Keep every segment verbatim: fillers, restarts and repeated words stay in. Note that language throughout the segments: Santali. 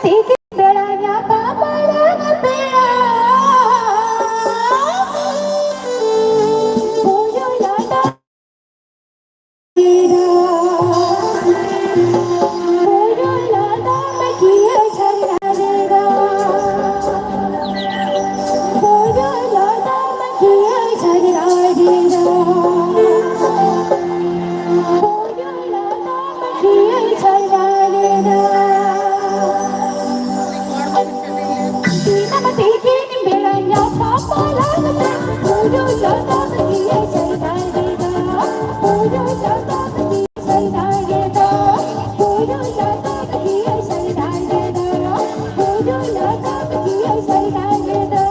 ᱛᱤᱠᱤᱱ ᱵᱮᱲᱟ ᱧᱟᱯᱟᱢ ᱢᱟᱲᱟᱝ ᱯᱮᱲᱟ᱾ ᱵᱩᱨᱩ ᱞᱟᱛᱟᱨ ᱵᱩᱨᱩ ᱞᱟᱛᱟᱨ ᱢᱟᱹᱪᱤᱭᱟᱹ ᱡᱷᱟᱨᱱᱟ ᱨᱮᱫᱚ᱾ ᱵᱩᱨᱩ ᱞᱟᱛᱟᱨ ᱢᱟᱹᱪᱤᱭᱟᱹ ᱡᱷᱟᱨᱱᱟ ᱨᱮᱫᱚ᱾ ᱵᱩᱨᱩ ᱞᱟᱛᱟᱨ ᱢᱟᱹᱪᱤᱭᱟᱹ ᱡᱷᱟᱨᱱᱟ ᱨᱮᱫᱚ᱾ ᱫᱤᱱᱟᱹᱢ ᱛᱤᱠᱤᱱ ᱵᱮᱲᱟ ᱧᱟᱯᱟᱢ ᱢᱟᱲᱟᱝ ᱛᱮ ᱵᱩᱨᱩ ᱞᱟᱛᱟᱨ ᱢᱟᱹᱪᱤᱭᱟᱹ ᱡᱷᱟᱨᱱᱟ ᱨᱮᱫᱚ᱾ ᱵᱩᱨᱩ ᱞᱟᱛᱟᱨ ᱢᱟᱹᱪᱤᱭᱟᱹ ᱡᱷᱟᱨᱱᱟ ᱨᱮᱫᱚ᱾ ᱵᱩᱨᱩ ᱞᱟᱛᱟᱨ ᱢᱟᱹᱪᱤᱭᱟᱹ ᱡᱷᱟᱨᱱᱟ ᱨᱮᱫᱚ᱾ ᱵᱩᱨᱩ ᱞᱟᱛᱟᱨ ᱢᱟᱹᱪᱤᱭᱟᱹ ᱡᱷᱟᱨᱱᱟ ᱨᱮᱫᱚ᱾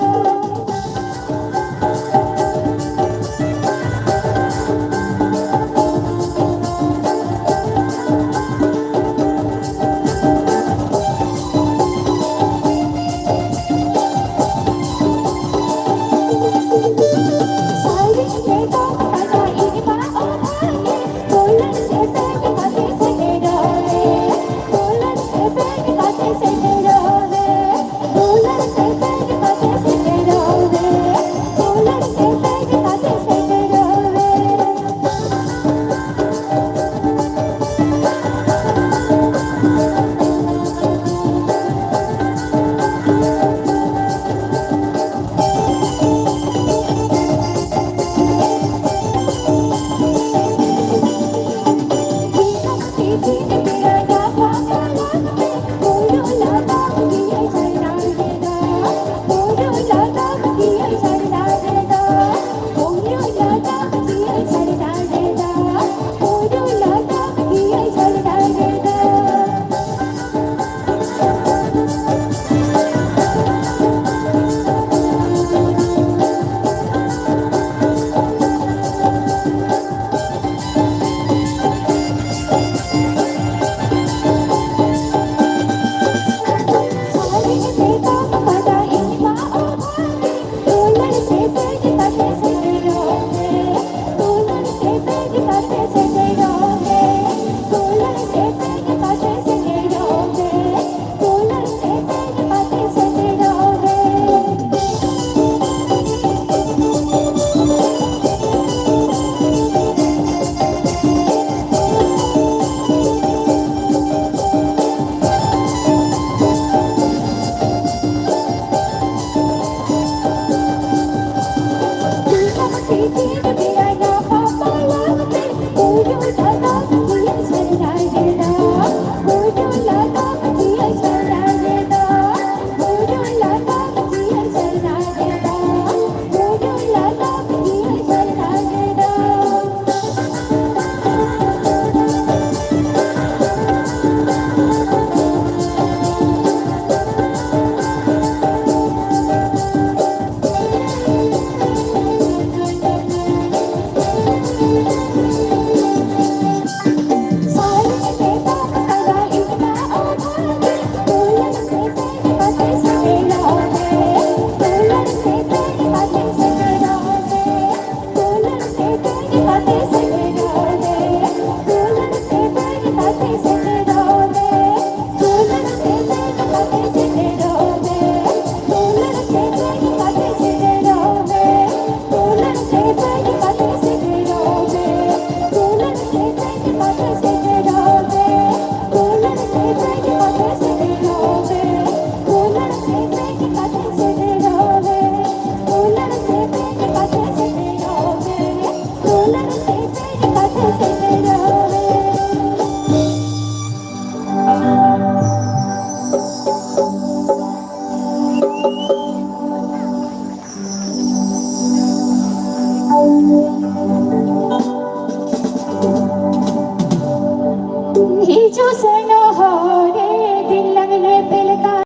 ᱦᱤᱡᱩᱜ ᱥᱮᱱᱚᱜ ᱦᱚᱨ ᱨᱮ ᱫᱤᱱ ᱞᱟᱝ ᱧᱮᱯᱮᱞ ᱠᱟᱱ᱾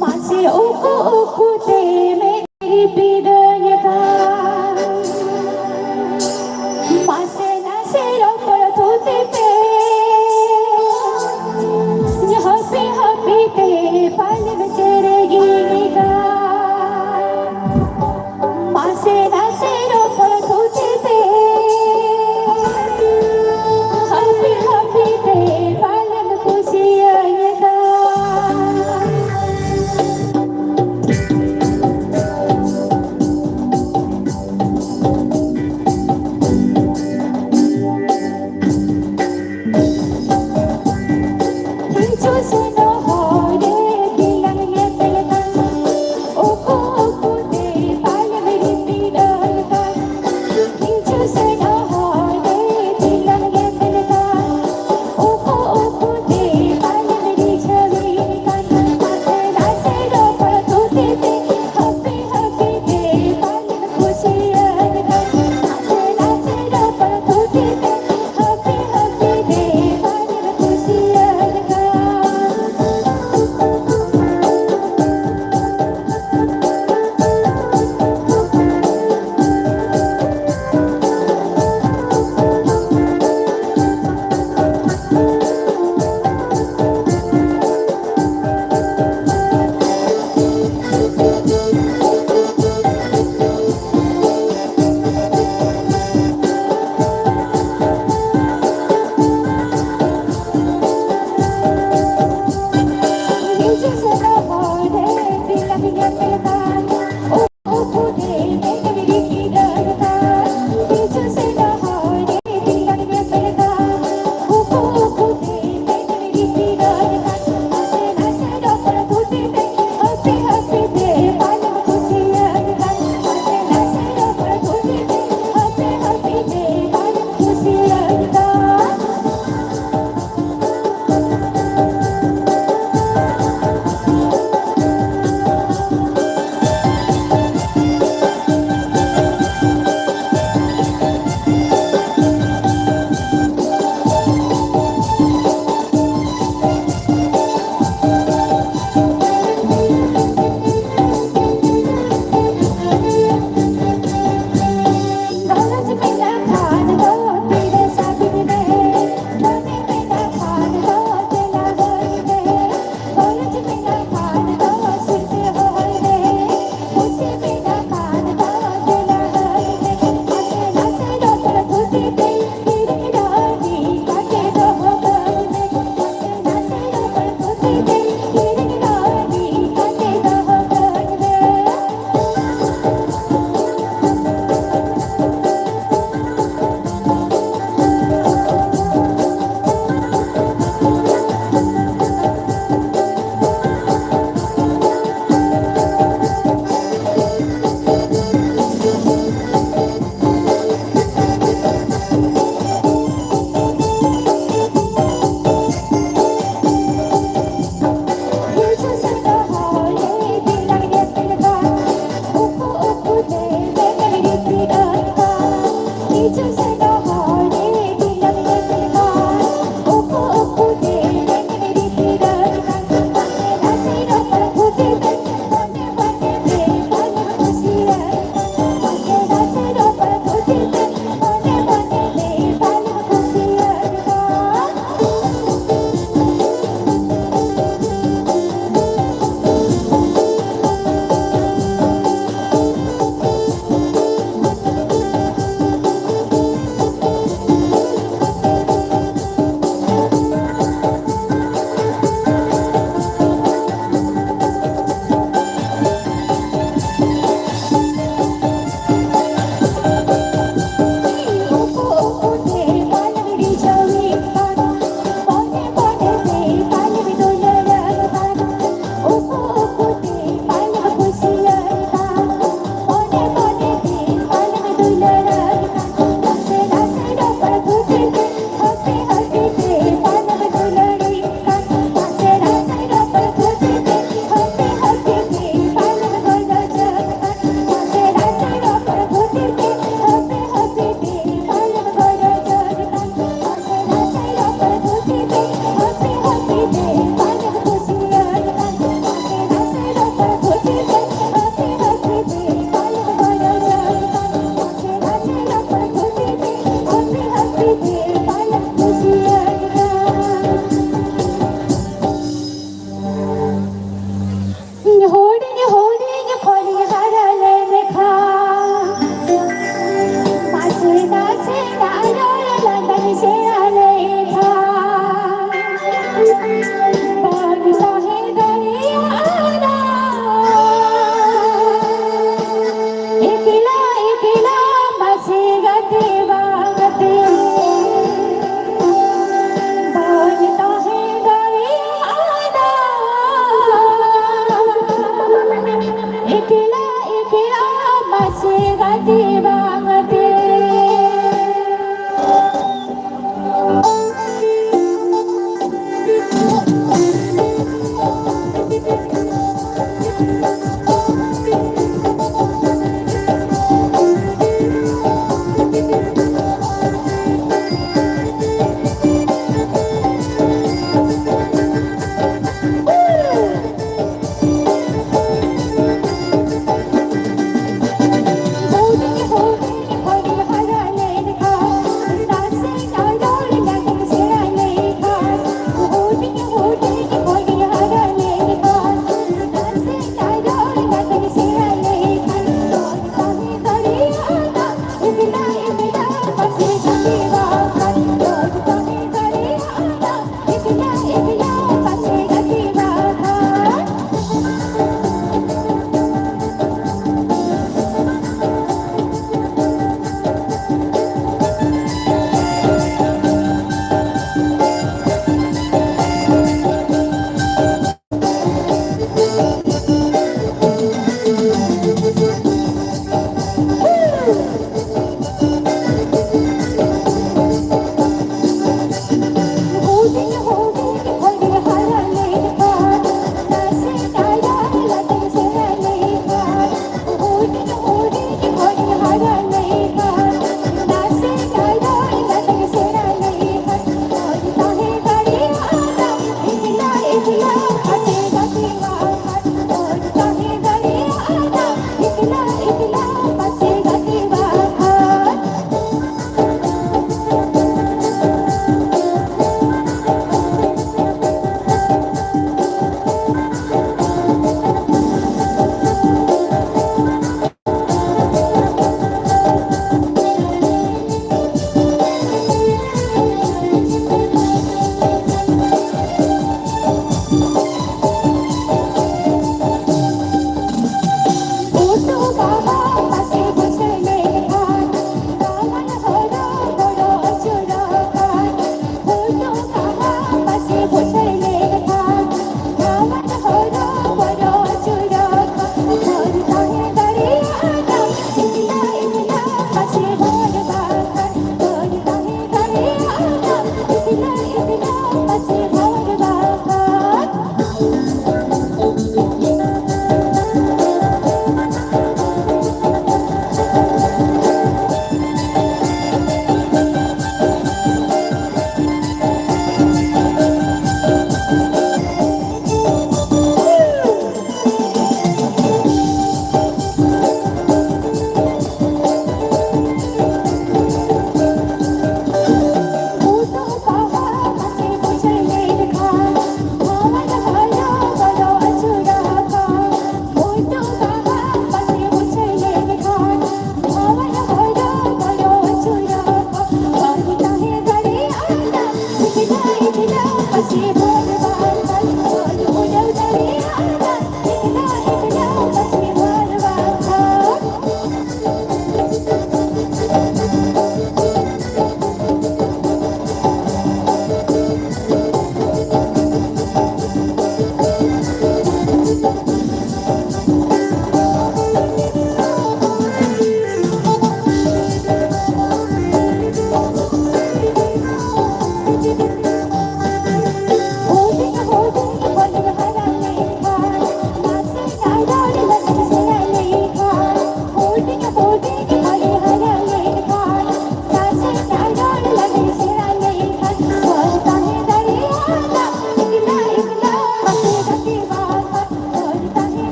ᱢᱟᱥᱮ ᱩᱠᱩ ᱩᱠᱩ ᱛᱮ ᱢᱮᱫ ᱨᱤᱯᱤᱫᱟᱹᱧ ᱠᱟᱱ᱾ ᱢᱟᱥᱮ ᱱᱟᱥᱮ ᱨᱚᱯᱚᱲ ᱛᱷᱩᱛᱤ ᱛᱮ ᱦᱟᱹᱯᱤ ᱦᱟᱹᱯᱤ ᱛᱮ ᱯᱟᱞᱮᱢ ᱪᱮᱨᱮᱡᱤᱧ ᱠᱟᱱ᱾ ᱢᱟᱥᱮ ᱱᱟᱥᱮ ᱨᱚᱯᱚᱲ ᱛᱷᱩᱛᱤ ᱛᱮ ᱦᱟᱹᱯᱤ ᱦᱟᱹᱯᱤ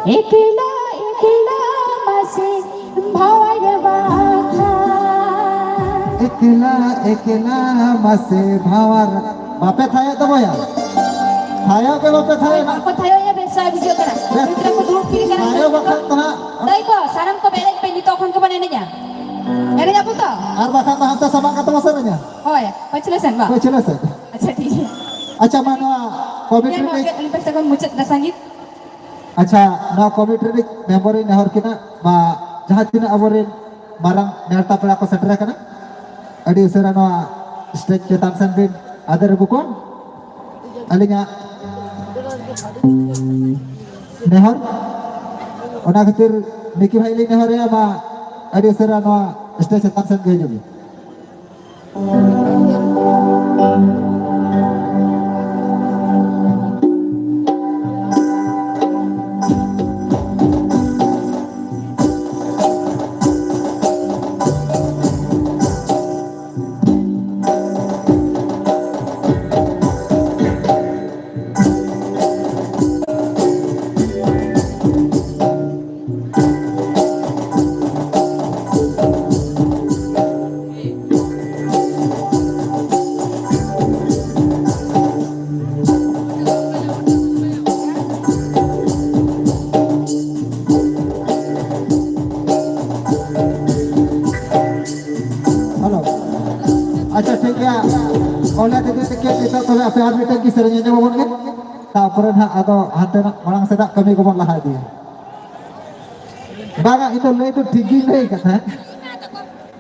ᱮᱠᱞᱟ ᱮᱠᱞᱟ ᱢᱟᱥᱮ ᱵᱷᱟᱣᱟᱨ ᱵᱟᱠᱷᱟᱱ᱾ ᱮᱠᱞᱟ ᱮᱠᱞᱟ ᱢᱟᱥᱮ ᱵᱷᱟᱣᱟᱨ᱾ ᱵᱟᱯᱮ ᱛᱷᱟᱭᱚᱜ ᱛᱟᱵᱚᱭᱟ? ᱛᱷᱟᱭᱚᱜ ᱜᱮ ᱵᱟᱯᱮ ᱦᱳᱭ, ᱛᱷᱟᱭᱚᱜᱼᱟ᱾ ᱵᱟᱠᱚ ᱛᱷᱟᱭᱚᱜᱼᱟ, ᱵᱮᱥ ᱵᱟᱭ ᱵᱩᱡᱷᱟᱹᱜ ᱠᱟᱱᱟ᱾ ᱵᱮᱥ᱾ ᱜᱤᱫᱽᱨᱟᱹ ᱠᱚ ᱫᱩᱲᱩᱵ ᱛᱷᱤᱨ ᱠᱟᱱᱟ᱾ ᱛᱷᱟᱭᱚᱜ ᱵᱟᱠᱷᱟᱱ ᱫᱚ ᱦᱟᱸᱜ᱾ ᱫᱟᱹᱭ ᱠᱚ, ᱥᱟᱱᱟᱢ ᱠᱚ ᱮᱱᱮᱡ ᱯᱮ, ᱱᱤᱛᱚᱜ ᱠᱷᱚᱱ ᱜᱮᱵᱚᱱ ᱮᱱᱮᱡᱼᱟ᱾ ᱮᱱᱮᱡ ᱟᱵᱚᱱ ᱛᱚ? ᱟᱨ ᱵᱟᱠᱷᱟᱱ ᱫᱚ ᱦᱟᱱᱛᱮ ᱥᱟᱢᱟᱝ ᱠᱟᱛᱮ ᱵᱚᱱ ᱥᱮᱨᱮᱧᱟ᱾ ᱦᱳᱭ, ᱯᱟᱹᱪᱷᱞᱟᱹ ᱥᱮᱱ ᱵᱟᱝ? ᱯᱟᱹᱪᱷᱞᱟᱹ ᱥᱮᱫ᱾ ᱟᱪᱪᱷᱟ, ᱴᱷᱤᱠ ᱜᱮᱭᱟ᱾ ᱟᱪᱪᱷᱟ, ᱢᱟ ᱱᱚᱣᱟ ᱠᱚᱢᱤᱴᱤ ᱧᱮᱞ ᱢᱟ ᱨᱤᱱᱤᱡ ᱟᱹᱞᱤᱧ ᱯᱟᱥᱴᱟ ᱠᱷᱚᱱ ᱢᱩᱪᱟᱹᱫ ᱫᱟᱸᱥᱟᱭ ᱜᱮ᱾ ᱟᱪᱪᱷᱟ, ᱱᱚᱣᱟ ᱠᱚᱢᱤᱴᱤ ᱨᱤᱱᱤᱡ ᱢᱮᱢᱵᱟᱨ ᱤᱧ ᱱᱮᱦᱚᱨ ᱠᱤᱱᱟ, ᱢᱟ ᱡᱟᱦᱟᱸ ᱛᱤᱱᱟᱹᱜ ᱟᱵᱚᱨᱮᱱ ᱢᱟᱨᱟᱝ ᱱᱮᱣᱛᱟ ᱯᱮᱲᱟ ᱠᱚ ᱥᱮᱴᱮᱨ ᱟᱠᱟᱱᱟ, ᱟᱹᱰᱤ ᱩᱥᱟᱹᱨᱟ ᱱᱚᱣᱟ ᱥᱴᱮᱡᱽ ᱪᱮᱛᱟᱱ ᱥᱮᱱ ᱵᱤᱱ ᱟᱫᱮᱨ ᱟᱹᱜᱩ ᱠᱚᱣᱟ᱾ ᱟᱹᱞᱤᱧᱟᱜ ᱱᱮᱦᱚᱨ, ᱚᱱᱟ ᱠᱷᱟᱹᱛᱤᱨ ᱢᱤᱠᱤ ᱵᱷᱟᱭ ᱞᱤᱧ ᱱᱮᱦᱚᱨᱮᱭᱟ, ᱢᱟ ᱟᱹᱰᱤ ᱩᱥᱟᱹᱨᱟ ᱱᱚᱣᱟ ᱥᱴᱮᱡᱽ ᱪᱮᱛᱟᱱ ᱥᱮᱱ ᱜᱮ ᱦᱤᱡᱩᱜ ᱵᱤᱱ᱾ ᱦᱮᱞᱳ᱾ ᱟᱪᱪᱷᱟ, ᱴᱷᱤᱠ ᱜᱮᱭᱟ᱾ ᱚᱸᱰᱮ ᱛᱮᱜᱮ ᱴᱤᱠᱤᱴ ᱱᱤᱛᱚᱜ ᱛᱚᱵᱮ ᱟᱯᱮ ᱟᱨ ᱢᱤᱫᱴᱮᱱ ᱜᱮ ᱥᱮᱨᱮᱧ ᱟᱸᱡᱚᱢ ᱟᱵᱚᱱ ᱜᱮ᱾ ᱛᱟᱨᱯᱚᱨᱮ ᱱᱟᱦᱟᱜ ᱟᱫᱚ ᱦᱟᱱᱛᱮ ᱱᱟᱜ ᱢᱟᱲᱟᱝ ᱥᱮᱫᱟᱜ ᱠᱟᱹᱢᱤ ᱠᱚᱵᱚᱱ ᱞᱟᱦᱟ ᱤᱫᱤᱭᱟ᱾ ᱵᱟᱝᱟ, ᱤᱧ ᱫᱚ ᱞᱟᱹᱭ ᱫᱚ ᱴᱷᱤᱠ ᱜᱤᱧ ᱞᱟᱹᱭ ᱠᱟᱫᱟ᱾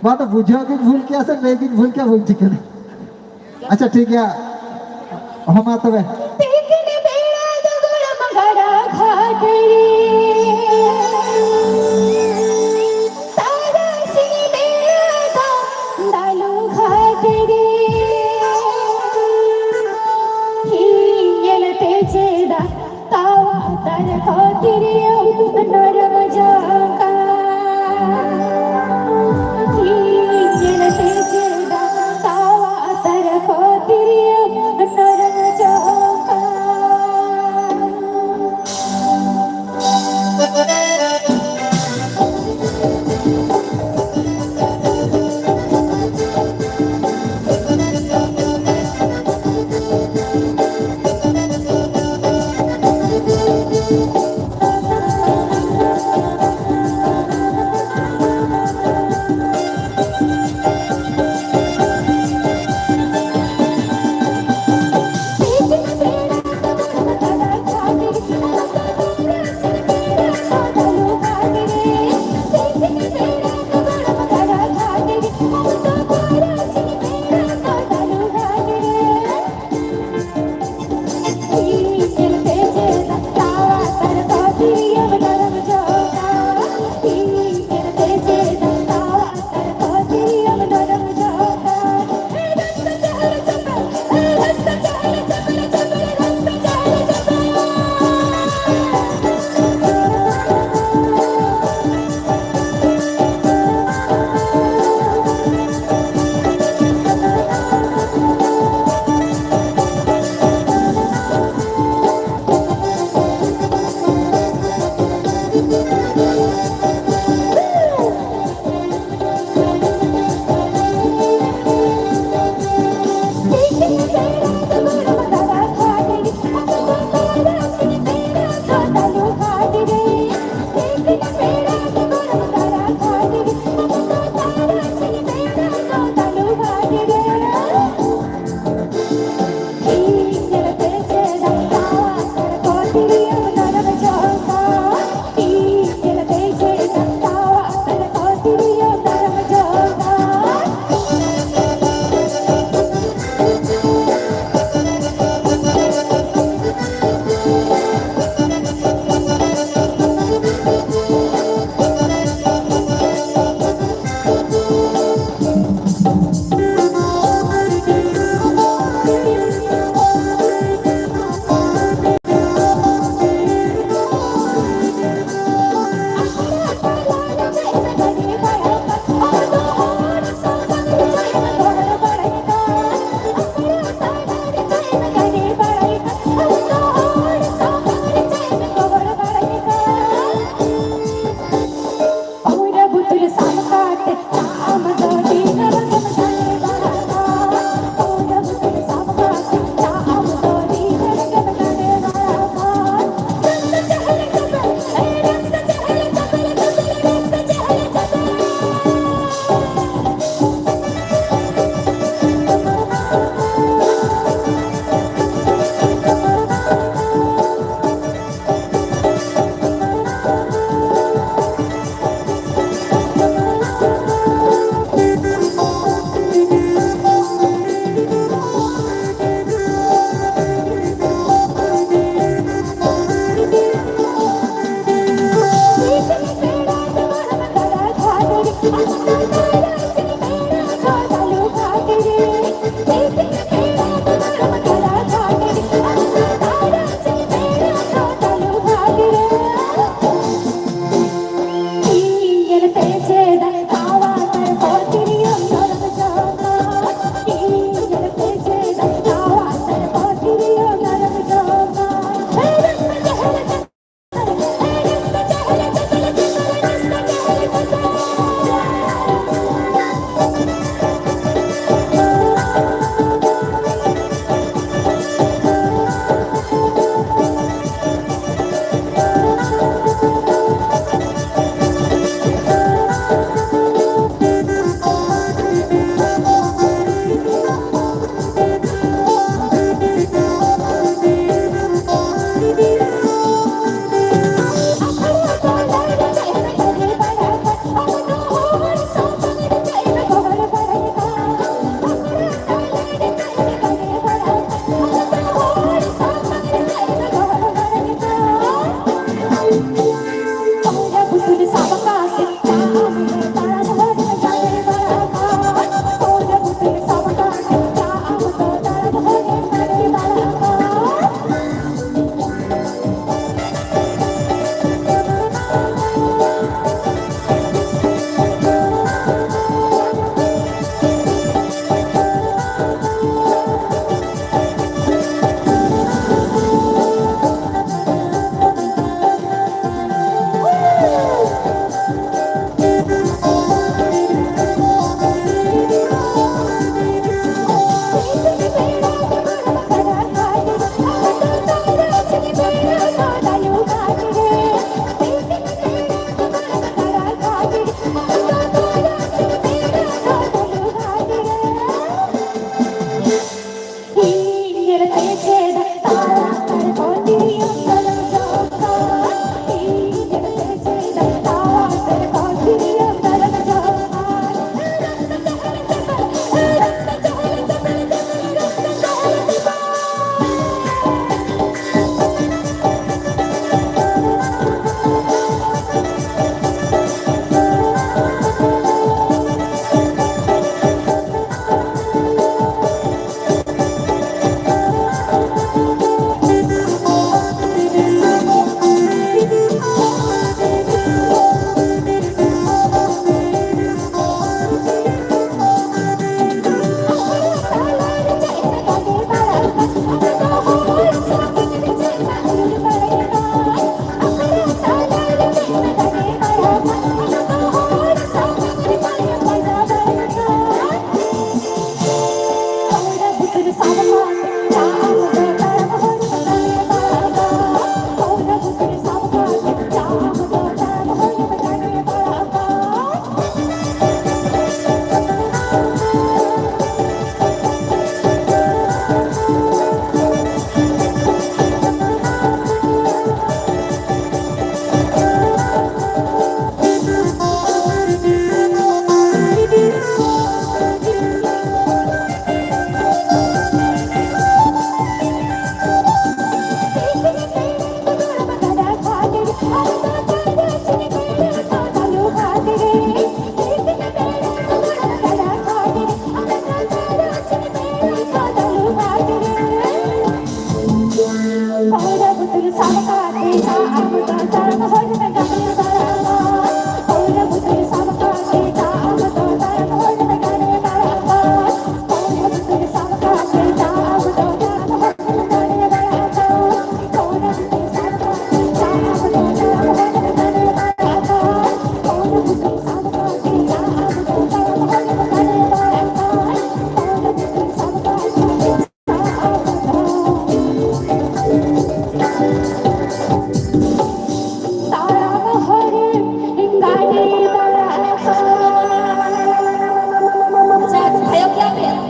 ᱵᱟᱝ ᱫᱚ ᱵᱩᱡᱷᱟᱹᱣ ᱜᱤᱧ ᱵᱷᱩᱞ ᱠᱮᱜᱼᱟ ᱥᱮ ᱞᱟᱹᱭ ᱜᱤᱧ ᱵᱷᱩᱞ ᱠᱮᱜᱼᱟ, ᱵᱟᱹᱧ ᱴᱷᱤᱠᱟᱹ ᱠᱟᱱᱟ᱾ ᱟᱪᱪᱷᱟ, ᱴᱷᱤᱠ ᱜᱮᱭᱟ᱾ ᱦᱚᱸ, ᱢᱟ ᱛᱚᱵᱮ᱾ ᱛᱤᱠᱤᱱ ᱵᱮᱲᱟ ᱫᱚ ᱜᱚᱲᱚᱢ ᱜᱟᱰᱟ ᱜᱷᱟᱴ ᱨᱮ ᱛᱟᱨᱟᱥᱤᱧ ᱵᱮᱲᱟ ᱫᱚ ᱫᱟᱞᱩ ᱜᱷᱟᱴ ᱨᱮ ᱤᱧ ᱧᱮᱞ ᱛᱮ ᱪᱮᱫᱟᱜ ᱛᱟᱣᱟ ᱛᱟᱨ ᱠᱚ ᱛᱤᱨᱭᱳ ᱱᱚᱨᱚᱢ ᱡᱟᱸᱜᱟ᱾ ᱤᱧ ᱧᱮᱞ ᱛᱮ ᱪᱮᱫᱟᱜ ᱛᱟᱣᱟ ᱛᱟᱨ ᱠᱚ ᱛᱤᱨᱭᱳ ᱱᱚᱨᱚᱢ ᱡᱟᱸᱜᱟ᱾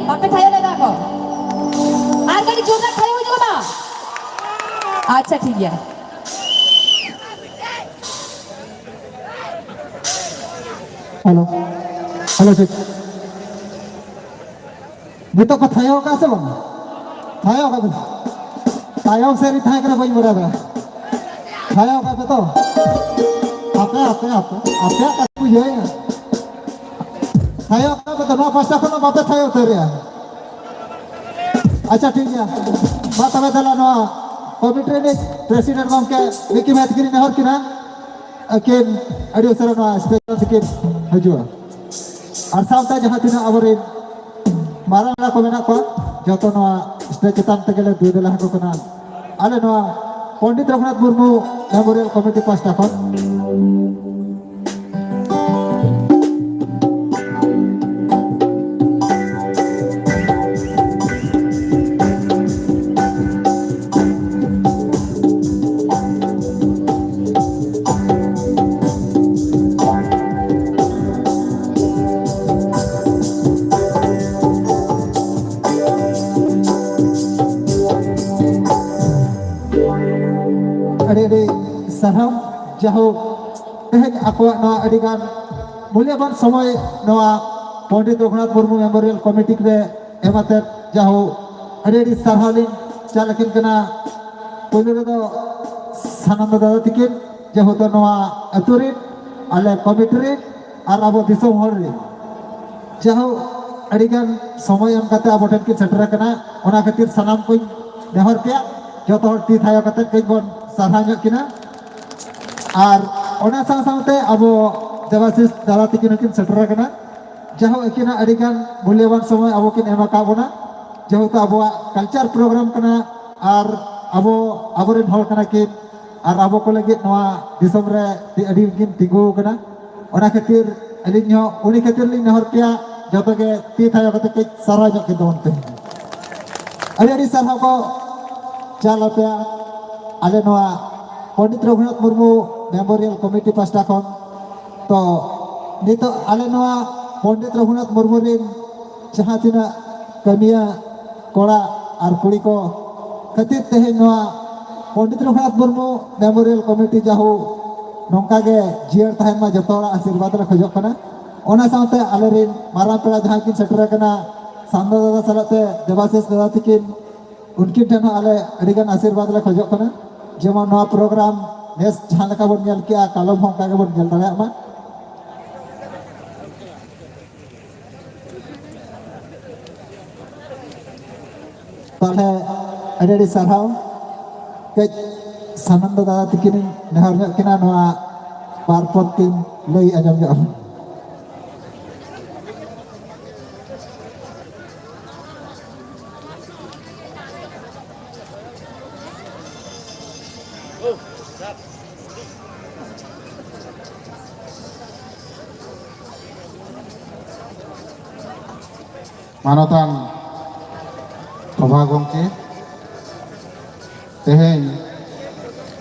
ᱵᱟᱯᱮ ᱛᱷᱟᱭᱚ ᱞᱮᱫᱟ ᱠᱚ? ᱟᱨ ᱠᱟᱹᱴᱤᱡ ᱡᱳᱨᱫᱟᱨ ᱛᱷᱟᱭᱚ ᱦᱩᱭᱩᱜᱼᱟ ᱢᱟ᱾ ᱟᱪᱪᱷᱟ, ᱴᱷᱤᱠ ᱜᱮᱭᱟ᱾ ᱦᱮᱞᱳ, ᱦᱮᱞᱳ, ᱴᱷᱤᱠ᱾ ᱱᱤᱛᱚᱜ ᱠᱚ ᱛᱷᱟᱭᱚ ᱟᱠᱟᱫ ᱥᱮ ᱵᱟᱝ? ᱛᱷᱟᱭᱚ ᱟᱠᱟᱫ ᱵᱤᱱ? ᱛᱟᱭᱚᱢ ᱥᱮᱫ ᱨᱮ ᱛᱟᱦᱮᱸ ᱠᱟᱱᱟ, ᱵᱟᱹᱧ ᱵᱟᱲᱟᱭ ᱫᱟ᱾ ᱛᱷᱟᱭᱚ ᱟᱠᱟᱫ ᱯᱮ ᱛᱚ? ᱟᱯᱮ, ᱟᱯᱮ, ᱟᱯᱮ, ᱟᱯᱮᱭᱟᱜ ᱠᱟᱛᱷᱟ ᱠᱚ ᱤᱭᱟᱹᱭᱟ᱾ ᱛᱷᱟᱭᱚ ᱟᱠᱟᱫ ᱯᱮ ᱛᱚ, ᱱᱚᱣᱟ ᱯᱟᱥᱴᱟ ᱠᱷᱚᱱ ᱫᱚ ᱵᱟᱯᱮ ᱛᱷᱟᱭᱚ ᱩᱛᱟᱹᱨᱮᱜᱼᱟ᱾ ᱟᱪᱪᱷᱟ, ᱴᱷᱤᱠ ᱜᱮᱭᱟ᱾ ᱢᱟ ᱛᱚᱵᱮ ᱛᱟᱦᱞᱮ ᱱᱚᱣᱟ ᱠᱚᱢᱤᱴᱤ ᱨᱤᱱᱤᱡ ᱯᱨᱮᱥᱤᱰᱮᱱᱴ ᱜᱚᱢᱠᱮ ᱵᱤᱠᱤ ᱢᱮᱛ ᱜᱤᱨᱤ ᱱᱮᱦᱚᱨ ᱠᱤᱱᱟ᱾ ᱟᱹᱠᱤᱱ ᱟᱹᱰᱤ ᱩᱥᱟᱹᱨᱟ ᱱᱚᱣᱟ ᱥᱴᱮᱡ ᱪᱮᱛᱟᱱ ᱛᱮᱠᱤᱱ ᱦᱤᱡᱩᱜᱼᱟ᱾ ᱟᱨ ᱥᱟᱶᱛᱮ ᱡᱟᱦᱟᱸ ᱛᱤᱱᱟᱹᱜ ᱟᱵᱚᱨᱮᱱ ᱢᱟᱨᱟᱝ ᱯᱮᱲᱟ ᱠᱚ ᱢᱮᱱᱟᱜ ᱠᱚᱣᱟ, ᱡᱚᱛᱚ ᱱᱚᱣᱟ ᱥᱴᱮᱡ ᱪᱮᱛᱟᱱ ᱛᱮᱜᱮᱞᱮ ᱫᱩᱭ ᱫᱮᱞᱟ ᱟᱠᱚ ᱠᱟᱱᱟ᱾ ᱟᱞᱮ ᱱᱚᱣᱟ ᱯᱚᱱᱰᱤᱛ ᱨᱚᱜᱷᱩᱱᱟᱛᱷ ᱢᱩᱨᱢᱩ ᱢᱮᱢᱳᱨᱤᱭᱟᱞ ᱠᱚᱢᱤᱴᱤ ᱯᱟᱦᱴᱟ ᱠᱷᱚᱱ᱾ ᱟᱹᱰᱤ ᱟᱹᱰᱤ ᱥᱟᱨᱦᱟᱣ᱾ ᱡᱟᱭᱦᱳᱠ, ᱛᱮᱦᱮᱧ ᱟᱠᱚᱣᱟᱜ ᱱᱚᱣᱟ ᱟᱹᱰᱤᱜᱟᱱ ᱢᱩᱞᱭᱚᱵᱟᱱ ᱥᱚᱢᱚᱭ ᱱᱚᱣᱟ ᱯᱚᱱᱰᱤᱛ ᱨᱚᱜᱷᱩᱱᱟᱛᱷ ᱢᱩᱨᱢᱩ ᱢᱮᱢᱳᱨᱤᱭᱟᱞ ᱠᱚᱢᱤᱴᱤ ᱨᱮ ᱮᱢ ᱟᱛᱮᱫ, ᱡᱟᱭᱦᱳᱠ, ᱟᱹᱰᱤ ᱟᱹᱰᱤ ᱥᱟᱨᱦᱟᱣ ᱞᱤᱧ ᱪᱟᱞ ᱟᱹᱠᱤᱱ ᱠᱟᱱᱟ᱾ ᱯᱳᱭᱞᱳ ᱨᱮᱫᱚ ᱥᱟᱱᱟᱢ ᱫᱟᱫᱟ ᱛᱟᱹᱠᱤᱱ, ᱡᱮᱦᱮᱛᱩ ᱱᱚᱣᱟ ᱟᱹᱛᱩ ᱨᱤᱱ, ᱟᱞᱮ ᱠᱚᱢᱤᱴᱤ ᱨᱤᱱ ᱟᱨ ᱟᱵᱚ ᱫᱤᱥᱚᱢ ᱦᱚᱲ ᱨᱤᱱ, ᱡᱟᱭᱦᱳᱠ, ᱟᱹᱰᱤᱜᱟᱱ ᱥᱚᱢᱚᱭ ᱮᱢ ᱠᱟᱛᱮ ᱟᱵᱚ ᱴᱷᱮᱱ ᱠᱤᱱ ᱥᱮᱴᱮᱨ ᱟᱠᱟᱱᱟ᱾ ᱚᱱᱟ ᱠᱷᱟᱹᱛᱤᱨ ᱥᱟᱱᱟᱢ ᱠᱚᱧ ᱱᱮᱦᱚᱨ ᱯᱮᱭᱟ, ᱡᱚᱛᱚ ᱦᱚᱲ ᱛᱤ ᱛᱷᱟᱭᱚ ᱠᱟᱛᱮ ᱠᱟᱹᱡ ᱵᱚᱱ ᱥᱟᱨᱦᱟᱣ ᱧᱚᱜ ᱠᱤᱱᱟ᱾ ᱟᱨ ᱚᱱᱟ ᱥᱟᱶ ᱥᱟᱶᱛᱮ ᱟᱵᱚ ᱫᱮᱵᱟᱥᱤᱥ ᱫᱟᱫᱟ ᱛᱟᱹᱠᱤᱱ ᱦᱚᱸᱠᱤᱱ ᱥᱮᱴᱮᱨ ᱟᱠᱟᱱᱟ᱾ ᱡᱟᱭᱦᱳᱠ, ᱟᱹᱠᱤᱱᱟᱜ ᱟᱹᱰᱤᱜᱟᱱ ᱢᱩᱞᱭᱚᱵᱟᱱ ᱥᱚᱢᱚᱭ ᱟᱵᱚ ᱠᱤᱱ ᱮᱢ ᱟᱠᱟᱫ ᱵᱚᱱᱟ, ᱡᱮᱦᱮᱛᱩ ᱟᱵᱚᱣᱟᱜ ᱠᱟᱞᱪᱟᱨ ᱯᱨᱳᱜᱨᱟᱢ ᱠᱟᱱᱟ᱾ ᱟᱨ ᱟᱵᱚ, ᱟᱵᱚᱨᱮᱱ ᱦᱚᱲ ᱠᱟᱱᱟ ᱠᱤᱱ, ᱟᱨ ᱟᱵᱚ ᱠᱚ ᱞᱟᱹᱜᱤᱫ ᱱᱚᱣᱟ ᱫᱤᱥᱚᱢ ᱨᱮ ᱟᱹᱰᱤ, ᱟᱹᱰᱤ ᱠᱤᱱ ᱛᱤᱸᱜᱩ ᱟᱠᱟᱱᱟ᱾ ᱚᱱᱟ ᱠᱷᱟᱹᱛᱤᱨ ᱟᱹᱞᱤᱧ ᱦᱚᱸ ᱩᱱᱤ ᱠᱷᱟᱹᱛᱤᱨ ᱞᱤᱧ ᱱᱮᱦᱚᱨ ᱯᱮᱭᱟ, ᱡᱚᱛᱚ ᱜᱮ ᱛᱤ ᱛᱷᱟᱭᱚ ᱠᱟᱛᱮ ᱠᱟᱹᱡ ᱥᱟᱨᱦᱟᱣ ᱧᱚᱜ ᱠᱤᱱ ᱛᱟᱵᱚᱱ ᱯᱮ᱾ ᱟᱹᱰᱤ ᱟᱹᱰᱤ ᱥᱟᱨᱦᱟᱣ ᱠᱚ ᱪᱟᱞ ᱟᱯᱮᱭᱟ᱾ ᱟᱞᱮ ᱱᱚᱣᱟ ᱯᱚᱱᱰᱤᱛ ᱨᱚᱜᱷᱩᱱᱟᱛᱷ ᱢᱩᱨᱢᱩ ᱢᱮᱢᱳᱨᱤᱭᱟᱞ ᱠᱚᱢᱤᱴᱤ ᱯᱟᱥᱴᱟ ᱠᱷᱚᱱ᱾ ᱛᱚ, ᱱᱤᱛᱚᱜ ᱟᱞᱮ ᱱᱚᱣᱟ ᱯᱚᱱᱰᱤᱛ ᱨᱚᱜᱷᱩᱱᱟᱛᱷ ᱢᱩᱨᱢᱩ ᱨᱤᱱ ᱡᱟᱦᱟᱸ ᱛᱤᱱᱟᱹᱜ ᱠᱟᱹᱢᱤᱭᱟᱹ ᱠᱚᱲᱟ ᱟᱨ ᱠᱩᱲᱤ ᱠᱚ ᱠᱷᱟᱹᱛᱤᱨ ᱛᱮᱦᱮᱧ ᱱᱚᱣᱟ ᱯᱚᱱᱰᱤᱛ ᱨᱚᱜᱷᱩᱱᱟᱛᱷ ᱢᱩᱨᱢᱩ ᱢᱮᱢᱳᱨᱤᱭᱟᱞ ᱠᱚᱢᱤᱴᱤ ᱡᱟᱦᱳ ᱱᱚᱝᱠᱟ ᱜᱮ ᱡᱤᱭᱟᱹᱲ ᱛᱟᱦᱮᱱ ᱢᱟ, ᱡᱚᱛᱚ ᱦᱚᱲᱟᱜ ᱟᱥᱤᱨᱵᱟᱫᱽ ᱞᱮ ᱠᱷᱚᱡᱚᱜ ᱠᱟᱱᱟ᱾ ᱚᱱᱟ ᱥᱟᱶᱛᱮ ᱟᱞᱮᱨᱮᱱ ᱢᱟᱨᱟᱝ ᱯᱮᱲᱟ ᱡᱟᱦᱟᱸ ᱠᱤᱱ ᱥᱮᱴᱮᱨ ᱟᱠᱟᱱᱟ, ᱥᱟᱢᱱᱟ ᱫᱟᱫᱟ ᱥᱟᱞᱟᱜ ᱛᱮ ᱫᱮᱵᱟᱥᱤᱥ ᱫᱟᱫᱟ ᱛᱤᱠᱤᱱ, ᱩᱱᱠᱤᱱ ᱴᱷᱮᱱ ᱦᱚᱸ ᱟᱞᱮ ᱟᱹᱰᱤᱜᱟᱱ ᱟᱥᱤᱨᱵᱟᱫᱽ ᱞᱮ ᱠᱷᱚᱡᱚᱜ ᱠᱟᱱᱟ, ᱡᱮᱢᱚᱱ ᱱᱚᱣᱟ ᱯᱨᱳᱜᱨᱟᱢ ᱱᱮᱥ ᱡᱟᱦᱟᱸ ᱞᱮᱠᱟ ᱵᱚᱱ ᱧᱮᱞ ᱠᱮᱜᱼᱟ, ᱠᱟᱞᱚᱢ ᱦᱚᱸ ᱚᱱᱠᱟ ᱜᱮᱵᱚᱱ ᱧᱮᱞ ᱫᱟᱲᱮᱭᱟᱜ ᱢᱟ᱾ ᱛᱟᱦᱞᱮ ᱟᱹᱰᱤ ᱟᱹᱰᱤ ᱥᱟᱨᱦᱟᱣ᱾ ᱠᱟᱹᱡ ᱥᱟᱱᱟᱢ ᱫᱚ ᱫᱟᱫᱟ ᱛᱤᱠᱤᱱᱤᱧ ᱱᱮᱦᱚᱨ ᱧᱚᱜ ᱠᱤᱱᱟ, ᱱᱚᱣᱟ ᱵᱟᱨ ᱯᱚᱫ ᱠᱤᱱ ᱞᱟᱹᱭ ᱟᱸᱡᱚᱢ ᱧᱚᱜ ᱟᱵᱚᱱ᱾ ᱢᱟᱱᱚᱛᱟᱱ ᱥᱚᱵᱷᱟ ᱜᱚᱢᱠᱮ, ᱛᱮᱦᱮᱧ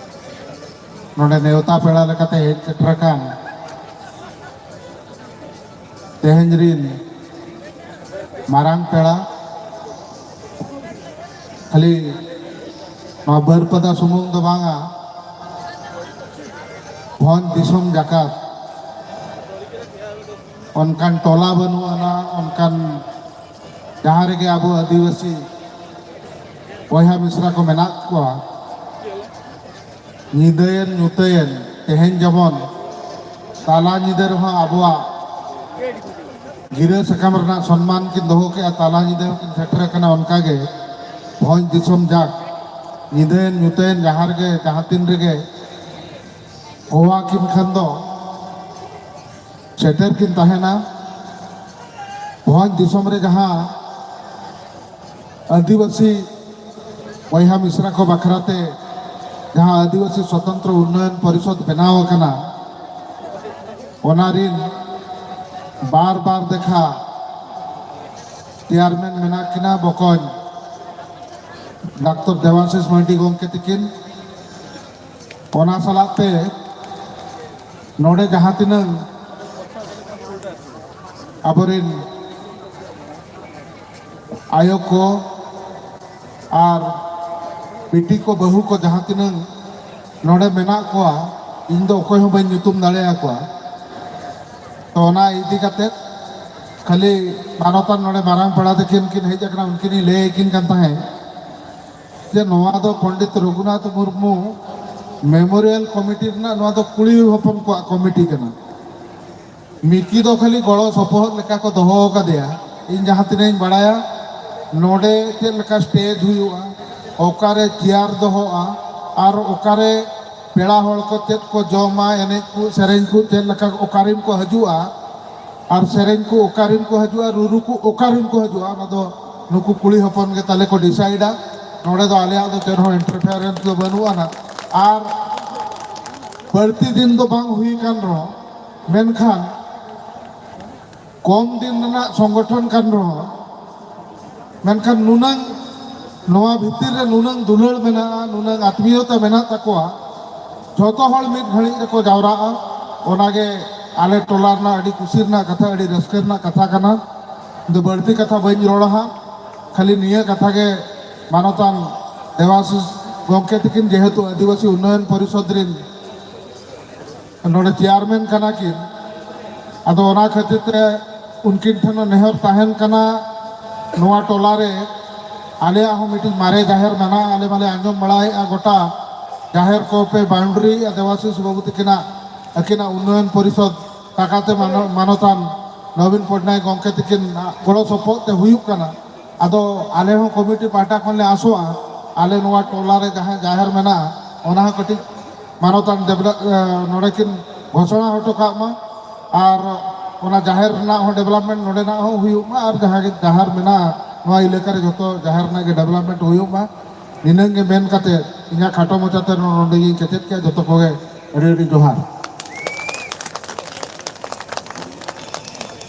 ᱱᱚᱰᱮ ᱱᱮᱣᱛᱟ ᱯᱮᱲᱟ ᱞᱮᱠᱟᱛᱮ ᱦᱮᱡ ᱥᱮᱴᱮᱨ ᱟᱠᱟᱱ ᱛᱮᱦᱮᱧ ᱨᱤᱱ ᱢᱟᱨᱟᱝ ᱯᱮᱲᱟ, ᱠᱷᱟᱹᱞᱤ ᱱᱚᱣᱟ ᱵᱟᱹᱨᱯᱟᱫᱟ ᱥᱩᱢᱩᱝ ᱫᱚ ᱵᱟᱝᱟ, ᱵᱷᱚᱸᱡᱽ ᱫᱤᱥᱚᱢ ᱡᱟᱠᱟᱛ ᱚᱱᱠᱟᱱ ᱴᱚᱞᱟ ᱵᱟᱹᱱᱩᱜ ᱟᱱᱟ, ᱚᱱᱠᱟᱱ ᱡᱟᱦᱟᱸ ᱨᱮᱜᱮ ᱟᱵᱚ ᱟᱹᱫᱤᱵᱟᱹᱥᱤ ᱵᱚᱭᱦᱟ ᱢᱤᱥᱨᱟ ᱠᱚ ᱢᱮᱱᱟᱜ ᱠᱚᱣᱟ, ᱧᱤᱫᱟᱹᱭᱮᱱ ᱧᱩᱛᱟᱹᱭᱮᱱ, ᱛᱮᱦᱮᱧ ᱡᱮᱢᱚᱱ ᱛᱟᱞᱟ ᱧᱤᱫᱟᱹ ᱨᱮᱦᱚᱸ ᱟᱵᱚᱣᱟᱜ ᱜᱤᱨᱟᱹ ᱥᱟᱠᱟᱢ ᱨᱮᱱᱟᱜ ᱥᱚᱱᱢᱟᱱ ᱠᱤᱱ ᱫᱚᱦᱚ ᱠᱮᱜᱼᱟ, ᱛᱟᱞᱟ ᱧᱤᱫᱟᱹ ᱦᱚᱸᱠᱤᱱ ᱥᱮᱴᱮᱨ ᱟᱠᱟᱱᱟ᱾ ᱚᱱᱠᱟᱜᱮ ᱵᱷᱚᱸᱡᱽ ᱫᱤᱥᱚᱢ ᱡᱟᱠ ᱧᱤᱫᱟᱹᱭᱮᱱ ᱧᱩᱛᱟᱹᱭᱮᱱ ᱡᱟᱦᱟᱸ ᱨᱮᱜᱮ ᱡᱟᱦᱟᱸ ᱛᱤᱱ ᱨᱮᱜᱮ ᱦᱚᱦᱚᱣᱟᱠᱤᱱ ᱠᱷᱟᱱ ᱫᱚ ᱥᱮᱴᱮᱨ ᱠᱤᱱ ᱛᱟᱦᱮᱱᱟ᱾ ᱵᱷᱚᱸᱡᱽ ᱫᱤᱥᱚᱢ ᱨᱮ ᱡᱟᱦᱟᱸ ᱟᱹᱫᱤᱵᱟᱹᱥᱤ ᱵᱚᱭᱦᱟ ᱢᱤᱥᱨᱟ ᱠᱚ ᱵᱟᱠᱷᱨᱟᱛᱮ ᱡᱟᱦᱟᱸ ᱟᱹᱫᱤᱵᱟᱹᱥᱤ ᱥᱚᱛᱚᱱᱛᱨᱚ ᱩᱱᱱᱚᱭᱚᱱ ᱯᱚᱨᱤᱥᱚᱫᱽ ᱵᱮᱱᱟᱣ ᱟᱠᱟᱱᱟ, ᱚᱱᱟ ᱨᱤᱱ ᱵᱟᱨ ᱵᱟᱨ ᱫᱮᱠᱷᱟ ᱪᱮᱭᱟᱨᱢᱮᱱ ᱢᱮᱱᱟᱜ ᱠᱤᱱᱟ ᱵᱚᱠᱚᱧ ᱰᱟᱠᱛᱚᱨ ᱫᱮᱵᱟᱥᱤᱥ ᱢᱟᱱᱰᱤ ᱜᱚᱢᱠᱮ ᱛᱤᱠᱤᱱ᱾ ᱚᱱᱟ ᱥᱟᱞᱟᱜ ᱛᱮ ᱱᱚᱰᱮ ᱡᱟᱦᱟᱸ ᱛᱤᱱᱟᱹᱝ ᱟᱵᱚᱨᱤᱱ ᱟᱭᱳ ᱠᱚ ᱟᱨ ᱵᱤᱴᱤ ᱠᱚ, ᱵᱟᱹᱦᱩ ᱠᱚ ᱡᱟᱦᱟᱸ ᱛᱤᱱᱟᱹᱝ ᱱᱚᱰᱮ ᱢᱮᱱᱟᱜ ᱠᱚᱣᱟ, ᱤᱧ ᱫᱚ ᱚᱠᱚᱭ ᱦᱚᱸ ᱵᱟᱹᱧ ᱧᱩᱛᱩᱢ ᱫᱟᱲᱮᱭᱟᱠᱚᱣᱟ᱾ ᱛᱚ ᱚᱱᱟ ᱤᱫᱤ ᱠᱟᱛᱮ ᱠᱷᱟᱹᱞᱤ ᱢᱟᱱᱚᱛᱟᱱ ᱱᱚᱰᱮ ᱢᱟᱨᱟᱝ ᱯᱮᱲᱟ ᱛᱟᱹᱠᱤᱱ ᱠᱤᱱ ᱦᱮᱡ ᱟᱠᱟᱱᱟ, ᱩᱱᱠᱤᱱ ᱤᱧ ᱞᱟᱹᱭ ᱟᱹᱠᱤᱱ ᱠᱟᱱ ᱛᱟᱦᱮᱸᱫ ᱡᱮ ᱱᱚᱣᱟ ᱫᱚ ᱯᱚᱱᱰᱤᱛ ᱨᱚᱜᱷᱩᱱᱟᱛᱷ ᱢᱩᱨᱢᱩ ᱢᱮᱢᱳᱨᱤᱭᱟᱞ ᱠᱚᱢᱤᱴᱤ ᱨᱮᱱᱟᱜ ᱱᱚᱣᱟ ᱫᱚ ᱠᱩᱲᱤ ᱦᱚᱯᱚᱱ ᱠᱚᱣᱟᱜ ᱠᱚᱢᱤᱴᱤ ᱠᱟᱱᱟ᱾ ᱢᱤᱠᱤ ᱫᱚ ᱠᱷᱟᱹᱞᱤ ᱜᱚᱲᱚ ᱥᱚᱯᱚᱦᱚᱫ ᱞᱮᱠᱟ ᱠᱚ ᱫᱚᱦᱚ ᱟᱠᱟᱫᱮᱭᱟ᱾ ᱤᱧ ᱡᱟᱦᱟᱸ ᱛᱤᱱᱟᱹᱜ ᱤᱧ ᱵᱟᱲᱟᱭᱟ, ᱱᱚᱰᱮ ᱪᱮᱫ ᱞᱮᱠᱟ ᱥᱴᱮᱡᱽ ᱦᱩᱭᱩᱜᱼᱟ, ᱚᱠᱟᱨᱮ ᱪᱮᱭᱟᱨ ᱫᱚᱦᱚᱜᱼᱟ, ᱟᱨ ᱚᱠᱟᱨᱮ ᱯᱮᱲᱟ ᱦᱚᱲ ᱠᱚ ᱪᱮᱫ ᱠᱚ ᱡᱚᱢᱟ, ᱮᱱᱮᱡ ᱠᱚ, ᱥᱮᱨᱮᱧ ᱠᱚ ᱪᱮᱫ ᱞᱮᱠᱟ, ᱚᱠᱟᱨᱮᱱ ᱠᱚ ᱦᱤᱡᱩᱜᱼᱟ, ᱟᱨ ᱥᱮᱨᱮᱧ ᱠᱚ ᱚᱠᱟᱨᱮᱱ ᱠᱚ ᱦᱤᱡᱩᱜᱼᱟ, ᱨᱩᱨᱩ ᱠᱚ ᱚᱠᱟᱨᱮᱱ ᱠᱚ ᱦᱤᱡᱩᱜᱼᱟ, ᱚᱱᱟ ᱫᱚ ᱱᱩᱠᱩ ᱠᱩᱲᱤ ᱦᱚᱯᱚᱱ ᱜᱮ ᱛᱟᱞᱮ ᱠᱚ ᱰᱤᱥᱟᱭᱤᱰᱟ᱾ ᱱᱚᱰᱮ ᱫᱚ ᱟᱞᱮᱭᱟᱜ ᱫᱚ ᱪᱮᱫ ᱦᱚᱸ ᱤᱱᱴᱟᱨᱯᱷᱮᱭᱟᱨᱮᱱᱥ ᱫᱚ ᱵᱟᱹᱱᱩᱜ ᱟᱱᱟ᱾ ᱟᱨ ᱵᱟᱹᱲᱛᱤ ᱫᱤᱱ ᱫᱚ ᱵᱟᱝ ᱦᱩᱭ ᱟᱠᱟᱱ ᱨᱮᱦᱚᱸ, ᱢᱮᱱᱠᱷᱟᱱ ᱠᱚᱢ ᱫᱤᱱ ᱨᱮᱱᱟᱜ ᱥᱚᱝᱜᱚᱴᱷᱚᱱ ᱠᱟᱱ ᱨᱮᱦᱚᱸ, ᱢᱮᱱᱠᱷᱟᱱ ᱱᱩᱱᱟᱹᱝ ᱱᱚᱣᱟ ᱵᱷᱤᱛᱤᱨ ᱨᱮ ᱱᱩᱱᱟᱹᱝ ᱫᱩᱞᱟᱹᱲ ᱢᱮᱱᱟᱜᱼᱟ, ᱱᱩᱱᱟᱹᱝ ᱟᱛᱢᱤᱭᱚᱛᱟ ᱢᱮᱱᱟᱜ ᱛᱟᱠᱚᱣᱟ, ᱡᱷᱚᱛᱚ ᱦᱚᱲ ᱢᱤᱫ ᱜᱷᱟᱹᱲᱤᱡ ᱨᱮᱠᱚ ᱡᱟᱣᱨᱟᱜᱼᱟ᱾ ᱚᱱᱟᱜᱮ ᱟᱞᱮ ᱴᱚᱞᱟ ᱨᱮᱱᱟᱜ ᱟᱹᱰᱤ ᱠᱩᱥᱤ ᱨᱮᱱᱟᱜ ᱠᱟᱛᱷᱟ, ᱟᱹᱰᱤ ᱨᱟᱹᱥᱠᱟᱹ ᱨᱮᱱᱟᱜ ᱠᱟᱛᱷᱟ ᱠᱟᱱᱟ᱾ ᱤᱧ ᱫᱚ ᱵᱟᱹᱲᱛᱤ ᱠᱟᱛᱷᱟ ᱵᱟᱹᱧ ᱨᱚᱲᱟ ᱦᱟᱸᱜ, ᱠᱷᱟᱹᱞᱤ ᱱᱤᱭᱟᱹ ᱠᱟᱛᱷᱟ ᱜᱮ ᱢᱟᱱᱚᱛᱟᱱ ᱫᱮᱵᱟᱥᱤᱥ ᱜᱚᱢᱠᱮ ᱛᱟᱹᱠᱤᱱ ᱡᱮᱦᱮᱛᱩ ᱟᱹᱫᱤᱵᱟᱹᱥᱤ ᱩᱱᱱᱚᱭᱚᱱ ᱯᱚᱨᱤᱥᱚᱫᱽ ᱨᱤᱱ ᱱᱚᱰᱮ ᱪᱮᱭᱟᱨᱢᱮᱱ ᱠᱟᱱᱟ ᱠᱤᱱ, ᱟᱫᱚ ᱚᱱᱟ ᱠᱷᱟᱹᱛᱤᱨ ᱛᱮ ᱩᱱᱠᱤᱱ ᱴᱷᱮᱱ ᱦᱚᱸ ᱱᱮᱦᱚᱨ ᱛᱟᱦᱮᱱ ᱠᱟᱱᱟ, ᱱᱚᱣᱟ ᱴᱚᱞᱟ ᱨᱮ ᱟᱞᱮᱭᱟᱜ ᱦᱚᱸ ᱢᱤᱫᱴᱤᱡ ᱢᱟᱨᱮ ᱡᱟᱦᱮᱨ ᱢᱮᱱᱟᱜᱼᱟ᱾ ᱟᱞᱮ ᱢᱟᱞᱮ ᱟᱸᱡᱚᱢ ᱵᱟᱲᱟᱭᱮᱫᱼᱟ ᱜᱚᱴᱟ ᱡᱟᱦᱮᱨ ᱠᱚᱯᱮ ᱵᱟᱣᱩᱱᱰᱟᱨᱤᱭᱮᱫᱼᱟ ᱫᱮᱵᱟᱥᱤᱥ ᱵᱟᱹᱵᱩ ᱛᱟᱹᱠᱤᱱᱟᱜ, ᱟᱹᱠᱤᱱᱟᱜ ᱩᱱᱱᱚᱭᱚᱱ ᱯᱚᱨᱤᱥᱚᱫᱽ ᱴᱟᱠᱟᱛᱮ ᱢᱟᱱᱚ-, ᱢᱟᱱᱚᱛᱟᱱ ᱱᱚᱵᱤᱱ ᱯᱚᱴᱱᱟᱭᱮᱠ ᱜᱚᱢᱠᱮ ᱛᱟᱹᱠᱤᱱ ᱜᱚᱲᱚ ᱥᱚᱯᱚᱦᱚᱫ ᱛᱮ ᱦᱩᱭᱩᱜ ᱠᱟᱱᱟ᱾ ᱟᱫᱚ ᱟᱞᱮ ᱦᱚᱸ ᱠᱚᱢᱤᱴᱤ ᱯᱟᱦᱴᱟ ᱠᱷᱚᱱ ᱞᱮ ᱟᱥᱚᱜᱼᱟ, ᱟᱞᱮ ᱱᱚᱣᱟ ᱴᱚᱞᱟ ᱨᱮ ᱡᱟᱦᱟᱸ ᱡᱟᱦᱮᱨ ᱢᱮᱱᱟᱜᱼᱟ, ᱚᱱᱟ ᱦᱚᱸ ᱠᱟᱹᱴᱤᱡ ᱢᱟᱱᱚᱛᱟᱱ ᱰᱮᱵᱷᱞᱚᱯ, ᱮ, ᱱᱚᱰᱮ ᱠᱤᱱ ᱜᱷᱳᱥᱚᱱᱟ ᱦᱚᱴᱚ ᱠᱟᱜ ᱢᱟ᱾ ᱟᱨ ᱚᱱᱟ ᱡᱟᱦᱮᱨ ᱨᱮᱱᱟᱜ ᱦᱚᱸ ᱰᱮᱵᱷᱞᱚᱯᱢᱮᱱᱴ ᱱᱚᱰᱮᱱᱟᱜ ᱦᱚᱸ ᱦᱩᱭᱩᱜ ᱢᱟ, ᱟᱨ ᱡᱟᱦᱟᱸ ᱜᱮ ᱡᱟᱦᱮᱨ ᱢᱮᱱᱟᱜᱼᱟ, ᱱᱚᱣᱟ ᱮᱞᱟᱠᱟ ᱨᱮ ᱡᱷᱚᱛᱚ ᱡᱟᱦᱮᱨ ᱨᱮᱱᱟᱜ ᱜᱮ ᱰᱮᱵᱷᱞᱚᱯᱢᱮᱱᱴ ᱦᱩᱭᱩᱜ ᱢᱟ᱾ ᱱᱤᱱᱟᱹᱝ ᱜᱮ ᱢᱮᱱ ᱠᱟᱛᱮ ᱤᱧᱟᱹᱜ ᱠᱷᱟᱴᱚ ᱢᱚᱪᱟᱛᱮ ᱱᱚᱰᱮ ᱜᱤᱧ ᱠᱮᱪᱮᱫ ᱠᱮᱫᱼᱟ᱾ ᱡᱷᱚᱛᱚ ᱠᱚᱜᱮ ᱟᱹᱰᱤ ᱟᱹᱰᱤ ᱡᱚᱦᱟᱨ᱾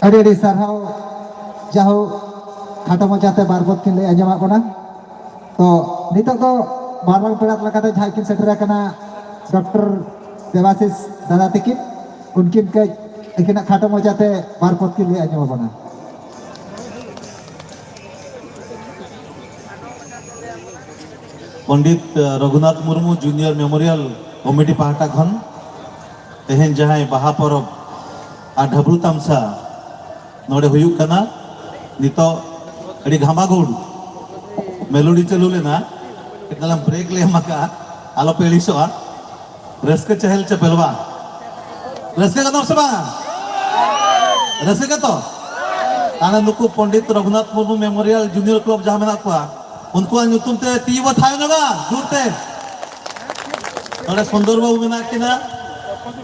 ᱟᱹᱰᱤ ᱟᱹᱰᱤ ᱥᱟᱨᱦᱟᱣ᱾ ᱡᱟᱦᱳ, ᱠᱷᱟᱴᱚ ᱢᱚᱪᱟᱛᱮ ᱵᱟᱨ ᱯᱚᱫ ᱠᱤᱱ ᱞᱟᱹᱭ ᱟᱸᱡᱚᱢᱟᱜ ᱵᱚᱱᱟ᱾ ᱛᱚ ᱱᱤᱛᱚᱜ ᱫᱚ ᱢᱟᱨᱟᱝ ᱯᱮᱲᱟ ᱞᱮᱠᱟᱛᱮ ᱡᱟᱦᱟᱸᱭ ᱠᱤᱱ ᱥᱮᱴᱮᱨ ᱟᱠᱟᱱᱟ, ᱰᱚᱠᱴᱚᱨ ᱫᱮᱵᱟᱥᱤᱥ ᱫᱟᱫᱟ ᱛᱤᱠᱤᱱ, ᱩᱱᱠᱤᱱ ᱠᱟᱹᱡ ᱟᱹᱠᱤᱱᱟᱜ ᱠᱷᱟᱴᱚ ᱢᱚᱪᱟᱛᱮ ᱵᱟᱨ ᱯᱚᱫ ᱠᱤᱱ ᱞᱟᱹᱭ ᱟᱸᱡᱚᱢ ᱟᱵᱚᱱᱟ᱾ Pandit Raghunath Murmu junior memorial committee ᱯᱟᱦᱴᱟ ᱠᱷᱚᱱ ᱛᱮᱦᱮᱧ ᱡᱟᱦᱟᱸᱭ ᱵᱟᱦᱟ ᱯᱚᱨᱚᱵᱽ ᱟᱨ ᱰᱷᱟᱵᱽᱨᱩ ᱛᱟᱢᱥᱟ ᱱᱚᱰᱮ ᱦᱩᱭᱩᱜ ᱠᱟᱱᱟ, ᱱᱤᱛᱚᱜ ᱟᱹᱰᱤ ᱜᱷᱟᱢᱟᱜᱩᱲ ᱢᱮᱞᱳᱰᱤ ᱪᱟᱹᱞᱩ ᱞᱮᱱᱟ, ᱠᱟᱹᱴᱤᱡ ᱛᱟᱞᱟᱝ ᱵᱨᱮᱠ ᱞᱮ ᱮᱢ ᱟᱠᱟᱫᱼᱟ, ᱟᱞᱚᱯᱮ ᱟᱹᱲᱤᱥᱚᱜᱼᱟ᱾ ᱨᱟᱹᱥᱠᱟᱹ ᱪᱮᱦᱮᱞ ᱪᱮᱯᱮᱞ ᱵᱟᱝ? ᱨᱟᱹᱥᱠᱟᱹ ᱠᱟᱱᱟ ᱥᱮ ᱵᱟᱝ? ᱨᱟᱹᱥᱠᱟᱹ ᱠᱟᱛᱚ? ᱛᱟᱦᱞᱮ ᱱᱩᱠᱩ Pandit Raghunath Murmu memorial junior club ᱡᱟᱦᱟᱸ ᱢᱮᱱᱟᱜ ᱠᱚᱣᱟ, ᱩᱱᱠᱩᱣᱟᱜ ᱧᱩᱛᱩᱢ ᱛᱮ ᱛᱤ ᱵᱚ ᱛᱷᱟᱭ ᱧᱚᱜᱟ ᱡᱳᱨ ᱛᱮ᱾ ᱱᱚᱰᱮ ᱥᱩᱱᱫᱚᱨ ᱵᱟᱹᱵᱩ ᱢᱮᱱᱟᱜ ᱠᱤᱱᱟ,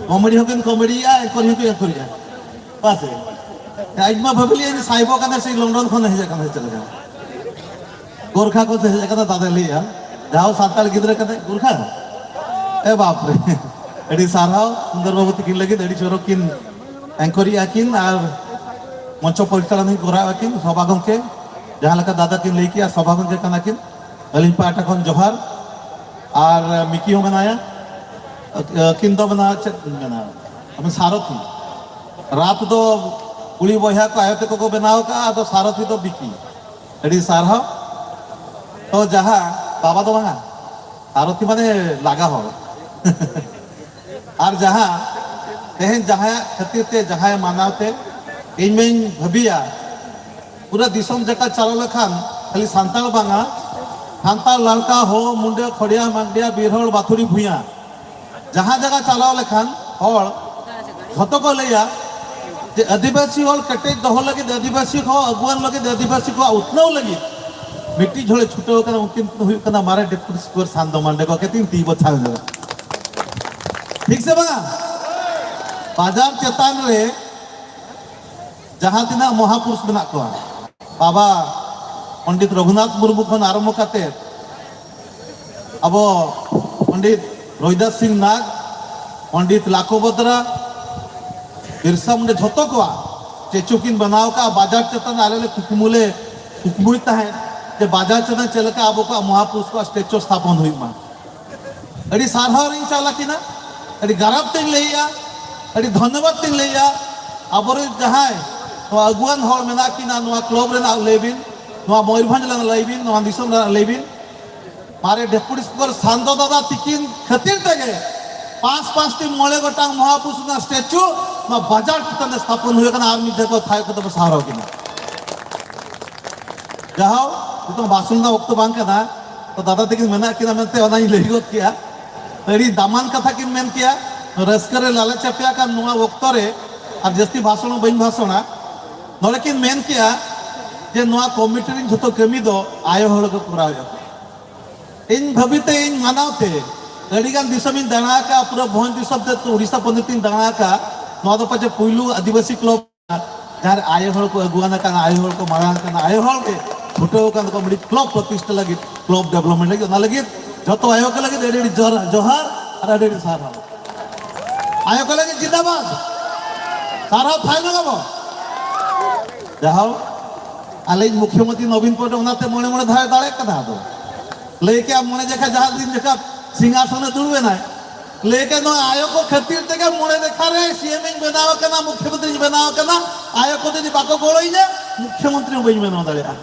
ᱠᱚᱢᱮᱰᱤ ᱦᱚᱸᱠᱤᱱ ᱠᱚᱢᱮᱰᱤᱭᱮᱜᱼᱟ, ᱮᱝᱠᱚᱨᱤᱝ ᱦᱚᱸᱠᱤᱱ ᱮᱝᱠᱚᱨᱤᱝᱟ᱾ ᱵᱟᱥᱮ? ᱟᱡ ᱢᱟ ᱵᱷᱟᱹᱵᱤ ᱞᱮᱭᱟ ᱥᱟᱭᱵᱚ ᱠᱟᱱᱟ ᱥᱮ ᱞᱚᱱᱰᱚᱱ ᱠᱷᱚᱱ ᱦᱮᱡ ᱟᱠᱟᱱᱟ ᱥᱮ ᱪᱮᱫ ᱞᱮᱠᱟ? ᱜᱳᱨᱠᱷᱟ ᱠᱷᱚᱱ ᱥᱮ ᱦᱮᱡ ᱟᱠᱟᱱᱟ ᱫᱟᱫᱟ ᱞᱟᱹᱭᱮᱜᱼᱟ, ᱡᱟᱦᱟᱸ ᱥᱟᱱᱛᱟᱲ ᱜᱤᱫᱽᱨᱟᱹ ᱠᱟᱱᱟᱭ ᱜᱳᱨᱠᱷᱟ᱾ ᱮ ᱵᱟᱯ ᱨᱮ, ᱟᱹᱰᱤ ᱥᱟᱨᱦᱟᱣ ᱥᱩᱱᱫᱚᱨ ᱵᱟᱹᱵᱩ ᱛᱟᱹᱠᱤᱱ ᱞᱟᱹᱜᱤᱫ, ᱟᱹᱰᱤ ᱪᱚᱨᱚᱠ ᱠᱤᱱ ᱮᱝᱠᱚᱨᱤᱝ ᱟᱹᱠᱤᱱ ᱟᱨ ᱢᱚᱧᱪᱚ ᱯᱚᱨᱤᱪᱟᱞᱚᱱ ᱦᱚᱸ ᱠᱚᱨᱟᱣ ᱟᱹᱠᱤᱱ᱾ ᱥᱚᱵᱷᱟ ᱜᱚᱢᱠᱮ, ᱡᱟᱦᱟᱸ ᱞᱮᱠᱟ ᱫᱟᱫᱟ ᱠᱤᱱ ᱞᱟᱹᱭ ᱠᱮᱜᱼᱟ, ᱥᱚᱵᱷᱟ ᱜᱚᱢᱠᱮ ᱠᱟᱱᱟ ᱠᱤᱱ᱾ ᱟᱹᱞᱤᱧ ᱯᱟᱦᱴᱟ ᱠᱷᱚᱱ ᱡᱚᱦᱟᱨ᱾ ᱟᱨ ᱢᱤᱠᱤ ᱦᱚᱸ ᱢᱮᱱᱟᱭᱟ᱾ ᱟᱹᱠᱤᱱ ᱫᱚ ᱢᱮᱱᱟ ᱪᱮᱫ ᱤᱧ ᱢᱮᱱᱟ, ᱟᱵᱚ ᱥᱟᱨᱚᱛᱷᱤ᱾ ᱨᱟᱛ ᱫᱚ ᱠᱩᱲᱤ ᱵᱚᱭᱦᱟ ᱠᱚ ᱟᱭᱳ ᱛᱟᱠᱚ ᱠᱚ ᱵᱮᱱᱟᱣ ᱟᱠᱟᱫᱼᱟ, ᱟᱫᱚ ᱥᱟᱨᱚᱛᱷᱤ ᱫᱚ ᱵᱤᱠᱤ᱾ ᱟᱹᱰᱤ ᱥᱟᱨᱦᱟᱣ᱾ ᱛᱚ ᱡᱟᱦᱟᱸ ᱵᱟᱵᱟ ᱫᱚ ᱵᱟᱝᱟ, ᱥᱟᱨᱚᱛᱷᱤ ᱢᱟᱱᱮ ᱞᱟᱜᱟ ᱦᱚᱲ᱾ ᱟᱨ ᱡᱟᱦᱟᱸ ᱛᱮᱦᱮᱧ ᱡᱟᱦᱟᱸᱭᱟᱜ ᱠᱷᱟᱹᱛᱤᱨ ᱛᱮ, ᱡᱟᱦᱟᱸᱭ ᱢᱟᱱᱟᱣ ᱛᱮ, ᱤᱧ ᱢᱟᱧ ᱵᱷᱟᱹᱵᱤᱭᱟ ᱯᱩᱨᱟᱹ ᱫᱤᱥᱚᱢ ᱡᱟᱠᱟᱛ ᱪᱟᱞᱟᱣ ᱞᱮᱠᱷᱟᱱ ᱠᱷᱟᱹᱞᱤ ᱥᱟᱱᱛᱟᱲ ᱵᱟᱝᱟ, ᱥᱟᱱᱛᱟᱲ, ᱞᱟᱲᱠᱟ, ᱦᱳ, ᱢᱩᱱᱰᱟᱹ, ᱠᱷᱚᱲᱤᱭᱟ, ᱢᱟᱱᱰᱤᱭᱟ, ᱵᱤᱨᱦᱚᱲ, ᱵᱟᱹᱛᱷᱩᱲᱤ, ᱵᱷᱩᱭᱟ, ᱡᱟᱦᱟᱸ ᱡᱟᱭᱜᱟ ᱪᱟᱞᱟᱣ ᱞᱮᱠᱷᱟᱱ ᱦᱚᱲ ᱡᱷᱚᱛᱚ ᱠᱚ ᱞᱟᱹᱭᱟ ᱡᱮ ᱟᱹᱫᱤᱵᱟᱹᱥᱤ ᱦᱚᱲ ᱠᱮᱴᱮᱡ ᱫᱚᱦᱚ ᱞᱟᱹᱜᱤᱫ, ᱟᱹᱫᱤᱵᱟᱹᱥᱤ ᱠᱚ ᱟᱹᱜᱩᱣᱟᱹᱱ ᱞᱟᱹᱜᱤᱫ, ᱟᱹᱫᱤᱵᱟᱹᱥᱤ ᱠᱚᱣᱟᱜ ᱩᱛᱱᱟᱹᱣ ᱞᱟᱹᱜᱤᱫ ᱢᱤᱫᱴᱤᱡ ᱦᱚᱲᱮ ᱪᱷᱩᱴᱟᱹᱣ ᱠᱟᱱᱟ, ᱩᱱᱠᱤᱱ ᱫᱚ ᱦᱩᱭᱩᱜ ᱠᱟᱱᱟ ᱢᱟᱨᱮ ᱰᱮᱯᱩᱴᱤ ᱥᱯᱤᱠᱟᱨ ᱥᱟᱱᱫᱚ ᱢᱟᱱᱰᱮ ᱠᱚ᱾ ᱠᱟᱹᱴᱤᱡ ᱛᱤ ᱵᱚ ᱛᱷᱟᱭᱚ ᱧᱚᱜᱟ᱾ ᱴᱷᱤᱠ ᱥᱮ ᱵᱟᱝᱟ? ᱵᱟᱡᱟᱨ ᱪᱮᱛᱟᱱ ᱨᱮ ᱡᱟᱦᱟᱸ ᱛᱤᱱᱟᱹᱜ ᱢᱚᱦᱟᱯᱩᱨᱩᱥ ᱢᱮᱱᱟᱜ ᱠᱚᱣᱟ, ᱵᱟᱵᱟ ᱯᱚᱱᱰᱤᱛ ᱨᱚᱜᱷᱩᱱᱟᱛᱷ ᱢᱩᱨᱢᱩ ᱠᱷᱚᱱ ᱟᱨᱟᱢᱵᱷᱚ ᱠᱟᱛᱮ ᱟᱵᱚ ᱯᱚᱱᱰᱤᱛ ᱨᱚᱭᱫᱟᱥ ᱥᱤᱝ ᱱᱟᱜᱽ, ᱯᱚᱱᱰᱤᱛ ᱞᱟᱠᱷᱳ ᱵᱚᱫᱽᱨᱟ, ᱵᱤᱨᱥᱟ ᱢᱩᱱᱰᱟ, ᱡᱷᱚᱛᱚ ᱠᱚᱣᱟᱜ ᱥᱴᱮᱪᱩ ᱠᱤᱱ ᱵᱮᱱᱟᱣ ᱠᱟᱜᱼᱟ᱾ ᱵᱟᱡᱟᱨ ᱪᱮᱛᱟᱱ ᱨᱮ ᱟᱞᱮ ᱞᱮ ᱠᱩᱠᱢᱩ ᱞᱮ ᱠᱩᱠᱢᱩᱭ ᱛᱟᱦᱮᱸᱫ ᱡᱮ ᱵᱟᱡᱟᱨ ᱪᱮᱛᱟᱱ ᱪᱮᱫ ᱞᱮᱠᱟ ᱟᱵᱚ ᱠᱚᱣᱟᱜ ᱢᱚᱦᱟᱯᱩᱨᱩᱥ ᱠᱚᱣᱟᱜ ᱥᱴᱮᱪᱩ ᱥᱛᱷᱟᱯᱚᱱ ᱦᱩᱭᱩᱜ ᱢᱟ᱾ ᱟᱹᱰᱤ ᱥᱟᱨᱦᱟᱣ ᱨᱤᱧ ᱪᱟᱞ ᱟᱹᱠᱤᱱᱟ, ᱟᱹᱰᱤ ᱜᱟᱨᱚᱵ ᱛᱤᱧ ᱞᱟᱹᱭᱮᱜᱼᱟ, ᱟᱹᱰᱤ ᱫᱷᱚᱱᱭᱚᱵᱟᱫ ᱛᱤᱧ ᱞᱟᱹᱭᱮᱜᱼᱟ᱾ ᱟᱵᱚᱨᱮᱱ ᱡᱟᱦᱟᱸᱭ ᱱᱚᱣᱟ ᱟᱹᱜᱩᱣᱟᱱ ᱦᱚᱲ ᱢᱮᱱᱟᱜ ᱠᱤᱱᱟ, ᱱᱚᱣᱟ ᱠᱞᱟᱵᱽ ᱨᱮᱱᱟᱜ ᱞᱟᱹᱭ ᱵᱤᱱ, ᱱᱚᱣᱟ ᱢᱚᱭᱩᱨᱵᱷᱚᱸᱡᱽ ᱨᱮᱱᱟᱜ ᱞᱟᱹᱭ ᱵᱤᱱ, ᱱᱚᱣᱟ ᱫᱤᱥᱚᱢ ᱨᱮᱱᱟᱜ ᱞᱟᱹᱭ ᱵᱤᱱ, ᱢᱟᱨᱮ ᱰᱮᱯᱩᱴᱤ ᱥᱯᱤᱠᱟᱨ ᱥᱟᱱᱫᱚ ᱫᱟᱫᱟ ᱛᱤᱠᱤᱱ ᱠᱷᱟᱹᱛᱤᱨ ᱛᱮᱜᱮ ᱯᱟᱸᱪ ᱯᱟᱸᱪᱴᱤ ᱢᱚᱬᱮ ᱜᱚᱴᱟᱝ ᱢᱚᱦᱟᱯᱩᱨᱩᱥ ᱨᱮᱱᱟᱜ ᱥᱴᱮᱪᱩ ᱱᱚᱣᱟ ᱵᱟᱡᱟᱨ ᱪᱮᱛᱟᱱ ᱨᱮ ᱥᱛᱷᱟᱯᱚᱱ ᱦᱩᱭ ᱟᱠᱟᱱᱟ᱾ ᱟᱨ ᱢᱤᱫ ᱫᱷᱟᱣ ᱠᱚ ᱛᱷᱟᱭᱚ ᱠᱟᱛᱮ ᱵᱚ ᱥᱟᱨᱦᱟᱣ ᱠᱤᱱᱟ᱾ ᱡᱟᱦᱟᱣ, ᱱᱤᱛᱚᱝ ᱵᱷᱟᱥᱚᱱ ᱨᱮᱱᱟᱜ ᱚᱠᱛᱚ ᱵᱟᱝ ᱠᱟᱱᱟ, ᱛᱚ ᱫᱟᱫᱟ ᱛᱟᱹᱠᱤᱱ ᱢᱮᱱᱟᱜ ᱠᱤᱱᱟ ᱢᱮᱱᱛᱮ ᱚᱱᱟᱧ ᱞᱟᱹᱭ ᱜᱚᱫ ᱠᱮᱜᱼᱟ᱾ ᱟᱹᱰᱤ ᱫᱟᱢᱟᱱ ᱠᱟᱛᱷᱟ ᱠᱤᱱ ᱢᱮᱱ ᱠᱮᱜᱼᱟ, ᱨᱟᱹᱥᱠᱟᱹ ᱨᱮ ᱞᱟᱞᱮ ᱪᱟᱯᱮ ᱟᱠᱟᱱ ᱱᱚᱣᱟ ᱚᱠᱛᱚ ᱨᱮ, ᱟᱨ ᱡᱟᱹᱥᱛᱤ ᱵᱷᱟᱥᱚᱱ ᱦᱚᱸ ᱵᱟᱹᱧ ᱵᱷᱟᱥᱚᱱᱟ, ᱱᱚᱰᱮ ᱠᱤᱱ ᱢᱮᱱ ᱠᱮᱜᱼᱟ ᱡᱮ ᱱᱚᱣᱟ ᱠᱚᱢᱤᱴᱤ ᱨᱮᱱ ᱡᱷᱚᱛᱚ ᱠᱟᱹᱢᱤ ᱫᱚ ᱟᱭᱳ ᱦᱚᱲ ᱠᱚ ᱠᱚᱨᱟᱣᱮᱫᱼᱟ᱾ ᱤᱧ ᱵᱷᱟᱹᱵᱤ ᱛᱮ, ᱤᱧ ᱢᱟᱱᱟᱣ ᱛᱮ ᱟᱹᱰᱤ ᱜᱟᱱ ᱫᱤᱥᱚᱢ ᱤᱧ ᱫᱟᱬᱟ ᱟᱠᱟᱫᱼᱟ, ᱯᱩᱨᱟᱹ ᱵᱷᱚᱸᱡᱽ ᱫᱤᱥᱚᱢ ᱛᱮ ᱩᱲᱤᱥᱥᱟ ᱯᱚᱱᱚᱛ ᱤᱧ ᱫᱟᱬᱟ ᱟᱠᱟᱫᱼᱟ᱾ ᱱᱚᱣᱟ ᱫᱚ ᱯᱟᱪᱮ ᱯᱩᱭᱞᱩ ᱟᱹᱫᱤᱵᱟᱹᱥᱤ ᱠᱞᱚᱵ ᱡᱟᱦᱟᱸ ᱨᱮ ᱟᱭᱳ ᱦᱚᱲ ᱠᱚ ᱟᱹᱜᱩᱣᱟᱱ ᱟᱠᱟᱱᱟ, ᱟᱭᱳ ᱦᱚᱲ ᱠᱚ ᱢᱟᱲᱟᱝ ᱟᱠᱟᱱᱟ, ᱟᱭᱳ ᱦᱚᱲ ᱜᱮ ᱪᱷᱩᱴᱟᱹᱣ ᱟᱠᱟᱱ ᱠᱚ ᱢᱤᱫᱴᱤᱡ ᱠᱞᱚᱵ ᱯᱨᱚᱛᱤᱥᱴᱷᱟ ᱞᱟᱹᱜᱤᱫ, ᱠᱞᱚᱵ ᱰᱮᱵᱷᱞᱚᱯᱢᱮᱱᱴ ᱞᱟᱹᱜᱤᱫ᱾ ᱚᱱᱟ ᱞᱟᱹᱜᱤᱫ ᱡᱚᱛᱚ ᱟᱭᱳ ᱠᱚ ᱞᱟᱹᱜᱤᱫ ᱟᱹᱰᱤ ᱟᱹᱰᱤ ᱡᱚᱦᱟᱨ, ᱡᱚᱦᱟᱨ ᱟᱨ ᱟᱹᱰᱤ ᱟᱹᱰᱤ ᱥᱟᱨᱦᱟᱣ᱾ ᱟᱭᱳ ᱠᱚ ᱞᱟᱹᱜᱤᱫ ᱡᱤᱱᱫᱟᱵᱟᱫ, ᱥᱟᱨᱦᱟᱣ ᱛᱷᱟᱭ ᱞᱟᱜᱟᱵᱚ᱾ ᱡᱟᱦᱟᱣ, ᱟᱞᱮᱭᱤᱡ ᱢᱩᱠᱷᱭᱚᱢᱚᱱᱛᱨᱤ ᱱᱚᱵᱤᱱ ᱯᱚᱴᱱᱟᱭᱮᱠ ᱚᱱᱟᱛᱮ ᱢᱚᱬᱮ ᱢᱚᱬᱮ ᱫᱷᱟᱣ ᱮ ᱫᱟᱲᱮᱭᱟᱜ ᱠᱟᱱᱟ᱾ ᱟᱫᱚ ᱞᱟᱹᱭ ᱠᱮᱜᱼᱟ ᱢᱚᱬᱮ ᱡᱚᱠᱷᱟ, ᱡᱟᱦᱟᱸ ᱫᱤᱱ ᱡᱚᱠᱷᱟ ᱥᱤᱝᱦᱟᱥᱚᱱ ᱮ ᱫᱩᱲᱩᱵ ᱮᱱᱟᱭ, ᱞᱟᱹᱭ ᱠᱮᱜᱼᱟ ᱱᱚᱣᱟ ᱟᱭᱳ ᱠᱚ ᱠᱷᱟᱹᱛᱤᱨ ᱛᱮᱜᱮ ᱢᱚᱬᱮ ᱡᱚᱠᱷᱟ ᱨᱮ ᱥᱤ ᱮᱢ ᱤᱧ ᱵᱮᱱᱟᱣ ᱟᱠᱟᱱᱟ, ᱢᱩᱠᱷᱭᱚᱢᱚᱱᱛᱨᱤᱧ ᱵᱮᱱᱟᱣ ᱟᱠᱟᱱᱟ᱾ ᱟᱭᱳ ᱠᱚ ᱡᱩᱫᱤ ᱵᱟᱠᱚ ᱜᱚᱲᱚᱧᱟ, ᱢᱩᱠᱷᱭᱚᱢᱚᱱᱛᱨᱤ ᱦᱚᱸ ᱵᱟᱹᱧ ᱵᱮᱱᱟᱣ ᱫᱟᱲᱮᱭᱟᱜᱼᱟ᱾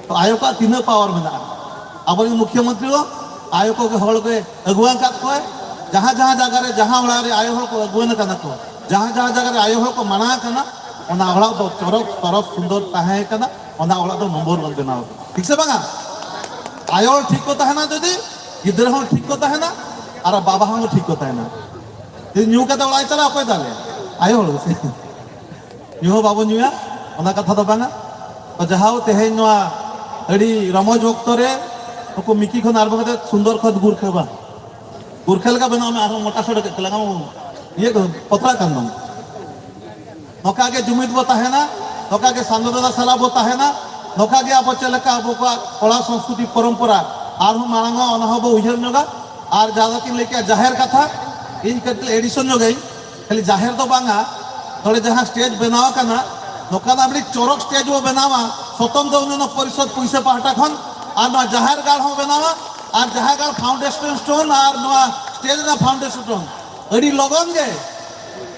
ᱛᱚ ᱟᱭᱳ ᱠᱚᱣᱟᱜ ᱛᱤᱱᱟᱹᱜ ᱯᱟᱣᱟᱨ ᱢᱮᱱᱟᱜᱼᱟ? ᱟᱵᱚᱨᱮᱱ ᱢᱩᱠᱷᱭᱚᱢᱚᱱᱛᱨᱤ ᱦᱚᱸ ᱟᱭᱳ ᱠᱚᱜᱮ ᱦᱚᱲ ᱜᱮ ᱟᱹᱜᱩᱣᱟᱱ ᱟᱠᱟᱫ ᱠᱚᱣᱟᱭ᱾ ᱡᱟᱦᱟᱸ ᱡᱟᱦᱟᱸ ᱡᱟᱭᱜᱟ ᱨᱮ, ᱡᱟᱦᱟᱸ ᱚᱲᱟᱜ ᱨᱮ ᱟᱭᱳ ᱦᱚᱲ ᱠᱚ ᱟᱹᱜᱩᱣᱟᱱ ᱠᱟᱱᱟ ᱠᱚ, ᱡᱟᱦᱟᱸ ᱡᱟᱦᱟᱸ ᱡᱟᱭᱜᱟ ᱨᱮ ᱟᱭᱳ ᱦᱚᱲ ᱠᱚ ᱢᱟᱱᱟ ᱟᱠᱟᱱᱟ, ᱚᱱᱟ ᱚᱲᱟᱜ ᱫᱚ ᱪᱚᱨᱚᱠ ᱥᱚᱨᱚᱥ ᱥᱩᱱᱫᱚᱨ ᱛᱟᱦᱮᱸ ᱠᱟᱱᱟ, ᱚᱱᱟ ᱚᱲᱟᱜ ᱫᱚ ᱱᱚᱢᱵᱚᱨ ᱚᱣᱟᱱ ᱵᱮᱱᱟᱣ ᱟᱠᱟᱱᱟ᱾ ᱴᱷᱤᱠ ᱥᱮ ᱵᱟᱝᱟ? ᱟᱭᱳ ᱦᱚᱲ ᱴᱷᱤᱠ ᱠᱚ ᱛᱟᱦᱮᱱᱟ, ᱡᱩᱫᱤ ᱜᱤᱫᱽᱨᱟᱹ ᱦᱚᱸ ᱴᱷᱤᱠ ᱠᱚ ᱛᱟᱦᱮᱱᱟ ᱟᱨ ᱵᱟᱵᱟ ᱦᱚᱸ ᱴᱷᱤᱠ ᱠᱚ ᱛᱟᱦᱮᱱᱟ᱾ ᱡᱩᱫᱤ ᱧᱩ ᱠᱟᱛᱮ ᱚᱲᱟᱜ ᱮ ᱪᱟᱞᱟᱜᱼᱟ, ᱚᱠᱚᱭ ᱫᱟᱞᱮᱭᱟ? ᱟᱭᱳ ᱦᱚᱲ ᱜᱮᱥᱮ᱾ ᱧᱩ ᱦᱚᱸ ᱵᱟᱵᱚᱱ ᱧᱩᱭᱟ, ᱚᱱᱟ ᱠᱟᱛᱷᱟ ᱫᱚ ᱵᱟᱝᱟ᱾ ᱛᱚ ᱡᱟᱦᱟᱸ ᱛᱮᱦᱮᱧ ᱱᱚᱣᱟ ᱟᱹᱰᱤ ᱨᱚᱢᱚᱡᱽ ᱚᱠᱛᱚ ᱨᱮ ᱱᱩᱠᱩ ᱢᱤᱠᱤ ᱠᱷᱚᱱ ᱟᱨᱟᱢᱵᱷᱚ ᱠᱟᱛᱮ ᱥᱩᱱᱫᱚᱨ ᱠᱷᱚᱱ ᱜᱩᱨᱠᱷᱟᱹ ᱵᱟ, ᱜᱩᱨᱠᱷᱟᱹ ᱞᱮᱠᱟ ᱵᱮᱱᱟᱣ ᱢᱮ, ᱟᱨᱦᱚᱸ ᱢᱚᱴᱟ ᱥᱚᱲᱮ ᱠᱮᱫ ᱛᱟᱞᱟᱝᱟ, ᱤᱭᱟᱹ ᱠᱚ ᱯᱚᱛᱲᱟ ᱠᱟᱱ ᱫᱚ᱾ ᱱᱚᱝᱠᱟ ᱜᱮ ᱡᱩᱢᱤᱫ ᱵᱚ ᱛᱟᱦᱮᱱᱟ, ᱱᱚᱝᱠᱟ ᱜᱮ ᱥᱟᱱᱫᱚ ᱫᱟᱫᱟ ᱥᱟᱞᱟᱜ ᱵᱚ ᱛᱟᱦᱮᱱᱟ, ᱱᱚᱝᱠᱟ ᱜᱮ ᱟᱵᱚ ᱪᱮᱫ ᱞᱮᱠᱟ ᱟᱵᱚ ᱠᱚᱣᱟᱜ ᱠᱚᱞᱟ ᱥᱚᱝᱥᱠᱨᱤᱛᱤ ᱯᱚᱨᱚᱢᱯᱚᱨᱟ ᱟᱨᱦᱚᱸ ᱢᱟᱲᱟᱝᱚᱜᱼᱟ, ᱚᱱᱟ ᱦᱚᱸ ᱵᱚ ᱩᱭᱦᱟᱹᱨ ᱧᱚᱜᱟ᱾ ᱟᱨ ᱡᱟᱦᱟᱸ ᱫᱚ ᱠᱤᱱ ᱞᱟᱹᱭ ᱠᱮᱜᱼᱟ ᱡᱟᱦᱮᱨ ᱠᱟᱛᱷᱟ, ᱤᱧ ᱠᱟᱹᱴᱤᱡ ᱮᱰᱤᱥᱚᱱ ᱧᱚᱜᱟᱹᱧ, ᱠᱷᱟᱹᱞᱤ ᱡᱟᱦᱮᱨ ᱫᱚ ᱵᱟᱝᱟ, ᱱᱚᱰᱮ ᱡᱟᱦᱟᱸ ᱥᱴᱮᱡᱽ ᱵᱮᱱᱟᱣ ᱟᱠᱟᱱᱟ, ᱱᱚᱝᱠᱟᱱᱟᱜ ᱢᱤᱫᱴᱤᱡ ᱪᱚᱨᱚᱠ ᱥᱴᱮᱡᱽ ᱵᱚ ᱵᱮᱱᱟᱣᱟ, ᱥᱚᱛᱚᱱᱛᱨᱚ ᱩᱱᱱᱚᱭᱚᱱ ᱯᱚᱨᱤᱥᱚᱫ ᱯᱩᱭᱥᱟᱹ ᱯᱟᱦᱴᱟ ᱠᱷᱚᱱ, ᱟᱨ ᱱᱚᱣᱟ ᱡᱟᱦᱮᱨ ᱜᱟᱲ ᱦᱚᱸ ᱵᱮᱱᱟᱣᱟ, ᱟᱨ ᱡᱟᱦᱮᱨ ᱜᱟᱲ ᱯᱷᱟᱣᱩᱱᱰᱮᱥᱚᱱ ᱥᱴᱳᱱ ᱟᱨ ᱱᱚᱣᱟ ᱥᱴᱮᱡᱽ ᱨᱮᱱᱟᱜ ᱯᱷᱟᱣᱩᱱᱰᱮᱥᱚᱱ ᱥᱴᱳᱱ ᱟᱹᱰᱤ ᱞᱚᱜᱚᱱ ᱜᱮ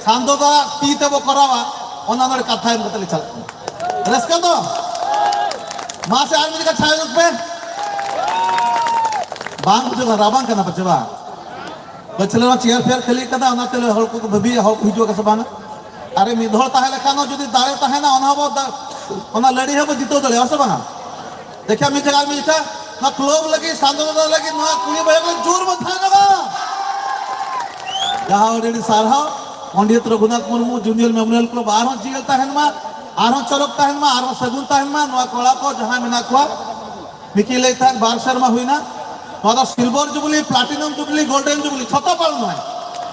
ᱥᱟᱱᱫᱚ ᱫᱟᱫᱟ ᱛᱤ ᱛᱮᱵᱚ ᱠᱚᱨᱟᱣᱟ, ᱚᱱᱟ ᱱᱚᱰᱮ ᱠᱟᱛᱷᱟ ᱮᱢ ᱠᱟᱛᱮ ᱞᱮ ᱪᱟᱞᱟᱜ ᱠᱟᱱᱟ᱾ ᱨᱟᱹᱥᱠᱟᱹ ᱫᱚ? ᱢᱟᱥᱮ ᱟᱨ ᱢᱤᱫ ᱡᱚᱠᱷᱟ ᱪᱷᱟᱭ ᱩᱰᱩᱠ ᱯᱮ᱾ ᱵᱟᱝ ᱵᱩᱡᱷᱟᱹᱜ ᱠᱟᱱᱟ, ᱨᱟᱵᱟᱝ ᱠᱟᱱᱟ ᱯᱟᱪᱮ ᱵᱟᱝ? ᱯᱟᱪᱷᱮ ᱨᱮ ᱪᱮᱭᱟᱨ ᱯᱷᱮᱭᱟᱨ ᱠᱷᱟᱹᱞᱤᱜ ᱠᱟᱱᱟ, ᱚᱱᱟᱛᱮ ᱦᱚᱲ ᱠᱚᱠᱚ ᱵᱷᱟᱹᱵᱤᱭᱟ, ᱦᱚᱲ ᱠᱚ ᱦᱤᱡᱩᱜᱼᱟ ᱠᱚ ᱥᱮ ᱵᱟᱝᱟ? ᱟᱨᱮ ᱢᱤᱫ ᱦᱚᱲ ᱛᱟᱦᱮᱸ ᱞᱮᱠᱷᱟᱱ ᱦᱚᱸ ᱡᱩᱫᱤ ᱫᱟᱲᱮ ᱛᱟᱦᱮᱱᱟ, ᱚᱱᱟ ᱦᱚᱸ ᱵᱚ ᱫᱟ-, ᱚᱱᱟ ᱞᱟᱹᱲᱦᱟᱹᱭ ᱦᱚᱸ ᱵᱚ ᱡᱤᱛᱟᱹᱣ ᱫᱟᱲᱮᱭᱟᱜᱼᱟ, ᱥᱮ ᱵᱟᱝᱟ? ᱫᱮᱠᱷᱟ ᱢᱤᱫ ᱡᱟᱭᱜᱟ, ᱢᱤᱫ ᱡᱟᱭᱜᱟ, ᱱᱚᱣᱟ ᱠᱞᱟᱵᱽ ᱞᱟᱹᱜᱤᱫ, ᱥᱟᱱᱛᱚᱱᱟ ᱞᱟᱹᱜᱤᱫ ᱱᱚᱣᱟ ᱠᱩᱲᱤ ᱵᱚᱭᱦᱟ ᱠᱚ ᱡᱳᱨ ᱵᱚ ᱛᱷᱟᱭᱚ ᱧᱚᱜᱟ᱾ ᱡᱟᱦᱟᱸ ᱟᱹᱰᱤ ᱟᱹᱰᱤ ᱥᱟᱨᱦᱟᱣ᱾ Pandit Raghunath Murmu junior memorial club ᱟᱨᱦᱚᱸ ᱡᱤᱭᱟᱹᱲ ᱛᱟᱦᱮᱱ ᱢᱟ, ᱟᱨᱦᱚᱸ ᱪᱚᱨᱚᱠ ᱛᱟᱦᱮᱱ ᱢᱟ, ᱟᱨᱦᱚᱸ ᱥᱟᱹᱜᱩᱱ ᱛᱟᱦᱮᱱ ᱢᱟ᱾ ᱱᱚᱣᱟ ᱠᱚᱲᱟ ᱠᱚ ᱡᱟᱦᱟᱸᱭ ᱢᱮᱱᱟᱜ ᱠᱚᱣᱟ, ᱢᱤᱠᱤ ᱞᱟᱹᱭ ᱛᱟᱦᱮᱸᱫ ᱵᱟᱨ ᱥᱮᱨᱢᱟ ᱦᱩᱭᱱᱟ, ᱱᱚᱣᱟ ᱫᱚ silver jubilee, platinum jubilee, golden jubilee ᱡᱷᱚᱛᱚ ᱯᱟᱞᱚᱱ ᱦᱩᱭ᱾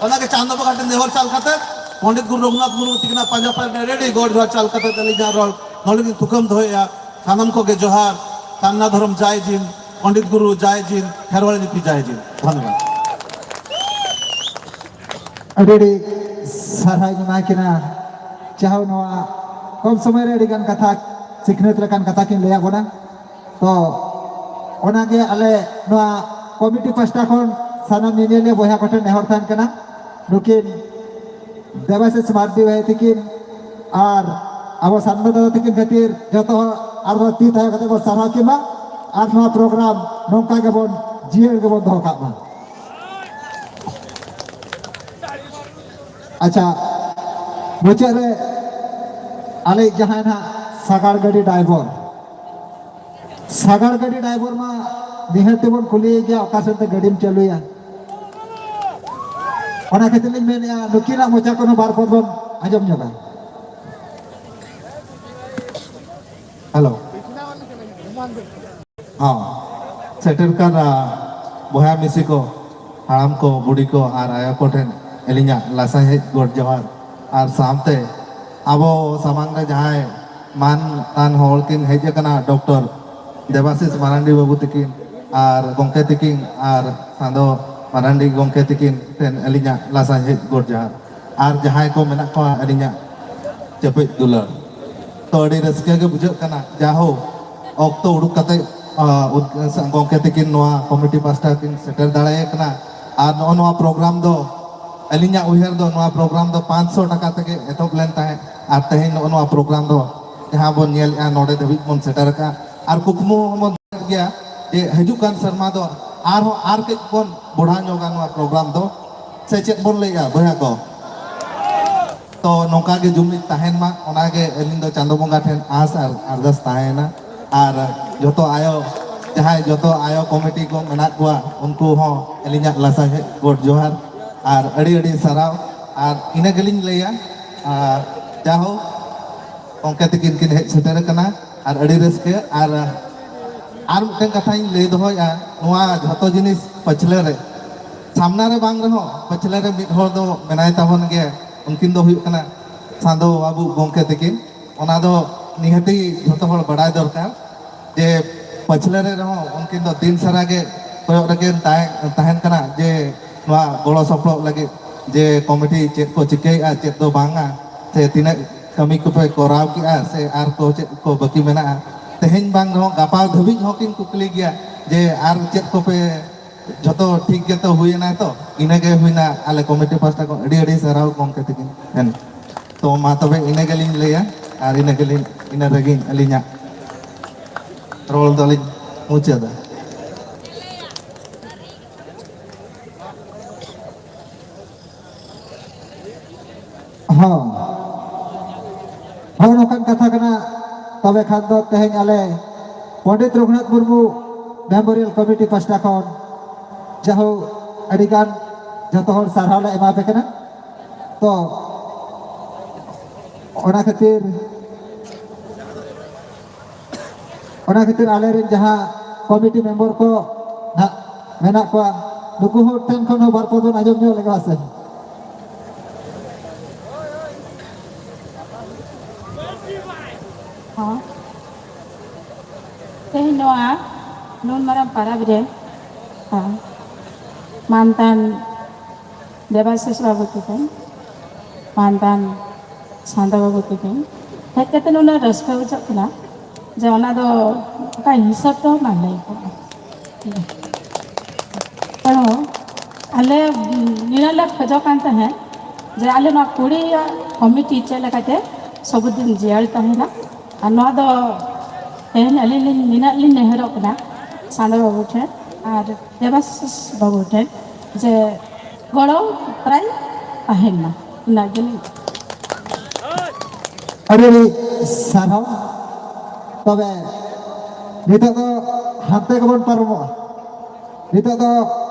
ᱚᱱᱟᱜᱮ ᱪᱟᱸᱫᱚ ᱵᱚᱸᱜᱟ ᱴᱷᱮᱱ ᱱᱮᱦᱚᱨ ᱪᱟᱞ ᱠᱟᱛᱮ, ᱯᱚᱱᱰᱤᱛ ᱜᱩᱨᱩ ᱨᱚᱜᱷᱩᱱᱟᱛᱷ ᱢᱩᱨᱢᱩ ᱛᱤᱠᱤᱱᱟᱜ ᱯᱟᱸᱡᱟ ᱯᱟᱭ ᱨᱮ ᱟᱹᱰᱤ ᱟᱹᱰᱤ ᱜᱚᱰ ᱡᱚᱦᱟᱨ ᱪᱟᱞ ᱠᱟᱛᱮ ᱟᱹᱞᱤᱧᱟᱜ ᱨᱚᱲ ᱱᱚᱰᱮ ᱞᱤᱧ ᱛᱷᱩᱠᱟᱹᱢ ᱫᱚᱦᱚᱭᱮᱫᱼᱟ᱾ ᱥᱟᱱᱟᱢ ᱠᱚᱜᱮ ᱡᱚᱦᱟᱨ, ᱥᱟᱨᱱᱟ ᱫᱷᱚᱨᱚᱢ ᱡᱟᱭ ᱡᱤᱱ, ᱯᱚᱱᱰᱤᱛ ᱜᱩᱨᱩ ᱡᱟᱭ ᱡᱤᱱ, ᱠᱷᱮᱨᱣᱟᱞ ᱱᱤᱛᱤ ᱡᱟᱭ ᱡᱤᱱ᱾ ᱫᱷᱚᱱᱭᱚᱵᱟᱫ᱾ ᱟᱹᱰᱤ ᱟᱹᱰᱤ ᱥᱟᱨᱦᱟᱣ ᱤᱧ ᱮᱢᱟ ᱠᱤᱱᱟ, ᱡᱟᱦᱟᱸ ᱱᱚᱣᱟ ᱠᱚᱢ ᱥᱚᱢᱚᱭ ᱨᱮ ᱟᱹᱰᱤ ᱜᱟᱱ ᱠᱟᱛᱷᱟ, ᱥᱤᱠᱷᱱᱟᱹᱛ ᱞᱮᱠᱟᱱ ᱠᱟᱛᱷᱟ ᱠᱤᱱ ᱞᱟᱹᱭᱟᱫ ᱵᱚᱱᱟ᱾ ᱛᱚ ᱚᱱᱟᱜᱮ ᱟᱞᱮ ᱱᱚᱣᱟ ᱠᱚᱢᱤᱴᱤ ᱯᱟᱥᱴᱟ ᱠᱷᱚᱱ ᱥᱟᱱᱟᱢ ᱧᱮᱧᱮᱞᱤᱭᱟᱹ ᱵᱚᱭᱦᱟ ᱠᱚᱴᱷᱮᱱ ᱱᱮᱦᱚᱨ ᱛᱟᱦᱮᱱ ᱠᱟᱱᱟ, ᱱᱩᱠᱤᱱ ᱫᱮᱵᱟᱥᱤᱥ ᱢᱟᱨᱰᱤ ᱵᱷᱟᱹᱭ ᱛᱤᱠᱤᱱ ᱟᱨ ᱟᱵᱚ ᱥᱟᱱᱢᱟ ᱫᱟᱫᱟ ᱛᱤᱠᱤᱱ ᱠᱷᱟᱹᱛᱤᱨ ᱡᱚᱛᱚ ᱦᱚᱲ ᱟᱨ ᱛᱤ ᱛᱷᱟᱭᱚ ᱠᱟᱛᱮ ᱵᱚᱱ ᱥᱟᱨᱦᱟᱣ ᱠᱤᱱ ᱢᱟ ᱟᱨ ᱱᱚᱣᱟ ᱯᱨᱳᱜᱨᱟᱢ ᱱᱚᱝᱠᱟ ᱜᱮᱵᱚᱱ ᱡᱤᱭᱟᱹᱲ ᱜᱮᱵᱚᱱ ᱫᱚᱦᱚ ᱠᱟᱜ ᱢᱟ᱾ ᱟᱪᱪᱷᱟ, ᱢᱩᱪᱟᱹᱫ ᱨᱮ ᱟᱞᱮ ᱡᱟᱦᱟᱸᱭ ᱱᱟᱦᱟᱜ ᱥᱟᱜᱟᱲ ᱜᱟᱹᱰᱤ ᱰᱟᱭᱵᱚᱨ, ᱥᱟᱜᱟᱲ ᱜᱟᱹᱰᱤ ᱰᱟᱭᱵᱚᱨ ᱢᱟ ᱱᱤᱦᱟᱹᱛ ᱛᱮᱵᱚᱱ ᱠᱩᱞᱤᱭᱮ ᱜᱮᱭᱟ, ᱚᱠᱟ ᱥᱮᱫ ᱛᱮ ᱜᱟᱹᱰᱤᱢ ᱪᱟᱹᱞᱩᱭᱟ? ᱚᱱᱟ ᱠᱷᱟᱹᱛᱤᱨ ᱞᱤᱧ ᱢᱮᱱᱮᱫᱼᱟ, ᱱᱩᱠᱤᱱᱟᱜ ᱢᱚᱪᱟ ᱠᱷᱚᱱ ᱦᱚᱸ ᱵᱟᱨ ᱯᱚᱫ ᱵᱚᱱ ᱟᱸᱡᱚᱢ ᱧᱚᱜᱟ᱾ ᱦᱮᱞᱳ᱾ ᱦᱚᱸ, ᱥᱮᱴᱮᱨ ᱠᱟᱱ, ᱟ, ᱵᱚᱭᱦᱟ ᱢᱤᱥᱤ ᱠᱚ, ᱦᱟᱲᱟᱢ ᱠᱚ, ᱵᱩᱰᱷᱤ ᱠᱚ ᱟᱨ ᱟᱭᱳ ᱠᱚ ᱴᱷᱮᱱ ᱟᱹᱞᱤᱧᱟᱜ ᱞᱟᱥᱟᱧ ᱦᱮᱡ ᱜᱚᱰ ᱡᱚᱦᱟᱨ ᱟᱨ ᱥᱟᱶᱛᱮ ᱟᱵᱚ ᱥᱟᱢᱟᱝ ᱨᱮ ᱡᱟᱦᱟᱸᱭ ᱢᱟᱱ ᱟᱱ ᱦᱚᱲ ᱠᱤᱱ ᱦᱮᱡ ᱟᱠᱟᱱᱟ, ᱰᱚᱠᱴᱚᱨ ᱫᱮᱵᱟᱥᱤᱥ ᱢᱟᱨᱟᱱᱰᱤ ᱵᱟᱹᱵᱩ ᱛᱤᱠᱤᱱ ᱟᱨ ᱜᱚᱢᱠᱮ ᱛᱤᱠᱤᱱ ᱟᱨ ᱥᱟᱸᱫᱚ ᱢᱟᱨᱟᱱᱰᱤ ᱜᱚᱢᱠᱮ ᱛᱤᱠᱤᱱ ᱴᱷᱮᱱ ᱟᱹᱞᱤᱧᱟᱜ ᱞᱟᱥᱟᱧ ᱦᱮᱡ ᱜᱚᱰ ᱡᱚᱦᱟᱨ ᱟᱨ ᱡᱟᱦᱟᱸᱭ ᱠᱚ ᱢᱮᱱᱟᱜ ᱠᱚᱣᱟ ᱟᱹᱞᱤᱧᱟᱜ ᱪᱟᱯᱮᱡ ᱫᱩᱞᱟᱹᱲ᱾ ᱛᱚ ᱟᱹᱰᱤ ᱨᱟᱹᱥᱠᱟᱹ ᱜᱮ ᱵᱩᱡᱷᱟᱹᱜ ᱠᱟᱱᱟ, ᱡᱟᱦᱳᱠ ᱚᱠᱛᱚ ᱩᱰᱩᱠ ᱠᱟᱛᱮ, ᱟ, ᱩᱫ-, ᱜᱚᱢᱠᱮ ᱛᱤᱠᱤᱱ ᱱᱚᱣᱟ ᱠᱚᱢᱤᱴᱤ ᱯᱟᱥᱴᱟ ᱠᱤᱱ ᱥᱮᱴᱮᱨ ᱫᱟᱲᱮᱭᱟᱜ ᱠᱟᱱᱟ᱾ ᱟᱨ ᱱᱚᱜᱼᱚ ᱱᱚᱣᱟ ᱯᱨᱳᱜᱨᱟᱢ ᱫᱚ ᱟᱹᱞᱤᱧᱟᱜ ᱩᱭᱦᱟᱹᱨ ᱫᱚ ᱱᱚᱣᱟ ᱯᱨᱳᱜᱨᱟᱢ ᱫᱚ ᱯᱟᱸᱪᱥᱚ ᱴᱟᱠᱟ ᱛᱮᱜᱮ ᱮᱛᱚᱦᱚᱵ ᱞᱮᱱ ᱛᱟᱦᱮᱸᱫ, ᱟᱨ ᱛᱮᱦᱮᱧ ᱱᱚᱜᱼᱚ ᱱᱚᱣᱟ ᱯᱨᱳᱜᱨᱟᱢ ᱫᱚ ᱡᱟᱦᱟᱸ ᱵᱚᱱ ᱧᱮᱞᱮᱫᱼᱟ ᱱᱚᱰᱮ ᱫᱷᱟᱹᱵᱤᱡ ᱵᱚᱱ ᱥᱮᱴᱮᱨ ᱟᱠᱟᱫᱼᱟ᱾ ᱟᱨ ᱠᱩᱠᱢᱩ ᱦᱚᱸᱵᱚᱱ ᱫᱚᱦᱚᱭᱮᱫ ᱜᱮᱭᱟ ᱡᱮ ᱦᱤᱡᱩᱜ ᱠᱟᱱ ᱥᱮᱨᱢᱟ ᱫᱚ ᱟᱨᱦᱚᱸ ᱟᱨ ᱠᱟᱹᱡ ᱵᱚᱱ ᱵᱚᱲᱦᱟᱣ ᱧᱚᱜᱟ ᱱᱚᱣᱟ ᱯᱨᱳᱜᱨᱟᱢ ᱫᱚ, ᱥᱮ ᱪᱮᱫ ᱵᱚᱱ ᱞᱟᱹᱭᱮᱜᱼᱟ ᱵᱚᱭᱦᱟ ᱠᱚ? ᱛᱚ ᱱᱚᱝᱠᱟ ᱜᱮ ᱡᱩᱢᱤᱫ ᱛᱟᱦᱮᱱ ᱢᱟ, ᱚᱱᱟᱜᱮ ᱟᱹᱞᱤᱧ ᱫᱚ ᱪᱟᱸᱫᱳ ᱵᱚᱸᱜᱟ ᱴᱷᱮᱱ ᱟᱸᱥ ᱟᱨ ᱟᱨᱫᱟᱥ ᱛᱟᱦᱮᱸᱭᱮᱱᱟ᱾ ᱟᱨ ᱡᱚᱛᱚ ᱟᱭᱳ, ᱡᱟᱦᱟᱸᱭ ᱡᱚᱛᱚ ᱟᱭᱳ ᱠᱚᱢᱤᱴᱤ ᱠᱚ ᱢᱮᱱᱟᱜ ᱠᱚᱣᱟ, ᱩᱱᱠᱩ ᱦᱚᱸ ᱟᱹᱞᱤᱧᱟᱜ ᱞᱟᱥᱟᱲᱦᱮᱫ ᱜᱚᱰ ᱡᱚᱦᱟᱨ ᱟᱨ ᱟᱹᱰᱤ ᱟᱹᱰᱤ ᱥᱟᱨᱦᱟᱣ᱾ ᱟᱨ ᱤᱱᱟᱹ ᱜᱮᱞᱤᱧ ᱞᱟᱹᱭᱟ, ᱟᱨ ᱡᱟᱦᱳᱠ ᱜᱚᱢᱠᱮ ᱛᱤᱠᱤᱱ ᱠᱤᱱ ᱦᱮᱡ ᱥᱮᱴᱮᱨ ᱟᱠᱟᱱᱟ ᱟᱨ ᱟᱹᱰᱤ ᱨᱟᱹᱥᱠᱟᱹ᱾ ᱟᱨ ᱟᱨ ᱢᱤᱫᱴᱮᱱ ᱠᱟᱛᱷᱟᱧ ᱞᱟᱹᱭ ᱫᱚᱦᱚᱭᱮᱫᱼᱟ, ᱱᱚᱣᱟ ᱡᱷᱚᱛᱚ ᱡᱤᱱᱤᱥ ᱯᱟᱹᱪᱷᱞᱟᱹ ᱨᱮ, ᱥᱟᱢᱱᱟ ᱨᱮ ᱵᱟᱝ ᱨᱮᱦᱚᱸ ᱯᱟᱹᱪᱷᱞᱟᱹ ᱨᱮ ᱢᱤᱫ ᱦᱚᱲ ᱫᱚ ᱢᱮᱱᱟᱭ ᱛᱟᱵᱚᱱ ᱜᱮ᱾ ᱩᱱᱠᱤᱱ ᱫᱚ ᱦᱩᱭᱩᱜ ᱠᱟᱱᱟ ᱥᱟᱸᱫᱚ ᱵᱟᱹᱵᱩ ᱜᱚᱢᱠᱮ ᱛᱤᱠᱤᱱ᱾ ᱚᱱᱟ ᱫᱚ ᱱᱤᱦᱟᱹᱛᱤ ᱡᱷᱚᱛᱚ ᱦᱚᱲ ᱵᱟᱲᱟᱭ ᱫᱚᱨᱠᱟᱨ ᱡᱮ ᱯᱟᱹᱪᱷᱞᱟᱹ ᱨᱮ ᱨᱮᱦᱚᱸ ᱩᱱᱠᱤᱱ ᱫᱚ ᱫᱤᱱ ᱥᱟᱨᱟ ᱜᱮ ᱠᱚᱭᱚᱜ ᱨᱮᱠᱤᱱ ᱛᱟᱦᱮᱸ, ᱛᱟᱦᱮᱱ ᱠᱟᱱᱟ ᱡᱮ ᱱᱚᱣᱟ ᱜᱚᱲᱚ ᱥᱚᱯᱚᱦᱚᱫ ᱞᱟᱹᱜᱤᱫ ᱡᱮ ᱠᱚᱢᱤᱴᱤ ᱪᱮᱫ ᱠᱚ ᱪᱤᱠᱟᱹᱭᱮᱫᱼᱟ, ᱪᱮᱫ ᱫᱚ ᱵᱟᱝᱟ, ᱥᱮ ᱛᱤᱱᱟᱹᱜ ᱠᱟᱹᱢᱤ ᱠᱚᱯᱮ ᱠᱚᱨᱟᱣ ᱠᱮᱜᱼᱟ, ᱥᱮ ᱟᱨ ᱠᱚ ᱪᱮᱫ ᱠᱚ ᱵᱟᱹᱠᱤ ᱢᱮᱱᱟᱜᱼᱟ᱾ ᱛᱮᱦᱮᱧ ᱵᱟᱝ ᱨᱮᱦᱚᱸ ᱜᱟᱯᱟ ᱫᱷᱟᱹᱵᱤᱡ ᱦᱚᱸᱠᱤᱱ ᱠᱩᱠᱞᱤ ᱜᱮᱭᱟ ᱡᱮ ᱟᱨ ᱪᱮᱫ ᱠᱚᱯᱮ, ᱡᱷᱚᱛᱚ ᱴᱷᱤᱠ ᱜᱮᱛᱚ ᱦᱩᱭᱮᱱᱟ ᱛᱚ? ᱤᱱᱟᱹᱜᱮ ᱦᱩᱭᱱᱟ ᱟᱞᱮ ᱠᱚᱢᱤᱴᱤ ᱯᱟᱦᱴᱟ ᱠᱷᱚᱱ᱾ ᱟᱹᱰᱤ ᱟᱹᱰᱤ ᱥᱟᱨᱦᱟᱣ ᱜᱚᱢᱠᱮ ᱛᱤᱠᱤᱱ᱾ ᱦᱮᱸ, ᱛᱚ ᱢᱟ ᱛᱚᱵᱮ ᱤᱱᱟᱹ ᱜᱮᱞᱤᱧ ᱞᱟᱹᱭᱟ ᱟᱨ ᱤᱱᱟᱹ ᱜᱮᱞᱤᱧ, ᱤᱱᱟᱹ ᱨᱮᱜᱮ ᱟᱹᱞᱤᱧᱟᱜ ᱨᱚᱲ ᱫᱚᱞᱤᱧ ᱢᱩᱪᱟᱹᱫᱟ᱾ ᱦᱚᱸ, ᱦᱚᱸ, ᱱᱚᱝᱠᱟᱱ ᱠᱟᱛᱷᱟ ᱠᱟᱱᱟ᱾ ᱛᱚᱵᱮ ᱠᱷᱟᱱ ᱫᱚ ᱛᱮᱦᱮᱧ ᱟᱞᱮ ᱯᱚᱱᱰᱤᱛ ᱨᱚᱜᱷᱩᱱᱟᱛᱷ ᱢᱩᱨᱢᱩ ᱢᱮᱢᱳᱨᱤᱭᱟᱞ ᱠᱚᱢᱤᱴᱤ ᱯᱟᱥᱴᱟ ᱠᱷᱚᱱ ᱡᱟᱦᱳ ᱟᱹᱰᱤᱜᱟᱱ ᱡᱚᱛᱚ ᱦᱚᱲ ᱥᱟᱨᱦᱟᱣ ᱞᱮ ᱮᱢᱟ ᱯᱮ ᱠᱟᱱᱟ᱾ ᱛᱚ ᱚᱱᱟ ᱠᱷᱟᱹᱛᱤᱨ ᱚᱱᱟ ᱠᱷᱟᱹᱛᱤᱨ ᱟᱞᱮᱨᱮᱱ ᱡᱟᱦᱟᱸ ᱠᱚᱢᱤᱴᱤ ᱢᱮᱢᱵᱟᱨ ᱠᱚ ᱱᱟᱜ ᱢᱮᱱᱟᱜ ᱠᱚᱣᱟ, ᱱᱩᱠᱩ ᱦᱚᱲ ᱴᱷᱮᱱ ᱠᱷᱚᱱ ᱦᱚᱸ ᱵᱟᱨ ᱯᱮ ᱵᱚᱱ ᱟᱸᱡᱚᱢ ᱧᱚᱜ ᱞᱮᱜᱟ ᱥᱮ᱾ ᱦᱚᱸ᱾ ᱛᱮᱦᱮᱧ ᱱᱚᱣᱟ ᱱᱩᱱ ᱢᱟᱨᱟᱝ ᱯᱟᱨᱟᱵᱽ ᱨᱮ, ᱦᱚᱸ, ᱢᱟᱱᱛᱟᱱ ᱫᱮᱵᱟᱥᱤᱥ ᱵᱟᱹᱵᱩ ᱛᱟᱹᱠᱤᱱ, ᱢᱟᱱᱛᱟᱱ ᱥᱟᱱᱫᱟ ᱵᱟᱹᱵᱩ ᱛᱟᱹᱠᱤᱱ ᱦᱮᱡ ᱠᱟᱛᱮ ᱱᱩᱱᱟᱹᱜ ᱨᱟᱹᱥᱠᱟᱹ ᱵᱩᱡᱷᱟᱹᱜ ᱠᱟᱱᱟ, ᱡᱮ ᱚᱱᱟ ᱫᱚ ᱚᱠᱟ ᱦᱤᱥᱟᱹᱵ ᱛᱮᱦᱚᱸ ᱵᱟᱝ ᱞᱟᱹᱭ ᱠᱚᱜᱼᱟ᱾ ᱠᱟᱨᱚᱱ ᱟᱞᱮ ᱱᱤᱱᱟᱹᱜ ᱞᱮ ᱠᱷᱚᱡᱚᱜ ᱠᱟᱱ ᱛᱟᱦᱮᱸᱫ ᱡᱮ ᱟᱞᱮ ᱱᱚᱣᱟ ᱠᱩᱲᱤᱭᱟᱜ ᱠᱚᱢᱤᱴᱤ ᱪᱮᱫ ᱞᱮᱠᱟᱛᱮ ᱥᱚᱵᱩᱫᱤᱱ ᱡᱤᱭᱟᱹᱲ ᱛᱟᱦᱮᱱᱟ᱾ ᱟᱨ ᱱᱚᱣᱟ ᱫᱚ ᱛᱮᱦᱮᱧ ᱟᱹᱞᱤᱧ ᱞᱤᱧ ᱱᱤᱱᱟᱹᱜ ᱞᱤᱧ ᱱᱮᱦᱚᱨᱚᱜ ᱠᱟᱱᱟ ᱥᱟᱱᱫᱟ ᱵᱟᱹᱵᱩ ᱴᱷᱮᱱ, ᱟᱨ ᱫᱮᱵᱟᱥᱤᱥ ᱵᱟᱹᱵᱩ ᱴᱷᱮᱱ ᱡᱮ ᱜᱚᱲᱚ ᱯᱨᱟᱭ ᱛᱟᱦᱮᱱ ᱢᱟ, ᱚᱱᱟ ᱜᱮᱞᱤᱧ᱾ ᱟᱹᱰᱤ ᱟᱹᱰᱤ ᱥᱟᱨᱦᱟᱣ᱾ ᱛᱚᱵᱮ ᱱᱤᱛᱚᱜ ᱫᱚ ᱦᱟᱱᱛᱮ ᱜᱮᱵᱚᱱ ᱯᱟᱨᱚᱢᱚᱜᱼᱟ᱾ ᱱᱤᱛᱚᱜ ᱫᱚ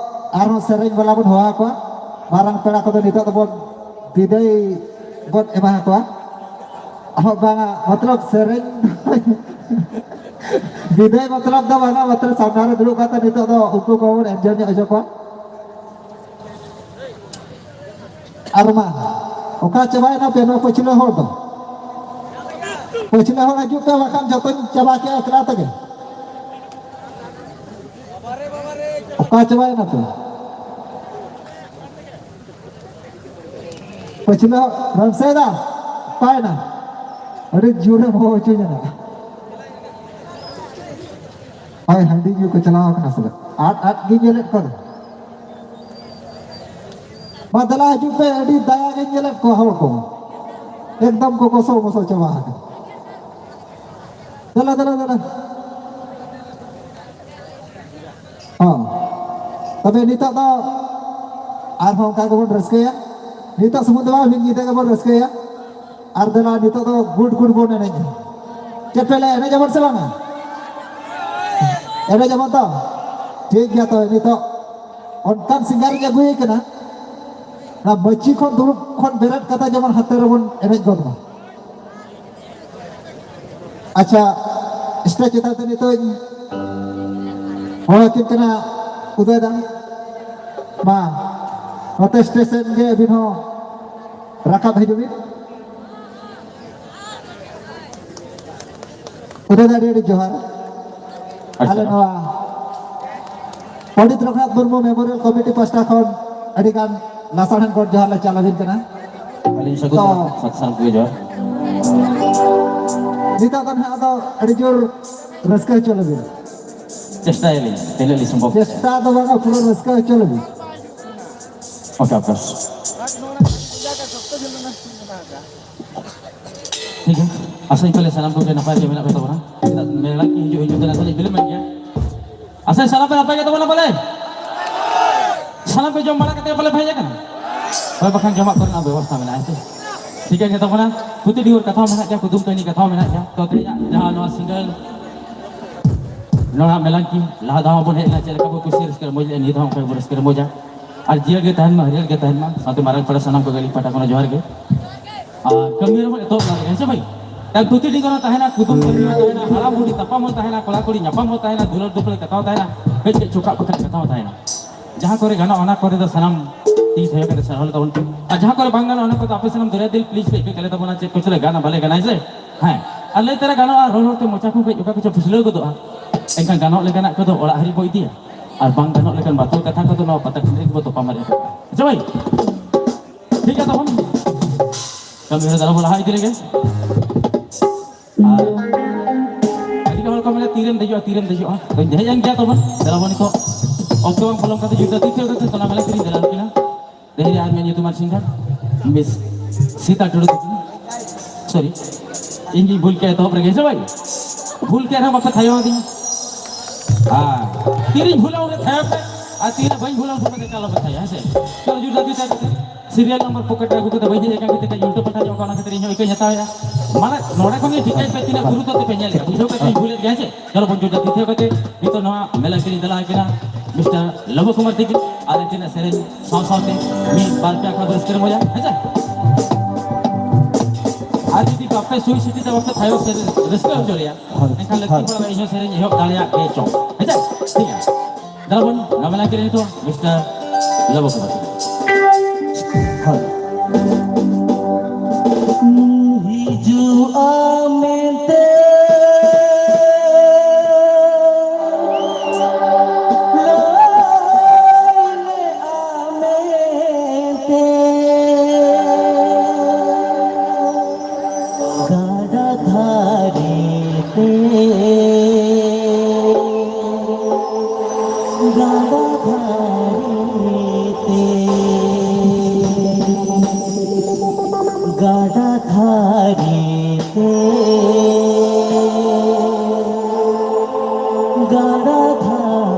ᱟᱨᱦᱚᱸ ᱥᱮᱨᱮᱧ ᱵᱟᱞᱟ ᱵᱚᱱ ᱦᱚᱦᱚ ᱟᱠᱚᱣᱟ᱾ ᱢᱟᱨᱟᱝ ᱯᱮᱲᱟ ᱠᱚᱫᱚ ᱱᱤᱛᱚᱜ ᱫᱚᱵᱚᱱ ᱵᱤᱫᱟᱹᱭ ᱵᱚᱱ ᱮᱢᱟ ᱟᱠᱚᱣᱟ᱾ ᱦᱚᱸ, ᱵᱟᱝᱟ, ᱢᱚᱛᱞᱚᱵ ᱥᱮᱨᱮᱧ ᱵᱤᱫᱟᱹᱭ ᱢᱚᱛᱞᱚᱵ ᱫᱚ ᱵᱟᱝᱟ, ᱢᱚᱛᱞᱚᱵ ᱥᱟᱢᱱᱟ ᱨᱮ ᱫᱩᱲᱩᱵ ᱠᱟᱛᱮ ᱱᱤᱛᱚᱜ ᱫᱚ ᱩᱱᱠᱩ ᱠᱚᱵᱚᱱ enjoy ᱧᱚᱜ ᱦᱚᱪᱚ ᱠᱚᱣᱟ᱾ ᱟᱨ ᱢᱟ, ᱚᱠᱟ ᱪᱟᱵᱟᱭᱮᱱᱟ ᱯᱮ ᱱᱚᱣᱟ ᱯᱟᱹᱪᱷᱞᱟᱹ ᱦᱚᱲ ᱫᱚ? ᱯᱟᱹᱪᱷᱞᱟᱹ ᱦᱚᱲ ᱦᱤᱡᱩᱜ ᱯᱮ, ᱵᱟᱠᱷᱟᱱ ᱡᱚᱛᱚᱧ ᱪᱟᱵᱟ ᱠᱮᱜᱼᱟ ᱮᱠᱞᱟ ᱛᱮᱜᱮ᱾ ᱚᱠᱟ ᱪᱟᱵᱟᱭᱮᱱᱟ ᱯᱮ? ᱯᱟᱹᱪᱷᱞᱟᱹ ᱦᱚᱲ, ᱨᱟᱢᱥᱮ ᱫᱟ, ᱚᱠᱟᱭᱮᱱᱟ? ᱟᱹᱰᱤ ᱡᱳᱨᱮ ᱦᱚᱦᱚ ᱦᱚᱪᱚᱧᱟ ᱱᱟᱜ᱾ ᱦᱳᱭ, ᱦᱟᱺᱰᱤ ᱧᱩ ᱠᱚ ᱪᱟᱞᱟᱣ ᱟᱠᱟᱱᱟ ᱥᱮ? ᱟᱫ ᱟᱫ ᱜᱤᱧ ᱧᱮᱞᱮᱫ ᱠᱚᱣᱟ᱾ ᱢᱟ ᱫᱮᱞᱟ ᱦᱤᱡᱩᱜ ᱯᱮ, ᱟᱹᱰᱤ ᱫᱟᱭᱟ ᱜᱤᱧ ᱧᱮᱞᱮᱫ ᱠᱚᱣᱟ ᱦᱚᱲ ᱠᱚ᱾ ᱮᱠᱫᱚᱢ ᱠᱚ ᱜᱚᱥᱚ ᱜᱚᱥᱚ ᱪᱟᱵᱟ ᱟᱠᱟᱱᱟ᱾ ᱫᱮᱞᱟ, ᱫᱮᱞᱟ, ᱫᱮᱞᱟ᱾ ᱦᱚᱸ᱾ ᱛᱚᱵᱮ ᱱᱤᱛᱚᱜ ᱫᱚ ᱟᱨᱦᱚᱸ ᱚᱱᱠᱟ ᱜᱮᱵᱚᱱ ᱨᱟᱹᱥᱠᱟᱹᱭᱟ᱾ ᱱᱤᱛᱚᱜ ᱥᱩᱢᱩᱝ ᱫᱚ ᱵᱟᱝ, ᱢᱤᱫ ᱧᱤᱫᱟᱹ ᱜᱮᱵᱚᱱ ᱨᱟᱹᱥᱠᱟᱹᱭᱟ᱾ ᱟᱨ ᱫᱮᱞᱟ ᱱᱤᱛᱚᱜ ᱫᱚ ᱜᱩᱰ ᱜᱩᱰ ᱵᱚᱱ ᱮᱱᱮᱡᱟ᱾ ᱪᱮᱫ ᱯᱮ ᱞᱟᱹᱭᱟ, ᱮᱱᱮᱡ ᱟᱵᱚᱱ ᱥᱮ ᱵᱟᱝᱟ? ᱮᱱᱮᱡ ᱟᱵᱚᱱ ᱛᱚ? ᱴᱷᱤᱠ ᱜᱮᱭᱟ, ᱛᱚᱵᱮ ᱱᱤᱛᱚᱜ ᱚᱱᱠᱟᱱ ᱥᱤᱝᱜᱟᱨ ᱤᱧ ᱟᱹᱜᱩᱭᱮ ᱠᱟᱱᱟ, ᱚᱱᱟ ᱢᱟᱹᱪᱤ ᱠᱷᱚᱱ ᱫᱩᱲᱩᱵ ᱠᱷᱚᱱ ᱵᱮᱨᱮᱫ ᱠᱟᱛᱮ ᱡᱮᱢᱚᱱ ᱦᱟᱱᱛᱮ ᱨᱮᱵᱚᱱ ᱮᱱᱮᱡ ᱜᱚᱫ ᱢᱟ᱾ ᱟᱪᱪᱷᱟ, ᱥᱴᱮᱡ ᱪᱮᱛᱟᱱ ᱛᱮ ᱱᱤᱛᱚᱜ ᱤᱧ ᱦᱚᱦᱚ ᱟᱹᱠᱤᱱ ᱠᱟᱱᱟ ᱩᱫᱚᱭ ᱫᱟ᱾ ᱢᱟ, ᱱᱚᱛᱮ ᱥᱴᱮᱡ ᱥᱮᱫ ᱜᱮ ᱟᱹᱵᱤᱱ ᱦᱚᱸ ᱨᱟᱠᱟᱵ ᱦᱤᱡᱩᱜ ᱵᱤᱱ᱾ ᱩᱫᱚᱭ ᱫᱟ, ᱟᱹᱰᱤ ᱟᱹᱰᱤ ᱡᱚᱦᱟᱨ᱾ ᱟᱪᱪᱷᱟ᱾ ᱟᱞᱮ ᱱᱚᱣᱟ ᱯᱚᱱᱰᱤᱛ ᱨᱚᱜᱷᱩᱱᱟᱛᱷ ᱢᱩᱨᱢᱩ ᱢᱮᱢᱳᱨᱤᱭᱟᱞ ᱠᱚᱢᱤᱴᱤ ᱯᱟᱥᱴᱟ ᱠᱷᱚᱱ ᱟᱹᱰᱤ ᱜᱟᱱ ᱞᱟᱥᱟᱲᱦᱮᱫ ᱜᱚᱰ ᱡᱚᱦᱟᱨ ᱞᱮ ᱪᱟᱞ ᱟᱹᱵᱤᱱ ᱠᱟᱱᱟ᱾ ᱟᱹᱞᱤᱧ ᱥᱟᱹᱜᱩᱱ ᱛᱚ, ᱥᱟᱛ ᱥᱟᱱ ᱠᱚ ᱡᱚᱦᱟᱨ᱾ ᱱᱤᱛᱚᱜ ᱫᱚ ᱱᱟᱦᱟᱜ ᱟᱫᱚ ᱟᱹᱰᱤ ᱡᱳᱨ ᱨᱟᱹᱥᱠᱟᱹ ᱦᱚᱪᱚ ᱞᱟᱹᱜᱤᱫ᱾ ᱪᱮᱥᱴᱟᱭᱟᱞᱤᱧ, ᱛᱤᱱᱟᱹᱜ ᱞᱤᱧ ᱥᱚᱢᱵᱷᱚᱵ᱾ ᱪᱮᱥᱴᱟ ᱫᱚ ᱵᱟᱝᱟ, ᱯᱩᱨᱟᱹ ᱨᱟᱹᱥᱠᱟᱹ ᱦᱚᱪᱚ ᱞᱟᱹᱜᱤᱫ᱾ ᱚᱠᱟ ᱚᱠᱟ? ᱴᱷᱤᱠ ᱜᱮᱭᱟ, ᱟᱥᱟᱧ ᱯᱟᱞᱮ ᱥᱟᱱᱟᱢ ᱠᱚᱜᱮ ᱱᱟᱯᱟᱭ ᱜᱮ ᱢᱮᱱᱟᱜ ᱯᱮ ᱛᱟᱵᱚᱱᱟ᱾ ᱪᱮᱫᱟᱜ ᱢᱮᱞᱟ ᱠᱤ ᱦᱤᱡᱩᱜ, ᱦᱤᱡᱩᱜ ᱛᱮ ᱱᱟᱥᱮ ᱞᱤᱧ ᱵᱤᱞᱚᱢᱮᱱ ᱜᱮᱭᱟ᱾ ᱟᱥᱮ ᱥᱟᱱᱟᱢ ᱯᱮ ᱱᱟᱯᱟᱭ ᱜᱮ ᱛᱟᱵᱚᱱᱟ ᱯᱟᱞᱮ? ᱥᱟᱱᱟᱢ ᱯᱮ ᱡᱚᱢ ᱵᱟᱲᱟ ᱠᱟᱛᱮ ᱯᱟᱞᱮ ᱦᱮᱡ ᱟᱠᱟᱱᱟ? ᱦᱳᱭ, ᱵᱟᱠᱷᱟᱱ ᱡᱚᱢᱟᱜ ᱠᱚᱨᱮᱱᱟᱜ ᱵᱮᱵᱚᱥᱛᱷᱟ ᱢᱮᱱᱟᱜᱼᱟ, ᱦᱮᱸ ᱥᱮ? ᱴᱷᱤᱠ ᱜᱮ ᱛᱟᱵᱚᱱᱟ᱾ ᱯᱩᱛᱷᱤ ᱰᱤᱦᱩᱨ ᱠᱟᱛᱷᱟ ᱦᱚᱸ ᱢᱮᱱᱟᱜ ᱜᱮᱭᱟ, ᱠᱩᱫᱩᱢ ᱠᱟᱹᱦᱱᱤ ᱠᱟᱛᱷᱟ ᱦᱚᱸ ᱢᱮᱱᱟᱜ ᱜᱮᱭᱟ᱾ ᱛᱚ, ᱛᱮᱦᱮᱧᱟᱜ ᱡᱟᱦᱟᱸ ᱱᱚᱣᱟ ᱥᱤᱸᱜᱟᱹᱲ ᱱᱚᱣᱟ ᱢᱮᱞᱟᱝᱠᱤ ᱞᱟᱦᱟ ᱫᱷᱟᱣ ᱵᱚᱱ ᱦᱮᱡ ᱞᱮᱱᱟ, ᱪᱮᱫ ᱞᱮᱠᱟ ᱵᱚ ᱠᱩᱥᱤ ᱨᱟᱹᱥᱠᱟᱹ ᱨᱚᱢᱚᱡᱽ ᱞᱮᱫᱼᱟ, ᱱᱤᱭᱟᱹ ᱫᱷᱟᱣ ᱚᱱᱠᱟ ᱜᱮᱵᱚ ᱨᱟᱹᱥᱠᱟᱹ ᱨᱚᱢᱚᱡᱟ᱾ ᱟᱨ ᱡᱤᱭᱟᱹᱲ ᱜᱮ ᱛᱟᱦᱮᱱ ᱢᱟ, ᱦᱟᱹᱨᱭᱟᱹᱲ ᱜᱮ ᱛᱟᱦᱮᱱ ᱢᱟ᱾ ᱥᱟᱶᱛᱮ ᱢᱟᱨᱟᱝ ᱯᱮᱲᱟ ᱥᱟᱱᱟᱢ ᱠᱚᱜᱮ ᱟᱹᱞᱤᱧ ᱯᱟᱦᱴᱟ ᱠᱷᱚᱱ ᱡᱚᱦᱟᱨ ᱜᱮ᱾ ᱟᱨ ᱠᱟᱹᱢᱤ ᱨᱮᱵᱚᱱ ᱮᱛᱚᱦᱚᱵ ᱞᱮᱱᱟ, ᱦᱮᱸ ᱥᱮ ᱵᱷᱟᱹᱭ? ᱛᱟᱦᱮᱸ ᱛᱷᱩᱛᱤ ᱰᱤᱸᱜᱚᱨ ᱦᱚᱸ ᱛᱟᱦᱮᱱᱟ, ᱠᱩᱫᱩᱢ ᱠᱟᱹᱦᱱᱤ ᱦᱚᱸ ᱛᱟᱦᱮᱱᱟ, ᱦᱟᱲᱟᱢ ᱵᱩᱰᱷᱤ ᱛᱟᱯᱟᱢ ᱦᱚᱸ ᱛᱟᱦᱮᱱᱟ, ᱠᱚᱲᱟ ᱠᱩᱲᱤ ᱧᱟᱯᱟᱢ ᱦᱚᱸ ᱛᱟᱦᱮᱱᱟ, ᱫᱩᱞᱟᱹᱲ ᱫᱩᱯᱞᱟᱹᱲ ᱠᱟᱛᱷᱟ ᱦᱚᱸ ᱛᱟᱦᱮᱱᱟ, ᱠᱟᱹᱡ ᱠᱟᱹᱡ ᱪᱚᱠᱟᱜ ᱵᱟᱠᱷᱟᱡ ᱠᱟᱛᱷᱟ ᱦᱚᱸ ᱛᱟᱦᱮᱱᱟ᱾ ᱡᱟᱦᱟᱸ ᱠᱚᱨᱮ ᱜᱟᱱᱚᱜᱼᱟ, ᱚᱱᱟ ᱠᱚᱨᱮ ᱫᱚ ᱥᱟᱱᱟᱢ ᱛᱤ ᱛᱷᱟᱭᱚ ᱠᱟᱛᱮ ᱥᱟᱨᱦᱟᱣ ᱞᱮ ᱛᱟᱵᱚᱱ ᱯᱮ᱾ ᱟᱨ ᱡᱟᱦᱟᱸ ᱠᱚᱨᱮ ᱵᱟᱝ ᱜᱟᱱᱚᱜᱼᱟ, ᱚᱱᱟ ᱠᱚᱫᱚ ᱟᱯᱮ ᱥᱟᱱᱟᱢ ᱫᱚᱨᱭᱟ ᱫᱤᱞ please ᱯᱮ ᱤᱠᱟᱹ ᱠᱟᱞᱮ ᱛᱟᱵᱚᱱᱟ, ᱪᱮᱫ ᱠᱚ ᱪᱚᱞᱮ ᱜᱟᱱᱟ ᱵᱟᱞᱮ ᱜᱟᱱᱟ, ᱦᱮᱸ ᱥᱮ? ᱦᱮᱸ᱾ ᱟᱨ ᱞᱟᱹᱭ ᱛᱟᱨᱟ ᱜᱟᱱᱚᱜᱼᱟ, ᱨᱚᱲ ᱨᱚᱲ ᱛᱮ ᱢᱚᱪᱟ ᱠᱚ ᱠᱟᱹᱡ ᱚᱠᱟ ᱠᱚᱪᱚ ᱯᱷᱩᱥᱞᱟᱹᱣ ᱜᱚᱫᱚᱜᱼᱟ᱾ ᱮᱱᱠᱷᱟᱱ ᱜᱟᱱᱚᱜ ᱞᱮᱠᱟᱱᱟᱜ ᱠᱚᱫᱚ ᱚᱲᱟᱜ ᱦᱟᱹᱨᱤᱡ ᱵᱚ ᱤᱫᱤᱭᱟ, ᱟᱨ ᱵᱟᱝ ᱜᱟᱱᱚᱜ ᱞᱮᱠᱟᱱ ᱵᱟᱛᱚᱞ ᱠᱟᱛᱷᱟ ᱠᱚᱫᱚ ᱱᱚᱣᱟ ᱯᱟᱛᱟ ᱴᱟᱺᱰᱤ ᱨᱮᱜᱮ ᱵᱚ ᱛᱚᱯᱟᱢ ᱟᱨ ᱮᱴᱟᱜᱟ᱾ ᱟᱪᱪᱷᱟ ᱵᱷᱟᱹᱭ, ᱴᱷᱤᱠ ᱜᱮᱭᱟ ᱛᱟᱵᱚᱱ, ᱠᱟᱹᱢᱤ ᱦᱚᱨᱟ ᱫᱟᱨᱟ ᱵᱚ ᱞᱟᱦᱟ ᱤᱫᱤ ᱞᱮᱜᱮ᱾ ᱟᱨ ᱟᱹᱰᱤ ᱜᱟᱱ ᱦᱚᱲ ᱠᱚ ᱢᱮᱱᱟ, "ᱛᱤᱨᱮᱢ ᱫᱮᱡᱚᱜᱼᱟ, ᱛᱤᱨᱮᱢ ᱫᱮᱡᱚᱜᱼᱟ?" ᱫᱮᱡ ᱮᱱ ᱜᱮᱭᱟ ᱛᱟᱵᱚᱱ᱾ ᱫᱮᱞᱟ ᱵᱚᱱ ᱱᱤᱛᱚᱜ ᱚᱠᱛᱚ ᱵᱟᱝ ᱯᱚᱞᱚᱢ ᱠᱟᱛᱮ ᱡᱩᱫᱤ ᱛᱤᱨᱮ ᱫᱮᱡᱚᱜᱼᱟ, ᱛᱟᱦᱞᱮ ᱢᱮᱞᱟ ᱠᱤᱨᱤᱧ ᱫᱮᱞᱟ ᱩᱱᱠᱤᱱᱟ᱾ ᱛᱮᱦᱮᱧ ᱟᱨ ᱢᱤᱫ ᱧᱩᱛᱩᱢᱟᱱ singer, Miss ᱥᱤᱛᱟ ᱴᱩᱰᱩ ᱛᱟᱹᱠᱤᱱ᱾ Sorry, ᱤᱧ ᱜᱤᱧ ᱵᱷᱩᱞ ᱠᱮᱜᱼᱟ ᱮᱛᱚᱦᱚᱵ ᱨᱮᱜᱮ, ᱦᱮᱸ ᱥᱮ ᱵᱟᱝ? ᱵᱷᱩᱞ ᱠᱮᱜ ᱨᱮᱦᱚᱸ ᱵᱟᱯᱮ ᱛᱷᱟᱭᱚ ᱟᱹᱫᱤᱧᱟ᱾ ᱦᱮᱸ, ᱛᱤᱨᱤᱧ ᱵᱷᱩᱞᱟ ᱩᱱᱨᱮ ᱛᱷᱟᱭᱚ ᱯᱮ, ᱟᱨ ᱛᱤᱨᱮ ᱵᱟᱹᱧ ᱵᱷᱩᱞᱟ ᱩᱱ ᱥᱚᱢᱚᱭ ᱫᱚ ᱮᱠᱟᱞ ᱵᱟᱯᱮ ᱛᱷᱟᱭᱚ, ᱦᱮᱸ ᱥᱮ? ᱪᱚᱞᱚ ᱡᱳᱨ ᱫᱟᱨ ᱛᱤ ᱛᱷᱟᱭᱚ ᱠᱟᱛᱮ, serial number pocket ᱨᱮ ᱟᱹᱜᱩ ᱠᱟᱛᱮ ᱵᱟᱹᱧ ᱦᱮᱡ ᱟᱠᱟᱱ ᱠᱷᱟᱹᱛᱤᱨ ᱛᱮ ᱩᱞᱴᱟᱹ ᱯᱟᱞᱴᱟ ᱧᱚᱜ ᱠᱟᱱᱟ, ᱚᱱᱟ ᱠᱷᱟᱹᱛᱤᱨ ᱤᱧ ᱦᱚᱸ ᱤᱠᱟᱹᱧ ᱦᱟᱛᱟᱣᱮᱜᱼᱟ᱾ ᱢᱟᱱᱮ ᱱᱚᱰᱮ ᱠᱷᱚᱱ ᱜᱮ ᱴᱷᱤᱠᱟᱹᱭ ᱯᱮ ᱛᱤᱱᱟᱹᱜ ᱜᱩᱨᱩᱛᱛᱚ ᱛᱮᱯᱮ ᱧᱮᱞᱮᱜᱼᱟ, ᱵᱩᱡᱷᱟᱹᱣ ᱠᱟᱛᱮ ᱤᱧ ᱵᱷᱩᱞᱮᱫ ᱜᱮᱭᱟ, ᱦᱮᱸ ᱥᱮ? ᱪᱚᱞᱚ ᱵᱚᱱ ᱡᱳᱨ ᱫᱟᱨ ᱛᱤ ᱛᱷᱟᱭᱚ ᱠᱟᱛᱮ ᱱᱤᱛᱚᱜ ᱱᱚᱣᱟ ᱢᱮᱞᱟ ᱠᱤᱨᱤᱧ ᱫᱮᱞᱟ ᱟᱹᱠᱤᱱᱟ Mister ᱞᱚᱵᱚ ᱠᱩᱢᱟᱨ ᱛᱤᱠᱤᱱ ᱟᱨ ᱟᱹᱠᱤᱱᱟᱜ ᱥᱮᱨᱮᱧ ᱥᱟᱶ ᱥᱟᱶᱛᱮ ᱢᱤᱫ ᱵᱟᱨ ᱯᱮ ᱟᱠᱷᱲᱟ ᱵᱚ ᱨᱟᱹᱥᱠᱟᱹ ᱨᱚᱢᱚᱡᱟ, ᱦᱮᱸ ᱥᱮ? ᱟᱨ ᱡᱩᱫᱤ ᱵᱟᱯᱮ ᱥᱩᱭ ᱥᱤᱴᱤ ᱛᱮ ᱵᱟᱯᱮ ᱛᱷᱟᱭᱚ ᱥᱮ ᱨᱟᱹᱥᱠᱟᱹ ᱦᱚᱪᱚ ᱞᱮᱭᱟ, ᱦᱳᱭ, ᱮᱱᱠᱷᱟᱱ ᱞᱟᱹᱠᱛᱤ ᱦᱳᱭ᱾ ᱯᱟᱲᱟᱜᱼᱟ ᱤᱧ ᱦᱚᱸ ᱥᱮᱨᱮᱧ ᱮᱦᱚᱵ ᱫᱟᱲᱮᱭᱟᱜ ᱜᱮ ᱪᱚᱝ, ᱦᱮᱸ ᱥᱮ? ᱴᱷᱤᱠ ᱜᱮᱭᱟ, ᱫᱮᱞᱟ ᱵᱚᱱ ᱱᱚᱣᱟ ᱢᱮᱞᱟ ᱠᱤᱨᱤᱧ ᱱᱤᱛᱚᱜ Mister ᱞᱚᱵᱚ ᱠᱩᱢᱟᱨ ᱛᱤᱠᱤᱱ᱾ ᱦᱳᱭ᱾ ᱦᱤᱡᱩᱜᱼᱟ ᱢᱮᱱᱛᱮ ᱞᱟᱹᱭ ᱞᱮᱜᱼᱟ ᱢᱮᱱᱛᱮ ᱜᱟᱰᱟ ᱫᱷᱟᱨᱮ ᱛᱮ, ᱜᱟᱰᱟ ᱫᱷᱟᱨᱮ ᱛᱮ, ᱜᱟᱰᱟ ᱫᱷᱟᱨᱮ ᱛᱮ, ᱜᱟᱰᱟ ᱫᱷᱟᱨᱮ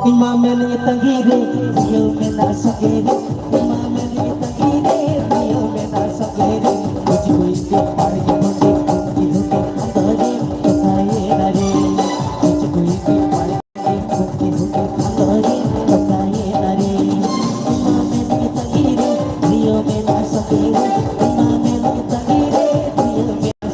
ᱤᱧ ᱢᱟ ᱢᱮᱱᱟᱹᱧ ᱛᱟᱺᱜᱤ ᱨᱮ, ᱨᱤᱭᱟᱹᱣ ᱢᱮᱱᱟᱜ ᱥᱟᱸᱜᱮ ᱨᱮ᱾ ᱤᱧ ᱢᱟ ᱢᱮᱱᱟᱹᱧ ᱛᱟᱺᱜᱤ ᱨᱮ, ᱨᱤᱭᱟᱹᱣ ᱢᱮᱱᱟᱜ ᱥᱟᱸᱜᱮ ᱨᱮ᱾ ᱵᱩᱡᱽ ᱵᱟᱹᱧ ᱯᱮ ᱯᱟᱲ ᱜᱮ ᱵᱚᱱ ᱴᱷᱤᱠ ᱵᱚᱱ ᱴᱷᱤᱠ ᱟᱸᱫᱚ ᱨᱮ ᱠᱟᱛᱷᱟᱭᱮᱱᱟ ᱨᱮ᱾ ᱵᱩᱡᱽ ᱵᱟᱹᱧ ᱯᱮ ᱯᱟᱲ ᱜᱮ ᱵᱚᱱ ᱴᱷᱤᱠ ᱟᱸᱫᱚ ᱨᱮ ᱠᱟᱛᱷᱟᱭᱮᱱᱟ ᱨᱮ᱾ ᱤᱧ ᱢᱟ ᱢᱮᱱᱟᱹᱧ ᱛᱟᱺᱜᱤ ᱨᱮ, ᱨᱤᱭᱟᱹᱣ ᱢᱮᱱᱟᱜ ᱥᱟᱸᱜᱮ ᱨᱮ᱾ ᱤᱧ ᱢᱟ ᱢᱮᱱᱟᱹᱧ ᱛᱟᱺᱜᱤ ᱨᱮ, ᱨᱤᱭᱟᱹᱣ ᱢᱮᱱᱟᱜ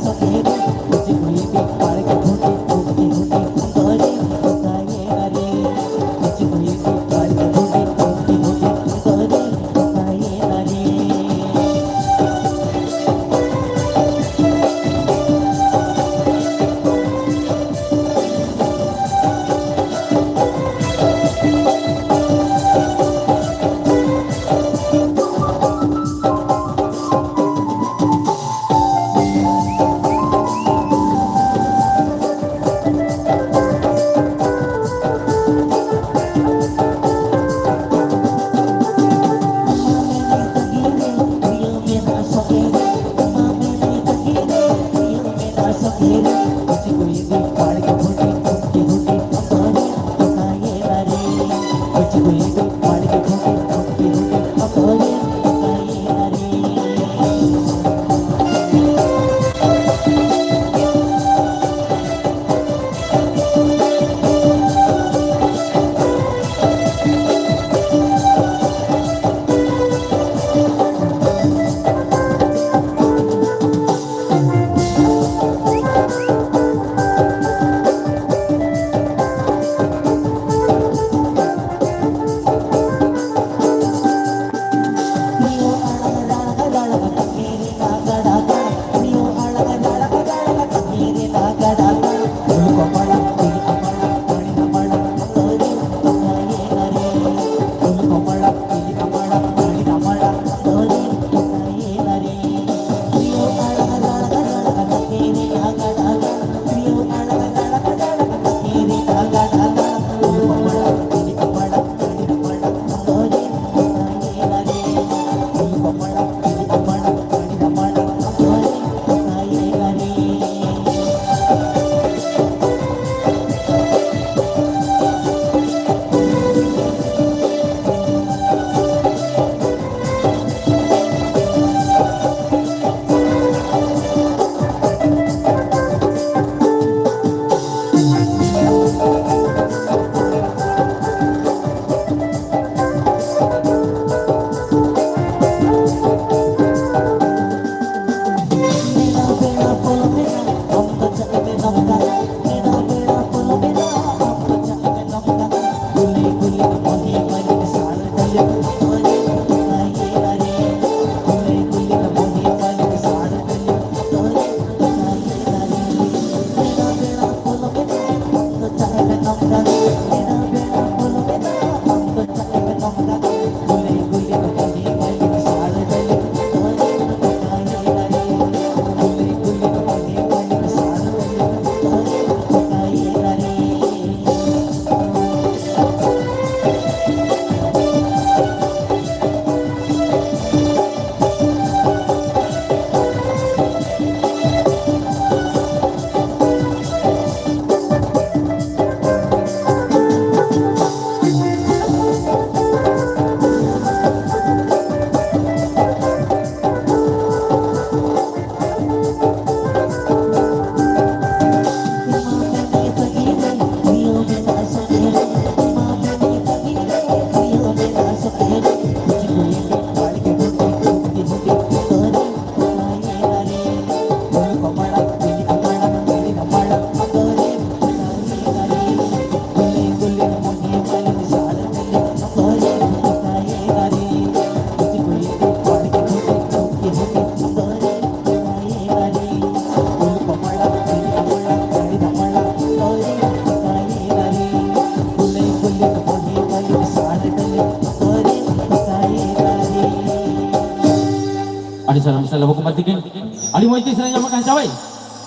ᱟᱹᱰᱤ ᱢᱚᱡᱽ ᱜᱮ ᱥᱮᱨᱮᱧ ᱧᱟᱢᱚᱜ ᱠᱟᱱ ᱪᱟᱵᱟᱭ᱾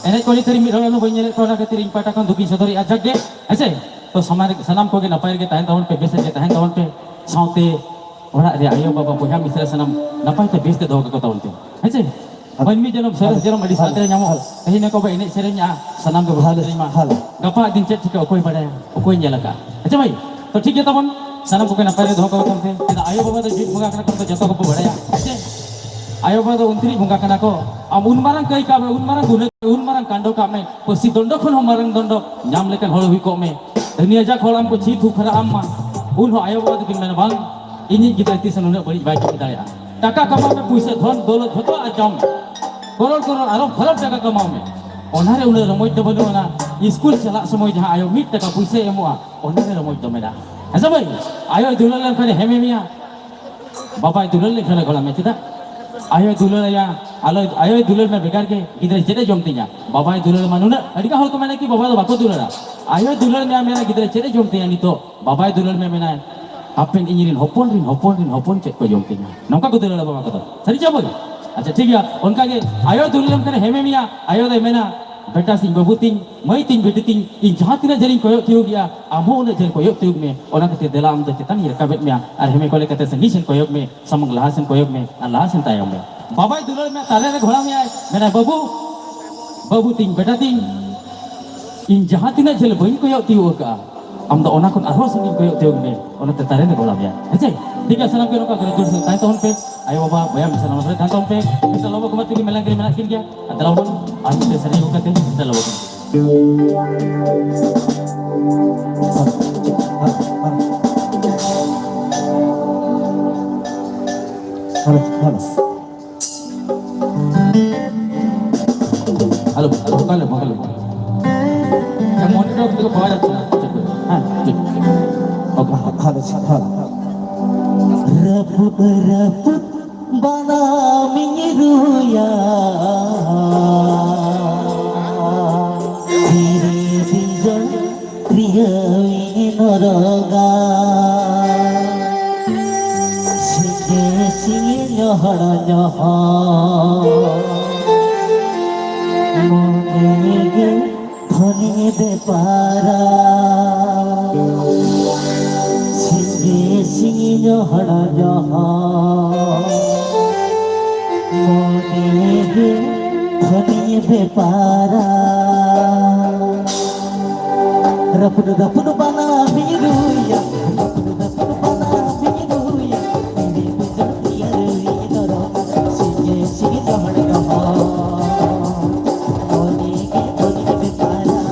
ᱮᱱᱮᱡ ᱠᱚ ᱱᱤᱛ ᱫᱷᱟᱹᱨᱤᱡ ᱢᱤᱫ ᱦᱚᱲ ᱦᱚᱸ ᱵᱟᱹᱧ ᱧᱮᱞᱮᱫ ᱠᱚᱣᱟ, ᱚᱱᱟ ᱠᱷᱟᱹᱛᱤᱨ ᱤᱧ ᱯᱟᱦᱴᱟ ᱠᱷᱚᱱ ᱫᱩᱠᱤᱧ ᱥᱚᱫᱚᱨᱮᱜᱼᱟ᱾ ᱡᱟᱠ ᱜᱮ, ᱦᱮᱸ ᱥᱮ? ᱛᱚ ᱥᱟᱢᱟᱱ-, ᱥᱟᱱᱟᱢ ᱠᱚᱜᱮ ᱱᱟᱯᱟᱭ ᱨᱮᱜᱮ ᱛᱟᱦᱮᱱ ᱛᱟᱵᱚᱱ ᱯᱮ, ᱵᱮᱥ ᱨᱮᱜᱮ ᱛᱟᱦᱮᱱ ᱛᱟᱵᱚᱱ ᱯᱮ, ᱥᱟᱶᱛᱮ ᱚᱲᱟᱜ ᱨᱮ ᱟᱭᱳ ᱵᱟᱵᱟ ᱵᱚᱭᱦᱟ ᱢᱤᱥᱨᱟ ᱥᱟᱱᱟᱢ ᱱᱟᱯᱟᱭ ᱛᱮ ᱵᱮᱥ ᱛᱮ ᱫᱚᱦᱚ ᱠᱟᱠᱚ ᱛᱟᱵᱚᱱ ᱯᱮ, ᱦᱮᱸ ᱥᱮ? ᱦᱟᱞ-, ᱢᱟᱹᱱᱢᱤ ᱡᱚᱱᱚᱢ ᱥᱚᱨᱮᱥ ᱦᱟᱞ-, ᱡᱚᱱᱚᱢ ᱟᱹᱰᱤ ᱦᱟᱞ-, ᱥᱟᱶᱛᱮ ᱧᱟᱢᱚᱜ᱾ ᱦᱟᱞ-, ᱛᱮᱦᱮᱧ ᱱᱚᱝᱠᱟ ᱵᱚ ᱮᱱᱮᱡ ᱥᱮᱨᱮᱧᱟ, ᱥᱟᱱᱟᱢ ᱜᱮᱵᱚ ᱦᱟᱞ-, ᱮᱱᱮᱡ ᱥᱮᱨᱮᱧᱟ᱾ ᱦᱟᱞ-, ᱜᱟᱯᱟ ᱫᱤᱱ ᱪᱮᱫ ᱪᱤᱠᱟᱹ ᱚᱠᱚᱭ ᱵᱟᱲᱟᱭᱟ, ᱚᱠᱚᱭ ᱧᱮᱞ ᱟᱠᱟᱫᱼᱟ? ᱟᱪᱪᱷᱟ ᱵᱷᱟᱹᱭ, ᱛᱚ ᱴᱷᱤᱠ ᱜᱮ ᱛᱟᱵᱚᱱ, ᱥᱟᱱᱟᱢ ᱠᱚᱜᱮ ᱱᱟᱯᱟᱭ ᱨᱮ ᱫᱚᱦᱚ ᱠᱟᱠᱚ ᱛᱟᱵᱚᱱ ᱯᱮ᱾ ᱪᱮᱫᱟᱜ ᱟᱭᱳ ᱵᱟᱵᱟ ᱫᱚ ᱡᱤᱣᱤᱫ ᱵᱚᱸᱜᱟ ᱠᱟᱱᱟ ᱠᱚ, ᱡᱚᱛᱚ ᱠᱚᱠᱚ ᱵᱟᱲᱟᱭᱟ, ᱦᱮᱸ ᱥᱮ? ᱟᱭᱳ ᱵᱟᱵᱟ ᱫᱚ ᱚᱱᱛᱤᱨᱤᱡ ᱵᱚᱸᱜᱟ ᱠᱟᱱᱟ ᱠᱚ᱾ ᱟᱢ ᱩᱱ ᱢᱟᱨᱟᱝ ᱠᱟᱹᱭ ᱠᱟᱜ ᱢᱮ, ᱩᱱ ᱢᱟᱨᱟᱝ ᱜᱩᱱᱟᱹ, ᱩᱱ ᱢᱟᱨᱟᱝ ᱠᱟᱸᱰᱚ ᱠᱟᱜ ᱢᱮ, ᱯᱟᱹᱥᱤ ᱫᱚᱱᱰᱚ ᱠᱷᱚᱱ ᱦᱚᱸ ᱢᱟᱨᱟᱝ ᱫᱚᱱᱰᱚ ᱧᱟᱢ ᱞᱮᱠᱟᱱ ᱦᱚᱲ ᱦᱩᱭ ᱠᱚᱜ ᱢᱮ᱾ ᱫᱩᱱᱤᱭᱟᱹ ᱡᱟᱠ ᱦᱚᱲ ᱟᱢ ᱠᱚ ᱪᱷᱤ ᱛᱷᱩ ᱠᱷᱟᱨᱟ ᱟᱢ ᱢᱟ, ᱩᱱ ᱦᱚᱸ ᱟᱭᱳ ᱵᱟᱵᱟ ᱫᱚᱠᱤᱱ ᱢᱮᱱᱟ, "ᱵᱟᱝ, ᱤᱧᱤᱡ ᱜᱤᱫᱽᱨᱟᱹ ᱛᱤᱥ ᱦᱚᱸ ᱱᱩᱱᱟᱹᱜ ᱵᱟᱹᱲᱤᱡ ᱵᱟᱭ ᱠᱟᱹᱢᱤ ᱫᱟᱲᱮᱭᱟᱜᱼᱟ᱾" ᱴᱟᱠᱟ ᱠᱟᱢᱟᱣ ᱢᱮ, ᱯᱩᱭᱥᱟᱹ, ᱫᱷᱚᱱ ᱫᱚᱞᱚᱛ ᱡᱷᱚᱛᱚ ᱟᱨᱡᱟᱣ ᱢᱮ, ᱠᱚᱨᱚᱲ ᱠᱚᱨᱚᱲ ᱟᱨᱚ ᱠᱷᱚᱨᱚᱪ ᱴᱟᱠᱟ ᱠᱟᱢᱟᱣ ᱢᱮ, ᱚᱱᱟᱨᱮ ᱩᱱᱟᱹᱜ ᱨᱚᱢᱚᱡᱽ ᱫᱚ ᱵᱟᱹᱱᱩᱜ ᱟᱱᱟ᱾ ᱤᱥᱠᱩᱞ ᱪᱟᱞᱟᱜ ᱥᱚᱢᱚᱭ ᱡᱟᱦᱟᱸ ᱟᱭᱳ ᱢᱤᱫ ᱴᱟᱠᱟ ᱯᱩᱭᱥᱟᱹᱭ ᱮᱢᱚᱜᱼᱟ, ᱚᱱᱟᱨᱮ ᱨᱚᱢᱚᱡᱽ ᱫᱚ ᱢᱮᱱᱟᱜᱼᱟ᱾ ᱦᱮᱸ ᱥᱮ ᱵᱷᱟᱹᱭ? ᱟᱭᱳᱭ ᱫᱩᱞᱟᱹᱲ ᱞᱮᱱᱠᱷᱟᱱᱮ ᱦᱮᱢᱮ ᱢᱮᱭᱟ, ᱵᱟᱵᱟᱭ ᱫᱩᱞᱟᱹᱲ ᱞᱮᱱᱠᱷᱟᱱᱮ ᱜᱚᱲᱟ ᱢᱮᱭᱟ᱾ ᱪᱮᱫᱟᱜ? ᱟᱭᱳᱭ ᱫᱩᱞᱟᱹᱲ ᱟᱭᱟ, ᱟᱞᱚᱭ, ᱟᱭᱳᱭ ᱫᱩᱞᱟᱹᱲ ᱢᱮᱭᱟ ᱵᱮᱜᱟᱨ ᱜᱮ ᱜᱤᱫᱽᱨᱟᱹ ᱪᱮᱫ ᱮ ᱡᱚᱢ ᱛᱤᱧᱟ? ᱵᱟᱵᱟᱭ ᱫᱩᱞᱟᱹᱲ ᱢᱟ ᱱᱩᱱᱟᱹᱜ, ᱟᱹᱰᱤ ᱜᱟᱱ ᱦᱚᱲ ᱠᱚ ᱢᱮᱱᱟ ᱠᱤ ᱵᱟᱵᱟ ᱫᱚ ᱵᱟᱠᱚ ᱫᱩᱞᱟᱹᱲᱟ᱾ ᱟᱭᱳᱭ ᱫᱩᱞᱟᱹᱲ ᱢᱮᱭᱟ, ᱢᱮᱱᱟ ᱜᱤᱫᱽᱨᱟᱹ ᱪᱮᱫ ᱮ ᱡᱚᱢ ᱛᱤᱧᱟ ᱱᱤᱛᱚᱜ? ᱵᱟᱵᱟᱭ ᱫᱩᱞᱟᱹᱲ ᱢᱮᱭᱟ, ᱢᱮᱱᱟᱭ ᱦᱟᱯᱮᱱ ᱤᱧ ᱨᱮᱱ ᱦᱚᱯᱚᱱ ᱨᱮᱱ ᱦᱚᱯᱚᱱ ᱨᱮᱱ ᱦᱚᱯᱚᱱ ᱪᱮᱫ ᱠᱚ ᱡᱚᱢ ᱛᱤᱧᱟ? ᱱᱚᱝᱠᱟ ᱠᱚ ᱫᱩᱞᱟᱹᱲᱟ ᱵᱟᱵᱟ ᱠᱚᱫᱚ᱾ ᱥᱟᱹᱨᱤ ᱪᱮ ᱵᱟᱹᱭ? ᱟᱪᱪᱷᱟ ᱴᱷᱤᱠ ᱜᱮᱭᱟ, ᱚᱱᱠᱟ ᱜᱮ ᱟᱭᱳᱭ ᱫᱩᱞᱟᱹᱲ ᱞᱮᱢ ᱠᱷᱟᱱ ᱦᱮᱢᱮ ᱢᱮᱭᱟ, ᱟᱭᱳ ᱫᱚᱭ ᱢᱮᱱᱟ, "ᱵᱮᱴᱟ ᱛᱤᱧ, ᱵᱟᱹᱵᱩ ᱛᱤᱧ, ᱢᱟᱹᱭ ᱛᱤᱧ, ᱵᱤᱴᱤ ᱛᱤᱧ, ᱤᱧ ᱡᱟᱦᱟᱸ ᱛᱤᱱᱟᱹᱜ ᱡᱷᱟᱹᱞᱤᱧ ᱠᱚᱭᱚᱜ ᱛᱤᱭᱳᱜ ᱜᱮᱭᱟ, ᱟᱢ ᱦᱚᱸ ᱩᱱᱟᱹᱜ ᱡᱷᱟᱹᱞ ᱠᱚᱭᱚᱜ ᱛᱤᱭᱳᱜ ᱢᱮ, ᱚᱱᱟ ᱠᱷᱟᱹᱛᱤᱨ ᱫᱮᱞᱟ ᱟᱢ ᱫᱚ ᱪᱮᱛᱟᱱ ᱤᱧ ᱨᱟᱠᱟᱵᱮᱫ ᱢᱮᱭᱟ, ᱟᱨ ᱦᱮᱢᱮ ᱠᱚ ᱞᱮᱠᱟᱛᱮ ᱥᱟᱺᱜᱤᱧ ᱥᱮᱱ ᱠᱚᱭᱚᱜ ᱢᱮ, ᱥᱟᱢᱟᱝ ᱞᱟᱦᱟ ᱥᱮᱱ ᱠᱚᱭᱚᱜ ᱢᱮ, ᱟᱨ ᱞᱟᱦᱟ ᱥᱮᱱ ᱛᱟᱭᱚᱢ ᱢᱮ᱾" ᱵᱟᱵᱟᱭ ᱫᱩᱞᱟᱹᱲ ᱢᱮᱭᱟ, ᱛᱟᱞᱮ ᱨᱮ ᱜᱷᱚᱲᱟ ᱢᱮᱭᱟᱭ, ᱢᱮᱱᱟᱭ, "ᱵᱟᱹᱵᱩ, ᱵᱟᱹᱵᱩ ᱛᱤᱧ, ᱵᱮᱴᱟ ᱛᱤᱧ, ᱤᱧ ᱡᱟᱦᱟᱸ ᱛᱤᱱᱟᱹᱜ ᱡᱷᱟᱹᱞ ᱵᱟᱹᱧ ᱠᱚᱭᱚᱜ ᱛᱤᱭᱳᱜ ᱟᱠᱟᱫᱼᱟ, ᱟᱢ ᱫᱚ ᱚᱱᱟ ᱠᱷᱚᱱ ᱟᱨᱦᱚᱸ ᱥᱟᱺᱜᱤᱧ ᱠᱚᱭᱚᱜ ᱛᱤᱭᱳᱜ ᱢᱮ, ᱚᱱᱟᱛᱮ ᱛᱟᱨᱮᱱ ᱨᱮ ᱜᱚᱲᱟᱢ ᱭᱟ, ᱦᱮᱸ ᱥᱮ?" ᱴᱷᱤᱠ ᱜᱮᱭᱟ, ᱥᱟᱱᱟᱢ ᱜᱮ ᱱᱚᱝᱠᱟ ᱜᱚᱲᱚ ᱡᱳᱲ ᱥᱟᱞᱟᱜ ᱛᱟᱦᱮᱸ ᱛᱟᱵᱚᱱ ᱯᱮ᱾ ᱟᱭᱳ ᱵᱟᱵᱟ, ᱵᱚᱭᱦᱟ ᱢᱤᱥᱨᱟ, ᱱᱚᱣᱟ ᱠᱚᱨᱮ ᱛᱟᱦᱮᱸ ᱛᱟᱵᱚᱱ ᱯᱮ᱾ ᱢᱤᱫᱴᱟᱝ ᱞᱚᱵᱚ ᱠᱚᱢᱟ ᱛᱤᱜᱤ ᱢᱮᱞᱟᱝ ᱨᱮ ᱢᱮᱱᱟᱜ ᱠᱤᱱ ᱜᱮᱭᱟ᱾ ᱟᱨ ᱫᱮᱞᱟ ᱵᱚᱱ ᱟᱨ ᱢᱤᱫᱴᱟᱝ ᱥᱮᱨᱮᱧ ᱟᱹᱜᱩ ᱠᱟᱛᱮ ᱢᱤᱫᱴᱟᱝ ᱞᱚᱵᱚ ᱠᱚᱢᱟ᱾ Hello, hello. ᱦᱮᱞᱳ, ᱦᱮᱞᱳ, ᱚᱠᱟ ᱞᱮ, ᱚᱠᱟ ᱞᱮ? ᱮ, ᱢᱚᱱᱤᱴᱚᱨ ᱫᱚ ᱯᱟᱣᱟᱨ ᱟᱪᱪᱷᱟ, ᱟᱪᱪᱷᱟ, ᱦᱮᱸ, ᱴᱷᱤᱠ᱾ ᱳᱠᱮ᱾ Hello, hello. ᱨᱟᱹᱯᱩᱫ, ᱨᱟᱹᱯᱩᱫ ᱵᱟᱱᱟᱢᱤᱧ ᱨᱩᱭᱟ, ᱛᱤᱨᱮ ᱵᱤᱡᱚᱭ ᱛᱤᱨᱭᱟᱹᱣᱤᱧ ᱱᱚᱨᱚᱜᱟ, ᱥᱤᱧᱮ ᱥᱤᱧᱮ ᱧᱚᱦᱚᱲ ᱧᱚᱦᱚᱲ᱾ ᱯᱟᱨᱟ ᱥᱤᱧ ᱥᱤᱧ ᱦᱚᱲ ᱡᱚᱦᱚ ᱢᱚᱱᱮ ᱜᱮ ᱠᱷᱚᱱᱤ ᱵᱮᱯᱟᱨᱟ᱾ ᱨᱟᱹᱯᱩᱫ ᱨᱟᱹᱯᱩᱫ ᱵᱟᱱᱟ ᱵᱤᱨᱩᱭᱟ, ᱨᱟᱹᱯᱩᱫ ᱨᱟᱹᱯᱩᱫ ᱵᱟᱱᱟ ᱵᱤᱨᱩᱭᱟ, ᱵᱤᱨᱩ ᱵᱤᱨᱩ ᱤᱭᱟᱹ ᱨᱩᱭ ᱫᱚᱨᱚ, ᱥᱤᱧ ᱥᱤᱧ ᱦᱚᱲ ᱡᱚᱦᱚ ᱢᱚᱱᱮ ᱜᱮ ᱠᱷᱚᱱᱤ ᱵᱮᱯᱟᱨᱟ᱾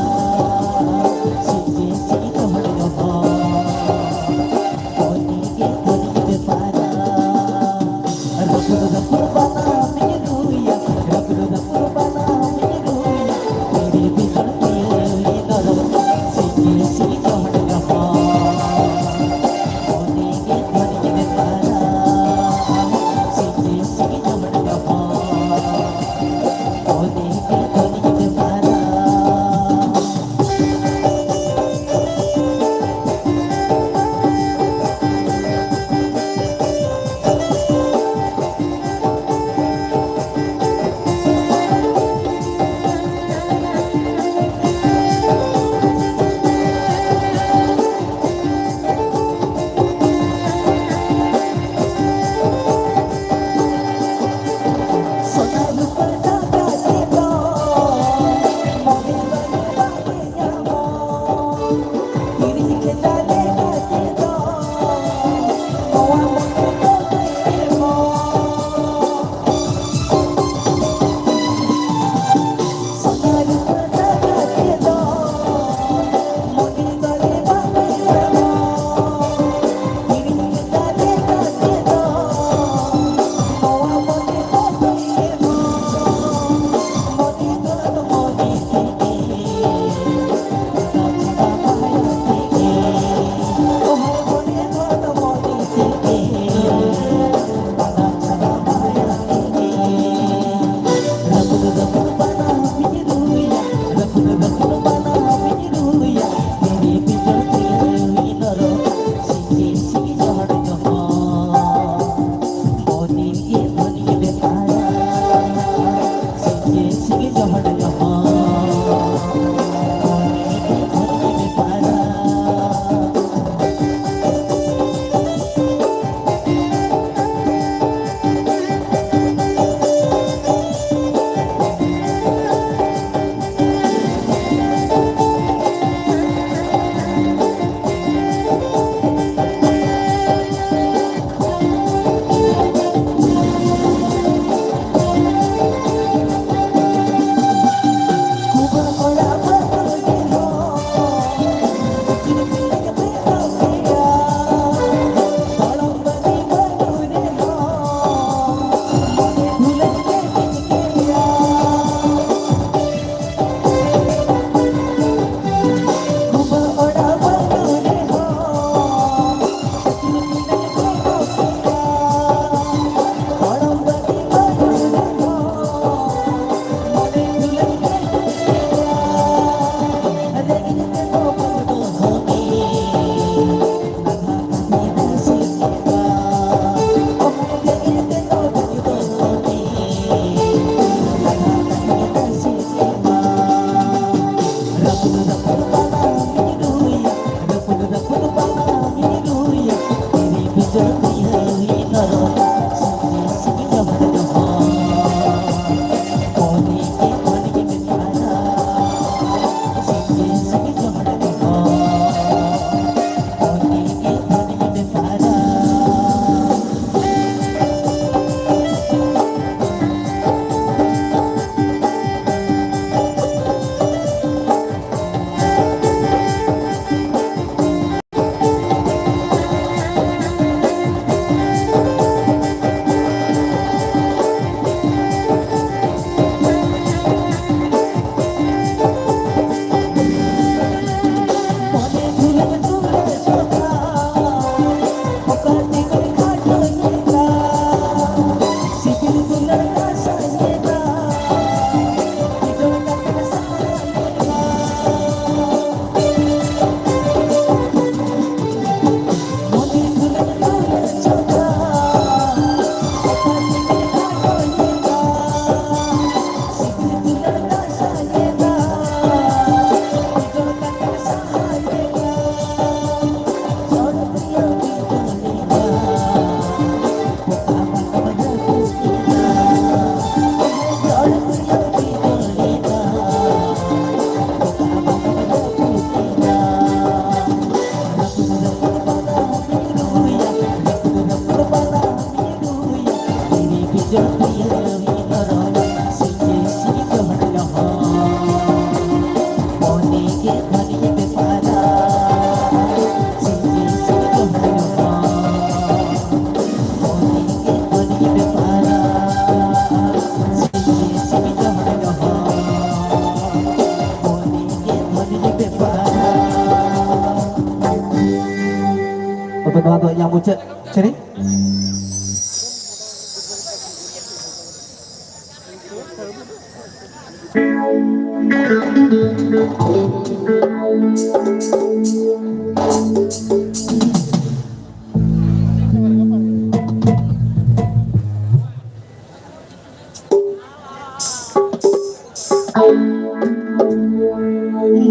ᱱᱚᱣᱟ ᱫᱚ ᱤᱧᱟᱹᱜ ᱢᱩᱪᱟᱹᱫ ᱥᱮᱨᱮᱧ᱾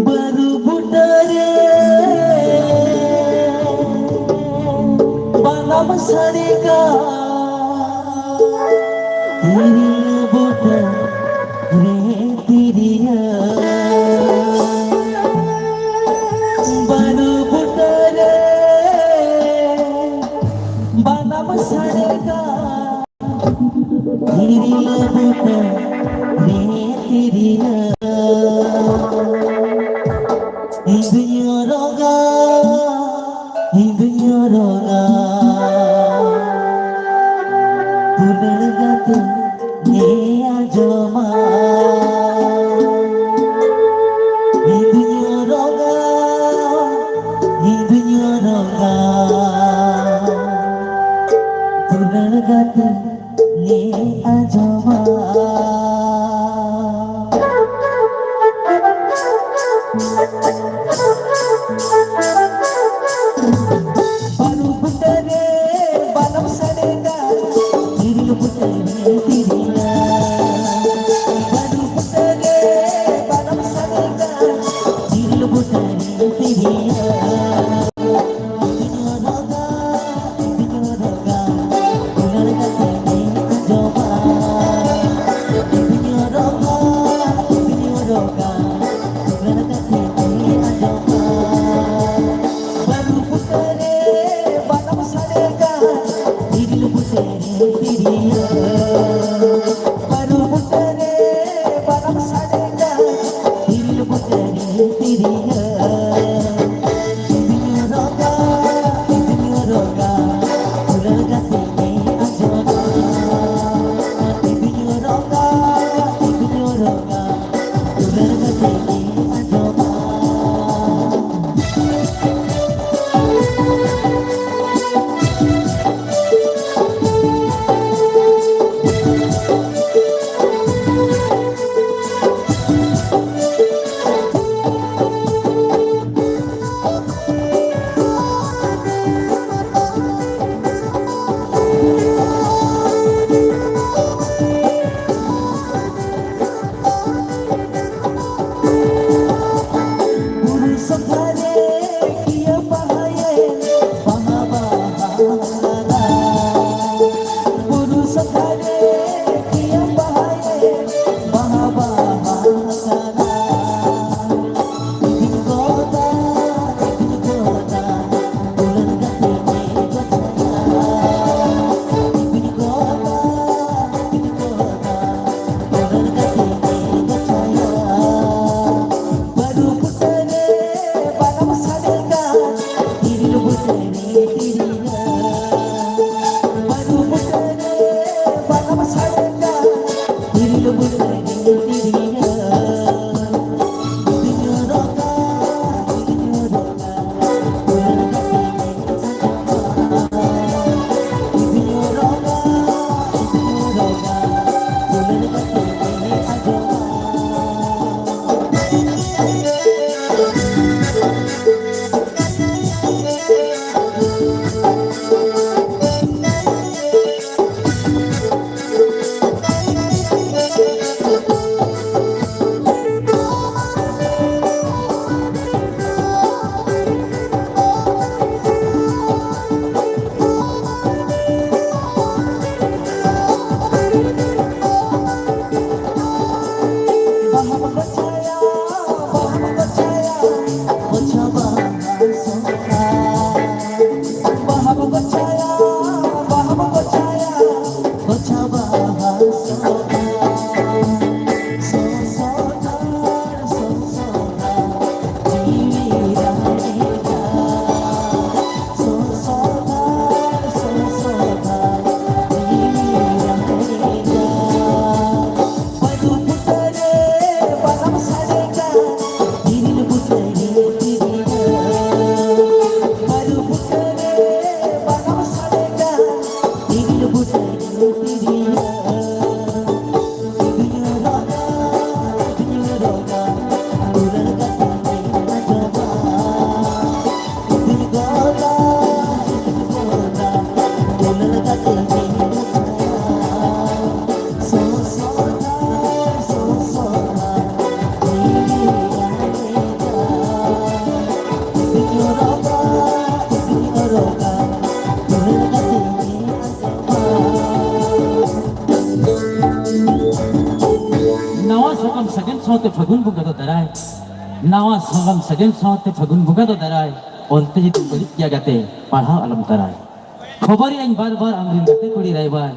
ᱵᱟᱹᱨᱩ ᱵᱩᱴᱟᱹ ᱨᱮ ᱵᱟᱱᱟᱢ ᱥᱟᱰᱮ ᱠᱟᱱ, ᱛᱤᱨᱤᱞ ᱵᱩᱴᱟᱹ ᱨᱮ ᱛᱤᱨᱭᱟᱹ᱾ ᱵᱟᱹᱨᱩ ᱵᱩᱴᱟᱹ ᱨᱮ ᱵᱟᱱᱟᱢ ᱥᱟᱰᱮ ᱠᱟᱱ, ᱛᱤᱨᱤᱞ ᱵᱩᱴᱟᱹ ᱨᱮ ᱛᱤᱨᱭᱟᱹ᱾ ᱤᱧ ᱫᱩᱧ ᱨᱚᱜᱟ, ᱤᱧ ᱫᱩᱧ ᱨᱚᱜᱟ, ᱫᱩᱞᱟᱹᱲ ᱜᱟᱛᱮ ᱧᱮ ᱟᱸᱡᱚᱢᱟ᱾ ᱤᱧ ᱫᱩᱧ ᱨᱚᱜᱟ, ᱤᱧ ᱫᱩᱧ ᱨᱚᱜᱟ, ᱫᱩᱞᱟᱹᱲ ᱜᱟᱛᱮ ᱧᱮ ᱟᱸᱡᱚᱢᱟ᱾ ᱵᱟᱹᱨᱩ ᱵᱩᱴᱟᱹ ᱨᱮ ᱵᱟᱱᱟᱢ ᱥᱟᱰᱮ ᱠᱟᱱ, ᱛᱤᱨᱤᱞ ᱵᱩᱴᱟᱹ ᱨᱮ ᱛᱤᱨᱭᱟᱹ᱾ ᱵᱟᱹᱨᱩ ᱵᱩᱴᱟᱹ ᱨᱮ ᱵᱟᱱᱟᱢ ᱥᱟᱰᱮ ᱠᱟᱱ, ᱛᱤᱨᱤᱞ ᱵᱩᱴᱟᱹ ᱨᱮ ᱛᱤᱨᱭᱟᱹ᱾ ᱤᱧ ᱫᱩᱧ ᱨᱚᱜᱟ, ᱤᱧ ᱫᱩᱧ ᱨᱚᱜᱟ, ᱫᱩᱞᱟᱹᱲ ᱜᱟᱛᱮ ᱧᱮ ᱟᱸᱡᱚᱢᱟ᱾ ᱤᱧ ᱫᱩᱧ ᱨᱚᱜᱟ, ᱤᱧ ᱫᱩᱧ ᱨᱚᱜᱟ, ᱫᱩᱞᱟᱹᱲ ᱜᱟᱛᱮ ᱧᱮ ᱟᱸᱡᱚᱢᱟ᱾ ᱵᱟᱹᱨᱩ ᱵᱩᱴᱟᱹ ᱨᱮ ᱵᱟᱱᱟᱢ ᱥᱟᱰᱮ ᱠᱟᱱ, ᱛᱤᱨᱤᱞ ᱵᱩᱴᱟᱹ ᱨᱮ ᱛᱤᱨᱭᱟᱹ᱾ ᱵᱟᱹᱨᱩ ᱵᱩᱴᱟᱹ ᱨᱮ ᱵᱟᱱᱟᱢ ᱥᱟᱰᱮ ᱠᱟᱱ, ᱛᱤᱨᱤᱞ ᱵᱩᱴᱟᱹ ᱨᱮ ᱛᱤᱨᱭᱟᱹ᱾ ᱤᱧ ᱫᱩᱧ ᱨᱚᱜᱟ, ᱤᱧ ᱫᱩᱧ ᱨᱚᱜᱟ, ᱫᱩᱞᱟᱹᱲ ᱜᱟᱛᱮ ᱧᱮ ᱟᱸᱡᱚᱢᱟ᱾ ᱤᱧ ᱫᱩᱧ ᱨᱚᱜᱟ, ᱤᱧ ᱫᱩᱧ ᱨᱚᱜᱟ, ᱫᱩᱞᱟᱹᱲ ᱜᱟᱛᱮ ᱧᱮ ᱟᱸᱡᱚᱢᱟ᱾ ᱥᱟᱶᱛᱮ ᱯᱷᱟᱹᱜᱩᱱ ᱵᱚᱸᱜᱟ ᱫᱚ ᱫᱟᱨᱟᱭ, ᱱᱟᱣᱟ ᱥᱟᱜᱟᱢ ᱥᱟᱜᱮᱱ ᱥᱟᱶᱛᱮ ᱯᱷᱟᱹᱜᱩᱱ ᱵᱚᱸᱜᱟ ᱫᱚ ᱫᱟᱨᱟᱭ, ᱚᱱᱛᱮ ᱡᱩᱫᱤ ᱵᱟᱹᱲᱤᱡ ᱜᱮᱭᱟ ᱜᱟᱛᱮ, ᱯᱟᱲᱦᱟᱣ ᱟᱞᱚᱢ ᱛᱟᱨᱟᱭ᱾ ᱠᱷᱚᱵᱚᱨᱤᱭᱟᱹᱧ ᱵᱟᱨ ᱵᱟᱨ ᱟᱢᱨᱮᱱ ᱜᱟᱛᱮ ᱠᱩᱲᱤ ᱨᱟᱭᱵᱟᱨ,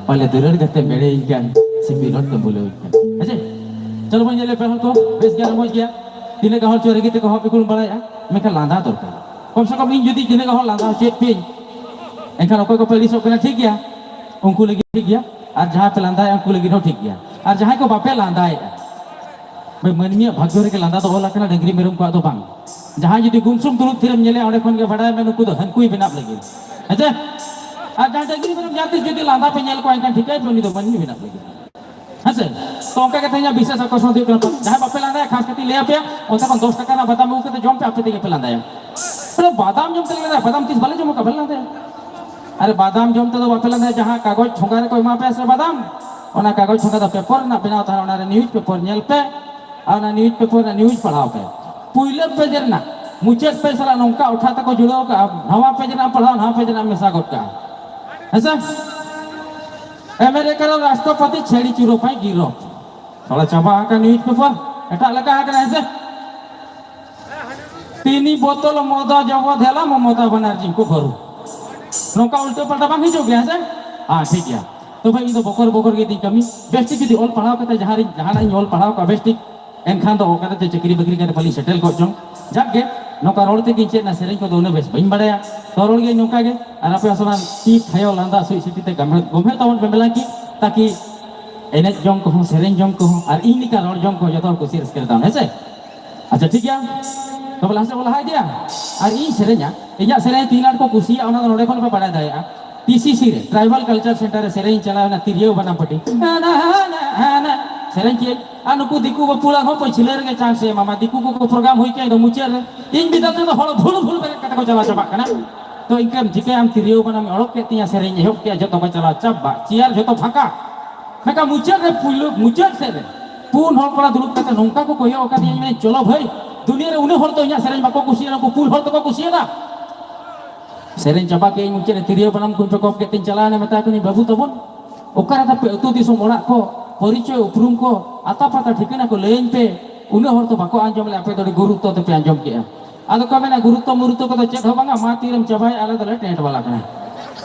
ᱯᱟᱞᱮ ᱫᱩᱞᱟᱹᱲ ᱜᱟᱛᱮ ᱢᱮᱲᱮᱭᱤᱧ ᱠᱟᱱ, ᱥᱤᱯᱤ ᱨᱚᱲ ᱛᱮ ᱵᱩᱞᱟᱹᱣᱤᱧ ᱠᱟᱱ᱾ ᱦᱮᱸ ᱪᱮ? ᱪᱚᱞᱚ ᱵᱚᱱ ᱧᱮᱞᱮ ᱯᱮ ᱦᱚᱲ ᱠᱚ, ᱵᱮᱥ ᱜᱮ ᱟᱨᱟᱢᱵᱚᱭ ᱜᱮᱭᱟ᱾ ᱛᱤᱱᱟᱹᱜ ᱜᱟᱱ ᱦᱚᱲ ᱪᱚ ᱨᱮᱸᱜᱮᱡ ᱛᱮᱠᱚ ᱦᱚᱸ ᱵᱤᱠᱩᱞ ᱵᱟᱲᱟᱭᱮᱜᱼᱟ, ᱢᱮᱱᱠᱷᱟᱱ ᱞᱟᱸᱫᱟ ᱫᱚᱨᱠᱟᱨ᱾ ᱠᱚᱢ ᱥᱮ ᱠᱚᱢ ᱤᱧ ᱡᱩᱫᱤ ᱛᱤᱱᱟᱹᱜ ᱜᱟᱱ ᱦᱚᱲ ᱞᱟᱸᱫᱟ ᱦᱚᱪᱚᱭᱮᱫ ᱯᱮᱭᱟᱹᱧ, ᱮᱱᱠᱷᱟᱱ ᱚᱠᱚᱭ ᱠᱚᱯᱮ ᱟᱹᱲᱤᱥᱚᱜ ᱠᱟᱱᱟ ᱴᱷᱤᱠ ᱜᱮᱭᱟ, ᱩᱱᱠᱩ ᱞᱟᱹᱜᱤᱫ ᱴᱷᱤᱠ ᱜᱮᱭᱟ, ᱟᱨ ᱡᱟᱦᱟᱸᱭ ᱯᱮ ᱞᱟᱸᱫᱟᱭᱮᱫᱼᱟ ᱩᱱᱠᱩ ᱞᱟᱹᱜᱤᱫ ᱦᱚᱸ ᱴᱷᱤᱠ ᱜᱮᱭᱟ᱾ ᱟᱨ ᱡᱟᱦᱟᱸᱭ ᱠᱚ ᱵᱟᱯᱮ ᱞᱟᱸᱫᱟᱭᱮᱫᱼᱟ, ᱵᱷᱟᱹᱭ, ᱢᱟᱹᱱᱢᱤᱭᱟᱜ ᱵᱷᱟᱜᱽᱭᱚ ᱨᱮᱜᱮ ᱞᱟᱸᱫᱟ ᱫᱚ ᱚᱞ ᱟᱠᱟᱱᱟ, ᱰᱟᱹᱝᱨᱤ ᱢᱮᱨᱚᱢ ᱠᱚᱣᱟᱜ ᱫᱚ ᱵᱟᱝ᱾ ᱡᱟᱦᱟᱸᱭ ᱡᱩᱫᱤ ᱜᱩᱢᱥᱩᱢ ᱫᱩᱲᱩᱵ ᱛᱷᱤᱨᱮᱢ ᱧᱮᱞᱮᱭᱟ, ᱚᱸᱰᱮ ᱠᱷᱚᱱ ᱜᱮ ᱵᱟᱰᱟᱭ ᱢᱮ ᱱᱩᱠᱩ ᱫᱚ ᱦᱟᱹᱱᱠᱩᱭ ᱵᱮᱱᱟᱣ ᱞᱟᱹᱜᱤᱫ᱾ ᱦᱮᱸ ᱪᱮ? ᱟᱨ ᱡᱟᱦᱟᱸᱭ ᱰᱟᱹᱝᱨᱤ ᱢᱮᱨᱚᱢ ᱡᱟᱦᱟᱸ ᱛᱤᱥ ᱡᱩᱫᱤ ᱞᱟᱸᱫᱟ ᱯᱮ ᱧᱮᱞ ᱠᱚᱣᱟ, ᱮᱱᱠᱷᱟᱱ ᱴᱷᱤᱠᱟᱹᱭ ᱯᱮ ᱩᱱᱤ ᱫᱚ ᱢᱟᱹᱱᱢᱤ ᱵᱮᱱᱟᱣ ᱞᱟᱹᱜᱤᱫ᱾ ᱦᱮᱸ ᱥᱮ? ᱛᱚ ᱚᱱᱠᱟ ᱜᱮ ᱛᱮᱦᱮᱧᱟᱜ ᱵᱤᱥᱮᱥ ᱟᱠᱚᱨᱥᱚᱱ ᱫᱚ ᱦᱩᱭᱩᱜ ᱠᱟᱱᱟ, ᱡᱟᱦᱟᱸᱭ ᱵᱟᱯᱮ ᱞᱟᱸᱫᱟᱭᱟ, ᱠᱷᱟᱥ ᱠᱟᱛᱮ ᱞᱟᱹᱭ ᱟᱯᱮᱭᱟ, ᱚᱱᱛᱮ ᱠᱷᱚᱱ ᱫᱚᱥ ᱴᱟᱠᱟ ᱨᱮᱱᱟᱜ ᱵᱟᱫᱟᱢ ᱟᱹᱜᱩ ᱠᱟᱛᱮ ᱡᱚᱢ ᱯᱮ, ᱟᱯᱮ ᱛᱮᱜᱮ ᱯᱮ ᱞᱟᱸᱫᱟᱭᱟ᱾ ᱟᱨᱮ ᱵᱟᱫᱟᱢ ᱡᱚᱢ ᱛᱮᱞᱮ ᱞᱟᱸᱫᱟᱭᱟ, ᱵᱟᱫᱟᱢ ᱛᱤᱥ ᱵᱟᱞᱮ ᱡᱚᱢ ᱟᱠᱟᱫ, ᱵᱟᱞᱮ ᱞᱟᱸᱫᱟᱭᱟ᱾ ᱟᱨᱮ ᱵᱟᱫᱟᱢ ᱡᱚᱢ ᱛᱮᱫᱚ ᱵᱟᱯᱮ ᱞᱟᱸᱫᱟᱭᱟ, ᱡᱟᱦᱟᱸ ᱠᱟᱜᱚᱡᱽ ᱴᱷᱚᱸᱜᱟ ᱨᱮᱠᱚ ᱮᱢᱟ ᱯᱮᱭᱟ ᱥᱮ ᱵᱟᱫᱟᱢ, ᱚᱱᱟ ᱠᱟᱜᱚᱡᱽ ᱴᱷᱚᱸᱜᱟ ᱫᱚ ᱯᱮᱯᱚᱨ ᱨᱮᱱᱟᱜ ᱵᱮᱱᱟᱣ ᱛᱟᱦᱮᱱᱟ, ᱚᱱᱟ ᱨᱮ ᱱᱤᱭᱩᱡᱽ ᱯᱮᱯᱚᱨ ᱧᱮᱞ ᱯᱮ, ᱟᱨ ᱚᱱᱟ ᱱᱤᱭᱩᱡᱽ ᱯᱮᱯᱚᱨ ᱨᱮᱱᱟᱜ ᱱᱤᱭᱩᱡᱽ ᱯᱟᱲᱦᱟᱣ ᱯᱮ᱾ ᱯᱩᱭᱞᱟᱹ ᱯᱮᱡᱽ ᱨᱮᱱᱟᱜ ᱢᱩᱪᱟᱹᱫ ᱯᱮᱡᱽ ᱥᱟᱞᱟᱜ ᱱᱚᱝᱠᱟ ᱚᱴᱷᱟ ᱛᱮᱠᱚ ᱡᱩᱲᱟᱹᱣ ᱠᱟᱜᱼᱟ, ᱱᱟᱣᱟ ᱯᱮᱡᱽ ᱨᱮᱱᱟᱜ ᱮᱢ ᱯᱟᱲᱦᱟᱣᱟ, ᱱᱟᱣᱟ ᱯᱮᱡᱽ ᱨᱮᱱᱟᱜ ᱮᱢ ᱢᱮᱥᱟ ᱜᱚᱫ ᱠᱟᱜᱼᱟ᱾ ᱦᱮᱸᱥᱮ? ᱟᱢᱮᱨᱤᱠᱟ ᱨᱮ ᱨᱟᱥᱴᱨᱚᱯᱚᱛᱤ ᱪᱷᱮᱲᱤ ᱪᱩᱨᱚ ᱯᱟᱭ ᱜᱤᱨᱚ᱾ ᱛᱷᱚᱲᱟ ᱪᱟᱵᱟ ᱟᱠᱟᱱ ᱱᱤᱭᱩᱡᱽ ᱯᱮᱯᱚᱨ, ᱮᱴᱟᱜ ᱞᱮᱠᱟ ᱟᱠᱟᱱᱟ, ᱦᱮᱸᱥᱮ? ᱛᱤᱱᱤ ᱵᱳᱛᱚᱞ ᱢᱚᱫᱟ ᱡᱚᱵᱚ ᱫᱷᱮᱞᱟ ᱢᱚᱢᱚᱛᱟ ᱵᱟᱱᱟᱨᱡᱤ ᱠᱚ ᱵᱷᱚᱨᱩ᱾ ᱱᱚᱝᱠᱟ ᱩᱞᱴᱟᱹ ᱯᱟᱞᱴᱟ ᱵᱟᱝ ᱦᱤᱡᱩᱜ ᱜᱮᱭᱟ, ᱦᱮᱸᱥᱮ? ᱦᱮᱸ, ᱴᱷᱤᱠ ᱜᱮᱭᱟ᱾ ᱛᱚᱵᱮ ᱤᱧ ᱫᱚ ᱵᱚᱠᱚᱨ ᱵᱚᱠᱚᱨ ᱜᱮ ᱤᱧ ᱠᱟᱹᱢᱤ᱾ ᱵᱮᱥ ᱴᱷᱤᱠ ᱡᱩᱫᱤ ᱚᱞ ᱯᱟᱲᱦᱟᱣ ᱠᱟᱛᱮ ᱡᱟᱦᱟᱸ ᱨᱤᱧ, ᱡᱟᱦᱟᱱᱟᱜ ᱤᱧ ᱚᱞ ᱯᱟᱲᱦᱟᱣ ᱠᱟᱜᱼᱟ ᱵᱮᱥ ᱴᱷᱤᱠ, ᱮᱱᱠᱷᱟᱱ ᱫᱚ ᱚᱠᱟ ᱨᱮ ᱪᱟᱹᱠᱨᱤ ᱵᱟᱹᱠᱨᱤ ᱠᱟᱛᱮ ᱵᱟᱹᱞᱤᱧ ᱥᱮᱴᱮᱞ ᱠᱚᱜ ᱪᱚᱝ᱾ ᱡᱟᱠ ᱜᱮ, ᱱᱚᱝᱠᱟ ᱨᱚᱲ ᱛᱮᱜᱮ ᱪᱮᱫ ᱚᱱᱟ ᱥᱮᱨᱮᱧ ᱠᱚᱫᱚ ᱩᱱᱟᱹᱜ ᱵᱮᱥ ᱵᱟᱹᱧ ᱵᱟᱲᱟᱭᱟ᱾ ᱛᱚ ᱨᱚᱲ ᱜᱮ ᱱᱚᱝᱠᱟ ᱜᱮ, ᱟᱨ ᱟᱯᱮ ᱦᱚᱸ ᱥᱟᱱᱟᱢ ᱛᱤ ᱛᱷᱟᱭᱚ ᱞᱟᱸᱫᱟ ᱥᱩᱡ ᱥᱤᱴᱤ ᱛᱮ ᱜᱚᱢᱦᱮ ᱛᱟᱵᱚᱱ ᱯᱮ ᱢᱮᱞᱟ ᱠᱤ, ᱛᱟᱠᱤ ᱮᱱᱮᱡ ᱡᱚᱝ ᱠᱚᱦᱚᱸ, ᱥᱮᱨᱮᱧ ᱡᱚᱝ ᱠᱚᱦᱚᱸ, ᱟᱨ ᱤᱧ ᱞᱮᱠᱟ ᱨᱚᱲ ᱡᱚᱝ ᱠᱚᱦᱚᱸ ᱡᱚᱛᱚ ᱦᱚᱲ ᱠᱩᱥᱤ ᱨᱟᱹᱥᱠᱟᱹ ᱨᱮ ᱛᱟᱵᱚᱱ, ᱦᱮᱸ ᱥᱮ? ᱟᱪᱪᱷᱟ, ᱴᱷᱤᱠ ᱜᱮᱭᱟ, ᱛᱚᱵᱮ ᱞᱟᱦᱟ ᱥᱮᱫ ᱵᱚᱱ ᱞᱟᱦᱟ ᱤᱫᱤᱭᱟ᱾ ᱟᱨ ᱤᱧ ᱥᱮᱨᱮᱧᱟ, ᱤᱧᱟᱹᱜ ᱥᱮᱨᱮᱧ ᱛᱤᱱ ᱟᱸᱴ ᱠᱚ ᱠᱩᱥᱤᱭᱟᱜᱼᱟ, ᱚᱱᱟ ᱫᱚ ᱱᱚᱰᱮ ᱠᱷᱚᱱ ᱯᱮ ᱵᱟᱲᱟᱭ ᱫᱟᱲᱮᱭᱟᱜᱼᱟ᱾ ᱴᱤ ᱥᱤ ᱥᱤ ᱨᱮ, ᱴᱨᱟᱭᱵᱟᱞ ᱠᱟᱞᱪᱟᱨ ᱥᱮᱱᱴᱟᱨ ᱨᱮ ᱥᱮᱨᱮᱧ ᱪᱟᱞᱟᱣ ᱮᱱᱟ, ᱛᱤᱨᱭᱳ ᱵᱟᱱᱟᱢ ᱯᱟᱹᱴᱤ, ᱦᱟᱱᱟ, ᱦᱟᱱᱟ, ᱦᱟᱱᱟ, ᱥᱮᱨᱮᱧ ᱠᱮᱫ᱾ ᱟᱨ ᱱᱩᱠᱩ ᱫᱤᱠᱩ ᱵᱟᱹᱯᱩᱲᱟ ᱦᱚᱸ ᱯᱟᱹᱪᱷᱞᱟᱹ ᱨᱮᱜᱮ ᱪᱟᱱᱥ ᱮ ᱮᱢᱟᱢᱟ᱾ ᱫᱤᱠᱩ ᱠᱚᱠᱚ ᱯᱨᱳᱜᱨᱟᱢ ᱦᱩᱭ ᱠᱮᱫ ᱫᱚ ᱢᱩᱪᱟᱹᱫ ᱨᱮ, ᱤᱧ ᱵᱤᱫᱟᱹᱞ ᱛᱮᱫᱚ ᱦᱚᱲ ᱵᱷᱩᱞ ᱵᱷᱩᱞ ᱵᱮᱨᱮᱫ ᱠᱟᱛᱮ ᱠᱚ ᱪᱟᱞᱟᱣ ᱪᱟᱵᱟᱜ ᱠᱟᱱᱟ᱾ ᱛᱚ ᱤᱱᱠᱟᱹᱢ ᱪᱤᱠᱟᱹᱭᱟᱢ, ᱛᱤᱨᱭᱳ ᱵᱟᱱᱟᱢ ᱮᱦᱚᱵ ᱠᱮᱫ ᱛᱤᱧᱟ, ᱥᱮᱨᱮᱧ ᱮᱦᱚᱵ ᱠᱮᱫᱼᱟ, ᱡᱚᱛᱚ ᱠᱚ ᱪᱟᱞᱟᱣ ᱪᱟᱵᱟᱜ, ᱪᱮᱭᱟᱨ ᱡᱚᱛᱚ ᱯᱷᱟᱸᱠᱟ᱾ ᱢᱮᱱᱠᱷᱟᱱ ᱢᱩᱪᱟᱹᱫ ᱨᱮ, ᱯᱩᱭᱞᱩ ᱢᱩᱪᱟᱹᱫ ᱥᱮᱫ ᱨᱮ ᱯᱩᱱ ᱦᱚᱲ ᱠᱚᱲᱟ ᱫᱩᱲᱩᱵ ᱠᱟᱛᱮ ᱱᱚᱝᱠᱟ ᱠᱚ ᱠᱚᱭᱚᱜ ᱟᱠᱟᱫᱤᱧᱟ, ᱢᱮᱱ, ᱪᱚᱞᱚ ᱵᱷᱟᱹᱭ, ᱫᱩᱱᱤᱭᱟᱹ ᱨᱮ ᱩᱱᱟᱹᱜ ᱦᱚᱲ ᱫᱚ ᱤᱧᱟᱹᱜ ᱥᱮᱨᱮᱧ ᱵᱟᱠᱚ ᱠᱩᱥᱤᱭᱟᱜᱼᱟ, ᱱᱩᱠᱩ ᱯᱩᱱ ᱦᱚᱲ ᱫᱚᱠᱚ ᱠᱩᱥᱤᱭᱟᱫᱟ᱾ ᱥᱮᱨᱮᱧ ᱪᱟᱵᱟ ᱠᱮᱫ ᱟᱹᱧ, ᱢᱩᱪᱟᱹᱫ ᱨᱮ ᱛᱤᱨᱭᱳ ᱵᱟᱱᱟᱢ ᱠᱚᱧ ᱯᱮᱠᱚᱯ ᱠᱮᱫ ᱛᱤᱧ ᱪᱟᱞᱟᱣ ᱮᱱᱟ, ᱢᱮᱛᱟ ᱠᱚ ᱠᱟᱹᱱᱟᱹᱧ, "ᱵᱟᱹᱵᱩ ᱛᱟᱵᱚᱱ, ᱚᱠᱟ ᱨᱮ ᱛᱟᱯᱮ ᱟᱹᱛᱩ ᱫᱤᱥᱚᱢ ᱚᱲᱟᱜ ᱠᱚ?" ᱯᱚᱨᱤᱪᱚᱭ ᱩᱯᱨᱩᱢ ᱠᱚ, ᱟᱛᱟ ᱯᱟᱛᱟ ᱴᱷᱤᱠᱟᱹᱱᱟ ᱠᱚ ᱞᱟᱹᱭᱟᱹᱧ ᱯᱮ᱾ ᱩᱱᱟᱹᱜ ᱦᱚᱲ ᱫᱚ ᱵᱟᱠᱚ ᱟᱸᱡᱚᱢ ᱞᱮᱫᱼᱟ, ᱟᱯᱮ ᱫᱚ ᱟᱹᱰᱤ ᱜᱩᱨᱩᱛᱛᱚ ᱛᱮᱯᱮ ᱟᱸᱡᱚᱢ ᱠᱮᱫᱼᱟ᱾ ᱟᱫᱚ ᱠᱚ ᱢᱮᱱᱟ, "ᱜᱩᱨᱩᱛᱛᱚ ᱢᱩᱨᱩᱛᱛᱚ ᱠᱚᱫᱚ ᱪᱮᱫ ᱦᱚᱸ ᱵᱟᱝᱟ, ᱢᱟ ᱛᱤᱨᱮᱢ ᱪᱟᱵᱟᱭᱟ, ᱟᱞᱮ ᱫᱚᱞᱮ ᱴᱮᱸᱴ ᱵᱟᱞᱟ ᱠᱟᱱᱟ᱾"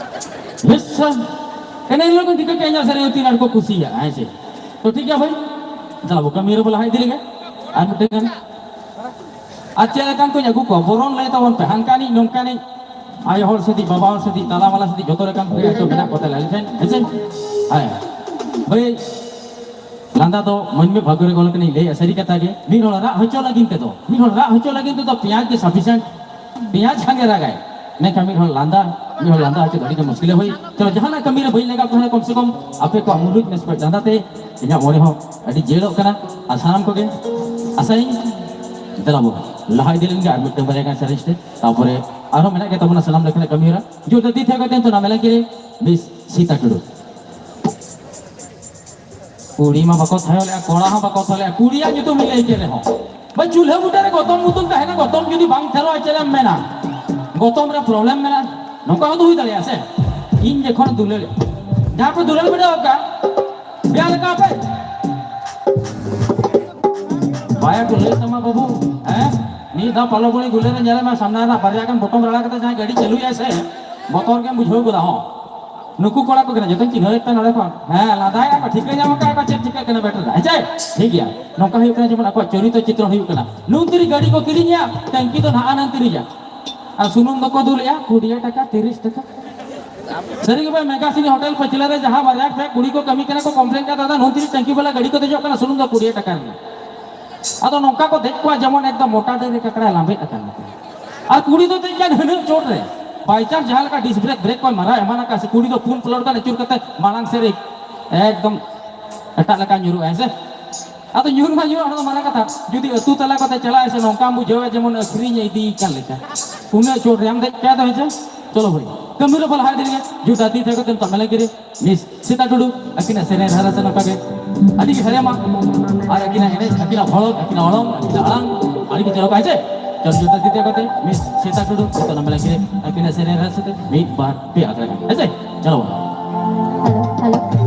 ᱵᱮᱥ, ᱮᱱᱮ ᱦᱤᱞᱳᱜ ᱠᱚ ᱴᱷᱤᱠᱟᱹ ᱠᱮᱫᱼᱟ, ᱤᱧᱟᱹᱜ ᱥᱮᱨᱮᱧ ᱛᱤᱱ ᱟᱸᱴ ᱠᱚ ᱠᱩᱥᱤᱭᱟᱜᱼᱟ, ᱦᱮᱸ ᱥᱮ? ᱛᱚ ᱴᱷᱤᱠ ᱜᱮᱭᱟ ᱵᱷᱟᱹᱭ, ᱫᱮᱞᱟ ᱵᱚ ᱠᱟᱹᱢᱤ ᱨᱮᱵᱚ ᱞᱟᱦᱟ ᱤᱫᱤ ᱞᱮᱜᱮ᱾ ᱟᱨ ᱢᱤᱫᱴᱮᱱ ᱜᱟᱱ ᱟᱨ ᱪᱮᱫ ᱞᱮᱠᱟᱱ ᱠᱚᱧ ᱟᱹᱜᱩ ᱠᱚᱣᱟ, ᱵᱚᱨᱚᱱ ᱞᱟᱹᱭ ᱛᱟᱵᱚᱱ ᱯᱮ, ᱦᱟᱱᱠᱟᱱᱤᱡ ᱱᱚᱝᱠᱟᱱᱤᱡ, ᱟᱭᱳ ᱦᱚᱲ ᱥᱮᱫᱤᱡ, ᱵᱟᱵᱟ ᱦᱚᱲ ᱥᱮᱫᱤᱡ, ᱛᱟᱞᱟ ᱢᱟᱞᱟ ᱥᱮᱫᱤᱡ, ᱡᱚᱛᱚ ᱞᱮᱠᱟᱱ ᱠᱚᱜᱮ ᱦᱚᱭᱛᱳ ᱢᱮᱱᱟᱜ ᱠᱚᱛᱟ ᱞᱮᱭᱟ ᱟᱞᱮ ᱴᱷᱮᱱ, ᱦᱮᱸ ᱥᱮ? ᱦᱮᱸ᱾ ᱵᱷᱟᱹᱭ, ᱞᱟᱸᱫᱟ ᱫᱚ ᱢᱟᱹᱱᱢᱤ ᱵᱷᱟᱜᱽᱜᱚ ᱨᱮ ᱚᱞ ᱠᱟᱱᱟᱧ ᱞᱟᱹᱭᱟ, ᱥᱟᱹᱨᱤ ᱠᱟᱛᱷᱟ ᱜᱮ᱾ ᱢᱤᱫ ᱦᱚᱲ ᱨᱟᱜ ᱦᱚᱪᱚ ᱞᱟᱹᱜᱤᱫ ᱛᱮᱫᱚ, ᱢᱤᱫ ᱦᱚᱲ ᱨᱟᱜ ᱦᱚᱪᱚ ᱞᱟᱹᱜᱤᱫ ᱛᱮᱫᱚ ᱯᱮᱸᱭᱟᱡᱽ ᱜᱮ sufficient᱾ ᱯᱮᱸᱭᱟᱡᱽ ᱠᱷᱟᱱ ᱜᱮ ᱨᱟᱜᱟᱭ᱾ ᱢᱮᱱᱠᱷᱟᱱ ᱢᱤᱫ ᱦᱚᱲ ᱞᱟᱸᱫᱟ, ᱢᱤᱫ ᱦᱚᱲ ᱞᱟᱸᱫᱟ ᱦᱚᱪᱚ ᱫᱚ ᱟᱹᱰᱤ ᱜᱮ ᱢᱩᱥᱠᱤᱞ ᱦᱩᱭ᱾ ᱪᱚᱞᱚ, ᱡᱟᱦᱟᱱᱟᱜ ᱠᱟᱹᱢᱤ ᱨᱮ ᱵᱟᱹᱧ ᱞᱟᱜᱟᱣ ᱛᱟᱦᱮᱱᱟ, ᱠᱚᱢ ᱥᱮ ᱠᱚᱢ ᱟᱯᱮ ᱠᱚᱣᱟᱜ ᱢᱩᱞᱩᱡ ᱢᱮᱥᱯᱮᱡ ᱞᱟᱸᱫᱟ ᱛᱮ ᱤᱧᱟᱹᱜ ᱢᱚᱱᱮ ᱦᱚᱸ ᱟᱹᱰᱤ ᱡᱤᱭᱟᱹᱲᱚᱜ ᱠᱟᱱᱟ᱾ ᱟᱨ ᱥᱟᱱᱟᱢ ᱠᱚᱜᱮ ᱟᱥᱟᱭᱟᱹᱧ, ᱫᱮᱞᱟ ᱵᱚᱱ ᱞᱟᱦᱟ ᱤᱫᱤ ᱞᱮᱱ ᱜᱮ ᱟᱨ ᱢᱤᱫᱴᱟᱝ ᱵᱟᱨᱭᱟ ᱜᱟᱱ ᱥᱮᱨᱮᱧ ᱛᱮ, ᱛᱟᱨᱯᱚᱨᱮ ᱟᱨᱦᱚᱸ ᱢᱮᱱᱟᱜ ᱜᱮ ᱛᱟᱵᱚᱱᱟ ᱥᱟᱱᱟᱢ ᱞᱮᱠᱟᱱᱟᱜ ᱠᱟᱹᱢᱤ ᱦᱚᱨᱟ᱾ ᱡᱳᱨ ᱫᱟᱨ ᱫᱤ ᱛᱟᱦᱮᱸ ᱠᱟᱛᱮ ᱱᱤᱛᱚᱜ ᱱᱟᱢᱮ ᱞᱟᱹᱜᱤᱫ ᱨᱮ ᱢᱤᱥ ᱥᱤᱛᱟ ᱴᱩᱰᱩ᱾ ᱠᱩᱲᱤ ᱢᱟ ᱵᱟᱠᱚ ᱛᱷᱟᱭᱚ ᱞᱮᱜᱼᱟ, ᱠᱚᱲᱟ ᱦᱚᱸ ᱵᱟᱠᱚ ᱛᱷᱟᱭᱚ ᱞᱮᱜᱼᱟ, ᱠᱩᱲᱤᱭᱟᱜ ᱧᱩᱛᱩᱢ ᱤᱧ ᱞᱟᱹᱭ ᱠᱮᱫ ᱨᱮᱦᱚᱸ᱾ ᱵᱟᱹᱭ, ᱪᱩᱞᱦᱟᱹ ᱵᱩᱴᱟᱹ ᱨᱮ ᱜᱚᱛᱚᱢ ᱵᱩᱛᱩᱞ ᱛᱟᱦᱮᱱᱟ, ᱜᱚᱛᱚᱢ ᱡᱩᱫᱤ ᱵᱟᱝ ᱛᱷᱮᱨᱚᱜᱼᱟ, ᱪᱮᱫ ᱮᱢ ᱢᱮᱱᱟ? ᱜᱚᱛᱚᱢ ᱨᱮ problem ᱢᱮᱱᱟᱜᱼᱟ, ᱱᱚᱝᱠᱟ ᱦᱚᱸ ᱛᱚ ᱦᱩᱭ ᱫᱟᱲᱮᱭᱟᱜᱼᱟ ᱥᱮ? ᱤᱧ ᱡᱚᱠᱷᱚᱱ ᱫᱩᱞᱟᱹᱲ, ᱡᱟᱦᱟᱸ ᱯᱮ ᱫᱩᱞᱟᱹᱲ ᱵᱤᱰᱟᱹᱣ ᱟᱠᱟᱫ, ᱵᱮᱭᱟᱨ ᱞᱮᱠᱟ ᱯᱮ ᱵᱟᱭᱟ ᱠᱚ ᱞᱟᱹᱭ ᱛᱟᱢᱟ ᱵᱟᱹᱵᱩ, ᱦᱮᱸ? ᱢᱤᱫ ᱫᱷᱟᱣ ᱯᱟᱞᱚ ᱵᱩᱲᱤ ᱜᱩᱞᱟᱹ ᱨᱮ ᱧᱮᱞᱮ ᱢᱮ, ᱥᱟᱢᱱᱟ ᱨᱮᱱᱟᱜ ᱵᱟᱨᱭᱟ ᱜᱟᱱ ᱵᱚᱴᱚᱢ ᱨᱟᱲᱟ ᱠᱟᱛᱮ ᱡᱟᱦᱟᱸᱭ ᱜᱟᱹᱰᱤ ᱪᱟᱹᱞᱩᱭᱟᱭ ᱥᱮ, ᱵᱚᱛᱚᱨ ᱜᱮᱢ ᱵᱩᱡᱷᱟᱹᱣ ᱜᱚᱫᱟ ᱦᱚᱸ᱾ ᱱᱩᱠᱩ ᱠᱚᱲᱟ ᱠᱚ ᱠᱟᱱᱟ, ᱡᱚᱛᱚᱧ ᱪᱤᱱᱦᱟᱹᱣᱮᱫ ᱯᱮ ᱱᱚᱰᱮ ᱠᱷᱚᱱ᱾ ᱦᱮᱸ, ᱞᱟᱸᱫᱟᱭᱮᱫᱼᱟ ᱠᱚ, ᱴᱷᱤᱠᱟᱹ ᱧᱟᱢ ᱟᱠᱟᱫ ᱠᱚ ᱪᱮᱫ ᱪᱤᱠᱟᱹᱜ ᱠᱟᱱᱟ battery ᱨᱮ, ᱦᱮᱸ ᱪᱮ? ᱴᱷᱤᱠ ᱜᱮᱭᱟ, ᱱᱚᱝᱠᱟ ᱦᱩᱭᱩᱜ ᱠᱟᱱᱟ ᱡᱮᱢᱚᱱ ᱟᱠᱚᱣᱟᱜ ᱪᱚᱨᱤᱛᱨᱚ ᱪᱤᱛᱨᱚᱱ ᱦᱩᱭᱩᱜ ᱠᱟᱱᱟ᱾ ᱱᱩᱱᱛᱤᱨᱤ ᱜᱟᱹᱰᱤ ᱠᱚ ᱠᱤᱨᱤᱧᱟ, ᱴᱮᱝᱠᱤ ᱫᱚ ᱱᱟᱦᱟᱜ ᱱᱟᱱᱛᱤᱨᱤᱡᱟ᱾ ᱟᱨ ᱥᱩᱱᱩᱢ ᱫᱚᱠᱚ ᱫᱩᱞᱮᱜᱼᱟ ᱠᱩᱲᱤ ᱴᱟᱠᱟ, ᱛᱤᱨᱤᱥ ᱴᱟᱠᱟ᱾ ᱥᱟᱹᱨᱤ ᱜᱮ ᱵᱷᱟᱭ, ᱢᱮᱜᱟ ᱥᱤᱱᱤ ᱦᱳᱴᱮᱞ ᱯᱟᱹᱪᱷᱞᱟᱹ ᱨᱮ ᱡᱟᱦᱟᱸ ᱵᱟᱨᱭᱟ ᱯᱮ ᱠᱩᱲᱤ ᱠᱚ ᱠᱟᱹᱢᱤ ᱠᱟᱱᱟ ᱠᱚ, complain ᱠᱟᱫᱟ, "ᱫᱟᱫᱟ, ᱱᱩᱱᱛᱤᱨᱤ ᱴᱮᱝᱠᱤ ᱵᱟᱞᱟ ᱜᱟᱹᱰᱤ ᱠᱚ ᱫᱮᱡᱚᱜ ᱠᱟᱱᱟ, ᱥᱩᱱᱩᱢ ᱫᱚ ᱠᱩᱲᱤ ᱴᱟᱠᱟ ᱨᱮᱱᱟᱜ᱾" ᱟᱫᱚ ᱱᱚᱝᱠᱟ ᱠᱚ ᱫᱮᱡ ᱠᱚᱣᱟ ᱡᱮᱢᱚᱱ ᱮᱠᱫᱚᱢ ᱢᱚᱴᱟ ᱰᱟᱹᱨ ᱨᱮ ᱠᱟᱠᱲᱟ ᱞᱟᱢᱵᱮᱫ ᱟᱠᱟᱱ ᱞᱮᱠᱟ᱾ ᱟᱨ ᱠᱩᱲᱤ ᱫᱚ ᱫᱮᱡ ᱠᱟᱱ ᱦᱟᱹᱱᱟᱹᱜ ᱪᱚᱴ ᱨᱮ, by chance ᱡᱟᱦᱟᱸ ᱞᱮᱠᱟ disc brake, brake ᱠᱚᱭ ᱢᱟᱨᱟᱣ ᱮᱢᱟᱱ ᱟᱠᱟᱫ ᱥᱮ, ᱠᱩᱲᱤ ᱫᱚ ᱯᱩᱱ ᱯᱞᱚᱴ ᱜᱟᱱ ᱟᱹᱪᱩᱨ ᱠᱟᱛᱮ ᱢᱟᱲᱟᱝ ᱥᱮᱫ ᱨᱮ ᱮᱠᱫᱚᱢ ᱮᱴᱟᱜ ᱞᱮᱠᱟ ᱧᱩᱨᱩᱜᱼᱟ, ᱦᱮᱸ ᱥᱮ? ᱟᱫᱚ ᱧᱩᱨ ᱢᱟ ᱧᱩᱨ, ᱚᱱᱟ ᱫᱚ ᱢᱟᱨᱟᱝ ᱠᱟᱛᱷᱟ᱾ ᱡᱩᱫᱤ ᱟᱹᱛᱩ ᱛᱟᱞᱟ ᱠᱚᱛᱮ ᱪᱟᱞᱟᱜᱼᱟᱭ ᱥᱮ, ᱱᱚᱝᱠᱟᱢ ᱵᱩᱡᱷᱟᱹᱣᱟ ᱡᱮᱢᱚᱱ ᱟᱹᱠᱷᱨᱤᱧ ᱮ ᱤᱫᱤᱭ ᱠᱟᱱ ᱞᱮᱠᱟ᱾ ᱩᱱᱟᱹᱜ ᱪᱚᱴ ᱨᱮᱢ ᱫᱮᱡ ᱠᱟᱭ ᱫᱚ, ᱦᱮᱸ ᱪᱮ? ᱪᱚᱞᱚ ᱵᱷᱟᱹᱭ, ᱠᱟᱹᱢᱤ ᱨᱮᱵᱚ ᱞᱟᱦᱟ ᱤᱫᱤ ᱞᱮᱜᱮ᱾ ᱡᱩᱫᱤ ᱫᱟᱫᱤ ᱛᱟᱠᱚ ᱛᱮᱢ ᱛᱟᱢᱮᱞᱟ ᱜᱤᱨᱤ, ᱢᱤᱥ ᱥᱤᱛᱟ ᱴᱩᱰᱩ, ᱟᱹᱠᱤᱱᱟᱜ ᱥᱮᱨᱮᱧ ᱨᱟᱦᱟ ᱥᱮ ᱱᱚᱝᱠᱟ ᱜᱮ ᱟᱹᱰᱤ ᱜᱮ ᱦᱮᱲᱮᱢᱟ᱾ ᱟᱨ ᱟᱹᱠᱤᱱᱟᱜ ᱮᱱᱮᱡ, ᱟᱹᱠᱤᱱᱟᱜ ᱵᱷᱚᱲᱚᱠ, ᱟᱹᱠᱤᱱᱟᱜ ᱚᱲᱚᱝ, ᱟᱹᱠᱤᱱᱟᱜ ᱟᱲᱟᱝ ᱟᱹᱰᱤ ᱜᱮ ᱪᱚᱨᱚᱠᱟ, ᱦᱮᱸ ᱪᱮ? ᱪᱚᱞᱚ ᱡᱩᱫᱤ ᱫᱟᱫᱤ ᱛᱟᱠᱚ ᱛᱮ, ᱢᱤᱥ ᱥᱤᱛᱟ ᱴᱩᱰᱩ, ᱡᱚᱛᱚ ᱛᱟᱢᱮᱞᱟ ᱜᱤᱨᱤ, ᱟᱹᱠᱤᱱᱟᱜ ᱥᱮᱨᱮᱧ ᱨᱟᱦᱟ ᱥᱮ ᱢᱤᱫ ᱵᱟᱨ ᱯᱮ ᱟᱠᱷᱲᱟ ᱜᱟᱱ, ᱦᱮᱸ ᱪᱮ? ᱪᱚᱞᱚ᱾ Hello, hello.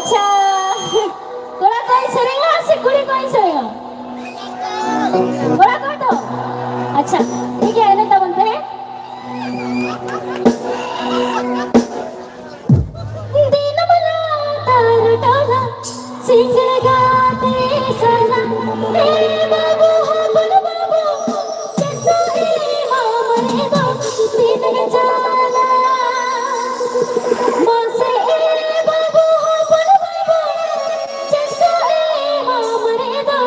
ᱟᱪᱪᱷᱟ, ᱠᱚᱲᱟ ᱠᱚᱭ ᱥᱮᱨᱮᱧᱟ ᱥᱮ ᱠᱩᱲᱤ ᱠᱚᱭ ᱥᱮᱨᱮᱧᱟ? ᱠᱚᱲᱟ ᱠᱚ ᱛᱚ? ᱟᱪᱪᱷᱟ, ᱴᱷᱤᱠ ᱜᱮᱭᱟ, ᱮᱱᱮᱡ ᱛᱟᱵᱚᱱ ᱯᱮ᱾ ᱫᱤᱱ ᱢᱟᱞᱟ ᱛᱟᱨ ᱰᱚᱞᱟ, ᱥᱤᱸᱜᱟᱹᱲ ᱜᱟᱛᱮ ᱥᱟᱞᱟ, ᱮ ᱵᱟᱹᱵᱩ ᱦᱚᱯᱚᱱ ᱵᱟᱹᱵᱩ, ᱪᱮᱫ ᱮᱢ ᱢᱟᱢᱮ ᱫᱚ ᱫᱤᱱ ᱜᱮ ᱪᱟᱞᱟ᱾ ᱢᱟᱥᱮ ᱮ ᱵᱟᱹᱵᱩ ᱦᱚᱯᱚᱱ ᱵᱟᱹᱵᱩ, ᱪᱮᱫ ᱮᱢ ᱢᱟᱢᱮ ᱫᱚ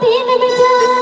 ᱫᱤᱱ ᱜᱮ ᱪᱟᱞᱟ᱾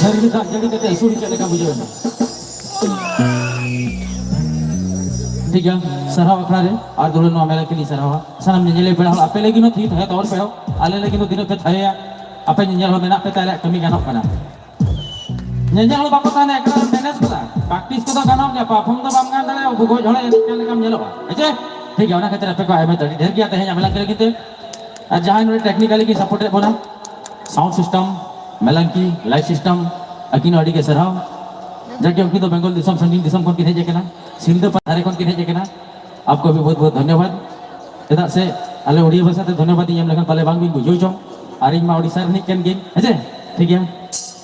ᱫᱷᱟᱹᱨᱛᱤ ᱫᱟᱜ ᱡᱟᱹᱲᱤ ᱠᱟᱛᱮ ᱤᱥᱩᱨ ᱪᱮᱫ ᱞᱮᱠᱟ ᱵᱩᱡᱷᱟᱹᱣ ᱮᱱᱟ? ᱴᱷᱤᱠ ᱜᱮᱭᱟ, ᱥᱟᱨᱦᱟᱣ ᱟᱠᱷᱲᱟ ᱨᱮ ᱟᱨ ᱫᱩᱞᱟᱹᱲ ᱱᱚᱣᱟ ᱢᱮᱞᱟ ᱠᱤᱱ ᱥᱟᱨᱦᱟᱣᱟ᱾ ᱥᱟᱱᱟᱢ ᱧᱮᱧᱮᱞᱤᱭᱟᱹ ᱯᱮᱲᱟ ᱦᱚᱲ, ᱟᱯᱮ ᱞᱟᱹᱜᱤᱫ ᱦᱚᱸ ᱛᱷᱤᱨ ᱛᱟᱦᱮᱸ ᱛᱟᱵᱚᱱ ᱯᱮ ᱦᱚᱲ, ᱟᱞᱮ ᱞᱟᱹᱜᱤᱫ ᱦᱚᱸ ᱛᱤᱱᱟᱹᱜ ᱯᱮ ᱛᱷᱟᱭᱚᱭᱟ, ᱟᱯᱮ ᱧᱮᱧᱮᱞ ᱦᱚᱸ ᱢᱮᱱᱟᱜ ᱯᱮ ᱛᱮ ᱟᱞᱮᱭᱟᱜ ᱠᱟᱹᱢᱤ ᱜᱟᱱᱚᱜ ᱠᱟᱱᱟ᱾ ᱧᱮᱧᱮᱞ ᱦᱚᱸ ᱵᱟᱠᱚ ᱛᱟᱦᱮᱱᱟ, ᱮᱠᱞᱟ ᱢᱮᱱᱮᱡᱽ ᱠᱚᱫᱟ᱾ ᱯᱨᱮᱠᱴᱤᱥ ᱠᱚᱫᱚ ᱜᱟᱱᱚᱜ ᱜᱮᱭᱟ, ᱯᱟᱨᱯᱷᱚᱨᱢ ᱫᱚ ᱵᱟᱢ ᱜᱟᱱ ᱫᱟᱲᱮᱭᱟᱜᱼᱟ, ᱜᱚᱡ ᱦᱚᱲᱮ ᱮᱱᱮᱡ ᱠᱟᱱ ᱞᱮᱠᱟᱢ ᱧᱮᱞᱚᱜᱼᱟ, ᱦᱮᱸ ᱪᱮ? ᱴᱷᱤᱠ ᱜᱮᱭᱟ, ᱚᱱᱟ ᱠᱷᱟᱹᱛᱤᱨ ᱟᱯᱮ ᱠᱚ ᱟᱭᱢᱟ ᱟᱹᱰᱤ ᱰᱷᱮᱨ ᱜᱮᱭᱟ ᱛᱮᱦᱮᱧ ᱟᱯᱮ ᱞᱟᱹᱜᱤᱫ ᱛᱮ᱾ ᱟᱨ ᱡᱟᱦᱟᱸᱭ ᱱᱚᱰᱮ ᱴᱮᱠᱱᱤᱠᱟᱞᱤ ᱠᱤᱱ ᱥᱟᱯᱳᱨᱴ ᱮᱫ ᱵᱚᱱᱟ, ᱥᱟᱣᱩᱱᱰ ᱥᱤᱥᱴᱮᱢ, ᱢᱮᱞᱟᱝᱠᱤ, ᱞᱟᱭᱤᱴ ᱥᱤᱥᱴᱮᱢ, ᱟᱹᱠᱤᱱ ᱦᱚᱸ ᱟᱹᱰᱤ ᱜᱮ ᱥᱟᱨᱦᱟᱣ᱾ ᱡᱟᱠ ᱜᱮ ᱩᱱᱠᱤᱱ ᱫᱚ ᱵᱮᱝᱜᱚᱞ ᱫᱤᱥᱚᱢ, ᱥᱟᱺᱜᱤᱧ ᱫᱤᱥᱚᱢ ᱠᱷᱚᱱ ᱠᱤᱱ ᱦᱮᱡ ᱟᱠᱟᱱᱟ, ᱥᱤᱞᱫᱟᱹ ᱯᱟᱲᱟ ᱫᱷᱟᱨᱮ ᱠᱷᱚᱱ ᱠᱤᱱ ᱦᱮᱡ ᱟᱠᱟᱱᱟ᱾ ᱟᱯᱠᱚ ᱵᱷᱤ ᱵᱚᱦᱩᱛ ᱵᱚᱦᱩᱛ ᱫᱷᱚᱱᱭᱚᱵᱟᱫ᱾ ᱪᱮᱫᱟᱜ ᱥᱮ ᱟᱞᱮ ᱩᱲᱤᱭᱟ ᱵᱷᱟᱥᱟ ᱛᱮ ᱫᱷᱚᱱᱭᱚᱵᱟᱫ ᱤᱧ ᱮᱢ ᱞᱮᱠᱷᱟᱱ ᱯᱟᱞᱮ ᱵᱟᱝ ᱵᱤᱱ ᱵᱩᱡᱷᱟᱹᱣ ᱪᱚᱝ, ᱟᱨ ᱤᱧ ᱢᱟ ᱳᱰᱤᱥᱟ ᱨᱤᱱᱤᱡ ᱠᱟᱱ ᱜᱤᱭᱟᱹᱧ, ᱦᱮᱸ ᱥᱮ? ᱴᱷᱤᱠ ᱜᱮᱭᱟ,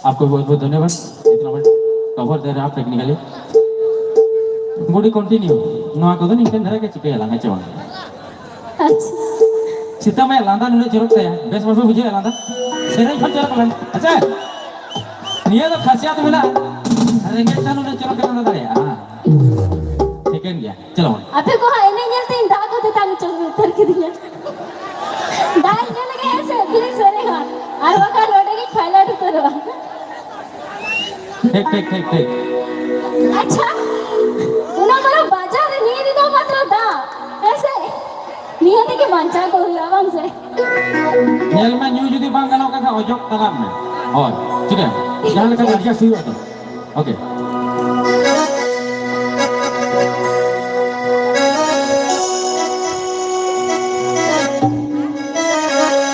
ᱟᱯᱠᱚ ᱵᱷᱤ ᱵᱚᱦᱩᱛ ᱵᱚᱦᱩᱛ ᱫᱷᱚᱱᱭᱚᱵᱟᱫ᱾ ᱤᱛᱱᱟ ᱵᱚᱲ ᱠᱚᱵᱷᱟᱨ ᱫᱮ ᱨᱟᱦᱟ ᱴᱮᱠᱱᱤᱠᱟᱞᱤ᱾ ᱵᱩᱰᱤ ᱠᱚᱱᱴᱤᱱᱤᱭᱩ᱾ ᱱᱚᱣᱟ ᱠᱚᱫᱚ ᱱᱤᱝᱠᱟᱹᱱ ᱫᱷᱟᱨᱟ ᱜᱮ ᱪᱤᱠᱟᱹᱭᱟᱞᱟᱝ, ᱦᱮᱸ ᱪᱮ ᱵᱟᱝ? ᱟᱪᱪᱷᱟ᱾ ᱥᱮᱛᱟ ᱢᱟᱭᱟ ᱞᱟᱸᱫᱟ ᱱᱩᱱᱟᱹᱜ ᱪᱚᱨᱚᱠ ᱛᱟᱭᱟ, ᱵᱮᱥ ᱵᱟᱯᱮ ᱵᱩᱡᱷᱟᱹᱣᱟ ᱞᱟᱸᱫᱟ? ᱥᱮᱨᱮᱧ ᱠᱷᱚᱱ ᱪᱚᱨᱚᱠ ᱞᱟᱸᱫᱟ, ᱟᱪᱪᱷᱟ? ᱱᱤᱭᱟᱹ ᱫᱚ ᱠᱷᱟᱥᱤᱭᱟᱛ ᱢᱮᱱᱟᱜᱼᱟ, ᱨᱮᱸᱜᱮᱡ ᱠᱷᱟᱱ ᱩᱱᱟᱹᱜ ᱪᱚᱨᱚᱠ ᱮ ᱞᱟᱸᱫᱟ ᱫᱟᱲᱮᱭᱟᱜᱼᱟ᱾ ᱴᱷᱤᱠᱟᱹᱱ ᱜᱮᱭᱟ, ᱪᱚᱞᱚ ᱵᱚᱱ᱾ ᱟᱯᱮ ᱠᱚ ᱦᱟᱸᱜ ᱮᱱᱮᱡ ᱧᱮᱞ ᱛᱮ ᱤᱧ ᱫᱟᱜ ᱠᱚ ᱛᱮᱛᱟᱝ ᱦᱚᱪᱚ ᱩᱛᱟᱹᱨ ᱠᱤᱫᱤᱧᱟ᱾ ᱫᱟᱜ ᱤᱧ ᱧᱩ ᱞᱮᱜᱮ ᱦᱮᱸ ᱥᱮ, ᱯᱷᱤᱨᱤᱧ ᱥᱮᱨᱮᱧᱟ, ᱟᱨ ᱵᱟᱠᱷᱟᱱ ᱱᱚᱰᱮ ᱜᱤᱧ ᱯᱷᱟᱭᱞᱟᱴ ᱩᱛᱟᱹᱨᱚᱜᱼᱟ᱾ ᱴᱷᱤᱠ, ᱴᱷᱤᱠ, ᱴᱷᱤᱠ, ᱴᱷᱤᱠ᱾ ᱟᱪᱪᱷᱟ, ᱩᱱᱟᱹᱜ ᱢᱟᱨᱟᱝ ᱵᱟᱡᱟᱨ ᱨᱮ ᱱᱤᱭᱟᱹ ᱨᱮᱫᱚ ᱢᱟᱛᱨᱚ ᱫᱟᱜ, ᱦᱮᱸ ᱥᱮ? ᱱᱤᱭᱟᱹ ᱛᱮᱜᱮ ᱵᱟᱧᱪᱟᱣ ᱠᱚ ᱦᱩᱭᱩᱜᱼᱟ, ᱵᱟᱝ ᱥᱮ? ᱧᱮᱞ ᱢᱮ, ᱧᱩ ᱡᱩᱫᱤ ᱵᱟᱝ ᱜᱟᱱᱚᱜ ᱠᱟᱱ ᱠᱷᱟᱱ ᱚᱡᱚᱜ ᱛᱟᱲᱟᱢ ᱢᱮ᱾ ᱦᱳᱭ, ᱴᱷᱤᱠ ᱜᱮᱭᱟ᱾ ᱡᱟᱦᱟᱸ ᱞᱮᱠᱟ adjust ᱦᱩᱭᱩᱜᱼᱟ ᱛᱚ᱾ ᱳᱠᱮ᱾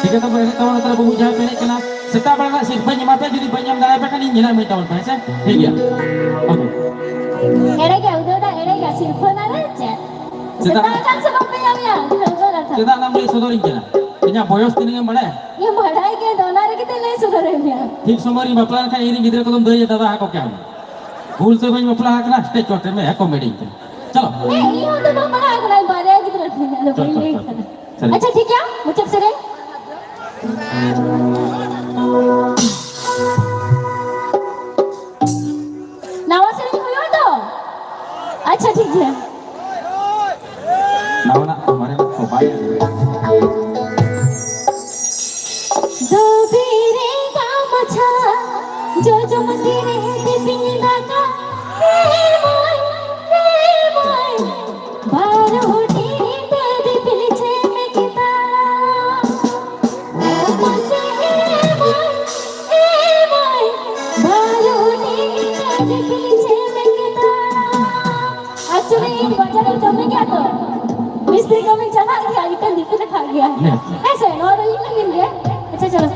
ᱴᱷᱤᱠ ᱜᱮᱭᱟ, ᱛᱚᱵᱮ ᱮᱱᱮᱡ ᱛᱟᱵᱚᱱ ᱱᱮᱛᱟᱨ ᱵᱟᱹᱵᱩ ᱡᱟᱦᱟᱸᱭ ᱯᱮ ᱮᱱᱮᱡ ᱠᱟᱱᱟ, ᱥᱮᱛᱟᱜ ᱵᱮᱲᱟ ᱨᱮᱱᱟᱜ ᱥᱤᱨᱯᱟᱹᱧ ᱮᱢᱟ ᱯᱮᱭᱟ, ᱡᱩᱫᱤ ᱵᱟᱹᱧ ᱮᱢ ᱫᱟᱲᱮᱭᱟᱯᱮ ᱠᱷᱟᱱ ᱤᱧ ᱜᱮ ᱱᱟᱜ ᱢᱤᱫ ᱛᱟᱵᱚᱱ ᱯᱮ, ᱦᱮᱸ ᱥᱮ? ᱴᱷᱤᱠ ᱜᱮᱭᱟ᱾ ᱳᱠᱮ᱾ ᱮᱲᱮ ᱜᱮ, ᱩᱫᱟᱹᱣ ᱫᱟ ᱮᱲᱮ ᱜᱮ, ᱥᱤᱨᱯᱟᱹ ᱱᱟ ᱨᱮ ᱪᱮᱫ? ᱥᱮᱛᱟᱜ ᱥᱮᱛᱟᱜ ᱟᱠᱟᱱ ᱥᱮ ᱵᱟᱯᱮ ᱧᱟᱢᱮᱭᱟ? ᱥᱤᱨᱯᱟᱹ ᱠᱟᱛᱷᱟ᱾ ᱪᱮᱫᱟᱜ ᱱᱟᱢ ᱞᱟᱹᱭ ᱥᱚᱫᱚᱨᱤᱧ ᱠᱟᱱᱟ? ᱤᱧᱟᱹᱜ ᱵᱚᱭᱚᱥ ᱛᱤᱱᱟᱹᱜ ᱮᱢ ᱵᱟᱲᱟᱭᱟ? ᱤᱧ ᱵᱟᱲᱟᱭ ᱜᱮ, ᱟᱫᱚ ᱚᱱᱟ ᱨᱮᱜᱮ ᱛᱚᱧ ᱞᱟᱹᱭ ᱥᱚᱫᱚᱨᱟᱹᱧ ᱢᱮᱭᱟ᱾ ᱴᱷᱤᱠ ᱥᱚᱢᱚᱭ ᱨᱤᱧ ᱵᱟᱯᱞᱟ ᱞᱮᱱᱠᱷᱟᱱ ᱤᱧ ᱨᱮᱱ ᱜᱤᱫᱽᱨᱟᱹ ᱠᱚᱫᱚᱢ ᱫᱟᱹᱭ ᱫᱟᱫᱟ ᱟᱠᱚ ᱠᱮᱭᱟ ᱦᱩᱱᱟᱹᱝ᱾ ᱵᱷᱩᱞ ᱛᱮ ᱵᱟᱹᱧ ᱵᱟᱯᱞᱟ ᱟᱠᱟᱱᱟ, ᱥᱴᱮᱡ ᱪᱚᱴ ᱨᱮ ᱢᱮ ᱠᱚᱢᱮᱰᱤᱧ ᱠᱟᱱᱟ᱾ ᱪᱚᱞᱚ᱾ ᱦᱮᱸ, ᱤᱧ ᱦᱚᱸ ᱛᱚ ᱵᱟᱹᱧ ᱵᱟᱲᱟᱭ ᱠᱟᱱᱟ, ᱵᱟᱨᱭᱟ ᱜᱤᱫᱽᱨᱟᱹ ᱛᱤᱧ, ᱟᱫᱚ ᱪᱚᱞ, ᱵᱟᱹᱧ ᱪᱚᱞ, ᱞᱟᱹᱭ ᱪᱚᱞ᱾ ᱠᱟᱱᱟ᱾ ᱥᱟᱹᱨᱤ᱾ ᱟᱪᱪᱷᱟ, ᱴᱷᱤᱠ ᱜᱮᱭᱟ, ᱢᱩᱪᱟᱹᱫ ᱥᱮᱨᱮᱧ᱾ ᱱᱟᱣᱟ ᱥᱮᱨᱮᱧ ᱦᱩᱭᱩᱜᱼᱟ ᱛᱚ? ᱟᱪᱪᱷᱟ, ᱴᱷᱤᱠ ᱜᱮᱭᱟ᱾ ᱱᱟᱣᱟᱱᱟᱜ ᱠᱚ ᱢᱟᱨᱮᱱᱟᱜ ᱠᱚ ᱵᱟᱭ ᱟᱸᱡᱚᱢ᱾ ᱫᱷᱩᱵᱤ ᱨᱮ ᱜᱟᱢᱪᱷᱟ ᱡᱚᱡᱚᱢ ᱛᱤᱨᱮ ᱫᱤᱯᱤᱞ ᱫᱟᱠᱟ, ᱮ ᱢᱟᱹᱭ, ᱮ ᱢᱟᱹᱭ, ᱵᱟᱨ ᱦᱩᱰᱤᱧ ᱛᱮ ᱫᱤᱯᱤᱞ ᱪᱮᱫ ᱮᱢ ᱠᱮᱫᱟ? ᱮ ᱢᱟᱹᱭ, ᱮ ᱢᱟᱹᱭ, ᱵᱟᱨ ᱦᱩᱰᱤᱧ ᱛᱮ ᱫᱤᱯᱤᱞ ᱪᱮᱫ ᱮᱢ ᱠᱮᱫᱟ? Actually, ᱤᱧ ᱵᱟᱡᱟᱨ ᱨᱮᱧ ᱠᱟᱹᱢᱤ ᱜᱮᱭᱟ ᱛᱚ, ᱢᱤᱥᱛᱨᱤ ᱠᱟᱹᱢᱤᱧ ᱪᱟᱞᱟᱜ ᱜᱮᱭᱟ, ᱢᱤᱫᱴᱮᱱ ᱫᱤᱯᱤᱞ ᱟᱠᱟᱫ ᱜᱮᱭᱟ᱾ ᱦᱮᱸ᱾ ᱦᱮᱸ ᱥᱮ, ᱱᱚᱣᱟ ᱫᱚ ᱤᱧ ᱞᱟᱹᱜᱤᱫ ᱜᱮ᱾ ᱟᱪᱪᱷᱟ, ᱪᱚᱞᱚ᱾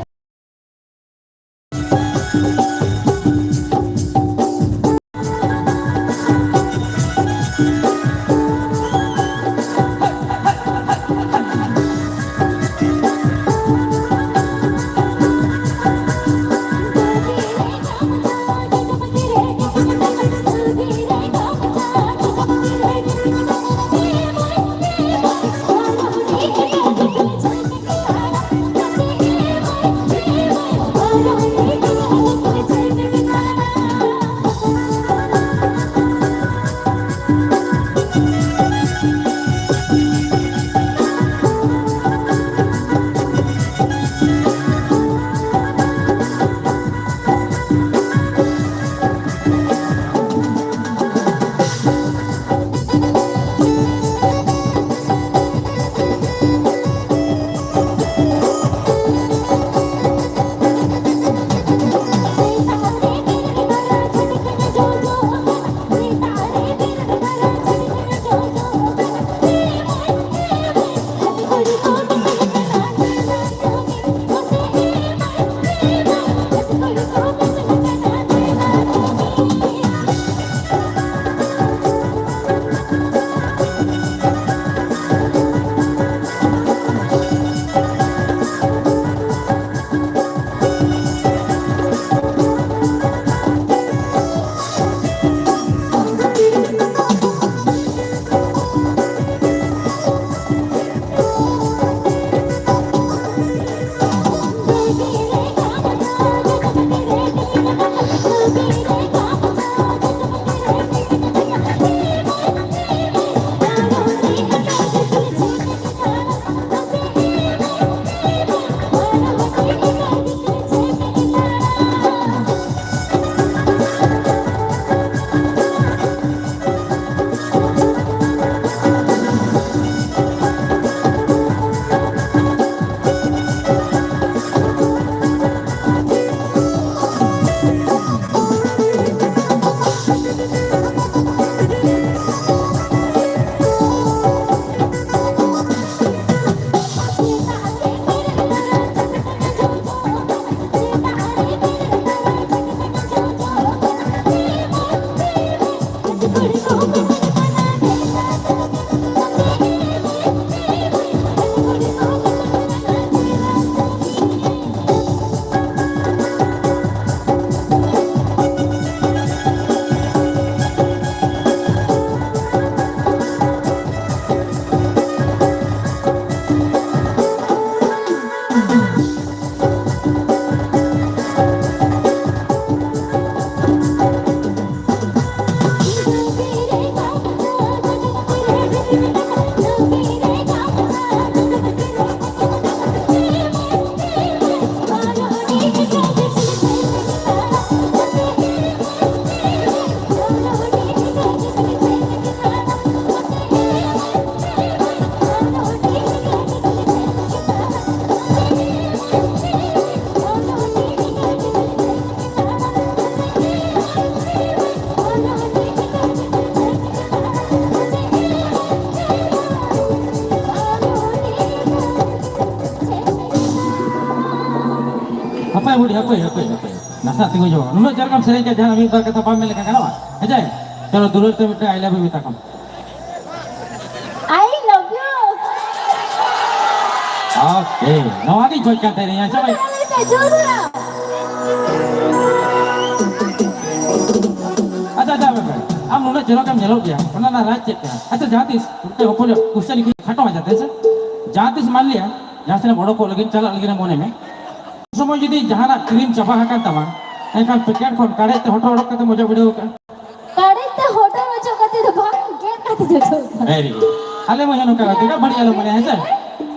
ᱦᱟᱯᱮ, ᱦᱟᱯᱮ, ᱦᱟᱯᱮ᱾ ᱱᱟᱥᱮᱱᱟᱜ ᱛᱤᱸᱜᱩ ᱧᱚᱜ ᱢᱮ᱾ ᱱᱩᱱᱟᱹᱜ ᱪᱮᱦᱨᱟ ᱠᱟᱢ ᱥᱮᱨᱮᱧ ᱠᱮᱫ, ᱡᱟᱦᱟᱱᱟᱜ ᱢᱤᱫ ᱵᱟᱨ ᱠᱟᱛᱷᱟ ᱵᱟᱢ ᱢᱮᱱ ᱞᱮᱠᱷᱟᱱ ᱜᱟᱱᱚᱜᱼᱟ? ᱦᱮᱸ ᱪᱮ? ᱪᱚᱞᱚ, ᱫᱩᱞᱟᱹᱲ ᱛᱮ ᱢᱤᱫᱴᱟᱝ I love you ᱢᱮᱛᱟ ᱠᱚᱢ᱾ I love you᱾ ᱳᱠᱮ, ᱱᱚᱣᱟ ᱜᱤᱧ ᱠᱷᱚᱡ ᱠᱟᱱ ᱛᱟᱦᱮᱸᱱᱟ, ᱟᱪᱪᱷᱟ ᱵᱷᱟᱭ᱾ ᱡᱳᱨ ᱫᱷᱟᱨᱟ᱾ ᱟᱪᱪᱷᱟ, ᱟᱪᱪᱷᱟ, ᱵᱟᱵᱟ, ᱟᱢ ᱱᱩᱱᱟᱹᱜ ᱪᱚᱨᱚᱠ ᱮᱢ ᱧᱮᱞᱚᱜ ᱜᱮᱭᱟ, ᱚᱱᱟ ᱨᱮᱱᱟᱜ ᱨᱟᱡᱽ ᱪᱮᱫ ᱠᱟᱱᱟ? ᱟᱪᱪᱷᱟ, ᱡᱟᱦᱟᱸ ᱛᱤᱥ ᱢᱤᱫᱴᱮᱱ ᱦᱚᱯᱚᱱ ᱧᱚᱜ question ᱠᱷᱟᱴᱚ ᱢᱟᱪᱷᱟᱛᱮ, ᱦᱮᱸ ᱥᱮ? ᱡᱟᱦᱟᱸ ᱛᱤᱥ ᱢᱟᱱ ᱞᱤᱭᱟ, ᱡᱟᱦᱟᱸ ᱥᱮᱫ ᱮᱢ ᱚᱰᱚᱠᱚᱜ ᱞᱟᱹᱜᱤᱫ, ᱪᱟᱞᱟᱜ ᱞᱟᱹᱜᱤᱫ ᱮᱢ ᱢᱚᱱᱮ ᱢᱮ, ᱩᱱ ᱥᱚᱢᱚᱭ ᱡᱩᱫᱤ ᱡᱟᱦᱟᱱᱟᱜ cream ᱪᱟᱵᱟ ᱟᱠᱟᱱ ᱛᱟᱢᱟ, ᱮᱱᱠᱷᱟᱱ packet ᱠᱷᱚᱱ ᱠᱟᱲᱮᱡ ᱛᱮ ᱦᱚᱴᱚᱨ ᱚᱰᱚᱠ ᱠᱟᱛᱮᱢ ᱚᱡᱚᱜ ᱵᱤᱰᱟᱹᱣ ᱟᱠᱟᱫᱼᱟ᱾ ᱠᱟᱲᱮᱡ ᱛᱮ ᱦᱚᱴᱚᱨ ᱚᱪᱚᱜ ᱠᱟᱛᱮ ᱫᱚ ᱵᱟᱝ, ᱜᱮᱫ ᱠᱟᱛᱮ ᱚᱡᱚᱜ ᱠᱟᱜᱼᱟ᱾ Very good. ᱟᱞᱮ ᱢᱟ ᱱᱚᱝᱠᱟ ᱠᱟᱛᱮ ᱜᱮ ᱵᱟᱹᱲᱤᱡ ᱟᱞᱚ ᱢᱚᱱᱮᱭᱟ, ᱦᱮᱸ ᱥᱮ?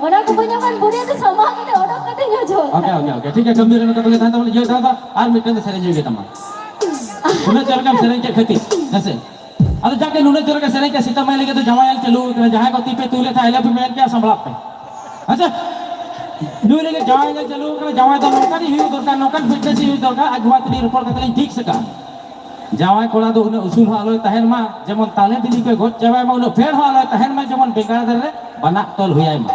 ᱚᱱᱟ ᱠᱚ ᱵᱟᱹᱧ ᱚᱠᱟᱱ ᱵᱩᱲᱤ ᱫᱚ ᱥᱟᱢᱟᱜ ᱠᱟᱛᱮ ᱚᱰᱚᱠ ᱠᱟᱛᱮ ᱚᱡᱚᱜ ᱠᱟᱜᱼᱟ᱾ ᱳᱠᱮ, ᱳᱠᱮ, ᱳᱠᱮ, ᱴᱷᱤᱠ ᱜᱮᱭᱟ, ᱜᱚᱢᱵᱷᱤᱨ ᱨᱮ ᱱᱚᱝᱠᱟ ᱛᱮᱜᱮ ᱛᱟᱦᱮᱱ ᱛᱟᱵᱚᱱ, ᱤᱭᱟᱹ ᱛᱟᱦᱮᱱ ᱛᱟᱵᱚᱱ, ᱟᱨ ᱢᱤᱫᱴᱮᱱ ᱫᱚ ᱥᱮᱨᱮᱧ ᱦᱩᱭᱩᱜ ᱜᱮ ᱛᱟᱢᱟ᱾ ᱩᱱᱟᱹᱜ ᱪᱮᱦᱨᱟ ᱜᱮᱢ ᱥᱮᱨᱮᱧ ᱠᱮᱫ ᱠᱷᱟᱹᱛᱤᱨ, ᱦᱮᱸ ᱥᱮ? ᱟᱫᱚ ᱡᱟᱜᱮ ᱱᱩᱱᱟᱹᱜ ᱪᱮᱦᱨᱟ ᱜᱮ ᱥᱮᱨᱮᱧ ᱠᱮᱫ, ᱥᱮᱛᱟ ᱢᱟᱹᱭ ᱞᱟᱹᱜᱤᱫ ᱫᱚ ᱡᱟᱶᱟᱭ ᱧᱮᱞ ᱪᱟᱹᱞᱩ ᱟᱠᱟᱱᱟ, ᱡᱟᱦᱟᱸᱭ ᱠᱚ ᱛᱤ ᱯᱮ ᱛᱩᱞ ᱞᱮᱠᱷᱟᱱ I love you ᱢᱮᱱ ᱠᱮᱭᱟ, ᱥᱟᱢᱵᱲᱟᱣ ᱯᱮ᱾ ᱟᱪᱪᱷᱟ, ᱱᱩᱭ ᱞᱟᱹᱜᱤᱫ ᱡᱟᱶᱟᱭ ᱧᱮᱞ ᱪᱟᱹᱞᱩ ᱟᱠᱟᱱᱟ, ᱡᱟᱶᱟᱭ ᱫᱚ ᱱᱚᱝᱠᱟᱱᱤᱡ ᱦᱩᱭᱩᱜ ᱫᱚᱨᱠᱟᱨ, ᱱᱚᱝᱠᱟᱱ fitness ᱦᱩᱭᱩᱜ ᱫᱚᱨᱠᱟᱨ, ᱟᱡ ᱵᱟᱵᱟ ᱛᱤᱱᱤᱡ ᱨᱚᱯᱚᱲ ᱠᱟᱛᱮ ᱞᱤᱧ ᱴᱷᱤᱠ ᱥᱟᱠᱟᱜᱼᱟ᱾ ᱡᱟᱶᱟᱭ ᱠᱚᱲᱟ ᱫᱚ ᱩᱱᱟᱹᱜ ᱩᱥᱩᱞ ᱦᱚᱸ ᱟᱞᱚᱭ ᱛᱟᱦᱮᱱ ᱢᱟ, ᱡᱮᱢᱚᱱ ᱛᱟᱞᱮ ᱵᱤᱞᱤ ᱠᱚᱭ ᱜᱚᱫ ᱪᱟᱵᱟᱭ ᱢᱟ, ᱩᱱᱟᱹᱜ ᱯᱷᱮᱲ ᱦᱚᱸ ᱟᱞᱚᱭ ᱛᱟᱦᱮᱱ ᱢᱟ, ᱡᱮᱢᱚᱱ ᱵᱮᱸᱜᱟᱲ ᱫᱟᱨᱮ ᱨᱮ ᱵᱟᱱᱟᱜ ᱛᱚᱞ ᱦᱩᱭᱟᱭ ᱢᱟ᱾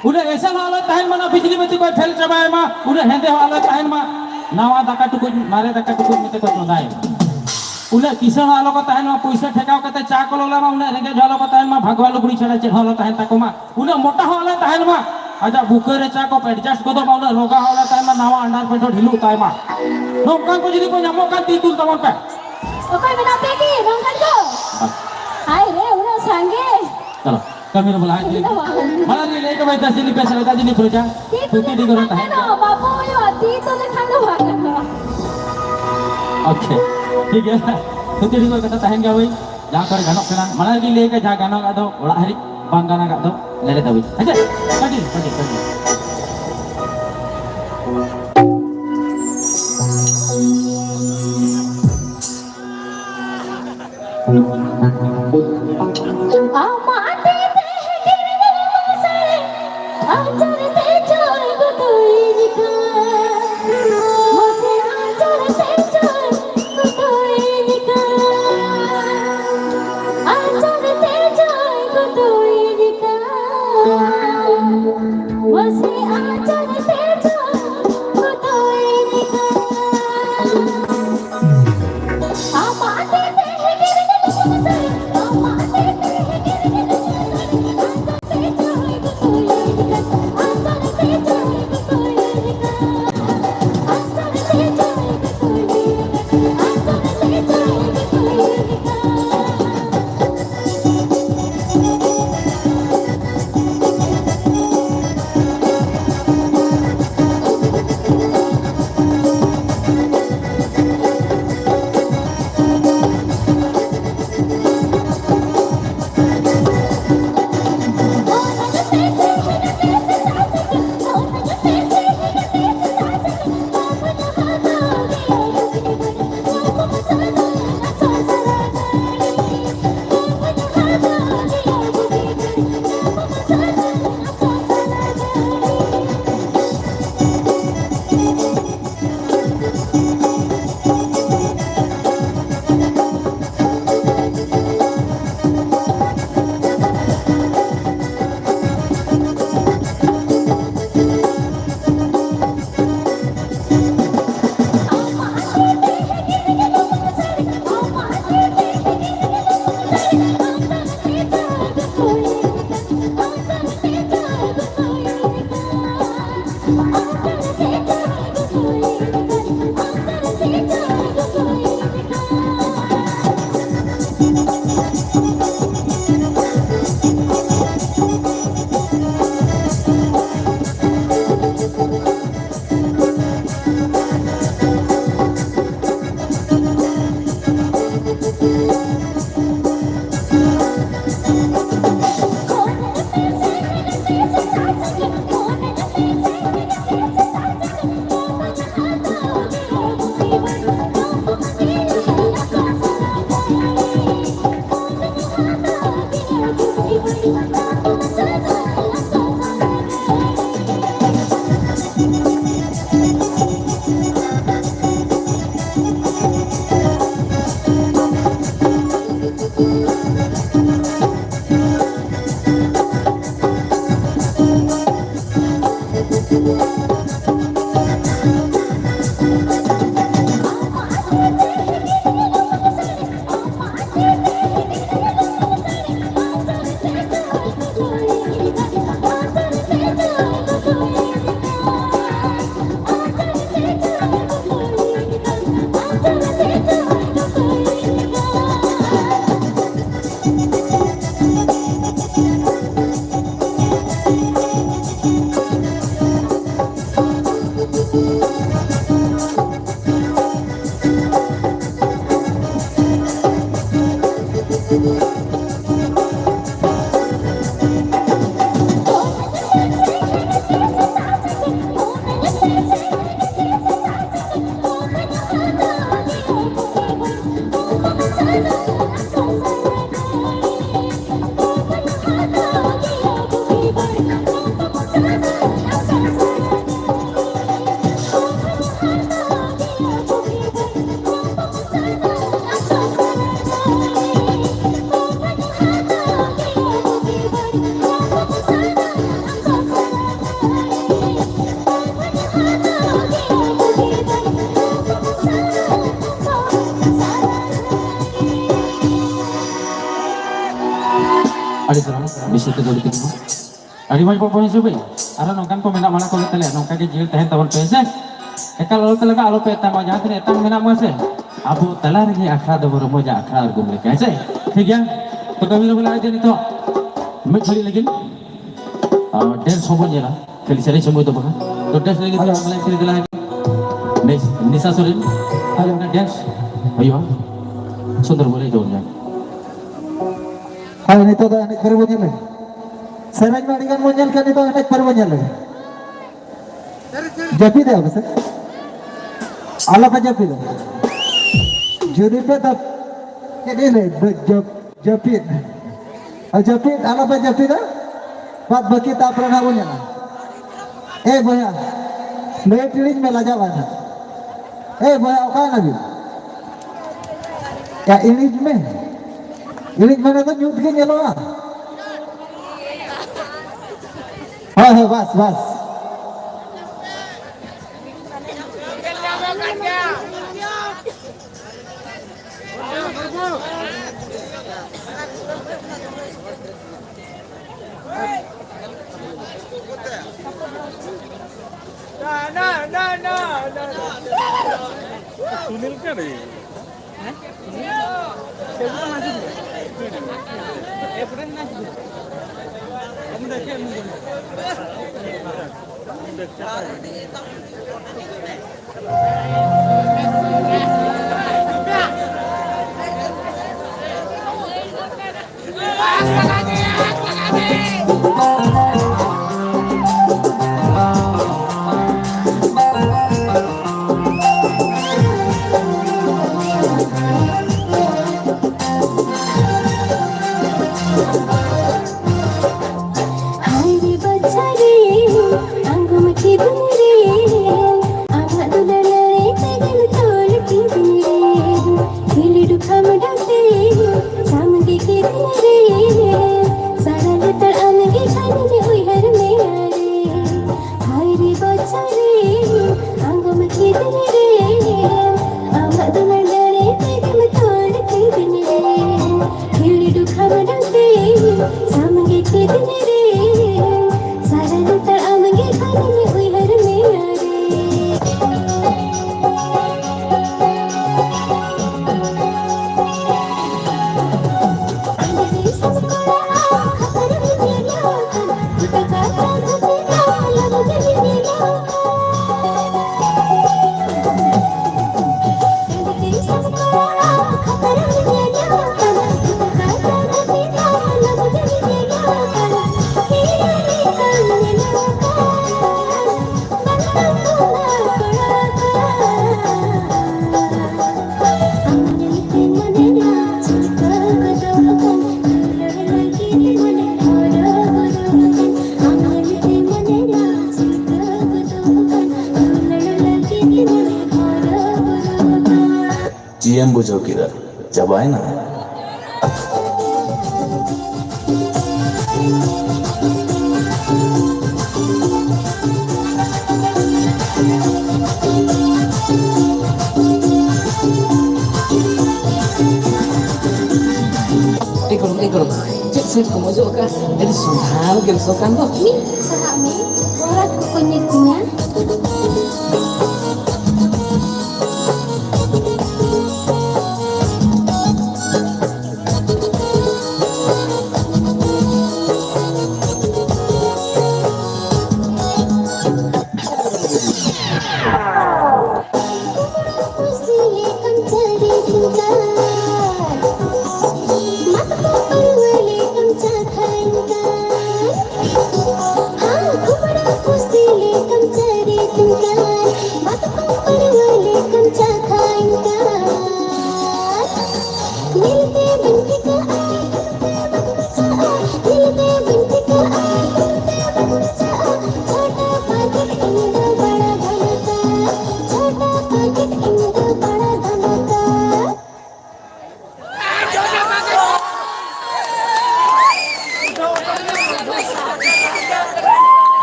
ᱩᱱᱟᱹᱜ ᱮᱥᱮᱞ ᱦᱚᱸ ᱟᱞᱚᱭ ᱛᱟᱦᱮᱱ ᱢᱟ, ᱚᱱᱟ ᱵᱤᱡᱽᱞᱤ ᱵᱟᱹᱛᱤ ᱠᱚᱭ ᱯᱷᱮᱞ ᱪᱟᱵᱟᱭ ᱢᱟ, ᱩᱱᱟᱹᱜ ᱦᱮᱸᱫᱮ ᱦᱚᱸ ᱟᱞᱚᱭ ᱛᱟᱦᱮᱱ ᱢᱟ, ᱱᱟᱣᱟ ᱫᱟᱠᱟ ᱴᱩᱠᱩᱡ, ᱢᱟᱨᱮ ᱫᱟᱠᱟ ᱴᱩᱠᱩᱡ ᱢᱮᱱᱛᱮ ᱠᱚ ᱪᱚᱸᱫᱟᱭ ᱢᱟ᱾ ᱩᱱᱟᱹᱜ ᱠᱤᱥᱟᱹᱬ ᱦᱚᱸ ᱟᱞᱚ ᱠᱚ ᱛᱟᱦᱮᱱ ᱢᱟ, ᱯᱩᱭᱥᱟᱹ ᱴᱷᱮᱠᱟᱣ ᱠᱟᱛᱮ ᱪᱟ ᱠᱚ ᱞᱚᱞᱚᱭ ᱢᱟ, ᱩᱱᱟᱹᱜ ᱨᱮᱸᱜᱮᱡ ᱦᱚᱸ ᱟᱞᱚ ᱠᱚ ᱛᱟᱦᱮᱱ ᱢᱟ, ᱵᱷᱟᱜᱽᱣᱟ ᱞᱩᱜᱽᱲᱤ ᱪᱷᱟᱲᱟ ᱪᱮᱫ ᱦᱚᱸ ᱟᱞᱚ ᱛᱟᱦᱮᱱ ᱛᱟᱠᱚ ᱢᱟ᱾ ᱩᱱᱟᱹᱜ ᱢᱚᱴᱟ ᱦᱚᱸ ᱟᱞᱚᱭ ᱛᱟᱦᱮᱱ ᱢᱟ, ᱟᱡᱟᱜ ᱵᱩᱠᱟᱹ ᱨᱮ ᱪᱟ ᱠᱚ adjust ᱜᱚᱫᱚᱜ ᱢᱟ, ᱩᱱᱟᱹᱜ ᱨᱚᱜᱟ ᱦᱚᱸ ᱟᱞᱚᱭ ᱛᱟᱦᱮᱱ ᱢᱟ, ᱱᱟᱣᱟ underpant ᱦᱚᱸ ᱰᱷᱤᱞᱩᱜ ᱛᱟᱭ ᱢᱟ᱾ ᱱᱚᱝᱠᱟᱱ ᱠᱚ ᱡᱩᱫᱤ ᱠᱚ ᱧᱟᱢᱚᱜ ᱠᱷᱟᱱ ᱛᱤ ᱛᱩᱞ ᱛᱟᱵᱚᱱ ᱯᱮ᱾ ᱚᱠᱚᱭ ᱢᱮᱱᱟᱜ ᱯᱮ ᱠᱤ ᱱᱚᱝᱠᱟᱱ ᱠᱚ? ᱵᱟᱥ᱾ ᱦᱟᱭ ᱨᱮ, ᱩᱱᱟᱹᱜ ᱥᱟᱸᱜᱮ᱾ ᱪᱚᱞᱚ, ᱠᱟᱹᱢᱤ ᱨᱮᱵᱚ ᱞᱟᱦᱟ ᱤᱫᱤ ᱞᱮᱱ ᱜᱮ᱾ ᱤᱧ ᱫᱚ ᱵᱟᱝ᱾ ᱢᱟᱲᱟᱝ ᱨᱮ ᱞᱟᱹᱭ ᱠᱟᱵᱚ ᱫᱟᱥᱤᱱᱤ ᱯᱮ ᱥᱟᱞᱟ ᱫᱟᱥᱤᱱᱤ ᱯᱨᱚᱡᱟ᱾ ᱛᱤ ᱛᱩᱞ ᱛᱩᱛᱤ ᱰᱤᱜᱚᱨ ᱞᱮᱠᱷᱟᱱ ᱛᱟᱦᱮᱸ ᱜᱟᱱᱚᱜᱼᱟ, ᱵᱟᱵᱩ ᱦᱩᱭᱩᱜᱼᱟ, ᱛᱤ ᱛᱩᱞ ᱞᱮᱠᱷᱟᱱ ᱫᱚ ᱵᱟᱝ ᱜᱟᱱᱚᱜᱼᱟ᱾ ᱳᱠᱮ, ᱴᱷᱤᱠ ᱜᱮᱭᱟ᱾ ᱛᱩᱛᱤ ᱰᱤᱜᱚᱨ ᱠᱟᱛᱷᱟ ᱛᱟᱦᱮᱱ ᱜᱮᱭᱟ ᱵᱷᱟᱹᱭ, ᱡᱟᱦᱟᱸ ᱠᱚᱨᱮ ᱜᱟᱱᱚᱜ ᱠᱟᱱᱟ᱾ ᱢᱟᱲᱟᱝ ᱨᱮᱜᱮᱧ ᱞᱟᱹᱭ ᱠᱟᱜ, ᱡᱟᱦᱟᱸ ᱜᱟᱱᱚᱜ ᱟᱫᱚ ᱚᱲᱟᱜ ᱦᱟᱹᱨᱤᱡ, ᱵᱟᱝ ᱜᱟᱱᱚᱜ ᱟᱫᱚ ᱱᱮᱰᱮ ᱫᱷᱟᱹᱵᱤᱡ᱾ ᱟᱪᱪᱷᱟ, ᱠᱟᱹᱴᱤᱡ, ᱠᱟᱹᱴᱤᱡ, ᱠᱟᱹᱴᱤᱡ᱾ ᱟᱢᱟᱜ ᱛᱤ ᱛᱮ ᱦᱮᱸᱫᱮ ᱨᱤᱢᱤᱞ ᱢᱟᱨᱥᱟᱞᱮ ᱟᱧᱪᱟᱨ ᱛᱮ ᱪᱚᱭ ᱜᱚᱫᱚᱭᱤᱧ ᱠᱟᱱ᱾ ᱢᱟᱥᱮ ᱟᱧᱪᱟᱨ ᱛᱮ ᱪᱚᱭ ᱜᱚᱫᱚᱭᱤᱧ ᱠᱟᱱ᱾ ᱟᱧᱪᱟᱨ ᱛᱮ ᱪᱚᱭ ᱜᱚᱫᱚᱭᱤᱧ ᱠᱟᱱ᱾ ᱟᱹᱰᱤ ᱥᱟᱨᱦᱟᱣ ᱵᱤᱥᱮᱥ ᱠᱟᱛᱮ ᱟᱹᱰᱤ ᱛᱤᱸᱜᱩ᱾ ᱟᱹᱰᱤ ᱢᱚᱡᱽ ᱵᱚ ᱵᱚᱭᱮᱥ ᱵᱷᱟᱹᱭ᱾ ᱟᱨᱦᱚᱸ ᱱᱚᱝᱠᱟᱱ ᱠᱚ ᱢᱮᱱᱟᱜ ᱢᱟᱱᱟ ᱠᱚ ᱜᱮ ᱛᱟᱞᱮᱭᱟ, ᱱᱚᱝᱠᱟ ᱜᱮ ᱡᱤᱭᱟᱹᱲ ᱛᱟᱦᱮᱱ ᱛᱟᱵᱚᱱ ᱯᱮ ᱥᱮ᱾ ᱮᱠᱟᱞ ᱟᱞᱚ ᱯᱮ ᱞᱟᱜᱟ, ᱟᱞᱚ ᱯᱮ ᱮᱛᱟᱝᱟ, ᱡᱟᱦᱟᱸ ᱛᱤᱱᱟᱹᱜ ᱮᱛᱟᱝ ᱢᱮᱱᱟᱜ ᱢᱟ ᱥᱮ, ᱟᱵᱚ ᱛᱟᱞᱟ ᱨᱮᱜᱮ ᱟᱠᱷᱲᱟ ᱫᱚᱵᱚ ᱨᱚᱢᱚᱡᱟ, ᱟᱠᱷᱲᱟ ᱟᱬᱜᱚᱱ ᱞᱮᱠᱟ, ᱦᱮᱸ ᱥᱮ? ᱴᱷᱤᱠ ᱜᱮᱭᱟ? ᱛᱚ ᱠᱟᱹᱢᱤ ᱨᱮᱵᱚᱱ ᱞᱟᱜᱟᱜᱼᱟ ᱱᱤᱛᱚᱜ ᱢᱤᱫ ᱜᱷᱟᱹᱲᱤ ᱞᱟᱹᱜᱤᱫ᱾ ᱟᱨ ᱰᱮᱱᱥ ᱦᱚᱸᱵᱚᱱ ᱧᱮᱞᱟ, ᱠᱷᱟᱹᱞᱤ ᱥᱮᱨᱮᱧ ᱥᱚᱢᱚᱭ ᱫᱚ ᱵᱟᱝ᱾ ᱛᱚ ᱰᱮᱱᱥ ᱞᱟᱹᱜᱤᱫ ᱦᱮᱞᱳ᱾ ᱢᱟᱞᱮ ᱠᱷᱟᱹᱞᱤ ᱫᱮᱞᱟ ᱱᱤᱥ-, ᱱᱤᱥᱟ ᱥᱚᱨᱮᱱ᱾ ᱦᱮᱞᱳ᱾ ᱰᱮᱱᱥ ᱦᱩᱭᱩᱜᱼᱟ᱾ ᱥᱩᱱᱫᱚᱨ ᱵᱚᱞᱮ ᱡᱳᱨ ᱧᱟᱢ᱾ ᱦᱳᱭ, ᱱᱤᱛᱚᱜ ᱫᱚ ᱮᱱᱮᱡ ᱯᱟᱹᱨᱤ ᱵᱚᱱ ᱧᱮᱞ ᱞᱮᱜᱮ᱾ ᱥᱮᱨᱮᱧ ᱢᱟ ᱟᱹᱰᱤ ᱜᱟᱱ ᱵᱚᱱ ᱧᱮᱞ ᱠᱮᱫ, ᱱᱤᱛᱚᱜ ᱮᱱᱮᱡ ᱯᱟᱹᱨᱤ ᱵᱚᱱ ᱧᱮᱞ ᱞᱮᱜᱮ᱾ ᱡᱟᱹᱯᱤᱫ ᱮᱫᱟ ᱯᱟᱥᱮ? ᱟᱞᱚᱯᱮ ᱡᱟᱹᱯᱤᱫᱟ᱾ ᱡᱩᱫᱤ ᱯᱮ ᱫᱟᱯ-, ᱪᱮᱫ ᱤᱧ ᱞᱟᱹᱭ? ᱫᱚ ᱡᱟᱹᱯ-, ᱡᱟᱹᱯᱤᱫ᱾ ᱟᱨ ᱡᱟᱹᱯᱤᱫ, ᱟᱞᱚᱯᱮ ᱡᱟᱹᱯᱤᱫᱟ᱾ ᱵᱟᱫ ᱵᱟᱹᱠᱤ ᱛᱟᱯᱚᱨᱮ ᱱᱟᱜ ᱵᱚᱱ ᱧᱮᱞᱟ᱾ ᱮ ᱵᱚᱭᱦᱟ, ᱞᱟᱹᱭ ᱴᱤᱲᱤᱡ ᱢᱮ, ᱞᱟᱡᱟᱣ ᱵᱟᱝ ᱱᱟᱜ᱾ ᱮ ᱵᱚᱭᱦᱟ, ᱚᱠᱟᱭ ᱱᱟᱵᱤᱱ? ᱭᱟ, ᱤᱬᱤᱡ ᱢᱮ᱾ ᱤᱬᱤᱡ ᱢᱟᱱᱮ ᱫᱚ ᱧᱩᱛ ᱜᱮ ᱧᱮᱞᱚᱜᱼᱟ᱾ ᱦᱳᱭ, ᱦᱳᱭ, ᱵᱟᱥ, ᱵᱟᱥ᱾ ᱥᱩᱱᱤᱞ ᱠᱟᱱ ᱨᱮ᱾ ᱦᱟᱭ ᱨᱮ ᱵᱟᱪᱷᱟ ᱨᱮ, ᱟᱸᱜᱚᱢ ᱠᱤᱫᱤᱧ ᱨᱮ, ᱟᱢᱟᱜ ᱫᱩᱞᱟᱹᱲ ᱨᱮ ᱛᱮᱜᱮᱢ ᱛᱚᱞ ᱠᱤᱫᱤᱧ ᱨᱮ᱾ ᱥᱟᱨᱟ ᱞᱮᱛᱟᱲ ᱟᱢᱜᱮ ᱠᱷᱟᱱᱤᱧ ᱩᱭᱦᱟᱹᱨ ᱢᱮᱭᱟ ᱨᱮ᱾ ᱪᱮᱫ ᱮᱢ ᱵᱩᱡᱷᱟᱹᱣ ᱠᱮᱫᱟ? ᱪᱟᱵᱟᱭᱮᱱᱟ? ᱮ ᱜᱚᱲᱚᱢ, ᱮ ᱜᱚᱲᱚᱢ, ᱪᱮᱫ ᱥᱮᱱᱴ ᱠᱚᱢ ᱚᱡᱚᱜ ᱟᱠᱟᱫᱼᱟ? ᱟᱹᱰᱤ ᱥᱚᱸᱫᱷᱟᱲ ᱜᱮᱢ ᱥᱚ ᱠᱟᱱ ᱫᱚ᱾ ᱢᱤᱫ ᱥᱟᱦᱟᱜ ᱢᱮ, ᱜᱚᱦᱨᱟᱡᱽ ᱠᱚᱠᱚ ᱧᱮᱞ ᱛᱤᱧᱟ᱾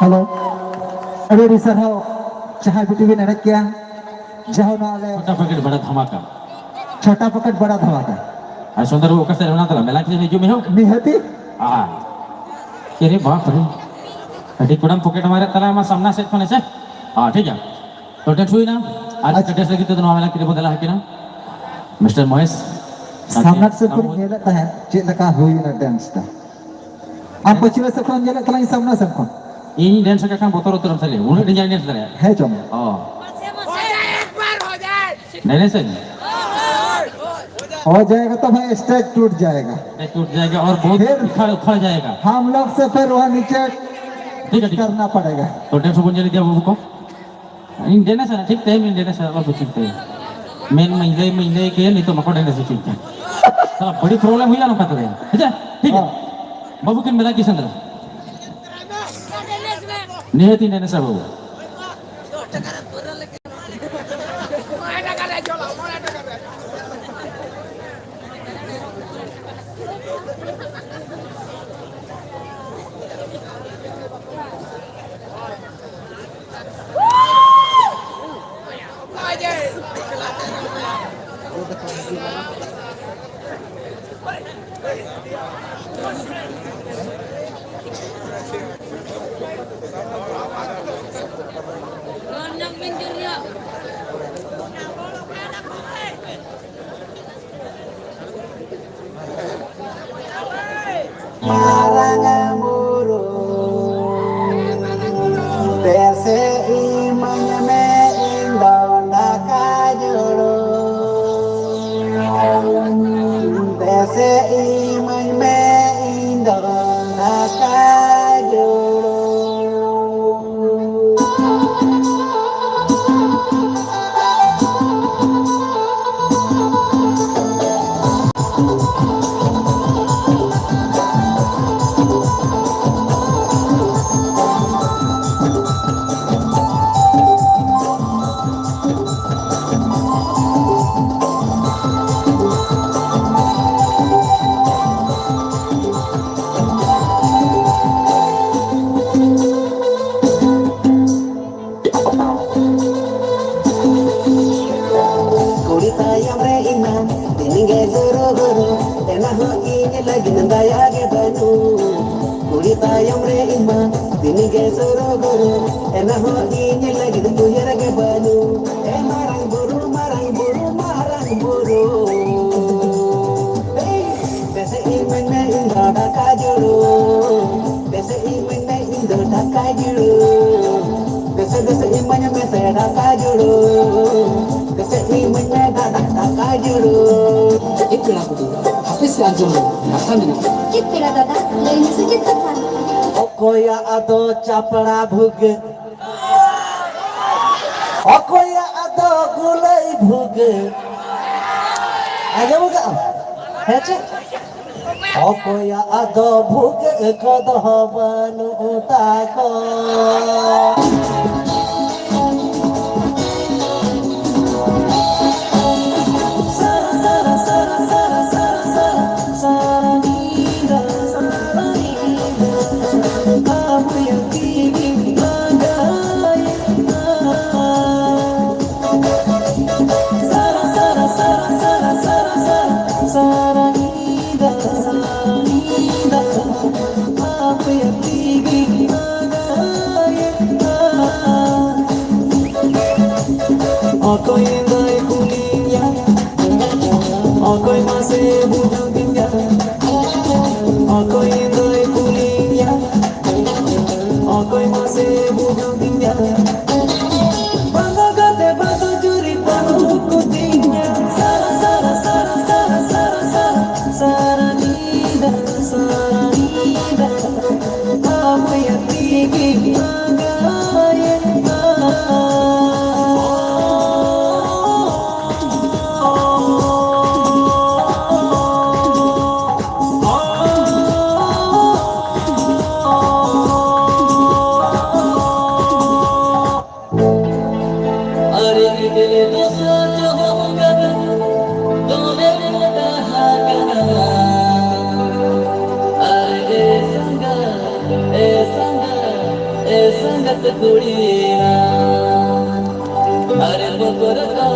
ᱦᱮᱞᱳ, ᱟᱹᱰᱤ ᱟᱹᱰᱤ ᱥᱟᱨᱦᱟᱣ, ᱡᱟᱦᱟᱸᱭ ᱵᱤᱴᱤ ᱵᱤᱱ ᱮᱱᱮᱡ ᱠᱮᱜᱼᱟ, ᱡᱟᱦᱟᱸ ᱱᱚᱣᱟ ᱟᱞᱮ ᱪᱷᱳᱴᱟ ᱯᱮᱠᱮᱴ ᱵᱟᱲᱟ ᱫᱷᱟᱢᱟᱠᱟ᱾ ᱪᱷᱳᱴᱟ ᱯᱮᱠᱮᱴ ᱵᱟᱲᱟ ᱫᱷᱟᱢᱟᱠᱟ᱾ ᱟᱨ ᱥᱩᱱᱫᱚᱨ ᱵᱟᱹᱵᱩ, ᱚᱠᱟ ᱥᱮᱫ ᱨᱮ ᱢᱮᱱᱟᱜ ᱛᱟᱞᱟᱝ? ᱢᱮᱞᱟ ᱴᱷᱮᱱ ᱦᱤᱡᱩᱜ ᱢᱮ ᱦᱳ᱾ ᱱᱤᱦᱟᱹᱛᱤ᱾ ᱟᱨ ᱟᱨᱮ ᱵᱟᱯ ᱨᱮ, ᱟᱹᱰᱤ ᱠᱚᱲᱟᱢ ᱯᱚᱠᱮᱴ ᱢᱟᱨᱮ ᱛᱟᱞᱟ ᱢᱟ ᱥᱟᱢᱱᱟ ᱥᱮᱫ ᱠᱷᱚᱱ ᱦᱮᱸᱥᱮ᱾ ᱦᱮᱸ, ᱴᱷᱤᱠ ᱜᱮᱭᱟ᱾ ᱛᱚ, ᱰᱮᱱᱥ ᱦᱩᱭᱱᱟ᱾ ᱟᱨ ᱟᱪᱪᱷᱟ᱾ ᱰᱮᱱᱥ ᱞᱟᱹᱜᱤᱫ ᱛᱮᱫᱚ ᱱᱚᱣᱟ ᱢᱮᱞᱟ ᱠᱤᱨᱤ ᱵᱚᱱ ᱫᱮᱞᱟ ᱟᱹᱠᱤᱱᱟ᱾ ᱢᱤᱥᱴᱟᱨ ᱢᱚᱦᱮᱥ᱾ ᱥᱟᱢᱱᱟ ᱥᱮᱫ ᱠᱷᱚᱱ ᱟᱵᱚ ᱧᱮᱞᱮᱫ ᱛᱟᱦᱮᱸᱫ ᱪᱮᱫ ᱞᱮᱠᱟ ᱦᱩᱭᱱᱟ ᱰᱮᱱᱥ ᱫᱚ᱾ ᱟᱢ ᱯᱟᱹᱪᱷᱞᱟᱹ ᱥᱮᱫ ᱠᱷᱚᱱ ᱧᱮᱞᱮᱫ ᱛᱟᱞᱟᱝ ᱥᱟᱢᱱᱟ ᱥᱮᱫ ᱠᱷᱚᱱ᱾ ᱤᱧ ᱰᱮᱱᱥ ᱟᱠᱟᱫ ᱠᱷᱟᱱ ᱵᱚᱛᱚᱨ ᱩᱛᱟᱹᱨᱚᱜ ᱟᱢ ᱥᱟᱞᱮ, ᱩᱱᱟᱹᱜ ᱰᱷᱮᱨ ᱰᱮᱱᱥ ᱫᱟᱲᱮᱭᱟᱜᱼᱟ᱾ ᱦᱮᱸ ᱪᱚᱝ᱾ ᱚ᱾ ᱰᱮᱱᱥ ᱟᱹᱧ? हो जाएगा तो भाई, स्टेज टूट जाएगा। ये टूट जाएगा और बहुत फिर उखड़, उखड़ जाएगा। हम लोग से फिर वहाँ नीचे ठीक है, ठीक है। करना पड़ेगा। तो डेढ़ सौ बन जाएगा बाबू को। इन देने से ना, ठीक टाइम इन देने से, और कुछ ठीक टाइम। मेन महीने, महीने के लिए नहीं तो मको देने से ठीक है। साला बड़ी प्रॉब्लम हुई ना, कहते हैं। अच्छा, ठीक है। हाँ। बाबू के मिला किशन दरा। नहीं है, तीन देने से बाबू। ᱢᱟᱨᱟᱝ ᱵᱩᱨᱩ, ᱫᱮᱥᱮ ᱤᱢᱟᱹᱧ ᱢᱮ ᱤᱧ ᱫᱚ ᱫᱟᱠᱟ ᱡᱩᱲᱩ᱾ ᱫᱮᱥᱮ ᱤᱢᱟᱹᱧ ᱢᱮ ᱤᱧ ᱫᱚ ᱫᱟᱠᱟ ᱡᱩᱲᱩ᱾ ᱠᱩᱲᱤ ᱛᱟᱭᱚᱢ ᱨᱮ ᱤᱧ ᱢᱟ ᱫᱤᱱ ᱜᱮ ᱡᱳᱨᱳ ᱦᱳᱨᱳ, ᱮᱱᱟ ᱦᱚᱸ ᱤᱧ ᱞᱟᱹᱜᱤᱫ ᱫᱟᱭᱟ ᱜᱮ ᱵᱟᱹᱱᱩᱜ᱾ ᱠᱩᱲᱤ ᱛᱟᱭᱚᱢ ᱨᱮ ᱤᱧ ᱢᱟ ᱛᱤᱱᱟᱹᱜ ᱜᱮ ᱥᱚᱨᱚᱜᱚᱨᱚ, ᱮᱱᱟ ᱦᱚᱸ ᱤᱧ ᱞᱟᱹᱜᱤᱫ ᱩᱭᱦᱟᱹᱨ ᱜᱮ ᱵᱟᱹᱱᱩᱜ᱾ ᱮ ᱢᱟᱨᱟᱝ ᱵᱩᱨᱩ, ᱢᱟᱨᱟᱝ ᱵᱩᱨᱩ, ᱢᱟᱨᱟᱝ ᱵᱩᱨᱩ᱾ ᱮᱭ, ᱫᱮᱥᱮ ᱤᱢᱟᱹᱧ ᱢᱮ ᱤᱧ ᱫᱚ ᱫᱟᱠᱟ ᱡᱩᱲᱩ᱾ ᱫᱮᱥᱮ ᱤᱢᱟᱹᱧ ᱢᱮ ᱤᱧ ᱫᱚ ᱫᱟᱠᱟ ᱡᱩᱲᱩ᱾ ᱫᱮᱥᱮ, ᱫᱮᱥᱮ ᱤᱢᱟᱹᱧ ᱢᱮ ᱥᱮ ᱫᱟᱠᱟ ᱡᱩᱲᱩ᱾ ᱫᱮᱥᱮ ᱤᱢᱟᱹᱧ ᱢᱮ ᱫᱟᱫᱟ ᱫᱟᱠᱟ ᱡᱩᱲᱩ᱾ ᱪᱮᱫ ᱯᱮᱲᱟ ᱠᱚᱫᱚ? ᱦᱟᱯᱮ ᱥᱮ ᱟᱸᱡᱚᱢ ᱢᱮ, ᱠᱟᱛᱷᱟ ᱢᱮᱱᱟᱜᱼᱟ᱾ ᱪᱮᱫ ᱯᱮᱲᱟ ᱫᱟᱫᱟ? ᱞᱟᱹᱭ ᱢᱮᱥᱮ ᱪᱮᱫ ᱠᱟᱛᱷᱟ? ᱚᱠᱚᱭᱟᱜ ᱟᱫᱚ ᱪᱟᱯᱲᱟ ᱵᱷᱩᱜᱟᱹᱜ? ᱚᱠᱚᱭᱟᱜ ᱟᱫᱚ ᱜᱩᱞᱟᱹᱭ ᱵᱷᱩᱜᱟᱹᱜ? ᱟᱸᱡᱚᱢ ᱠᱟᱜᱼᱟᱢ? ᱦᱮᱸ ᱪᱮ? ᱚᱠᱚᱭᱟᱜ ᱟᱫᱚ ᱵᱷᱩᱜᱟᱹᱜ ᱠᱚᱫᱚ ᱵᱟᱹᱱᱩᱜ ᱛᱟᱠᱚ᱾ ᱚᱠᱚᱭ ᱫᱚᱭ ᱠᱩᱞᱤᱧᱟ? ᱚᱠᱚᱭ ᱢᱟᱥᱮ ᱵᱩᱡᱷᱟᱹᱣᱤᱧᱟ? ᱚᱠᱚᱭ ᱫᱚᱭ ᱠᱩᱞᱤᱧᱟ? ᱚᱠᱚᱭ ᱢᱟᱥᱮ ᱵᱩᱡᱷᱟᱹᱣᱤᱧᱟ? ᱵᱟᱝᱜᱟ ᱜᱟᱛᱮ ᱵᱟᱫᱚ ᱡᱩᱨᱤ ᱯᱟᱹᱰᱩ ᱠᱩᱫᱤᱧᱟ᱾ ᱥᱟᱨᱟ, ᱥᱟᱨᱟ, ᱥᱟᱨᱟ, ᱥᱟᱨᱟ, ᱥᱟᱨᱟ, ᱥᱟᱨᱟ ᱧᱤᱫᱟᱹ, ᱥᱟᱨᱟ ᱧᱤᱫᱟᱹ᱾ ᱟᱢᱭᱟ ᱛᱤᱜᱤ ᱟᱸᱜᱟᱭᱮᱱᱟ᱾ ᱟᱨᱮ ᱜᱤᱫᱽᱨᱟᱹ ᱫᱚ ᱥᱟᱪᱚ ᱦᱚᱸ ᱜᱟᱱ ᱫᱚᱢᱮ ᱢᱚᱴᱟ ᱦᱟᱠᱟᱱᱟ᱾ ᱟᱨᱮ ᱮ ᱥᱟᱸᱜᱟ, ᱮ ᱥᱟᱸᱜᱟ, ᱮ ᱥᱟᱸᱜᱟᱛ ᱠᱩᱲᱤ ᱱᱟ᱾ ᱟᱨᱮ ᱵᱚᱛᱚᱨ ᱠᱚ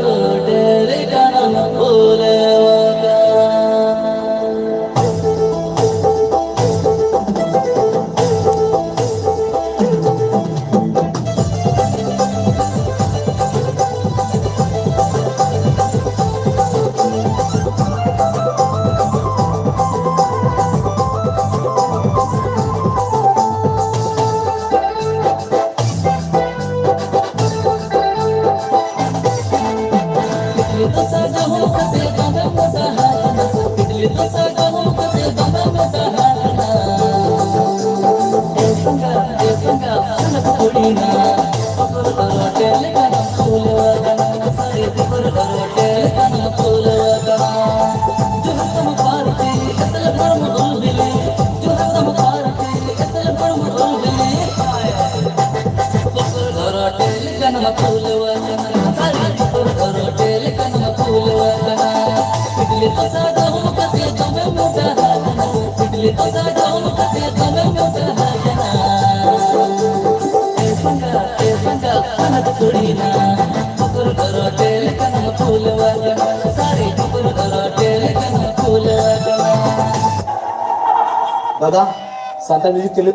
ᱰᱷᱮᱨ ᱜᱟᱱ ᱯᱩᱨᱟᱹᱣ ᱟᱠᱟᱱ᱾ ᱫᱟᱫᱟ, ᱥᱟᱱᱛᱟᱲ ᱢᱤᱭᱩᱡᱤᱠ ᱪᱟᱹᱞᱩ᱾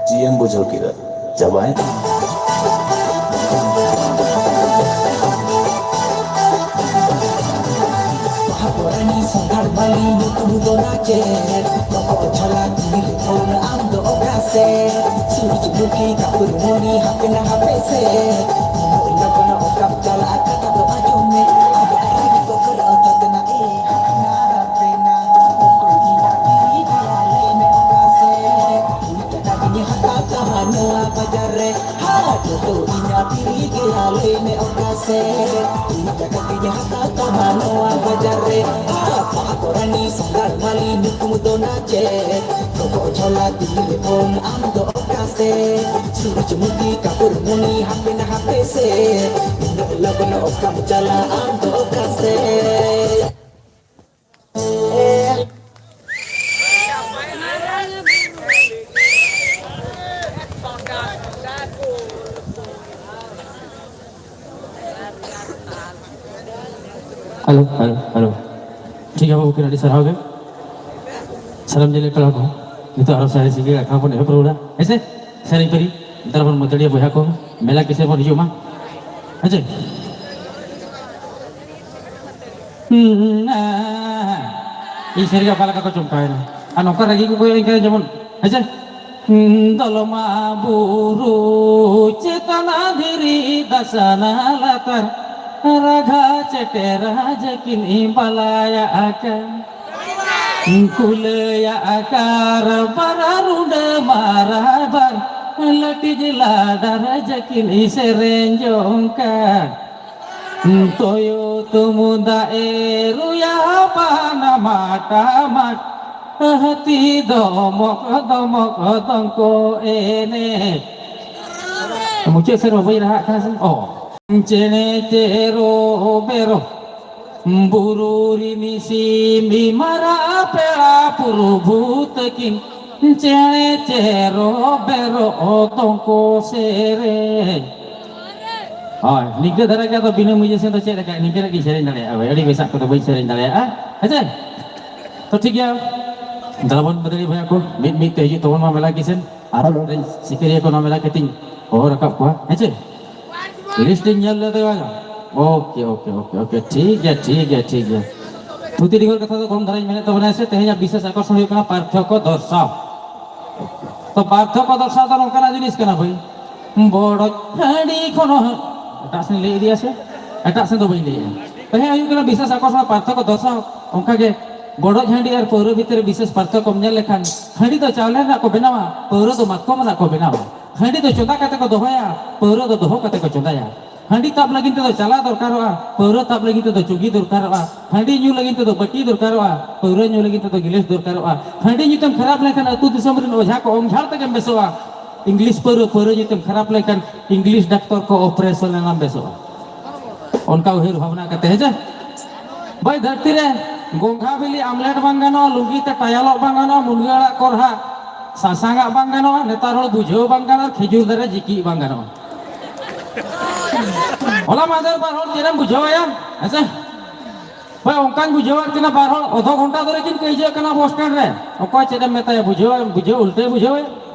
ᱪᱮᱫ ᱮᱢ ᱵᱩᱡᱷᱟᱹᱣ ᱠᱮᱫᱟ? ᱪᱟᱵᱟᱭᱮᱱ᱾ ᱥᱟᱱᱛᱟᱲ ᱵᱟᱹᱞᱤ ᱧᱩᱛᱩᱢ ᱫᱚ ᱱᱟᱪᱮᱫ, ᱨᱚᱠᱚᱡ ᱡᱷᱟᱞᱟ ᱛᱤᱨᱤᱞ ᱯᱷᱳᱱ ᱟᱢ ᱫᱚ ᱚᱠᱟ ᱥᱮᱫ? ᱥᱩᱨᱡᱢᱩᱠᱷᱤ ᱠᱟᱯᱩᱨ ᱢᱚᱱᱤ ᱦᱟᱯᱮ ᱱᱟ ᱦᱟᱯᱮ ᱥᱮᱫ, ᱩᱱᱟᱹᱜ ᱞᱚᱜᱚᱱ ᱚᱠᱟᱢ ᱪᱟᱞᱟᱜᱼᱟ ᱠᱟᱛᱷᱟ ᱫᱚ ᱟᱸᱡᱚᱢ ᱢᱮ᱾ ᱟᱫᱚ ᱟᱹᱰᱤ ᱠᱚ ᱠᱚᱨᱟᱣ ᱛᱟᱵᱮᱱᱟ, ᱮ ᱦᱟᱯᱱᱟ ᱦᱟᱯᱮ ᱱᱟ, ᱩᱱᱠᱩ ᱤᱧᱟᱹᱜ ᱛᱤᱨᱤ ᱜᱮᱭᱟ, ᱞᱟᱹᱭ ᱢᱮ ᱚᱠᱟ ᱥᱮᱫ? ᱠᱩᱲᱤ ᱴᱟᱠᱟ ᱜᱤᱧ ᱦᱟᱛᱟᱣ ᱛᱟᱢᱟ ᱱᱚᱣᱟ ᱵᱟᱡᱟᱨ ᱨᱮ, ᱦᱟ, ᱡᱚᱛᱚ ᱤᱧᱟᱹᱜ ᱛᱤᱨᱤ ᱜᱮᱭᱟ, ᱞᱟᱹᱭ ᱢᱮ ᱚᱠᱟ ᱥᱮᱫ? ᱠᱩᱲᱤ ᱴᱟᱠᱟ ᱛᱮᱧ ᱦᱟᱛᱟᱣ ᱛᱟᱢᱟ ᱱᱚᱣᱟ ᱵᱟᱡᱟᱨ ᱨᱮ, ᱦᱟ, ᱯᱟᱦᱟᱠᱚᱨᱟᱱᱤ ᱥᱟᱱᱛᱟᱲ ᱢᱟᱹᱞᱤ ᱧᱩᱛᱩᱢ ᱫᱚ ᱱᱟᱪᱮᱫ, ᱨᱚᱠᱚᱡ ᱡᱷᱟᱞᱟ ᱛᱤᱨᱤᱞ ᱯᱷᱳᱱ ᱟᱢ ᱫᱚ ᱚᱠᱟ ᱥᱮᱫ? ᱥᱩᱨᱡᱢᱩᱠᱷᱤ ᱠᱟᱯᱩᱨ ᱢᱚᱱᱤ ᱦᱟᱯᱮ ᱱᱟ ᱦᱟᱯᱮ ᱥᱮᱫ, ᱩᱱᱟᱹᱜ ᱞᱚᱜᱚᱱ ᱚᱠᱟᱢ ᱪᱟᱞᱟᱜᱼᱟ ᱟᱢ ᱫᱚ ᱚᱠᱟ ᱥᱮᱫ? Hello, hello, hello. ᱴᱷᱤᱠ ᱜᱮᱭᱟ ᱵᱟᱹᱵᱩ, ᱟᱹᱰᱤ ᱥᱟᱨᱦᱟᱣ ᱜᱮ᱾ ᱥᱟᱱᱟᱢ ᱧᱮᱞᱮᱫ ᱯᱮᱲᱟ ᱠᱚ, ᱱᱤᱛᱚᱜ ᱟᱨᱚ ᱥᱟᱹᱨᱤ ᱥᱤᱸᱜᱮ ᱟᱠᱷᱲᱟ ᱵᱚᱱ ᱮᱦᱚᱵ ᱨᱩᱣᱟᱹᱲᱟ, ᱦᱮᱸ ᱥᱮ? ᱥᱮᱨᱮᱧ ᱯᱟᱹᱨᱤ, ᱫᱮᱞᱟ ᱵᱚᱱ ᱢᱟᱹᱫᱟᱹᱲᱤᱭᱟᱹ ᱵᱚᱭᱦᱟ ᱠᱚ, ᱢᱮᱞᱟ ᱠᱤᱥᱟᱹᱬ ᱵᱚᱱ ᱦᱤᱡᱩᱜ ᱢᱟ, ᱦᱮᱸ ᱪᱮ? ᱦᱩᱸ, ᱦᱮᱸ, ᱦᱮᱸ, ᱦᱮᱸ᱾ ᱤᱧ ᱥᱟᱹᱨᱤ ᱜᱮ ᱚᱠᱟ ᱞᱮᱠᱟ ᱠᱚ ᱪᱚᱢᱠᱟᱣᱮᱱᱟ᱾ ᱟᱨ ᱱᱚᱝᱠᱟ ᱨᱟᱹᱜᱤ ᱠᱚ ᱠᱚᱭᱚᱜ ᱤᱧ ᱠᱟᱱᱟ ᱡᱮᱢᱚᱱ, ᱦᱮᱸ ᱪᱮ? ᱦᱩᱸ, ᱫᱚᱞᱢᱟ ᱵᱩᱨᱩ ᱪᱮᱛᱟᱱᱟ ᱫᱷᱤᱨᱤ ᱫᱟᱥᱟᱱᱟ ᱞᱟᱛᱟᱨ, ᱨᱟᱜᱷᱟ ᱪᱮᱴᱮᱨᱟ ᱡᱟᱹᱠᱤᱱ ᱵᱟᱞᱟᱭᱟ ᱟᱠᱟ᱾ ᱠᱩᱞᱟᱹᱭᱟ ᱟᱠᱟᱨ ᱵᱟᱨᱟ ᱨᱩᱰᱟᱹ ᱢᱟᱨᱟ ᱵᱟᱨ, ᱞᱟᱹᱴᱤᱡ ᱞᱟᱰᱟ ᱨᱮ ᱡᱟᱹᱠᱤᱱ ᱥᱮᱨᱮᱧ ᱡᱚᱝ ᱠᱟᱱ᱾ ᱛᱚᱭᱚ ᱛᱩᱢᱩᱫᱟ ᱮ ᱨᱩᱭᱟ ᱵᱟᱱᱟ ᱢᱟᱴᱟ ᱢᱟᱴ, ᱦᱟᱹᱛᱤ ᱫᱚᱢᱚᱠ ᱫᱚᱢᱚᱠ ᱫᱚᱝ ᱠᱚ ᱮᱱᱮᱡ᱾ ᱢᱩᱪᱟᱹᱫ ᱥᱮᱫ ᱵᱟᱹᱧ ᱨᱟᱦᱟᱜ ᱠᱟᱱᱟ ᱥᱮ? ᱚ᱾ ᱪᱮᱬᱮ ᱪᱮᱨᱚ ᱵᱮᱨᱚ, ᱵᱩᱨᱩ ᱨᱤᱱᱤ ᱥᱤᱢᱤ ᱢᱟᱨᱟ ᱯᱮᱲᱟ ᱯᱩᱨᱵᱷᱩ ᱛᱟᱹᱠᱤᱱ, ᱪᱮᱬᱮ ᱪᱮᱨᱚ ᱵᱮᱨᱚ ᱫᱚᱝ ᱠᱚ ᱥᱮᱨᱮᱧ᱾ ᱦᱳᱭ, ᱱᱤᱝᱠᱟᱹ ᱫᱷᱟᱨᱟ ᱜᱮ ᱟᱫᱚ ᱵᱤᱱᱟᱹ ᱢᱩᱡᱟᱹ ᱥᱮᱱ ᱫᱚ ᱪᱮᱫ ᱞᱮᱠᱟ, ᱱᱤᱝᱠᱟᱹᱱᱟᱜ ᱜᱤᱧ ᱥᱮᱨᱮᱧ ᱫᱟᱲᱮᱭᱟᱜᱼᱟ, ᱦᱳᱭ, ᱟᱹᱰᱤ ᱵᱮᱥᱟᱜ ᱠᱚᱫᱚ ᱵᱟᱹᱧ ᱥᱮᱨᱮᱧ ᱫᱟᱲᱮᱭᱟᱜᱼᱟ, ᱦᱮᱸ ᱥᱮ? ᱛᱚ ᱴᱷᱤᱠ ᱜᱮᱭᱟ, ᱫᱮᱞᱟ ᱵᱚᱱ ᱢᱟᱹᱫᱟᱹᱲᱤ ᱵᱚᱭᱦᱟ ᱠᱚ, ᱢᱤᱫ ᱢᱤᱫ ᱛᱮ ᱦᱤᱡᱩᱜ ᱛᱟᱵᱚᱱ ᱢᱟ ᱢᱮᱞᱟ ᱠᱤᱥᱟᱹᱬ, ᱟᱨ ᱦᱮᱞᱳ᱾ ᱥᱤᱠᱟᱹᱨᱤᱭᱟᱹ ᱠᱚ ᱱᱚᱣᱟ ᱢᱮᱞᱟ ᱠᱟᱹᱴᱤᱡ ᱦᱚᱦᱚ ᱨᱟᱠᱟᱵ ᱠᱚᱣᱟ, ᱦᱮᱸ ᱪᱮ? ᱞᱤᱥᱴ ᱤᱧ ᱧᱮᱞ ᱞᱮᱫᱟ᱾ ᱳᱠᱮ, ᱳᱠᱮ, ᱳᱠᱮ, ᱳᱠᱮ, ᱴᱷᱤᱠ ᱜᱮᱭᱟ, ᱴᱷᱤᱠ ᱜᱮᱭᱟ, ᱴᱷᱤᱠ ᱜᱮᱭᱟ᱾ ᱛᱷᱩᱛᱤ ᱰᱤᱜᱚᱨ ᱠᱟᱛᱷᱟ ᱫᱚ ᱠᱚᱢ ᱫᱷᱟᱨᱟᱧ ᱢᱮᱱᱮᱫ ᱛᱟᱵᱚᱱᱟ ᱥᱮ, ᱛᱮᱦᱮᱧᱟᱜ ᱵᱤᱥᱮᱥ ᱟᱠᱚᱨᱥᱚᱱ ᱦᱩᱭᱩᱜ ᱠᱟᱱᱟ ᱯᱟᱨᱛᱷᱚᱠᱠᱚ ᱫᱚᱨᱥᱟᱣ᱾ ᱛᱚ ᱯᱟᱨᱛᱷᱚᱠᱠᱚ ᱫᱚᱨᱥᱟᱣ ᱫᱚ ᱱᱚᱝᱠᱟᱱᱟᱜ ᱡᱤᱱᱤᱥ ᱠᱟᱱᱟ ᱵᱷᱟᱹᱭ, ᱵᱚᱲᱚᱡ ᱦᱟᱺᱰᱤ ᱠᱷᱚᱱ ᱦᱚᱸ, ᱮᱴᱟᱜ ᱥᱮᱫ ᱞᱟᱹᱭ ᱤᱫᱤᱭᱟ ᱥᱮ, ᱮᱴᱟᱜ ᱥᱮᱫ ᱫᱚ ᱵᱟᱹᱧ ᱞᱟᱹᱭᱮᱜᱼᱟ᱾ ᱛᱮᱦᱮᱧ ᱦᱩᱭᱩᱜ ᱠᱟᱱᱟ ᱵᱤᱥᱮᱥ ᱟᱠᱚᱨᱥᱚᱱ ᱯᱟᱨᱛᱷᱚᱠᱠᱚ ᱫᱚᱨᱥᱟᱣ᱾ ᱚᱱᱠᱟᱜᱮ ᱵᱚᱲᱚᱡ ᱦᱟᱺᱰᱤ ᱟᱨ ᱯᱟᱹᱣᱨᱟᱹ ᱵᱷᱤᱛᱨᱤ ᱨᱮ ᱵᱤᱥᱮᱥ ᱯᱟᱨᱛᱷᱚᱠᱠᱚᱢ ᱧᱮᱞ ᱞᱮᱠᱷᱟᱱ, ᱦᱟᱺᱰᱤ ᱫᱚ ᱪᱟᱣᱞᱮ ᱨᱮᱱᱟᱜ ᱠᱚ ᱵᱮᱱᱟᱣᱟ, ᱯᱟᱹᱣᱨᱟᱹ ᱫᱚ ᱢᱟᱛᱠᱚᱢ ᱨᱮᱱᱟᱜ ᱠᱚ ᱵᱮᱱᱟᱣᱟ᱾ ᱦᱟᱺᱰᱤ ᱫᱚ ᱪᱚᱸᱫᱟ ᱠᱟᱛᱮ ᱠᱚ ᱫᱚᱦᱚᱭᱟ, ᱯᱟᱹᱣᱨᱟᱹ ᱫᱚ ᱫᱚᱦᱚ ᱠᱟᱛᱮ ᱠᱚ ᱪᱚᱸᱫᱟᱭᱟ᱾ ᱦᱟᱺᱰᱤ ᱛᱟᱵ ᱞᱟᱹᱜᱤᱫ ᱛᱮᱫᱚ ᱪᱟᱞᱟ ᱫᱚᱨᱠᱟᱨᱚᱜᱼᱟ, ᱯᱟᱹᱣᱨᱟᱹ ᱛᱟᱵ ᱞᱟᱹᱜᱤᱫ ᱛᱮᱫᱚ ᱪᱩᱜᱤ ᱫᱚᱨᱠᱟᱨᱚᱜᱼᱟ᱾ ᱦᱟᱺᱰᱤ ᱧᱩ ᱞᱟᱹᱜᱤᱫ ᱛᱮᱫᱚ ᱵᱟᱹᱴᱤ ᱫᱚᱨᱠᱟᱨᱚᱜᱼᱟ, ᱯᱟᱹᱣᱨᱟᱹ ᱧᱩ ᱞᱟᱹᱜᱤᱫ ᱛᱮᱫᱚ ᱜᱤᱞᱟᱹᱥ ᱫᱚᱨᱠᱟᱨᱚᱜᱼᱟ᱾ ᱦᱟᱺᱰᱤ ᱧᱩᱛᱮᱢ ᱠᱷᱟᱨᱟᱯ ᱞᱮᱱᱠᱷᱟᱱ ᱟᱹᱛᱩ ᱫᱤᱥᱚᱢ ᱨᱮᱱ ᱚᱡᱷᱟ ᱠᱚ ᱚᱢ ᱡᱷᱟᱲ ᱛᱮᱜᱮᱢ ᱵᱮᱥᱚᱜᱼᱟ᱾ ᱤᱝᱞᱤᱥ ᱯᱟᱹᱣᱨᱟᱹ, ᱯᱟᱹᱣᱨᱟᱹ ᱧᱩᱛᱮᱢ ᱠᱷᱟᱨᱟᱯ ᱞᱮᱱᱠᱷᱟᱱ ᱤᱝᱞᱤᱥ ᱰᱟᱠᱛᱚᱨ ᱠᱚ ᱚᱯᱟᱨᱮᱥᱚᱱ ᱮᱱᱟᱢ ᱵᱮᱥᱚᱜᱼᱟ᱾ ᱚᱱᱠᱟ ᱩᱭᱦᱟᱹᱨ ᱵᱷᱟᱵᱽᱱᱟ ᱠᱟᱛᱮ, ᱦᱮᱸ ᱪᱮ? ᱵᱟᱹᱭ ᱫᱷᱟᱹᱨᱛᱤ ᱨᱮ ᱜᱚᱝᱜᱷᱟ ᱵᱤᱞᱤ ᱟᱢᱞᱮᱴ ᱵᱟᱝ ᱜᱟᱱᱚᱜᱼᱟ, ᱞᱩᱝᱜᱤ ᱛᱮ ᱴᱟᱭᱟᱞᱚᱜ ᱵᱟᱝ ᱜᱟᱱᱚᱜᱼᱟ, ᱢᱩᱱᱜᱟᱹ ᱟᱲᱟᱜ ᱠᱚᱨᱦᱟ ᱥᱟᱥᱟᱝᱟᱜ ᱵᱟᱝ ᱜᱟᱱᱚᱜᱼᱟ, ᱱᱮᱛᱟᱨ ᱦᱚᱲ ᱵᱩᱡᱷᱟᱹᱣ ᱵᱟᱝ ᱜᱟᱱᱚᱜᱼᱟ, ᱠᱷᱮᱡᱩᱨ ᱫᱟᱨᱮ ᱡᱤᱠᱤᱜ ᱵᱟᱝ ᱜᱟᱱᱚᱜᱼᱟ᱾ ᱦᱚᱞᱟ ᱢᱟᱦᱫᱮᱨ ᱵᱟᱨ ᱦᱚᱲ ᱪᱮᱫ ᱮᱢ ᱵᱩᱡᱷᱟᱹᱣ ᱟᱭᱟ? ᱦᱮᱸ ᱥᱮ? ᱦᱳᱭ, ᱚᱱᱠᱟᱧ ᱵᱩᱡᱷᱟᱹᱣᱮᱫ ᱠᱤᱱᱟ, ᱵᱟᱨ ᱦᱚᱲ ᱚᱫᱷᱚ ᱜᱷᱚᱱᱴᱟ ᱫᱷᱚᱨᱮ ᱠᱤᱱ ᱠᱟᱹᱭᱡᱟᱹᱜ ᱠᱟᱱᱟ ᱵᱚᱥ ᱥᱴᱮᱱᱰ ᱨᱮ᱾ ᱚᱠᱚᱭ ᱪᱮᱫ ᱮᱢ ᱢᱮᱛᱟᱭᱟ, ᱵᱩᱡᱷᱟᱹᱣ, ᱵᱩᱡᱷᱟᱹᱣ ᱩᱞᱴᱟᱹᱭ ᱵᱩᱡᱷᱟᱹᱣ ᱮ,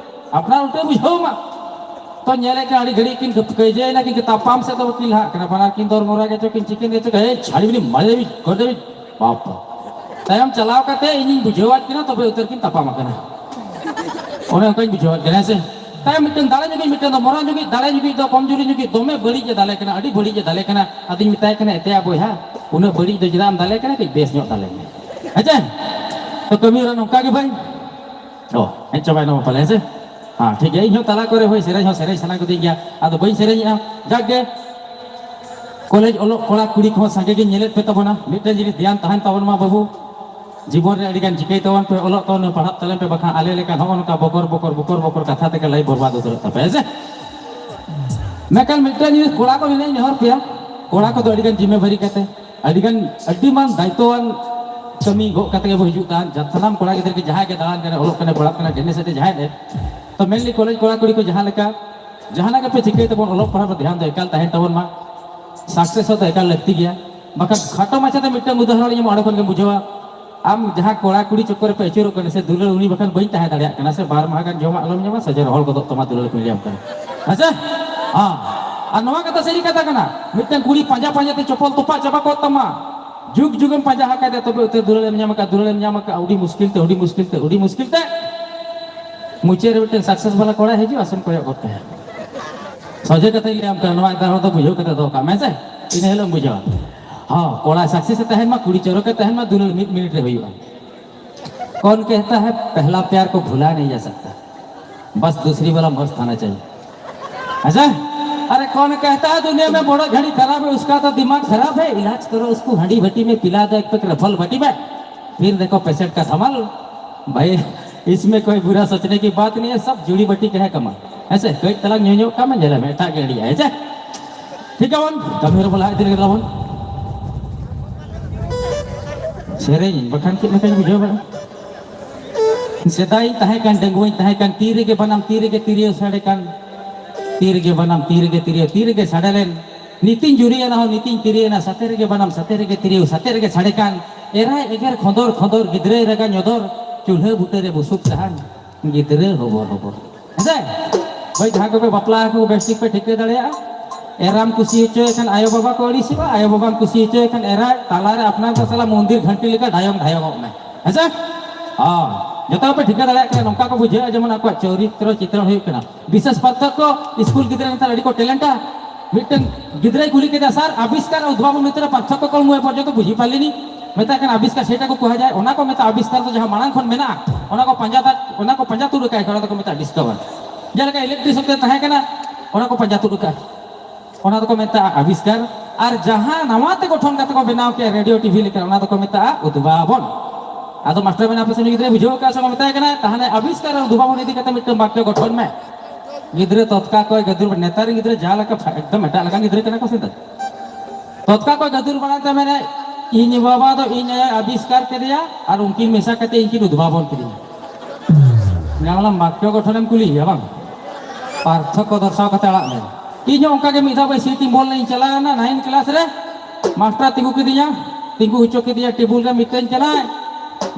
ᱟᱯᱱᱟᱨ ᱩᱞᱴᱟᱹᱭ ᱵᱩᱡᱷᱟᱹᱣ ᱢᱟ᱾ ᱛᱚ ᱧᱮᱞᱮᱫ ᱠᱟᱱᱟ ᱟᱹᱰᱤ ᱜᱷᱟᱹᱲᱤᱡ ᱠᱤᱱ ᱠᱟᱹᱭᱡᱟᱹᱭᱮᱱᱟ, ᱠᱤᱱ ᱛᱟᱯᱟᱢ ᱥᱮᱫ ᱫᱚ ᱵᱟᱹᱠᱤᱱ ᱞᱟᱦᱟᱜ ᱠᱟᱱᱟ, ᱵᱟᱱᱟᱨ ᱠᱤᱱ ᱫᱚᱨ ᱢᱚᱨᱟ ᱜᱮᱪᱚ ᱠᱤᱱ ᱪᱤᱠᱟᱹ ᱜᱮᱪᱚ, ᱮᱭ ᱪᱷᱟᱲᱤ ᱵᱤᱱ ᱢᱟᱲᱮ ᱵᱤᱱ ᱜᱚᱰᱮ ᱵᱤᱱ ᱵᱟᱯ᱾ ᱛᱟᱭᱚᱢ ᱪᱟᱞᱟᱣ ᱠᱟᱛᱮ ᱤᱧᱤᱧ ᱵᱩᱡᱷᱟᱹᱣᱟᱫ ᱠᱤᱱᱟ, ᱛᱚᱵᱮ ᱩᱛᱟᱹᱨ ᱠᱤᱱ ᱛᱟᱯᱟᱢ ᱟᱠᱟᱱᱟ᱾ ᱚᱱᱮ ᱚᱱᱠᱟᱧ ᱵᱩᱡᱷᱟᱹᱣᱟᱫ ᱠᱤᱱᱟ, ᱦᱮᱸ ᱥᱮ? ᱛᱟᱭᱚᱢ ᱢᱤᱫᱴᱮᱱ ᱫᱟᱲᱮ ᱧᱚᱜᱤᱡ, ᱢᱤᱫᱴᱮᱱ ᱫᱚ ᱢᱚᱨᱟ ᱧᱚᱜᱤᱡ, ᱫᱟᱲᱮ ᱧᱚᱜᱤᱡ ᱫᱚ ᱠᱚᱢᱡᱩᱨᱤ ᱧᱚᱜᱤᱡ, ᱫᱚᱢᱮ ᱵᱟᱹᱲᱤᱡ ᱮ ᱫᱟᱞᱮ ᱠᱟᱱᱟ, ᱟᱹᱰᱤ ᱵᱟᱹᱲᱤᱡ ᱮ ᱫᱟᱞᱮ ᱠᱟᱱᱟ᱾ ᱟᱫᱚᱧ ᱢᱮᱛᱟᱭ ᱠᱟᱱᱟ, ᱮᱛᱮᱭᱟ ᱵᱚᱭᱦᱟ, ᱩᱱᱟᱹᱜ ᱵᱟᱹᱲᱤᱡ ᱫᱚ ᱪᱮᱫᱟᱜ ᱮᱢ ᱫᱟᱞᱮ ᱠᱟᱱᱟ, ᱠᱟᱹᱡ ᱵᱮᱥ ᱧᱚᱜ ᱫᱟᱞᱮ ᱢᱮ᱾ ᱟᱪᱪᱷᱟ, ᱛᱚ ᱠᱟᱹᱢᱤ ᱦᱚᱨᱟ ᱱᱚᱝᱠᱟ ᱜᱮ ᱵᱷᱟᱹᱭ᱾ ᱚ, ᱦᱮᱡ ᱪᱟᱵᱟᱭᱱᱟ ᱵᱟᱯᱞᱟ, ᱦᱮᱸ ᱥᱮ? ᱦᱮᱸ, ᱴᱷᱤᱠ ᱜᱮᱭᱟ, ᱤᱧ ᱦᱚᱸ ᱛᱟᱞᱟ ᱠᱚᱨᱮ ᱦᱳᱭ ᱥᱮᱨᱮᱧ ᱦᱚᱸ ᱥᱮᱨᱮᱧ ᱥᱟᱱᱟ ᱠᱤᱫᱤᱧ ᱜᱮᱭᱟ, ᱟᱫᱚ ᱵᱟᱹᱧ ᱥᱮᱨᱮᱧᱮᱜᱼᱟ᱾ ᱡᱟᱠ ᱜᱮ, ᱠᱚᱞᱮᱡᱽ ᱚᱞᱚᱜ ᱠᱚᱲᱟ ᱠᱩᱲᱤ ᱠᱚᱦᱚᱸ ᱥᱟᱸᱜᱮ ᱜᱤᱧ ᱧᱮᱞᱮᱫ ᱯᱮ ᱛᱟᱵᱚᱱᱟ, ᱢᱤᱫᱴᱮᱱ ᱡᱤᱱᱤᱥ ᱫᱷᱮᱭᱟᱱ ᱛᱟᱦᱮᱱ ᱛᱟᱵᱚᱱ ᱢᱟ ᱵᱟᱹᱵᱩ, ᱡᱤᱵᱚᱱ ᱨᱮ ᱟᱹᱰᱤ ᱜᱟᱱ ᱪᱤᱠᱟᱹᱭ ᱛᱟᱵᱚᱱ ᱯᱮ, ᱚᱞᱚᱜ ᱛᱟᱵᱚᱱ ᱯᱮ, ᱯᱟᱲᱦᱟᱜ ᱛᱟᱞᱮᱱ ᱯᱮ, ᱵᱟᱠᱷᱟᱱ ᱟᱞᱮ ᱞᱮᱠᱟᱱ ᱦᱚᱸᱜᱼᱚ ᱱᱚᱝᱠᱟ ᱵᱚᱠᱚᱨ ᱵᱚᱠᱚᱨ ᱵᱚᱠᱚᱨ ᱵᱚᱠᱚᱨ ᱠᱟᱛᱷᱟ ᱛᱮᱜᱮ ᱞᱟᱭᱤᱯᱷ ᱵᱚᱨᱵᱟᱫ ᱩᱛᱟᱹᱨᱚᱜ ᱛᱟᱯᱮ, ᱦᱮᱸ ᱥᱮ? ᱢᱮᱱᱠᱷᱟᱱ ᱢᱤᱫᱴᱮᱱ ᱡᱤᱱᱤᱥ ᱠᱚᱲᱟ ᱠᱚ ᱢᱮᱱᱟᱧ ᱱᱮᱦᱚᱨ ᱯᱮᱭᱟ, ᱠᱚᱲᱟ ᱠᱚᱫᱚ ᱟᱹᱰᱤ ᱜᱟᱱ ᱡᱤᱢᱢᱮᱵᱟᱨᱤ ᱠᱟᱛᱮ, ᱟᱹᱰᱤ ᱜᱟᱱ, ᱟᱹᱰᱤ ᱢᱟᱱ ᱫᱟᱭᱤᱛᱛᱚᱣᱟᱱ ᱠᱟᱹᱢᱤ ᱜᱚᱜ ᱠᱟᱛᱮ ᱜᱮᱵᱚ ᱦᱤᱡᱩᱜ ᱠᱟᱱ, ᱡᱟᱛ-, ᱥᱟᱱᱟᱢ ᱠᱚᱲᱟ ᱜᱤᱫᱽᱨᱟᱹ ᱜᱮ ᱡᱟᱦᱟᱸᱭ ᱜᱮ ᱫᱟᱬᱟᱱ ᱠᱟᱱᱟ, ᱚᱞᱚᱜ ᱠᱟᱱᱟ, ᱯᱟᱲᱦᱟᱜ ᱠᱟᱱᱟ, ᱰᱮᱱᱮ ᱥᱮᱫ ᱡᱟᱦᱟᱸᱭ ᱨᱮ, ᱛᱚ mainly ᱠᱚᱞᱮᱡᱽ ᱠᱚᱲᱟ ᱠᱩᱲᱤ ᱠᱚ ᱡᱟᱦᱟᱸ ᱞᱮᱠᱟ, ᱡᱟᱦᱟᱱᱟᱜ ᱜᱮᱯᱮ ᱪᱤᱠᱟᱹᱭ ᱛᱟᱵᱚᱱ, ᱚᱞᱚᱜ ᱯᱟᱲᱦᱟᱜ ᱨᱮ ᱫᱷᱮᱭᱟᱱ ᱫᱚ ᱮᱠᱟᱞ ᱛᱟᱦᱮᱱ ᱛᱟᱵᱚᱱ ᱢᱟ᱾ ᱥᱟᱠᱥᱮᱥ ᱦᱚᱸ ᱫᱚ ᱮᱠᱟᱞ ᱞᱟᱹᱠᱛᱤ ᱜᱮᱭᱟ, ᱵᱟᱠᱷᱟᱱ ᱠᱷᱟᱴᱚ ᱢᱟᱪᱷᱟᱛᱮ ᱢᱤᱫᱴᱟᱝ ᱩᱫᱟᱦᱚᱨᱚᱱ ᱤᱧ ᱮᱢᱟ, ᱚᱸᱰᱮ ᱠᱷᱚᱱ ᱜᱮᱢ ᱵᱩᱡᱷᱟᱹᱣᱟ᱾ ᱟᱢ ᱡᱟᱦᱟᱸ ᱠᱚᱲᱟ ᱠᱩᱲᱤ ᱪᱚᱠᱠᱚᱨ ᱨᱮᱯᱮ ᱟᱹᱪᱩᱨᱚᱜ ᱠᱟᱱᱟ ᱥᱮ ᱫᱩᱞᱟᱹᱲ, ᱩᱱᱤ ᱵᱟᱠᱷᱟᱱ ᱵᱟᱹᱧ ᱛᱟᱦᱮᱸ ᱫᱟᱲᱮᱭᱟᱜ ᱠᱟᱱᱟ, ᱥᱮ ᱵᱟᱨ ᱢᱟᱦᱟ ᱜᱟᱱ ᱡᱚᱢᱟᱜ ᱟᱞᱚᱢ ᱧᱟᱢᱟ, ᱥᱚᱡᱷᱮ ᱨᱚᱦᱚᱲ ᱜᱚᱫᱚᱜ ᱛᱟᱢᱟ ᱫᱩᱞᱟᱹᱲ ᱠᱩᱧ ᱞᱟᱹᱭᱟᱢ ᱠᱟᱱᱟ᱾ ᱟᱪᱪᱷᱟ? ᱦᱮᱸ᱾ ᱟᱨ ᱱᱚᱣᱟ ᱠᱟᱛᱷᱟ ᱥᱟᱹᱨᱤ ᱠᱟᱛᱷᱟ ᱠᱟᱱᱟ, ᱢᱤᱫᱴᱟᱝ ᱠᱩᱲᱤ ᱯᱟᱸᱡᱟ ᱯᱟᱸᱡᱟ ᱛᱮ ᱪᱚᱯᱚᱞ ᱛᱚᱯᱟᱜ ᱪᱟᱵᱟ ᱠᱚᱜ ᱛᱟᱢᱟ᱾ ᱡᱩᱜᱽ ᱡᱩᱜᱽ ᱮᱢ ᱯᱟᱸᱡᱟ ᱟᱠᱟᱫᱮ, ᱛᱚᱵᱮ ᱩᱛᱟᱹᱨ ᱫᱩᱞᱟᱹᱲ ᱮᱢ ᱧᱟᱢ ᱟᱠᱟᱫ, ᱫᱩᱞᱟᱹᱲ ᱮᱢ ᱧᱟᱢ ᱟᱠᱟᱫ, ᱟᱹᱰᱤ ᱢᱩᱥᱠᱤᱞ ᱛᱮ, ᱟᱹᱰᱤ ᱢᱩᱥᱠᱤᱞ ᱛᱮ, ᱟᱹᱰᱤ ᱢᱩᱥᱠᱤᱞ ᱛᱮ᱾ ᱢᱩᱪᱟᱹᱫ ᱨᱮ ᱢᱤᱫᱴᱮᱱ ᱥᱟᱠᱥᱮᱥ ᱵᱟᱞᱟ ᱠᱚᱲᱟᱭ ᱦᱤᱡᱩᱜᱼᱟ, ᱥᱮᱢ ᱠᱚᱭᱚᱜ ᱜᱚᱫ ᱠᱟᱭᱟ᱾ ᱥᱚᱡᱷᱮ ᱠᱟᱛᱷᱟᱧ ᱞᱟᱹᱭᱟᱢ ᱠᱟᱱᱟ, ᱱᱚᱣᱟ ᱮᱴᱟᱜ ᱦᱚᱲ ᱫᱚ ᱵᱩᱡᱷᱟᱹᱣ ᱠᱟᱛᱮ ᱫᱚᱦᱚ ᱠᱟᱜ ᱢᱮ, ᱦᱮᱸ ᱥᱮ? ᱤᱱᱟᱹ ᱦᱤᱞᱳᱜ ᱮᱢ ᱵᱩᱡᱷᱟᱹᱣᱟ᱾ ᱦᱚᱸ, ᱠᱚᱲᱟ ᱥᱟᱠᱥᱮᱥ ᱮ ᱛᱟᱦᱮᱱ ᱢᱟ, ᱠᱩᱲᱤ ᱪᱚᱨᱚᱠ ᱮ ᱛᱟᱦᱮᱱ ᱢᱟ, ᱫᱩᱞᱟᱹᱲ ᱢᱤᱫ ᱢᱤᱱᱤᱴ ᱨᱮ ᱦᱩᱭᱩᱜᱼᱟ᱾ कौन कहता है पहला प्यार को भुला नहीं जा सकता, बस दूसरी वाला मस्त आना चाहिए। अच्छा, अरे कौन कहता है दुनिया में बड़ो घड़ी खराब है, उसका तो दिमाग खराब है, इलाज करो उसको हंडी भट्टी में, पिला दो एक पैक रफल भट्टी में, फिर देखो पेशेंट का धमाल। भाई, इसमें कोई बुरा सोचने की बात नहीं है, सब जुड़ी बटी का है कमाल। ऐसे कोई तलाक न्यू न्यू का मैं जला में टाक गड़ी है, ऐसे? ठीक है वन, कभी और बोला है, दिल के वन। ᱥᱮᱨᱮᱧ ᱵᱟᱠᱷᱟᱱ ᱪᱮᱫ ᱞᱮᱠᱟᱧ ᱵᱩᱡᱷᱟᱹᱣ ᱵᱟᱲᱟ᱾ ᱥᱮᱫᱟᱭ ᱛᱟᱦᱮᱸ ᱠᱟᱱ, ᱰᱟᱺᱜᱩᱣᱟᱹᱧ ᱛᱟᱦᱮᱸ ᱠᱟᱱ, ᱛᱤ ᱨᱮᱜᱮ ᱵᱟᱱᱟᱢ, ᱛᱤ ᱨᱮᱜᱮ ᱛᱤᱨᱭᱳ ᱥᱟᱰᱮ ᱠᱟᱱ, ᱛᱤ ᱨᱮᱜᱮ ᱵᱟᱱᱟᱢ, ᱛᱤ ᱨᱮᱜᱮ ᱛᱤᱨᱭᱳ, ᱛᱤ ᱨᱮᱜᱮ ᱥᱟᱰᱮ ᱞᱮᱱ᱾ ᱱᱤᱛᱤᱧ ᱡᱩᱨᱤᱭᱟᱱᱟ ᱦᱚᱸ ᱱᱤᱛᱤᱧ ᱛᱤᱨᱤᱭᱟᱱᱟ, ᱥᱟᱛᱮ ᱨᱮᱜᱮ ᱵᱟᱱᱟᱢ, ᱥᱟᱛᱮ ᱨᱮᱜᱮ ᱛᱤᱨᱭᱳ, ᱥᱟᱛᱮ ᱨᱮᱜᱮ ᱥᱟᱰᱮ ᱠᱟᱱ᱾ ᱮᱨᱟᱭ ᱮᱜᱮᱨ ᱠᱷᱚᱸᱫᱚᱨ ᱠᱷᱚᱸᱫᱚᱨ, ᱜᱤᱫᱽᱨᱟᱹᱭ ᱨᱟᱜᱟ ᱧᱚᱫᱚᱨ, ᱪᱩᱞᱦᱟᱹ ᱵᱩᱴᱟᱹ ᱨᱮ ᱵᱩᱥᱩᱵ ᱥᱟᱦᱟᱱ, ᱜᱤᱫᱽᱨᱟᱹ ᱦᱚᱵᱚᱨ ᱦᱚᱵᱚᱨ᱾ ᱦᱮᱸᱥᱮ? ᱦᱳᱭ, ᱡᱟᱦᱟᱸ ᱠᱚᱯᱮ ᱵᱟᱯᱞᱟ ᱟᱠᱟᱱᱟ, ᱵᱮᱥ ᱴᱷᱤᱠ ᱯᱮ ᱴᱷᱤᱠᱟᱹ ᱫᱟᱲᱮᱭᱟᱜᱼᱟ᱾ ᱮᱨᱟᱢ ᱠᱩᱥᱤ ᱦᱚᱪᱚᱭᱮ ᱠᱷᱟᱱ ᱟᱭᱳ ᱵᱟᱵᱟ ᱠᱚ ᱟᱹᱲᱤᱥᱚᱜᱼᱟ, ᱟᱭᱳ ᱵᱟᱵᱟᱢ ᱠᱩᱥᱤ ᱦᱚᱪᱚᱭᱮ ᱠᱷᱟᱱ ᱮᱨᱟ᱾ ᱛᱟᱞᱟᱨᱮ ᱟᱯᱱᱟᱨ ᱫᱚ ᱥᱟᱞᱟ ᱢᱚᱱᱫᱤᱨ ᱜᱷᱟᱱᱴᱤ ᱞᱮᱠᱟ ᱰᱟᱭᱚᱝ ᱰᱷᱟᱭᱚᱝᱚᱜ ᱢᱮ᱾ ᱦᱮᱸᱥᱮ? ᱦᱳᱭ, ᱡᱚᱛᱚ ᱯᱮ ᱴᱷᱤᱠᱟᱹ ᱫᱟᱲᱮᱭᱟᱜ ᱠᱟᱱᱟ, ᱱᱚᱝᱠᱟ ᱠᱚ ᱵᱩᱡᱷᱟᱹᱜᱼᱟ ᱡᱮᱢᱚᱱ ᱟᱠᱚᱣᱟᱜ ᱪᱚᱨᱤᱛᱨᱚ ᱪᱤᱛᱨᱚᱱ ᱦᱩᱭᱩᱜ ᱠᱟᱱᱟ᱾ ᱵᱤᱥᱮᱥ ᱯᱟᱨᱛᱷᱚᱠᱠᱚ, ᱥᱠᱩᱞ ᱜᱤᱫᱽᱨᱟᱹ ᱱᱮᱛᱟᱨ ᱟᱹᱰᱤ ᱠᱚ ᱴᱮᱞᱮᱱᱴᱟ᱾ ᱢᱤᱫᱴᱟᱝ ᱜᱤᱫᱽᱨᱟᱹᱭ ᱠᱩᱞᱤ ᱠᱮᱫᱟ, "ᱥᱟᱨ, ᱟᱵᱤᱥᱠᱟᱨ ᱟᱨ ᱩᱫᱵᱷᱟᱵᱚᱱ ᱵᱷᱤᱛᱨᱤ ᱨᱮ ᱯᱟᱨᱛᱷᱚᱠᱠᱚ ᱠᱚ ᱢᱩᱭ ᱯᱚᱨᱡᱚᱱᱛᱚ ᱵᱩᱡᱷᱤ ᱯᱟᱨᱞᱤᱱᱤ?" ᱢᱮᱛᱟᱭ ᱠᱟᱱᱟ, "ᱟᱵᱤᱥᱠᱟᱨ ᱥᱮᱴᱟ ᱠᱚ ᱠᱚᱦᱟ ᱡᱟᱭ, ᱚᱱᱟ ᱠᱚ ᱢᱮᱛᱟᱜᱼᱟ ᱟᱵᱤᱥᱠᱟᱨ ᱫᱚ ᱡᱟᱦᱟᱸ ᱢᱟᱲᱟᱝ ᱠᱷᱚᱱ ᱢᱮᱱᱟᱜᱼᱟ, ᱚᱱᱟ ᱠᱚ ᱯᱟᱸᱡᱟ ᱛᱟ-, ᱚᱱᱟ ᱠᱚ ᱯᱟᱸᱡᱟ ᱛᱩᱫ ᱟᱠᱟᱫ ᱠᱷᱟᱱ ᱚᱱᱟ ᱫᱚᱠᱚ ᱢᱮᱛᱟᱜᱼᱟ ᱰᱤᱥᱠᱟᱵᱷᱟᱨ᱾ ᱡᱮᱞᱮᱠᱟ ᱤᱞᱮᱠᱴᱨᱤᱥᱤᱴᱤ ᱛᱟᱦᱮᱸ ᱠᱟᱱᱟ, ᱚᱱᱟ ᱠᱚ ᱯᱟᱸᱡᱟ ᱛᱩᱫ ᱟᱠᱟᱫ, ᱚᱱᱟ ᱫᱚᱠᱚ ᱢᱮᱛᱟᱜᱼᱟ ᱟᱵᱤᱥᱠᱟᱨ᱾ ᱟᱨ ᱡᱟᱦᱟᱸ ᱱᱟᱣᱟ ᱛᱮ ᱜᱚᱴᱷᱚᱱ ᱠᱟᱛᱮ ᱠᱚ ᱵᱮᱱᱟᱣ ᱠᱮᱫᱼᱟ ᱨᱮᱰᱤᱭᱳ ᱴᱤᱵᱷᱤ ᱞᱮᱠᱟ, ᱚᱱᱟ ᱫᱚᱠᱚ ᱢᱮᱛᱟᱜᱼᱟ ᱩᱫᱵᱷᱟᱵᱚᱱ᱾ ᱟᱫᱚ ᱢᱟᱥᱴᱟᱨ ᱢᱮᱱᱟ, "ᱟᱯᱮ ᱥᱮᱱ ᱜᱤᱫᱽᱨᱟᱹ ᱵᱩᱡᱷᱟᱹᱣ ᱠᱟᱜᱼᱟ ᱥᱮ?" ᱚᱱᱟ ᱢᱮᱛᱟᱭ ᱠᱟᱱᱟ, "ᱛᱟᱦᱚᱞᱮ ᱟᱵᱤᱥᱠᱟᱨ ᱟᱨ ᱩᱫᱵᱷᱟᱵᱚᱱ ᱤᱫᱤ ᱠᱟᱛᱮ ᱢᱤᱫᱴᱟᱝ ᱵᱟᱠᱭᱚ ᱜᱚᱴᱷᱚᱱ ᱢᱮ᱾" ᱜᱤᱫᱽᱨᱟᱹ ᱛᱚᱛᱠᱟ ᱠᱚᱭ ᱜᱟᱹᱫᱩᱨ, ᱱᱮᱛᱟᱨ ᱨᱮᱱ ᱜᱤᱫᱽᱨᱟᱹ ᱡᱟᱦᱟᱸ ᱞᱮᱠᱟ ᱯᱷᱟ-, ᱮᱠᱫᱚᱢ ᱮᱴᱟᱜ ᱞᱮᱠᱟᱱ ᱜᱤᱫᱽᱨᱟᱹ ᱠᱟᱱᱟ ᱠᱚ ᱥᱮ ᱱᱮᱛᱟᱨ᱾ ᱛᱚᱛᱠᱟ ᱠᱚᱭ ᱜᱟᱹᱫᱩᱨ ᱵᱟᱲᱟᱭ ᱛᱮ ᱢᱮᱱᱮ, "ᱤᱧ ᱵᱟᱵᱟ ᱫᱚ ᱤᱧ ᱟᱭᱳ ᱟᱵᱤᱥᱠᱟᱨ ᱠᱮᱫᱮᱭᱟ ᱟᱨ ᱩᱱᱠᱤᱱ ᱢᱮᱥᱟ ᱠᱟᱛᱮ ᱤᱧ ᱠᱤᱱ ᱩᱫᱵᱷᱟᱵᱚᱱ ᱠᱤᱫᱤᱧᱟ᱾" ᱧᱟᱢᱞᱟᱢ ᱵᱟᱠᱭᱚ ᱜᱚᱴᱷᱚᱱᱮᱢ ᱠᱩᱞᱤᱭᱮᱭᱟ ᱵᱟᱝ? ᱯᱟᱨᱛᱷᱚᱠᱠᱚ ᱫᱚᱨᱥᱟᱣ ᱠᱟᱛᱮ ᱟᱲᱟᱜ ᱢᱮ᱾ ᱤᱧ ᱦᱚᱸ ᱚᱱᱠᱟ ᱜᱮ ᱢᱤᱫ ᱫᱷᱟᱣ ᱵᱚᱭ ᱥᱤᱴ ᱤᱧ ᱵᱚᱞ ᱞᱮ ᱤᱧ ᱪᱟᱞᱟᱣ ᱮᱱᱟ ᱱᱟᱭᱤᱱ ᱠᱞᱟᱥ ᱨᱮ, ᱢᱟᱥᱴᱟᱨ ᱛᱤᱸᱜᱩ ᱠᱮᱫᱤᱧᱟ, ᱛᱤᱸᱜᱩ ᱦᱚᱪᱚ ᱠᱮᱫᱤᱧᱟ ᱴᱮᱵᱩᱞ ᱨᱮ, ᱢᱤᱛᱟᱹᱧ ᱠᱟᱱᱟᱭ,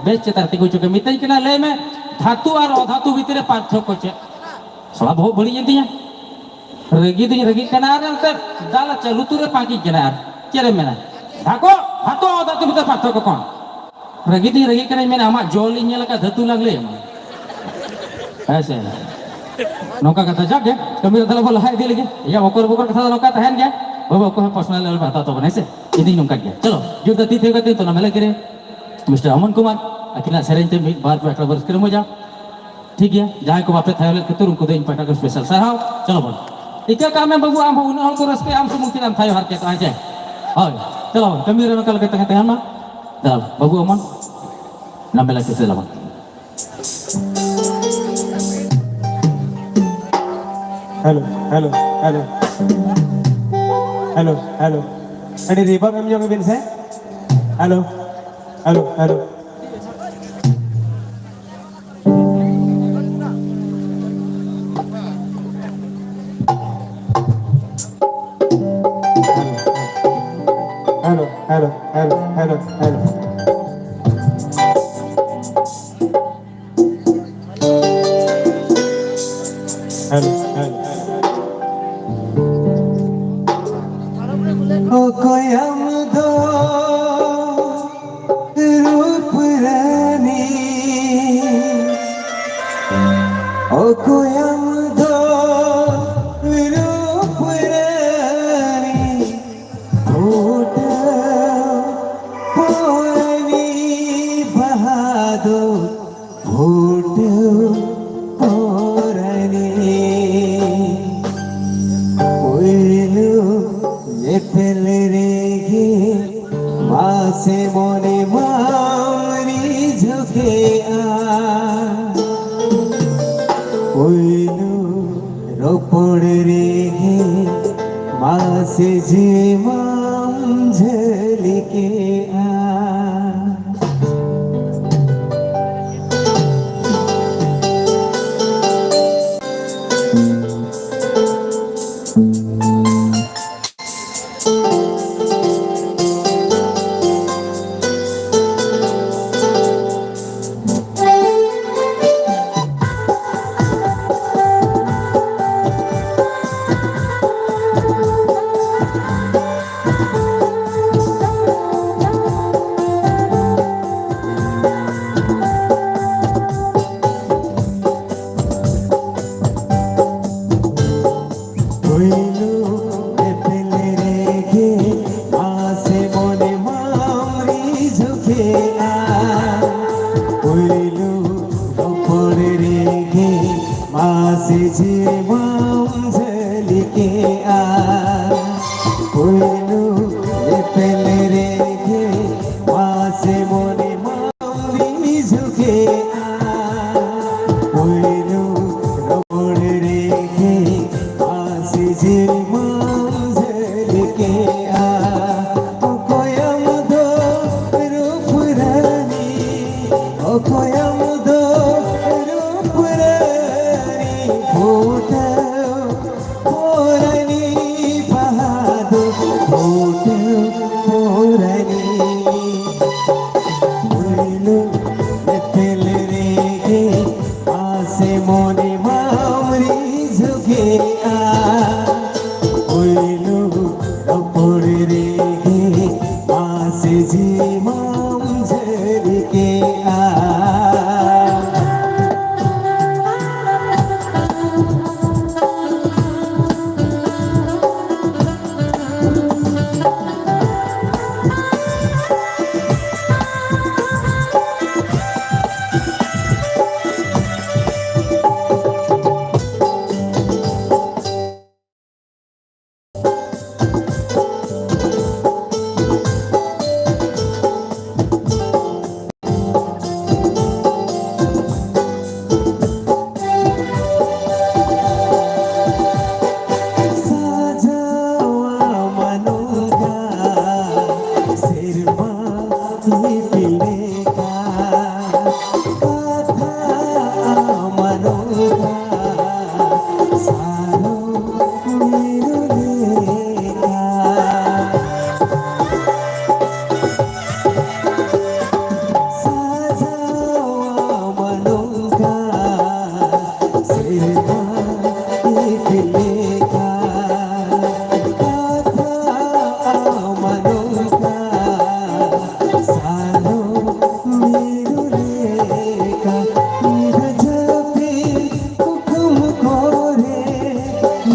ᱵᱮᱥ ᱪᱮᱛᱟᱱ ᱨᱮ ᱛᱤᱸᱜᱩ ᱦᱚᱪᱚ ᱠᱮᱫ, ᱢᱤᱛᱟᱹᱧ ᱠᱟᱱᱟᱭ, "ᱞᱟᱹᱭ ᱢᱮ, ᱫᱷᱟᱹᱛᱩ ᱟᱨ ᱚᱫᱷᱟᱹᱛᱩ ᱵᱷᱤᱛᱤᱨ ᱨᱮ ᱯᱟᱨᱛᱷᱚᱠᱠᱚ ᱪᱮᱫ?" ᱥᱟᱞᱟ ᱵᱚᱦᱚᱜ ᱵᱟᱹᱲᱤᱡ ᱮᱱ ᱛᱤᱧᱟ᱾ ᱨᱟᱹᱜᱤ ᱫᱩᱧ ᱨᱟᱹᱜᱤᱜ ᱠᱟᱱᱟ ᱟᱨ ᱮᱱᱛᱮ ᱫᱟᱞ ᱪᱟᱹᱞᱩ ᱛᱩᱨ ᱨᱮ ᱯᱟᱸᱠᱤᱧ ᱠᱟᱱᱟ᱾ ᱟᱨ ᱪᱮᱫ ᱮᱢ ᱢᱮᱱᱟ? ᱫᱷᱟᱠᱚ, ᱦᱟᱛᱚ, ᱫᱷᱟᱹᱛᱩ ᱵᱷᱤᱛᱤᱨ ᱯᱟᱨᱛᱷᱚᱠᱠᱚ ᱠᱚ᱾ ᱨᱟᱹᱜᱤ ᱫᱩᱧ ᱨᱟᱹᱜᱤᱜ ᱠᱟᱱᱟᱧ ᱢᱮᱱᱟ, "ᱟᱢᱟᱜ ᱡᱚ ᱞᱤᱧ ᱧᱮᱞ ᱟᱠᱟᱫ, ᱫᱷᱟᱹᱛᱩ ᱞᱟᱝ ᱞᱟᱹᱭ ᱟᱢᱟ?" ᱦᱮᱸ ᱥᱮ? ᱱᱚᱝᱠᱟ ᱠᱟᱛᱷᱟ, ᱡᱟᱠ ᱜᱮ, ᱠᱟᱹᱢᱤ ᱨᱮ ᱛᱟᱦᱞᱮ ᱵᱚ ᱞᱟᱦᱟ ᱤᱫᱤ ᱞᱮᱜᱮ᱾ ᱤᱭᱟᱹ, ᱵᱚᱠᱚᱨ ᱵᱚᱠᱚᱨ ᱠᱟᱛᱷᱟ ᱫᱚ ᱱᱚᱝᱠᱟ ᱛᱟᱦᱮᱱ ᱜᱮᱭᱟ᱾ ᱵᱟᱹᱵᱩ, ᱚᱠᱚᱭ ᱦᱚᱸ ᱯᱟᱨᱥᱚᱱᱟᱞ ᱞᱮᱵᱮᱞ ᱯᱮ ᱦᱟᱛᱟᱣ ᱛᱟᱵᱚᱱᱟ, ᱦᱮᱸ ᱥᱮ? ᱤᱧ ᱫᱩᱧ ᱱᱚᱝᱠᱟ ᱜᱮᱭᱟ᱾ ᱪᱚᱞᱚ, ᱡᱳᱨᱫᱟᱨ ᱛᱤ ᱛᱷᱤᱭᱟᱹ ᱠᱟᱛᱮ ᱱᱤᱛᱚᱜ ᱱᱟ ᱢᱮᱞᱟ ᱜᱤᱨᱟᱹ᱾ ᱢᱤᱥᱴᱟᱨ ᱚᱢᱚᱱ ᱠᱩᱢᱟᱨ, ᱟᱹᱠᱤᱱᱟᱜ ᱥᱮᱨᱮᱧ ᱛᱮ ᱢᱤᱫ ᱵᱟᱨ ᱯᱮ ᱟᱠᱷᱲᱟ ᱵᱚ ᱨᱟᱹᱥᱠᱟᱹ ᱨᱚᱢᱚᱡᱟ᱾ ᱴᱷᱤᱠ ᱜᱮᱭᱟ, ᱡᱟᱦᱟᱸᱭ ᱠᱚ ᱵᱟᱯᱮ ᱛᱷᱟᱭᱚ ᱞᱮᱫ ᱠᱷᱟᱹᱛᱤᱨ ᱩᱱᱠᱩ ᱫᱚ ᱤᱧ ᱯᱟᱦᱴᱟ ᱠᱷᱚᱱ ᱥᱯᱮᱥᱟᱞ ᱥᱟᱨᱦᱟᱣ᱾ ᱪᱚᱞᱚ ᱵᱚᱱ᱾ ᱤᱠᱟᱹ ᱠᱟᱜ ᱢᱮ ᱵᱟᱹᱵᱩ, ᱟᱢ ᱦᱚᱸ ᱩᱱᱟᱹᱜ ᱦᱚᱲ ᱠᱚ ᱨᱟᱹᱥᱠᱟᱹᱭᱟ, ᱟᱢ ᱥᱩᱢᱩᱝ ᱪᱮᱫᱟᱜ ᱮᱢ ᱛᱷᱟᱭᱚ ᱦᱟᱨᱠᱮᱛᱚᱜᱼᱟ, ᱦᱮᱸ ᱪᱮ? ᱦᱳᱭ, ᱪᱚᱞᱚ ᱵᱚᱱ, ᱠᱟᱹᱢᱤ ᱨᱮ ᱱᱚᱝᱠᱟ ᱞᱮᱠᱟ ᱛᱟᱦᱮᱸ ᱛᱟᱦᱮᱱ ᱢᱟ᱾ ᱪᱚᱞᱚ, ᱵᱟᱹᱵᱩ ᱚᱢᱚᱱ, ᱱᱟᱢᱮᱞᱟ ᱠᱤᱥᱟᱹ ᱞᱟᱵᱚᱱ᱾ Hello, hello, hello. Hello, hello. ᱟᱹᱰᱤ ᱨᱤᱵᱷᱟᱨᱵ ᱮᱢ ᱧᱚᱜ ᱵᱤᱱ ᱥᱮ᱾ Hello, hello, hello. Hello. Hello, hello. ᱚᱠᱚᱭ ᱟᱢ ᱫᱚ ᱨᱩᱯ ᱨᱟᱱᱤ, ᱚᱠᱚᱭ ᱟᱢ ᱫᱚ ᱨᱩᱯ ᱨᱟᱱᱤ, ᱯᱷᱩᱴᱟᱹᱣ ᱯᱚᱨᱟᱭᱱᱤ ᱵᱟᱦᱟ ᱫᱚ ᱯᱷᱩᱴᱟᱹᱣ ᱯᱚᱨᱟᱭᱱᱤ᱾ ᱯᱩᱭᱞᱩ ᱧᱮᱯᱮᱞ ᱨᱮᱜᱮ ᱢᱟᱥᱮ ᱢᱚᱱᱮ ᱢᱟᱢ ᱨᱤᱡᱷᱟᱹᱣ ᱠᱮᱜᱼᱟ᱾ ᱯᱩᱭᱞᱩ ᱨᱚᱯᱚᱲ ᱨᱮᱜᱮ ᱢᱟᱥᱮ ᱡᱤᱣᱤ ᱢᱟᱢ ᱡᱷᱟᱹᱞᱤ ᱠᱮᱜᱼᱟ᱾ ᱯᱩᱭᱞᱩ ᱮᱯᱮᱞ ᱨᱮᱜᱮ ᱢᱟᱥᱮ ᱢᱚᱱᱮ ᱢᱟᱢ ᱨᱤᱡᱷᱟᱹᱣ ᱠᱮᱜᱼᱟ᱾ ᱯᱩᱭᱞᱩ ᱨᱚᱯᱚᱲ ᱨᱮᱜᱮ ᱢᱟᱥᱮ ᱡᱤᱣᱤ ᱢᱟᱢ ᱡᱷᱟᱹᱞᱤ ᱠᱮᱜᱼᱟ᱾ ᱯᱩᱭᱞᱩ ᱮᱯᱮᱞ ᱨᱮᱜᱮ ᱢᱟᱥᱮ ᱢᱚᱱᱮ ᱢᱟᱢ ᱨᱤᱡᱷᱟᱹᱣ ᱠᱮᱜᱼᱟ᱾ ᱯᱩᱭᱞᱩ ᱨᱚᱯᱚᱲ ᱨᱮᱜᱮ ᱢᱟᱥᱮ ᱡᱤᱣᱤ ᱢᱟᱢ ᱡᱷᱟᱹᱞᱤ ᱠᱮᱜᱼᱟ᱾ ᱚᱠᱚᱭ ᱟᱢ ᱫᱚ ᱨᱩᱯ ᱨᱟᱱᱤ, ᱚᱠᱚᱭ ᱟᱢ ᱫᱚ ᱨᱩᱯ ᱨᱟᱱᱤ, ᱯᱷᱩᱴᱟᱹᱣ ᱯᱚᱨᱟᱭᱱᱤ ᱵᱟᱦᱟ ᱫᱚ ᱯᱷᱩᱴᱟᱹᱣ ᱯᱚᱨᱟᱭᱱᱤ᱾ ᱢᱟᱢ ᱡᱷᱟᱹᱞᱤ ᱠᱮᱜᱼᱟ᱾ ᱥᱟᱡᱟᱣᱟ ᱢᱟᱱᱚᱜᱟ ᱥᱮᱨᱢᱟ ᱤᱯᱤᱞ ᱞᱮᱠᱟ, ᱠᱟᱛᱷᱟ ᱢᱟᱱᱚᱜᱟ ᱥᱟᱨᱚ ᱢᱤᱨᱩ ᱞᱮᱠᱟ᱾ ᱥᱟᱡᱟᱣᱟ ᱢᱟᱱᱚᱜᱟ ᱥᱮᱨᱢᱟ ᱤᱯᱤᱞ ᱞᱮᱠᱟ, ᱠᱟᱛᱷᱟ ᱢᱟᱱᱚᱜᱟ ᱥᱟᱨᱚ ᱢᱤᱨᱩ ᱞᱮᱠᱟ᱾ ᱧᱤᱫᱟᱹ ᱡᱟᱹᱯᱤᱫ ᱠᱩᱠᱢᱩ ᱠᱚᱨᱮ,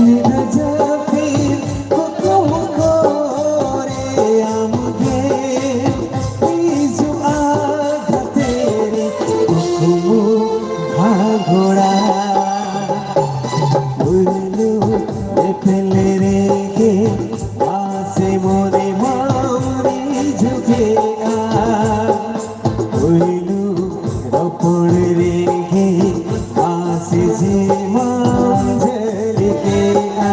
ᱧᱤᱫᱟᱹ ᱡᱟᱹᱯᱤᱫ ᱠᱩᱠᱢᱩ ᱠᱚᱨᱮ ᱟᱢᱜᱮ ᱦᱤᱡᱩᱜᱼᱟ ᱜᱟᱛᱮ ᱨᱮ ᱠᱩᱠᱢᱩ ᱵᱷᱟᱜᱚᱲᱟ᱾ ᱯᱩᱭᱞᱩ ᱧᱮᱯᱮᱞ ᱨᱮᱜᱮ ᱟᱥᱮ ᱢᱚᱱᱮ ᱢᱟᱢ ᱨᱤᱡᱷᱟᱹᱣ ᱠᱮᱜᱼᱟ᱾ ᱯᱩᱭᱞᱩ ᱨᱚᱯᱚᱲ ᱨᱮᱜᱮ ᱟᱥᱮ ᱡᱤᱣᱤ ᱢᱟᱢ ᱡᱷᱟᱹᱞᱤ ᱠᱮᱜᱼᱟ᱾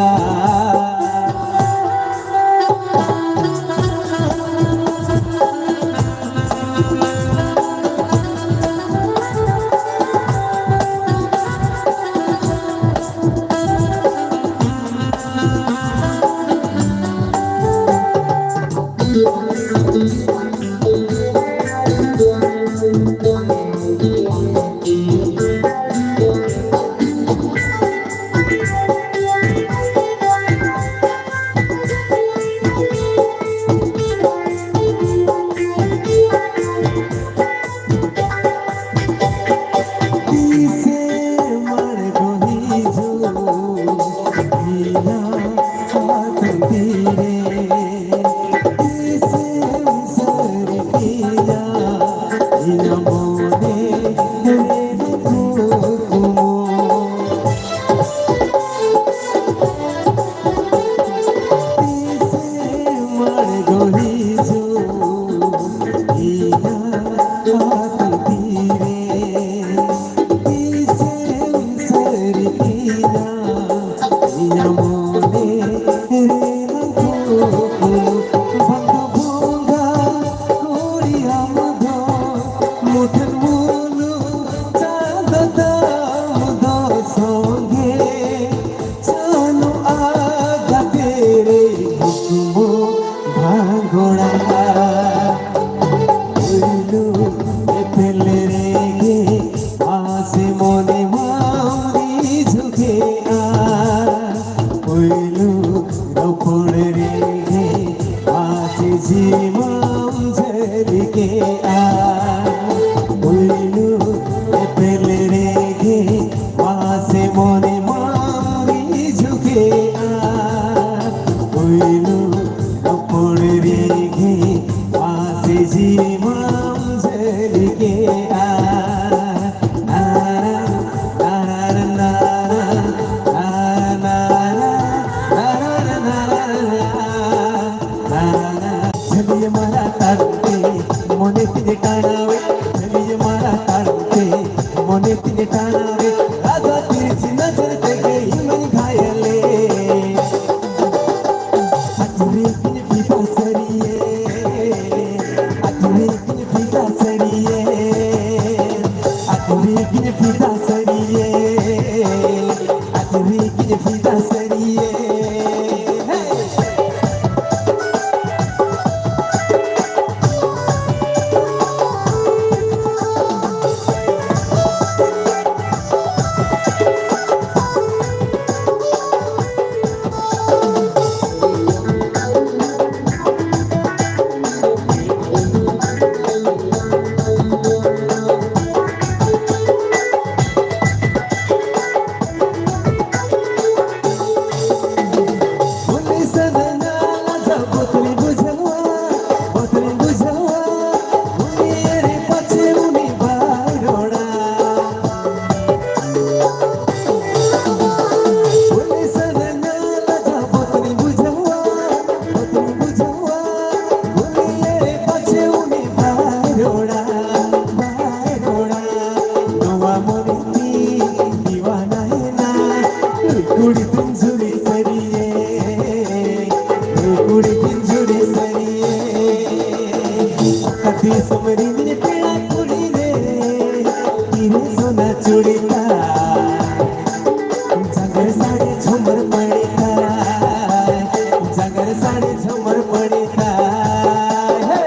ᱟᱛᱟᱝ ᱛᱤᱨᱮ ᱛᱤᱥᱮᱢ ᱥᱟᱹᱨᱤ ᱠᱤᱧᱟ, ᱤᱧᱟᱜ ᱢᱚᱱᱮ ᱨᱮᱱᱟᱜ ᱠᱩᱠᱢᱩ ᱵᱟᱝ ᱫᱚ ᱵᱚᱸᱜᱟ ᱠᱩᱲᱤ ᱟᱢ ᱫᱚ, ᱢᱩᱴᱷᱟᱹᱱ ᱢᱩᱞᱩᱠ ᱪᱟᱸᱫᱚ ᱛᱟᱢ ᱫᱚ ᱥᱚᱸᱜᱮ ᱪᱟᱱᱚᱜᱼᱟ ᱜᱟᱛᱮ ᱨᱮ ᱠᱩᱠᱢᱩ ᱵᱷᱟᱸᱜᱚᱲᱟ᱾ ᱯᱩᱭᱞᱩ ᱮᱯᱮᱞ ᱨᱮᱜᱮ ᱟᱥᱮ ᱢᱚᱱᱮ ᱢᱟᱢ ᱨᱤᱡᱷᱩᱠᱮᱜᱼᱟ᱾ ᱯᱩᱭᱞᱩ ᱨᱚᱯᱚᱲ ᱨᱮᱜᱮ ᱟᱥᱮ ᱡᱤᱣᱤ ᱢᱟᱢ ᱡᱷᱟᱹᱞᱤ ᱠᱮᱜᱼᱟ᱾ ᱯᱩᱭᱞᱩ ᱮᱯᱮᱞ ᱨᱮᱜᱮ ᱟᱥᱮ ᱢᱚᱱᱮ ᱢᱟᱢ ᱨᱤᱡᱷᱩᱠᱮᱜᱼᱟ᱾ ᱯᱩᱭᱞᱩ ᱨᱚᱯᱚᱲ ᱨᱮᱜᱮ ᱟᱥᱮ ᱡᱤᱣᱤ ᱢᱟᱢ ᱡᱷᱟᱹᱞᱤ ᱠᱮᱜᱼᱟ᱾ ᱱᱟᱨᱟ, ᱱᱟᱨᱟ, ᱱᱟᱨᱟ, ᱱᱟᱨᱟ, ᱱᱟᱨᱟ, ᱱᱟᱨᱟ, ᱱᱟᱨᱟ, ᱱᱟᱨᱟ᱾ ᱡᱷᱟᱹᱞᱤᱭᱟᱹ ᱢᱟᱨᱟ ᱛᱟᱲᱛᱮ ᱢᱚᱱᱮ ᱛᱤᱧᱮ ᱴᱟᱱᱟᱣᱮ, ᱡᱷᱟᱹᱞᱤᱭᱟᱹ ᱢᱟᱨᱟ ᱛᱟᱲᱛᱮ ᱢᱚᱱᱮ ᱛᱤᱧᱮ ᱴᱟᱱᱟᱣᱮ, ᱨᱟᱡᱟ ᱛᱤᱨᱪᱤ ᱱᱚᱡᱚᱨ ᱛᱮᱜᱮ ᱤᱧ ᱢᱟᱧ ᱜᱷᱟᱭᱮᱞᱮ᱾ ᱟᱹᱛᱩᱨᱤ ᱠᱤᱧ ᱯᱷᱤᱫᱟ ᱥᱟᱹᱨᱤᱭᱮ, ᱟᱹᱛᱩᱨᱤ ᱠᱤᱧ ᱯᱷᱤᱫᱟ ᱥᱟᱹᱨᱤᱭᱮ, ᱟᱹᱛᱩᱨᱤ ᱠᱤᱧ ᱯᱷᱤᱫᱟ ᱥᱟᱹᱨᱤᱭᱮ, ᱟᱹᱛᱩᱨᱤ ᱠᱤᱧ ᱯᱷᱤᱫᱟ ᱥᱟᱹᱨᱤᱭᱮ᱾ ᱛᱤᱥ ᱢᱟᱹᱨᱤᱱᱤ ᱯᱮᱲᱟ ᱠᱩᱲᱤ ᱨᱮ, ᱛᱤᱨᱮ ᱥᱚᱱᱟ ᱪᱩᱲᱤ ᱛᱟᱭ, ᱡᱟᱸᱜᱟ ᱨᱮ ᱥᱟᱹᱲᱤ ᱡᱷᱩᱢᱟᱹᱨ ᱢᱟᱹᱲᱤ ᱛᱟᱭ, ᱡᱟᱸᱜᱟ ᱨᱮ ᱥᱟᱹᱲᱤ ᱡᱷᱩᱢᱟᱹᱨ ᱢᱟᱹᱲᱤ ᱛᱟᱭ᱾ ᱦᱮ!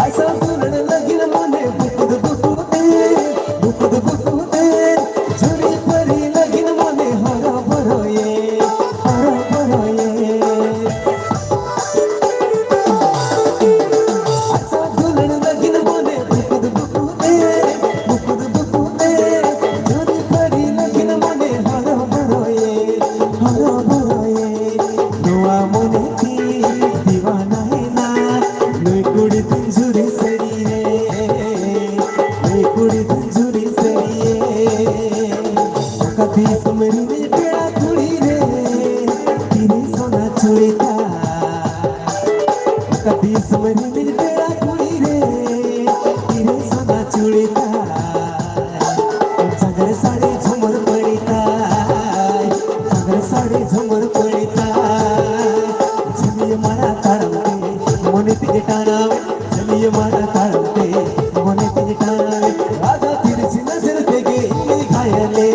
ᱟᱡ ᱥᱟᱶ ᱫᱩᱞᱟᱹᱲ ᱞᱟᱹᱜᱤᱫ ᱢᱚᱱᱮ ᱵᱩᱠᱩᱫ ᱵᱩᱠᱩᱫ ᱮ, ᱵᱩᱠᱩᱫ ᱵᱩᱠᱩᱫ ᱮ, ᱡᱷᱩᱨᱤ ᱯᱟᱹᱨᱤ ᱞᱟᱹᱜᱤᱫ ᱢᱚᱱᱮ ᱦᱚᱨᱚ ᱵᱚᱨᱚᱭᱮ, ᱦᱚᱨᱚ ᱵᱚᱨᱚᱭᱮ᱾ ᱟᱡ ᱥᱟᱶ ᱫᱩᱞᱟᱹᱲ ᱞᱟᱹᱜᱤᱫ ᱢᱚᱱᱮ ᱵᱩᱠᱩᱫ ᱵᱩᱠᱩᱫ ᱮ, ᱵᱩᱠᱩᱫ ᱵᱩᱠᱩᱫ ᱮ, ᱡᱷᱩᱨᱤ ᱯᱟᱹᱨᱤ ᱞᱟᱹᱜᱤᱫ ᱢᱚᱱᱮ ᱦᱚᱨᱚ ᱵᱚᱨᱚᱭᱮ, ᱦᱚᱨᱚ ᱵᱚᱨᱚᱭᱮ᱾ ᱱᱚᱣᱟ ᱢᱚᱱᱮ ᱛᱤᱧ ᱫᱤᱣᱟᱱᱟᱭᱮᱱᱟ, ᱱᱩᱭ ᱠᱩᱲᱤ ᱛᱤᱧ ᱡᱷᱩᱨᱤ ᱥᱟᱹᱨᱤᱭᱮ, ᱱᱩᱭ ᱠᱩᱲᱤ ᱛᱤᱧ ᱡᱷᱩᱨᱤ ᱥᱟᱹᱨᱤᱭᱮ᱾ ᱚᱠᱟ ᱫᱤᱥᱚᱢ ᱨᱤᱱᱤᱡ ᱯᱮᱲᱟ ᱠᱩᱲᱤ ᱨᱮ, ᱛᱤᱨᱮ ᱥᱚᱱᱟ ᱪᱩᱲᱤ ᱛᱟᱭ? ᱚᱠᱟ ᱫᱤᱥᱚᱢ ᱨᱤᱱᱤᱡ ᱯᱮᱲᱟ ᱠᱩᱲᱤ ᱨᱮ, ᱛᱤᱨᱮ ᱥᱚᱱᱟ ᱪᱩᱲᱤ ᱛᱟᱭ? ᱡᱟᱸᱜᱟ ᱨᱮ ᱥᱟᱹᱲᱤ ᱡᱷᱩᱢᱟᱹᱨ ᱯᱟᱹᱲᱤ ᱛᱟᱭ, ᱡᱟᱸᱜᱟ ᱨᱮ ᱥᱟᱹᱲᱤ ᱡᱷᱩᱢᱟᱹᱨ ᱯᱟᱹᱲᱤ ᱛᱟᱭ᱾ ᱡᱷᱟᱹᱞᱤᱭᱟᱹ ᱢᱟᱨᱟ ᱛᱟᱲᱟᱢ ᱛᱮ ᱢᱚᱱᱮ ᱛᱤᱧ ᱴᱟᱱᱟᱣ, ᱡᱷᱟᱹᱞᱤᱭᱟᱹ ᱢᱟᱨᱟ ᱛᱟᱲᱟᱢ ᱛᱮ ᱢᱚᱱᱮ ᱛᱤᱧ ᱴᱟᱱᱟᱣ᱾ ᱟᱫᱚ ᱛᱤᱨᱤᱥ ᱱᱚᱡᱚᱨ ᱛᱮᱜᱮ ᱤᱧ ᱜᱷᱟᱭᱮᱞᱮ᱾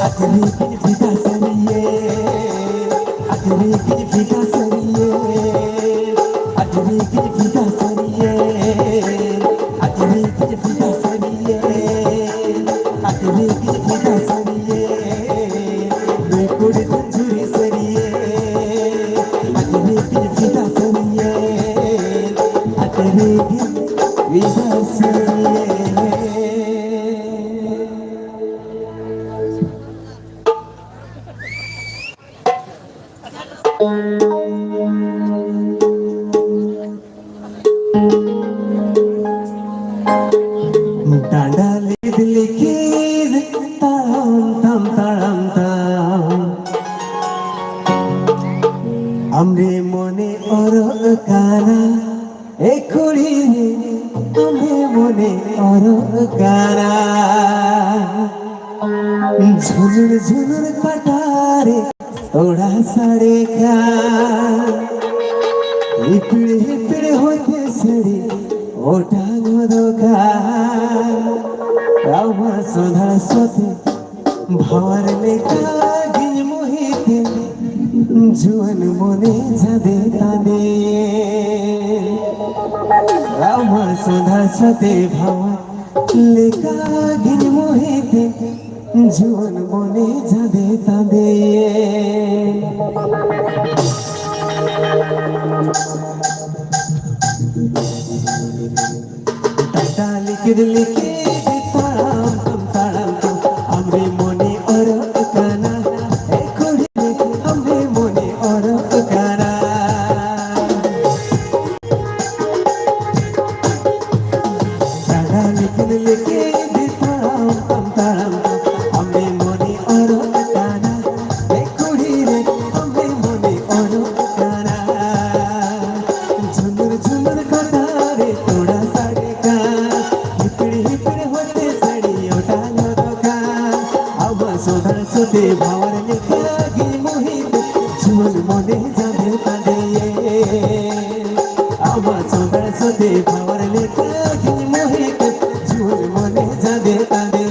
ᱟᱹᱠᱷᱨᱤᱧ ᱠᱤᱧ ᱯᱷᱤᱫᱟ ᱥᱟᱹᱨᱤᱭᱮ, ᱟᱹᱠᱷᱨᱤᱧ ᱠᱤᱧ ᱯᱷᱤᱫᱟ ᱥᱟᱹᱨᱤᱭᱮ, ᱟᱹᱠᱷᱨᱤᱧ ᱠᱤᱧ ᱯᱷᱤᱫᱟ ᱥᱟᱹᱨᱤᱭᱮ, ᱟᱹᱠᱷᱨᱤᱧ ᱠᱤᱧ ᱯᱷᱤᱫᱟ ᱥᱟᱹᱨᱤᱭᱮ, ᱟᱹᱠᱷᱨᱤᱧ ᱠᱤᱧ ᱯᱷᱤᱫᱟ ᱥᱟᱹᱨᱤᱭᱮ, ᱱᱩᱭ ᱠᱩᱲᱤ ᱫᱚ ᱡᱷᱩᱨᱤ ᱥᱟᱹᱨᱤᱭᱮ, ᱟᱹᱠᱷᱨᱤᱧ ᱠᱤᱧ ᱯᱷᱤᱫᱟ ᱥᱟᱹᱨᱤᱭᱮ, ᱟᱹᱠᱷᱨᱤᱧ ᱠᱤᱧ ᱯᱷᱤᱫᱟ ᱥᱟᱹᱨᱤᱭᱮ᱾ ᱞᱤᱠᱤᱨ ᱛᱟᱲᱟᱢ ᱛᱟᱢ, ᱛᱟᱲᱟᱢ ᱛᱟᱢ᱾ ᱟᱢᱨᱮ ᱢᱚᱱᱮ ᱚᱨᱚᱜ ᱠᱟᱱᱟ, ᱮ ᱠᱩᱲᱤ ᱨᱮ, ᱟᱢᱨᱮ ᱢᱚᱱᱮ ᱚᱨᱚᱜ ᱠᱟᱱᱟ᱾ ᱡᱷᱩᱞᱩᱨ ᱡᱷᱩᱞᱩᱨ ᱠᱟᱴᱟᱨᱮ ᱛᱚᱲᱟ ᱥᱟᱰᱮ ᱠᱟᱱ, ᱦᱤᱯᱤᱲ ᱦᱤᱯᱤᱲ ᱦᱚᱭᱛᱮ ᱥᱟᱹᱲᱤ ᱚᱴᱟᱝ ᱚᱰᱚᱠᱟ᱾ ᱟᱢᱟᱜ ᱥᱚᱸᱫᱷᱟᱲ ᱥᱚᱛᱮ ᱵᱷᱟᱣᱟᱨ ᱞᱮᱠᱟ ᱜᱤᱧ ᱢᱳᱦᱤᱛᱮ, ᱡᱩᱣᱟᱹᱱ ᱢᱚᱱᱮ ᱡᱟᱫᱮ ᱛᱟᱸᱫᱮ᱾ ᱟᱢᱟᱜ ᱥᱚᱸᱫᱷᱟᱲ ᱥᱚᱛᱮ ᱵᱷᱟᱣᱟᱨ ᱞᱮᱠᱟ ᱜᱤᱧ ᱢᱳᱦᱤᱛᱮ, ᱡᱩᱣᱟᱹᱱ ᱢᱚᱱᱮ ᱡᱟᱫᱮ ᱛᱟᱸᱫᱮ᱾ ᱰᱟᱸᱰᱟ ᱞᱤᱠᱤᱨ ᱞᱤᱠᱤᱨ ᱛᱟᱲᱟᱢ ᱛᱟᱢ, ᱛᱟᱲᱟᱢ ᱛᱟᱢ, ᱟᱢᱨᱮ ᱢᱚᱱᱮ ᱚᱨᱚᱜ ᱠᱟᱱᱟ᱾ ᱮ ᱠᱩᱲᱤ, ᱟᱢᱨᱮ ᱢᱚᱱᱮ ᱚᱨᱚᱜ ᱠᱟᱱᱟ᱾ ᱰᱟᱸᱰᱟ ᱞᱤᱠᱤᱨ ᱞᱤᱠᱤᱨ ᱛᱟᱲᱟᱢ ᱛᱟᱢ, ᱛᱟᱲᱟᱢ ᱛᱟᱢ, ᱟᱢᱨᱮ ᱢᱚᱱᱮ ᱚᱨᱚᱜ ᱠᱟᱱᱟ᱾ ᱮ ᱠᱩᱲᱤ ᱨᱮ, ᱟᱢᱨᱮ ᱢᱚᱱᱮ ᱚᱨᱚᱜ ᱠᱟᱱᱟ᱾ ᱡᱷᱩᱢᱩᱨ ᱡᱷᱩᱢᱩᱨ ᱠᱟᱴᱟᱨᱮ ᱛᱚᱲᱟ ᱥᱟᱰᱮ ᱠᱟᱱ, ᱦᱤᱯᱤᱲ ᱦᱤᱯᱤᱲ ᱦᱚᱭᱛᱮ ᱥᱟᱹᱲᱤ ᱚᱴᱟᱝ ᱚᱰᱚᱠ ᱠᱟᱱ᱾ ᱟᱢᱟᱜ ᱥᱚᱸᱫᱷᱟᱲ ᱥᱚᱛᱮ ᱵᱷᱟᱣᱟᱨ ᱞᱮᱠᱟ ᱜᱮ ᱢᱳᱦᱤᱛ, ᱡᱩᱣᱟᱹᱱ ᱢᱚᱱᱮ ᱡᱟᱫᱮ ᱛᱟᱸᱫᱮ᱾ ᱟᱢᱟᱜ ᱥᱚᱸᱫᱷᱟᱲ ᱥᱚᱛᱮ ᱵᱷᱟᱣᱟᱨ ᱞᱮᱠᱟ ᱜᱮ ᱢᱳᱦᱤᱛ, ᱡᱩᱣᱟᱹᱱ ᱢᱚᱱᱮ ᱡᱟᱫᱮ ᱛᱟᱸᱫᱮ᱾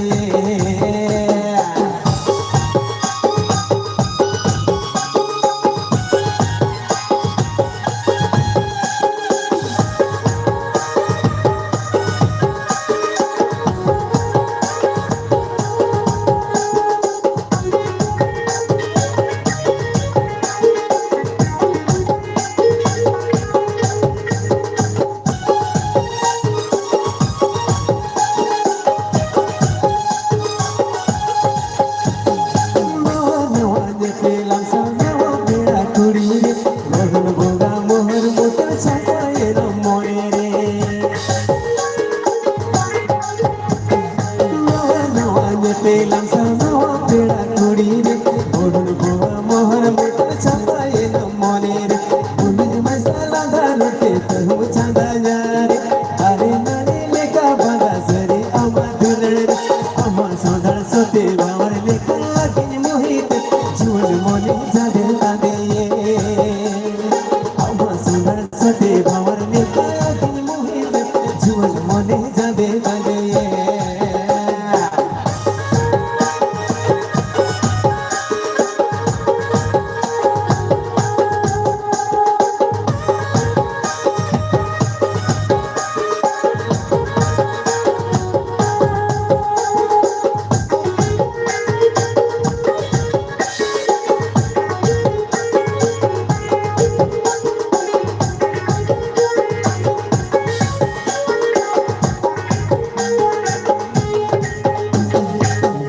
ᱢᱚᱱᱮ ᱡᱟᱸᱫᱮ ᱵᱟᱸᱫᱮᱭᱮ᱾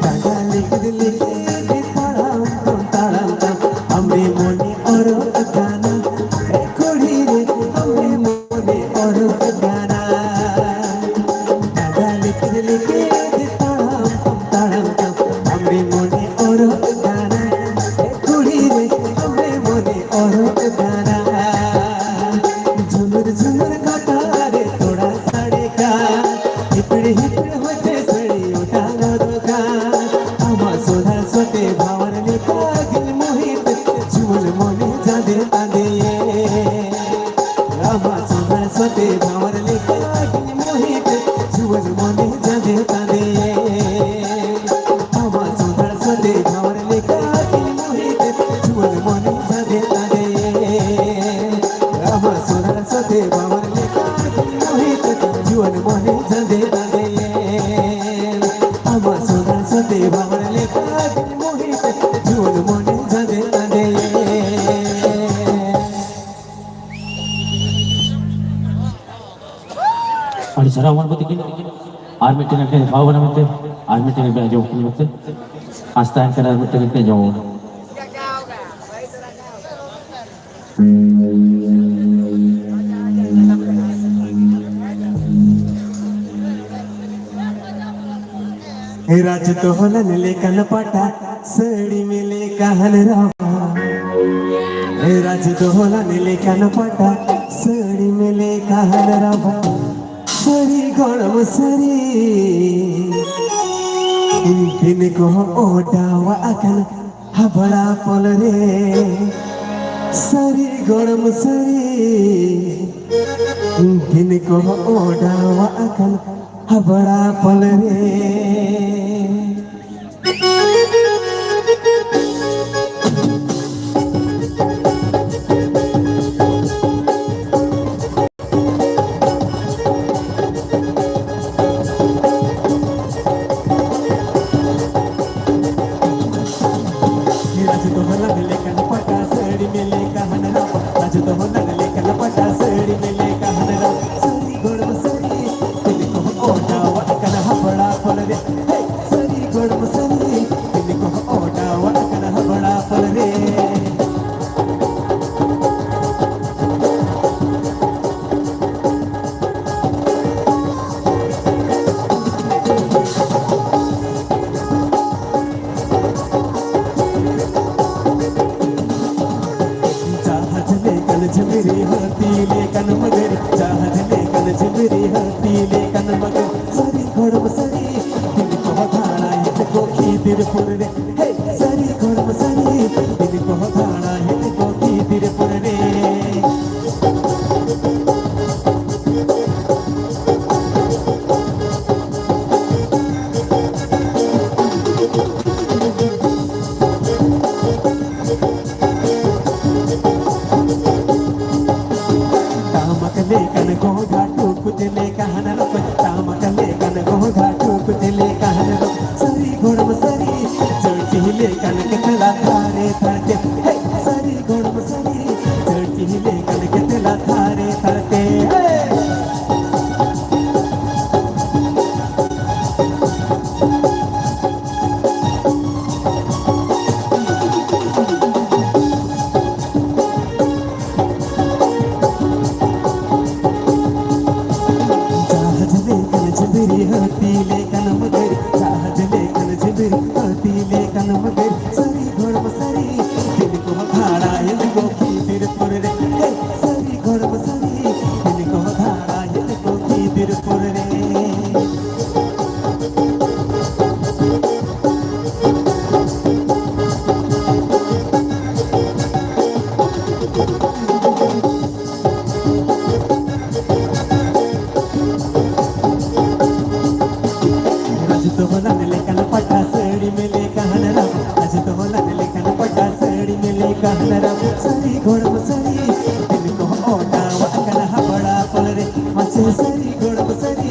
ᱰᱟᱸᱰᱟ ᱞᱤᱠᱤᱫ ᱞᱤᱠᱤᱫ ᱛᱟᱲᱟᱢ ᱛᱟᱢ, ᱛᱟᱲᱟᱢ ᱛᱟᱢ, ᱟᱢᱨᱮ ᱢᱚᱱᱮ ᱚᱨᱚᱜ ᱠᱟᱱᱟ, ᱮ ᱠᱩᱲᱤ ᱨᱮ, ᱟᱢᱨᱮ ᱢᱚᱱᱮ ᱚᱨᱚᱜ ᱠᱟᱱᱟ᱾ ᱰᱟᱸᱰᱟ ᱞᱤᱠᱤᱫ ᱞᱤᱠᱤᱫ ᱛᱟᱲᱟᱢ ᱛᱟᱢ, ᱛᱟᱲᱟᱢ ᱛᱟᱢ, ᱟᱢᱨᱮ ᱢᱚᱱᱮ ᱚᱨᱚᱜ ᱠᱟᱱᱟ, ᱮ ᱠᱩᱲᱤ ᱨᱮ, ᱟᱢᱨᱮ ᱢᱚᱱᱮ ᱚᱨᱚᱜ ᱠᱟᱱᱟ᱾ ᱡᱷᱩᱢᱩᱨ ᱡᱷᱩᱢᱩᱨ ᱜᱚᱴᱟ ᱨᱮ ᱛᱚᱲᱟ ᱥᱟᱰᱮ ᱠᱟᱱ, ᱦᱤᱯᱤᱲ ᱦᱤᱯᱤᱲ ᱦᱚᱭᱛᱮ ᱥᱟᱹᱲᱤ ᱚᱴᱟᱝ ᱜᱚᱫᱚᱜ ᱠᱟᱱ᱾ ᱟᱢᱟᱜ ᱥᱚᱫᱟ ᱥᱚᱛᱮ ᱵᱷᱟᱣᱟᱨ ᱞᱮᱠᱟ ᱜᱤᱧ ᱢᱳᱦᱤᱛ, ᱡᱩᱣᱟᱹᱱ ᱢᱚᱱᱮ ᱡᱟᱸᱫᱮ ᱛᱟᱸᱫᱮᱭᱮ᱾ ᱟᱢᱟᱜ ᱥᱚᱫᱟ ᱥᱚᱛᱮ ᱵᱷᱟᱣᱟᱨ ᱞᱮᱠᱟ ᱜᱤᱧ ᱢᱳᱦᱤᱛ, ᱡᱩᱣᱟᱹᱱ ᱢᱚᱱᱮ ᱡᱟᱸᱫᱮ ᱛᱟᱸᱫᱮᱭᱮ᱾ ᱟᱢᱟᱜ ᱥᱚᱫᱟ ᱥᱚᱛᱮ ᱵᱷᱟᱣᱟᱨ ᱞᱮᱠᱟ ᱜᱤᱧ ᱢᱳᱦᱤᱛ, ᱡᱩᱣᱟᱹᱱ ᱢᱚᱱᱮ ᱡᱟᱸᱫᱮ ᱛᱟᱸᱫᱮᱭᱮ᱾ ᱟᱢᱟᱜ ᱥᱚᱫᱟ ᱥᱚᱛᱮ ᱵᱷᱟᱣᱟᱨ ᱞᱮᱠᱟ ᱜᱤᱧ ᱢᱳᱦᱤᱛ, ᱡᱩᱣᱟᱹᱱ ᱢᱚᱱᱮ ᱡᱟᱸᱫᱮ ᱛᱟᱸᱫᱮᱭᱮ᱾ ᱟᱢᱟᱜ ᱥᱚᱫᱟ ᱥᱚᱛᱮ ᱵᱷᱟᱣᱟᱨ ᱞᱮᱠᱟ ᱜᱤᱧ ᱢᱳᱦᱤᱛ, ᱡᱩᱣᱟᱹᱱ ᱢᱚᱱᱮ ᱡᱟᱸᱫᱮ ᱛᱟᱸᱫᱮᱭᱮ᱾ ᱟᱹᱰᱤ ᱥᱟᱨᱦᱟᱣ ᱢᱟᱱᱵᱚᱛᱤ ᱛᱤᱠᱤᱱ᱾ ᱟᱨ ᱢᱤᱫᱴᱮᱱ ᱮᱢ ᱯᱟᱣ ᱠᱟᱱᱟ ᱢᱮᱱᱛᱮ, ᱟᱨ ᱢᱤᱫᱴᱮᱱ ᱮᱢ ᱟᱸᱡᱚᱢ ᱠᱟᱱᱟ ᱢᱮᱱᱛᱮ, ᱟᱥ ᱛᱟᱦᱮᱱ ᱠᱟᱱᱟ ᱟᱨ ᱢᱤᱫᱴᱮᱱ ᱮᱢ ᱟᱸᱡᱚᱢ᱾ ᱨᱟᱡᱽ ᱫᱚᱦᱞᱟᱱ ᱞᱮᱠᱟᱱ ᱯᱟᱴᱟ, ᱥᱟᱹᱲᱤ ᱢᱮᱞᱮ ᱠᱟᱦᱟᱱ ᱨᱟᱵᱟ᱾ ᱨᱟᱡᱽ ᱫᱚᱦᱞᱟᱱ ᱞᱮᱠᱟᱱ ᱯᱟᱴᱟ, ᱥᱟᱹᱲᱤ ᱢᱮᱞᱮ ᱠᱟᱦᱟᱱ ᱨᱟᱵᱟ᱾ ᱥᱟᱹᱨᱤ ᱜᱚᱲᱚᱢ ᱥᱟᱹᱨᱤ, ᱤᱧ ᱴᱷᱮᱱ ᱠᱚᱦᱚᱸ ᱚᱰᱟᱣ ᱟᱠᱟᱱ ᱦᱟᱵᱲᱟ ᱯᱚᱞ ᱨᱮ᱾ ᱥᱟᱹᱨᱤ ᱜᱚᱲᱚᱢ ᱥᱟᱹᱨᱤ, ᱫᱤᱱ ᱠᱚ ᱚᱰᱟᱣᱟᱜ ᱠᱟᱱ ᱦᱟᱵᱲᱟ ᱯᱚᱞ ᱨᱮ᱾ ᱨᱟᱡᱽ ᱫᱚ ᱦᱚᱞᱟᱝ ᱞᱮᱠᱟᱱ ᱯᱟᱴᱟ ᱥᱟᱹᱲᱤ ᱢᱮᱞᱮ ᱠᱟᱦᱱᱟ ᱨᱟᱢ᱾ ᱨᱟᱡᱽ ᱫᱚ ᱦᱚᱞᱟᱝ ᱞᱮᱠᱟᱱ ᱯᱟᱴᱟ ᱥᱟᱹᱲᱤ ᱢᱮᱞᱮ ᱠᱟᱦᱱᱟ ᱨᱟᱢ᱾ ᱥᱟᱹᱨᱤ ᱜᱚᱲᱚᱢ ᱥᱟᱹᱨᱤ, ᱛᱤᱱ ᱠᱚ ᱚᱰᱟᱣᱟᱜ ᱠᱟᱱᱟ ᱦᱟᱵᱲᱟ ᱯᱚᱞ ᱨᱮ᱾ ᱦᱮ, ᱥᱟᱹᱨᱤ ᱜᱚᱲᱚᱢ ᱥᱟᱹᱨᱤ, ᱛᱤᱱ ᱠᱚ ᱚᱰᱟᱣᱟᱜ ᱠᱟᱱᱟ ᱦᱟᱵᱲᱟ ᱯᱚᱞ ᱨᱮ᱾ ᱡᱟᱦᱟᱡᱽ ᱞᱮᱠᱟᱱ ᱡᱷᱤᱢᱨᱤ, ᱦᱟᱹᱛᱤ ᱞᱮᱠᱟᱱ ᱢᱚᱜᱚᱨ, ᱡᱟᱦᱟᱡᱽ ᱞᱮᱠᱟᱱ ᱡᱷᱤᱢᱨᱤ, ᱦᱟᱹᱛᱤ ᱞᱮᱠᱟᱱ ᱢᱚᱜᱚᱨ᱾ ᱥᱟᱹᱨᱤ ᱜᱚᱲᱚᱢ ᱥᱟᱹᱨᱤ, ᱛᱤᱱ ᱠᱚ ᱫᱟᱬᱟ ᱦᱮᱡ ᱠᱚ ᱠᱷᱤᱫᱤᱨᱯᱩᱨ ᱨᱮ᱾ ᱦᱮ, ᱥᱟᱹᱨᱤ ᱜᱚᱲᱚᱢ ᱥᱟᱹᱨᱤ, ᱛᱤᱱ ᱠᱚ ᱫᱟᱬᱟ ᱦᱮᱡ ᱠᱚ ᱠᱷᱤᱫᱤᱨᱯᱩᱨ ᱨᱮ᱾ ᱴᱟᱢᱟᱠ ᱞᱮᱠᱟᱱ ᱜᱚᱸᱜᱷᱟ ᱴᱩᱠᱩᱡ ᱞᱮᱠᱟ ᱦᱟᱱᱟ ᱨᱚᱠᱚᱡ, ᱴᱟᱢᱟᱠ ᱞᱮᱠᱟᱱ ᱜᱚᱸᱜᱷᱟ ᱴᱩᱠᱩᱡ ᱞᱮᱠᱟ ᱦᱟᱱᱟ ᱨᱚᱠᱚᱡ᱾ ᱥᱟᱹᱨᱤ ᱜᱚᱲᱚᱢ ᱥᱟᱹᱨᱤ, ᱪᱟᱹᱴᱤ ᱞᱮᱠᱟᱱ ᱠᱮᱛᱞᱟ ᱛᱷᱟᱨᱮ ᱛᱷᱟᱨᱛᱮ᱾ ᱦᱮ! ᱥᱟᱹᱨᱤ ᱜᱚᱲᱚᱢ ᱥᱟᱹᱨᱤ, ᱪᱟᱹᱴᱤ ᱞᱮᱠᱟᱱ ᱠᱮᱛᱞᱟ ᱛᱷᱟᱨᱮ ᱛᱷᱟᱨᱛᱮ᱾ ᱦᱮ! ᱡᱟᱦᱟᱡᱽ ᱞᱮᱠᱟᱱ ᱡᱷᱤᱢᱨᱤ, ᱦᱟᱹᱛᱤ ᱞᱮᱠᱟᱱ ᱢᱚᱜᱚᱨ, ᱡᱟᱦᱟᱡᱽ ᱞᱮᱠᱟᱱ ᱡᱷᱤᱢᱨᱤ, ᱦᱟᱹᱛᱤ ᱞᱮᱠᱟᱱ ᱢᱚᱜᱚᱨ᱾ ᱥᱟᱹᱨᱤ ᱜᱚᱲᱚᱢ ᱥᱟᱹᱨᱤ, ᱛᱤᱱ ᱠᱚ ᱫᱟᱬᱟᱭᱮᱫ ᱠᱚ ᱠᱷᱤᱫᱤᱨᱯᱩᱨ ᱨᱮ᱾ ᱦᱮ! ᱥᱟᱹᱨᱤ ᱜᱚᱲᱚᱢ ᱥᱟᱹᱨᱤ, ᱛᱤᱱ ᱠᱚ ᱫᱟᱬᱟᱭᱮᱫ ᱠᱚ ᱠᱷᱤᱫᱤᱨᱯᱩᱨ ᱨᱮ᱾ ᱫᱚᱦᱚ ᱞᱟᱫ ᱞᱮᱠᱟᱱ ᱯᱟᱴᱟ ᱥᱟᱹᱲᱤ ᱢᱮᱞᱮ ᱜᱟᱦᱱᱟᱨᱟ, ᱟᱡ ᱫᱚᱦᱚ ᱞᱟᱫ ᱞᱮᱠᱟᱱ ᱯᱟᱴᱟ ᱥᱟᱹᱲᱤ ᱢᱮᱞᱮ ᱜᱟᱦᱱᱟᱨᱟ, ᱥᱟᱹᱨᱤ ᱜᱚᱲᱚᱢ ᱥᱟᱹᱨᱤ, ᱫᱤᱱ ᱠᱚ ᱚᱰᱟᱣᱟᱜ ᱠᱟᱱᱟ ᱦᱟᱵᱲᱟ ᱯᱚᱞ ᱨᱮ, ᱢᱟᱥᱮ ᱥᱟᱹᱨᱤ ᱜᱚᱲᱚᱢ ᱥᱟᱹᱨᱤ,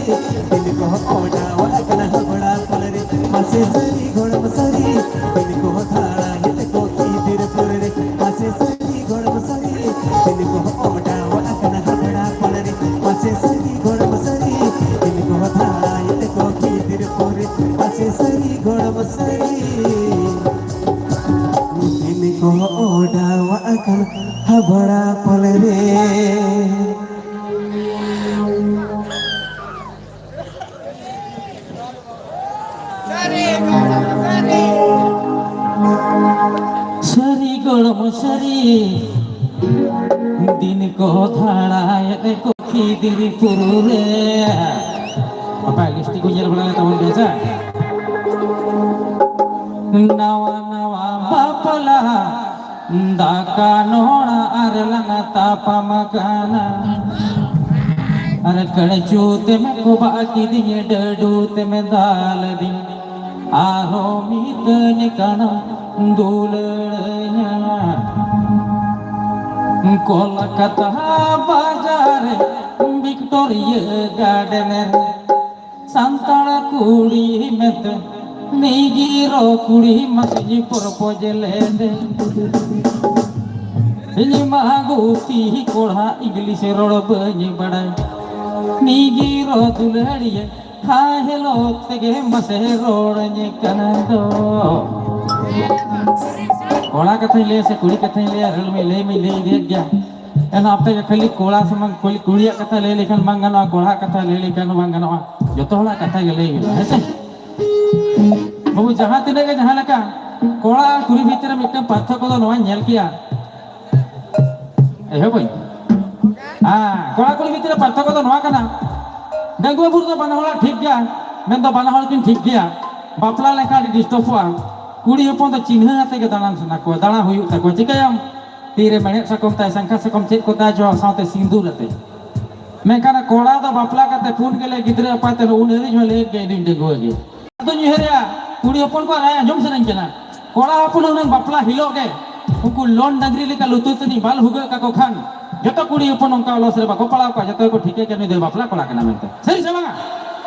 ᱫᱤᱱ ᱠᱚ ᱚᱰᱟᱣᱟᱜ ᱠᱟᱱᱟ ᱦᱟᱵᱲᱟ ᱯᱚᱞ ᱨᱮ, ᱢᱟᱥᱮ ᱥᱟᱹᱨᱤ ᱜᱚᱲᱚᱢ ᱥᱟᱹᱨᱤ, ᱫᱤᱱ ᱠᱚ ᱫᱷᱟᱲᱟᱭᱮᱫ ᱠᱚ ᱜᱤᱫᱤᱨ ᱯᱚᱞ ᱨᱮ, ᱢᱟᱥᱮ ᱥᱟᱹᱨᱤ ᱜᱚᱲᱚᱢ ᱥᱟᱹᱨᱤ, ᱫᱤᱱ ᱠᱚ ᱚᱰᱟᱣᱟᱜ ᱠᱟᱱᱟ ᱦᱟᱵᱲᱟ ᱯᱚᱞ ᱨᱮ, ᱢᱟᱥᱮ ᱥᱟᱹᱨᱤ ᱜᱚᱲᱚᱢ ᱥᱟᱹᱨᱤ, ᱫᱤᱱ ᱠᱚ ᱫᱷᱟᱲᱟᱭᱮᱫ ᱠᱚ ᱜᱤᱫᱤᱨ ᱯᱚᱞ ᱨᱮ, ᱢᱟᱥᱮ ᱥᱟᱹᱨᱤ ᱜᱚᱲᱚᱢ ᱥᱟᱹᱨᱤ᱾ ᱫᱤᱱ ᱠᱚ ᱚᱰᱟᱣᱟᱜ ᱠᱟᱱᱟ ᱦᱟᱵᱲᱟ ᱯᱚᱞ ᱨᱮ᱾ ᱥᱟᱹᱨᱤ ᱜᱚᱲᱚᱢ ᱥᱟᱹᱨᱤ, ᱫᱤᱱ ᱠᱚ ᱫᱷᱟᱲᱟᱭᱮᱫ ᱠᱚ ᱠᱷᱤᱫᱤᱨ ᱯᱩᱨᱩ ᱨᱮ᱾ ᱵᱟᱯᱞᱟ ᱞᱤᱯᱥᱴᱤᱠ ᱠᱚ ᱧᱮᱞ ᱵᱟᱲᱟ ᱞᱮ ᱛᱟᱵᱚᱱ ᱜᱮᱭᱟ ᱥᱮ? ᱱᱟᱣᱟ ᱱᱟᱣᱟ ᱵᱟᱯᱞᱟ, ᱫᱟᱠᱟ ᱱᱚᱲᱟ ᱟᱨ ᱞᱟᱝ ᱛᱟᱯᱟᱢ ᱠᱟᱱᱟ᱾ ᱟᱨ ᱠᱟᱹᱲᱪᱩ ᱛᱮᱢ ᱠᱚᱵᱟᱜ ᱠᱤᱫᱤᱧ, ᱰᱟᱹᱰᱩ ᱛᱮᱢ ᱫᱟᱞ ᱫᱤᱧ, ᱟᱨᱦᱚᱸ ᱢᱤᱛᱟᱹᱧ ᱠᱟᱱᱟ ᱫᱩᱞᱟᱹᱲᱟᱹᱧᱟ᱾ ᱠᱚᱞᱠᱟᱛᱟ ᱵᱟᱡᱟᱨ ᱨᱮ ᱵᱷᱤᱠᱴᱳᱨᱤᱭᱟ ᱜᱟᱨᱰᱮᱱ ᱨᱮ ᱥᱟᱱᱛᱟᱲ ᱠᱩᱲᱤ ᱢᱮᱱᱛᱮ ᱱᱤᱜᱤᱨᱚ ᱠᱩᱲᱤ ᱢᱟᱥᱮᱧ ᱯᱨᱚᱯᱳᱡᱽ ᱞᱮᱫᱮ᱾ ᱤᱧ ᱢᱟ ᱜᱩᱛᱤ ᱠᱚᱲᱟ, ᱤᱝᱞᱤᱥ ᱨᱚᱲ ᱵᱟᱹᱧ ᱵᱟᱲᱟᱭ᱾ ᱱᱤᱜᱤᱨᱚ ᱫᱩᱞᱟᱹᱲᱤᱭᱟᱹ, ᱦᱟᱭ ᱦᱮᱞᱳ ᱛᱮᱜᱮ ᱢᱟᱥᱮ ᱨᱚᱲᱟᱹᱧ ᱠᱟᱱᱟ ᱫᱚ᱾ ᱠᱚᱲᱟ ᱠᱟᱛᱷᱟᱧ ᱞᱟᱹᱭᱟ ᱥᱮ ᱠᱩᱲᱤ ᱠᱟᱛᱷᱟᱧ ᱞᱟᱹᱭᱟ, ᱨᱟᱹᱲ ᱢᱟᱧ ᱞᱟᱹᱭ ᱢᱟᱧ ᱞᱟᱹᱭ ᱤᱫᱤᱭᱮᱫ ᱜᱮᱭᱟ᱾ ᱮᱱ ᱟᱯᱮ ᱜᱮ ᱠᱷᱟᱹᱞᱤ ᱠᱚᱲᱟ ᱥᱩᱢᱩᱝ, ᱠᱩᱲᱤ, ᱠᱩᱲᱤᱭᱟᱜ ᱠᱟᱛᱷᱟ ᱞᱟᱹᱭ ᱞᱮᱠᱷᱟᱱ ᱵᱟᱝ ᱜᱟᱱᱚᱜᱼᱟ, ᱠᱚᱲᱟᱣᱟᱜ ᱠᱟᱛᱷᱟ ᱞᱟᱹᱭ ᱞᱮᱠᱷᱟᱱ ᱵᱟᱝ ᱜᱟᱱᱚᱜᱼᱟ᱾ ᱡᱚᱛᱚ ᱦᱚᱲᱟᱜ ᱠᱟᱛᱷᱟ ᱜᱮ ᱞᱟᱹᱭ ᱦᱩᱭᱩᱜᱼᱟ, ᱦᱮᱸ ᱥᱮ? ᱵᱟᱹᱵᱩ, ᱡᱟᱦᱟᱸ ᱛᱤᱱᱟᱹᱜ ᱜᱮ ᱡᱟᱦᱟᱸ ᱞᱮᱠᱟ, ᱠᱚᱲᱟ ᱟᱨ ᱠᱩᱲᱤ ᱵᱷᱤᱛᱨᱤ ᱨᱮ ᱢᱤᱫᱴᱟᱝ ᱯᱟᱨᱛᱷᱚᱠᱠᱚ ᱫᱚ ᱱᱚᱣᱟᱧ ᱧᱮᱞ ᱠᱮᱜᱼᱟ᱾ ᱮᱦᱚᱵᱟᱹᱧ᱾ ᱦᱮᱸ, ᱠᱚᱲᱟ ᱠᱩᱲᱤ ᱵᱷᱤᱛᱨᱤ ᱨᱮ ᱯᱟᱨᱛᱷᱚᱠᱠᱚ ᱫᱚ ᱱᱚᱣᱟ ᱠᱟᱱᱟ, ᱰᱟᱺᱜᱩᱣᱟᱹ ᱵᱩᱨᱩ ᱫᱚ ᱵᱟᱱᱟ ᱦᱚᱲᱟᱜ ᱴᱷᱤᱠ ᱜᱮᱭᱟ, ᱢᱮᱱᱫᱚ ᱵᱟᱱᱟ ᱦᱚᱲ ᱠᱤᱱ ᱴᱷᱤᱠ ᱜᱮᱭᱟ, ᱵᱟᱯᱞᱟ ᱞᱮᱱᱠᱷᱟᱱ ᱟᱹᱰᱤ ᱰᱤᱥᱴᱟᱵᱚᱜᱼᱟ᱾ ᱠᱩᱲᱤ ᱦᱚᱯᱚᱱ ᱫᱚ ᱪᱤᱱᱦᱟᱹ ᱟᱛᱮ ᱜᱮ ᱫᱟᱬᱟᱱ ᱥᱟᱱᱟ ᱠᱚᱣᱟ, ᱫᱟᱬᱟ ᱦᱩᱭᱩᱜ ᱛᱟᱠᱚᱣᱟ᱾ ᱪᱤᱠᱟᱹᱭᱟᱢ? ᱛᱤᱨᱮ ᱢᱮᱲᱦᱮᱫ ᱥᱟᱠᱚᱢ ᱛᱟᱭ, ᱥᱟᱝᱠᱷᱟ ᱥᱟᱠᱚᱢ, ᱪᱮᱫ ᱠᱚ ᱛᱟᱭ ᱪᱚ, ᱥᱟᱶᱛᱮ ᱥᱤᱸᱫᱩᱨ ᱟᱛᱮ᱾ ᱢᱮᱱᱠᱷᱟᱱ ᱠᱚᱲᱟ ᱫᱚ ᱵᱟᱯᱞᱟ ᱠᱟᱛᱮ ᱯᱩᱱ ᱜᱮᱞᱮ ᱜᱤᱫᱽᱨᱟᱹ ᱟᱯᱟᱛ ᱛᱮ ᱩᱱ ᱦᱟᱹᱨᱤᱡ ᱦᱚᱸ ᱞᱟᱹᱭᱮᱫ ᱜᱮ ᱤᱧ ᱫᱩᱧ ᱰᱟᱺᱜᱩᱣᱟᱹ ᱜᱮ᱾ ᱫᱚᱧ ᱩᱭᱦᱟᱹᱨᱮᱜᱼᱟ, ᱠᱩᱲᱤ ᱦᱚᱯᱚᱱ ᱠᱚᱣᱟᱜ ᱨᱟᱭ ᱟᱸᱡᱚᱢ ᱥᱟᱱᱟᱧ ᱠᱟᱱᱟ᱾ ᱠᱚᱲᱟ ᱦᱚᱯᱚᱱ ᱦᱩᱱᱟᱹᱝ ᱵᱟᱯᱞᱟ ᱦᱤᱞᱳᱜ ᱜᱮ ᱩᱱᱠᱩ ᱞᱚᱱ ᱰᱟᱝᱨᱤ ᱞᱮᱠᱟ ᱞᱩᱛᱩᱨ ᱛᱟᱹᱱᱤᱡ ᱵᱟᱞ ᱦᱩᱜᱟᱹᱜ ᱠᱟᱠᱚ ᱠᱷᱟᱱ, ᱡᱚᱛᱚ ᱠᱩᱲᱤ ᱦᱚᱯᱚᱱ ᱚᱱᱠᱟ ᱚᱞᱚᱥ ᱨᱮ ᱵᱟᱠᱚ ᱯᱟᱲᱟᱣ ᱠᱚᱣᱟ, ᱡᱚᱛᱚ ᱜᱮᱠᱚ ᱴᱷᱤᱠᱟᱹᱭᱟ ᱱᱩᱭ ᱫᱚᱭ ᱵᱟᱯᱞᱟ ᱠᱚᱲᱟ ᱠᱟᱱᱟ ᱢᱮᱱᱛᱮ᱾ ᱥᱟᱹᱨᱤ ᱥᱮ ᱵᱟᱝᱟ?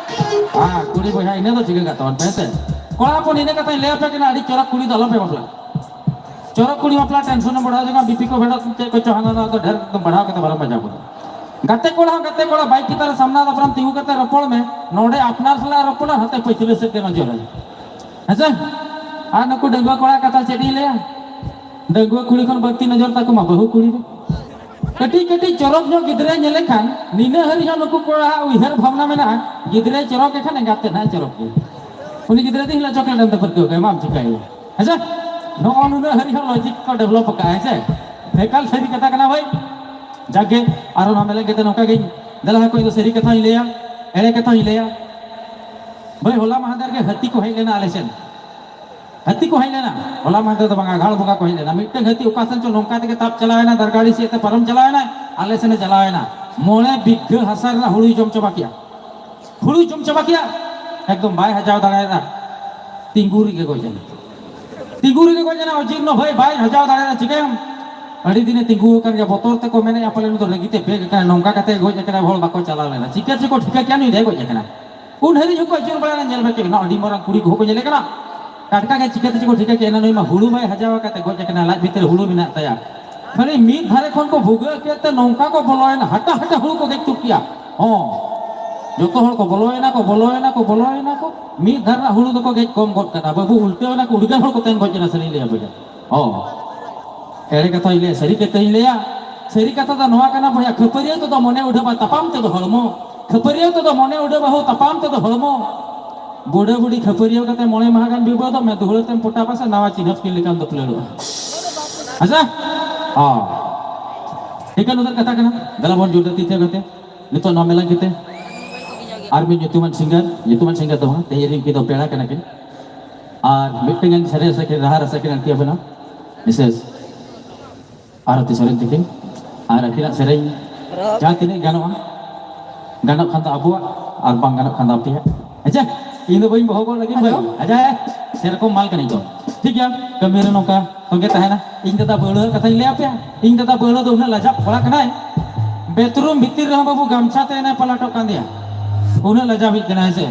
ᱟᱨ ᱠᱩᱲᱤ ᱵᱚᱭᱦᱟ ᱤᱱᱟᱹ ᱫᱚ ᱪᱤᱠᱟᱹ ᱠᱟᱜ ᱛᱟᱵᱚᱱ ᱯᱮ ᱦᱮᱸ ᱥᱮ᱾ ᱠᱚᱲᱟ ᱦᱚᱯᱚᱱ ᱤᱱᱟᱹ ᱠᱟᱛᱷᱟᱧ ᱞᱟᱹᱭ ᱟᱯᱮ ᱠᱟᱱᱟ, ᱟᱹᱰᱤ ᱪᱚᱨᱚᱠ ᱠᱩᱲᱤ ᱫᱚ ᱟᱞᱚᱯᱮ ᱵᱟᱯᱞᱟ᱾ ᱪᱚᱨᱚᱠ ᱠᱩᱲᱤ ᱵᱟᱯᱞᱟ ᱴᱮᱱᱥᱚᱱ ᱮᱢ ᱵᱟᱲᱦᱟᱣ ᱡᱚᱝᱟ, ᱵᱤᱯᱤ ᱠᱚ ᱵᱷᱮᱰᱚᱜ ᱪᱮᱫ ᱠᱚᱪᱚ ᱦᱟᱱᱟ ᱱᱟᱣᱟ ᱫᱚ ᱰᱷᱮᱨ ᱮᱠᱫᱚᱢ ᱵᱟᱲᱦᱟᱣ ᱠᱟᱛᱮ ᱵᱟᱨᱚᱢ ᱵᱟᱡᱟᱣ ᱜᱚᱫᱟ᱾ ᱜᱟᱛᱮ ᱠᱚᱲᱟ ᱦᱚᱸ ᱜᱟᱛᱮ ᱠᱚᱲᱟ ᱵᱟᱭᱤᱠ ᱪᱮᱛᱟᱱ ᱨᱮ ᱥᱟᱢᱱᱟ ᱫᱟᱯᱨᱟᱢ ᱛᱤᱸᱜᱩ ᱠᱟᱛᱮ ᱨᱚᱯᱚᱲ ᱢᱮ, ᱱᱚᱰᱮ ᱟᱯᱱᱟᱨ ᱥᱟᱞᱟᱜ ᱨᱚᱯᱚᱲ ᱟᱨ ᱦᱟᱱᱛᱮ ᱯᱟᱹᱪᱷᱞᱟᱹ ᱥᱮᱫ ᱜᱮ ᱱᱚᱡᱚᱨ ᱟᱭ᱾ ᱦᱮᱸᱥᱮ? ᱟᱨ ᱱᱩᱠᱩ ᱰᱟᱺᱜᱩᱣᱟᱹ ᱠᱚᱲᱟ ᱠᱟᱛᱷᱟ ᱪᱮᱫ ᱤᱧ ᱞᱟᱹᱭᱟ? ᱰᱟᱺᱜᱩᱣᱟᱹ ᱠᱩᱲᱤ ᱠᱷᱚᱱ ᱵᱟᱹᱲᱛᱤ ᱱᱚᱡᱚᱨ ᱛᱟᱠᱚ ᱢᱟ ᱵᱟᱹᱦᱩ ᱠᱩᱲᱤ ᱨᱮ᱾ ᱠᱟᱹᱴᱤᱡ ᱠᱟᱹᱴᱤᱡ ᱪᱚᱨᱚᱠ ᱧᱚᱜ ᱜᱤᱫᱽᱨᱟᱹ ᱧᱮᱞᱮ ᱠᱷᱟᱱ ᱱᱤᱱᱟᱹ ᱦᱟᱹᱨᱤᱡ ᱦᱚᱸ ᱱᱩᱠᱩ ᱠᱚᱲᱟᱣᱟᱜ ᱩᱭᱦᱟᱹᱨ ᱵᱷᱟᱵᱽᱱᱟ ᱢᱮᱱᱟᱜᱼᱟ, ᱜᱤᱫᱽᱨᱟᱹᱭ ᱪᱚᱨᱚᱠ ᱜᱮ ᱠᱷᱟᱱ ᱮᱸᱜᱟᱛ ᱛᱮᱫ ᱦᱟᱸᱜ ᱪᱚᱨᱚᱠ ᱜᱮ᱾ ᱩᱱᱤ ᱜᱤᱫᱽᱨᱟᱹ ᱫᱚ ᱦᱤᱞᱳᱜ ᱪᱚᱠᱞᱮᱴ ᱮᱢ ᱛᱮ ᱯᱟᱹᱨᱠᱟᱹᱣ ᱠᱟᱭᱟ, ᱢᱟᱢ ᱪᱤᱠᱟᱹᱭᱮᱭᱟ? ᱦᱮᱸᱥᱮ? ᱱᱚᱜᱼᱚ ᱱᱩᱱᱟᱹᱜ ᱦᱟᱹᱨᱤᱡ ᱦᱚᱸ ᱞᱚᱡᱤᱠ ᱠᱚ ᱰᱮᱵᱷᱞᱚᱯ ᱟᱠᱟᱫᱼᱟ, ᱦᱮᱸᱥᱮ? ᱮᱠᱟᱞ ᱥᱟᱹᱨᱤ ᱠᱟᱛᱷᱟ ᱠᱟᱱᱟ ᱵᱷᱟᱹᱭ᱾ ᱡᱟᱠ ᱜᱮ, ᱟᱨᱚ ᱱᱚᱣᱟ ᱢᱮᱞᱮᱡ ᱠᱟᱛᱮ ᱱᱚᱝᱠᱟ ᱜᱤᱧ, ᱫᱮᱞᱟ ᱦᱟᱹᱠᱩ, ᱤᱧ ᱫᱚ ᱥᱟᱹᱨᱤ ᱠᱟᱛᱷᱟᱧ ᱞᱟᱹᱭᱟ, ᱮᱲᱮ ᱠᱟᱛᱷᱟᱧ ᱞᱟᱹᱭᱟ᱾ ᱵᱷᱟᱹᱭ, ᱦᱚᱞᱟ ᱢᱟᱦᱫᱮᱨ ᱜᱮ ᱦᱟᱹᱛᱤ ᱠᱚ ᱦᱮᱡ ᱞᱮᱱᱟ ᱟᱞᱮ ᱥᱮᱱ᱾ ᱦᱟᱹᱛᱤ ᱠᱚ ᱦᱮᱡ ᱞᱮᱱᱟ᱾ ᱦᱚᱞᱟ ᱢᱟᱦᱫᱮᱨ ᱫᱚ ᱵᱟᱝᱟ, ᱟᱜᱷᱟᱲ ᱵᱚᱸᱜᱟ ᱠᱚ ᱦᱮᱡ ᱞᱮᱱᱟ᱾ ᱢᱤᱫᱴᱟᱝ ᱦᱟᱹᱛᱤ ᱚᱠᱟ ᱥᱮᱱ ᱪᱚ ᱱᱚᱝᱠᱟ ᱛᱮᱜᱮ ᱛᱟᱵ ᱪᱟᱞᱟᱣ ᱮᱱᱟ, ᱫᱟᱨᱜᱟᱲᱤ ᱥᱮᱫ ᱛᱮ ᱯᱟᱨᱚᱢ ᱪᱟᱞᱟᱣ ᱮᱱᱟ, ᱟᱞᱮ ᱥᱮᱱᱮ ᱪᱟᱞᱟᱣ ᱮᱱᱟ᱾ ᱢᱚᱬᱮ ᱵᱤᱜᱷᱟᱹ ᱦᱟᱥᱟ ᱨᱮᱱᱟᱜ ᱦᱩᱲᱩᱭ ᱡᱚᱢ ᱪᱟᱵᱟ ᱠᱮᱜᱼᱟ᱾ ᱦᱩᱲᱩᱭ ᱡᱚᱢ ᱪᱟᱵᱟ ᱠᱮᱜᱼᱟ᱾ ᱮᱠᱫᱚᱢ ᱵᱟᱭ ᱦᱟᱡᱟᱣ ᱫᱟᱲᱮᱭᱟᱫᱟ᱾ ᱛᱤᱸᱜᱩ ᱨᱮᱜᱮ ᱜᱚᱡ ᱮᱱᱟ᱾ ᱛᱤᱸᱜᱩ ᱨᱮᱜᱮ ᱜᱚᱡ ᱮᱱᱟ, ᱚᱡᱤᱨᱱᱚ ᱵᱷᱟᱹᱭ, ᱵᱟᱭ ᱦᱟᱡᱟᱣ ᱫᱟᱲᱮᱭᱟᱫᱟ᱾ ᱪᱤᱠᱟᱹᱭᱟᱢ? ᱟᱹᱰᱤ ᱫᱤᱱᱮ ᱛᱤᱸᱜᱩ ᱟᱠᱟᱱ ᱜᱮᱭᱟ, ᱵᱚᱛᱚᱨ ᱛᱮᱠᱚ ᱢᱮᱱᱮᱫᱼᱟ ᱯᱟᱞᱮ ᱱᱩᱭ ᱫᱚ ᱨᱟᱹᱜᱤ ᱛᱮ ᱵᱮᱜ ᱟᱠᱟᱱᱟ, ᱱᱚᱝᱠᱟ ᱠᱟᱛᱮ ᱜᱚᱡ ᱟᱠᱟᱱᱟ, ᱦᱚᱲ ᱵᱟᱠᱚ ᱪᱟᱞᱟᱣ ᱞᱮᱱᱟ᱾ ᱪᱤᱠᱟᱹ ᱪᱮᱠᱚ ᱴᱷᱤᱠᱟᱹ ᱠᱮᱜᱼᱟ ᱱᱩᱭ ᱫᱚᱭ ᱜᱚᱡ ᱟᱠᱟᱱᱟ? ᱩᱱ ᱦᱟᱹᱨᱤᱡ ᱦᱚᱸᱠᱚ ᱟᱹᱪᱩᱨ ᱵᱟᱲᱟᱭᱮᱱᱟ, ᱧᱮᱞ ᱢᱮ ᱪᱮᱫ ᱱᱚᱣᱟ ᱟᱹᱰᱤ ᱢᱟᱨᱟᱝ ᱠᱩᱲᱤ ᱠᱚᱦᱚᱸ ᱠᱚ ᱧᱮᱞᱮ ᱠᱟᱱᱟ᱾ ᱴᱟᱴᱠᱟ ᱜᱮ ᱪᱤᱠᱟᱹ ᱛᱮ ᱪᱮᱠᱚ ᱴᱷᱤᱠᱟᱹ ᱠᱮᱜᱼᱟ, ᱱᱩᱭ ᱢᱟ ᱦᱩᱲᱩ ᱵᱟᱭ ᱦᱟᱡᱟᱣ ᱟᱠᱟᱫ ᱛᱮ ᱜᱚᱡ ᱟᱠᱟᱱᱟ, ᱞᱟᱡ ᱵᱷᱤᱛᱤᱨ ᱨᱮ ᱦᱩᱲᱩ ᱢᱮᱱᱟᱜ ᱛᱟᱭᱟ᱾ ᱠᱷᱟᱹᱞᱤ ᱢᱤᱫ ᱫᱷᱟᱨᱮ ᱠᱷᱚᱱ ᱠᱚ ᱵᱷᱩᱜᱟᱹᱜ ᱠᱮᱫ ᱛᱮ ᱱᱚᱝᱠᱟ ᱠᱚ ᱵᱚᱞᱚᱭᱮᱱᱟ, ᱦᱟᱴᱟ ᱦᱟᱴᱟ ᱦᱩᱲᱩ ᱠᱚ ᱜᱮᱫ ᱛᱩᱫ ᱠᱮᱜᱼᱟ᱾ ᱦᱚᱸ, ᱡᱚᱛᱚ ᱦᱚᱲ ᱠᱚ ᱵᱚᱞᱚᱭᱮᱱᱟ ᱠᱚ, ᱵᱚᱞᱚᱭᱮᱱᱟ ᱠᱚ, ᱵᱚᱞᱚᱭᱮᱱᱟ ᱠᱚ, ᱢᱤᱫ ᱫᱷᱟᱨᱮ ᱨᱮᱱᱟᱜ ᱦᱩᱲᱩ ᱫᱚᱠᱚ ᱜᱮᱫ ᱠᱚᱢ ᱜᱚᱫ ᱠᱟᱫᱟ᱾ ᱵᱟᱹᱵᱩ, ᱩᱞᱴᱟᱹᱣ ᱮᱱᱟ ᱠᱚ, ᱩᱰᱜᱟᱹᱨ ᱦᱚᱲ ᱠᱚ ᱛᱮᱱ ᱜᱚᱡ ᱮᱱᱟ, ᱥᱟᱹᱨᱤᱧ ᱞᱟᱹᱭ ᱟᱯᱮ ᱠᱟᱱᱟ᱾ ᱦᱚᱸ, ᱮᱲᱮ ᱠᱟᱛᱷᱟᱧ ᱞᱟᱹᱭᱟ, ᱥᱟᱹᱨᱤ ᱠᱟᱛᱷᱟᱧ ᱞᱟᱹᱭᱟ? ᱥᱟᱹᱨᱤ ᱠᱟᱛᱷᱟ ᱫᱚ ᱱᱚᱣᱟ ᱠᱟᱱᱟ ᱵᱚᱭᱦᱟ, ᱠᱷᱟᱹᱯᱟᱹᱨᱤᱭᱟᱹᱣ ᱛᱮᱫᱚ ᱢᱚᱱᱮ ᱩᱰᱷᱟᱹᱣᱟ, ᱛᱟᱯᱟᱢ ᱛᱮᱫᱚ ᱦᱚᱲᱢᱚ᱾ ᱠᱷᱟᱹᱯᱟᱹᱨᱤᱭᱟᱹᱣ ᱛᱮᱫᱚ ᱢᱚᱱᱮ ᱩᱰᱷᱟᱹᱣ ᱵᱟᱹᱦᱩ, ᱛᱟᱯᱟᱢ ᱛᱮᱫᱚ ᱦᱚᱲᱢᱚ᱾ ᱵᱩᱰᱟᱹ ᱵᱩᱰᱤ ᱠᱷᱟᱹᱯᱟᱹᱨᱤᱭᱟᱹᱣ ᱠᱟᱛᱮ ᱢᱚᱬᱮ ᱢᱟᱦᱟ ᱜᱟᱱ ᱵᱤᱵᱟᱹᱫᱚᱜ ᱢᱮ, ᱫᱩᱦᱲᱟᱹ ᱛᱮᱢ ᱯᱚᱴᱟᱣ ᱯᱟᱥᱮ ᱱᱟᱣᱟ ᱪᱤᱱᱦᱟᱹᱯ ᱠᱤᱱ ᱞᱮᱠᱟᱢ ᱫᱩᱯᱞᱟᱹᱲᱚᱜᱼᱟ᱾ ᱟᱪᱪᱷᱟ? ᱦᱚᱸ᱾ ᱴᱷᱤᱠᱟᱹᱱ ᱩᱛᱟᱹᱨ ᱠᱟᱛᱷᱟ ᱠᱟᱱᱟ᱾ ᱫᱮᱞᱟ ᱵᱚᱱ ᱡᱳᱨ ᱫᱟᱹᱛᱤ ᱛᱮ ᱜᱟᱛᱮ᱾ ᱱᱤᱛᱚᱜ ᱱᱚᱣᱟ ᱢᱮᱞᱟ ᱠᱟᱛᱮ ᱟᱨ ᱢᱤᱫ ᱧᱩᱛᱩᱢᱟᱱ ᱥᱤᱝᱜᱟᱨ, ᱧᱩᱛᱩᱢᱟᱱ ᱥᱤᱝᱜᱟᱨ ᱫᱚ ᱵᱟᱝ, ᱛᱮᱦᱮᱧ ᱨᱮᱱ ᱠᱤᱱ ᱫᱚ ᱯᱮᱲᱟ ᱠᱟᱱᱟ ᱠᱤᱱ᱾ ᱟᱨ ᱢᱤᱫᱴᱮᱱ ᱜᱟᱱ ᱥᱮᱨᱮᱧ ᱥᱮ ᱨᱟᱦᱟ ᱨᱟᱥᱟ ᱠᱤᱱ ᱟᱹᱲᱛᱤ ᱟᱵᱚᱱᱟ᱾ ᱢᱤᱥᱮᱥ ᱟᱨᱚᱛᱤ ᱥᱚᱨᱮᱱ ᱛᱤᱠᱤᱱ᱾ ᱟᱨ ᱟᱹᱠᱤᱱᱟᱜ ᱥᱮᱨᱮᱧ ᱡᱟᱦᱟᱸ ᱛᱤᱱᱟᱹᱜ ᱜᱟᱱᱚᱜᱼᱟ, ᱜᱟᱱᱚᱜ ᱠᱷᱟᱱ ᱫᱚ ᱟᱵᱚᱣᱟᱜ, ᱟᱨ ᱵᱟᱝ ᱜᱟᱱᱚᱜ ᱠᱷᱟᱱ ᱫᱚ ᱟᱯᱮᱭᱟᱜ᱾ ᱦᱮᱸᱪᱮ? ᱤᱧ ᱫᱚ ᱵᱟᱹᱧ ᱵᱚᱦᱚᱜᱚᱜ ᱞᱟᱹᱜᱤᱫ ᱵᱷᱟᱹᱭ᱾ ᱟᱡᱟᱭ, ᱥᱮᱨᱚᱠᱚᱢ ᱢᱟᱞ ᱠᱟᱹᱱᱟᱹᱧ ᱛᱚ᱾ ᱴᱷᱤᱠ ᱜᱮᱭᱟ, ᱠᱟᱹᱢᱤ ᱨᱮ ᱱᱚᱝᱠᱟ ᱛᱚᱸᱜᱮ ᱛᱟᱦᱮᱱᱟ᱾ ᱤᱧ ᱫᱟᱫᱟ ᱵᱟᱹᱣᱲᱟᱹ ᱠᱟᱛᱷᱟᱧ ᱞᱟᱹᱭ ᱟᱯᱮᱭᱟ᱾ ᱤᱧ ᱫᱟᱫᱟ ᱵᱟᱹᱣᱲᱟᱹ ᱫᱚ ᱩᱱᱟᱹᱜ ᱞᱟᱡᱟᱜ ᱠᱚᱲᱟ ᱠᱟᱱᱟᱭ, ᱵᱮᱛᱷᱨᱩᱢ ᱵᱷᱤᱛᱤᱨ ᱨᱮᱦᱚᱸ ᱵᱟᱹᱵᱩ ᱜᱟᱢᱪᱷᱟ ᱛᱮ ᱮᱱᱮ ᱯᱟᱞᱟᱴᱚᱜ ᱠᱟᱱ ᱫᱮᱭᱟ᱾ ᱩᱱᱟᱹᱜ ᱞᱟᱡᱟᱣᱤᱡ ᱠᱟᱱᱟᱭ ᱦᱮᱸ ᱥᱮ᱾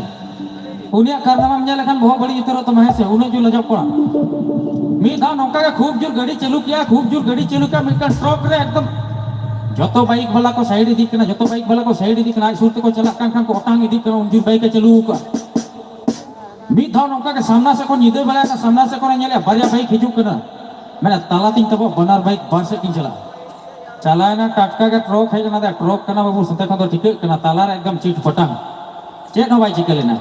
ᱩᱱᱤᱭᱟᱜ ᱠᱟᱨᱱᱟᱢᱟᱢ ᱧᱮᱞ ᱞᱮᱠᱷᱟᱱ ᱵᱚᱦᱚᱜ ᱵᱟᱹᱲᱤᱡ ᱩᱛᱟᱹᱨᱚᱜ ᱛᱟᱢᱟ ᱦᱮᱸ ᱥᱮ, ᱩᱱᱟᱹᱜ ᱡᱳᱨ ᱞᱟᱡᱟᱣ ᱠᱚᱲᱟ᱾ ᱢᱤᱫ ᱫᱷᱟᱣ ᱱᱚᱝᱠᱟ ᱜᱮ ᱠᱷᱩᱵ ᱡᱳᱨ ᱜᱟᱹᱰᱤ ᱪᱟᱹᱞᱩ ᱠᱮᱜᱼᱟ, ᱠᱷᱩᱵ ᱡᱳᱨ ᱜᱟᱹᱰᱤ ᱪᱟᱹᱞᱩ ᱠᱮᱜᱼᱟ, ᱢᱤᱫᱴᱟᱝ ᱴᱨᱟᱠ ᱨᱮ ᱮᱠᱫᱚᱢ ᱡᱚᱛᱚ ᱵᱟᱭᱤᱠ ᱵᱟᱞᱟ ᱠᱚ ᱥᱟᱭᱤᱰ ᱤᱫᱤᱜ ᱠᱟᱱᱟ, ᱡᱚᱛᱚ ᱵᱟᱭᱤᱠ ᱵᱟᱞᱟ ᱠᱚ ᱥᱟᱭᱤᱰ ᱤᱫᱤᱜ ᱠᱟᱱᱟ, ᱟᱡ ᱥᱩᱨ ᱛᱮᱠᱚ ᱪᱟᱞᱟᱜ ᱠᱟᱱ ᱠᱷᱟᱱ ᱠᱚ ᱚᱴᱟᱝ ᱤᱫᱤᱜ ᱠᱟᱱᱟ, ᱩᱱ ᱡᱳᱨ ᱵᱟᱭᱤᱠ ᱮ ᱪᱟᱹᱞᱩ ᱟᱠᱟᱫᱼᱟ᱾ ᱢᱤᱫ ᱫᱷᱟᱣ ᱱᱚᱝᱠᱟ ᱜᱮ ᱥᱟᱢᱱᱟ ᱥᱮᱫ ᱠᱷᱚᱱ ᱧᱤᱫᱟᱹ ᱵᱮᱲᱟ ᱥᱟᱢᱱᱟ ᱥᱮᱫ ᱠᱷᱚᱱᱮ ᱧᱮᱞᱮᱜᱼᱟ, ᱵᱟᱨᱭᱟ ᱵᱟᱭᱤᱠ ᱦᱤᱡᱩᱜ ᱠᱟᱱᱟ᱾ ᱢᱮᱱᱟ, "ᱛᱟᱞᱟᱛᱤᱧ ᱛᱟᱵᱚᱜ, ᱵᱟᱱᱟᱨ ᱵᱟᱭᱤᱠ ᱵᱟᱨ ᱥᱮᱫ ᱠᱤᱱ ᱪᱟᱞᱟᱜᱼᱟ᱾" ᱪᱟᱞᱟᱣᱮᱱᱟ, ᱴᱟᱴᱠᱟ ᱜᱮ ᱴᱨᱚᱠ ᱦᱮᱡ ᱮᱱᱟ᱾ ᱫᱮ, ᱴᱨᱚᱠ ᱠᱟᱱᱟ ᱵᱟᱹᱵᱩ, ᱥᱟᱛᱮ ᱠᱷᱚᱱ ᱫᱚ ᱴᱷᱤᱠᱟᱹᱜ ᱠᱟᱱᱟ, ᱛᱟᱞᱟᱨᱮ ᱮᱠᱫᱚᱢ ᱪᱤᱴ ᱯᱟᱴᱟᱝ᱾ ᱪᱮᱫ ᱦᱚᱸ ᱵᱟᱭ ᱪᱤᱠᱟᱹ ᱞᱮᱱᱟ᱾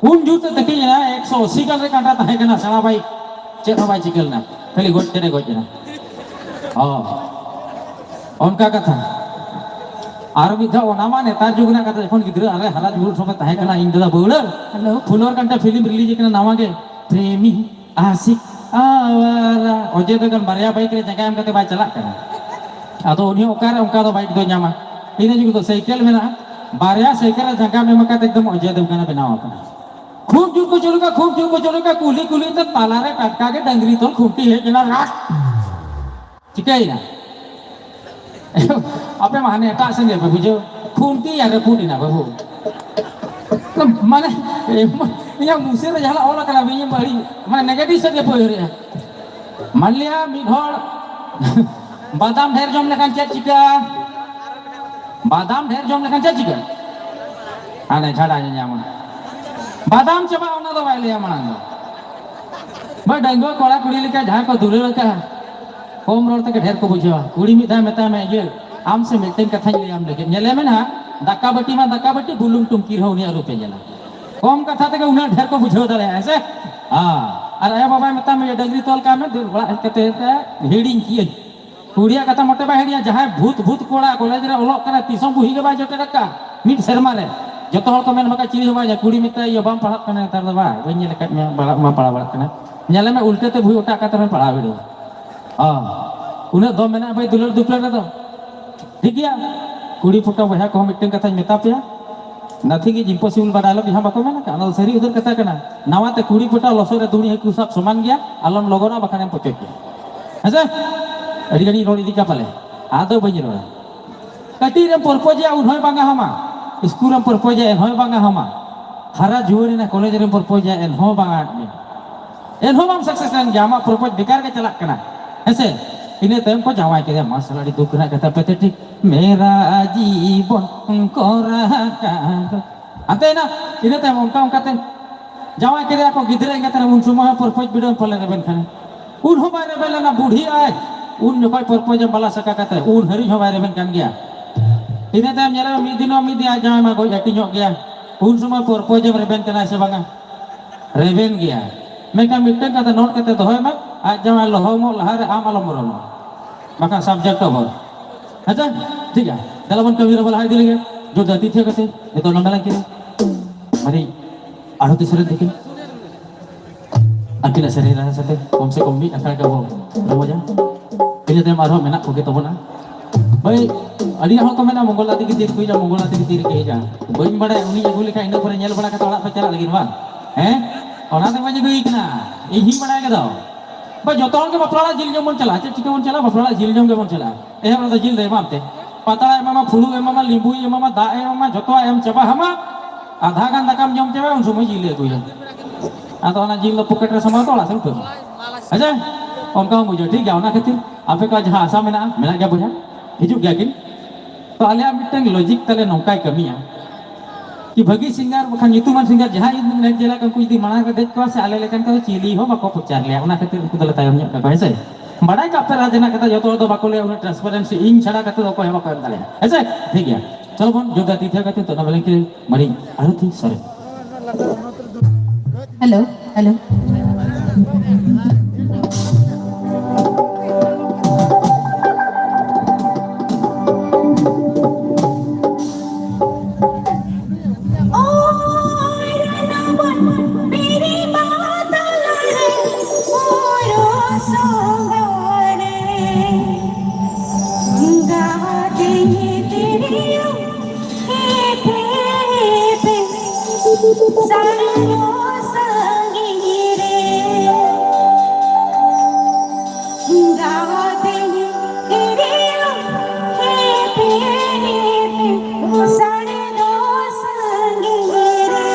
ᱩᱱ ᱡᱩᱛ ᱛᱮ ᱛᱟᱹᱠᱤᱡ ᱮᱱᱟ, ᱮᱠᱥᱚ ᱟᱥᱤ ᱜᱟᱱ ᱨᱮ ᱠᱟᱸᱴᱟ ᱛᱟᱦᱮᱸ ᱠᱟᱱᱟ, ᱥᱮᱬᱟ ᱵᱟᱭᱤᱠ᱾ ᱪᱮᱫ ᱦᱚᱸ ᱵᱟᱭ ᱪᱤᱠᱟᱹ ᱞᱮᱱᱟ, ᱠᱷᱟᱹᱞᱤ ᱜᱚᱡ ᱛᱮᱫ ᱮ ᱜᱚᱡ ᱮᱱᱟ᱾ ᱚ, ᱚᱱᱠᱟ ᱠᱟᱛᱷᱟ᱾ ᱟᱨ ᱢᱤᱫ ᱫᱷᱟᱣ, ᱚᱱᱟ ᱢᱟ ᱱᱮᱛᱟᱨ ᱡᱩᱜᱽ ᱨᱮᱱᱟᱜ ᱠᱟᱛᱷᱟ, ᱡᱚᱠᱷᱚᱱ ᱜᱤᱫᱽᱨᱟᱹ ᱟᱞᱮ ᱦᱟᱨᱟ ᱡᱩᱣᱟᱹᱱ ᱥᱚᱢᱚᱭ ᱛᱟᱦᱮᱸ ᱠᱟᱱᱟ, ᱤᱧ ᱫᱟᱫᱟ ᱵᱟᱹᱣᱲᱟᱹ ᱦᱮᱞᱳ᱾ ᱯᱷᱩᱞᱳᱨ ᱠᱟᱱᱴᱟ ᱯᱷᱤᱞᱢ ᱨᱤᱞᱤᱡᱽ ᱠᱟᱱᱟ ᱱᱟᱣᱟ ᱜᱮ, ᱯᱨᱮᱢᱤ ᱟᱥᱤᱠ ᱟᱣᱟᱨᱟ᱾ ᱚᱡᱮ ᱫᱮᱵᱜᱟᱱ ᱵᱟᱨᱭᱟ ᱵᱟᱭᱤᱠ ᱨᱮ ᱡᱟᱸᱜᱟ ᱮᱢ ᱠᱟᱛᱮ ᱵᱟᱭ ᱪᱟᱞᱟᱜ ᱠᱟᱱᱟ᱾ ᱟᱫᱚ ᱩᱱᱤ ᱦᱚᱸ ᱚᱠᱟᱨᱮ ᱚᱱᱠᱟ ᱫᱚ ᱵᱟᱭᱤᱠ ᱫᱚ ᱧᱟᱢᱟ? ᱤᱱᱟᱹ ᱡᱩᱜᱽ ᱫᱚ ᱥᱟᱭᱠᱮᱞ ᱢᱮᱱᱟᱜᱼᱟ, ᱵᱟᱨᱭᱟ ᱥᱟᱭᱠᱮᱞ ᱨᱮ ᱡᱟᱸᱜᱟ ᱮᱢ ᱠᱟᱛᱮ ᱮᱠᱫᱚᱢ ᱚᱡᱮ ᱫᱮᱵᱜᱟᱱ ᱮ ᱵᱮᱱᱟᱣ ᱟᱠᱟᱱᱟ᱾ ᱠᱷᱩᱵ ᱡᱳᱨ ᱠᱚ ᱪᱟᱹᱞᱩ ᱠᱮᱫᱟ, ᱠᱷᱩᱵ ᱡᱳᱨ ᱠᱚ ᱪᱟᱹᱞᱩ ᱠᱮᱫᱟ, ᱠᱩᱞᱦᱤ ᱠᱩᱞᱦᱤ ᱛᱮ ᱛᱟᱞᱟᱨᱮ ᱴᱟᱴᱠᱟ ᱜᱮ ᱰᱟᱝᱨᱤ ᱛᱚᱞ ᱠᱷᱩᱱᱴᱤ ᱦᱮᱡ ᱮᱱᱟ, ᱨᱟᱴ᱾ ᱪᱤᱠᱟᱹᱭᱮᱱᱟ? ᱟᱯᱮ ᱢᱟ ᱦᱟᱱᱮ ᱮᱴᱟᱜ ᱥᱮᱱ ᱜᱮᱯᱮ ᱵᱩᱡᱷᱟᱹᱣ, ᱠᱷᱩᱱᱴᱤ ᱟᱨ ᱨᱟᱹᱯᱩᱫ ᱮᱱᱟ ᱵᱟᱹᱵᱩ᱾ ᱢᱟᱱᱮ, ᱤᱧᱟᱹᱜ ᱢᱩᱥᱟᱹᱨ ᱨᱮ ᱡᱟᱦᱟᱱᱟᱜ ᱚᱞ ᱟᱠᱟᱱᱟ, ᱤᱧ ᱵᱟᱹᱲᱤᱡ, ᱢᱟᱱᱮ negative ᱥᱮᱫ ᱜᱮᱯᱮ ᱩᱭᱦᱟᱹᱨᱮᱜᱼᱟ᱾ ᱢᱟᱱᱞᱤᱭᱟ ᱢᱤᱫ ᱦᱚᱲ ᱵᱟᱫᱟᱢ ᱰᱷᱮᱨ ᱡᱚᱢ ᱞᱮᱠᱷᱟᱱ ᱪᱮᱫ ᱪᱤᱠᱟᱹᱜᱼᱟ? ᱵᱟᱫᱟᱢ ᱰᱷᱮᱨ ᱡᱚᱢ ᱞᱮᱠᱷᱟᱱ ᱪᱮᱫ ᱪᱤᱠᱟᱹᱜᱼᱟ? ᱦᱟᱱᱮ ᱡᱷᱟᱲᱟ ᱧᱟᱧᱟᱢᱟ᱾ ᱵᱟᱫᱟᱢ ᱪᱟᱵᱟᱜᱼᱟ, ᱚᱱᱟ ᱫᱚ ᱵᱟᱭ ᱞᱟᱹᱭᱟ ᱢᱟᱲᱟᱝ ᱫᱚ᱾ ᱵᱟ, ᱰᱟᱺᱜᱩᱣᱟᱹ ᱠᱚᱲᱟ ᱠᱩᱲᱤ ᱞᱮᱠᱟ ᱡᱟᱦᱟᱸ ᱠᱚ ᱫᱩᱞᱟᱹᱲ ᱟᱠᱟᱫᱼᱟ, ᱠᱚᱢ ᱨᱚᱲ ᱛᱮᱜᱮ ᱰᱷᱮᱨ ᱠᱚ ᱵᱩᱡᱷᱟᱹᱣᱟ᱾ ᱠᱩᱲᱤ ᱢᱤᱫ ᱫᱷᱟᱣ ᱢᱮᱛᱟᱭ ᱢᱮ, "ᱤᱭᱟᱹ, ᱟᱢ ᱥᱮ ᱢᱤᱫᱴᱮᱱ ᱠᱟᱛᱷᱟᱧ ᱞᱟᱹᱭᱟᱢ ᱞᱟᱹᱜᱤᱫ, ᱧᱮᱞᱮ ᱢᱮ ᱱᱟᱦᱟᱜ, ᱫᱟᱠᱟ ᱵᱟᱹᱴᱤ ᱢᱟ ᱫᱟᱠᱟ ᱵᱟᱹᱴᱤ, ᱵᱩᱞᱩᱝ ᱴᱩᱝᱠᱤ ᱨᱮᱦᱚᱸ ᱩᱱᱤᱭᱟᱜ ᱨᱩᱯᱮ ᱧᱮᱞᱟ᱾" ᱠᱚᱢ ᱠᱟᱛᱷᱟ ᱛᱮᱜᱮ ᱩᱱᱟᱹᱜ ᱰᱷᱮᱨ ᱠᱚ ᱵᱩᱡᱷᱟᱹᱣ ᱫᱟᱲᱮᱭᱟᱜᱼᱟ, ᱦᱮᱸ ᱥᱮ? ᱦᱮᱸ᱾ ᱟᱨ ᱟᱭᱳ ᱵᱟᱵᱟᱭ ᱢᱮᱛᱟᱢ, "ᱤᱭᱟᱹ, ᱰᱟᱹᱝᱨᱤ ᱛᱚᱞ ᱠᱟᱜ ᱢᱮ, ᱫᱟᱹᱲ ᱵᱟᱲᱟ ᱦᱮᱡ ᱠᱟᱛᱮ ᱦᱤᱲᱤᱧ ᱠᱤᱭᱟᱹᱧ᱾" ᱠᱩᱲᱤᱭᱟᱜ ᱠᱟᱛᱷᱟ ᱢᱚᱴᱮ ᱵᱟᱭ ᱦᱤᱲᱤᱧᱟ᱾ ᱡᱟᱦᱟᱸᱭ ᱵᱷᱩᱛ, ᱵᱷᱩᱛ ᱠᱚᱲᱟ ᱠᱚᱞᱮᱡᱽ ᱨᱮ ᱚᱞᱚᱜ ᱠᱟᱱᱟ, ᱛᱤᱥ ᱦᱚᱸ ᱵᱩᱦᱤ ᱜᱮ ᱵᱟᱭ ᱡᱚᱴᱮᱫ ᱟᱠᱟᱫ ᱢᱤᱫ ᱥᱮᱨᱢᱟ ᱨᱮ᱾ ᱡᱚᱛᱚ ᱦᱚᱲ ᱠᱚ ᱢᱮᱱ ᱵᱟᱠᱷᱟᱡ ᱪᱤᱞᱤ ᱦᱚᱸ ᱵᱟᱭ ᱧᱮᱞ᱾ ᱠᱩᱲᱤ ᱢᱮᱛᱟᱭ, "ᱤᱭᱟᱹ, ᱵᱟᱢ ᱯᱟᱲᱦᱟᱜ ᱠᱟᱱᱟ ᱱᱮᱛᱟᱨ ᱫᱚ ᱵᱟ? ᱵᱟᱹᱧ ᱧᱮᱞ ᱟᱠᱟᱫ ᱢᱮᱭᱟ ᱯᱟᱲᱦᱟᱜ ᱢᱟ ᱯᱟᱲᱦᱟᱣ ᱵᱟᱲᱟᱜ ᱠᱟᱱᱟ᱾ ᱧᱮᱞᱮ ᱢᱮ, ᱩᱞᱴᱟᱹ ᱛᱮ ᱵᱩᱦᱤ ᱚᱴᱟᱜ ᱠᱟᱛᱮ ᱨᱮᱦᱚᱸᱭ ᱯᱟᱲᱦᱟᱣ ᱵᱤᱰᱟᱹᱣᱟ᱾" ᱦᱚᱸ, ᱩᱱᱟᱹᱜ ᱫᱚᱢ ᱢᱮᱱᱟᱜᱼᱟ ᱵᱷᱟᱹᱭ ᱫᱩᱞᱟᱹᱲ ᱫᱩᱯᱞᱟᱹᱲ ᱨᱮᱫᱚ᱾ ᱴᱷᱤᱠ ᱜᱮᱭᱟ, ᱠᱩᱲᱤ ᱯᱷᱚᱴᱟ ᱵᱚᱭᱦᱟ ᱠᱚᱦᱚᱸ ᱢᱤᱫᱴᱮᱱ ᱠᱟᱛᱷᱟᱧ ᱢᱮᱛᱟ ᱯᱮᱭᱟ, Nothing is impossible but I love you, ᱦᱟᱸ, ᱵᱟᱠᱚ ᱢᱮᱱ ᱟᱠᱟᱫ? ᱚᱱᱟ ᱫᱚ ᱥᱟᱹᱨᱤ ᱩᱛᱟᱹᱨ ᱠᱟᱛᱷᱟ ᱠᱟᱱᱟ᱾ ᱱᱟᱣᱟ ᱛᱮ ᱠᱩᱲᱤ ᱯᱚᱴᱟᱣ ᱞᱚᱥᱚᱫ ᱨᱮ ᱫᱩᱲᱤ ᱦᱟᱹᱠᱩ ᱥᱟᱵ ᱥᱚᱢᱟᱱ ᱜᱮᱭᱟ, ᱟᱞᱚᱢ ᱞᱚᱜᱚᱱᱚᱜᱼᱟ, ᱵᱟᱠᱷᱟᱱᱮᱢ ᱯᱚᱪᱚᱡ ᱜᱮᱭᱟ᱾ ᱦᱮᱸ ᱥᱮ? ᱟᱹᱰᱤ ᱜᱷᱟᱹᱲᱤᱡ ᱨᱚᱲ ᱤᱫᱤ ᱠᱟᱜ ᱯᱟᱞᱮ, ᱟᱫᱚ ᱵᱟᱹᱧ ᱨᱚᱲᱟ᱾ ᱠᱟᱹᱴᱤᱡ ᱨᱮᱢ ᱯᱚᱨᱯᱚᱡᱮᱭᱟ, ᱩᱱ ᱦᱚᱸᱭ ᱵᱟᱝᱟ ᱦᱟᱢᱟ᱾ ᱤᱥᱠᱩᱞ ᱨᱮᱢ ᱯᱚᱨᱯᱚᱡᱮᱭᱟ, ᱮᱱᱦᱚᱸᱭ ᱵᱟᱝᱟ ᱦᱟᱢᱟ᱾ ᱦᱟᱨᱟ ᱡᱩᱣᱟᱹᱱ ᱮᱱᱟ, ᱠᱚᱞᱮᱡᱽ ᱨᱮᱢ ᱯᱚᱨᱯᱚᱡᱮᱭᱟ, ᱮᱱᱦᱚᱸ ᱵᱟᱝᱟ ᱟᱫ ᱢᱮ᱾ ᱮᱱᱦᱚᱸ ᱵᱟᱢ ᱥᱟᱠᱥᱮᱥ ᱞᱮᱱ ᱜᱮᱭᱟ, ᱟᱢᱟᱜ ᱯᱨᱚᱯᱚᱡᱽ ᱵᱮᱠᱟᱨ ᱜᱮ ᱪᱟᱞᱟᱜ ᱠᱟᱱᱟ᱾ ᱦᱮᱸᱥᱮ? ᱤᱱᱟᱹ ᱛᱟᱭᱚᱢ ᱠᱚ ᱡᱟᱶᱟᱭ ᱠᱮᱫᱮᱭᱟ, ᱢᱟᱥᱮ ᱟᱹᱰᱤ ᱫᱩᱠ ᱨᱮᱱᱟᱜ ᱠᱟᱛᱷᱟ, ᱯᱮᱛᱷᱮᱴᱤᱠ᱾ ᱢᱮᱨᱟ ᱡᱤᱵᱚᱱ ᱠᱚᱨᱟ ᱠᱟᱨ᱾ ᱦᱟᱱᱛᱮ ᱮᱱᱟ, ᱤᱱᱟᱹ ᱛᱟᱭᱚᱢ ᱚᱱᱠᱟ ᱚᱱᱠᱟᱛᱮ ᱡᱟᱶᱟᱭ ᱠᱮᱫᱮᱭᱟ ᱠᱚ, ᱜᱤᱫᱽᱨᱟᱹ ᱮᱸᱜᱟᱛ ᱮᱱᱟ, ᱩᱱ ᱥᱚᱢᱚᱭ ᱦᱚᱸ ᱯᱨᱚᱯᱚᱡᱽ ᱵᱤᱰᱟᱹᱣ ᱯᱟᱞᱮ ᱨᱮᱵᱮᱱ ᱠᱷᱟᱱ᱾ ᱩᱱ ᱦᱚᱸ ᱵᱟᱭ ᱨᱮᱵᱮᱱ ᱞᱮᱱᱟ, ᱵᱩᱰᱷᱤ ᱟᱭ᱾ ᱩᱱ ᱡᱚᱠᱷᱚᱡ ᱯᱨᱚᱯᱚᱡᱽ ᱮᱢ ᱵᱟᱞᱟ ᱥᱟᱠᱟ ᱠᱟᱛᱮ, ᱩᱱ ᱦᱟᱹᱨᱤᱡ ᱦᱚᱸ ᱵᱟᱭ ᱨᱮᱵᱮᱱ ᱠᱟᱱ ᱜᱮᱭᱟ᱾ ᱤᱱᱟᱹ ᱛᱟᱭᱚᱢ ᱧᱮᱞᱮ ᱢᱮ, ᱢᱤᱫ ᱫᱤᱱ ᱦᱚᱸ ᱢᱤᱫ ᱫᱤᱱ ᱟᱡ ᱡᱟᱶᱟᱭ ᱢᱟ ᱜᱚᱡ ᱦᱟᱹᱴᱤᱧᱚᱜ ᱜᱮᱭᱟ᱾ ᱩᱱ ᱥᱚᱢᱚᱭ ᱯᱨᱚᱯᱚᱡᱽ ᱮᱢ ᱨᱮᱵᱮᱱ ᱠᱟᱱᱟᱭ ᱥᱮ ᱵᱟᱝᱟ? ᱨᱮᱵᱮᱱ ᱜᱮᱭᱟ᱾ ᱢᱮᱱᱠᱷᱟᱱ ᱢᱤᱫᱴᱟᱝ ᱠᱟᱛᱷᱟ ᱱᱳᱴ ᱠᱟᱛᱮ ᱫᱚᱦᱚᱭ ᱢᱮ, ᱟᱡ ᱡᱟᱶᱟᱭ ᱞᱚᱦᱚᱢᱚᱜ ᱞᱟᱦᱟᱨᱮ ᱟᱢ ᱟᱞᱚᱢ ᱵᱚᱞᱚᱱᱟ, ᱵᱟᱠᱷᱟᱱ ᱥᱟᱵᱡᱮᱠᱴ ᱚᱵᱷᱟᱨ᱾ ᱟᱪᱪᱷᱟ, ᱴᱷᱤᱠ ᱜᱮᱭᱟ, ᱫᱮᱞᱟ ᱵᱚᱱ ᱠᱟᱹᱢᱤ ᱨᱮᱵᱚᱱ ᱞᱟᱦᱟ ᱤᱫᱤ ᱞᱮᱜᱮ᱾ ᱡᱳᱨᱫᱟᱨ ᱛᱤ ᱛᱷᱤᱭᱟᱹ ᱠᱟᱛᱮ ᱡᱚᱛᱚ ᱱᱚᱰᱮ ᱞᱟᱹᱜᱤᱫ ᱢᱟᱹᱱᱤᱡ ᱟᱨᱦᱚᱸ ᱛᱤᱥ ᱨᱮ ᱫᱮᱠᱷᱤ ᱟᱹᱠᱤᱱᱟᱜ ᱥᱮᱨᱮᱧ ᱨᱟᱦᱟ ᱥᱟᱛᱮ ᱠᱚᱢ ᱥᱮ ᱠᱚᱢ ᱢᱤᱫ ᱟᱠᱷᱲᱟ ᱜᱮᱵᱚ ᱨᱚᱢᱚᱡᱟ᱾ ᱤᱱᱟᱹ ᱛᱟᱭᱚᱢ ᱟᱨᱦᱚᱸ ᱢᱮᱱᱟᱜ ᱠᱚᱜᱮ ᱛᱟᱵᱚᱱᱟ᱾ ᱵᱷᱟᱹᱭ, ᱟᱹᱰᱤ ᱦᱚᱲ ᱠᱚ ᱢᱮᱱᱟ, "ᱢᱚᱝᱜᱚᱞ ᱫᱟ ᱛᱤᱜᱤ ᱛᱤᱨ ᱠᱚ ᱦᱤᱡᱩᱜᱼᱟ, ᱢᱚᱝᱜᱚᱞ ᱫᱟ ᱛᱤᱜᱤ ᱛᱤᱨ ᱠᱚ ᱦᱤᱡᱩᱜᱼᱟ?" ᱵᱟᱹᱧ ᱵᱟᱲᱟᱭᱟ, ᱩᱱᱤᱧ ᱟᱹᱜᱩ ᱞᱮᱠᱷᱟᱱ ᱤᱱᱟᱹ ᱯᱚᱨᱮ ᱧᱮᱞ ᱵᱟᱲᱟ ᱠᱟᱛᱮ ᱚᱲᱟᱜ ᱯᱮ ᱪᱟᱞᱟᱜ ᱞᱟᱹᱜᱤᱫ ᱵᱟᱝ? ᱦᱮᱸ? ᱚᱱᱟ ᱛᱮ ᱵᱟᱹᱧ ᱟᱹᱜᱩᱭ ᱠᱟᱱᱟ, ᱤᱧ ᱦᱤᱧ ᱵᱟᱲᱟᱭ ᱠᱟᱫᱟ᱾ ᱵᱷᱟᱹᱭ, ᱡᱚᱛᱚ ᱦᱚᱲ ᱜᱮ ᱵᱟᱯᱞᱟ ᱚᱲᱟᱜ ᱡᱤᱞ ᱡᱚᱢ ᱵᱚᱱ ᱪᱟᱞᱟᱜᱼᱟ᱾ ᱪᱮᱫ ᱪᱤᱠᱟᱹ ᱵᱚᱱ ᱪᱟᱞᱟᱜᱼᱟ? ᱵᱟᱯᱞᱟ ᱚᱲᱟᱜ ᱡᱤᱞ ᱡᱚᱢ ᱜᱮᱵᱚᱱ ᱪᱟᱞᱟᱜᱼᱟ᱾ ᱮᱦᱚᱵ ᱨᱮᱫᱚ ᱡᱤᱞ ᱫᱚ ᱮᱢᱟᱢ ᱛᱮ, ᱯᱟᱛᱲᱟ ᱮᱢᱟᱢᱟ, ᱯᱷᱩᱲᱩᱜ ᱮᱢᱟᱢᱟ, ᱞᱤᱵᱩᱭ ᱮᱢᱟᱢᱟ, ᱫᱟᱜ ᱮ ᱮᱢᱟᱢᱟ, ᱡᱚᱛᱚᱣᱟᱜ ᱮᱢ ᱪᱟᱵᱟ ᱟᱢᱟ᱾ ᱟᱫᱷᱟ ᱜᱟᱱ ᱫᱟᱠᱟᱢ ᱡᱚᱢ ᱪᱟᱵᱟᱭᱟ, ᱩᱱ ᱥᱚᱢᱚᱭ ᱡᱤᱞ ᱞᱮ ᱟᱹᱜᱩᱭᱟ᱾ ᱟᱫᱚ ᱚᱱᱟ ᱡᱤᱞ ᱫᱚ ᱯᱚᱠᱮᱴ ᱨᱮ ᱥᱟᱢᱵᱟᱣ ᱛᱚ ᱚᱲᱟᱜ ᱥᱮᱱ ᱩᱴᱷᱟᱹᱨ ᱢᱮ᱾ ᱟᱪᱪᱷᱟ, ᱚᱱᱠᱟ ᱦᱚᱸ ᱵᱩᱡᱷᱟᱹᱣ, ᱴᱷᱤᱠ ᱜᱮᱭᱟ᱾ ᱚᱱᱟ ᱠᱷᱟᱹᱛᱤᱨ ᱟᱯᱮ ᱠᱚᱣᱟᱜ ᱡᱟᱦᱟᱸ ᱟᱥᱟ ᱢᱮᱱᱟᱜᱼᱟ, ᱢᱮᱱᱟᱜ ᱜᱮᱭᱟ ᱵᱚᱭᱦᱟ, ᱦᱤᱡᱩᱜ ᱜᱮᱭᱟ ᱠᱤᱱ᱾ ᱛᱚ ᱟᱞᱮᱭᱟᱜ ᱢᱤᱫᱴᱟᱝ ᱞᱚᱡᱤᱠ ᱛᱟᱞᱮ ᱱᱚᱝᱠᱟᱭ ᱠᱟᱹᱢᱤᱭᱟ, ᱠᱤ ᱵᱷᱟᱹᱜᱤ ᱥᱤᱝᱜᱟᱨ ᱵᱟᱠᱷᱟᱱ ᱧᱩᱛᱩᱢᱟᱱ ᱥᱤᱝᱜᱟᱨ ᱡᱟᱦᱟᱸᱭ ᱡᱩᱫᱤ ᱱᱮᱴ ᱡᱮᱞᱟ ᱠᱚ ᱩᱱᱠᱩ ᱡᱩᱫᱤ ᱢᱟᱲᱟᱝ ᱨᱮ ᱫᱮᱡ ᱠᱚᱣᱟ ᱥᱮ, ᱟᱞᱮ ᱞᱮᱠᱟᱱ ᱠᱚᱫᱚ ᱪᱤᱞᱤ ᱦᱚᱸ ᱵᱟᱠᱚ ᱯᱨᱚᱪᱟᱨ ᱞᱮᱭᱟ᱾ ᱚᱱᱟ ᱠᱷᱟᱹᱛᱤᱨ ᱩᱱᱠᱩ ᱫᱚᱞᱮ ᱛᱟᱭᱚᱢ ᱧᱚᱜ ᱠᱟᱠᱚᱣᱟ, ᱦᱮᱸ ᱥᱮ? ᱵᱟᱰᱟᱭ ᱠᱟᱜ ᱯᱮ, ᱨᱟᱡᱽ ᱨᱮᱱᱟᱜ ᱠᱟᱛᱷᱟ ᱡᱚᱛᱚ ᱦᱚᱲ ᱫᱚ ᱵᱟᱠᱚ ᱞᱟᱹᱭᱟ, ᱩᱱᱟᱹᱜ ᱴᱨᱟᱱᱥᱯᱟᱨᱮᱱᱥᱤ ᱤᱧ ᱪᱷᱟᱲᱟ ᱠᱟᱛᱮ ᱫᱚ ᱚᱠᱚᱭ ᱦᱚᱸ ᱵᱟᱠᱚ ᱮᱢ ᱫᱟᱲᱮᱭᱟᱜᱼᱟ, ᱦᱮᱸ ᱥᱮ? ᱴᱷᱤᱠ ᱜᱮᱭᱟ, ᱪᱚᱞᱚ ᱵᱚᱱ ᱡᱳᱨᱫᱟᱨ ᱛᱤ ᱛᱷᱤᱭᱟᱹ ᱠᱟᱛᱮ ᱱᱤᱛᱚᱜ ᱫᱚ ᱵᱚᱞᱮ ᱠᱤ ᱢᱟᱹᱨᱤᱡ ᱟᱨᱚᱛᱤ ᱥᱚᱨᱮᱱ᱾ Hello, hello. ᱥᱟᱲᱮ ᱱᱚ ᱥᱟᱺᱜᱤᱧ ᱨᱮ ᱜᱟᱶᱛᱮᱧ ᱠᱤᱨᱤᱧ ᱦᱮᱯᱮ ᱦᱮᱯᱮ ᱥᱟᱲᱮ ᱱᱚ ᱥᱟᱺᱜᱤᱧ ᱨᱮ᱾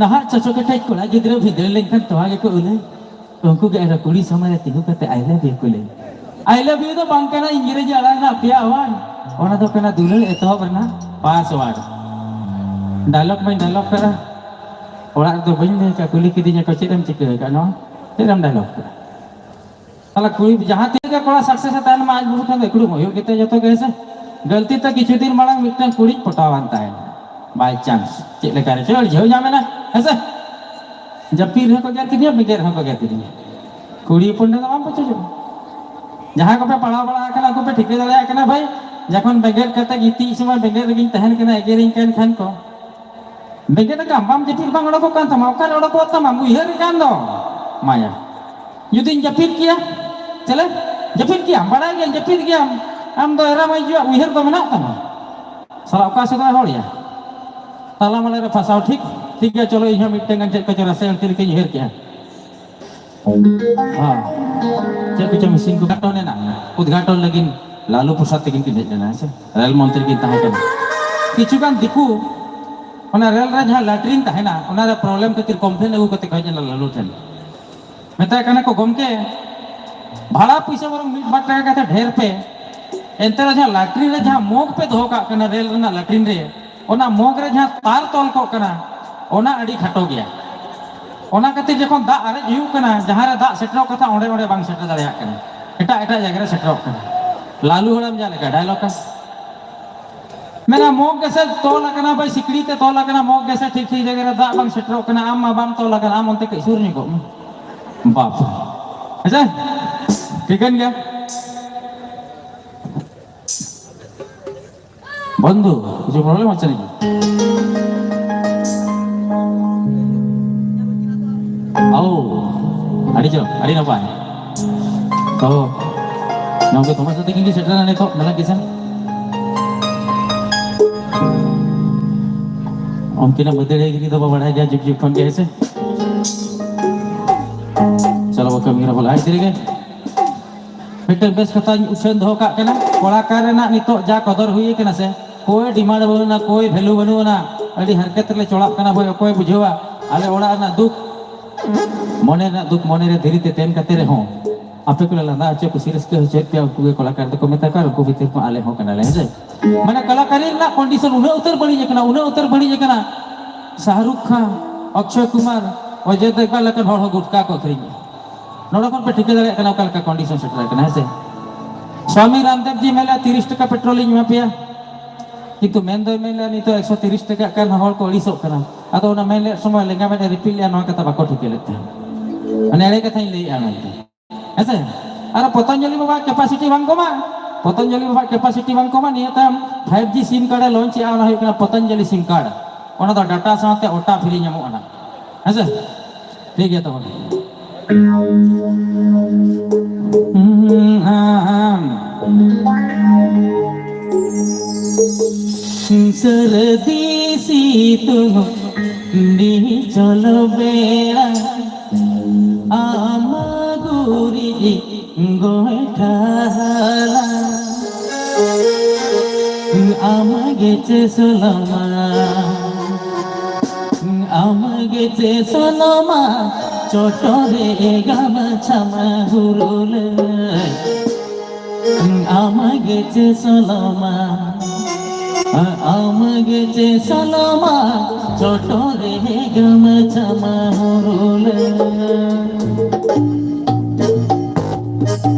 ᱱᱟᱦᱟᱜ ᱪᱚᱪᱚ ᱠᱮᱴᱮᱡ ᱠᱚᱲᱟ ᱜᱤᱫᱽᱨᱟᱹ ᱵᱷᱤᱸᱫᱟᱹᱲ ᱞᱮᱱᱠᱷᱟᱱ ᱛᱚᱣᱟ ᱜᱮᱠᱚ ᱩᱞᱟᱹᱭ᱾ ᱩᱱᱠᱩ ᱜᱮ ᱟᱨᱦᱚᱸ ᱠᱩᱲᱤ ᱥᱟᱢᱟᱝ ᱨᱮ ᱛᱤᱸᱜᱩ ᱠᱟᱛᱮ "I love you" ᱠᱚ ᱞᱟᱹᱭ᱾ "I love you" ᱫᱚ ᱵᱟᱝ ᱠᱟᱱᱟ ᱤᱝᱨᱮᱡᱤ ᱟᱲᱟᱝ ᱨᱮᱱᱟᱜ ᱯᱮᱭᱟ ᱣᱟᱨᱰ, ᱚᱱᱟ ᱫᱚ ᱠᱟᱱᱟ ᱫᱩᱞᱟᱹᱲ ᱮᱛᱚᱦᱚᱵ ᱨᱮᱱᱟᱜ ᱯᱟᱥᱣᱟᱨᱰ᱾ ᱰᱟᱭᱞᱚᱜ ᱢᱟᱧ ᱰᱟᱭᱞᱚᱜ ᱠᱟᱫᱟ, ᱚᱲᱟᱜ ᱨᱮᱫᱚ ᱵᱟᱹᱧ ᱞᱟᱹᱭ ᱠᱟᱜ, ᱠᱩᱞᱤ ᱠᱤᱫᱤᱧᱟ ᱠᱚ, "ᱪᱮᱫ ᱮᱢ ᱪᱤᱠᱟᱹ ᱟᱠᱟᱫ ᱱᱚᱣᱟ? ᱪᱮᱫ ᱮᱢ ᱰᱟᱭᱞᱚᱜ ᱠᱟᱫᱟ?" ᱛᱟᱦᱞᱮ ᱠᱩᱲᱤ ᱡᱟᱦᱟᱸ ᱛᱤᱱᱟᱹᱜ ᱜᱮ ᱠᱚᱲᱟ ᱥᱟᱠᱥᱮᱥ ᱮ ᱛᱟᱦᱮᱱ ᱢᱟ, ᱟᱡ ᱵᱟᱹᱦᱩ ᱴᱷᱮᱱ ᱫᱚ ᱮᱠᱲᱩᱢ ᱦᱩᱭᱩᱜ ᱜᱮᱛᱟᱭᱟ ᱡᱚᱛᱚ ᱜᱮ, ᱦᱮᱸ ᱥᱮ? ᱜᱟᱹᱞᱛᱤ ᱛᱮ ᱠᱤᱪᱷᱩ ᱫᱤᱱ ᱢᱟᱲᱟᱝ ᱢᱤᱫᱴᱟᱝ ᱠᱩᱲᱤᱧ ᱯᱚᱴᱟᱣᱟᱱ ᱛᱟᱦᱮᱸᱫ, ᱵᱟᱭ ᱪᱟᱱᱥ ᱪᱮᱫ ᱞᱮᱠᱟ ᱨᱮ ᱪᱚ ᱟᱹᱲᱡᱷᱟᱹᱣ ᱧᱟᱢ ᱮᱱᱟ, ᱦᱮᱸ ᱥᱮ? ᱡᱟᱹᱯᱤᱫ ᱨᱮᱦᱚᱸ ᱠᱚ ᱜᱮᱨ ᱠᱤᱫᱤᱧᱟ, ᱵᱮᱸᱜᱮᱫ ᱨᱮᱦᱚᱸ ᱠᱚ ᱜᱮᱨ ᱠᱤᱫᱤᱧᱟ᱾ ᱠᱩᱲᱤ ᱦᱚᱯᱚᱱ ᱴᱷᱮᱱ ᱫᱚ ᱵᱟᱢ ᱯᱟᱹᱪᱚᱜᱚᱜᱼᱟ᱾ ᱡᱟᱦᱟᱸᱭ ᱠᱚᱯᱮ ᱯᱟᱲᱦᱟᱣ ᱵᱟᱲᱟ ᱟᱠᱟᱱᱟ, ᱩᱱᱠᱩ ᱯᱮ ᱴᱷᱤᱠᱟᱹ ᱫᱟᱲᱮᱭᱟᱜ ᱠᱟᱱᱟ ᱵᱷᱟᱹᱭ, ᱡᱚᱠᱷᱚᱱ ᱵᱮᱸᱜᱮᱫ ᱠᱟᱛᱮ ᱜᱤᱛᱤᱡ ᱥᱚᱢᱚᱭ ᱵᱮᱸᱜᱮᱫ ᱨᱮᱜᱤᱧ ᱛᱟᱦᱮᱱ ᱠᱟᱱᱟ, ᱮᱜᱮᱨᱤᱧ ᱠᱟᱱ ᱠᱷᱟᱱ ᱠᱚ, ᱵᱮᱸᱜᱮᱫ ᱟᱠᱟᱢ, ᱵᱟᱢ ᱡᱟᱹᱯᱤᱫ, ᱵᱟᱝ ᱚᱰᱚᱠᱚᱜ ᱠᱟᱱ ᱛᱟᱢᱟ, ᱚᱠᱟᱨᱮ ᱚᱰᱚᱠᱚᱜ ᱛᱟᱢᱟ? ᱩᱭᱦᱟᱹᱨ ᱠᱟᱱ ᱫᱚ ᱢᱟᱭᱟ᱾ ᱡᱩᱫᱤᱧ ᱡᱟᱹᱯᱤᱫ ᱠᱮᱭᱟ, ᱪᱮᱞᱮ? ᱡᱟᱹᱯᱤᱫ ᱠᱮᱭᱟᱢ, ᱵᱟᱲᱟᱭ ᱜᱮᱭᱟᱧ ᱡᱟᱹᱯᱤᱫ ᱜᱮᱭᱟᱢ᱾ ᱟᱢ ᱫᱚ ᱮᱨᱟ ᱢᱟᱹᱭᱡᱩᱣᱟᱜ ᱩᱭᱦᱟᱹᱨ ᱫᱚ ᱢᱮᱱᱟᱜ ᱛᱟᱢᱟ᱾ ᱥᱟᱞᱟ ᱚᱠᱟ ᱥᱮᱫ ᱦᱚᱲ ᱭᱟ? ᱛᱟᱞᱟ ᱢᱟᱞᱟ ᱨᱮ ᱯᱷᱟᱥᱟᱣ, ᱴᱷᱤᱠ? ᱴᱷᱤᱠ ᱜᱮᱭᱟ, ᱪᱚᱞᱚ, ᱤᱧ ᱦᱚᱸ ᱢᱤᱫᱴᱟᱝ ᱜᱟᱱ ᱪᱮᱫ ᱠᱚᱪᱚ ᱨᱟᱥᱮ ᱟᱹᱲᱛᱤ ᱞᱮᱠᱟᱧ ᱩᱭᱦᱟᱹᱨ ᱠᱮᱜᱼᱟ᱾ ᱦᱮᱸ᱾ ᱪᱮᱫ ᱠᱚᱪᱚ ᱢᱮᱥᱤᱱ ᱠᱚ ᱩᱫᱽᱜᱷᱟᱴᱚᱱ ᱮᱱᱟ᱾ ᱩᱫᱽᱜᱷᱟᱴᱚᱱ ᱞᱟᱹᱜᱤᱫ ᱞᱟᱞᱩ ᱯᱨᱚᱥᱟᱫᱽ ᱛᱟᱹᱠᱤᱱ ᱠᱤᱱ ᱦᱮᱡ ᱞᱮᱱᱟ, ᱦᱮᱸ ᱥᱮ? ᱨᱮᱞ ᱢᱚᱱᱛᱨᱤ ᱠᱤᱱ ᱛᱟᱦᱮᱸ ᱠᱟᱱᱟ᱾ ᱠᱤᱪᱷᱩ ᱜᱟᱱ ᱫᱤᱠᱩ ᱚᱱᱟ ᱨᱮᱞ ᱨᱮ ᱡᱟᱦᱟᱸ ᱞᱮᱴᱨᱤᱱ ᱛᱟᱦᱮᱱᱟ, ᱚᱱᱟ ᱨᱮ ᱯᱨᱚᱵᱞᱮᱢ ᱠᱷᱟᱹᱛᱤᱨ ᱠᱚᱢᱯᱞᱮᱱ ᱟᱹᱜᱩ ᱠᱟᱛᱮ ᱠᱚ ᱦᱮᱡ ᱞᱮᱱᱟ ᱞᱟᱞᱩ ᱴᱷᱮᱱ᱾ ᱢᱮᱛᱟᱭ ᱠᱟᱱᱟ ᱠᱚ, "ᱜᱚᱢᱠᱮ, ᱵᱷᱟᱲᱟ ᱯᱩᱭᱥᱟᱹ ᱵᱚᱨᱚᱝ ᱢᱤᱫ ᱵᱟᱨ ᱴᱟᱠᱟ ᱠᱟᱛᱮ ᱰᱷᱮᱨ ᱯᱮ, ᱮᱱᱛᱮ ᱨᱮᱦᱚᱸ ᱡᱟᱦᱟᱸ ᱞᱟᱴᱨᱤᱱ ᱨᱮ ᱡᱟᱦᱟᱸ ᱢᱚᱜᱽ ᱯᱮ ᱫᱚᱦᱚ ᱠᱟᱜ ᱠᱟᱱᱟ ᱨᱮᱞ ᱨᱮᱱᱟᱜ ᱞᱟᱴᱨᱤᱱ ᱨᱮ, ᱚᱱᱟ ᱢᱚᱜᱽ ᱨᱮ ᱡᱟᱦᱟᱸ ᱛᱟᱨ ᱛᱚᱞ ᱠᱚᱜ ᱠᱟᱱᱟ, ᱚᱱᱟ ᱟᱹᱰᱤ ᱠᱷᱟᱴᱚ ᱜᱮᱭᱟ᱾ ᱚᱱᱟ ᱠᱷᱟᱹᱛᱤᱨ ᱡᱚᱠᱷᱚᱱ ᱫᱟᱜ ᱟᱨᱮᱡ ᱦᱩᱭᱩᱜ ᱠᱟᱱᱟ, ᱡᱟᱦᱟᱸ ᱨᱮ ᱫᱟᱜ ᱥᱮᱴᱮᱨᱚᱜ ᱠᱟᱛᱷᱟ, ᱚᱸᱰᱮ ᱚᱸᱰᱮ ᱵᱟᱝ ᱥᱮᱴᱮᱨ ᱫᱟᱲᱮᱭᱟᱜ ᱠᱟᱱᱟ, ᱮᱴᱟᱜ ᱮᱴᱟᱜ ᱡᱟᱭᱜᱟ ᱨᱮ ᱥᱮᱴᱮᱨᱚᱜ ᱠᱟᱱᱟ᱾" ᱞᱟᱞᱩ ᱦᱟᱲᱟᱢ ᱡᱟᱦᱟᱸ ᱞᱮᱠᱟ ᱰᱟᱭᱞᱚᱜ ᱠᱟᱱ ᱢᱮᱱᱟ, "ᱢᱚᱜᱽ ᱜᱮᱥᱮ ᱛᱚᱞ ᱟᱠᱟᱱᱟ ᱵᱷᱟᱹᱭ, ᱥᱤᱠᱲᱤ ᱛᱮ ᱛᱚᱞ ᱟᱠᱟᱱᱟ, ᱢᱚᱜᱽ ᱜᱮᱥᱮ ᱴᱷᱤᱠ ᱴᱷᱤᱠ ᱡᱟᱭᱜᱟ ᱨᱮ ᱫᱟᱜ ᱵᱟᱝ ᱥᱮᱴᱮᱨᱚᱜ ᱠᱟᱱᱟ, ᱟᱢ ᱢᱟ ᱵᱟᱢ ᱛᱚᱞ ᱟᱠᱟᱱᱟ, ᱟᱢ ᱚᱱᱛᱮ ᱠᱟᱹᱡ ᱥᱩᱨ ᱧᱚᱜᱚᱜ ᱢᱮ᱾" ᱵᱟᱯ᱾ ᱦᱮᱸᱥᱮ? ᱴᱷᱤᱠᱟᱹᱱ ᱜᱮᱭᱟ᱾ ᱵᱚᱱᱫᱷᱩ, ᱠᱤᱪᱷᱩ ᱯᱨᱚᱵᱞᱮᱢ ᱦᱚᱪᱪᱷᱮ ᱱᱟᱠᱤ? ᱟᱹᱰᱤ ᱪᱚᱨᱚᱠ, ᱟᱹᱰᱤ ᱱᱟᱯᱟᱭ᱾ ᱛᱚ, ᱜᱚᱢᱠᱮ ᱛᱚᱢᱟ ᱥᱟᱛᱮ ᱠᱤᱱ ᱥᱮᱴᱮᱨᱟ ᱱᱤᱛᱚᱜ, ᱢᱮᱞᱟ ᱠᱤᱥᱟᱱ᱾ ᱩᱱᱠᱤᱱᱟᱜ ᱢᱟᱹᱫᱟᱹᱲᱤᱭᱟᱹ ᱜᱤᱨᱤ ᱫᱚ ᱵᱚ ᱵᱟᱲᱟᱭ ᱜᱮᱭᱟ ᱡᱩᱜᱽ ᱡᱩᱜᱽ ᱠᱷᱚᱱ ᱜᱮ, ᱦᱮᱸ ᱥᱮ? ᱪᱚᱞᱚ ᱵᱚ ᱠᱟᱹᱢᱤ ᱨᱮᱵᱚ ᱞᱟᱦᱟ ᱤᱫᱤ ᱞᱮᱜᱮ᱾ ᱢᱤᱫᱴᱟᱝ ᱵᱮᱥ ᱠᱟᱛᱷᱟᱧ ᱩᱪᱷᱟᱹᱱ ᱫᱚᱦᱚ ᱠᱟᱜ ᱠᱟᱱᱟ, ᱠᱚᱲᱟᱠᱟᱨ ᱨᱮᱱᱟᱜ ᱱᱤᱛᱚᱜ ᱡᱟ ᱠᱚᱫᱚᱨ ᱦᱩᱭ ᱠᱟᱱᱟ ᱥᱮ, ᱠᱳᱭ ᱰᱤᱢᱟᱱᱰ ᱵᱟᱹᱱᱩᱜᱼᱟ, ᱠᱳᱭ ᱵᱷᱮᱞᱩ ᱵᱟᱹᱱᱩᱜᱼᱟ᱾ ᱟᱹᱰᱤ ᱦᱟᱨᱠᱮᱛ ᱨᱮᱞᱮ ᱪᱚᱲᱟᱜ ᱠᱟᱱᱟ ᱵᱷᱟᱹᱭ, ᱚᱠᱚᱭ ᱵᱩᱡᱷᱟᱹᱣᱟ? ᱟᱞᱮ ᱚᱲᱟᱜ ᱨᱮᱱᱟᱜ ᱫᱩᱠ, ᱢᱚᱱᱮ ᱨᱮᱱᱟᱜ ᱫᱩᱠ ᱢᱚᱱᱮ ᱨᱮ ᱫᱷᱤᱨᱤ ᱛᱮ ᱛᱮᱱ ᱠᱟᱛᱮ ᱨᱮᱦᱚᱸ, ᱟᱯᱮ ᱠᱚᱞᱮ ᱞᱟᱸᱫᱟ ᱦᱚᱪᱚ, ᱠᱩᱥᱤ ᱨᱟᱹᱥᱠᱟᱹ ᱦᱚᱪᱚᱭᱮᱫ ᱯᱮᱭᱟ, ᱩᱱᱠᱩ ᱜᱮ ᱠᱚᱞᱟᱠᱟᱨ ᱫᱚᱠᱚ ᱢᱮᱛᱟ ᱠᱚᱣᱟ, ᱩᱱᱠᱩ ᱵᱷᱤᱛᱤᱨ ᱠᱷᱚᱱ ᱟᱞᱮ ᱦᱚᱸ ᱠᱟᱱᱟᱞᱮ, ᱦᱮᱸ ᱥᱮ? ᱢᱟᱱᱮ ᱠᱟᱞᱟᱠᱟᱨᱤ ᱨᱮᱱᱟᱜ ᱠᱚᱱᱰᱤᱥᱚᱱ ᱩᱱᱟᱹᱜ ᱩᱛᱟᱹᱨ ᱵᱟᱹᱲᱤᱡ ᱟᱠᱟᱱᱟ, ᱩᱱᱟᱹᱜ ᱩᱛᱟᱹᱨ ᱵᱟᱹᱲᱤᱡ ᱟᱠᱟᱱᱟ, ᱥᱟᱦᱨᱩᱠ ᱠᱷᱟᱱ, ᱚᱠᱥᱚᱭ ᱠᱩᱢᱟᱨ, ᱚᱡᱚᱭ ᱫᱮᱵᱜᱟᱱ ᱞᱮᱠᱟᱱ ᱦᱚᱲ ᱦᱚᱸ ᱜᱩᱴᱠᱟ ᱠᱚ ᱟᱹᱠᱷᱨᱤᱧᱟ᱾ ᱱᱚᱰᱮ ᱠᱷᱚᱱ ᱯᱮ ᱴᱷᱤᱠᱟᱹ ᱫᱟᱲᱮᱭᱟᱜ ᱠᱟᱱᱟ ᱚᱠᱟ ᱞᱮᱠᱟ ᱠᱚᱱᱰᱤᱥᱚᱱ ᱥᱮᱴᱮᱨ ᱟᱠᱟᱱᱟ, ᱦᱮᱸ ᱥᱮ? ᱥᱣᱟᱢᱤ ᱨᱟᱢᱫᱮᱵ ᱡᱤ ᱢᱮᱱ ᱞᱮᱫᱟ, "ᱛᱤᱨᱤᱥ ᱴᱟᱠᱟ ᱯᱮᱴᱨᱳᱞ ᱤᱧ ᱮᱢᱟ ᱯᱮᱭᱟ", ᱠᱤᱱᱛᱩ ᱢᱮᱱ ᱫᱚᱭ ᱢᱮᱱ ᱞᱮᱫᱟ, "ᱱᱤᱛᱚᱜ ᱮᱠᱥᱚ ᱛᱤᱨᱤᱥ ᱴᱟᱠᱟ ᱠᱟᱱ ᱦᱚᱲ ᱠᱚ ᱟᱹᱲᱤᱥᱚᱜ ᱠᱟᱱᱟ", ᱟᱫᱚ ᱚᱱᱟ ᱢᱮᱱ ᱞᱮᱫ ᱥᱚᱢᱚᱭ ᱞᱮᱸᱜᱟ ᱢᱮᱫ ᱮ ᱨᱤᱯᱤᱴ ᱞᱮᱫᱟ, ᱱᱚᱣᱟ ᱠᱟᱛᱷᱟ ᱵᱟᱠᱚ ᱴᱷᱤᱠᱟᱹ ᱞᱮᱫ ᱛᱟᱦᱮᱸᱫ᱾ ᱢᱟᱱᱮ ᱮᱲᱮ ᱠᱟᱛᱷᱟᱧ ᱞᱟᱹᱭᱮᱫᱼᱟ ᱢᱮᱱᱛᱮ, ᱦᱮᱸ ᱥᱮ? ᱟᱨ ᱯᱚᱛᱚᱧᱡᱚᱞᱤ ᱵᱟᱵᱟ ᱠᱮᱯᱟᱥᱤᱴᱤ ᱵᱟᱝ ᱠᱚᱢᱟ, ᱯᱚᱛᱚᱧᱡᱚᱞᱤ ᱵᱟᱵᱟ ᱠᱮᱯᱟᱥᱤᱴᱤ ᱵᱟᱝ ᱠᱚᱢᱟ, ᱱᱤᱭᱟᱹ ᱛᱟᱭᱚᱢ ᱯᱷᱟᱭᱤᱵᱷ ᱡᱤ ᱥᱤᱢ ᱠᱟᱨᱰ ᱮ ᱞᱚᱧᱪ ᱮᱫᱼᱟ, ᱚᱱᱟ ᱦᱩᱭᱩᱜ ᱠᱟᱱᱟ ᱯᱚᱛᱚᱧᱡᱚᱞᱤ ᱥᱤᱢ ᱠᱟᱨᱰ᱾ ᱚᱱᱟ ᱫᱚ ᱰᱟᱴᱟ ᱥᱟᱶᱛᱮ ᱚᱴᱟ ᱯᱷᱨᱤ ᱧᱟᱢᱚᱜᱼᱟ ᱱᱟᱜ, ᱦᱮᱸ ᱥᱮ? ᱴᱷᱤᱠ ᱜᱮᱭᱟ ᱛᱚᱵᱮ᱾ ᱥᱟᱹᱨᱫᱤ ᱥᱤᱛᱩᱝ ᱰᱤᱦᱤ ᱪᱚᱞᱚ ᱵᱮᱲᱟ, ᱟᱢ ᱜᱩᱨᱤᱡ ᱜᱚᱭᱴᱷᱟ ᱦᱟᱞᱟᱝ, ᱟᱢ ᱜᱮᱪᱮ ᱥᱚᱞᱚᱢᱟ, ᱟᱢ ᱜᱮᱪᱮ ᱥᱚᱞᱚᱢᱟ, ᱪᱚᱴᱚᱨᱮ ᱜᱟᱢᱪᱷᱟᱢ ᱦᱩᱨᱩᱞᱟᱹᱭ᱾ ᱟᱢ ᱜᱮᱪᱮ ᱥᱚᱞᱚᱢᱟ, ᱟᱢ ᱜᱮᱪᱮ ᱥᱚᱞᱚᱢᱟ, ᱪᱚᱴᱚᱨᱮ ᱜᱟᱢᱪᱷᱟᱢ ᱦᱩᱨᱩᱞᱟᱹᱭ᱾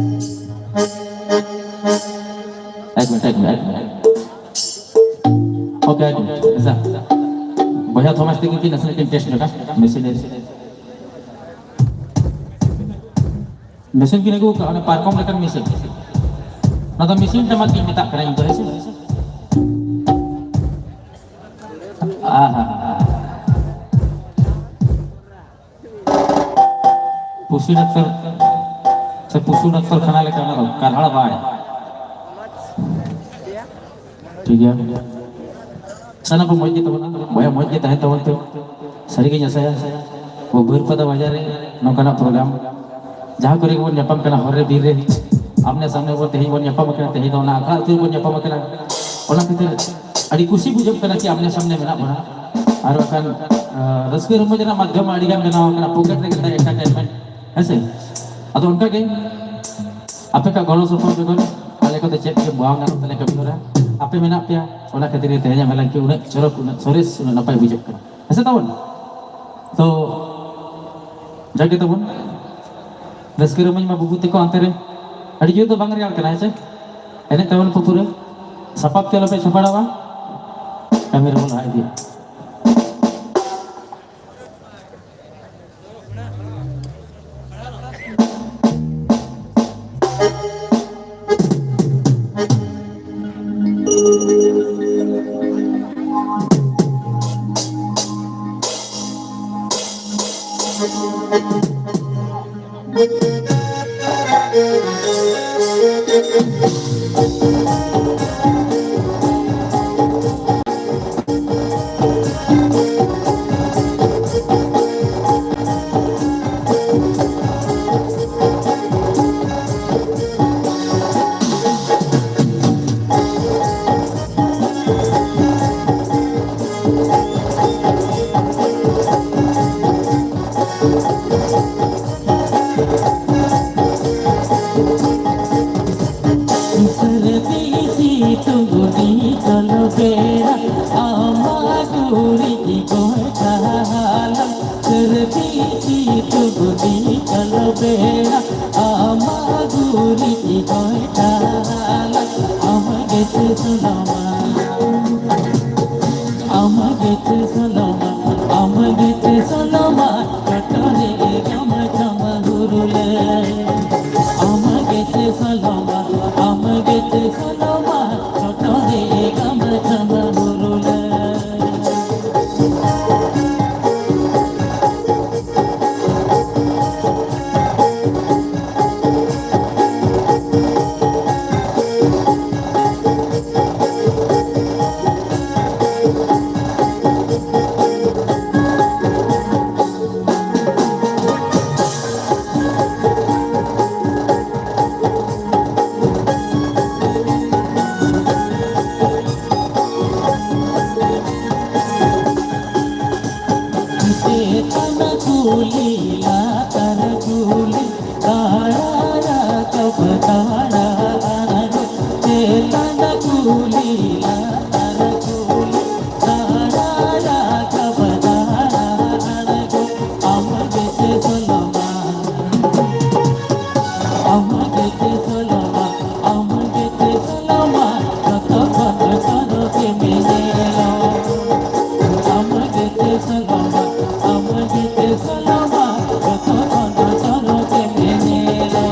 ᱮᱠ ᱢᱤᱱᱤᱴ, ᱮᱠ ᱢᱤᱱᱤᱴ, ᱮᱠ ᱢᱤᱱᱤᱴ᱾ ᱳᱠᱮ, ᱮᱠ ᱢᱤᱱᱤᱴ, ᱟᱪᱪᱷᱟ᱾ ᱵᱚᱭᱦᱟ ᱛᱷᱚᱢᱟᱥ ᱛᱤᱠᱤᱱ ᱠᱤᱱ ᱱᱟᱥᱮ ᱠᱤᱱ ᱴᱮᱥᱴ ᱧᱚᱜᱟ, ᱢᱮᱥᱤᱱ ᱨᱮ᱾ ᱢᱮᱥᱤᱱ ᱠᱤᱱ ᱟᱹᱜᱩ ᱟᱠᱟᱫᱼᱟ, ᱚᱱᱟ ᱯᱟᱨᱠᱚᱢ ᱞᱮᱠᱟᱱ ᱢᱮᱥᱤᱱ᱾ ᱚᱱᱟ ᱫᱚ ᱢᱮᱥᱤᱱ ᱴᱟᱢᱟᱠ ᱠᱤᱱ ᱢᱮᱛᱟᱜ ᱠᱟᱱᱟ ᱤᱧ ᱫᱚ, ᱦᱮᱸ ᱥᱮ? ᱟᱦᱟ᱾ ᱯᱩᱥᱤ ᱰᱟᱠᱛᱟᱨ ᱥᱮ ᱯᱩᱥᱩ ᱰᱟᱠᱛᱚᱨ ᱠᱷᱟᱱᱟ ᱞᱮᱠᱟ ᱚᱱᱟ ᱫᱚ, ᱠᱟᱨᱦᱟᱲ ᱵᱟᱭ᱾ ᱴᱷᱤᱠ ᱜᱮᱭᱟ᱾ ᱥᱟᱱᱟᱢ ᱠᱚ ᱢᱚᱡᱽ ᱜᱮ ᱛᱟᱵᱚᱱᱟ, ᱵᱚᱭᱦᱟ ᱢᱚᱡᱽ ᱜᱮ ᱛᱟᱦᱮᱱ ᱛᱟᱵᱚᱱ ᱯᱮ᱾ ᱥᱟᱹᱨᱤ ᱜᱤᱧ ᱟᱥᱟᱭᱟ, ᱟᱵᱚ ᱵᱟᱹᱨᱯᱟᱫᱟ ᱵᱟᱡᱟᱨ ᱨᱮ ᱱᱚᱝᱠᱟᱱᱟᱜ ᱯᱨᱳᱜᱨᱟᱢ, ᱡᱟᱦᱟᱸ ᱠᱚᱨᱮ ᱜᱮᱵᱚᱱ ᱧᱟᱯᱟᱢ ᱠᱟᱱᱟ, ᱦᱚᱨ ᱨᱮ, ᱵᱤᱨ ᱨᱮ, ᱟᱢᱱᱮ ᱥᱟᱢᱱᱮ ᱵᱚᱱ ᱛᱮᱦᱮᱧ ᱵᱚᱱ ᱧᱟᱯᱟᱢ ᱟᱠᱟᱱᱟ, ᱛᱮᱦᱮᱧ ᱫᱚ ᱚᱱᱟ ᱟᱠᱷᱲᱟ ᱟᱹᱛᱩ ᱨᱮᱵᱚᱱ ᱧᱟᱯᱟᱢ ᱟᱠᱟᱱᱟ᱾ ᱚᱱᱟ ᱠᱷᱟᱹᱛᱤᱨ ᱟᱹᱰᱤ ᱠᱩᱥᱤ ᱵᱩᱡᱷᱟᱹᱜ ᱠᱟᱱᱟ ᱠᱤ ᱟᱢᱱᱮ ᱥᱟᱢᱱᱮ ᱢᱮᱱᱟᱜ ᱵᱚᱱᱟ᱾ ᱟᱨ ᱵᱟᱠᱷᱟᱱ, ᱟᱸ, ᱨᱟᱹᱥᱠᱟᱹ ᱨᱚᱢᱚᱡᱽ ᱨᱮᱱᱟᱜ ᱢᱟᱫᱽᱫᱷᱚᱢ ᱟᱹᱰᱤ ᱜᱟᱱ ᱵᱮᱱᱟᱣ ᱟᱠᱟᱱᱟ, ᱯᱚᱠᱮᱴ ᱨᱮᱜᱮ ᱛᱟᱦᱮᱸ entertainment, ᱦᱮᱸ ᱥᱮ? ᱟᱫᱚ ᱚᱱᱠᱟ ᱜᱮ ᱟᱯᱮ ᱠᱚᱣᱟᱜ ᱜᱚᱲᱚ ᱥᱚᱯᱚᱦᱚᱫ ᱵᱮᱜᱚᱨ ᱟᱞᱮ ᱠᱚᱫᱚ ᱪᱮᱫ ᱜᱮ ᱵᱟᱝ ᱜᱟᱱᱚᱜ ᱛᱟᱞᱮᱭᱟ ᱠᱟᱹᱢᱤ ᱦᱚᱨᱟ᱾ ᱟᱯᱮ ᱢᱮᱱᱟᱜ ᱯᱮᱭᱟ, ᱚᱱᱟ ᱠᱷᱟᱹᱛᱤᱨ ᱜᱮ ᱛᱮᱦᱮᱧᱟᱜ ᱢᱮᱞᱟ ᱠᱤ ᱩᱱᱟᱹᱜ ᱪᱚᱨᱚᱠ, ᱩᱱᱟᱹᱜ ᱥᱚᱨᱮᱥ, ᱩᱱᱟᱹᱜ ᱱᱟᱯᱟᱭ ᱵᱩᱡᱷᱟᱹᱜ ᱠᱟᱱᱟ, ᱦᱮᱸ ᱥᱮ ᱛᱟᱵᱚᱱ? ᱛᱚ ᱡᱟᱜᱮ ᱛᱟᱵᱚᱱ, ᱨᱟᱹᱥᱠᱟᱹ ᱨᱚᱢᱚᱡᱽ ᱢᱟ ᱵᱟᱹᱵᱩ ᱛᱟᱠᱚ ᱦᱟᱱᱛᱮ ᱨᱮ ᱟᱹᱰᱤ ᱡᱳᱨ ᱫᱚ ᱵᱟᱝ ᱨᱮᱭᱟᱲ ᱠᱟᱱᱟ, ᱦᱮᱸ ᱥᱮ? ᱮᱱᱮᱡ ᱛᱟᱵᱚᱱ ᱯᱮ ᱯᱩᱨᱟᱹ, ᱥᱟᱯᱟᱵ ᱛᱮ ᱟᱞᱚᱯᱮ ᱥᱟᱯᱲᱟᱣᱟ, ᱠᱟᱹᱢᱤ ᱨᱮᱵᱚᱱ ᱞᱟᱦᱟ ᱤᱫᱤᱭᱟ᱾ ᱥᱟᱹᱨᱫᱤ ᱥᱤᱛᱩᱝ ᱜᱩᱰᱤ ᱪᱚᱞᱚ ᱵᱮᱲᱟ, ᱟᱢᱟᱜ ᱜᱩᱨᱤᱡ ᱜᱚᱭᱴᱷᱟᱞᱟ᱾ ᱥᱟᱹᱨᱫᱤ ᱥᱤᱛᱩᱝ ᱜᱩᱰᱤ ᱪᱚᱞᱚ ᱵᱮᱲᱟ, ᱟᱢᱟᱜ ᱜᱩᱨᱤᱡ ᱜᱚᱭᱴᱷᱟᱞᱟ᱾ ᱟᱢ ᱜᱮᱥᱮ ᱥᱟᱱᱟᱢᱟ, ᱟᱢ ᱜᱮᱥᱮ ᱥᱟᱱᱟᱢᱟ, ᱟᱢ ᱜᱮᱥᱮ ᱥᱟᱱᱟᱢᱟ, ᱪᱚᱴᱨᱮ ᱜᱟᱢᱪᱷᱟᱢ ᱦᱩᱨᱩᱞᱮ᱾ ᱟᱢ ᱜᱮᱥᱮ ᱥᱟᱱᱟᱢᱟ, ᱟᱢ ᱜᱮᱥᱮ ᱥᱟᱱᱟᱢᱟ, ᱪᱚᱴᱨᱮ ᱜᱟᱢᱪᱷᱟᱢ ᱦᱩᱨᱩᱞᱮ᱾ ᱫᱟᱬᱟ ᱨᱟᱠᱟᱵ ᱫᱟᱬᱟ ᱟᱬᱜᱚ, ᱪᱮᱛᱟᱱ ᱠᱩᱞᱦᱤ ᱞᱟᱛᱟᱨ ᱠᱩᱞᱦᱤ, ᱫᱟᱬᱟ ᱨᱟᱠᱟᱵ ᱫᱟᱬᱟ ᱟᱬᱜᱚ, ᱟᱢ ᱜᱮ ᱪᱮ ᱥᱚᱞᱢᱟ, ᱟᱢ ᱜᱮ ᱪᱮ ᱥᱚᱞᱢᱟ, ᱟᱢ ᱜᱮ ᱪᱮ ᱥᱚᱞᱢᱟ, ᱡᱚᱛᱚ ᱠᱷᱚᱱ ᱪᱚᱨᱚᱠ ᱮᱢ ᱧᱮᱞᱚᱜ᱾ ᱟᱢ ᱜᱮ ᱪᱮ ᱥᱚᱞᱢᱟ, ᱟᱢ ᱜᱮ ᱪᱮ ᱥᱚᱞᱢᱟ, ᱡᱚᱛᱚ ᱠᱷᱚᱱ ᱪᱚᱨᱚᱠ ᱮᱢ ᱧᱮᱞᱚᱜ᱾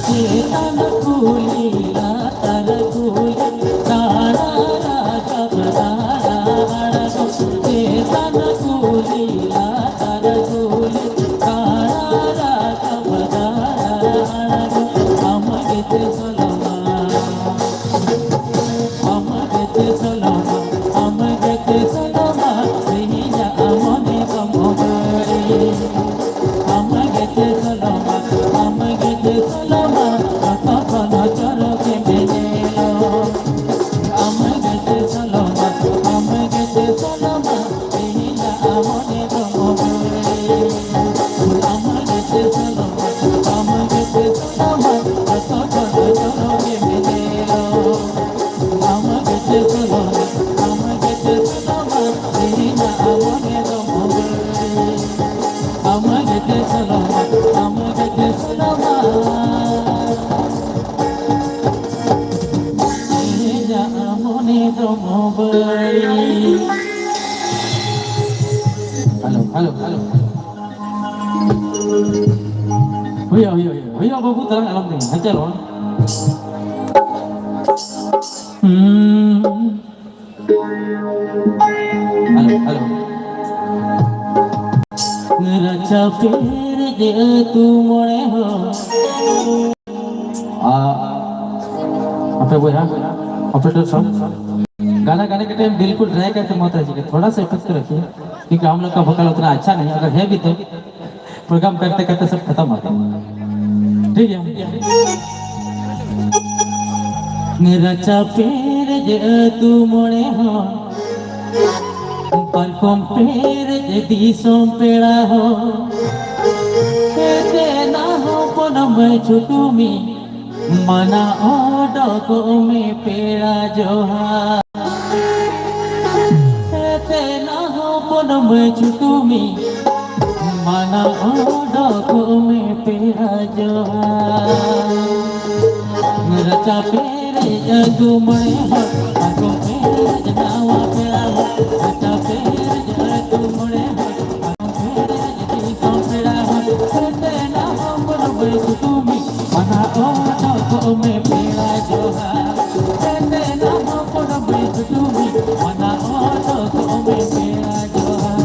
ᱪᱮᱛᱟᱱ ᱠᱩᱞᱦᱤ ᱞᱟᱛᱟᱨ ᱠᱩᱞᱦᱤ, ᱫᱟᱬᱟ ᱨᱟᱠᱟᱵ ᱫᱟᱬᱟ ᱟᱬᱜᱚ᱾ ᱪᱮᱛᱟᱱ ᱠᱩᱞᱦᱤ ᱞᱟᱛᱟᱨ ᱠᱩᱞᱦᱤ, ᱫᱟᱬᱟ ᱨᱟᱠᱟᱵ ᱫᱟᱬᱟ ᱟᱬᱜᱚ᱾ ᱟᱢ ᱜᱮᱛᱮ ᱥᱚᱞᱚᱢᱟ, ᱟᱢ ᱜᱮᱛᱮ ᱥᱚᱞᱚᱢᱟ, ᱟᱢ ᱜᱮᱛᱮ ᱥᱚᱞᱚᱢᱟ, ᱛᱮᱦᱮᱧᱟᱜ ᱢᱚᱱᱮ ᱫᱚ ᱢᱚᱜᱚᱭ᱾ ᱟᱢ ᱜᱮᱛᱮ ᱥᱚᱞᱚᱢᱟ, ᱟᱢ ᱜᱮᱛᱮ ᱥᱚᱞᱚᱢᱟ, ᱡᱚᱛᱚ ᱠᱷᱚᱱ ᱪᱚᱨᱚᱠ ᱜᱮᱢ ᱧᱮᱞᱚᱜ᱾ ᱟᱢ ᱜᱮᱛᱮ ᱥᱚᱞᱚᱢᱟ, ᱟᱢ ᱜᱮᱛᱮ ᱥᱚᱞᱚᱢᱟ, ᱛᱮᱦᱮᱧᱟᱜ ᱢᱚᱱᱮ ᱫᱚ ᱢᱚᱜᱚᱭ᱾ ᱟᱢ ᱜᱮᱛᱮ ᱥᱚᱞᱚᱢᱟ, ᱟᱢ ᱜᱮᱛᱮ ᱥᱚᱞᱚᱢᱟ, ᱡᱚᱛᱚ ᱠᱷᱚᱱ ᱪᱚᱨᱚᱠ ᱜᱮᱢ ᱧᱮᱞᱚᱜ᱾ ᱟᱢ ᱜᱮᱛᱮ ᱥᱚᱞᱚᱢᱟ, ᱟᱢ ᱜᱮᱛᱮ ᱥᱚᱞᱚᱢᱟ, ᱛᱮᱦᱮᱧᱟᱜ ᱢᱚᱱᱮ ᱫᱚ ᱢᱚᱜᱚᱭ᱾ ᱟᱢ ᱜᱮᱛᱮ ᱥᱚᱞᱚᱢᱟ, ᱟᱢ ᱜᱮᱛᱮ ᱥᱚᱞᱚᱢᱟ, ᱛᱮᱦᱮᱧᱟᱜ ᱢᱚᱱᱮ ᱫᱚ ᱢᱚᱜᱚᱭ᱾ Hello, hello, hello, hello. ᱦᱩᱭᱩᱜᱼᱟ, ᱦᱩᱭᱩᱜᱼᱟ, ᱦᱩᱭᱩᱜᱼᱟ, ᱦᱩᱭᱩᱜᱼᱟ, ᱵᱟᱹᱵᱩ, ᱛᱟᱞᱟᱝ ᱟᱞᱚᱢ ᱛᱮ, ᱦᱮᱸ, ᱪᱚᱞᱚ᱾ ᱦᱩᱸ᱾ Hello, hello. ᱨᱟᱪᱟ ᱯᱮᱨᱮᱡ ᱟᱹᱛᱩ ᱢᱚᱬᱮ ᱦᱚᱲ᱾ ᱟ, ᱟᱯᱮ ᱵᱚᱭᱦᱟ, operator sir, गाना गाने के टाइम बिल्कुल ड्राई करके मत रहिएगा, थोड़ा सा इफेक्ट रखिए, क्योंकि हम लोग का वोकल उतना अच्छा नहीं है। अगर है भी तो प्रोग्राम करते करते सब खत्म होता है। ठीक है, ᱨᱟᱪᱟ ᱯᱮᱨᱮᱡ ᱟᱹᱛᱩ ᱢᱚᱬᱮ ᱦᱚᱲ᱾ ᱯᱟᱨᱠᱚᱢ ᱯᱮᱨᱮᱡ ᱫᱤᱥᱚᱢ ᱯᱮᱲᱟ ᱦᱚᱸ, ᱮᱛᱮᱱᱟ ᱦᱚᱯᱚᱱ ᱢᱟᱹᱭ ᱪᱷᱩᱴᱩ ᱢᱤᱫ, ᱢᱟᱱᱟ ᱚᱰᱚᱠᱚᱜ ᱢᱮ ᱯᱮᱲᱟ ᱡᱚᱦᱟᱨ᱾ ᱮᱛᱮᱱᱟ ᱦᱚᱯᱚᱱ ᱢᱟᱹᱭ ᱪᱷᱩᱴᱩ ᱢᱤᱫ, ᱢᱟᱱᱟ ᱚᱰᱚᱠᱚᱜ ᱢᱮ ᱯᱮᱲᱟ ᱡᱚᱦᱟᱨ᱾ ᱨᱟᱪᱟ ᱯᱮᱨᱮᱡ ᱟᱹᱜᱩ ᱢᱚᱬᱮ ᱦᱚᱲ, ᱟᱹᱜᱩ ᱯᱮᱨᱮᱡ ᱱᱟᱣᱟ ᱯᱮᱲᱟ ᱦᱚᱲ᱾ ᱨᱟᱪᱟ ᱯᱮᱨᱮᱡ ᱟᱹᱜᱩ ᱢᱚᱬᱮ ᱦᱚᱲ, ᱟᱹᱜᱩ ᱯᱮᱨᱮᱡ ᱫᱤᱥᱚᱢ ᱯᱮᱲᱟ ᱦᱚᱲ᱾ ᱥᱮᱴᱮᱨ ᱱᱟ ᱦᱚᱯᱚᱱ ᱢᱟᱹᱭ ᱠᱩᱴᱩᱢᱤ, ᱢᱟᱱᱟ ᱚᱰᱚᱠᱚᱜ ᱢᱮ ᱯᱮᱲᱟ ᱡᱚᱦᱟᱨ᱾ ᱥᱮᱴᱮᱨ ᱱᱟ ᱦᱚᱯᱚᱱ ᱢᱟᱹᱭ ᱠᱩᱴᱩᱢᱤ, ᱢᱟᱱᱟ ᱚᱰᱚᱠᱚᱜ ᱢᱮ ᱯᱮᱲᱟ ᱡᱚᱦᱟᱨ᱾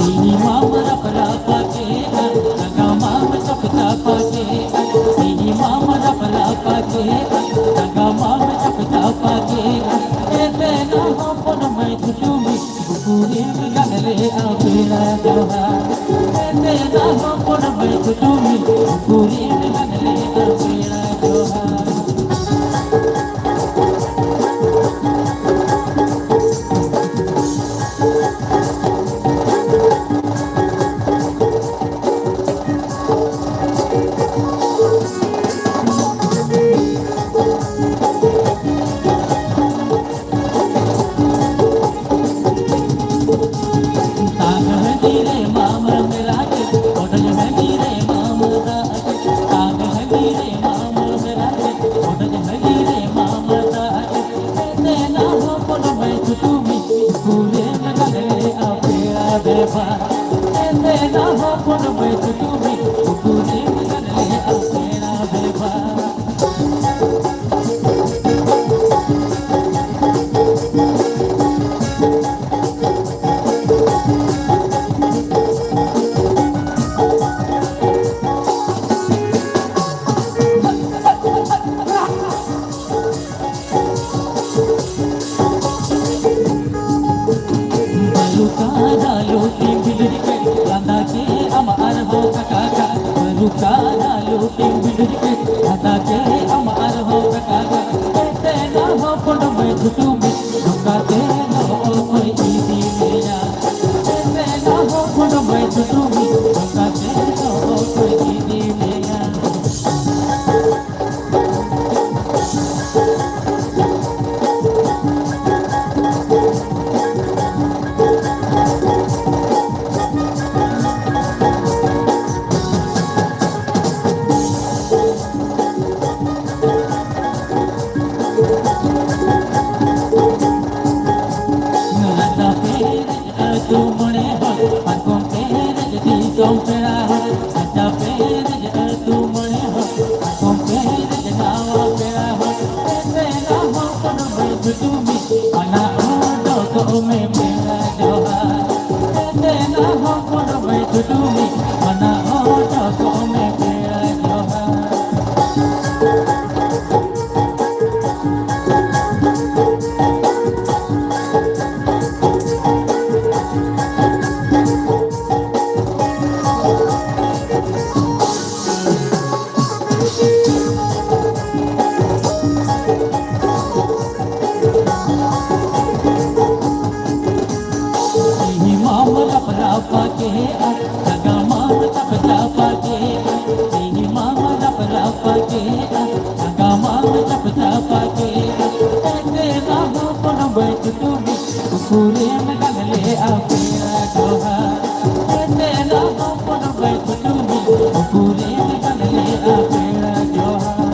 ᱤᱧ ᱢᱟᱢ ᱨᱟᱯᱨᱟᱯᱟ ᱠᱮᱜᱼᱟ, ᱱᱟᱜᱟᱢᱟᱢ ᱪᱚᱠᱪᱟᱯᱟ ᱠᱮᱜᱼᱟ᱾ ᱤᱧ ᱢᱟᱢ ᱨᱟᱯᱨᱟᱯᱟ ᱠᱮᱜᱼᱟ, ᱱᱟᱜᱟᱢᱟᱢ ᱪᱚᱠᱪᱟᱯᱟ ᱠᱮᱜᱼᱟ᱾ ᱮᱛᱮᱱᱟ ᱦᱚᱯᱚᱱ ᱢᱟᱹᱭ ᱠᱩᱴᱩᱢᱤ, ᱵᱩᱠᱩᱨᱤᱢ ᱜᱟᱱ ᱞᱮ ᱟᱯᱮᱲᱟ ᱡᱚᱦᱟᱨ᱾ ᱮᱛᱮᱱᱟ ᱦᱚᱯᱚᱱ ᱢᱟᱹᱭ ᱠᱩᱴᱩᱢᱤ, ᱵᱩᱠᱩᱨᱤᱢ ᱜᱟᱱ ᱞᱮ ᱟᱯᱮᱲᱟ ᱡᱚᱦᱟᱨ᱾ ᱟᱫᱟ ᱪᱮ ᱟᱢ ᱟᱨᱦᱚᱸ ᱠᱟᱴᱟᱜᱟ, ᱮᱛᱮ ᱱᱟ ᱦᱚᱯᱚᱱ ᱢᱟᱹᱭ ᱪᱷᱩᱴᱩ ᱢᱤ, ᱱᱚᱝᱠᱟ ᱛᱮ ᱱᱚᱜᱼᱚᱭ ᱤᱫᱤ ᱢᱮᱭᱟ᱾ ᱮᱛᱮ ᱱᱟ ᱦᱚᱯᱚᱱ ᱢᱟᱹᱭ ᱪᱷᱩᱴᱩ ᱢᱤ, ᱱᱚᱝᱠᱟ ᱛᱮ ᱱᱚᱜᱼᱚᱭ ᱤᱫᱤ ᱢᱮᱭᱟ᱾ ᱟᱹᱛᱩ ᱢᱚᱬᱮ ᱦᱚᱲ, ᱯᱟᱨᱠᱚᱢ ᱯᱮᱨᱮᱡ ᱫᱤᱥᱚᱢ ᱯᱮᱲᱟ ᱦᱚᱲ, ᱟᱪᱟ ᱯᱮᱨᱮᱡ ᱟᱹᱛᱩ ᱢᱚᱬᱮ ᱦᱚᱲ, ᱯᱟᱨᱠᱚᱢ ᱯᱮᱨᱮᱡ ᱱᱟᱣᱟ ᱯᱮᱲᱟ ᱦᱚᱲ, ᱮᱛᱮ ᱱᱟ ᱦᱚᱯᱚᱱ ᱢᱟᱹᱭ ᱪᱷᱩᱴᱩ ᱢᱤ, ᱢᱟᱱᱟ ᱚᱰᱚᱠᱚᱜ ᱢᱮ ᱯᱮᱲᱟ ᱡᱚᱦᱟᱨ᱾ ᱮᱛᱮ ᱱᱟ ᱦᱚᱯᱚᱱ ᱢᱟᱹᱭ ᱪᱷᱩᱴᱩ ᱢᱤ, ᱢᱟᱱᱟ ᱚᱰᱚᱠᱚᱜ ᱢᱮ ᱯᱮᱲᱟ ᱡᱚᱦᱟᱨ᱾ ᱛᱮᱦᱮᱧ ᱢᱟᱢ ᱨᱟᱯ ᱨᱟᱯᱟ ᱠᱮᱜᱼᱟ, ᱡᱟᱜᱟ ᱢᱟᱢ ᱪᱟᱯ ᱪᱟᱯᱟ ᱠᱮᱜᱼᱟ᱾ ᱛᱮᱦᱮᱧ ᱢᱟᱢ ᱨᱟᱯ ᱨᱟᱯᱟ ᱠᱮᱜᱼᱟ, ᱡᱟᱜᱟ ᱢᱟᱢ ᱪᱟᱯ ᱪᱟᱯᱟ ᱠᱮᱜᱼᱟ᱾ ᱮᱛᱮ ᱱᱟ ᱦᱚᱯᱚᱱ ᱢᱟᱹᱭ ᱪᱷᱩᱴᱩ ᱢᱤ, ᱩᱠᱩᱨᱮᱢ ᱜᱟᱱ ᱞᱮᱜᱼᱟ ᱯᱮᱲᱟ ᱡᱚᱦᱟᱨ᱾ ᱮᱛᱮ ᱱᱟ ᱦᱚᱯᱚᱱ ᱢᱟᱹᱭ ᱪᱷᱩᱴᱩ ᱢᱤ, ᱩᱠᱩᱨᱮᱢ ᱜᱟᱱ ᱞᱮᱜᱼᱟ ᱯᱮᱲᱟ ᱡᱚᱦᱟᱨ᱾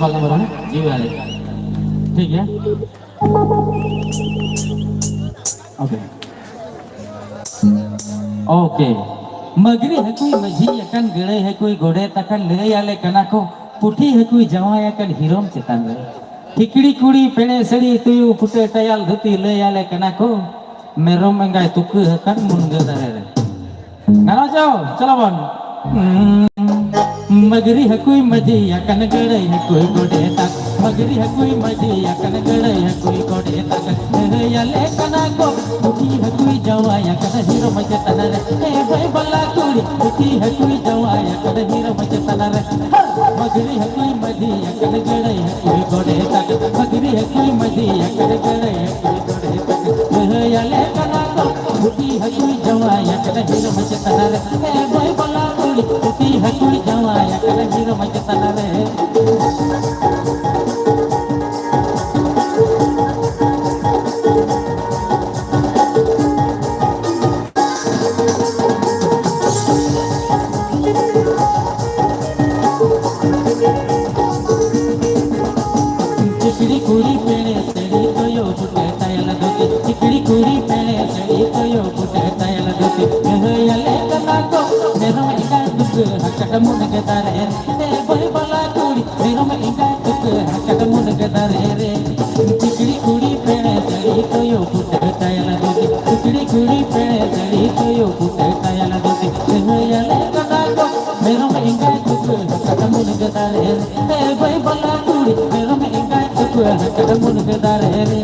ᱵᱟᱝ ᱵᱟᱝ ᱡᱤᱣᱤ ᱟᱞᱮ᱾ ᱴᱷᱤᱠ ᱜᱮᱭᱟ᱾ ᱳᱠᱮ᱾ ᱳᱠᱮ᱾ ᱢᱟᱹᱜᱽᱨᱤ ᱦᱟᱹᱠᱩᱭ ᱢᱟᱹᱡᱷᱤ ᱟᱠᱟᱱ, ᱜᱟᱹᱲᱟᱹᱭ ᱦᱟᱹᱠᱩᱭ ᱜᱚᱰᱮᱛ ᱟᱠᱟᱱ, ᱞᱟᱹᱭ ᱟᱞᱮ ᱠᱟᱱᱟ ᱠᱚ ᱯᱩᱴᱷᱤ ᱦᱟᱹᱠᱩᱭ ᱡᱟᱶᱟᱭ ᱟᱠᱟᱱ ᱦᱤᱨᱚᱢ ᱪᱮᱛᱟᱱ ᱨᱮ᱾ ᱴᱷᱤᱠᱲᱤ ᱠᱩᱲᱤ ᱯᱮᱲᱮ ᱥᱟᱹᱲᱤ ᱛᱩᱭᱩ ᱯᱷᱩᱴᱟᱹ ᱴᱟᱭᱟᱞ ᱫᱷᱩᱛᱤ, ᱞᱟᱹᱭ ᱟᱞᱮ ᱠᱟᱱᱟ ᱠᱚ ᱢᱮᱨᱚᱢ ᱮᱸᱜᱟᱭ ᱛᱩᱠᱟᱹ ᱟᱠᱟᱱ ᱢᱩᱱᱜᱟᱹ ᱫᱟᱨᱮ ᱨᱮ᱾ ᱜᱟᱱᱚᱜ ᱪᱚ? ᱪᱚᱞᱚ ᱵᱚᱱ᱾ ᱢᱟᱹᱜᱽᱨᱤ ᱦᱟᱹᱠᱩᱭ ᱢᱟᱹᱡᱷᱤ ᱟᱠᱟᱱ, ᱜᱟᱹᱲᱟᱹᱭ ᱦᱟᱹᱠᱩᱭ ᱜᱚᱰᱮᱛ ᱟᱠᱟᱱ᱾ ᱢᱟᱹᱜᱽᱨᱤ ᱦᱟᱹᱠᱩᱭ ᱢᱟᱹᱡᱷᱤ ᱟᱠᱟᱱ, ᱜᱟᱹᱲᱟᱹᱭ ᱦᱟᱹᱠᱩᱭ ᱜᱚᱰᱮᱛ ᱟᱠᱟᱱ᱾ ᱞᱟᱹᱭ ᱟᱞᱮ ᱠᱟᱱᱟ ᱠᱚ ᱯᱩᱴᱷᱤ ᱦᱟᱹᱠᱩᱭ ᱡᱟᱶᱟᱭ ᱟᱠᱟᱱ ᱦᱤᱨᱚᱢ ᱪᱮᱛᱟᱱ ᱨᱮ᱾ ᱮ ᱵᱟᱹᱭ ᱵᱟᱞᱟ ᱠᱩᱲᱤ, ᱯᱩᱴᱷᱤ ᱦᱟᱹᱠᱩᱭ ᱡᱟᱶᱟᱭ ᱟᱠᱟᱱ ᱦᱤᱨᱚᱢ ᱪᱮᱛᱟᱱ ᱨᱮ᱾ ᱦᱟ! ᱢᱟᱹᱜᱽᱨᱤ ᱦᱟᱹᱠᱩᱭ ᱢᱟᱹᱡᱷᱤ ᱟᱠᱟᱱ, ᱜᱟᱹᱲᱟᱹᱭ ᱦᱟᱹᱠᱩᱭ ᱜᱚᱰᱮᱛ ᱟᱠᱟᱱ᱾ ᱢᱟᱹᱜᱽᱨᱤ ᱦᱟᱹᱠᱩᱭ ᱢᱟᱹᱡᱷᱤ ᱟᱠᱟᱱ, ᱜᱟᱹᱲᱟᱹᱭ ᱦᱟᱹᱠᱩᱭ ᱜᱚᱰᱮᱛ ᱟᱠᱟᱱ᱾ ᱞᱟᱹᱭ ᱟᱞᱮ ᱠᱟᱱᱟ ᱠᱚ ᱯᱩᱴᱷᱤ ᱦᱟᱹᱠᱩᱭ ᱡᱟᱶᱟᱭ ᱟᱠᱟᱱ ᱦᱤᱨᱚᱢ ᱪᱮᱛᱟᱱ ᱨᱮ᱾ ᱮ ᱵᱟᱹᱭ ᱵᱟᱞᱟ ᱠᱩᱲᱤ, ᱯᱩᱴᱷᱤ ᱦᱟᱹᱠᱩᱭ ᱡᱟᱶᱟᱭ ᱟᱠᱟᱱ ᱦᱤᱨᱚᱢ ᱪᱮᱛᱟᱱ ᱨᱮ᱾ ᱪᱤᱠᱲᱤ ᱠᱩᱲᱤ ᱯᱮᱲᱮ ᱥᱟᱹᱲᱤ ᱛᱚᱭᱚ ᱵᱩᱴᱟᱹ ᱴᱟᱭᱟᱞ ᱫᱷᱩᱛᱤ᱾ ᱪᱤᱠᱲᱤ ᱠᱩᱲᱤ ᱯᱮᱲᱮ ᱥᱟᱹᱲᱤ ᱛᱚᱭᱚ ᱵᱩᱴᱟᱹ ᱴᱟᱭᱟᱞ ᱫᱷᱩᱛᱤ᱾ ᱞᱟᱹᱭ ᱟᱞᱮ ᱠᱟᱱᱟ ᱠᱚ ᱢᱮᱨᱚᱢ ᱮᱸᱜᱟ ᱛᱩᱠᱟᱹ ᱦᱟᱠᱟᱴ ᱢᱩᱱᱜᱟᱹ ᱫᱟᱨᱮ ᱨᱮ᱾ ᱮ ᱵᱟᱹᱭ ᱵᱟᱞᱟ ᱠᱩᱲᱤ, ᱢᱮᱨᱚᱢ ᱮᱸᱜᱟ ᱛᱩᱠᱟᱹ ᱦᱟᱠᱟᱴ ᱢᱩᱱᱜᱟᱹ ᱫᱟᱨᱮ ᱨᱮ᱾ ᱪᱤᱠᱲᱤ ᱠᱩᱲᱤ ᱯᱮᱲᱮ ᱥᱟᱹᱲᱤ ᱛᱚᱭᱚ ᱵᱩᱴᱟᱹ ᱴᱟᱭᱟᱞ ᱫᱷᱩᱛᱤ᱾ ᱪᱤᱠᱲᱤ ᱠᱩᱲᱤ ᱯᱮᱲᱮ ᱥᱟᱹᱲᱤ ᱛᱚᱭᱚ ᱵᱩᱴᱟᱹ ᱴᱟᱭᱟᱞ ᱫᱷᱩᱛᱤ᱾ ᱞᱟᱹᱭ ᱟᱞᱮ ᱠᱟᱱᱟ ᱠᱚ ᱢᱮᱨᱚᱢ ᱮᱸᱜᱟ ᱛᱩᱠᱟᱹ ᱦᱟᱠᱟᱴ ᱢᱩᱱᱜᱟᱹ ᱫᱟᱨᱮ ᱨᱮ᱾ ᱮ ᱵᱟᱹᱭ ᱵᱟᱞᱟ ᱠᱩᱲᱤ, ᱢᱮᱨᱚᱢ ᱮᱸᱜᱟ ᱛᱩᱠᱟᱹ ᱦᱟᱠᱟᱴ ᱢᱩᱱᱜᱟᱹ ᱫᱟᱨᱮ ᱨᱮ᱾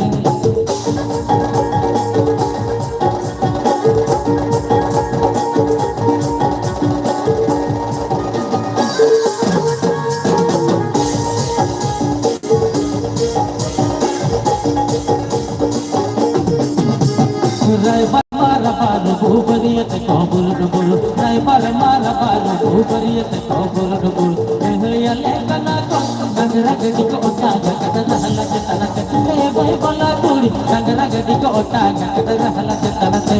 ᱨᱟᱭᱵᱟᱨ ᱢᱟ ᱨᱟᱵᱟᱨ ᱨᱩᱵᱩ, ᱵᱟᱹᱨᱭᱟᱹᱛ ᱠᱚ ᱵᱩᱞ ᱰᱩᱵᱩᱞ᱾ ᱨᱟᱭᱵᱟᱨ ᱢᱟ ᱨᱟᱵᱟᱨ ᱨᱩᱵᱩ, ᱵᱟᱹᱨᱭᱟᱹᱛ ᱠᱚ ᱵᱩᱞ ᱰᱩᱵᱩᱞ᱾ ᱞᱟᱹᱭ ᱟᱞᱮ ᱠᱟᱱᱟ ᱠᱚ ᱰᱟᱝᱨᱟ ᱜᱟᱹᱰᱤ ᱠᱚ ᱚᱴᱟᱜᱟ ᱠᱟᱴᱟ ᱨᱟᱦᱞᱟ ᱪᱮᱛᱟᱱ ᱛᱮ᱾ ᱮ ᱵᱟᱹᱭ ᱵᱟᱞᱟ ᱠᱩᱲᱤ, ᱰᱟᱝᱨᱟ ᱜᱟᱹᱰᱤ ᱠᱚ ᱚᱴᱟᱜᱟ ᱠᱟᱴᱟ ᱨᱟᱦᱞᱟ ᱪᱮᱛᱟᱱ ᱛᱮ᱾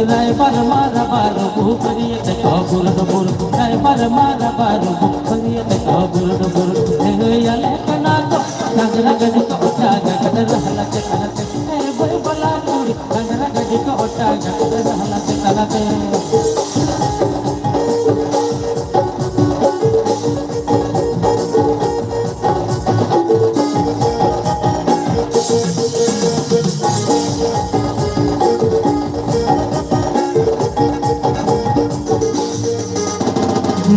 ᱨᱟᱭᱵᱟᱨ ᱢᱟ ᱨᱟᱵᱟᱨ ᱨᱩᱵᱩ, ᱵᱟᱹᱨᱭᱟᱹᱛ ᱠᱚ ᱵᱩᱞ ᱰᱩᱵᱩᱞ᱾ ᱨᱟᱭᱵᱟᱨ ᱢᱟ ᱨᱟᱵᱟᱨ ᱨᱩᱵᱩ, ᱵᱟᱹᱨᱭᱟᱹᱛ ᱠᱚ ᱵᱩᱞ ᱰᱩᱵᱩᱞ᱾ ᱞᱟᱹᱭ ᱟᱞᱮ ᱰᱟᱝᱨᱟ ᱜᱟᱹᱰᱤ ᱠᱚ ᱚᱴᱟᱜᱟ ᱜᱟᱰᱟ ᱨᱟᱦᱞᱟ ᱪᱮᱛᱟᱱ ᱛᱮ᱾ ᱮ ᱵᱟᱹᱭ ᱵᱟᱞᱟ ᱠᱩᱲᱤ, ᱰᱟᱝᱨᱟ ᱜᱟᱹᱰᱤ ᱠᱚ ᱚᱴᱟᱜᱟ ᱜᱟᱰᱟ ᱨᱟᱦᱞᱟ ᱪᱮᱛᱟᱱ ᱛᱮ᱾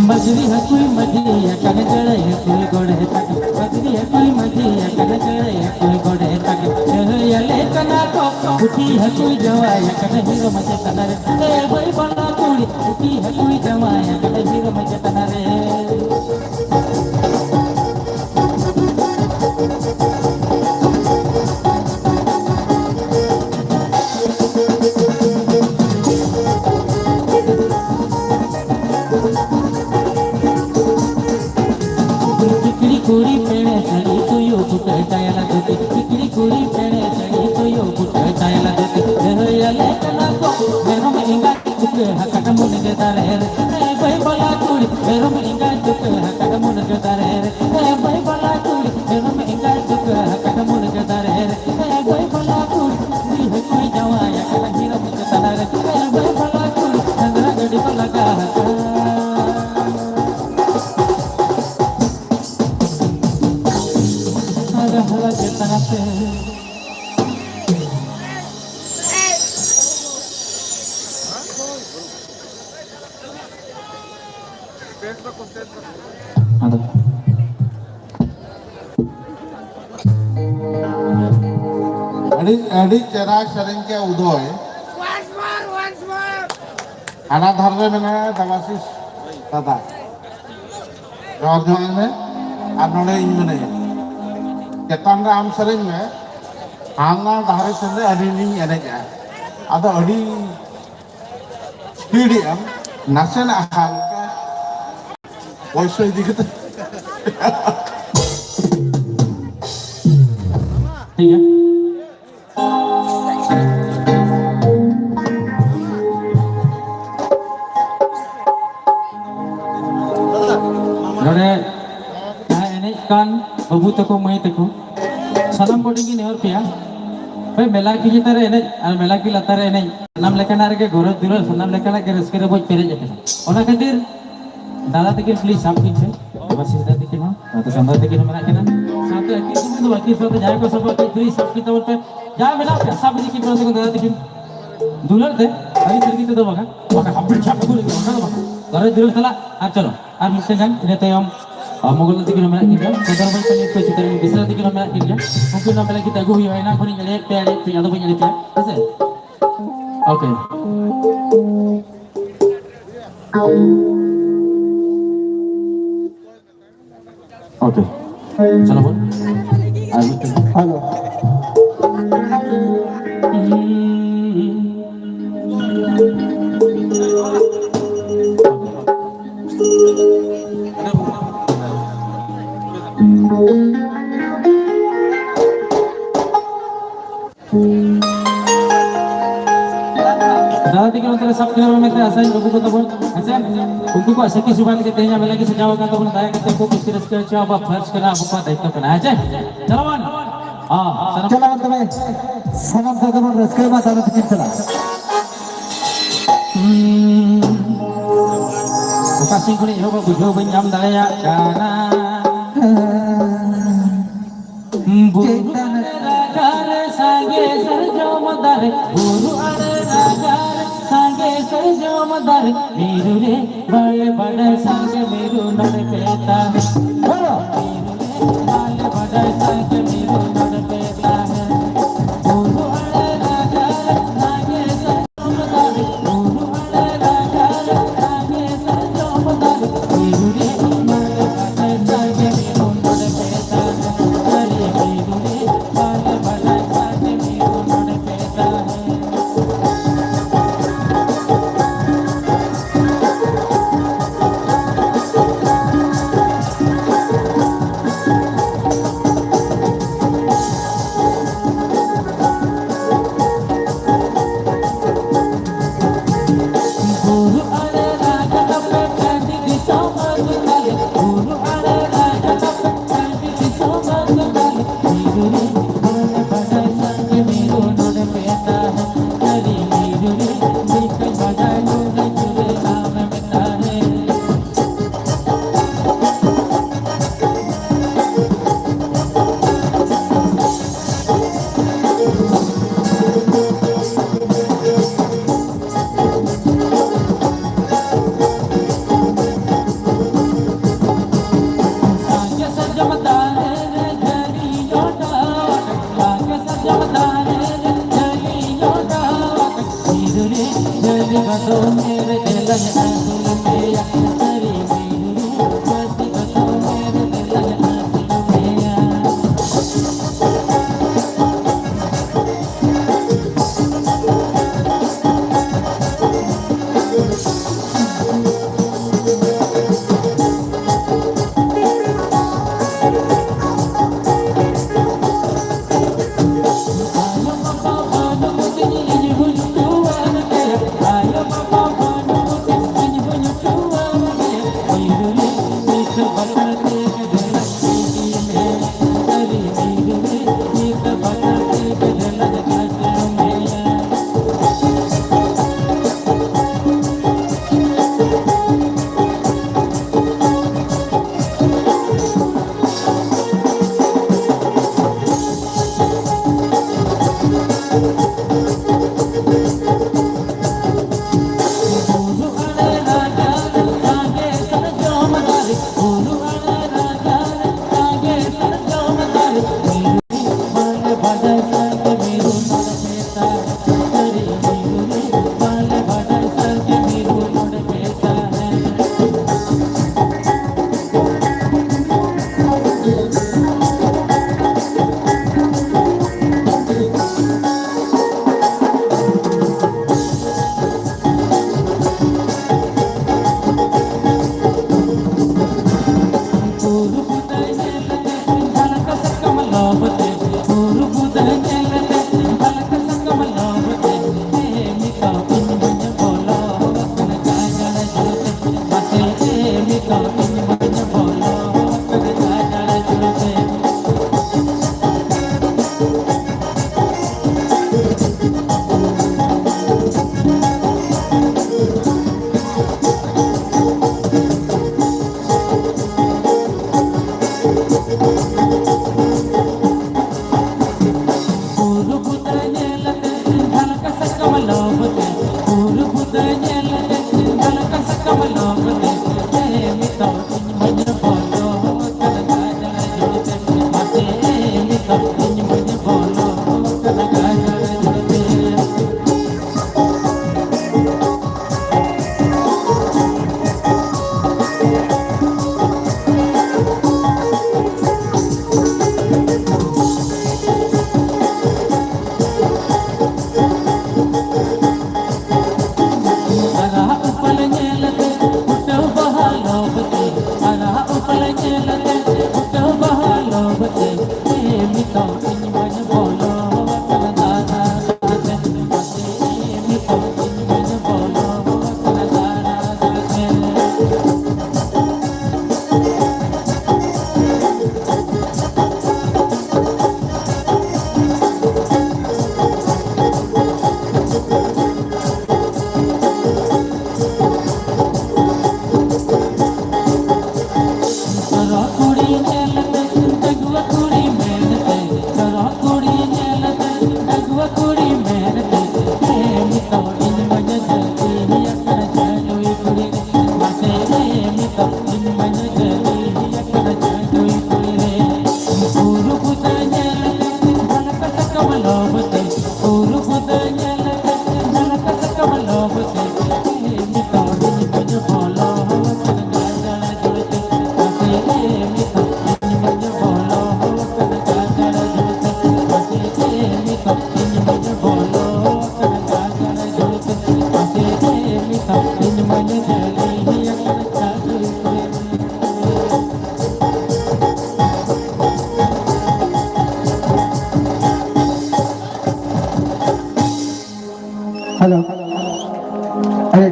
ᱢᱟᱹᱜᱽᱨᱤ ᱦᱟᱹᱠᱩᱭ ᱢᱟᱹᱜᱽᱨᱤᱭᱟ ᱠᱟᱱᱟ ᱜᱟᱹᱲᱟᱹᱭ ᱦᱟᱹᱠᱩᱭ ᱜᱚᱲᱮ ᱛᱟᱠᱮ᱾ ᱢᱟᱹᱜᱽᱨᱤ ᱦᱟᱹᱠᱩᱭ ᱢᱟᱹᱜᱽᱨᱤᱭᱟ ᱠᱟᱱᱟ ᱜᱟᱹᱲᱟᱹᱭ ᱦᱟᱹᱠᱩᱭ ᱜᱚᱲᱮ ᱛᱟᱠᱮ᱾ ᱞᱟᱹᱲᱦᱟᱹᱭᱟᱞᱮ ᱠᱟᱱᱟ ᱠᱚ ᱯᱩᱴᱷᱤ ᱦᱟᱹᱠᱩᱭ ᱡᱟᱶᱟᱭ ᱠᱟᱱᱟ ᱦᱤᱨᱳ ᱢᱟᱪᱮᱛᱟᱱ ᱨᱮ᱾ ᱮ ᱵᱟᱹᱭ ᱵᱟᱞᱟ ᱠᱩᱲᱤ ᱯᱩᱴᱷᱤ ᱦᱟᱹᱠᱩᱭ ᱡᱟᱶᱟᱭ ᱠᱟᱱᱟ ᱦᱤᱨᱳ ᱢᱟᱪᱮᱛᱟᱱ ᱨᱮ᱾ ᱴᱤᱠᱲᱤ ᱠᱩᱲᱤ ᱯᱮᱲᱮ ᱥᱟᱹᱲᱤ ᱛᱩᱭᱩ ᱵᱩᱴᱟᱹ ᱪᱟᱭᱞᱟ ᱫᱷᱩᱛᱤ᱾ ᱴᱤᱠᱲᱤ ᱠᱩᱲᱤ ᱯᱮᱲᱮ ᱥᱟᱹᱲᱤ ᱛᱩᱭᱩ ᱵᱩᱴᱟᱹ ᱪᱟᱭᱞᱟ ᱫᱷᱩᱛᱤ᱾ ᱞᱟᱹᱲᱦᱟᱹᱭᱟᱞᱮ ᱠᱟᱱᱟ ᱠᱚ ᱢᱮᱨᱚᱢ ᱮᱸᱜᱟ ᱪᱩᱠᱟᱹ ᱦᱟᱠᱟᱴ ᱢᱩᱱᱜᱟᱹ ᱫᱟᱨᱮ ᱨᱮ᱾ ᱮ ᱵᱟᱹᱭ ᱵᱟᱞᱟ ᱠᱩᱲᱤ ᱢᱮᱨᱚᱢ ᱮᱸᱜᱟ ᱪᱩᱠᱟᱹ ᱦᱟᱠᱟᱴ ᱢᱩᱱᱜᱟᱹ ᱫᱟᱨᱮ ᱨᱮ᱾ ᱮ ᱵᱟᱹᱭ ᱵᱟᱞᱟ ᱠᱩᱲᱤ ᱢᱮᱨᱚᱢ ᱮᱸᱜᱟ ᱪᱩᱠᱟᱹ ᱦᱟᱠᱟᱴ ᱢᱩᱱᱜᱟᱹ ᱫᱟᱨᱮ ᱨᱮ᱾ ᱮ ᱵᱟᱹᱭ ᱵᱟᱞᱟ ᱠᱩᱲᱤ ᱠᱩᱲᱤ ᱦᱟᱹᱠᱩᱭ ᱡᱟᱶᱟᱭ ᱟᱠᱟᱱᱟ ᱦᱤᱨᱳ ᱢᱩᱪᱟᱹᱫ ᱛᱟᱞᱟ ᱨᱮ᱾ ᱮ ᱵᱟᱹᱭ ᱵᱟᱞᱟ ᱠᱩᱲᱤ ᱰᱟᱝᱨᱟ ᱜᱟᱹᱰᱤ ᱠᱚ ᱞᱟᱜᱟ ᱟᱠᱟᱱᱟ᱾ ᱟᱨ ᱦᱟᱞᱟ ᱪᱮᱛᱟᱱ ᱛᱮ᱾ ᱟᱫᱚ ᱟᱹᱰᱤ, ᱟᱹᱰᱤ ᱪᱮᱦᱨᱟ ᱥᱮᱨᱮᱧ ᱠᱮᱫ ᱩᱫᱚᱭ᱾ ᱦᱟᱱᱟ ᱫᱷᱟᱨᱮ ᱨᱮ ᱢᱮᱱᱟᱭᱟ ᱫᱟᱵᱟᱥᱤᱥ ᱫᱟᱫᱟ᱾ ᱨᱚᱲ ᱡᱚᱝ ᱢᱮ᱾ ᱟᱨ ᱱᱚᱰᱮ ᱤᱧ ᱢᱮᱱᱟᱹᱧᱟ᱾ ᱪᱮᱛᱟᱱ ᱨᱮ ᱟᱢ ᱥᱮᱨᱮᱧ ᱢᱮ᱾ ᱦᱟᱱᱟ ᱫᱷᱟᱨᱮ ᱥᱮᱱ ᱨᱮ ᱟᱹᱞᱤᱧ ᱞᱤᱧ ᱮᱱᱮᱡᱼᱟ᱾ ᱟᱫᱚ ᱟᱹᱰᱤ ᱥᱯᱤᱰ ᱮᱜ ᱟᱢ, ᱱᱟᱥᱮᱱᱟᱜ ᱦᱟᱞᱠᱟ᱾ ᱯᱚᱭᱥᱟ ᱤᱫᱤ ᱠᱟᱛᱮ᱾ ᱴᱷᱤᱠ ᱜᱮᱭᱟ᱾ ᱱᱚᱰᱮ ᱡᱟᱦᱟᱸᱭ ᱮᱱᱮᱡ ᱠᱟᱱ ᱵᱟᱹᱵᱩ ᱛᱟᱠᱚ, ᱢᱟᱹᱭ ᱛᱟᱠᱚ, ᱥᱟᱱᱟᱢ ᱠᱚᱴᱷᱮᱱ ᱜᱮ ᱱᱮᱦᱚᱨ ᱯᱮᱭᱟ, ᱦᱳᱭ, ᱢᱮᱞᱟ ᱠᱤ ᱪᱮᱛᱟᱱ ᱨᱮ ᱮᱱᱮᱡ ᱟᱨ ᱢᱮᱞᱟ ᱠᱤ ᱞᱟᱛᱟᱨ ᱨᱮ ᱮᱱᱮᱡ, ᱥᱟᱱᱟᱢ ᱞᱮᱠᱟᱱᱟᱜ ᱨᱮᱜᱮ ᱜᱚᱨᱚᱡᱽ ᱫᱩᱞᱟᱹᱲ, ᱥᱟᱱᱟᱢ ᱞᱮᱠᱟᱱᱟᱜ ᱜᱮ ᱨᱟᱹᱥᱠᱟᱹ ᱨᱮᱵᱚᱡ ᱯᱮᱨᱮᱡ ᱟᱠᱟᱱᱟ᱾ ᱚᱱᱟ ᱠᱷᱟᱹᱛᱤᱨ ᱫᱟᱫᱟ ᱛᱟᱹᱠᱤᱱ ᱠᱩᱞᱤ ᱥᱟᱵ ᱠᱤᱱ ᱯᱮ, ᱵᱟᱵᱟ ᱥᱤᱥᱴᱟᱨ ᱛᱟᱹᱠᱤᱱ ᱦᱚᱸ, ᱱᱚᱛᱮ ᱥᱟᱱᱛᱟᱲ ᱛᱟᱹᱠᱤᱱ ᱦᱚᱸ ᱢᱮᱱᱟᱜ ᱠᱤᱱᱟ, ᱥᱟᱶᱛᱮ ᱟᱹᱠᱤᱱ ᱥᱩᱢᱩᱝ ᱫᱚ ᱵᱟᱝ, ᱟᱹᱠᱤᱱ ᱥᱟᱶᱛᱮ ᱡᱟᱦᱟᱸᱭ ᱠᱚ ᱥᱟᱵᱚᱜ ᱟᱹᱠᱤᱱ ᱠᱩᱞᱤ ᱥᱟᱵ ᱠᱤᱱ ᱛᱟᱵᱚᱱ ᱯᱮ, ᱡᱟᱦᱟᱸ ᱢᱮᱱᱟᱜ ᱯᱮ ᱥᱟᱵ ᱤᱫᱤ ᱠᱤᱱ ᱯᱮ, ᱫᱟᱫᱟ ᱛᱟᱹᱠᱤᱱ ᱫᱩᱞᱟᱹᱲ ᱛᱮ, ᱟᱹᱰᱤ ᱥᱟᱹᱨᱤ ᱛᱮᱫᱚ ᱵᱟᱝᱟ, ᱵᱟᱠᱷᱟᱱ ᱦᱟᱯᱲᱤ ᱪᱷᱟᱯ ᱠᱚ ᱞᱟᱹᱜᱤᱫ ᱚᱱᱠᱟ ᱫᱚ ᱵᱟᱝᱟ, ᱜᱚᱨᱚᱡᱽ ᱫᱩᱞᱟᱹᱲ ᱥᱟᱞᱟᱜ᱾ ᱟᱨ ᱪᱚᱞᱚ, ᱟᱨ ᱢᱤᱫᱴᱮᱱ ᱜᱟᱱ, ᱤᱱᱟᱹ ᱛᱟᱭᱚᱢ, ᱟᱨ ᱢᱚᱜᱚᱞ ᱛᱟᱹᱠᱤᱱ ᱦᱚᱸ ᱢᱮᱱᱟᱜ ᱠᱤᱱ ᱜᱮᱭᱟ, ᱥᱚᱫᱚᱨ ᱵᱟᱹᱧ ᱠᱟᱹᱢᱤ ᱠᱚ ᱪᱮᱛᱟᱱ ᱨᱮ ᱵᱤᱥᱨᱟ ᱛᱟᱹᱠᱤᱱ ᱦᱚᱸ ᱢᱮᱱᱟᱜ ᱠᱤᱱ ᱜᱮᱭᱟ, ᱩᱱᱠᱤᱱ ᱦᱚᱸ ᱢᱮᱱᱟᱜ ᱠᱤᱱ ᱛᱮ ᱟᱹᱜᱩ ᱦᱩᱭᱩᱜᱼᱟ, ᱮᱱᱟᱝ ᱠᱷᱚᱱᱤᱧ ᱮᱲᱮᱭᱮᱫ ᱯᱮᱭᱟ, ᱮᱲᱮᱭᱮᱫ ᱯᱮᱭᱟ, ᱟᱫᱚ ᱵᱟᱹᱧ ᱮᱲᱮ ᱯᱮᱭᱟ, ᱦᱮᱸ ᱥᱮ? ᱳᱠᱮ᱾ ᱳᱠᱮ, ᱪᱚᱞᱚ ᱵᱚᱱ ᱟᱨ ᱢᱤᱫᱴᱮᱱ᱾ ᱦᱮᱞᱳ᱾ ᱫᱟᱫᱟ ᱛᱟᱹᱠᱤᱱ ᱚᱱᱛᱮ ᱨᱮ ᱥᱟᱵ ᱠᱤᱱᱟ ᱵᱚᱱ ᱢᱮᱱᱛᱮ ᱟᱥᱟᱧ ᱵᱟᱹᱵᱩ ᱠᱚ ᱛᱟᱵᱚᱱ, ᱦᱮᱸᱥᱮ? ᱩᱱᱠᱩ ᱠᱚᱣᱟᱜ ᱥᱟᱹᱠᱷᱤ ᱥᱚᱵᱷᱟ ᱞᱟᱹᱜᱤᱫ ᱛᱮᱦᱮᱧᱟᱜ ᱢᱮᱞᱟ ᱜᱮ ᱥᱟᱡᱟᱣ ᱟᱠᱟᱱ ᱛᱟᱵᱚᱱᱟ᱾ ᱫᱟᱭᱟ ᱠᱟᱛᱮ ᱩᱱᱠᱩ ᱠᱩᱥᱤ ᱨᱟᱹᱥᱠᱟᱹ ᱦᱚᱪᱚ ᱟᱵᱚᱣᱟᱜ ᱯᱷᱟᱨᱡᱽ ᱠᱟᱱᱟ, ᱟᱵᱚ ᱠᱚᱣᱟᱜ ᱫᱟᱭᱤᱛᱛᱚ ᱠᱟᱱᱟ, ᱦᱮᱸ ᱪᱮ? ᱪᱟᱞᱟᱣᱟᱱ᱾ ᱦᱚᱸ, ᱥᱟᱱᱟᱢ ᱪᱟᱞᱟᱣᱟᱱ ᱛᱚᱵᱮ ᱥᱟᱱᱟᱢ ᱠᱚᱜᱮ ᱵᱚᱱ ᱨᱟᱹᱥᱠᱟᱹᱭ ᱢᱟ ᱫᱟᱫᱟ ᱛᱟᱹᱠᱤᱱ ᱥᱟᱞᱟᱜ᱾ ᱦᱩᱸ᱾ ᱚᱠᱟ ᱥᱮᱫ ᱠᱷᱚᱱᱤᱧ ᱮᱦᱚᱵᱟ ᱵᱩᱡᱷᱟᱹᱣ ᱵᱟᱹᱧ ᱧᱟᱢ ᱫᱟᱲᱮᱭᱟᱜ ᱠᱟᱱᱟ᱾ ᱵᱩᱨᱩ ᱟᱲᱮ ᱨᱟᱜᱟ ᱨᱮ ᱥᱟᱸᱜᱮ ᱥᱟᱨᱡᱚᱢ ᱫᱟᱨᱮ, ᱵᱩᱨᱩ ᱟᱲᱮ ᱨᱟᱜᱟ ᱨᱮ ᱥᱟᱸᱜᱮ ᱥᱟᱨᱡᱚᱢ ᱫᱟᱨᱮ, ᱢᱤᱨᱩ ᱨᱮ ᱵᱟᱞᱮ ᱵᱟᱰᱟᱭ ᱥᱟᱸᱜᱮ ᱢᱤᱨᱩ ᱱᱚᱰᱮ ᱯᱮ ᱛᱟᱦᱮᱸ᱾ ᱵᱟᱞᱮ ᱵᱟᱰᱟᱭ ᱥᱟᱸᱜᱮ ᱢᱤᱨᱩ ᱱᱚᱰᱮ ᱯᱮ ᱛᱟᱦᱮᱸ᱾ ᱵᱩᱨᱩ ᱟᱲᱮ ᱨᱟᱜᱟ ᱨᱮ ᱥᱟᱸᱜᱮ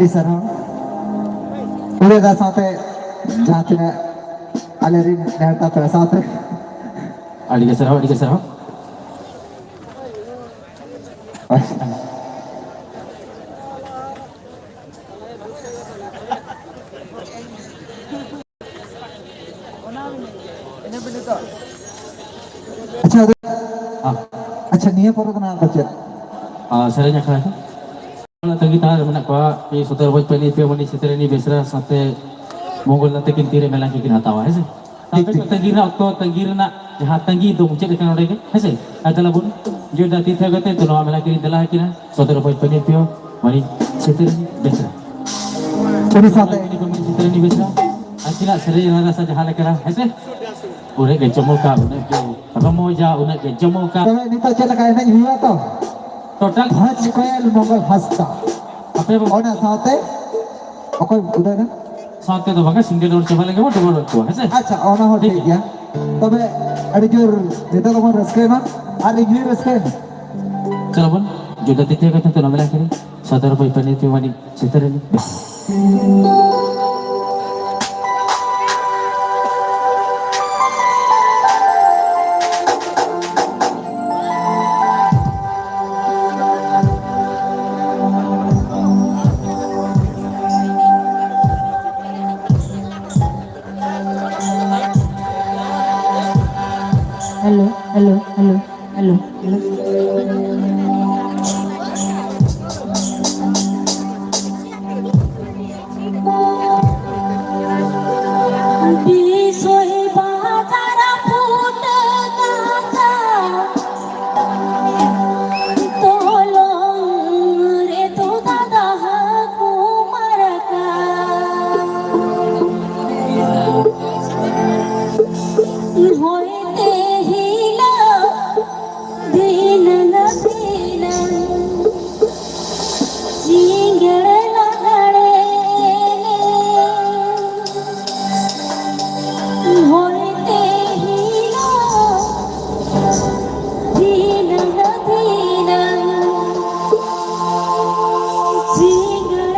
ᱟᱹᱰᱤ ᱥᱟᱨᱦᱟᱣ᱾ ᱩᱲᱤᱭᱟ ᱫᱟ ᱥᱟᱶᱛᱮ ᱡᱟᱦᱟᱸ ᱛᱤᱱᱟᱹᱜ ᱟᱞᱮ ᱨᱤᱱ ᱱᱮᱣᱛᱟ ᱯᱮᱲᱟ ᱥᱟᱶᱛᱮ᱾ ᱟᱹᱰᱤ ᱜᱮ ᱥᱟᱨᱦᱟᱣ, ᱟᱹᱰᱤ ᱜᱮ ᱥᱟᱨᱦᱟᱣ᱾ ᱟᱪᱪᱷᱟ, ᱟᱫᱚ, ᱟᱪᱪᱷᱟ, ᱱᱤᱭᱟᱹ ᱯᱚᱨᱮ ᱫᱚ ᱱᱟᱦᱟᱜ ᱫᱚ ᱪᱮᱫ? ᱟᱨ ᱥᱮᱨᱮᱧ ᱟᱠᱷᱲᱟ ᱠᱚ᱾ ᱛᱟᱺᱜᱤ ᱛᱟᱲᱟᱜ ᱨᱮ ᱢᱮᱱᱟᱜ ᱠᱚᱣᱟ, ᱤ ᱥᱚᱫᱚᱨ ᱵᱷᱚᱡᱽ ᱯᱟᱹᱱᱤ ᱯᱮ ᱢᱟᱹᱱᱤ ᱥᱤᱛᱨᱟᱹᱱᱤ ᱵᱮᱥᱨᱟ ᱥᱟᱶᱛᱮ ᱢᱚᱝᱜᱚᱞ ᱫᱟ ᱛᱟᱹᱠᱤᱱ ᱛᱤᱨᱮ ᱢᱮᱞᱟ ᱠᱤᱱ ᱦᱟᱛᱟᱣᱟ, ᱦᱮᱸ ᱥᱮ? ᱴᱷᱤᱠ, ᱟᱯᱮ ᱴᱷᱤᱠ᱾ ᱛᱟᱺᱜᱤ ᱨᱮᱱᱟᱜ ᱚᱠᱛᱚ, ᱛᱟᱺᱜᱤ ᱨᱮᱱᱟᱜ ᱡᱟᱦᱟᱸ ᱛᱟᱺᱜᱤ ᱫᱚ ᱢᱩᱪᱟᱹᱫ ᱟᱠᱟᱱᱟ ᱱᱚᱰᱮ ᱜᱮ, ᱦᱮᱸ ᱥᱮ? ᱟᱨ ᱛᱟᱦᱞᱮ ᱵᱚᱱ ᱡᱳᱨᱫᱟᱨ ᱛᱤ ᱛᱷᱟᱭᱚ ᱠᱟᱛᱮ ᱛᱚ ᱱᱚᱣᱟ ᱢᱮᱞᱟ ᱠᱤᱱ ᱫᱮᱞᱟ ᱟᱹᱠᱤᱱᱟ᱾ ᱥᱚᱫᱚᱨ ᱵᱷᱚᱡᱽ ᱯᱟᱹᱱᱤ ᱯᱮ ᱢᱟᱹᱱᱤ ᱥᱤᱛᱨᱟᱹᱱᱤ ᱵᱮᱥᱨᱟ᱾ ᱪᱚᱞᱚ ᱥᱟᱶᱛᱮ ᱢᱟᱹᱱᱤ ᱥᱤᱛᱨᱟᱹᱱᱤ ᱵᱮᱥᱨᱟ᱾ ᱟᱹᱠᱤᱱᱟᱜ ᱥᱮᱨᱮᱧ ᱨᱟᱨᱟᱥᱟ ᱡᱟᱦᱟᱸ ᱞᱮᱠᱟᱱᱟ, ᱦᱮᱸ ᱥᱮ? ᱩᱱᱟᱹᱜ ᱜᱮ ᱪᱚᱢᱚᱠᱟ, ᱩᱱᱟᱹᱜ ᱜᱮ ᱨᱚᱢᱚᱡᱟ, ᱩᱱᱟᱹᱜ ᱜᱮ ᱡᱚᱢᱚᱠᱟ᱾ ᱛᱚᱵᱮ ᱱᱤᱛᱚᱜ ᱪᱮᱫ ᱞᱮᱠᱟ ᱮᱱᱮᱡ ᱦᱩᱭᱩᱜᱼᱟ ᱛᱚ? ᱴᱳᱴᱟᱞ ᱵᱷᱚᱡᱽ ᱠᱚᱭᱮᱞ ᱢᱚᱝᱜᱚᱞ ᱦᱟᱸᱥᱫᱟ᱾ ᱟᱯᱮ ᱵᱚ- ᱚᱱᱟ ᱥᱟᱶᱛᱮ ᱚᱠᱚᱭ ᱩᱫᱟᱹᱭ ᱫᱟ? ᱥᱟᱶᱛᱮ ᱫᱚ ᱵᱟᱝᱟ, ᱥᱤᱝᱜᱮᱞ ᱨᱚᱲ ᱪᱟᱵᱟ ᱞᱮᱱᱠᱷᱟᱱ ᱵᱚᱱ ᱰᱚᱵᱚᱞ ᱨᱚᱲ ᱠᱚᱣᱟ, ᱦᱮᱸ ᱥᱮ? ᱟᱪᱪᱷᱟ, ᱚᱱᱟ ᱦᱚᱸ ᱴᱷᱤᱠ ᱴᱷᱤᱠ ᱜᱮᱭᱟ᱾ ᱛᱚᱵᱮ ᱟᱹᱰᱤ ᱡᱳᱨ ᱱᱤᱛᱚᱜ ᱫᱚᱵᱚᱱ ᱨᱟᱹᱥᱠᱟᱹᱭ ᱢᱟ, ᱟᱨ ᱤᱧ ᱦᱚᱸᱧ ᱨᱟᱹᱥᱠᱟᱹᱭ ᱢᱟ᱾ ᱪᱚᱞᱚ ᱵᱚᱱ ᱡᱩᱫᱟᱹ ᱛᱤᱛᱤᱭ ᱠᱟᱛᱮ ᱛᱚ ᱱᱚᱢᱮᱞᱟ ᱠᱤᱱ ᱥᱚᱫᱚᱨ ᱵᱚᱭ ᱯᱟᱹᱱᱤ ᱛᱤ ᱢᱟᱹᱱᱤ ᱥᱤᱛᱟᱹᱨᱟᱹᱱᱤ᱾ Hello, hello, hello, hello, hello. ᱵᱤᱥᱚᱭ ᱵᱟᱡᱟᱨ ᱯᱷᱩᱴ ᱠᱟᱛᱷᱟ, ᱛᱚᱞᱚᱝ ᱨᱮ ᱛᱚ ᱫᱟᱫᱟ ᱦᱟᱹᱠᱩ ᱢᱟᱨᱠᱟ᱾ ᱦᱚᱭ ᱛᱮ ᱦᱤᱞᱳᱜ ᱫᱷᱤᱱᱟᱹᱝ ᱫᱷᱤᱱᱟᱹᱝ ᱥᱤᱸᱜᱟᱹᱲ ᱞᱟᱜᱟᱲᱮ ᱦᱚᱭ ᱛᱮ ᱦᱤᱞᱳᱜ ᱫᱷᱤᱱᱟᱹᱝ ᱫᱷᱤᱱᱟᱹᱝ ᱥᱤᱸᱜᱟᱹᱲ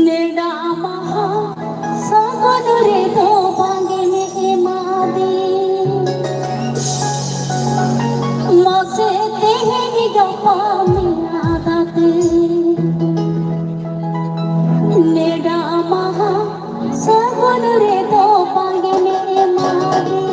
ᱱᱮᱰᱟ ᱢᱟᱦᱟ ᱥᱟᱹᱜᱩᱱ ᱨᱮᱫᱚ ᱵᱟᱝ ᱮᱢᱟᱫᱤᱧ᱾ ᱢᱟᱥᱮ ᱛᱮᱦᱮᱧ ᱜᱟᱯᱟ ᱢᱮᱭᱟᱫᱟᱛᱮ᱾ ᱱᱮᱰᱟ ᱢᱟᱦᱟ ᱥᱟᱹᱜᱩᱱ ᱨᱮᱫᱚ ᱵᱟᱝ ᱮᱢᱟᱫᱤᱧ᱾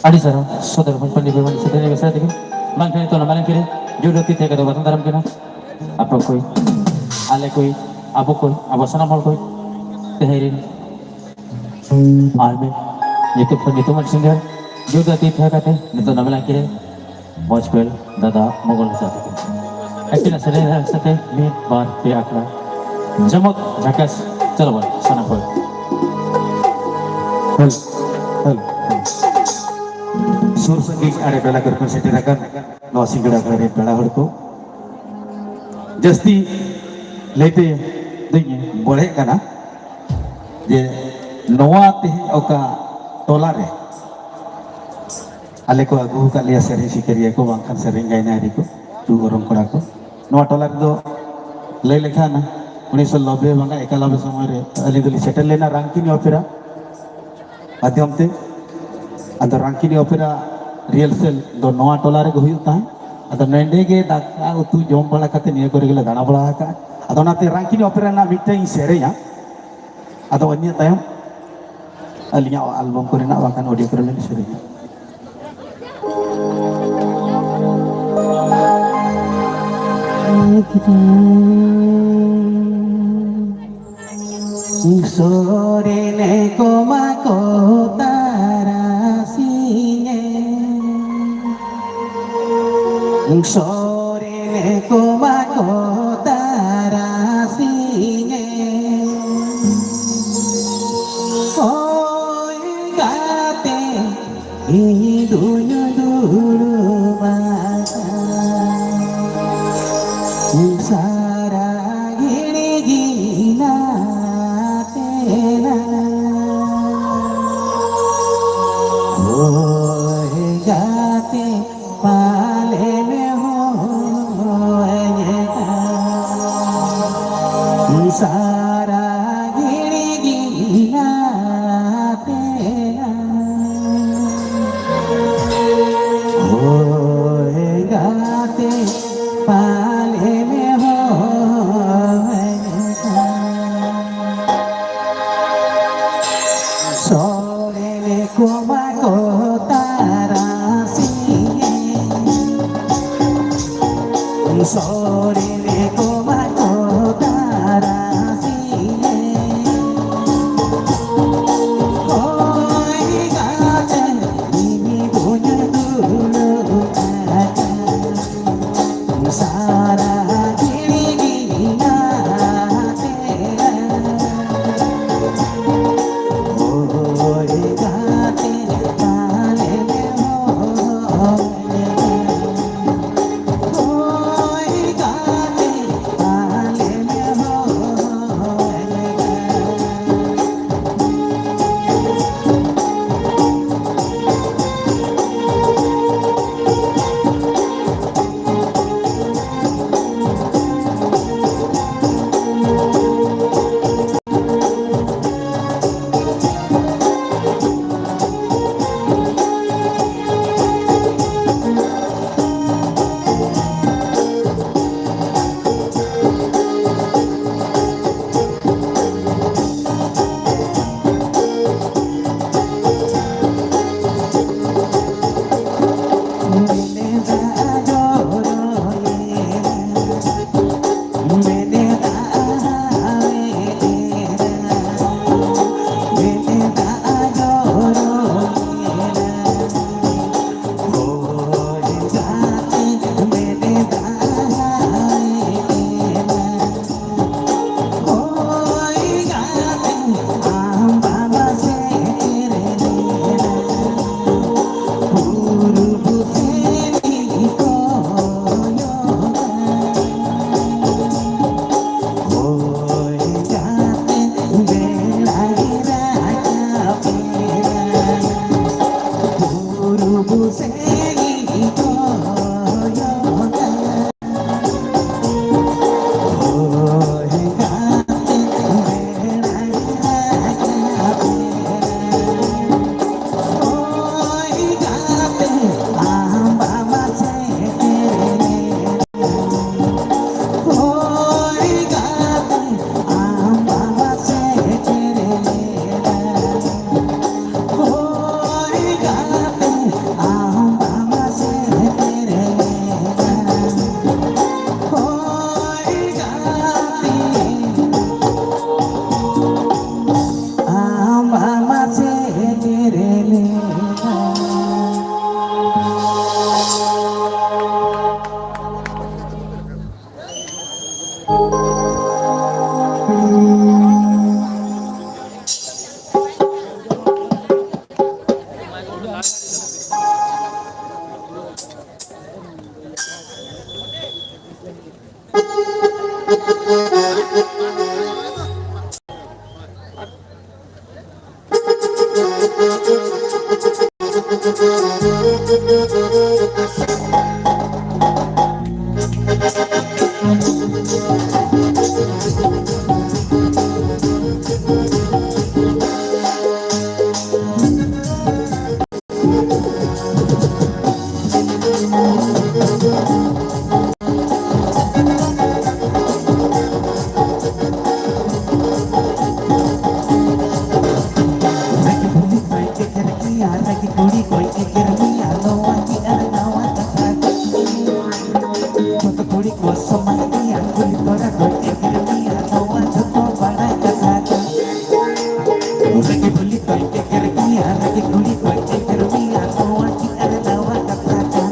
ᱟᱹᱰᱤ ᱥᱟᱨᱦᱟᱣ ᱥᱚᱫᱚᱨ ᱢᱚᱧᱪ ᱯᱟᱹᱱᱤ ᱵᱮᱵᱷᱟᱱ ᱥᱮᱴᱮᱨ ᱵᱮᱥᱟ ᱛᱮᱜᱮ ᱵᱟᱝ ᱠᱷᱟᱱ ᱱᱤᱛᱚᱜ ᱚᱱᱟ ᱢᱟᱞᱮ ᱠᱤᱨᱤᱧ ᱡᱳᱨ ᱜᱟᱛᱮ ᱛᱮ ᱠᱟᱛᱮ ᱵᱟᱛᱟᱱ ᱫᱟᱨᱟᱢ ᱠᱤᱱᱟ᱾ ᱟᱯᱮ ᱠᱚᱭ, ᱟᱞᱮ ᱠᱚᱭ, ᱟᱵᱚ ᱠᱚᱭ, ᱟᱵᱚ ᱥᱟᱱᱟᱢ ᱦᱚᱲ ᱠᱚᱭ ᱛᱮᱦᱮᱧ ᱨᱤᱱ ᱟᱨ ᱢᱤᱫ ᱧᱩᱛᱩᱢ ᱠᱷᱚᱱ ᱧᱩᱛᱩᱢᱟᱱ ᱥᱤᱝᱜᱟᱨ ᱡᱳᱨ ᱜᱟᱛᱮ ᱛᱮ ᱠᱟᱛᱮ ᱱᱤᱛᱚᱜ ᱚᱱᱟ ᱢᱟᱞᱮ ᱠᱤᱨᱤᱧ ᱢᱚᱧᱪ ᱯᱮᱞ ᱫᱟᱫᱟ ᱢᱚᱜᱚᱞ ᱦᱟᱸᱥᱫᱟ ᱛᱟᱹᱠᱤᱱ᱾ ᱟᱹᱠᱤᱱᱟᱜ ᱥᱮᱨᱮᱧ ᱨᱟᱦᱟ ᱥᱟᱛᱮ ᱢᱤᱫ, ᱵᱟᱨ, ᱯᱮ ᱟᱠᱷᱲᱟ ᱡᱚᱢᱚᱠ ᱡᱷᱟᱠᱟᱥ᱾ ᱪᱚᱞᱚ ᱵᱚᱱ ᱥᱟᱱᱟᱢ ᱦᱚᱲ᱾ Hello, hello, hello. ᱥᱩᱨ ᱥᱟᱺᱜᱤᱧ ᱟᱲᱮ ᱴᱚᱞᱟ ᱠᱚᱨᱮ ᱠᱷᱚᱱ ᱥᱮᱴᱮᱨ ᱟᱠᱟᱱ ᱱᱚᱣᱟ ᱥᱤᱸᱜᱟᱹᱲ ᱟᱠᱷᱲᱟ ᱨᱮ ᱯᱮᱲᱟ ᱦᱚᱲ ᱠᱚ, ᱡᱟᱹᱥᱛᱤ ᱞᱟᱹᱭᱛᱮ ᱫᱚᱧ ᱵᱚᱲᱦᱮᱜ ᱠᱟᱱᱟ ᱡᱮ ᱱᱚᱣᱟ ᱛᱮᱦᱮᱧ ᱚᱠᱟ ᱴᱚᱞᱟ ᱨᱮ ᱟᱞᱮ ᱠᱚ ᱟᱹᱜᱩ ᱟᱠᱟᱫ ᱞᱮᱭᱟ ᱥᱮᱨᱮᱧ ᱥᱤᱠᱟᱹᱨᱤᱭᱟᱹ ᱠᱚ, ᱵᱟᱝᱠᱷᱟᱱ ᱥᱮᱨᱮᱧ ᱜᱟᱭᱱᱟᱦᱟᱨᱤ ᱠᱚ, ᱨᱩ ᱚᱨᱚᱝ ᱠᱚᱲᱟ ᱠᱚ᱾ ᱱᱚᱣᱟ ᱴᱚᱞᱟ ᱨᱮᱫᱚ ᱞᱟᱹᱭ ᱞᱮᱠᱷᱟᱱ ᱩᱱᱤᱥᱥᱚ ᱱᱚᱵᱵᱳᱭ ᱵᱟᱝᱟ ᱮᱠᱟᱱᱚᱵᱵᱳᱭ ᱥᱚᱢᱚᱭ ᱨᱮ ᱟᱹᱞᱤᱧ ᱫᱚᱞᱤᱧ ᱥᱮᱴᱮᱨ ᱞᱮᱱᱟ ᱨᱟᱝᱠᱤᱱᱤ ᱚᱯᱮᱨᱟ ᱢᱟᱫᱽᱫᱷᱚᱢ ᱛᱮ᱾ ᱟᱫᱚ ᱨᱟᱝᱠᱤᱱᱤ ᱚᱯᱮᱨᱟ ᱨᱤᱦᱟᱨᱥᱮᱞ ᱫᱚ ᱱᱚᱣᱟ ᱴᱚᱞᱟ ᱨᱮᱜᱮ ᱦᱩᱭᱩᱜ ᱛᱟᱦᱮᱸᱫ᱾ ᱟᱫᱚ ᱱᱚᱸᱰᱮ ᱜᱮ ᱫᱟᱠᱟ ᱩᱛᱩ ᱡᱚᱢ ᱵᱟᱲᱟ ᱠᱟᱛᱮ ᱱᱤᱭᱟᱹ ᱠᱚᱨᱮ ᱜᱮᱞᱮ ᱫᱟᱬᱟ ᱵᱟᱲᱟ ᱟᱠᱟᱫᱼᱟ᱾ ᱟᱫᱚ ᱚᱱᱟᱛᱮ ᱨᱟᱝᱠᱤᱱᱤ ᱚᱯᱮᱨᱟ ᱨᱮᱱᱟᱜ ᱢᱤᱫᱴᱟᱝ ᱤᱧ ᱥᱮᱨᱮᱧᱟ᱾ ᱟᱫᱚ ᱤᱱᱟᱹ ᱛᱟᱭᱚᱢ ᱟᱹᱞᱤᱧᱟᱜ ᱟᱞᱵᱟᱢ ᱠᱚᱨᱮᱱᱟᱜ ᱵᱟᱝᱠᱷᱟᱱ ᱚᱰᱤᱭᱳ ᱠᱚᱨᱮ ᱞᱤᱧ ᱥᱮᱨᱮᱧᱟ᱾ ᱥᱚᱨᱮᱱ ᱠᱚᱢᱟ ᱠᱚ ᱛᱟᱨᱟᱥᱤᱧᱮ, ᱥᱚᱨᱮᱱ ᱠᱚᱢᱟ ᱠᱚ ᱛᱟᱨᱟᱥᱤᱧᱮ᱾ ᱦᱳᱭ ᱜᱟᱛᱮ, ᱤᱧ ᱫᱩᱧ ᱫᱩᱲᱩᱵ ᱟᱠᱟᱱ ᱥᱟᱨᱟ ᱜᱷᱤᱲᱤ ᱜᱤᱧ ᱱᱟᱛᱮᱱᱟ᱾ ᱦᱳᱭ ᱜᱟᱛᱮ, ᱯᱟᱞᱮᱢ ᱦᱚᱦᱚᱭᱮᱫᱟ ᱥᱟᱨᱟ ᱜᱷᱤᱲᱤ ᱜᱤᱧ ᱱᱟᱛᱮᱱᱟ᱾ ᱨᱮ ᱞᱮᱱᱟ᱾ ᱨᱟᱹᱜᱤ ᱠᱩᱲᱤ ᱠᱚᱭ ᱮᱜᱮᱨ ᱢᱮᱭᱟ, ᱱᱚᱣᱟ ᱠᱤ ᱟᱨ ᱱᱟᱣᱟ ᱠᱟᱛᱷᱟ? ᱡᱚᱛᱚ ᱠᱩᱲᱤ ᱠᱚ ᱥᱚᱢᱟᱱ ᱜᱮᱭᱟ, ᱠᱩᱲᱤ ᱛᱚᱨᱟ ᱠᱚᱭ ᱮᱜᱮᱨ ᱢᱮᱭᱟ, ᱱᱚᱣᱟ ᱡᱚᱛᱚ ᱵᱟᱲᱟᱭ ᱠᱟᱛᱷᱟ ᱠᱟᱱ᱾ ᱨᱟᱹᱜᱤ ᱵᱩᱞᱤ ᱠᱚᱭ ᱮᱜᱮᱨ ᱢᱮᱭᱟ, ᱨᱟᱹᱜᱤ ᱠᱩᱲᱤ ᱠᱚᱭ ᱮᱜᱮᱨ ᱢᱮᱭᱟ, ᱱᱚᱣᱟ ᱠᱤ ᱟᱨ ᱱᱟᱣᱟ ᱠᱟᱛᱷᱟ ᱠᱟᱱ?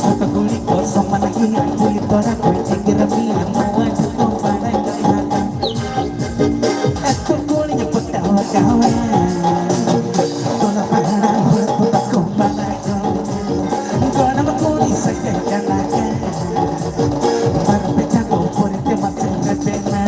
ᱡᱚᱛᱚ ᱠᱩᱲᱤ ᱠᱚ ᱥᱚᱢᱟᱱ ᱜᱮᱭᱟ, ᱠᱩᱲᱤ ᱛᱚᱨᱟ ᱠᱚᱭ ᱮᱜᱮᱨ ᱢᱮᱭᱟ, ᱱᱚᱣᱟ ᱡᱚᱛᱚ ᱵᱟᱲᱟᱭ ᱠᱟᱛᱷᱟ ᱠᱟᱱ᱾ ᱟᱹᱛᱩ ᱠᱩᱲᱤ ᱯᱚᱴᱟᱣ ᱠᱟᱣᱟ, ᱴᱚᱞᱟ ᱯᱟᱲᱟ ᱦᱚᱲ ᱠᱚ ᱵᱟᱠᱚ ᱵᱟᱲᱟᱭ ᱠᱚ᱾ ᱜᱚᱲᱚᱢ ᱠᱩᱲᱤ ᱥᱟᱹᱜᱟᱹᱭ ᱠᱟᱱᱟ ᱠᱚ, ᱵᱟᱨ ᱯᱮ ᱪᱟᱸᱫᱚ ᱯᱚᱨᱮ ᱛᱮ ᱢᱟᱥᱮ ᱨᱮᱵᱮᱱᱟ᱾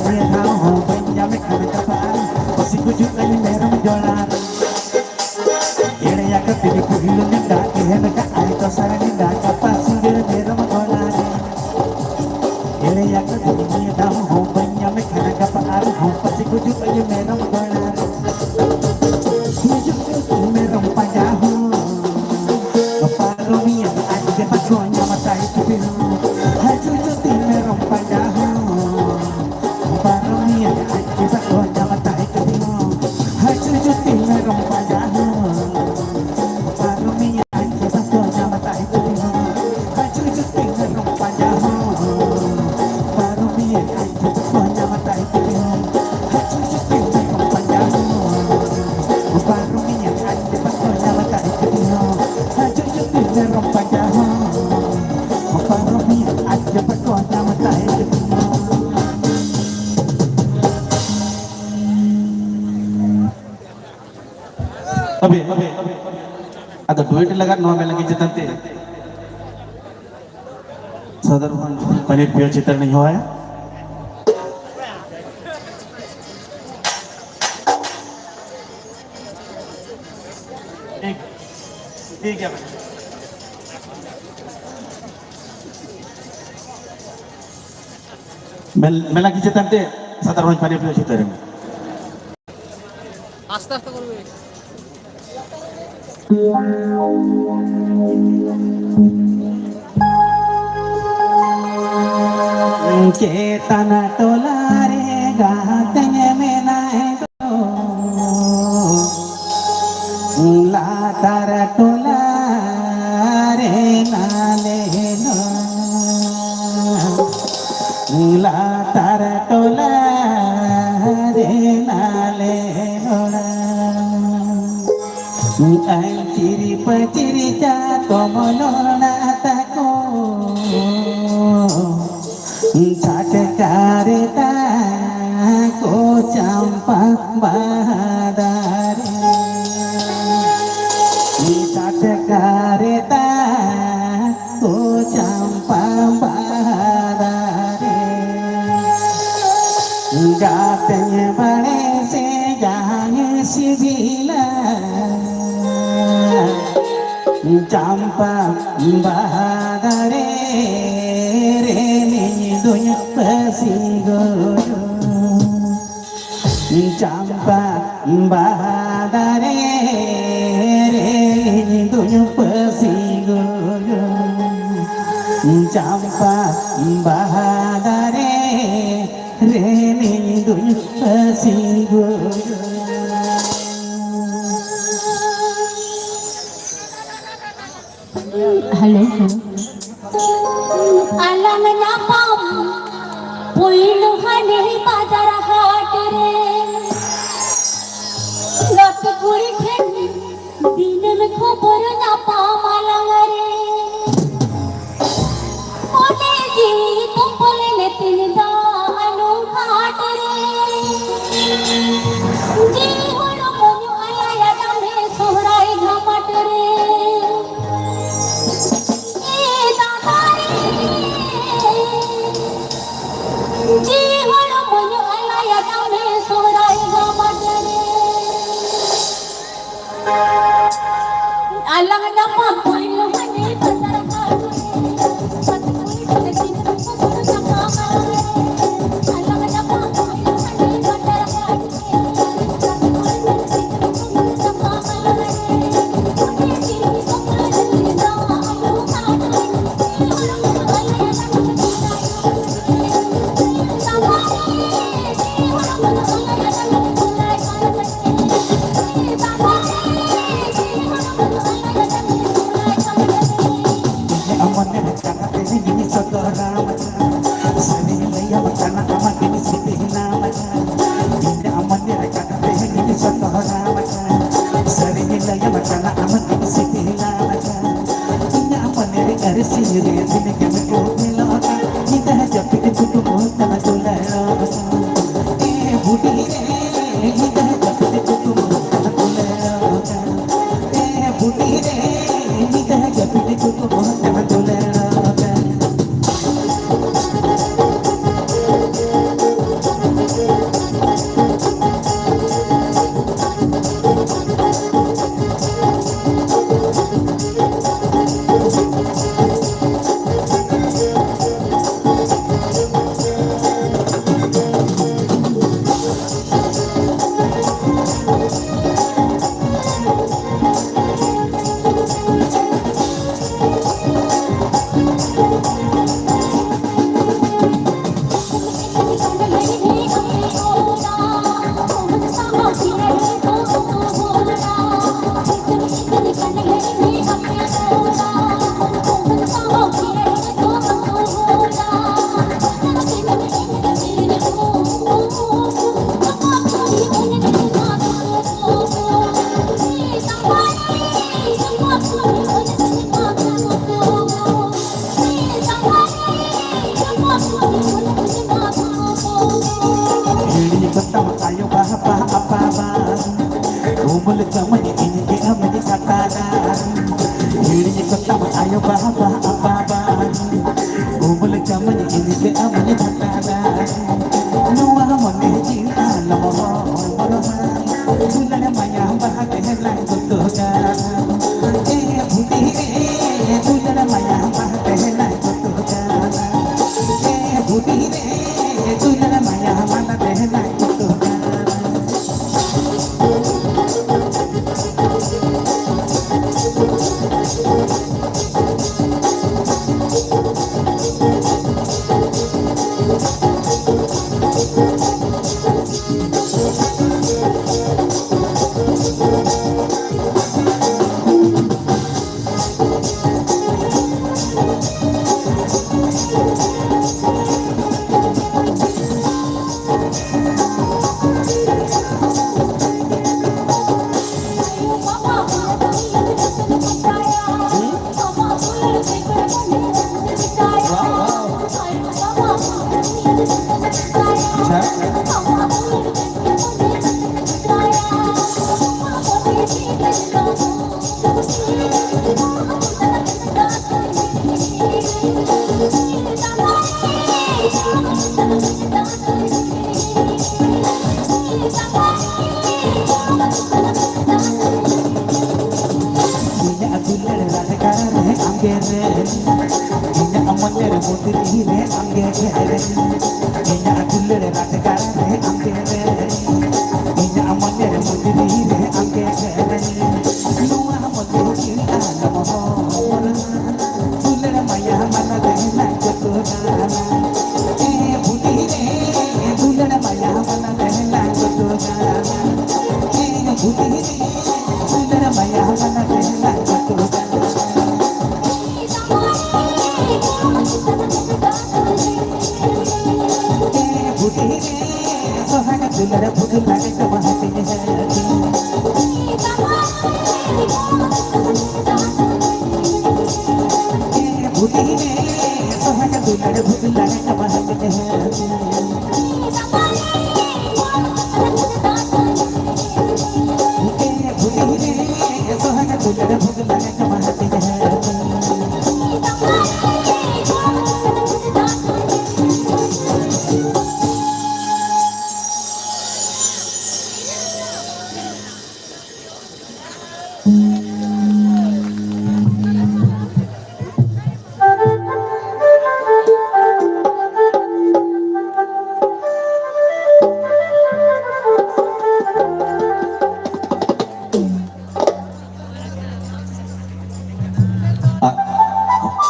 ᱱᱤᱭᱟᱹ ᱫᱷᱟᱣ ᱦᱚᱸ ᱵᱟᱹᱧ ᱧᱟᱢᱮ ᱠᱷᱟᱱ ᱜᱟᱯᱟ ᱟᱨᱦᱚᱸ ᱯᱟᱹᱥᱤ ᱜᱩᱡᱩᱜ ᱟᱹᱧ ᱢᱮᱨᱚᱢ ᱡᱚᱲᱟ ᱨᱮ᱾ ᱮᱲᱮᱭᱟ ᱠᱟᱛᱮ ᱜᱮ ᱯᱩᱭᱞᱩ ᱱᱮᱰᱟ, ᱛᱮᱦᱮᱧ ᱠᱟᱜ ᱟᱭ ᱫᱚᱥᱟᱨ ᱱᱮᱰᱟ, ᱜᱟᱯᱟ ᱥᱤᱸᱜᱟᱹᱲ ᱢᱮᱨᱚᱢ ᱜᱚᱲᱟ ᱨᱮ᱾ ᱮᱲᱮᱭᱟ ᱠᱟᱛᱮ ᱜᱮ ᱱᱤᱭᱟᱹ ᱫᱷᱟᱣ ᱦᱚᱸ ᱵᱟᱹᱧ ᱧᱟᱢᱮ ᱠᱷᱟᱱ ᱜᱟᱯᱟ ᱟᱨᱦᱚᱸ ᱯᱟᱹᱥᱤ ᱜᱩᱡᱩᱜ ᱟᱹᱧ ᱢᱮᱨᱚᱢ ᱜᱚᱲᱟ ᱨᱮ᱾ ᱦᱤᱡᱩᱜ ᱢᱮᱨᱚᱢ ᱯᱟᱸᱡᱟ ᱦᱚᱸ, ᱯᱟᱨᱚᱢᱤᱭᱟᱹ ᱟᱡ ᱜᱮ ᱵᱟᱠᱚ ᱧᱟᱢ ᱛᱟᱭ ᱪᱩᱯᱤ ᱦᱚᱸ᱾ ᱦᱤᱡᱩᱜ ᱢᱮᱨᱚᱢ ᱯᱟᱸᱡᱟ ᱦᱚᱸ, ᱯᱟᱨᱚᱢᱤᱭᱟᱹ ᱟᱡ ᱜᱮ ᱵᱟᱠᱚ ᱧᱟᱢ ᱛᱟᱭ ᱪᱩᱯᱤ ᱦᱚᱸ᱾ ᱦᱤᱡᱩᱜ ᱢᱮᱨᱚᱢ ᱯᱟᱸᱡᱟ ᱦᱚᱸ, ᱯᱟᱨᱚᱢᱤᱭᱟᱹ ᱟᱡ ᱜᱮ ᱵᱟᱠᱚ ᱧᱟᱢ ᱛᱟᱭ ᱪᱩᱯᱤ ᱦᱚᱸ᱾ ᱦᱤᱡᱩᱜ ᱢᱮᱨᱚᱢ ᱯᱟᱸᱡᱟ ᱦᱚᱸ, ᱯᱟᱨᱚᱢᱤᱭᱟᱹ ᱟᱡ ᱜᱮ ᱵᱟᱠᱚ ᱧᱟᱢ ᱛᱟᱭ ᱪᱩᱯᱤ ᱦᱚᱸ᱾ ᱟᱫᱚ ᱰᱩᱭᱮᱴ ᱞᱟᱜᱟᱫ ᱱᱚᱣᱟ ᱢᱮᱞᱟ ᱜᱮ ᱪᱮᱛᱟᱱ ᱛᱮ ᱥᱟᱫᱷᱟᱨᱚᱱ ᱯᱟᱱᱤᱨ ᱯᱤᱭᱳ ᱪᱮᱛᱟᱱ ᱨᱤᱧ ᱦᱚᱦᱚᱭᱟ᱾ ᱴᱷᱤᱠ, ᱴᱷᱤᱠ ᱜᱮᱭᱟ ᱵᱷᱟᱭ᱾ ᱢᱮᱞ-, ᱢᱮᱞᱟ ᱠᱤ ᱪᱮᱛᱟᱱ ᱛᱮ ᱥᱟᱫᱷᱟᱨᱚᱱ ᱯᱟᱱᱤᱨ ᱯᱤᱭᱳ ᱪᱮᱛᱟᱱ ᱨᱮ᱾ ᱟᱥᱛᱮ ᱟᱥᱛᱮ ᱠᱚᱨᱵᱮ᱾ ᱪᱮᱛᱟᱱ ᱴᱚᱞᱟ ᱨᱮ ᱜᱟᱛᱮᱧ ᱢᱮᱱᱟᱭ ᱫᱚ, ᱞᱟᱛᱟᱨ ᱴᱚᱞᱟ ᱨᱮ ᱱᱟᱞᱮ ᱱᱚᱲᱟ᱾ ᱞᱟᱛᱟᱨ ᱴᱚᱞᱟ ᱨᱮ ᱱᱟᱞᱮ ᱱᱚᱲᱟ᱾ ᱟᱹᱧᱪᱤᱨ ᱯᱟᱹᱪᱤᱨ ᱪᱟᱛᱚᱢ ᱞᱚᱲᱟ ᱛᱟᱠᱚ᱾ ᱪᱷᱟᱴᱠᱟ ᱨᱮ ᱛᱟᱠᱚ ᱪᱟᱢᱯᱟ ᱵᱟᱦᱟ ᱫᱟᱨᱮ᱾ ᱪᱷᱟᱴᱠᱟ ᱨᱮ ᱛᱟᱠᱚ ᱪᱟᱢᱯᱟ ᱵᱟᱦᱟ ᱫᱟᱨᱮ᱾ ᱛᱮᱧ ᱵᱟᱲᱮ ᱥᱮ ᱡᱟᱦᱟᱸᱭ ᱥᱤᱵᱤᱞᱟ, ᱪᱟᱢᱯᱟ ᱵᱟᱦᱟ ᱫᱟᱨᱮ ᱨᱮ ᱤᱧ ᱫᱩᱧ ᱯᱟᱹᱥᱤ ᱜᱚᱫᱚᱜ᱾ ᱪᱟᱢᱯᱟ ᱵᱟᱦᱟ ᱫᱟᱨᱮ ᱨᱮ ᱤᱧ ᱫᱩᱧ ᱯᱟᱹᱥᱤ ᱜᱚᱫᱚᱜ᱾ ᱪᱟᱢᱯᱟ ᱵᱟᱦᱟ ᱫᱟᱨᱮ ᱨᱮ ᱤᱧ ᱫᱩᱧ ᱯᱟᱹᱥᱤ ᱜᱚᱫᱚᱜ᱾ Hello, hello. ᱟᱞᱟᱝ ᱧᱟᱯᱟᱢ ᱯᱩᱭᱞᱩ ᱦᱟᱱᱮ ᱵᱟᱡᱟᱨ ᱦᱟᱴ ᱨᱮ, ᱜᱟᱛᱮ ᱠᱩᱲᱤ ᱴᱷᱮᱱ ᱫᱤᱱᱮᱢ ᱠᱷᱚᱵᱚᱨ ᱧᱟᱯᱟᱢ ᱟᱞᱟᱝ ᱨᱮ᱾ ᱢᱚᱱᱮ ᱡᱤᱣᱤ ᱛᱚᱯᱚᱞ ᱞᱮ ᱛᱤᱧ ᱫᱚ ᱟᱞᱚ ᱜᱷᱟᱴ ᱨᱮ᱾ ᱡᱤᱣᱤ ᱦᱚᱲᱢᱚ ᱧᱩ ᱟᱞᱟᱭᱟ ᱰᱟᱸᱰᱮ ᱥᱚᱦᱨᱟᱭ ᱜᱷᱟᱢᱟᱴ ᱨᱮ᱾ ᱮ ᱫᱟᱫᱟ ᱨᱮ, ᱡᱤᱣᱤ ᱦᱚᱲᱢᱚ ᱧᱩ ᱟᱞᱟᱭᱟ ᱰᱟᱸᱰᱮ ᱥᱚᱦᱨᱟᱭ ᱜᱷᱟᱢᱟᱴ ᱨᱮ᱾ ᱟᱞᱟᱝ ᱧᱟᱯᱟᱢ ᱯᱳᱭᱞᱳ ᱦᱟᱱᱮ ᱵᱟᱡᱟᱨ ᱦᱟᱴ ᱨᱮ᱾ ᱟᱞᱟᱝ ᱧᱟᱯᱟᱢ ᱯᱳᱭᱞᱳ ᱦᱟᱱᱮ ᱵᱟᱡᱟᱨ ᱦᱟᱴ ᱨᱮ᱾ ᱟᱢ ᱢᱚᱱᱮ ᱨᱮ ᱠᱟᱱᱟ ᱛᱮᱦᱮᱧ ᱤᱧ ᱥᱚᱫᱚᱨᱟᱢ ᱠᱟᱱᱟ, ᱥᱟᱹᱨᱤᱧ ᱞᱟᱹᱭᱟᱢ ᱠᱟᱱᱟ, ᱟᱢᱟᱜ ᱤᱧ ᱥᱤᱵᱤᱞᱟᱢ ᱠᱟᱱᱟ᱾ ᱤᱧ ᱟᱢ ᱢᱚᱱᱮ ᱨᱮ ᱠᱟᱱᱟ ᱛᱮᱦᱮᱧ ᱤᱧ ᱥᱚᱫᱚᱨᱟᱢ ᱠᱟᱱᱟ, ᱥᱟᱹᱨᱤᱧ ᱞᱟᱹᱭᱟᱢ ᱠᱟᱱᱟ, ᱟᱢᱟᱜ ᱤᱧ ᱥᱤᱵᱤᱞᱟᱢ ᱠᱟᱱᱟ᱾ ᱤᱧ ᱟᱢ ᱢᱚᱱᱮ ᱨᱮ ᱟᱹᱨᱥᱤ ᱨᱮ ᱫᱤᱱ ᱜᱮᱢ ᱠᱚᱵᱷᱮᱞᱚᱜ ᱠᱟᱱᱟ, ᱧᱤᱫᱟᱹ ᱡᱟᱹᱯᱤᱫ ᱠᱩᱴᱩᱢ ᱠᱟᱱᱟ ᱫᱩᱞᱟᱹᱲᱚᱜ ᱠᱟᱱᱟ᱾ ᱮ ᱵᱩᱰᱷᱤ ᱨᱮ, ᱧᱤᱫᱟᱹ ᱡᱟᱹᱯᱤᱫ ᱠᱩᱴᱩᱢ ᱠᱟᱱᱟ ᱫᱩᱞᱟᱹᱲᱚᱜ ᱠᱟᱱᱟ᱾ ᱮ ᱵᱩᱰᱷᱤ ᱨᱮ, ᱧᱤᱫᱟᱹ ᱡᱟᱹᱯᱤᱫ ᱠᱩᱴᱩᱢ ᱠᱟᱱᱟ ᱫᱩᱞᱟᱹᱲᱚᱜ ᱠᱟᱱᱟ᱾ ᱫᱩᱞᱟᱹᱲ ᱢᱟᱭᱟ ᱵᱟᱦᱟ ᱛᱮᱦᱮᱸ ᱞᱟᱝ ᱜᱚᱛᱚᱜᱟ᱾ ᱮ ᱵᱩᱰᱤ ᱨᱮ, ᱫᱩᱞᱟᱹᱲ ᱢᱟᱭᱟ ᱵᱟᱦᱟ ᱛᱮᱦᱮᱸ ᱞᱟᱝ ᱜᱚᱛᱚᱜᱟ᱾ ᱮ ᱵᱩᱰᱤ ᱨᱮ, ᱫᱩᱞᱟᱹᱲ ᱢᱟᱭᱟ ᱵᱟᱦᱟ ᱛᱮᱦᱮᱸ ᱞᱟᱝ ᱜᱚᱛᱚᱜᱟ᱾ ᱤᱧᱟᱜ ᱫᱩᱞᱟᱹᱲ ᱨᱟᱡᱽᱜᱟᱲ ᱨᱮ ᱟᱢᱜᱮ ᱨᱮ, ᱤᱧᱟᱜ ᱢᱚᱱᱮ ᱨᱮ ᱢᱚᱱᱫᱤᱨ ᱨᱮ ᱟᱢᱜᱮ ᱨᱮ, ᱤᱧᱟᱜ ᱫᱩᱞᱟᱹᱲ ᱨᱟᱡᱽᱜᱟᱲ ᱨᱮ ᱟᱢᱜᱮ ᱨᱮ, ᱤᱧᱟᱜ ᱢᱚᱱᱮ ᱨᱮ ᱢᱚᱱᱫᱤᱨ ᱨᱮ ᱟᱢᱜᱮ ᱨᱮ᱾ ᱱᱚᱣᱟ ᱢᱚᱱᱫᱤᱨ ᱨᱮ ᱟᱞᱚᱢ ᱦᱚᱨ, ᱫᱩᱞᱟᱹᱲ ᱢᱟᱭᱟ ᱢᱟᱱᱟ ᱨᱮ ᱱᱟᱝ ᱡᱚᱛᱚ ᱫᱟᱱᱟ᱾ ᱮ ᱵᱩᱰᱤ ᱨᱮ, ᱫᱩᱞᱟᱹᱲ ᱢᱟᱭᱟ ᱢᱟᱱᱟ ᱨᱮ ᱱᱟᱝ ᱡᱚᱛᱚ ᱫᱟᱱᱟ᱾ ᱮ ᱵᱩᱰᱤ ᱨᱮ, ᱫᱩᱞᱟᱹᱲ ᱢᱟᱭᱟ ᱢᱟᱱᱟ ᱨᱮ ᱱᱟᱝ ᱡᱚᱛᱚ ᱫᱟᱱᱟ᱾ ᱮ ᱵᱩᱰᱤ ᱨᱮ, ᱥᱚᱦᱟᱜ ᱫᱩᱞᱟᱹᱲ ᱵᱷᱩᱜ ᱞᱟᱜᱮ ᱪᱟᱵᱟ ᱦᱟᱹᱴᱤᱧ ᱦᱟᱹᱴᱤᱧ᱾ ᱮ ᱵᱩᱰᱤ ᱨᱮ, ᱥᱚᱦᱟᱜ ᱫᱩᱞᱟᱹᱲ ᱵᱷᱩᱜ ᱞᱟᱜᱮ ᱪᱟᱵᱟ ᱦᱟᱹᱴᱤᱧ ᱦᱟᱹᱴᱤᱧ᱾ ᱮ ᱵᱩᱰᱤ ᱨᱮ, ᱥᱚᱦᱟᱜ ᱫᱩᱞᱟᱹᱲ ᱵᱷᱩᱜ ᱞᱟᱜᱮ ᱪᱟᱵᱟ ᱦᱟᱹᱴᱤᱧ ᱦᱟᱹᱴᱤᱧ᱾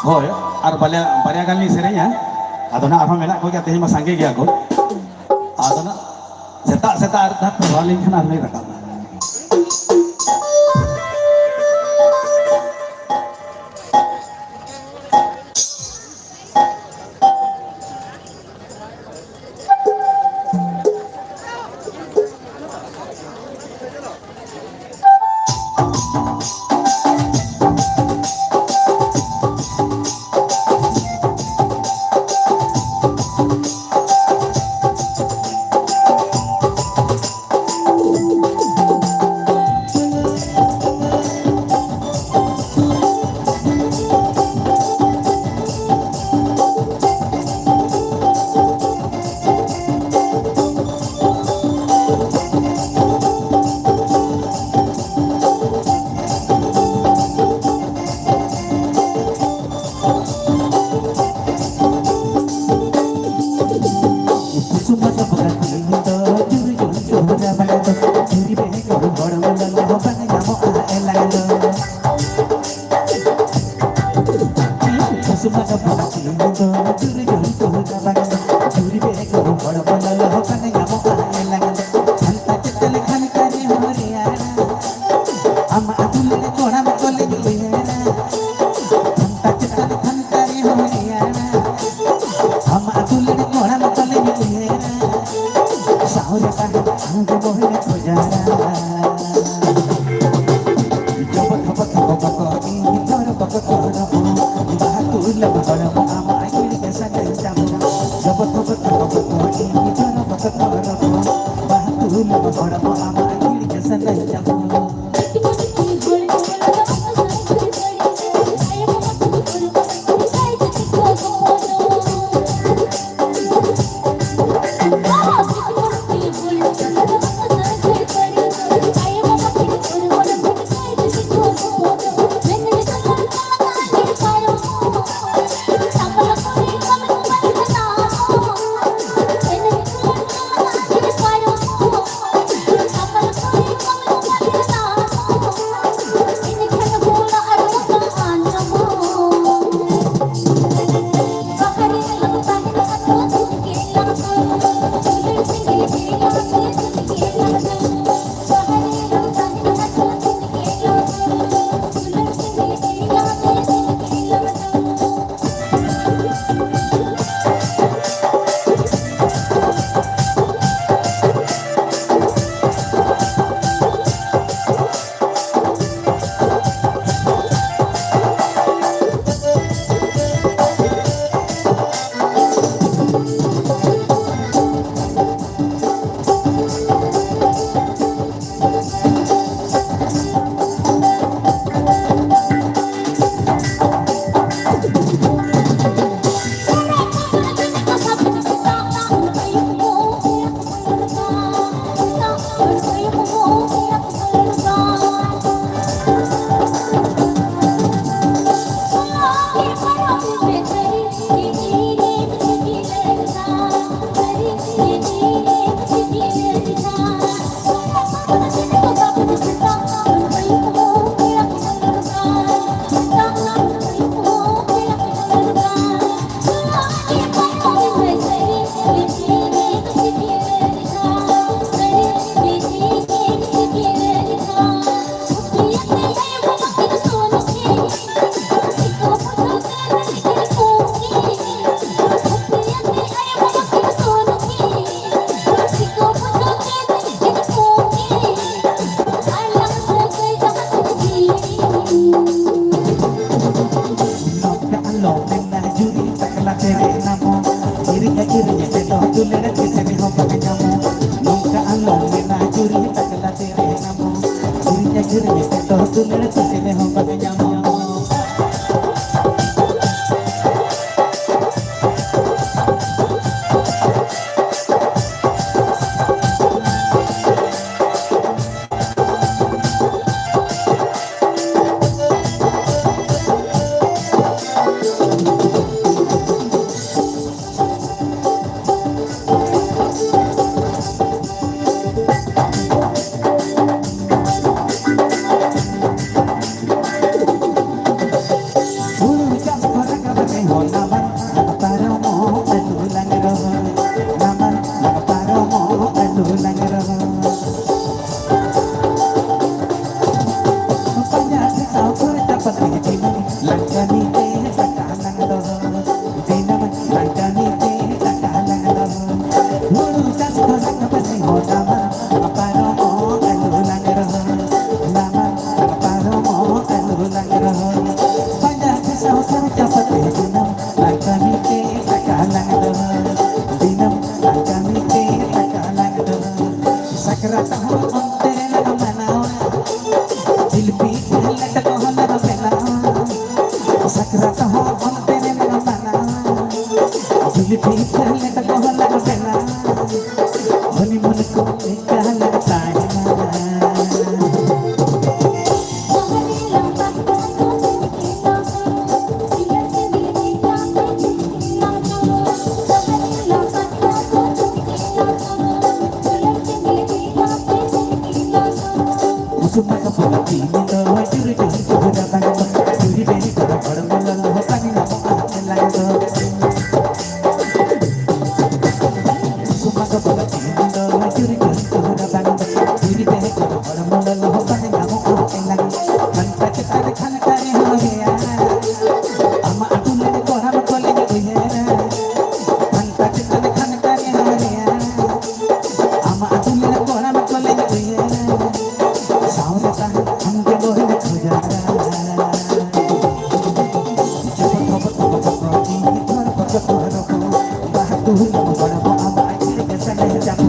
ᱦᱳᱭ, ᱟᱨ ᱵᱟᱨᱭᱟ, ᱵᱟᱨᱭᱟ ᱜᱟᱱ ᱞᱤᱧ ᱥᱮᱨᱮᱧᱟ᱾ ᱟᱫᱚ ᱱᱟᱜ ᱟᱨᱦᱚᱸ ᱢᱮᱱᱟᱜ ᱠᱚᱜᱮᱭᱟ, ᱛᱮᱦᱮᱧ ᱢᱟ ᱥᱟᱸᱜᱮ ᱜᱮᱭᱟ ᱠᱚ᱾ ᱟᱫᱚ ᱱᱟᱜ ᱥᱮᱛᱟᱜ ᱥᱮᱛᱟᱜ ᱟᱨ ᱫᱷᱟᱣ ᱯᱟᱲᱦᱟᱣ ᱞᱮᱱᱠᱷᱟᱱ ᱟᱨᱦᱚᱸ ᱞᱤᱧ ᱨᱟᱠᱟᱵᱟ᱾ ᱟᱢᱟᱜ ᱫᱩᱞᱟᱹᱲ ᱠᱚᱲᱟ ᱢᱟ ᱠᱚᱞᱮ ᱩᱭᱦᱟᱹᱨᱟ, ᱟᱢᱟᱜ ᱪᱮᱛᱟᱱ ᱠᱷᱟᱱ ᱠᱟᱨᱮ ᱦᱚᱸ ᱨᱮᱭᱟᱲᱟ, ᱟᱢᱟᱜ ᱫᱩᱞᱟᱹᱲ ᱠᱚᱲᱟ ᱢᱟ ᱠᱚᱞᱮ ᱩᱭᱦᱟᱹᱨᱟ, ᱥᱟᱶᱨᱮ ᱛᱟᱦᱮᱸ ᱟᱢ ᱜᱮ ᱢᱚᱦᱮ ᱠᱷᱚᱡᱟᱨᱟ᱾ ᱡᱚᱵᱚ ᱛᱷᱚᱵᱚ ᱛᱷᱚᱵᱚ ᱵᱚᱠᱚ ᱤᱧ ᱫᱚᱨ ᱵᱚᱠᱚ ᱛᱚᱨᱚ, ᱵᱟᱦᱟ ᱛᱩᱞᱟᱹᱢ ᱦᱚᱲᱢᱚ ᱟᱢᱟᱜ ᱜᱤᱲᱤ ᱜᱮ ᱥᱟᱡᱟᱭ ᱛᱟᱢᱟ᱾ ᱡᱚᱵᱚ ᱛᱷᱚᱵᱚ ᱛᱷᱚᱵᱚ ᱵᱚᱠᱚ ᱤᱧ ᱫᱚᱨ ᱵᱚᱠᱚ ᱛᱚᱨᱚ, ᱵᱟᱦᱟ ᱛᱩᱞᱟᱹᱢ ᱦᱚᱲᱢᱚ ᱟᱢᱟᱜ ᱜᱤᱲᱤ ᱜᱮ ᱥᱟᱡᱟᱭ ᱛᱟᱢᱟ᱾ ᱢᱮᱱᱟ ᱪᱩᱨᱤ ᱛᱟᱠᱞᱟ ᱛᱮᱨᱮ ᱱᱟᱢᱚ, ᱠᱤᱨᱤᱧ ᱟᱹᱠᱷᱨᱤᱧ ᱛᱮ ᱫᱚ ᱫᱩᱞᱟᱹᱲ ᱛᱤᱥ ᱨᱮᱦᱚᱸ ᱵᱟᱝ ᱧᱟᱢᱚᱜ᱾ ᱦᱩᱲᱩ ᱪᱟᱥ ᱠᱚ ᱨᱟᱠᱟᱵ ᱨᱮᱦᱚᱸ ᱱᱟᱢᱟᱞ ᱞᱟᱝ ᱯᱟᱨᱚᱢᱚᱜ ᱟᱹᱞᱩ ᱞᱟᱝ ᱨᱚᱦᱚᱭ, ᱱᱟᱢᱟᱞ ᱞᱟᱝ ᱯᱟᱨᱚᱢᱚᱜ ᱟᱹᱞᱩ ᱞᱟᱝ ᱨᱚᱦᱚᱭ᱾ ᱯᱟᱸᱡᱟ ᱴᱷᱮᱥᱟᱣ ᱠᱷᱚᱨᱪᱟ ᱯᱟᱹᱛᱤ ᱫᱤᱱᱟᱹᱢ ᱞᱟᱝ ᱠᱟᱹᱢᱤ ᱛᱮ ᱴᱟᱠᱟ ᱞᱟᱝ ᱫᱚᱦᱚ᱾ ᱫᱤᱱᱟᱹᱢ ᱞᱟᱝ ᱠᱟᱹᱢᱤ ᱛᱮ ᱴᱟᱠᱟ ᱞᱟᱝ ᱫᱚᱦᱚ᱾ ᱦᱩᱲᱩ ᱪᱟᱥ ᱠᱷᱚᱱ ᱨᱟᱠᱟᱵ ᱨᱮ ᱦᱚᱸ ᱱᱟᱢᱟ ᱯᱟᱨᱚᱢᱚᱜ ᱟᱹᱞᱩ ᱞᱟᱝ ᱨᱚᱦᱚ᱾ ᱱᱟᱢᱟ ᱯᱟᱨᱚᱢᱚᱜ ᱟᱹᱞᱩ ᱞᱟᱝ ᱨᱚᱦᱚ᱾ ᱯᱟᱸᱡᱟ ᱴᱷᱮᱥᱟᱣ ᱠᱷᱚᱨᱪᱟ ᱯᱟᱹᱛᱤ ᱫᱤᱱᱟᱹᱢ ᱞᱟᱝ ᱠᱟᱹᱢᱤ ᱛᱮ ᱴᱟᱠᱟ ᱞᱟᱝ ᱫᱚᱦᱚ᱾ ᱫᱤᱱᱟᱹᱢ ᱞᱟᱝ ᱠᱟᱹᱢᱤ ᱛᱮ ᱴᱟᱠᱟ ᱞᱟᱝ ᱫᱚᱦᱚ᱾ ᱥᱟᱠᱨᱟᱛ ᱦᱚᱸ ᱚᱱᱛᱮ ᱨᱮᱞᱟᱝ ᱢᱟᱱᱟᱣᱟ᱾ ᱡᱤᱞ ᱯᱤᱴᱷᱟᱹ ᱞᱮᱴᱚ ᱠᱚᱦᱚᱸ ᱞᱟᱝ ᱵᱮᱱᱟᱣᱟ᱾ ᱥᱟᱠᱨᱟᱛ ᱦᱚᱸ ᱚᱱᱛᱮ ᱨᱮᱞᱟᱝ ᱢᱟᱱᱟᱣᱟ᱾ ᱡᱤᱞ ᱯᱤᱴᱷᱟᱹ ᱞᱮᱴᱚ ᱠᱚᱦᱚᱸ ᱞᱟᱝ ᱵᱮᱱᱟᱣᱟ᱾ ᱦᱚᱱᱤᱢᱩᱱ ᱠᱚ ᱞᱮᱠᱟ ᱞᱟᱝ ᱛᱟᱦᱮᱱᱟ᱾ ᱩᱥᱩᱢᱟ ᱠᱟᱯᱩᱨ ᱛᱤ ᱢᱤᱫ ᱫᱚ ᱡᱩᱨ ᱡᱩᱨ ᱡᱩᱨ ᱨᱟᱵᱟᱝ ᱫᱚ, ᱡᱩᱨᱤ ᱵᱮᱨᱤ ᱠᱚᱨᱮ ᱦᱚᱲᱢᱚ ᱞᱚᱞᱚ ᱯᱟᱱᱤ ᱧᱟᱢᱚᱜᱼᱟ ᱮᱞᱟᱝ ᱫᱚ᱾ ᱩᱥᱩᱢᱟ ᱠᱟᱯᱩᱨ ᱛᱤ ᱢᱤᱫ ᱫᱚ ᱡᱩᱨ ᱡᱩᱨ ᱡᱩᱨ ᱨᱟᱵᱟᱝ ᱫᱚ, ᱡᱩᱨᱤ ᱵᱮᱨᱤ ᱠᱚᱨᱮ ᱦᱚᱲᱢᱚ ᱞᱚᱞᱚ ᱯᱟᱱᱤ ᱧᱟᱢᱚᱜᱼᱟ ᱮᱞᱟᱝ᱾ ᱠᱷᱟᱱ ᱠᱟᱪᱮ ᱛᱟᱨ ᱠᱷᱟᱱ ᱠᱟᱨᱮ ᱦᱚᱸ ᱨᱮᱭᱟ, ᱟᱢᱟᱜ ᱟᱹᱛᱩ ᱞᱮ ᱠᱚᱲᱟ ᱠᱚᱞᱮ ᱩᱭᱦᱟᱹᱨᱟ᱾ ᱠᱷᱟᱱ ᱠᱟᱪᱮ ᱛᱟᱨ ᱠᱷᱟᱱ ᱠᱟᱨᱮ ᱦᱚᱸ ᱨᱮᱭᱟ, ᱟᱢᱟᱜ ᱟᱹᱛᱩ ᱞᱮ ᱠᱚᱲᱟ ᱠᱚᱞᱮ ᱩᱭᱦᱟᱹᱨᱟ᱾ ᱥᱟᱶᱨᱮ ᱛᱟᱦᱮᱸ ᱟᱢ ᱜᱮ ᱢᱚᱦᱤᱱ ᱠᱷᱚᱡᱟᱨᱟ᱾ ᱡᱚᱯᱚ ᱛᱷᱚᱯᱚ ᱛᱷᱚᱯᱚ ᱛᱷᱚᱯᱚ ᱛᱤ ᱛᱷᱚᱨ ᱯᱚᱪᱚ ᱛᱷᱚᱨ ᱠᱚ᱾ ᱵᱟᱦᱟ ᱛᱩᱦᱩᱞ ᱟᱢ ᱵᱚᱲ ᱵᱚ ᱟᱢ ᱟᱡᱤᱨ ᱜᱮ ᱥᱟᱱᱮ ᱡᱟᱯᱩ᱾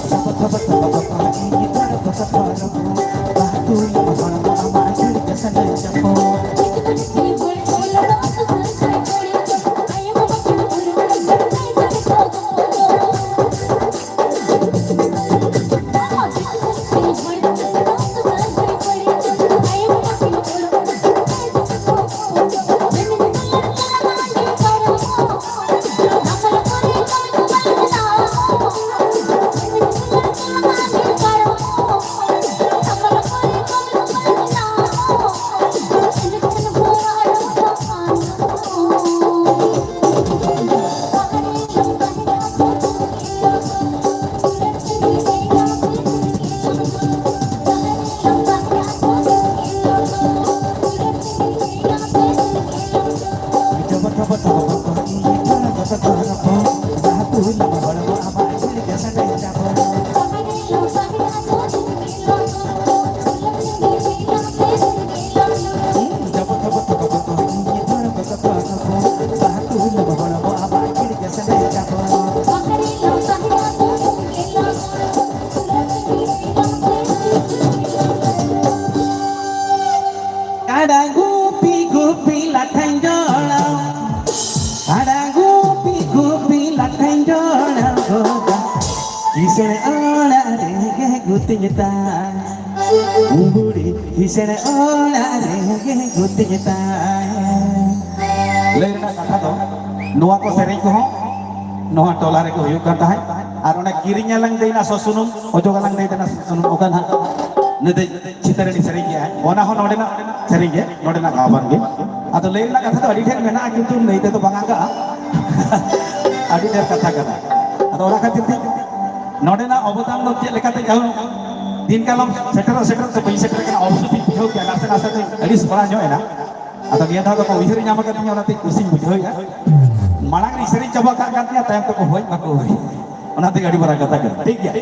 ᱡᱚᱯᱚ ᱛᱷᱚᱯᱚ ᱛᱷᱚᱯᱚ ᱜᱩᱛᱤᱧ ᱛᱟᱭ, ᱵᱩᱲᱦᱤ ᱦᱤᱥᱟᱹᱲ ᱚᱲᱟᱜ ᱨᱮᱜᱮ ᱜᱩᱛᱤᱧ ᱛᱟᱭ᱾ ᱞᱟᱹᱭ ᱨᱮᱱᱟᱜ ᱠᱟᱛᱷᱟ ᱫᱚ, ᱱᱚᱣᱟ ᱠᱚ ᱥᱮᱨᱮᱧ ᱠᱚᱦᱚᱸ ᱱᱚᱣᱟ ᱴᱚᱞᱟ ᱨᱮᱜᱮ ᱦᱩᱭᱩᱜ ᱠᱟᱱ ᱛᱟᱦᱮᱸᱫ᱾ ᱟᱨ ᱚᱱᱟ ᱠᱤᱨᱤᱧ ᱟᱞᱟᱝ ᱫᱟᱹᱭᱱᱟ ᱥᱚᱥᱩᱱᱩᱢ, ᱚᱡᱚᱜ ᱟᱞᱟᱝ ᱫᱟᱹᱭᱱᱟ ᱥᱚᱥᱩᱱᱩᱢ, ᱚᱠᱟ ᱱᱟᱦᱟᱜ ᱱᱩᱭ ᱫᱚ ᱪᱷᱤᱛᱟᱹᱨᱟᱹᱲᱤ ᱥᱮᱨᱮᱧ ᱜᱮᱭᱟᱭ, ᱚᱱᱟ ᱦᱚᱸ ᱱᱚᱰᱮᱱᱟᱜ ᱥᱮᱨᱮᱧ ᱜᱮ, ᱱᱚᱰᱮᱱᱟᱜ ᱜᱟᱵᱟᱱ ᱜᱮ᱾ ᱟᱫᱚ ᱞᱟᱹᱭ ᱨᱮᱱᱟᱜ ᱠᱟᱛᱷᱟ ᱫᱚ ᱟᱹᱰᱤ ᱰᱷᱮᱨ ᱢᱮᱱᱟᱜᱼᱟ, ᱠᱤᱱᱛᱩ ᱞᱟᱹᱭ ᱛᱮᱫᱚ ᱵᱟᱝ ᱟᱸᱜᱟᱜᱼᱟ᱾ ᱟᱹᱰᱤ ᱰᱷᱮᱨ ᱠᱟᱛᱷᱟ ᱠᱟᱱᱟ᱾ ᱟᱫᱚ ᱚᱱᱟ ᱠᱷᱟᱹᱛᱤᱨ ᱛᱮ ᱱᱚᱰᱮᱱᱟᱜ ᱚᱵᱚᱫᱟᱱ ᱫᱚ ᱪᱮᱫ ᱞᱮᱠᱟᱛᱮ ᱡᱟᱭᱦᱳᱠ ᱫᱤᱱ ᱠᱟᱞᱚᱢ ᱥᱮᱴᱮᱨᱚᱜ ᱥᱮᱴᱮᱨᱚᱜ ᱛᱮ ᱵᱟᱹᱧ ᱥᱮᱴᱮᱨ ᱠᱟᱱᱟ, ᱚᱯᱥᱚᱨ ᱤᱧ ᱵᱩᱡᱷᱟᱹᱣ ᱠᱮᱫᱟ, ᱱᱟᱥᱮ ᱱᱟᱥᱮ ᱛᱮ ᱟᱹᱲᱤᱥ ᱵᱟᱲᱟ ᱧᱚᱜ ᱮᱱᱟ᱾ ᱟᱫᱚ ᱱᱤᱭᱟᱹ ᱫᱷᱟᱣ ᱫᱚᱠᱚ ᱩᱭᱦᱟᱹᱨ ᱧᱟᱢ ᱟᱠᱟᱫᱤᱧᱟ, ᱚᱱᱟᱛᱮ ᱠᱩᱥᱤᱧ ᱵᱩᱡᱷᱟᱹᱣᱮᱫᱼᱟ᱾ ᱢᱟᱲᱟᱝ ᱨᱤᱧ ᱥᱮᱨᱮᱧ ᱪᱟᱵᱟ ᱠᱟᱜ ᱠᱟᱱ ᱛᱤᱧᱟ, ᱛᱟᱭᱚᱢ ᱛᱮᱠᱚ ᱦᱳᱭ ᱵᱟᱠᱚ ᱦᱳᱭ, ᱚᱱᱟᱛᱮ ᱟᱹᱰᱤ ᱢᱟᱨᱟᱝ ᱠᱟᱛᱷᱟ ᱠᱟᱱᱟ᱾ ᱴᱷᱤᱠ ᱜᱮᱭᱟ᱾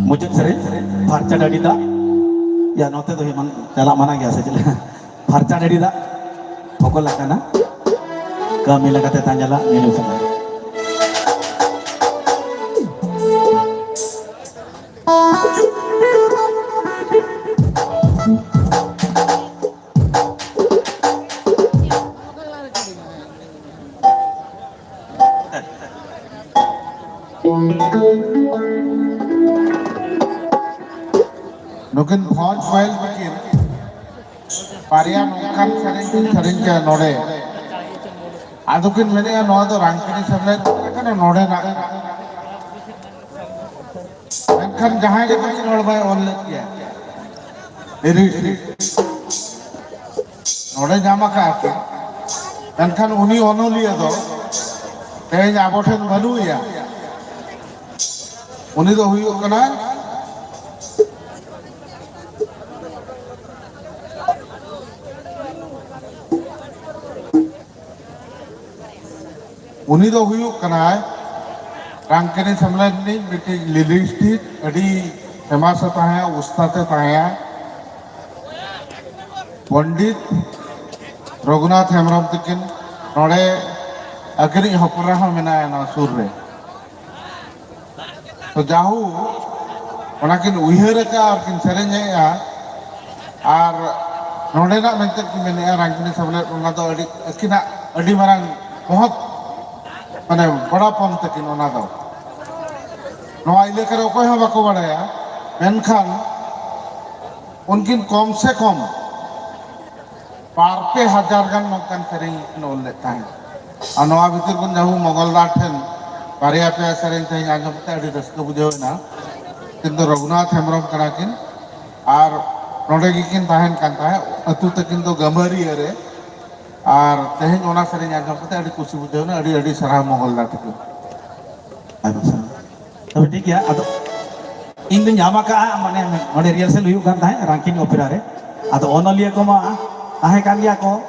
ᱢᱩᱪᱟᱹᱫ ᱥᱮᱨᱮᱧ, ᱯᱷᱟᱨᱪᱟ ᱰᱟᱹᱰᱤ ᱫᱟᱜ᱾ ᱭᱟ, ᱱᱚᱛᱮ ᱫᱚ ᱮᱢᱟᱱ ᱪᱟᱞᱟᱜ ᱢᱟᱱᱟ ᱜᱮᱭᱟ ᱥᱮ ᱪᱮᱫ? ᱯᱷᱟᱨᱪᱟ ᱰᱟᱹᱰᱤ ᱫᱟᱜ, ᱯᱷᱚᱠᱚᱞ ᱟᱠᱟᱱᱟ᱾ ᱠᱟᱹᱢᱤ ᱞᱮᱠᱟᱛᱮ ᱛᱟᱸᱡᱟᱞᱟ ᱧᱮᱞᱚᱜ ᱠᱟᱱᱟ᱾ ᱱᱩᱠᱤᱱ ᱵᱷᱚᱸᱡᱽ ᱯᱟᱹᱦᱤᱞ ᱛᱟᱹᱠᱤᱱ ᱵᱟᱨᱭᱟ ᱱᱚᱝᱠᱟᱱ ᱥᱮᱨᱮᱧ ᱠᱤᱱ ᱥᱮᱨᱮᱧ ᱠᱮᱫᱟ ᱱᱚᱰᱮ᱾ ᱟᱫᱚ ᱠᱤᱱ ᱢᱮᱱᱮᱫᱼᱟ, ᱱᱚᱣᱟ ᱫᱚ ᱨᱟᱝᱠᱤᱱᱤ ᱥᱮᱢᱞᱮᱫ ᱠᱟᱱᱟ, ᱱᱚᱰᱮᱱᱟᱜ ᱠᱟᱱᱟ᱾ ᱢᱮᱱᱠᱷᱟᱱ ᱡᱟᱦᱟᱸᱭ ᱜᱮ ᱛᱟᱹᱠᱤᱱ ᱦᱚᱲ ᱵᱟᱭ ᱚᱞ ᱞᱮᱫ ᱜᱮᱭᱟ ᱞᱤᱨᱤᱠᱥ᱾ ᱱᱚᱰᱮ ᱧᱟᱢ ᱟᱠᱟᱫᱼᱟ ᱠᱤᱱ, ᱢᱮᱱᱠᱷᱟᱱ ᱩᱱᱤ ᱚᱱᱚᱞᱤᱭᱟᱹ ᱫᱚ ᱛᱮᱦᱮᱧ ᱟᱵᱚ ᱴᱷᱮᱱ ᱵᱟᱹᱱᱩᱜ ᱮᱭᱟ᱾ ᱩᱱᱤ ᱫᱚ ᱦᱩᱭᱩᱜ ᱠᱟᱱᱟᱭ ᱩᱱᱤ ᱫᱚ ᱦᱩᱭᱩᱜ ᱠᱟᱱᱟᱭ ᱨᱟᱝᱠᱤᱱᱤ ᱥᱮᱢᱞᱮᱫ ᱨᱤᱱᱤᱡ ᱢᱤᱫᱴᱤᱡ ᱞᱤᱨᱤᱥᱴᱤᱠ, ᱟᱹᱰᱤ ᱯᱷᱮᱢᱟᱥ ᱮ ᱛᱟᱦᱮᱸᱫ, ᱩᱥᱛᱟᱫ ᱮ ᱛᱟᱦᱮᱸᱫ, ᱯᱚᱱᱰᱤᱛ ᱨᱚᱜᱷᱩᱱᱟᱛᱷ ᱦᱮᱢᱵᱨᱚᱢ ᱛᱟᱹᱠᱤᱱ᱾ ᱱᱚᱰᱮ ᱟᱹᱠᱤᱱᱤᱡ ᱦᱚᱯᱚᱱ ᱮᱨᱟ ᱦᱚᱸ ᱢᱮᱱᱟᱭᱟ ᱱᱚᱣᱟ ᱥᱩᱨ ᱨᱮ᱾ ᱛᱚ ᱡᱟᱦᱳᱠ, ᱚᱱᱟ ᱠᱤᱱ ᱩᱭᱦᱟᱹᱨ ᱟᱠᱟᱫᱼᱟ ᱟᱨ ᱠᱤᱱ ᱥᱮᱨᱮᱧᱮᱫᱼᱟ᱾ ᱟᱨ ᱱᱚᱰᱮᱱᱟᱜ ᱢᱮᱱᱛᱮ ᱠᱤᱱ ᱢᱮᱱᱮᱫᱼᱟ, ᱨᱟᱝᱠᱤᱱᱤ ᱥᱮᱢᱞᱮᱫ, ᱚᱱᱟ ᱫᱚ ᱟᱹᱰᱤ, ᱟᱹᱠᱤᱱᱟᱜ ᱟᱹᱰᱤ ᱢᱟᱨᱟᱝ ᱢᱚᱦᱚᱛ, ᱢᱟᱱᱮ ᱵᱚᱲᱟᱯᱚᱱ ᱛᱟᱹᱠᱤᱱ ᱚᱱᱟ ᱫᱚ᱾ ᱱᱚᱣᱟ ᱮᱞᱟᱠᱟ ᱨᱮ ᱚᱠᱚᱭ ᱦᱚᱸ ᱵᱟᱠᱚ ᱵᱟᱲᱟᱭᱟ, ᱢᱮᱱᱠᱷᱟᱱ ᱩᱱᱠᱤᱱ ᱠᱚᱢ ᱥᱮ ᱠᱚᱢ ᱵᱟᱨ ᱯᱮ ᱦᱟᱡᱟᱨ ᱜᱟᱱ ᱱᱚᱝᱠᱟᱱ ᱥᱮᱨᱮᱧ ᱠᱤᱱ ᱚᱞ ᱞᱮᱫ ᱛᱟᱦᱮᱸᱫ᱾ ᱟᱨ ᱱᱚᱣᱟ ᱵᱷᱤᱛᱤᱨ ᱠᱷᱚᱱ ᱡᱟᱦᱳᱠ ᱢᱚᱜᱚᱞᱫᱟᱨ ᱴᱷᱮᱱ ᱵᱟᱨᱭᱟ ᱯᱮᱭᱟ ᱥᱮᱨᱮᱧ ᱛᱮᱦᱮᱧ ᱟᱸᱡᱚᱢ ᱠᱟᱛᱮ ᱟᱹᱰᱤ ᱨᱟᱹᱥᱠᱟᱹ ᱵᱩᱡᱷᱟᱹᱣ ᱮᱱᱟ᱾ ᱩᱱᱠᱤᱱ ᱫᱚ ᱨᱚᱜᱷᱩᱱᱟᱛᱷ ᱦᱮᱢᱵᱨᱚᱢ ᱠᱟᱱᱟ ᱠᱤᱱ ᱟᱨ ᱱᱚᱰᱮ ᱜᱮᱠᱤᱱ ᱛᱟᱦᱮᱱ ᱠᱟᱱ ᱛᱟᱦᱮᱸᱫ᱾ ᱟᱹᱛᱩ ᱛᱟᱹᱠᱤᱱ ᱫᱚ ᱜᱟᱹᱢᱟᱹᱨᱤᱭᱟᱹ ᱨᱮ᱾ ᱟᱨ ᱛᱮᱦᱮᱧ ᱚᱱᱟ ᱥᱮᱨᱮᱧ ᱟᱸᱡᱚᱢ ᱠᱟᱛᱮ ᱟᱹᱰᱤ ᱠᱩᱥᱤ ᱵᱩᱡᱷᱟᱹᱣ ᱮᱱᱟ᱾ ᱟᱹᱰᱤ ᱟᱹᱰᱤ ᱥᱟᱨᱦᱟᱣ ᱢᱚᱝᱜᱚᱞ ᱫᱟ ᱛᱟᱹᱠᱤᱱ᱾ ᱟᱭᱢᱟ ᱥᱟᱨᱦᱟᱣ᱾ ᱛᱚᱵᱮ ᱴᱷᱤᱠ ᱜᱮᱭᱟ, ᱟᱫᱚ ᱤᱧ ᱫᱚᱧ ᱧᱟᱢ ᱟᱠᱟᱫᱼᱟ, ᱢᱟᱱᱮ ᱚᱸᱰᱮ ᱨᱤᱦᱟᱨᱥᱮᱞ ᱦᱩᱭᱩᱜ ᱠᱟᱱ ᱛᱟᱦᱮᱸᱫ ᱨᱟᱝᱠᱤᱱᱤ ᱚᱯᱮᱨᱟ ᱨᱮ᱾ ᱟᱫᱚ ᱚᱱᱚᱞᱤᱭᱟᱹ ᱠᱚᱢᱟ ᱛᱟᱦᱮᱸ ᱠᱟᱱ ᱜᱮᱭᱟ ᱠᱚ,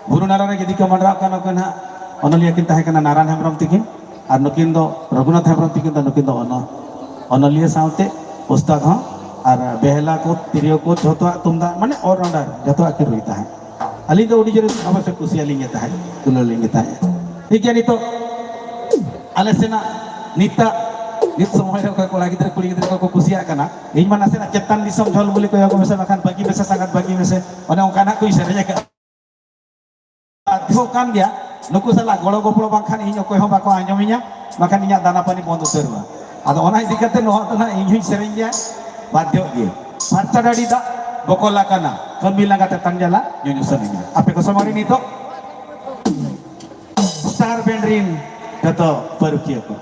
ᱵᱩᱨᱩ ᱱᱟᱞᱟ ᱨᱮ ᱜᱤᱫᱤ ᱠᱚ ᱢᱟᱰᱨᱟᱣ ᱠᱟᱱᱟ ᱠᱚ ᱱᱟᱦᱟᱜ, ᱚᱱᱚᱞᱤᱭᱟᱹ ᱠᱤᱱ ᱛᱟᱦᱮᱸ ᱠᱟᱱᱟ ᱱᱟᱨᱟᱭᱚᱱ ᱦᱮᱢᱵᱨᱚᱢ ᱛᱤᱠᱤᱱ, ᱟᱨ ᱱᱩᱠᱤᱱ ᱫᱚ ᱨᱚᱜᱷᱩᱱᱟᱛᱷ ᱦᱮᱢᱵᱨᱚᱢ ᱛᱤᱠᱤᱱ ᱫᱚ, ᱱᱩᱠᱤᱱ ᱫᱚ ᱚᱱᱚ-, ᱚᱱᱚᱞᱤᱭᱟᱹ ᱥᱟᱶᱛᱮ ᱩᱥᱛᱟᱫ ᱦᱚᱸ, ᱟᱨ ᱵᱮᱦᱞᱟ ᱠᱚ, ᱛᱤᱨᱭᱳ ᱠᱚ, ᱡᱷᱚᱛᱚᱣᱟᱜ ᱛᱩᱢᱫᱟᱜ, ᱢᱟᱱᱮ ᱚᱞᱨᱟᱣᱩᱱᱰᱟᱨ, ᱡᱷᱚᱛᱚᱣᱟᱜ ᱠᱤᱱ ᱨᱩᱭ ᱛᱟᱦᱮᱸᱫ᱾ ᱟᱹᱞᱤᱧ ᱫᱚ ᱟᱹᱰᱤ ᱡᱳᱨ ᱚᱵᱚᱥᱥᱳᱭ ᱠᱩᱥᱤᱭᱟᱞᱤᱧ ᱜᱮ ᱛᱟᱦᱮᱸᱫ, ᱫᱩᱞᱟᱹᱲ ᱞᱤᱧ ᱜᱮ ᱛᱟᱦᱮᱸᱫ᱾ ᱴᱷᱤᱠ ᱜᱮᱭᱟ, ᱱᱤᱛᱚᱜ ᱟᱞᱮ ᱥᱮᱱᱟᱜ ᱱᱤᱛᱟᱜ, ᱱᱤᱛ ᱥᱚᱢᱚᱭ ᱨᱮ ᱚᱠᱚᱭ ᱠᱚᱲᱟ ᱜᱤᱫᱽᱨᱟᱹ ᱠᱩᱲᱤ ᱜᱤᱫᱽᱨᱟᱹ ᱠᱚᱠᱚ ᱠᱩᱥᱤᱭᱟᱜ ᱠᱟᱱᱟ, ᱤᱧ ᱢᱟ ᱱᱟᱥᱮᱱᱟᱜ ᱪᱮᱛᱟᱱ ᱫᱤᱥᱚᱢ ᱡᱷᱚᱞ ᱵᱚᱞᱮ ᱠᱚᱭᱚᱜ ᱢᱮᱥᱮ, ᱵᱟᱠᱷᱟᱱ ᱵᱟᱹᱜᱤ ᱢᱮᱥᱮ ᱥᱟᱸᱜᱟᱛ ᱵᱟᱹᱜᱤ ᱢᱮᱥᱮ, ᱚᱱᱮ ᱚᱱᱠᱟᱱᱟᱜ ᱠᱚᱧ ᱥᱮᱨᱮᱧ ᱟᱠᱟᱫᱼᱟ᱾ ᱵᱟᱫᱽᱫᱷᱚ ᱠᱟᱱ ᱜᱮᱭᱟ, ᱱᱩᱠᱩ ᱥᱟᱞᱟᱜ ᱜᱚᱲᱚ ᱜᱚᱯᱚᱲᱚ ᱵᱟᱝᱠᱷᱟᱱ ᱤᱧ ᱚᱠᱚᱭ ᱦᱚᱸ ᱵᱟᱠᱚ ᱟᱸᱡᱚᱢᱤᱧᱟ, ᱵᱟᱠᱷᱟᱱ ᱤᱧᱟᱹᱜ ᱫᱟᱱᱟ ᱯᱟᱹᱱᱤ ᱵᱚᱱᱫ ᱩᱛᱟᱹᱨᱚᱜᱼᱟ᱾ ᱟᱫᱚ ᱚᱱᱟ ᱤᱫᱤ ᱠᱟᱛᱮ ᱱᱚᱣᱟ ᱫᱚ ᱱᱟᱦᱟᱜ ᱤᱧ ᱦᱚᱸᱧ ᱥᱮᱨᱮᱧ ᱜᱮᱭᱟ, ᱵᱟᱫᱽᱫᱷᱚ ᱜᱮ᱾ ᱯᱷᱟᱨᱪᱟ ᱰᱟᱹᱰᱤ ᱫᱟᱜ ᱵᱚᱠᱚᱞ ᱟᱠᱟᱱᱟ, ᱠᱟᱹᱢᱤ ᱞᱟᱸᱜᱟ ᱛᱮᱛᱟᱝ ᱡᱟᱞᱟ ᱧᱩᱧᱩ ᱥᱟᱱᱟᱧᱟ᱾ ᱟᱯᱮ ᱠᱚ ᱥᱟᱢᱟᱝ ᱨᱮ ᱱᱤᱛᱚᱜ ᱥᱴᱟᱨ ᱵᱮᱱᱰ ᱨᱤᱱ ᱡᱚᱛᱚ ᱯᱟᱹᱨᱩᱠᱷᱤᱭᱟᱹ ᱠᱚ᱾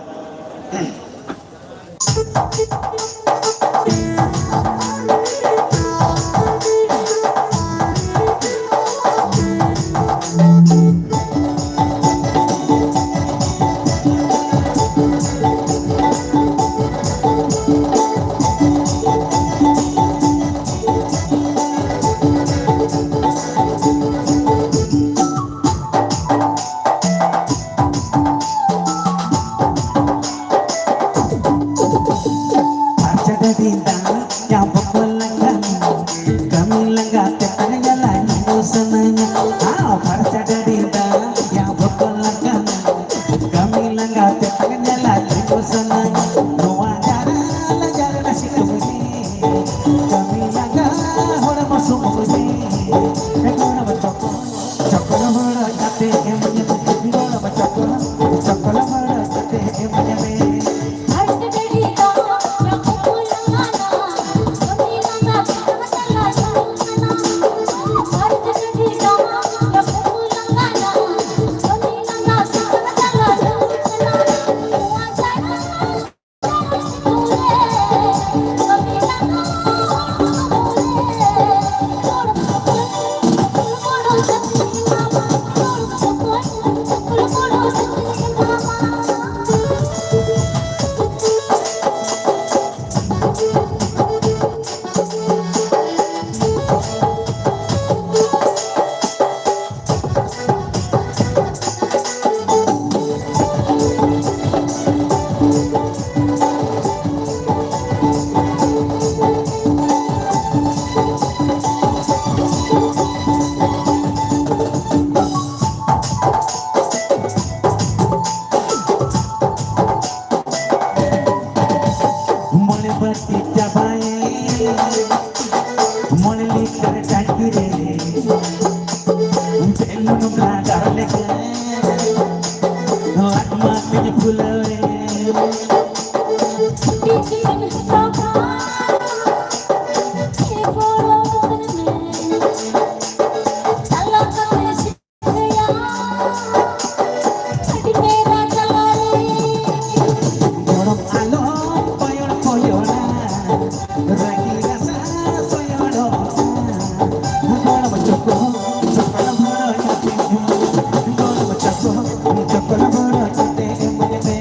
ᱜᱚᱲᱚᱢ ᱟᱞᱚᱢ ᱠᱚᱭᱚᱲ ᱠᱚᱭᱚᱲᱟ, ᱨᱟᱹᱜᱤ ᱨᱟᱥᱟ ᱥᱚᱭᱚᱲᱚᱜᱼᱟ᱾ ᱜᱚᱲᱚᱢ ᱪᱚᱠᱚ, ᱪᱚᱠᱚᱞ ᱵᱷᱚᱨᱟ ᱠᱟᱛᱮ ᱮᱢᱟᱭ ᱢᱮ᱾ ᱜᱚᱲᱚᱢ ᱪᱚᱠᱚ, ᱪᱚᱠᱚᱞ ᱵᱷᱚᱨᱟ ᱠᱟᱛᱮ ᱮᱢᱟᱭ ᱢᱮ᱾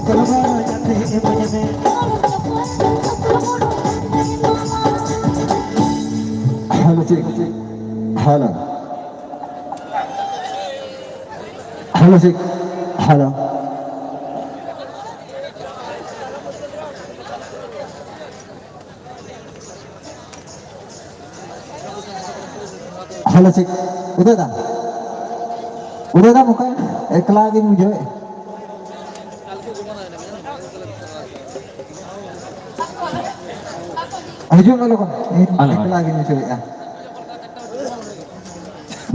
Hello, check. Hello. Hello, check. Hello. Hello, check. ᱩᱫᱚᱭ ᱫᱟ, ᱩᱫᱚᱭ ᱫᱟ, ᱚᱠᱟ ᱮᱠᱞᱟ ᱜᱤᱧ ᱵᱩᱡᱷᱟᱹᱣᱮᱫ᱾ ᱦᱤᱡᱩᱜ ᱢᱮ ᱞᱚᱜᱚᱱ, ᱤᱧ ᱦᱮᱞᱳ᱾ ᱮᱠᱞᱟ ᱜᱤᱧ ᱵᱩᱡᱷᱟᱹᱣᱮᱫᱼᱟ᱾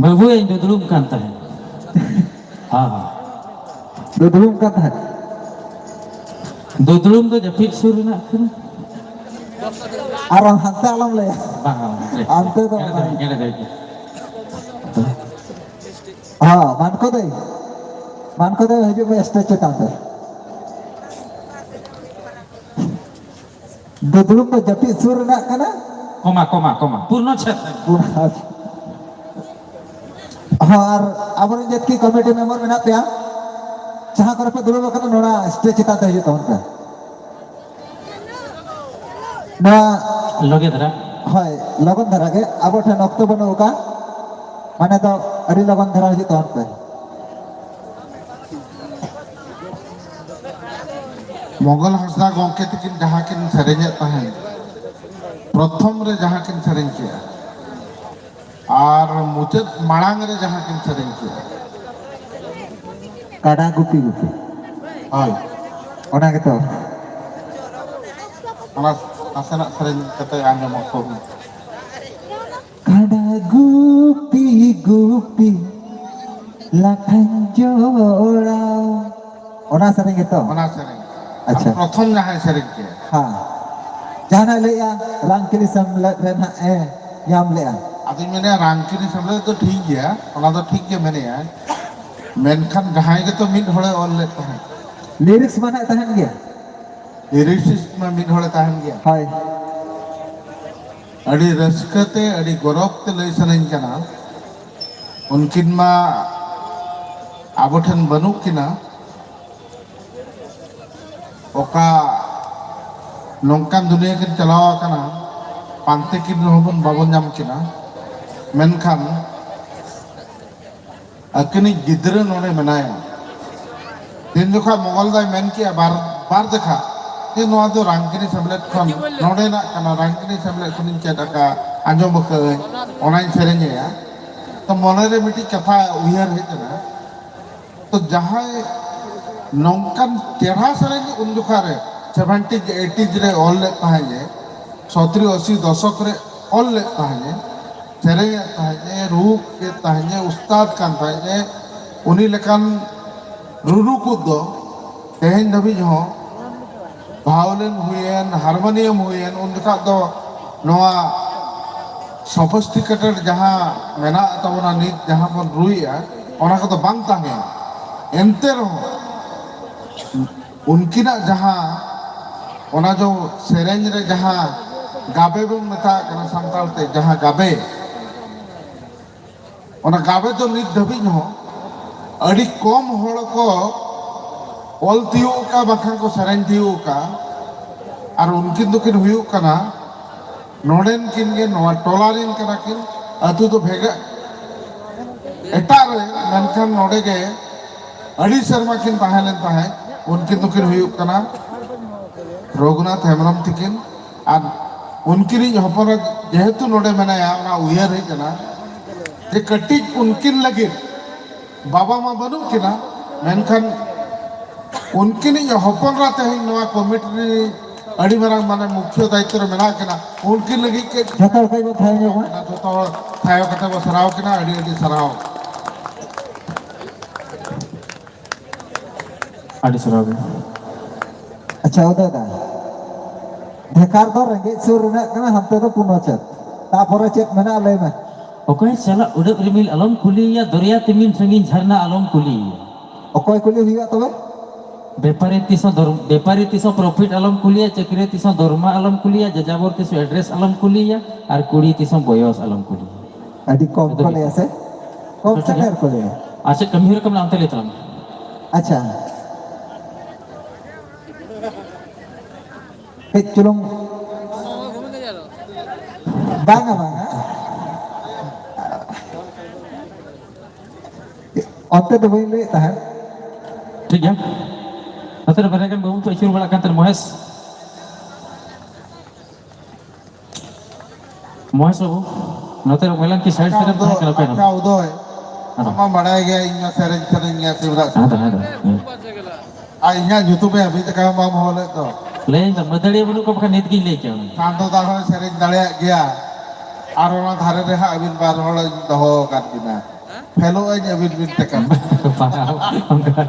ᱵᱟᱹᱵᱩ, ᱤᱧ ᱫᱚ ᱫᱩᱲᱩᱵ ᱠᱟᱱ ᱛᱟᱦᱮᱸᱫ᱾ ᱦᱮᱸ, ᱦᱮᱸ᱾ ᱫᱩᱫᱲᱩᱢ ᱠᱟᱛᱷᱟ᱾ ᱫᱩᱫᱲᱩᱢ ᱫᱚ ᱡᱟᱹᱯᱤᱫ ᱥᱩᱨ ᱨᱮᱱᱟᱜ ᱠᱟᱱᱟ᱾ ᱟᱨ ᱦᱟᱱᱛᱮ ᱟᱞᱚᱢ ᱞᱟᱹᱭᱟ᱾ ᱵᱟᱝ, ᱵᱟᱝ, ᱵᱟᱝ᱾ ᱦᱟᱱᱛᱮ ᱫᱚ ᱧᱮᱞ ᱵᱟᱝ᱾ ᱫᱟᱹᱧ, ᱧᱮᱞ ᱫᱟᱹᱧ᱾ ᱦᱚᱸ, ᱢᱟᱱᱠᱚ ᱫᱟᱹᱭ᱾ ᱢᱟᱱᱠᱚ ᱫᱟᱹᱭ, ᱦᱤᱡᱩᱜ ᱢᱮ stage ᱪᱮᱛᱟᱱ ᱨᱮ᱾ ᱫᱩᱫᱲᱩᱢ ᱫᱚ ᱡᱟᱹᱯᱤᱫ ᱥᱩᱨ ᱨᱮᱱᱟᱜ ᱠᱟᱱᱟ᱾ ᱠᱚᱢᱟ, ᱠᱚᱢᱟ, ᱠᱚᱢᱟ᱾ ᱯᱩᱨᱱᱚ ᱪᱷᱮᱫ᱾ ᱯᱩᱨᱱᱚ ᱪᱷᱮᱫ᱾ ᱦᱚᱸ, ᱟᱨ ᱟᱵᱚᱨᱮᱱ ᱡᱟᱹᱛᱠᱤ committee member ᱢᱮᱱᱟᱜ ᱯᱮᱭᱟ, ᱡᱟᱦᱟᱸ ᱠᱚᱨᱮ ᱯᱮ ᱫᱩᱲᱩᱵ ᱟᱠᱟᱱᱟ, ᱱᱚᱣᱟ stage ᱪᱮᱛᱟᱱ ᱛᱮ ᱦᱤᱡᱩᱜ ᱛᱟᱵᱚᱱ ᱯᱮ᱾ ᱱᱚᱣᱟ ᱞᱚᱜᱮ ᱫᱷᱟᱨᱟ᱾ ᱦᱳᱭ, ᱞᱚᱜᱚᱱ ᱫᱷᱟᱨᱟ ᱜᱮ, ᱟᱵᱚ ᱴᱷᱮᱱ ᱚᱠᱛᱚ ᱵᱟᱹᱱᱩᱜ ᱟᱠᱟᱫ, ᱢᱟᱱᱮ ᱫᱚ ᱟᱹᱰᱤ ᱞᱚᱜᱚᱱ ᱫᱷᱟᱨᱟ ᱦᱤᱡᱩᱜ ᱛᱟᱵᱚᱱ ᱯᱮ᱾ ᱢᱚᱝᱜᱚᱞ ᱦᱟᱸᱥᱫᱟ ᱜᱚᱢᱠᱮ ᱛᱟᱹᱠᱤᱱ ᱡᱟᱦᱟᱸ ᱠᱤᱱ ᱥᱮᱨᱮᱧᱮᱫ ᱛᱟᱦᱮᱸᱫ, ᱯᱨᱚᱛᱷᱚᱢ ᱨᱮ ᱡᱟᱦᱟᱸ ᱠᱤᱱ ᱥᱮᱨᱮᱧ ᱠᱮᱜᱼᱟ ᱟᱨ ᱢᱩᱪᱟᱹᱫ ᱢᱟᱲᱟᱝ ᱨᱮ ᱡᱟᱦᱟᱸ ᱠᱤᱱ ᱥᱮᱨᱮᱧ ᱠᱮᱜᱼᱟ, ᱠᱟᱰᱟ ᱜᱩᱯᱤ ᱜᱩᱯᱤ᱾ ᱦᱳᱭ᱾ ᱚᱱᱟ ᱜᱮᱛᱚ᱾ ᱚᱱᱟ ᱱᱟᱥᱮᱱᱟᱜ ᱥᱮᱨᱮᱧ ᱠᱟᱛᱮ ᱟᱸᱡᱚᱢᱚᱜ ᱠᱚ᱾ ᱠᱟᱰᱟ ᱜᱩᱯᱤ ᱜᱩᱯᱤ ᱞᱟᱴᱷᱟᱧ ᱡᱚᱲᱟᱣ᱾ ᱚᱱᱟ ᱥᱮᱨᱮᱧ ᱜᱮᱛᱚ? ᱚᱱᱟ ᱥᱮᱨᱮᱧ᱾ ᱟᱪᱪᱷᱟ᱾ ᱯᱨᱚᱛᱷᱚᱢ ᱡᱟᱦᱟᱸᱭ ᱥᱮᱨᱮᱧ ᱠᱮᱫ᱾ ᱦᱮᱸ᱾ ᱡᱟᱦᱟᱱᱟᱜ ᱞᱟᱹᱭᱮᱜᱼᱟ, ᱨᱟᱝᱠᱤᱱᱤ ᱥᱮᱢᱞᱮᱫ ᱨᱮ ᱱᱟᱜ ᱮ ᱧᱟᱢ ᱞᱮᱜᱼᱟ᱾ ᱟᱫᱚᱧ ᱢᱮᱱᱮᱫᱼᱟ, ᱨᱟᱝᱠᱤᱱᱤ ᱥᱮᱢᱞᱮᱫ ᱫᱚ ᱴᱷᱤᱠ ᱜᱮᱭᱟ, ᱚᱱᱟ ᱫᱚ ᱴᱷᱤᱠ ᱜᱮ ᱢᱮᱱᱮᱜᱼᱟ, ᱢᱮᱱᱠᱷᱟᱱ ᱡᱟᱦᱟᱸᱭ ᱜᱮᱛᱚ ᱢᱤᱫ ᱦᱚᱲᱮ ᱚᱞ ᱞᱮᱫ ᱛᱟᱦᱮᱸᱫ᱾ ᱞᱤᱨᱤᱠᱥ ᱢᱟ ᱱᱟᱜ ᱛᱟᱦᱮᱱ ᱜᱮᱭᱟ᱾ ᱞᱤᱨᱤᱠᱥᱤᱥᱴ ᱢᱟ ᱢᱤᱫ ᱦᱚᱲᱮ ᱛᱟᱦᱮᱱ ᱜᱮᱭᱟ᱾ ᱦᱳᱭ᱾ ᱟᱹᱰᱤ ᱨᱟᱹᱥᱠᱟᱹ ᱛᱮ, ᱟᱹᱰᱤ ᱜᱚᱨᱚᱵᱽ ᱛᱮ ᱞᱟᱹᱭ ᱥᱟᱱᱟᱧ ᱠᱟᱱᱟ, ᱩᱱᱠᱤᱱ ᱢᱟ ᱟᱵᱚ ᱴᱷᱮᱱ ᱵᱟᱹᱱᱩᱜ ᱠᱤᱱᱟ᱾ ᱚᱠᱟ ᱱᱚᱝᱠᱟᱱ ᱫᱩᱱᱤᱭᱟᱹ ᱠᱤᱱ ᱪᱟᱞᱟᱣ ᱟᱠᱟᱱᱟ, ᱯᱟᱱᱛᱮ ᱠᱤᱱ ᱨᱮᱦᱚᱸ ᱵᱚᱱ ᱵᱟᱵᱚᱱ ᱧᱟᱢ ᱠᱤᱱᱟ᱾ ᱢᱮᱱᱠᱷᱟᱱ ᱟᱹᱠᱤᱱᱤᱡ ᱜᱤᱫᱽᱨᱟᱹ ᱱᱚᱰᱮ ᱢᱮᱱᱟᱭᱟ᱾ ᱛᱤᱱ ᱡᱚᱠᱷᱟ ᱢᱚᱜᱚᱞ ᱫᱚᱭ ᱢᱮᱱ ᱠᱮᱜᱼᱟ ᱵᱟᱨ, ᱵᱟᱨ ᱡᱚᱠᱷᱟ ᱡᱮ ᱱᱚᱣᱟ ᱫᱚ ᱨᱟᱝᱠᱤᱱᱤ ᱥᱮᱢᱞᱮᱫ ᱠᱷᱚᱱ ᱱᱚᱰᱮᱱᱟᱜ ᱠᱟᱱᱟ, ᱨᱟᱝᱠᱤᱱᱤ ᱥᱮᱢᱞᱮᱫ ᱠᱷᱚᱱᱤᱧ ᱪᱮᱫ ᱟᱠᱟᱫ, ᱟᱸᱡᱚᱢ ᱟᱠᱟᱫᱟᱹᱧ, ᱚᱱᱟᱧ ᱥᱮᱨᱮᱧ ᱟᱭᱟ᱾ ᱛᱚ ᱢᱚᱱᱮᱨᱮ ᱢᱤᱫᱴᱤᱡ ᱠᱟᱛᱷᱟ ᱩᱭᱦᱟᱹᱨ ᱦᱮᱡ ᱮᱱᱟ, ᱛᱚ ᱡᱟᱦᱟᱸᱭ ᱱᱚᱝᱠᱟᱱ ᱪᱮᱦᱨᱟ ᱥᱮᱨᱮᱧ ᱩᱱ ᱡᱚᱠᱷᱟ ᱨᱮ ᱥᱮᱵᱷᱮᱱᱴᱤᱡᱽ ᱮᱭᱤᱴᱤᱡᱽ ᱨᱮ ᱚᱞ ᱞᱮᱫ ᱛᱟᱦᱮᱸᱫ ᱮ, ᱥᱚᱛᱨᱤ ᱟᱥᱤ ᱫᱚᱥᱚᱠ ᱨᱮ ᱚᱞ ᱞᱮᱫ ᱛᱟᱦᱮᱸᱫ ᱮ, ᱥᱮᱨᱮᱧ ᱮᱫ ᱛᱟᱦᱮᱸᱫ ᱮ, ᱨᱩ ᱮᱫ ᱛᱟᱦᱮᱸᱫ ᱮ, ᱩᱥᱛᱟᱫ ᱠᱟᱱ ᱛᱟᱦᱮᱸᱫ ᱮ, ᱩᱱᱤ ᱞᱮᱠᱟᱱ ᱨᱩᱨᱩ ᱠᱚ ᱫᱚ ᱛᱮᱦᱮᱧ ᱫᱷᱟᱹᱵᱤᱡ ᱦᱚᱸ ᱵᱷᱟᱭᱳᱞᱤᱱ ᱦᱩᱭᱮᱱ, ᱦᱟᱨᱢᱳᱱᱤᱭᱟᱢ ᱦᱩᱭᱮᱱ, ᱩᱱ ᱡᱚᱠᱷᱟᱜ ᱫᱚ ᱱᱚᱣᱟ ᱥᱚᱯᱷᱤᱥᱴᱤᱠᱮᱴᱮᱰ ᱡᱟᱦᱟᱸ ᱢᱮᱱᱟᱜ ᱛᱟᱵᱚᱱᱟ ᱱᱤᱛ, ᱡᱟᱦᱟᱸ ᱵᱚᱱ ᱨᱩᱭᱮᱫᱼᱟ, ᱚᱱᱟ ᱠᱚᱫᱚ ᱵᱟᱝ ᱛᱟᱦᱮᱸ᱾ ᱮᱱᱛᱮ ᱨᱮᱦᱚᱸ ᱩᱱᱠᱤᱱᱟᱜ ᱡᱟᱦᱟᱸ ᱚᱱᱟ ᱡᱚ ᱥᱮᱨᱮᱧ ᱨᱮ ᱡᱟᱦᱟᱸ ᱜᱟᱵᱮ ᱵᱚᱱ ᱢᱮᱛᱟᱜ ᱠᱟᱱᱟ ᱥᱟᱱᱛᱟᱲ ᱛᱮ, ᱡᱟᱦᱟᱸ ᱜᱟᱵᱮ, ᱚᱱᱟ ᱜᱟᱵᱮ ᱫᱚ ᱱᱤᱛ ᱫᱷᱟᱹᱵᱤᱡ ᱦᱚᱸ ᱟᱹᱰᱤ ᱠᱚᱢ ᱦᱚᱲ ᱠᱚ ᱚᱞ ᱛᱤᱭᱳᱜ ᱟᱠᱟᱫᱼᱟ, ᱵᱟᱝᱠᱷᱟᱱ ᱠᱚ ᱥᱮᱨᱮᱧ ᱛᱤᱭᱳᱜ ᱟᱠᱟᱫᱼᱟ᱾ ᱟᱨ ᱩᱱᱠᱤᱱ ᱫᱚᱠᱤᱱ ᱦᱩᱭᱩᱜ ᱠᱟᱱᱟ ᱱᱚᱰᱮᱱ ᱠᱤᱱ ᱜᱮ, ᱱᱚᱣᱟ ᱴᱚᱞᱟ ᱨᱮᱱ ᱠᱟᱱᱟ ᱠᱤᱱ᱾ ᱟᱹᱛᱩ ᱫᱚ ᱵᱷᱮᱜᱟᱨ, ᱮᱴᱟᱜ ᱨᱮ, ᱢᱮᱱᱠᱷᱟᱱ ᱱᱚᱰᱮ ᱜᱮ ᱟᱹᱰᱤ ᱥᱮᱨᱢᱟ ᱠᱤᱱ ᱛᱟᱦᱮᱸ ᱞᱮᱱ ᱛᱟᱦᱮᱸᱫ᱾ ᱩᱱᱠᱤᱱ ᱫᱚᱠᱤᱱ ᱦᱩᱭᱩᱜ ᱠᱟᱱᱟ ᱨᱚᱜᱷᱩᱱᱟᱛᱷ ᱦᱮᱢᱵᱨᱚᱢ ᱛᱤᱠᱤᱱ᱾ ᱟᱨ ᱩᱱᱠᱤᱱᱤᱡ ᱦᱚᱯᱚᱱ ᱡᱮᱦᱮᱛᱩ ᱱᱚᱰᱮ ᱢᱮᱱᱟᱭᱟ, ᱚᱱᱟ ᱩᱭᱦᱟᱹᱨ ᱦᱮᱡ ᱮᱱᱟ ᱡᱮ ᱠᱟᱹᱴᱤᱡ ᱩᱱᱠᱤᱱ ᱞᱟᱹᱜᱤᱫ ᱵᱟᱵᱟ ᱢᱟ ᱵᱟᱹᱱᱩᱜ ᱠᱤᱱᱟ, ᱢᱮᱱᱠᱷᱟᱱ ᱩᱱᱠᱤᱱᱤᱡ ᱦᱚᱯᱚᱱᱨᱟ ᱛᱮᱦᱮᱧ ᱱᱚᱣᱟ ᱠᱚᱢᱤᱴᱤ ᱨᱤᱱᱤᱡ ᱟᱹᱰᱤ ᱢᱟᱨᱟᱝ ᱢᱟᱱᱮ ᱢᱩᱠᱷᱭᱟᱹ ᱫᱟᱭᱤᱛᱛᱚ ᱨᱮ ᱢᱮᱱᱟᱜ ᱠᱤᱱᱟ᱾ ᱩᱱᱠᱤᱱ ᱞᱟᱹᱜᱤᱫ ᱠᱟᱹᱡ ᱡᱚᱛᱚ ᱦᱚᱲ ᱠᱟᱹᱡ ᱵᱚ ᱛᱷᱟᱭᱚ ᱧᱚᱜᱚᱜᱼᱟ᱾ ᱡᱚᱛᱚ ᱦᱚᱲ ᱛᱷᱟᱭᱚ ᱠᱟᱛᱮ ᱵᱚ ᱥᱟᱨᱦᱟᱣ ᱠᱤᱱᱟ᱾ ᱟᱹᱰᱤ ᱟᱹᱰᱤ ᱥᱟᱨᱦᱟᱣ᱾ ᱟᱹᱰᱤ ᱥᱟᱨᱦᱟᱣ ᱜᱮ᱾ ᱟᱪᱪᱷᱟ, ᱳ ᱫᱟᱫᱟ, ᱰᱷᱮᱠᱟᱨ ᱫᱚ ᱨᱮᱸᱜᱮᱡ ᱥᱩᱨ ᱨᱮᱱᱟᱜ ᱠᱟᱱᱟ, ᱦᱟᱱᱛᱮ ᱫᱚ ᱯᱩᱱᱚᱪᱟᱸᱫ, ᱛᱟᱯᱚᱨᱮ ᱪᱮᱫ ᱢᱮᱱᱟᱜᱼᱟ ᱞᱟᱹᱭ ᱢᱮ? ᱚᱠᱚᱭ ᱥᱟᱞᱟᱜ ᱩᱰᱟᱹᱜ ᱨᱤᱢᱤᱞ ᱟᱞᱚᱢ ᱠᱩᱞᱤᱭᱮᱭᱟ, ᱫᱚᱨᱭᱟ ᱛᱤᱢᱤᱱ ᱥᱟᱺᱜᱤᱧ ᱡᱷᱟᱨᱱᱟ ᱟᱞᱚᱢ ᱠᱩᱞᱤᱭᱮᱭᱟ᱾ ᱚᱠᱚᱭ ᱠᱩᱞᱤ ᱦᱩᱭᱩᱜᱼᱟ ᱛᱚᱵᱮ? ᱵᱮᱯᱟᱨᱤ ᱛᱤᱥ ᱦᱚᱸ ᱫᱚᱨ-, ᱵᱮᱯᱟᱨᱤ ᱛᱤᱥ ᱦᱚᱸ ᱯᱨᱚᱯᱷᱤᱴ ᱟᱞᱚᱢ ᱠᱩᱞᱤᱭᱟ, ᱪᱟᱹᱠᱨᱤ ᱛᱤᱥ ᱦᱚᱸ ᱫᱚᱨᱢᱟ ᱟᱞᱚᱢ ᱠᱩᱞᱤᱭᱟ, ᱡᱟᱡᱟᱵᱚᱨ ᱛᱤᱥ ᱦᱚᱸ ᱮᱰᱨᱮᱥ ᱟᱞᱚᱢ ᱠᱩᱞᱤᱭᱟ, ᱟᱨ ᱠᱩᱲᱤ ᱛᱤᱥ ᱦᱚᱸ ᱵᱚᱭᱚᱥ ᱟᱞᱚᱢ ᱠᱩᱞᱤᱭᱟ᱾ ᱟᱹᱰᱤ ᱠᱚᱢ ᱠᱚ ᱞᱟᱹᱭᱟ ᱥᱮ? ᱠᱚᱢ ᱥᱮ ᱰᱷᱮᱨ ᱠᱚ ᱞᱟᱹᱭᱟ? ᱟᱨ ᱪᱮᱫ ᱠᱟᱹᱢᱤ ᱦᱚᱨᱟ ᱠᱚ ᱢᱮᱱᱟᱜᱼᱟ ᱚᱱᱛᱮ ᱞᱟᱹᱭ ᱛᱟᱞᱟᱝ ᱢᱮ᱾ ᱟᱪᱪᱷᱟ᱾ ᱠᱟᱹᱡ ᱪᱩᱞᱩᱝ᱾ ᱵᱟᱝᱟ, ᱵᱟᱝᱟ᱾ ᱚᱱᱛᱮ ᱫᱚ ᱵᱟᱹᱧ ᱞᱟᱹᱭᱮᱫ ᱛᱟᱦᱮᱸᱫ᱾ ᱴᱷᱤᱠ ᱜᱮᱭᱟ᱾ ᱱᱚᱛᱮ ᱨᱮ ᱵᱟᱨᱭᱟ ᱜᱟᱱ ᱵᱟᱹᱵᱩ ᱠᱚ ᱟᱹᱪᱩᱨ ᱵᱟᱲᱟᱜ ᱠᱟᱱ ᱛᱟᱦᱮᱸᱫ, ᱢᱚᱦᱮᱥ᱾ ᱢᱚᱦᱮᱥ ᱵᱟᱹᱵᱩ, ᱱᱚᱛᱮ ᱨᱮ ᱢᱮᱞᱟᱱ ᱠᱤ ᱥᱟᱭᱤᱰ ᱥᱮᱫ ᱨᱮᱢ ᱛᱟᱦᱮᱸ ᱠᱟᱱᱟ, ᱚᱠᱚᱭ ᱟᱪᱪᱷᱟ, ᱱᱚᱰᱮ? ᱩᱫᱚᱭ᱾ ᱦᱮᱸ᱾ ᱟᱢ ᱢᱟ ᱵᱟᱲᱟᱭ ᱜᱮᱭᱟ, ᱤᱧ ᱢᱟ ᱥᱮᱨᱮᱧ, ᱥᱮᱨᱮᱧ ᱜᱮᱭᱟ ᱥᱤᱵᱨᱟᱜ ᱦᱮᱸ, ᱥᱮᱨᱮᱧ᱾ ᱦᱮᱸ, ᱦᱮᱸ᱾ ᱟᱨ ᱤᱧᱟᱹᱜ ᱧᱩᱛᱩᱢ ᱮ ᱦᱟᱹᱵᱤᱡ ᱛᱮ ᱵᱟᱢ ᱦᱚᱦᱚ ᱞᱮᱫ ᱫᱚ᱾ ᱞᱟᱹᱭᱟᱹᱧ ᱫᱚ, ᱢᱟᱹᱫᱟᱹᱲᱤᱭᱟᱹ ᱵᱟᱹᱱᱩᱜ ᱠᱚ ᱵᱟᱠᱷᱟᱱ ᱱᱤᱛ ᱜᱤᱧ ᱞᱟᱹᱭ ᱠᱮᱭᱟ ᱩᱱᱤ᱾ ᱪᱟᱸᱫᱚ ᱫᱟ ᱦᱚᱸᱭ ᱥᱮᱨᱮᱧ ᱫᱟᱲᱮᱭᱟᱜ ᱜᱮᱭᱟ᱾ ᱟᱨ ᱚᱱᱟ ᱫᱷᱟᱨᱮ ᱨᱮ ᱦᱟᱸᱜ ᱟᱹᱵᱤᱱ ᱵᱟᱨ ᱦᱚᱲ ᱤᱧ ᱫᱚᱦᱚ ᱟᱠᱟᱫ ᱵᱤᱱᱟ᱾ ᱯᱷᱮᱞᱳᱜ ᱟᱹᱧ ᱟᱹᱵᱤᱱ ᱵᱤᱱ ᱴᱮᱠᱟᱣ᱾ ᱵᱟᱝ, ᱚᱱᱠᱟ᱾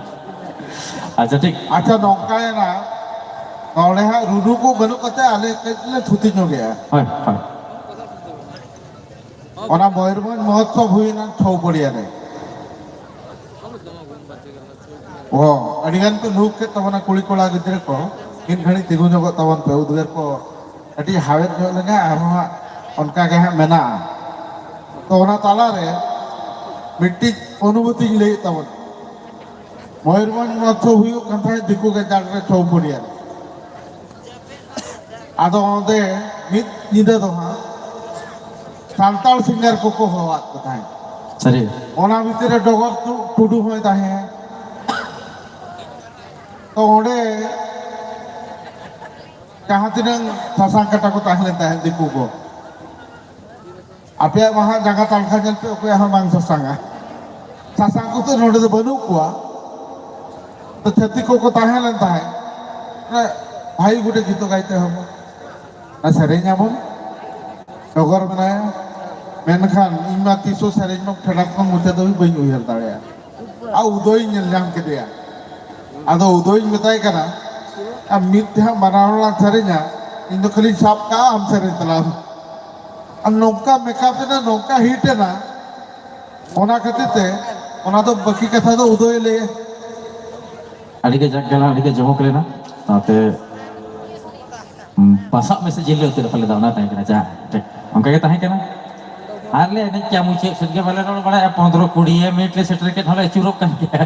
ᱟᱪᱪᱷᱟ, ᱴᱷᱤᱠ᱾ ᱟᱪᱪᱷᱟ, ᱱᱚᱝᱠᱟᱭᱮᱱᱟ, ᱱᱚᱰᱮ ᱦᱟᱸᱜ ᱨᱩᱨᱩ ᱠᱚ ᱵᱟᱹᱱᱩᱜ ᱠᱟᱛᱮ ᱟᱞᱮ ᱠᱟᱹᱡ ᱞᱮ ᱛᱷᱩᱛᱤ ᱧᱚᱜᱮᱜᱼᱟ᱾ ᱦᱳᱭ, ᱦᱳᱭ᱾ ᱚᱱᱟ ᱢᱚᱭᱩᱨᱵᱷᱚᱸᱡᱽ ᱢᱚᱦᱳᱛᱥᱚᱵᱽ ᱦᱩᱭᱮᱱᱟ ᱪᱷᱚᱣ ᱯᱚᱲᱤᱭᱟ ᱨᱮ᱾ ᱚ, ᱟᱹᱰᱤ ᱜᱟᱱ ᱯᱮ ᱞᱩᱦᱩᱠ ᱠᱮᱫ ᱛᱟᱵᱚᱱᱟ ᱠᱩᱲᱤ ᱠᱚᱲᱟ ᱜᱤᱫᱽᱨᱟᱹ ᱠᱚ᱾ ᱢᱤᱫ ᱜᱷᱟᱹᱲᱤᱡ ᱛᱤᱸᱜᱩ ᱧᱚᱜᱚᱜ ᱛᱟᱵᱚᱱ ᱯᱮ, ᱩᱫᱽᱜᱟᱹᱨ ᱠᱚ ᱠᱟᱹᱴᱤᱡ ᱦᱟᱣᱮᱫ ᱧᱚᱜ ᱞᱮᱱᱟ, ᱟᱨᱦᱚᱸ ᱦᱟᱸᱜ ᱚᱱᱠᱟ ᱜᱮ ᱦᱟᱸᱜ ᱢᱮᱱᱟᱜᱼᱟ᱾ ᱛᱚ, ᱚᱱᱟ ᱛᱟᱞᱟᱨᱮ ᱢᱤᱫᱴᱤᱡ ᱚᱱᱩᱵᱷᱩᱛᱤᱧ ᱞᱟᱹᱭᱮᱫ ᱛᱟᱵᱚᱱᱟ᱾ ᱢᱚᱭᱩᱨᱵᱷᱚᱸᱡᱽ ᱢᱚᱦᱳᱛᱥᱚᱵᱽ ᱦᱩᱭᱩᱜ ᱠᱟᱱ ᱛᱟᱦᱮᱸᱫ ᱫᱤᱠᱩ ᱜᱟᱡᱟᱲ ᱨᱮ, ᱪᱷᱚᱣ ᱯᱚᱲᱤᱭᱟ ᱨᱮ᱾ ᱟᱫᱚ ᱚᱸᱰᱮ ᱢᱤᱫ ᱧᱤᱫᱟᱹ ᱫᱚ ᱦᱟᱸᱜ ᱥᱟᱱᱛᱟᱲ ᱥᱤᱝᱜᱟᱨ ᱠᱚᱠᱚ ᱦᱚᱦᱚᱣᱟᱫ ᱠᱚ ᱛᱟᱦᱮᱸᱫ᱾ ᱥᱟᱹᱨᱤ᱾ ᱚᱱᱟ ᱵᱷᱤᱛᱤᱨ ᱨᱮ ᱰᱚᱜᱚᱨ ᱴᱩ-, ᱴᱩᱰᱩ ᱦᱚᱸᱭ ᱛᱟᱦᱮᱸ᱾ ᱛᱚ, ᱚᱸᱰᱮ ᱡᱟᱦᱟᱸ ᱛᱤᱱᱟᱹᱝ ᱥᱟᱥᱟᱝ ᱠᱟᱴᱟ ᱠᱚ ᱛᱟᱦᱮᱸ ᱞᱮᱱ ᱛᱟᱦᱮᱸᱫ ᱫᱤᱠᱩ ᱠᱚ, ᱟᱯᱮᱭᱟᱜ ᱢᱟ ᱦᱟᱸᱜ ᱡᱟᱸᱜᱟ ᱛᱟᱞᱠᱷᱟ ᱧᱮᱞ ᱯᱮ, ᱚᱠᱚᱭᱟᱜ ᱦᱚᱸ ᱵᱟᱝ ᱥᱟᱥᱟᱝᱟ᱾ ᱥᱟᱥᱟᱝ ᱠᱚᱫᱚ ᱱᱚᱰᱮ ᱫᱚ ᱵᱟᱹᱱᱩᱜ ᱠᱚᱣᱟ᱾ ᱛᱚ, ᱪᱷᱟᱹᱛᱤᱠ ᱠᱚᱠᱚ ᱛᱟᱦᱮᱸ ᱞᱮᱱ ᱛᱟᱦᱮᱸᱫ᱾ ᱵᱷᱟᱹᱜᱤ ᱜᱚᱴᱮᱡ ᱜᱤᱛᱚ ᱜᱟᱭᱛᱮ ᱦᱚᱸ ᱥᱮᱨᱮᱧ ᱟᱵᱚᱱ᱾ ᱰᱚᱜᱚᱨ ᱢᱮᱱᱟᱭᱟ᱾ ᱢᱮᱱᱠᱷᱟᱱ ᱤᱧ ᱢᱟ ᱛᱤᱥ ᱦᱚᱸ ᱥᱮᱨᱮᱧ ᱢᱟ ᱯᱷᱮᱰᱟᱛ ᱠᱷᱚᱱ ᱢᱩᱪᱟᱹᱫ ᱫᱷᱟᱹᱵᱤᱡ ᱵᱟᱹᱧ ᱩᱭᱦᱟᱹᱨ ᱫᱟᱲᱮᱭᱟᱜᱼᱟ᱾ ᱟᱨ ᱩᱫᱚᱭᱤᱧ ᱧᱮᱞ ᱧᱟᱢ ᱠᱮᱫᱮᱭᱟ᱾ ᱟᱫᱚ ᱩᱫᱚᱭᱤᱧ ᱢᱮᱛᱟᱭ ᱠᱟᱱᱟ, "ᱟᱢ ᱢᱤᱫ ᱛᱮ ᱦᱟᱸᱜ ᱵᱟᱱᱟ ᱦᱚᱲ ᱞᱟᱝ ᱥᱮᱨᱮᱧᱟ, ᱤᱧ ᱫᱚ ᱠᱷᱟᱹᱞᱤᱧ ᱥᱟᱵ ᱠᱟᱜᱼᱟ, ᱟᱢ ᱥᱮᱨᱮᱧ ᱛᱟᱞᱟᱝ ᱢᱮ᱾" ᱟᱨ ᱱᱚᱝᱠᱟ ᱢᱮᱠᱟᱯ ᱮᱱᱟ, ᱱᱚᱝᱠᱟ ᱦᱤᱴ ᱮᱱᱟ, ᱚᱱᱟ ᱠᱷᱟᱹᱛᱤᱨ ᱛᱮ ᱚᱱᱟ ᱫᱚ ᱵᱟᱹᱠᱤ ᱠᱟᱛᱷᱟ ᱫᱚ ᱩᱫᱚᱭᱮ ᱞᱟᱹᱭᱟ᱾ ᱟᱹᱰᱤ ᱜᱮ ᱡᱟᱠ ᱡᱟᱞᱟ, ᱟᱹᱰᱤ ᱜᱮ ᱡᱚᱢᱚᱠ ᱞᱮᱱᱟ᱾ ᱥᱟᱶᱛᱮ, ᱩᱸ, ᱵᱟᱥᱟᱜ ᱢᱮᱥᱮ ᱡᱤᱞ ᱞᱮ ᱩᱛᱩ ᱞᱮᱫᱟ ᱯᱟᱞᱮ, ᱫᱟ ᱚᱱᱟ ᱛᱟᱦᱮᱸ ᱠᱟᱱᱟ᱾ ᱡᱟ, ᱴᱷᱤᱠ, ᱚᱱᱠᱟ ᱜᱮ ᱛᱟᱦᱮᱸ ᱠᱟᱱᱟ᱾ ᱟᱨ ᱞᱮ ᱮᱱᱮᱡ ᱠᱮᱜᱼᱟ, ᱢᱩᱪᱟᱹᱫ ᱥᱮᱫ ᱜᱮ ᱵᱟᱞᱮ ᱨᱚᱲ ᱵᱟᱲᱟᱭᱟ, ᱯᱚᱱᱫᱽᱨᱚ ᱠᱩᱲᱤ ᱢᱤᱱᱤᱴ ᱞᱮ ᱥᱮᱴᱮᱨ ᱠᱮᱫ, ᱦᱚᱸᱞᱮ ᱟᱹᱪᱩᱨᱚᱜ ᱠᱟᱱ ᱜᱮᱭᱟ᱾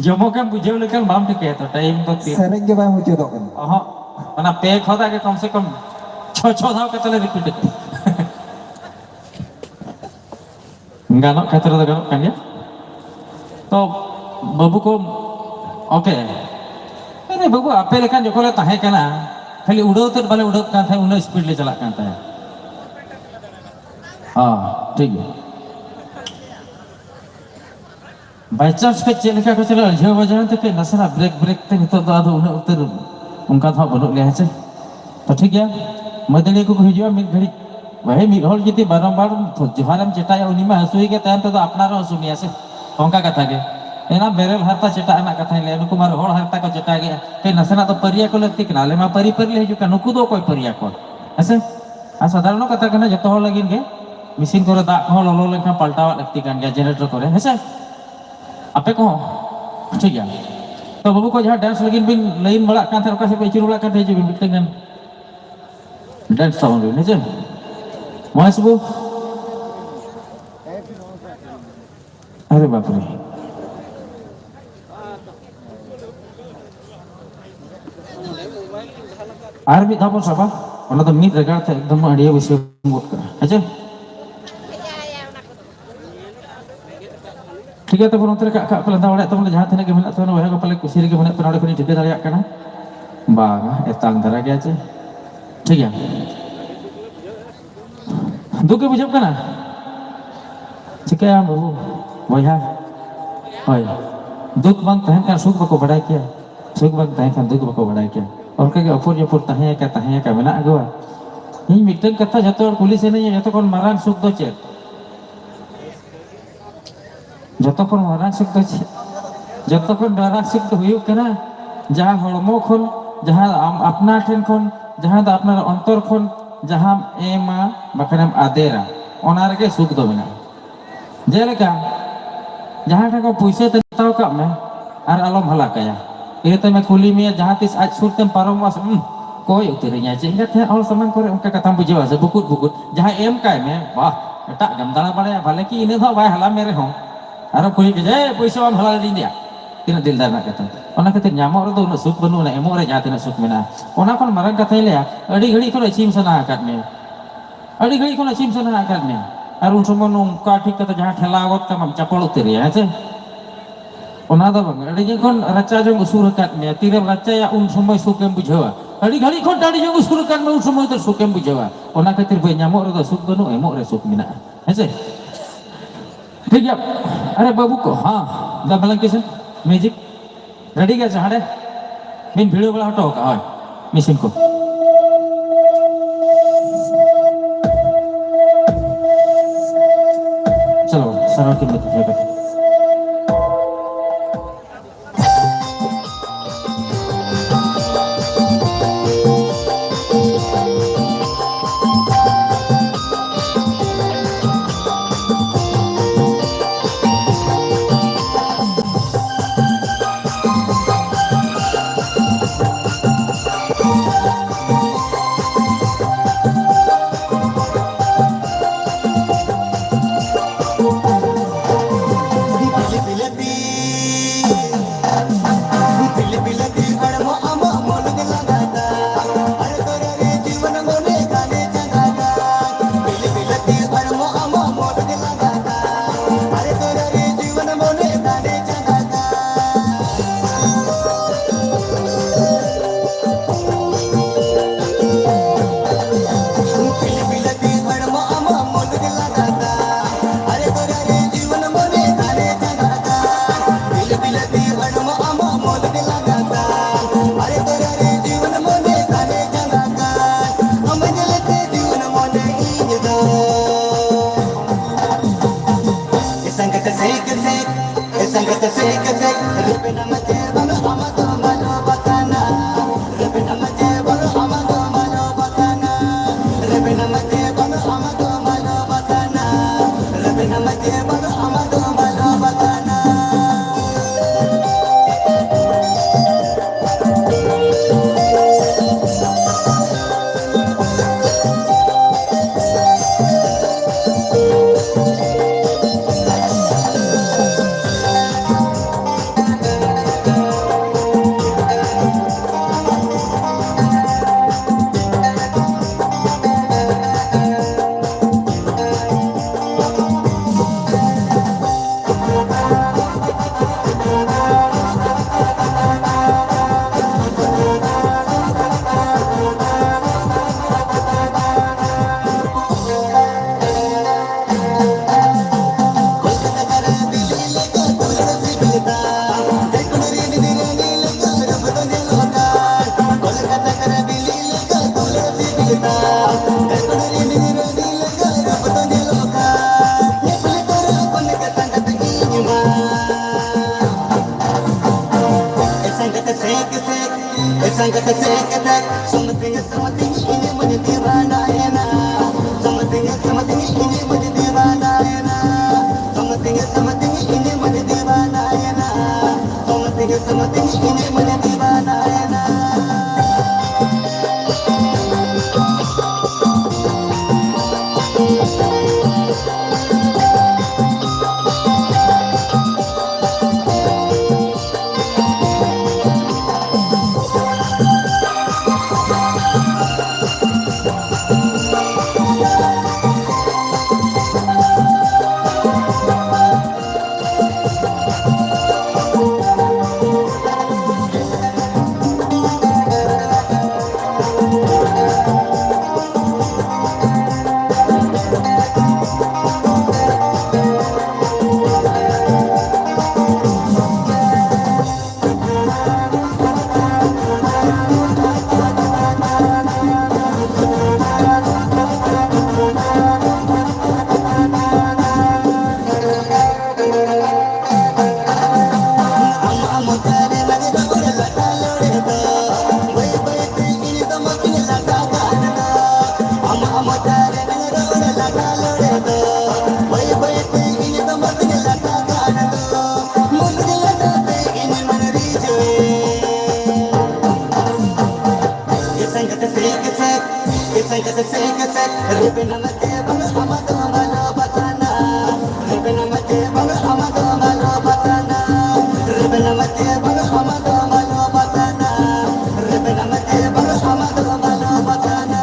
ᱡᱚᱢᱚᱠᱮᱢ ᱵᱩᱡᱷᱟᱹᱣ ᱞᱮᱠᱷᱟᱱ ᱵᱟᱢ ᱴᱷᱤᱠᱟᱹᱭᱟ ᱛᱚ, ᱴᱟᱭᱤᱢ ᱫᱚ ᱛᱤᱱ ᱥᱮᱨᱮᱧ ᱜᱮ ᱵᱟᱭ ᱢᱩᱪᱟᱹᱫᱚᱜ ᱠᱟᱱᱟ᱾ ᱚᱦᱚᱸ, ᱚᱱᱟ ᱯᱮ ᱠᱷᱚᱫᱟ ᱜᱮ ᱠᱚᱢ ᱥᱮ ᱠᱚᱢ ᱪᱷᱚ ᱪᱷᱚ ᱫᱷᱟᱣ ᱠᱟᱛᱮ ᱞᱮ ᱨᱤᱯᱤᱴ ᱟᱠᱟᱫᱟ᱾ ᱜᱟᱱᱚᱜ ᱠᱷᱟᱹᱛᱤᱨ ᱫᱚ ᱜᱟᱱᱚᱜ ᱠᱟᱱ ᱜᱮᱭᱟ᱾ ᱛᱚ ᱵᱟᱹᱵᱩ ᱠᱚ, ᱳᱠᱮ᱾ ᱟᱨᱮ ᱵᱟᱹᱵᱩ, ᱟᱯᱮ ᱞᱮᱠᱟᱱ ᱡᱚᱠᱷᱚᱱ ᱞᱮ ᱛᱟᱦᱮᱸ ᱠᱟᱱᱟ, ᱠᱷᱟᱹᱞᱤ ᱩᱰᱟᱹᱣ ᱛᱮᱫ ᱵᱟᱞᱮ ᱩᱰᱟᱹᱣ ᱠᱟᱱ ᱛᱟᱦᱮᱸᱫ, ᱩᱱᱟᱹᱜ ᱥᱯᱤᱰ ᱞᱮ ᱪᱟᱞᱟᱜ ᱠᱟᱱ ᱛᱟᱦᱮᱸᱫ᱾ ᱦᱚᱸ, ᱴᱷᱤᱠ ᱜᱮᱭᱟ᱾ ᱵᱟᱭ ᱪᱟᱱᱥ ᱠᱚ ᱪᱮᱫ ᱞᱮᱠᱟ ᱠᱚ ᱪᱟᱞᱟᱜᱼᱟ, ᱡᱷᱟᱹᱣ ᱵᱟᱡᱟᱣ ᱮᱱ ᱛᱮ ᱠᱟᱹᱡ ᱱᱟᱥᱮᱱᱟᱜ ᱵᱨᱮᱠ ᱵᱨᱮᱠ ᱛᱮ ᱱᱤᱛᱚᱜ ᱫᱚ ᱟᱫᱚ ᱩᱱᱟᱹᱜ ᱩᱛᱟᱹᱨ ᱚᱱᱠᱟ ᱫᱚ ᱦᱟᱸᱜ ᱵᱟᱹᱱᱩᱜ ᱞᱮᱭᱟ, ᱦᱮᱸ ᱥᱮ? ᱛᱚ ᱴᱷᱤᱠ ᱜᱮᱭᱟ, ᱢᱟᱹᱫᱟᱹᱲᱤᱭᱟᱹ ᱠᱚᱠᱚ ᱦᱤᱡᱩᱜᱼᱟ ᱢᱤᱫ ᱜᱷᱟᱹᱲᱤᱡ᱾ ᱵᱷᱟᱹᱭ, ᱢᱤᱫ ᱦᱚᱲ ᱡᱩᱫᱤ ᱵᱟᱨᱚᱢᱵᱟᱨ ᱡᱚᱦᱟᱨᱮᱢ ᱪᱮᱴᱟᱭᱟ, ᱩᱱᱤ ᱢᱟ ᱦᱟᱹᱥᱩᱭ ᱜᱮ, ᱛᱟᱭᱚᱢ ᱛᱮᱫᱚ ᱟᱯᱱᱟᱨ ᱦᱚᱸ ᱦᱟᱹᱥᱩ ᱢᱮᱭᱟ ᱥᱮ᱾ ᱚᱱᱠᱟ ᱠᱟᱛᱷᱟ ᱜᱮ᱾ ᱮᱱᱟ ᱵᱮᱨᱮᱞ ᱦᱟᱨᱛᱟ ᱪᱮᱴᱟᱜ ᱨᱮᱱᱟᱜ ᱠᱟᱛᱷᱟᱧ ᱞᱟᱹᱭᱟ, ᱱᱩᱠᱩ ᱢᱟ ᱨᱚᱦᱚᱲ ᱦᱟᱨᱛᱟ ᱠᱚ ᱪᱮᱴᱟ ᱜᱮᱭᱟ᱾ ᱠᱟᱹᱡ ᱱᱟᱥᱮᱱᱟᱜ ᱫᱚ ᱯᱟᱹᱨᱤᱭᱟ ᱠᱚ ᱞᱟᱹᱠᱛᱤ ᱠᱟᱱᱟ, ᱟᱞᱮ ᱢᱟ ᱯᱟᱹᱨᱤ ᱯᱟᱹᱨᱤ ᱞᱮ ᱦᱤᱡᱩᱜ ᱠᱟᱱᱟ, ᱱᱩᱠᱩ ᱫᱚ ᱚᱠᱚᱭ ᱯᱟᱹᱨᱤᱭᱟ ᱠᱚᱣᱟ? ᱦᱮᱸ ᱥᱮ? ᱟᱨ ᱥᱟᱫᱷᱟᱨᱚᱱ ᱠᱟᱛᱷᱟ ᱠᱟᱱᱟ, ᱡᱚᱛᱚ ᱦᱚᱲ ᱞᱟᱹᱜᱤᱫ ᱜᱮ ᱢᱮᱥᱤᱱ ᱠᱚᱨᱮ ᱫᱟᱜ ᱠᱚᱦᱚᱸ ᱞᱚᱞᱚ ᱞᱮᱱᱠᱷᱟᱱ ᱯᱟᱞᱴᱟᱣᱟᱜ ᱞᱟᱹᱠᱛᱤ ᱠᱟᱱ ᱜᱮᱭᱟ, ᱡᱮᱱᱟᱨᱮᱴᱚᱨ ᱠᱚᱨᱮ, ᱦᱮᱸ ᱥᱮ? ᱟᱯᱮ ᱠᱚᱦᱚᱸ ᱴᱷᱤᱠ ᱜᱮᱭᱟ᱾ ᱛᱚ ᱵᱟᱹᱵᱩ ᱠᱚ, ᱡᱟᱦᱟᱸ ᱰᱮᱱᱥ ᱞᱟᱹᱜᱤᱫ ᱵᱤᱱ ᱞᱟᱹᱭᱤᱱ ᱵᱟᱲᱟᱜ ᱠᱟᱱ ᱛᱟᱦᱮᱸᱫ, ᱚᱠᱟ ᱥᱮᱫ ᱯᱮ ᱟᱹᱪᱩᱨ ᱵᱟᱲᱟᱜ ᱠᱟᱱ ᱛᱟᱦᱮᱸᱫ, ᱦᱤᱡᱩᱜ ᱵᱤᱱ ᱢᱤᱫᱴᱟᱝ ᱜᱟᱱ ᱰᱮᱱᱥ ᱛᱟᱵᱚᱱ ᱵᱤᱱ, ᱦᱮᱸ ᱥᱮ? ᱢᱚᱦᱮᱥ ᱵᱟᱹᱵᱩ, ᱟᱨᱮ ᱵᱟᱯᱨᱮ᱾ ᱟᱨ ᱢᱤᱫ ᱫᱷᱟᱣ ᱵᱚᱱ ᱥᱟᱵᱟ, ᱚᱱᱟ ᱫᱚ ᱢᱤᱫ ᱨᱮᱜᱟᱲ ᱛᱮ ᱮᱠᱫᱚᱢ ᱟᱹᱰᱤ ᱵᱮᱥᱤ ᱜᱚᱫ ᱠᱟᱜᱼᱟ, ᱦᱮᱸ ᱪᱮ? ᱴᱷᱤᱠ ᱜᱮᱭᱟ, ᱛᱟᱨᱯᱚᱨ ᱚᱱᱛᱮ ᱨᱮ ᱠᱟᱜ ᱠᱟᱜ ᱯᱮ ᱞᱟᱸᱫᱟ ᱵᱟᱲᱟᱭᱮᱫ ᱛᱟᱵᱚᱱᱟ, ᱡᱟᱦᱟᱸ ᱛᱤᱱᱟᱹᱜ ᱜᱮ ᱢᱮᱱᱟᱜ ᱛᱟᱵᱚᱱᱟ ᱵᱚᱭᱦᱟ ᱠᱚ, ᱯᱟᱞᱮ ᱠᱩᱥᱤ ᱨᱮᱜᱮ ᱢᱮᱱᱟᱜ ᱯᱮ, ᱱᱚᱰᱮ ᱠᱷᱚᱱᱤᱧ ᱴᱷᱤᱠᱟᱹ ᱫᱟᱲᱮᱭᱟᱜ ᱠᱟᱱᱟ᱾ ᱵᱟᱝᱟ, ᱮᱛᱟᱝ ᱫᱷᱟᱨᱟ ᱜᱮᱭᱟ ᱪᱮ? ᱴᱷᱤᱠ ᱜᱮᱭᱟ, ᱫᱩᱠ ᱜᱮ ᱵᱩᱡᱷᱟᱹᱜ ᱠᱟᱱᱟ᱾ ᱪᱤᱠᱟᱹᱭᱟᱢ ᱵᱟᱹᱵᱩ, ᱵᱚᱭᱦᱟ? ᱦᱳᱭ, ᱫᱩᱠ ᱵᱟᱝ ᱛᱟᱦᱮᱱ ᱠᱷᱟᱱ ᱥᱩᱠ ᱵᱟᱠᱚ ᱵᱟᱰᱟᱭ ᱠᱮᱭᱟ, ᱥᱩᱠ ᱵᱟᱝ ᱛᱟᱦᱮᱱ ᱠᱷᱟᱱ ᱫᱩᱠ ᱵᱟᱠᱚ ᱵᱟᱰᱟᱭ ᱠᱮᱭᱟ᱾ ᱚᱱᱠᱟᱜᱮ ᱚᱯᱚᱨ ᱡᱚᱯᱚᱨ ᱛᱟᱦᱮᱸ ᱟᱠᱟ, ᱛᱟᱦᱮᱸ ᱟᱠᱟ ᱢᱮᱱᱟᱜ ᱠᱚᱣᱟ᱾ ᱤᱧ ᱢᱤᱫᱴᱟᱝ ᱠᱟᱛᱷᱟ ᱡᱚᱛᱚ ᱦᱚᱲ ᱠᱩᱞᱤ ᱥᱟᱱᱟᱧᱟ, ᱡᱚᱛᱚ ᱠᱷᱚᱱ ᱢᱟᱨᱟᱝ ᱥᱩᱠ ᱫᱚ ᱪᱮᱫ? ᱡᱚᱛᱚ ᱠᱷᱚᱱ ᱢᱟᱨᱟᱝ ᱥᱩᱠ ᱫᱚ ᱪᱮᱫ? ᱡᱚᱛᱚ ᱠᱷᱚᱱ ᱢᱟᱨᱟᱝ ᱥᱩᱠ ᱫᱚ ᱦᱩᱭᱩᱜ ᱠᱟᱱᱟ ᱡᱟᱦᱟᱸ ᱦᱚᱲᱢᱚ ᱠᱷᱚᱱ, ᱡᱟᱦᱟᱸ ᱟᱢ ᱟᱯᱱᱟᱨ ᱴᱷᱮᱱ ᱠᱷᱚᱱ, ᱡᱟᱦᱟᱸ ᱫᱚ ᱟᱯᱱᱟᱨ ᱚᱱᱛᱚᱨ ᱠᱷᱚᱱ ᱡᱟᱦᱟᱸᱢ ᱮᱢᱟ, ᱵᱟᱠᱷᱟᱱᱮᱢ ᱟᱫᱮᱨᱟ, ᱚᱱᱟ ᱨᱮᱜᱮ ᱥᱩᱠ ᱫᱚ ᱢᱮᱱᱟᱜᱼᱟ᱾ ᱡᱮᱞᱮᱠᱟ, ᱡᱟᱦᱟᱸ ᱴᱷᱮᱱ ᱠᱷᱚᱱ ᱯᱩᱭᱥᱟᱹ ᱛᱮ ᱦᱟᱛᱟᱣ ᱠᱟᱜ ᱢᱮ ᱟᱨ ᱟᱞᱚᱢ ᱦᱟᱞᱟ ᱠᱟᱭᱟ᱾ ᱤᱱᱟᱹ ᱛᱟᱭᱚᱢᱮ ᱠᱩᱞᱤ ᱢᱮᱭᱟ, ᱡᱟᱦᱟᱸ ᱛᱤᱥ ᱟᱡ ᱥᱩᱨ ᱛᱮᱢ ᱯᱟᱨᱚᱢᱚᱜᱼᱟ ᱥᱮ, "ᱩᱸ, ᱠᱚᱭ ᱩᱛᱟᱹᱨᱤᱧᱟᱭ ᱪᱮ?" ᱮᱸᱜᱟᱛ ᱦᱚᱲ ᱥᱟᱢᱟᱝ ᱠᱚᱨᱮ ᱚᱱᱠᱟ ᱠᱟᱛᱷᱟᱢ ᱵᱩᱡᱷᱟᱹᱣᱟ ᱥᱮ, ᱵᱩᱠᱩᱫ ᱵᱩᱠᱩᱫ᱾ ᱡᱟᱦᱟᱸᱭ ᱮᱢ ᱠᱟᱭ ᱢᱮ, ᱵᱟᱦ, ᱮᱴᱟᱜ ᱜᱮᱢ ᱫᱟᱬᱟ ᱵᱟᱲᱟᱭᱟ, ᱵᱷᱟᱞᱮ ᱠᱤ ᱤᱱᱟᱹ ᱫᱚ ᱵᱟᱭ ᱦᱟᱞᱟ ᱢᱮ ᱨᱮᱦᱚᱸ, ᱟᱨᱚ ᱠᱩᱞᱤ ᱠᱮᱫᱟ, "ᱮ, ᱯᱩᱭᱥᱟᱹ ᱵᱟᱢ ᱦᱟᱞᱟ ᱞᱮᱫᱤᱧ ᱫᱮᱭᱟ?" ᱛᱤᱱᱟᱹᱜ ᱫᱤᱞᱫᱟᱨ ᱨᱮᱱᱟᱜ ᱠᱟᱛᱷᱟ᱾ ᱚᱱᱟ ᱠᱷᱟᱹᱛᱤᱨ ᱧᱟᱢᱚᱜ ᱨᱮᱫᱚ ᱩᱱᱟᱹᱜ ᱥᱩᱠ ᱵᱟᱹᱱᱩᱜ, ᱚᱱᱟ ᱮᱢᱚᱜ ᱨᱮ ᱡᱟᱦᱟᱸ ᱛᱤᱱᱟᱹᱜ ᱥᱩᱠ ᱢᱮᱱᱟᱜᱼᱟ᱾ ᱚᱱᱟ ᱠᱷᱚᱱ ᱢᱟᱨᱟᱝ ᱠᱟᱛᱷᱟᱧ ᱞᱟᱹᱭᱟ, ᱟᱹᱰᱤ ᱜᱷᱟᱹᱲᱤᱡ ᱠᱷᱚᱱ ᱟᱹᱪᱤᱢ ᱥᱟᱱᱟ ᱟᱠᱟᱫ ᱢᱮᱭᱟ, ᱟᱹᱰᱤ ᱜᱷᱟᱹᱲᱤᱡ ᱠᱷᱚᱱ ᱟᱹᱪᱤᱢ ᱥᱟᱱᱟ ᱟᱠᱟᱫ ᱢᱮᱭᱟ, ᱟᱨ ᱩᱱ ᱥᱚᱢᱚᱭ ᱱᱚᱝᱠᱟ ᱴᱷᱤᱠ ᱠᱟᱛᱮ ᱡᱟᱦᱟᱸ ᱴᱷᱮᱞᱟᱣ ᱜᱚᱫ ᱠᱟᱢᱟᱢ, ᱪᱟᱯᱚᱲ ᱩᱛᱟᱹᱨᱮᱭᱟ, ᱦᱮᱸ ᱥᱮ? ᱚᱱᱟ ᱫᱚ ᱵᱟᱝ, ᱟᱹᱰᱤ ᱫᱤᱱ ᱠᱷᱚᱱ ᱨᱟᱪᱟ ᱡᱚᱝ ᱩᱥᱩᱨ ᱟᱠᱟᱫ ᱢᱮᱭᱟ, ᱛᱤᱨᱮᱢ ᱨᱟᱪᱟᱭᱟ ᱩᱱ ᱥᱚᱢᱚᱭ ᱥᱩᱠᱮᱢ ᱵᱩᱡᱷᱟᱹᱣᱟ᱾ ᱟᱹᱰᱤ ᱜᱷᱟᱹᱲᱤᱡ ᱠᱷᱚᱱ ᱴᱟᱺᱰᱤ ᱡᱚᱝ ᱩᱥᱩᱨ ᱟᱠᱟᱫ ᱢᱮᱭᱟ, ᱩᱱ ᱥᱚᱢᱚᱭ ᱫᱚ ᱥᱩᱠᱮᱢ ᱵᱩᱡᱷᱟᱹᱣᱟ᱾ ᱚᱱᱟ ᱠᱷᱟᱹᱛᱤᱨ ᱵᱷᱟᱹᱭ, ᱧᱟᱢᱚᱜ ᱨᱮᱫᱚ ᱥᱩᱠ ᱵᱟᱹᱱᱩᱜ, ᱮᱢᱚᱜ ᱨᱮ ᱥᱩᱠ ᱢᱮᱱᱟᱜᱼᱟ, ᱦᱮᱸ ᱥᱮ? ᱴᱷᱤᱠ ᱜᱮᱭᱟ᱾ ᱟᱨᱮ ᱵᱟᱹᱵᱩ ᱠᱚ, ᱦᱟᱸ, ᱫᱟ ᱵᱟᱞᱟᱝ ᱠᱤᱥᱟᱹᱱ, ᱢᱤᱭᱩᱡᱤᱠ ᱨᱮᱰᱤ ᱜᱮ ᱟᱪᱪᱷᱟ, ᱦᱟᱸᱰᱮ ᱵᱤᱱ ᱵᱷᱤᱲᱟᱹᱣ ᱵᱟᱲᱟ ᱦᱚᱴᱚ ᱠᱟᱜᱼᱟ, ᱦᱳᱭ, ᱢᱮᱥᱤᱱ ᱠᱚ᱾ ᱪᱚᱞᱚ, ᱥᱟᱨᱟᱣ ᱠᱤᱱ ᱵᱟᱹᱛᱤ ᱛᱷᱤᱭᱟᱹ ᱠᱟᱛᱮ᱾ ᱥᱮ ᱠᱟᱛᱮ ᱥᱮ ᱠᱟᱛᱮ ᱥᱚᱢᱛᱤᱝ ᱥᱚᱢᱛᱤᱝ ᱤᱧ ᱢᱟᱹᱧ ᱫᱤᱣᱟᱱᱟᱭᱮᱱᱟ᱾ ᱥᱚᱢᱛᱤᱝ ᱥᱚᱢᱛᱤᱝ ᱤᱧ ᱢᱟᱹᱧ ᱫᱤᱣᱟᱱᱟᱭᱮᱱᱟ᱾ ᱥᱚᱢᱛᱤᱝ ᱥᱚᱢᱛᱤᱝ ᱤᱧ ᱢᱟᱹᱧ ᱫᱤᱣᱟᱱᱟᱭᱮᱱᱟ᱾ ᱥᱚᱢᱛᱤᱝ ᱥᱚᱢᱛᱤᱝ ᱤᱧ ᱢᱟᱹᱧ ᱫᱤᱣᱟᱱᱟᱭᱮᱱᱟ᱾ ᱨᱮᱵᱮᱱ ᱟᱢ ᱪᱮ ᱵᱟᱝ ᱟᱢᱟᱜ ᱫᱚ ᱵᱟᱞᱚ ᱵᱟᱛᱟᱱᱟ᱾ ᱨᱮᱵᱮᱱ ᱟᱢ ᱪᱮ ᱵᱟᱝ ᱟᱢᱟᱜ ᱫᱚ ᱵᱟᱞᱚ ᱵᱟᱛᱟᱱᱟ᱾ ᱨᱮᱵᱮᱱ ᱟᱢ ᱪᱮ ᱵᱟᱝ ᱟᱢᱟᱜ ᱫᱚ ᱵᱟᱞᱚ ᱵᱟᱛᱟᱱᱟ᱾ ᱨᱮᱵᱮᱱ ᱟᱢ ᱪᱮ ᱵᱟᱝ ᱟᱢᱟᱜ ᱫᱚ ᱵᱟᱞᱚ ᱵᱟᱛᱟᱱᱟ᱾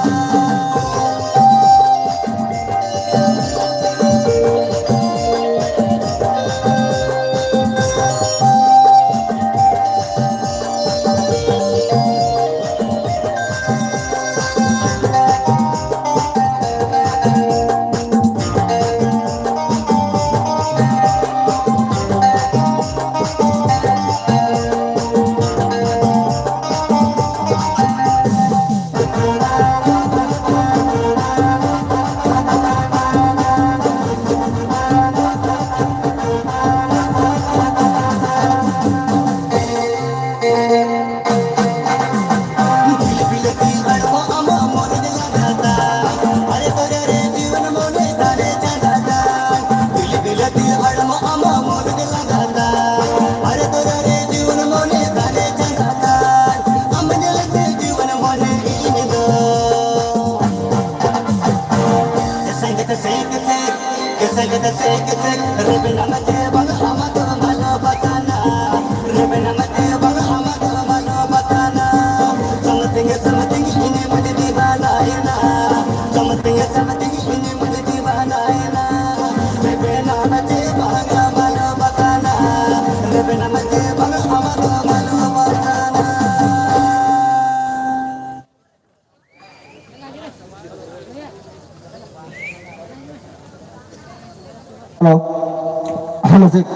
Hello, check.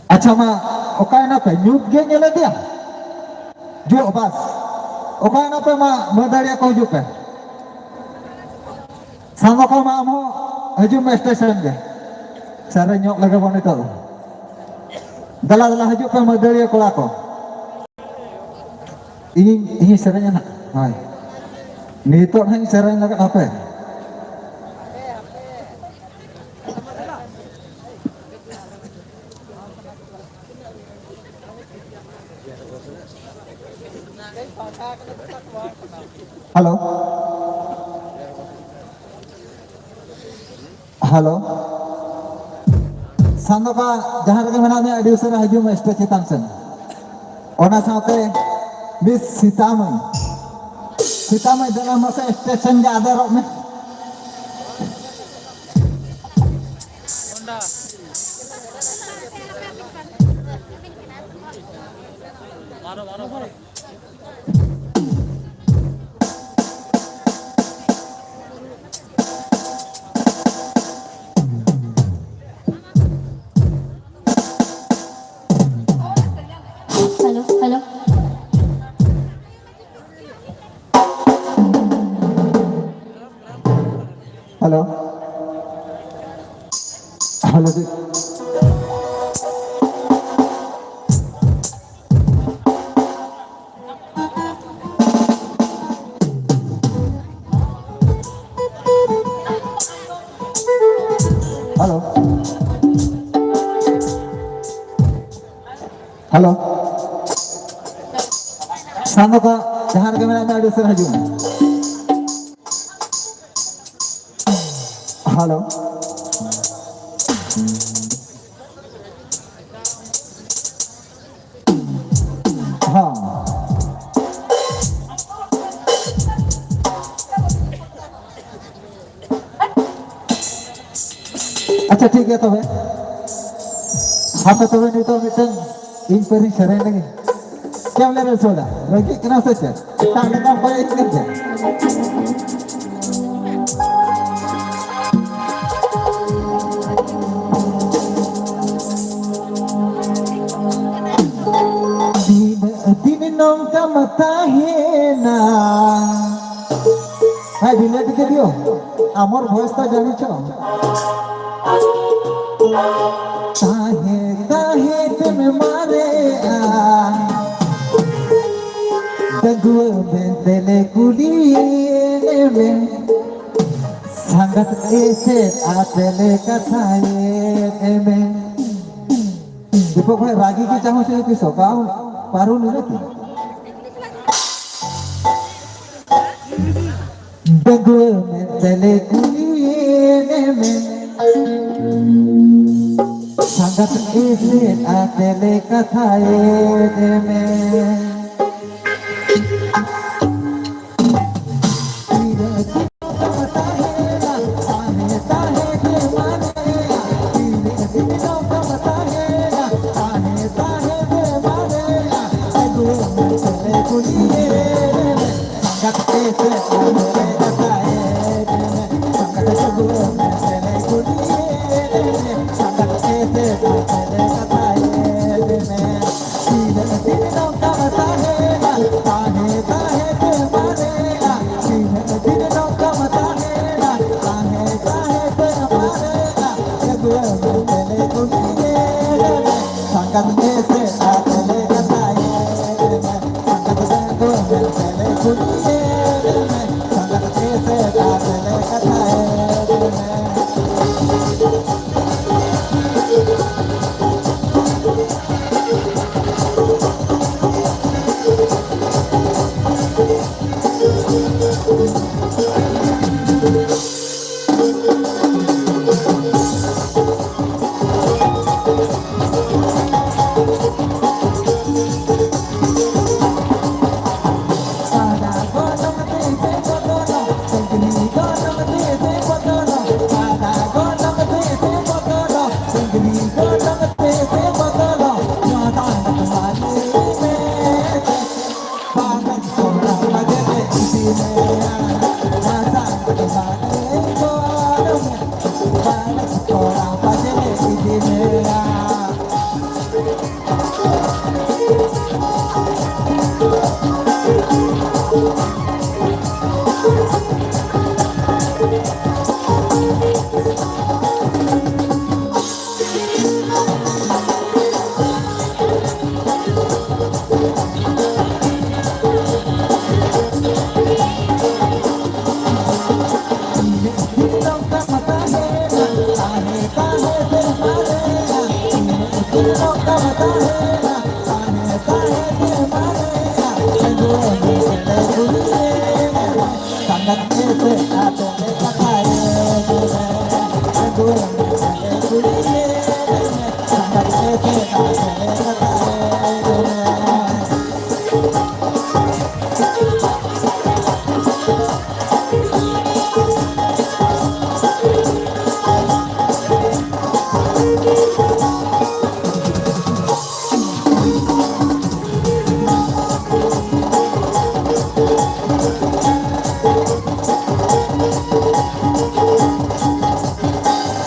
ᱟᱪᱪᱷᱟ, ᱢᱟ, ᱚᱠᱟᱭᱮᱱᱟ ᱯᱮ? ᱧᱩᱛ ᱜᱮ ᱧᱮᱞᱮᱫ ᱯᱮᱭᱟ? ᱡᱚ, ᱵᱟᱥ᱾ ᱚᱠᱟᱭᱮᱱᱟ ᱯᱮ? ᱢᱟ, ᱢᱟᱹᱫᱟᱹᱲᱤᱭᱟᱹ ᱠᱚ ᱦᱤᱡᱩᱜ ᱯᱮ᱾ ᱥᱟᱸᱜᱚ ᱠᱚ, ᱢᱟ, ᱟᱢ ᱦᱚᱸ ᱦᱤᱡᱩᱜ ᱢᱮ ᱥᱴᱮᱥᱚᱱ ᱜᱮ᱾ ᱥᱮᱨᱮᱧ ᱧᱚᱜ ᱞᱮᱜᱮ ᱵᱚᱱ ᱱᱤᱛᱚᱜ ᱫᱚ᱾ ᱫᱮᱞᱟ, ᱫᱮᱞᱟ, ᱦᱤᱡᱩᱜ ᱯᱮ, ᱢᱟᱹᱫᱟᱹᱲᱤᱭᱟᱹ ᱠᱚᱲᱟ ᱠᱚ᱾ ᱤᱧ, ᱤᱧᱤᱧ ᱥᱮᱨᱮᱧᱟ ᱱᱟᱦᱟᱜ᱾ ᱦᱳᱭ᱾ ᱱᱤᱛᱚᱜ ᱱᱟᱦᱟᱜ ᱤᱧ ᱥᱮᱨᱮᱧ ᱞᱟᱹᱜᱤᱫ, ᱦᱟᱯᱮ᱾ ᱦᱮᱞᱳ᱾ ᱦᱮᱞᱳ᱾ ᱥᱟᱸᱫᱚᱠᱟ, ᱡᱟᱦᱟᱸ ᱨᱮᱜᱮ ᱢᱮᱱᱟᱜ ᱢᱮᱭᱟ, ᱟᱹᱰᱤ ᱩᱥᱟᱹᱨᱟ ᱦᱤᱡᱩᱜ ᱢᱮ ᱥᱴᱮᱡᱽ ᱪᱮᱛᱟᱱ ᱥᱮᱱ᱾ ᱚᱱᱟ ᱥᱟᱶᱛᱮ ᱢᱤᱥ ᱥᱤᱛᱟᱢᱟᱹᱭ, ᱥᱤᱛᱟᱢᱟᱹᱭ, ᱫᱮᱞᱟ ᱢᱟᱥᱮ ᱥᱴᱮᱡᱽ ᱥᱮᱱ ᱜᱮ ᱟᱫᱮᱨᱚᱜ ᱢᱮ᱾ Hello, hello. Hello. Hello, check. Hello. Hello. ᱥᱟᱸᱫᱚᱠᱟ, ᱡᱟᱦᱟᱸ ᱨᱮᱜᱮ ᱢᱮᱱᱟᱜ ᱢᱮᱭᱟ, ᱟᱹᱰᱤ ᱩᱥᱟᱹᱨᱟ ᱦᱤᱡᱩᱜ ᱢᱮ᱾ ᱦᱮᱞᱳ᱾ ᱦᱚᱸ᱾ ᱟᱪᱪᱷᱟ, ᱴᱷᱤᱠ ᱜᱮᱭᱟ ᱛᱚᱵᱮ᱾ ᱦᱟᱯᱮ ᱛᱚᱵᱮ, ᱱᱤᱛᱚᱜ ᱢᱤᱫᱴᱟᱝ ᱤᱧ ᱯᱟᱹᱨᱤᱧ ᱥᱮᱨᱮᱧ ᱞᱮᱜᱮ᱾ ᱪᱮᱫ ᱮᱢ ᱞᱟᱹᱭ ᱫᱟ ᱥᱳᱫᱟ? ᱨᱟᱹᱜᱤᱜ ᱠᱟᱱᱟ ᱥᱮ ᱪᱮᱫ? ᱮᱴᱟᱜ ᱞᱮᱠᱟᱢ ᱠᱚᱭᱚᱜ ᱤᱧ ᱠᱟᱱ ᱪᱮᱫ? ᱛᱟᱦᱮᱱᱟ᱾ ᱦᱮᱸ, ᱵᱤᱞᱟᱹᱛᱤ ᱛᱮ ᱫᱤᱭᱳ, ᱟᱢᱚᱨ ᱵᱷᱚᱭᱮᱥ ᱛᱟ ᱡᱟᱹᱱᱤ ᱪᱚ᱾ ᱛᱟᱦᱮᱸ ᱛᱟᱦᱮᱸ ᱛᱮᱢ ᱢᱟᱨᱮᱜᱼᱟ, ᱰᱟᱺᱜᱩᱣᱟᱹ ᱢᱮᱱᱛᱮ ᱞᱮ ᱠᱩᱞᱤᱭᱮᱫ ᱢᱮ, ᱥᱟᱸᱜᱟᱛ ᱮᱥᱮᱫ ᱟᱛᱮ ᱞᱮ ᱠᱟᱛᱷᱟᱭᱮᱫ ᱢᱮ᱾ ᱫᱤᱯᱚᱠ ᱵᱷᱟᱭ, ᱨᱟᱜᱤ ᱠᱤ ᱪᱟᱦᱚ ᱥᱮ ᱠᱤ ᱥᱚᱠᱟᱣ ᱯᱟᱨᱩ ᱱᱤᱨᱟᱹᱛᱤ? ᱰᱟᱺᱜᱩᱣᱟᱹ ᱢᱮᱱᱛᱮ ᱞᱮ ᱠᱩᱞᱤᱭᱮᱫ ᱢᱮ, ᱥᱟᱸᱜᱟᱛ ᱮᱥᱮᱫ ᱟᱛᱮ ᱞᱮ ᱠᱟᱛᱷᱟᱭᱮᱫ ᱢᱮ᱾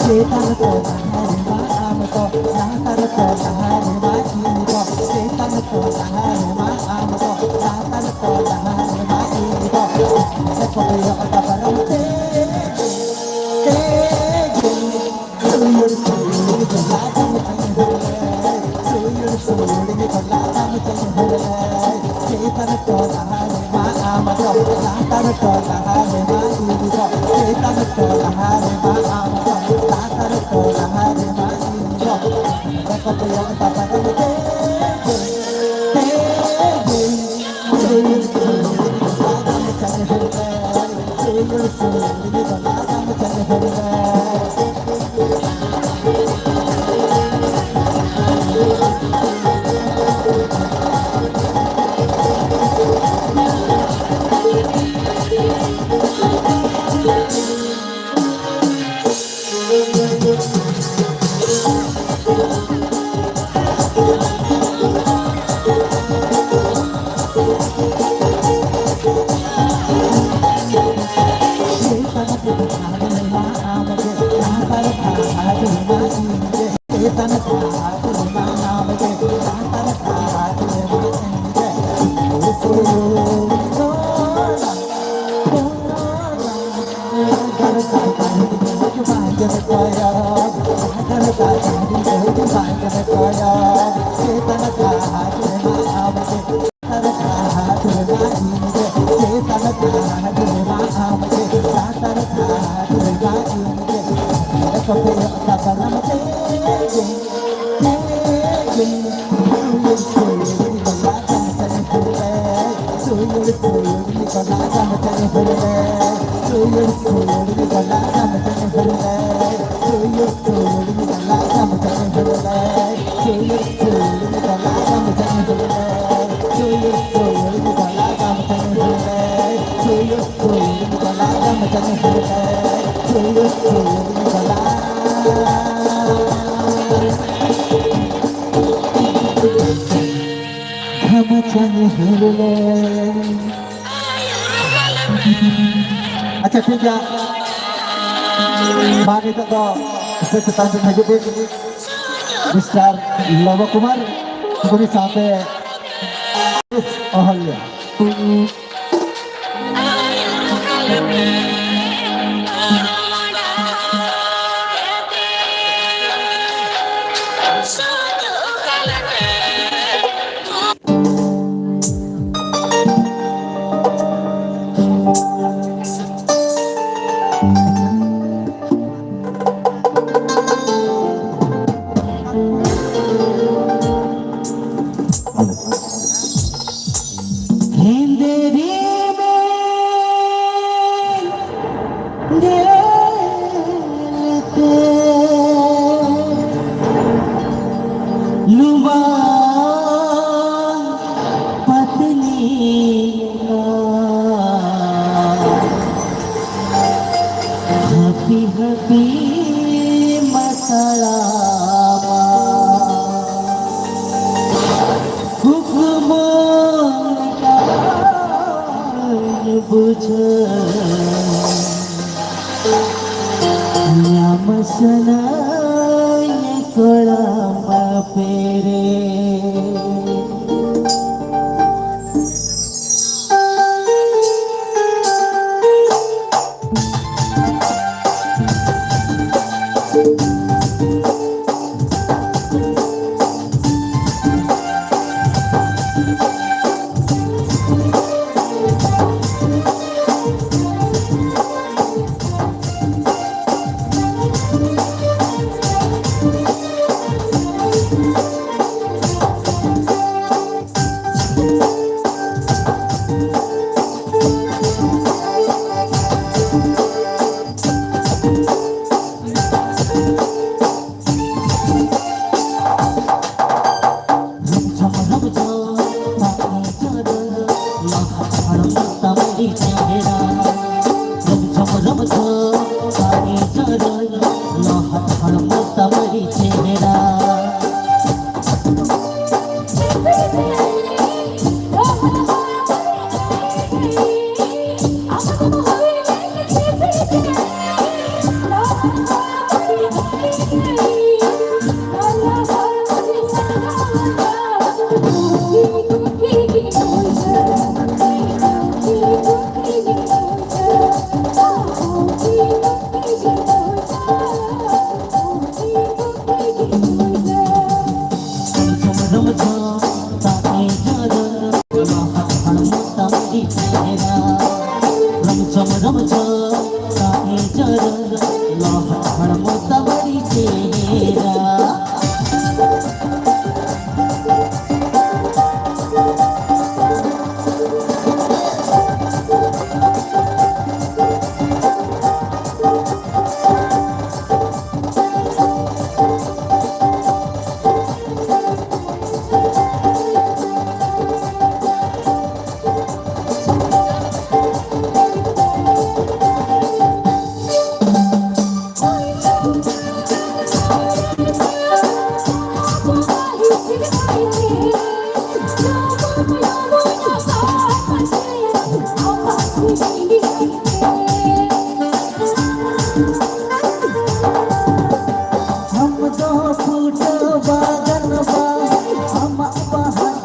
ᱪᱮᱛᱟᱱ ᱠᱚ ᱡᱟᱦᱟᱸ ᱨᱮᱢᱟ ᱟᱢ ᱠᱚ, ᱞᱟᱛᱟᱨ ᱠᱚ ᱡᱟᱦᱟᱸ ᱨᱮᱢᱟ ᱤᱧ ᱠᱚ, ᱪᱮᱛᱟᱱ ᱠᱚ ᱡᱟᱦᱟᱸ ᱨᱮᱢᱟ ᱟᱢ ᱠᱚ, ᱞᱟᱛᱟᱨ ᱠᱚ ᱡᱟᱦᱟᱸ ᱨᱮᱢᱟ ᱤᱧ ᱠᱚ, ᱥᱮ ᱠᱚ ᱠᱚᱭᱚᱜ ᱫᱟᱯᱟᱨᱚᱢ ᱛᱮ, ᱛᱮ ᱜᱮ᱾ ᱥᱩᱭᱩᱲ ᱥᱩᱭᱩᱲ ᱜᱮ ᱞᱟᱜᱟᱢ ᱪᱮᱬᱮ ᱦᱚᱲ ᱞᱟᱹᱭ, ᱥᱩᱭᱩᱲ ᱥᱩᱭᱩᱲ ᱜᱮ ᱞᱟᱜᱟᱢ ᱪᱮᱬᱮ ᱦᱚᱲ ᱞᱟᱹᱭ, ᱪᱮᱛᱟᱱ ᱠᱚ ᱡᱟᱦᱟᱸ ᱨᱮᱢᱟ ᱟᱢ ᱫᱚ, ᱞᱟᱛᱟᱨ ᱠᱚ ᱡᱟᱦᱟᱸ ᱨᱮᱢᱟ ᱤᱧ ᱫᱚ, ᱪᱮᱛᱟᱱ ᱠᱚ ᱡᱟᱦᱟᱸ ᱨᱮᱢᱟ ᱟᱢ ᱫᱚ, ᱞᱟᱛᱟᱨ ᱠᱚ ᱡᱟᱦᱟᱸ ᱨᱮᱢᱟ ᱤᱧ ᱫᱚ, ᱨᱮᱠᱚ ᱛᱮᱭᱟᱨ ᱠᱟᱛᱟ ᱠᱟᱱ ᱛᱮ, ᱛᱮ, ᱛᱮ, ᱛᱮ, ᱟᱪᱪᱷᱟ, ᱴᱷᱤᱠ ᱜᱮᱭᱟ᱾ ᱢᱟ ᱱᱤᱛᱚᱜ ᱫᱚ ᱥᱴᱮᱡ ᱪᱮᱛᱟᱱ ᱥᱮᱫ ᱦᱤᱡᱩᱜ ᱵᱤᱱ᱾ ᱢᱤᱥᱴᱟᱨ ᱞᱚᱵᱚ ᱠᱩᱢᱟᱨ, ᱩᱱᱤ ᱥᱟᱶᱛᱮ ᱚᱦᱚᱞᱭᱟ᱾ ᱦᱮᱸᱫᱮ ᱨᱤᱢᱤᱞ ᱧᱮᱞᱛᱮ ᱞᱩᱢᱟᱝ ᱯᱟᱹᱛᱱᱤ ᱞᱮᱱᱟ᱾ ᱦᱟᱹᱯᱤ ᱦᱟᱹᱯᱤ ᱢᱟᱛᱟᱲᱟᱢᱟ᱾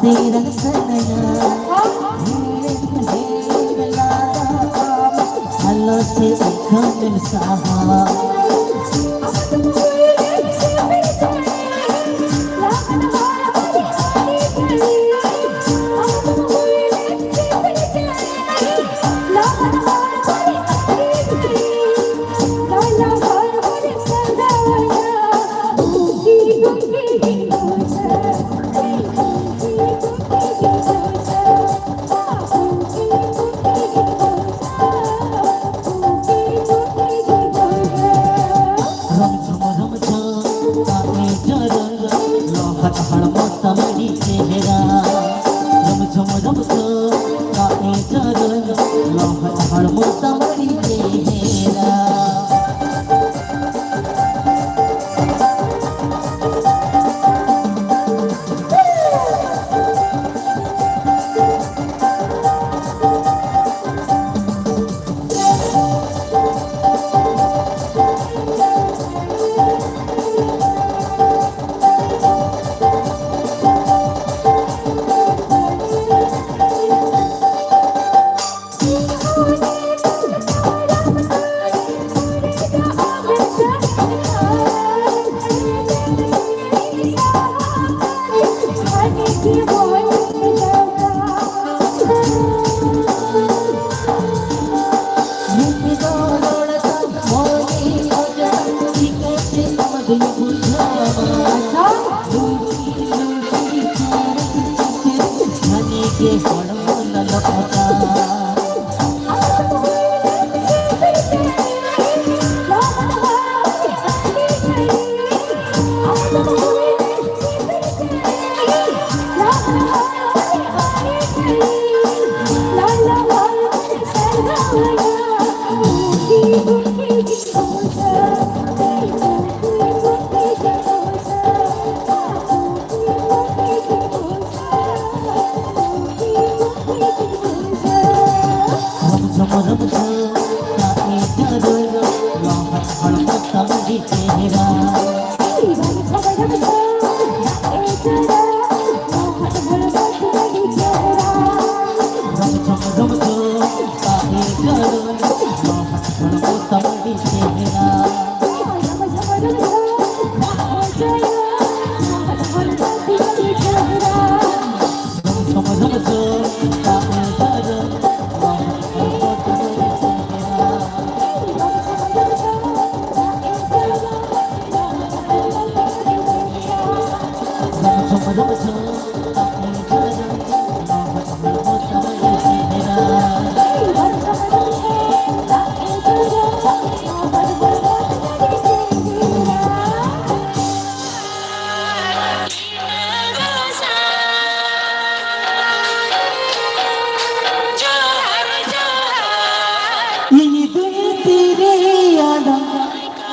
ᱛᱤᱨᱟᱝ ᱥᱟᱱᱟᱭᱟ᱾ ᱦᱮᱢ ᱦᱮᱢ ᱞᱟᱜᱟ ᱟᱢ, ᱟᱞᱚ ᱪᱮᱫ ᱠᱷᱚᱱᱮᱢ ᱥᱟᱦᱟ᱾ ᱨᱚᱢ ᱡᱷᱚᱢ ᱨᱚᱢ ᱡᱷᱚᱢ, ᱫᱟᱜ ᱮ ᱡᱚᱨᱚᱭ, ᱞᱚᱦᱚᱫ ᱦᱚᱲᱢᱚ ᱛᱟᱢ ᱟᱹᱰᱤ ᱪᱮᱦᱨᱟ᱾ ᱨᱚᱢ ᱡᱷᱚᱢ ᱨᱚᱢ ᱡᱷᱚᱢ, ᱫᱟᱜ ᱮ ᱡᱚᱨᱚᱭ, ᱞᱚᱦᱚᱫ ᱦᱚᱲᱢᱚ ᱛᱟᱢ ᱟᱹᱰᱤ ᱪᱮᱦᱨᱟ᱾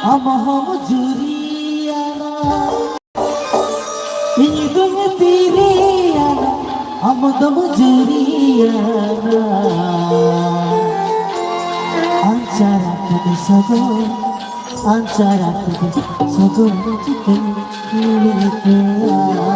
ᱟᱢ ᱦᱚᱸᱢ ᱡᱩᱨᱤᱭᱟᱱᱟ, ᱤᱧ ᱫᱚᱧ ᱛᱤᱨᱤᱭᱟᱱᱟ, ᱟᱢ ᱫᱚᱢ ᱡᱩᱨᱤᱭᱟᱱᱟ᱾ ᱟᱧᱪᱟᱨ ᱟᱛᱮᱫ ᱥᱚᱜᱚᱭ, ᱟᱧᱪᱟᱨ ᱟᱛᱮᱫ ᱥᱚᱜᱚᱭ ᱪᱤᱠᱟᱹᱧ ᱞᱟᱹᱭ ᱠᱮᱭᱟ᱾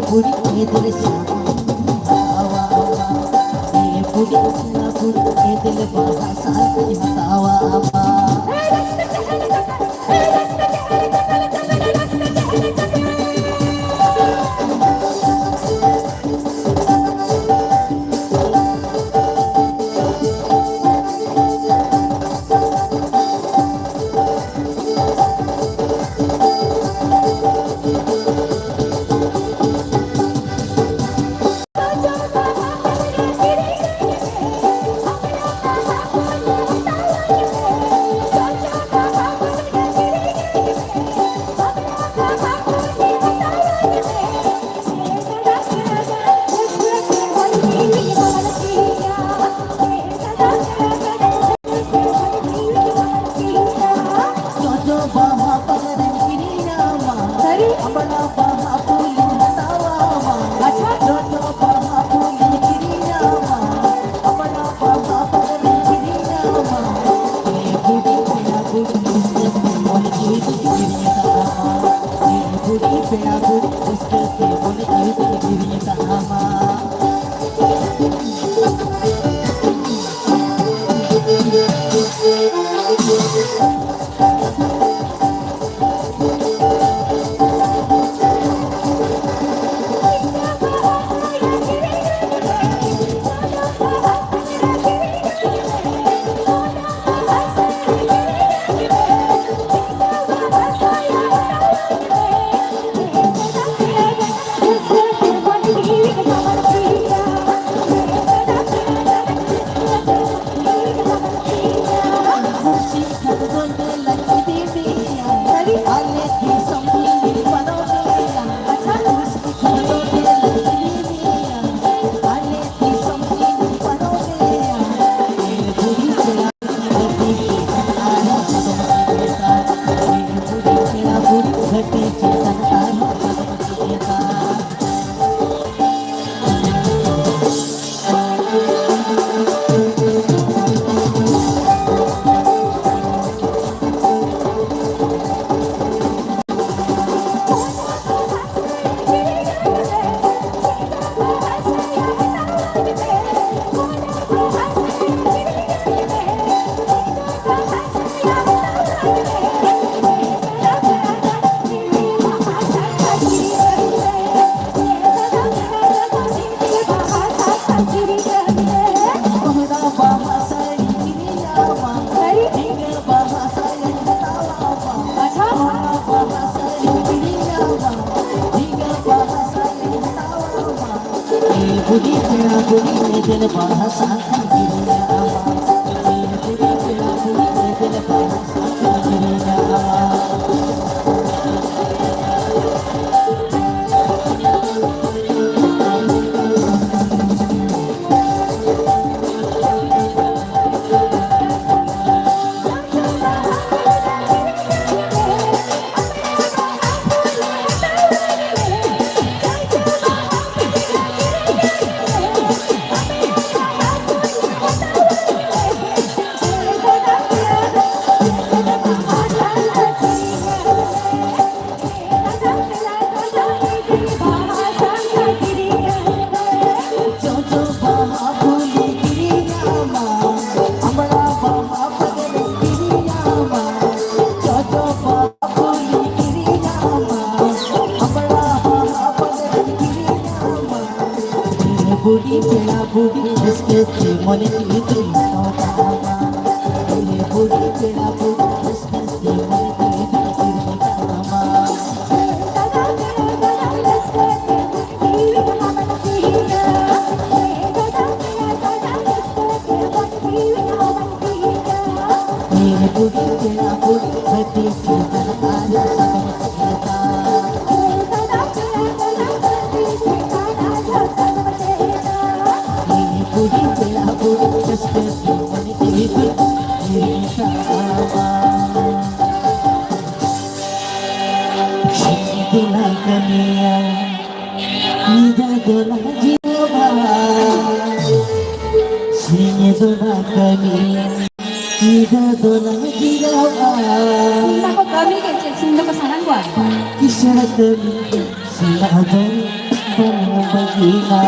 ᱠᱩᱲᱤ ᱮᱫᱮᱞ ᱥᱟᱢᱟᱣᱟ ᱟᱢᱟ, ᱮ ᱠᱩᱲᱤ ᱥᱤᱱᱟ ᱠᱩᱲᱤ ᱮᱫᱮᱞ ᱵᱟᱦᱟ ᱥᱟᱞ ᱠᱚᱧ ᱦᱟᱛᱟᱣᱟ ᱟᱢᱟ᱾ ᱡᱚᱡᱚ ᱵᱟᱦᱟ ᱯᱟᱜᱽᱨᱟᱧ ᱠᱤᱨᱤᱧᱟᱢᱟ, ᱥᱟᱹᱨᱤ? ᱟᱢᱵᱽᱲᱟ ᱵᱟᱦᱟ ᱯᱷᱩᱞᱤᱧ ᱦᱟᱛᱟᱣᱟᱢᱟ᱾ ᱟᱪᱪᱷᱟ᱾ ᱡᱚᱡᱚ ᱵᱟᱦᱟ ᱯᱷᱩᱞᱤᱧ ᱠᱤᱨᱤᱧᱟᱢᱟ, ᱟᱢᱵᱽᱲᱟ ᱵᱟᱦᱟ ᱯᱷᱩᱞᱤᱧ ᱠᱤᱨᱤᱧᱟᱢᱟ᱾ ᱮ ᱵᱩᱰᱷᱤ ᱯᱮᱲᱟ ᱵᱩᱰᱷᱤ ᱨᱟᱹᱥᱠᱟᱹ ᱛᱮ ᱢᱚᱱᱮ ᱡᱤᱣᱤ ᱫᱚᱧ ᱠᱤᱨᱤᱧ ᱟᱠᱟᱫ ᱛᱟᱢᱟ᱾ ᱮ ᱵᱩᱰᱷᱤ ᱯᱮᱲᱟ ᱵᱩᱰᱷᱤ ᱨᱟᱹᱥᱠᱟᱹ ᱛᱮ ᱢᱚᱱᱮ ᱡᱤᱣᱤ ᱫᱚᱧ ᱠᱤᱨᱤᱧ ᱟᱠᱟᱫ ᱛᱟᱢᱟ᱾ ᱵᱩᱰᱷᱤ ᱯᱮᱲᱟ ᱵᱩᱰᱷᱤ ᱨᱟᱹᱥᱠᱟᱹ ᱛᱮ ᱢᱚᱱᱮ ᱡᱤᱣᱤ ᱫᱩᱞ ᱛᱟᱢᱟ᱾ ᱵᱩᱰᱷᱤ ᱯᱮᱲᱟ ᱵᱩᱰᱷᱤ ᱨᱟᱹᱥᱠᱟᱹ ᱛᱮ ᱢᱚᱱᱮ ᱡᱤᱣᱤ ᱫᱩᱞ ᱛᱟᱢᱟ᱾ ᱵᱩᱰᱷᱤ ᱯᱮᱲᱟ ᱵᱩᱰᱷᱤ ᱦᱟᱹᱛᱤ ᱪᱮᱛᱟᱱ ᱟᱡ ᱥᱟᱫᱚᱢ ᱪᱮᱛᱟᱱ᱾ ᱵᱩᱰᱷᱤ ᱯᱮᱲᱟ ᱵᱩᱰᱷᱤ ᱨᱟᱹᱥᱠᱟᱹ ᱛᱮ ᱢᱚᱱᱮ ᱡᱤᱣᱤ ᱫᱩᱞ ᱛᱟᱢᱟ᱾ ᱥᱤᱧ ᱫᱚ ᱞᱟᱝ ᱠᱟᱹᱢᱤᱭᱟ, ᱧᱤᱫᱟᱹ ᱫᱚ ᱞᱟᱝ ᱡᱤᱨᱟᱹᱜᱼᱟ᱾ ᱥᱤᱧ ᱫᱚ ᱞᱟᱝ ᱠᱟᱹᱢᱤᱭᱟ, ᱧᱤᱫᱟᱹ ᱫᱚ ᱞᱟᱝ ᱡᱤᱨᱟᱹᱜᱼᱟ᱾ ᱥᱤᱧ ᱫᱚᱠᱚ ᱠᱟᱹᱢᱤ ᱜᱮ ᱪᱮᱫ? ᱥᱤᱧ ᱫᱚᱠᱚ ᱥᱟᱱᱟ ᱠᱚᱣᱟ? ᱠᱤᱥᱟᱹᱬ ᱠᱟᱹᱢᱤ ᱥᱮᱱᱚᱜ ᱫᱚ ᱵᱟᱝ ᱵᱟᱹᱜᱤᱱᱟ᱾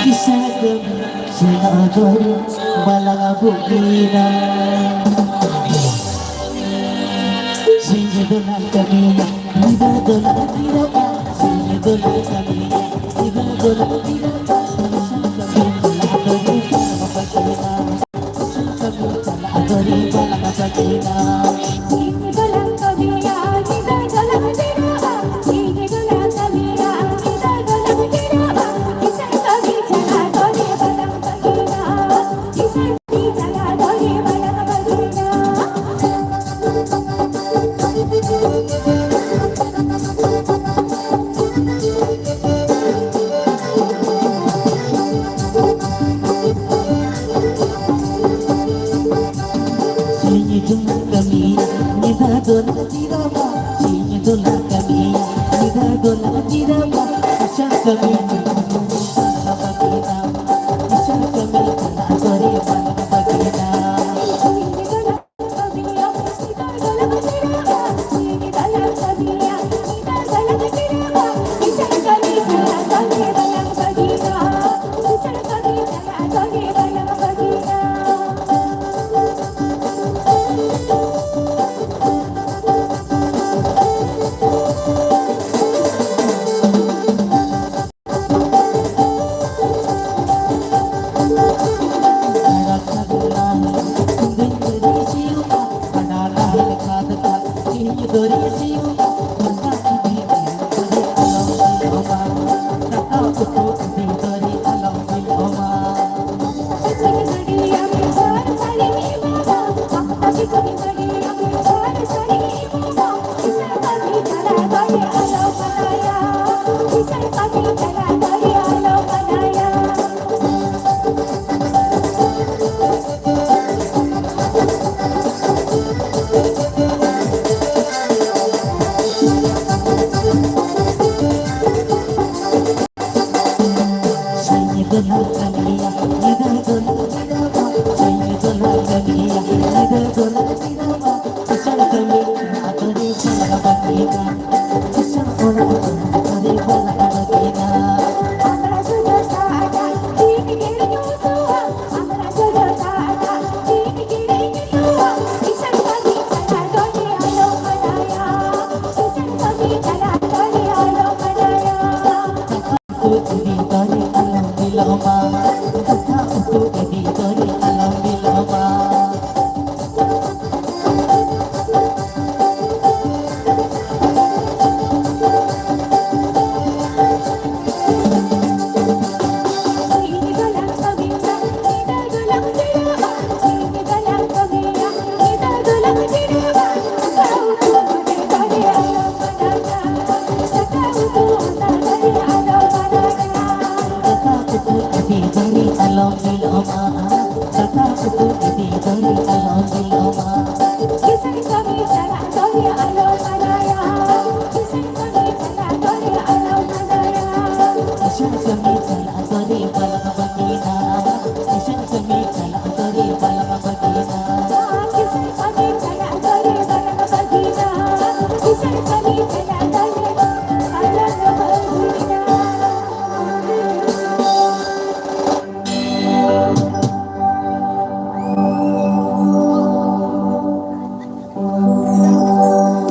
ᱠᱤᱥᱟᱹᱬ ᱠᱟᱹᱢᱤ ᱥᱮᱱᱚᱜ ᱫᱚ ᱵᱟᱞᱟᱝ ᱵᱩᱜᱤᱱᱟ᱾ ᱥᱤᱧ ᱫᱚᱞᱟᱝ ᱠᱟᱹᱢᱤᱭᱟ, ᱧᱤᱫᱟᱹ ᱫᱚᱞᱟᱝ ᱡᱤᱨᱟᱹᱜᱼᱟ᱾ ᱥᱤᱧ ᱫᱚᱞᱟᱝ ᱠᱟᱹᱢᱤᱭᱟ, ᱧᱤᱫᱟᱹ ᱫᱚᱞᱟᱝ ᱡᱤᱨᱟᱹᱜᱼᱟ᱾ ᱥᱟᱱᱛᱟᱲ ᱠᱚ ᱞᱟᱦᱟ ᱫᱚ ᱱᱚᱝᱠᱟ ᱵᱟᱠᱚ ᱪᱟᱞᱟᱜᱼᱟ᱾ ᱥᱟᱱᱛᱟᱲ ᱠᱚ ᱪᱟᱞᱟᱜ ᱫᱚ ᱱᱚᱝᱠᱟ ᱵᱟᱠᱚ ᱪᱟᱞᱟᱜᱼᱟ᱾ ᱥᱤᱧ ᱫᱚᱞᱟᱝ ᱠᱟᱹᱢᱤᱭᱟ, ᱧᱤᱫᱟᱹ ᱫᱚᱞᱟᱝ ᱡᱤᱨᱟᱹᱜᱼᱟ᱾ ᱥᱤᱧ ᱫᱚᱞᱟᱝ ᱠᱟᱹᱢᱤᱭᱟ, ᱧᱤᱫᱟᱹ ᱫᱚᱞᱟᱝ ᱡᱤᱨᱟᱹᱜᱼᱟ᱾ ᱫᱚᱞᱟ ᱪᱤᱨᱟᱵᱟ, ᱥᱤᱧ ᱫᱚᱞᱟ ᱠᱟᱹᱢᱤᱭᱟ, ᱧᱤᱫᱟᱹ ᱫᱚᱞᱟ ᱪᱤᱨᱟᱵᱟ, ᱤᱥᱟ ᱠᱟᱹᱢᱤ ᱪᱤᱨᱟᱵᱟ, ᱤᱥᱟ ᱠᱟᱹᱢᱤ ᱪᱟᱞᱟᱜ ᱫᱚᱨᱮ ᱵᱟᱝ ᱵᱟᱹᱜᱤᱱᱟ᱾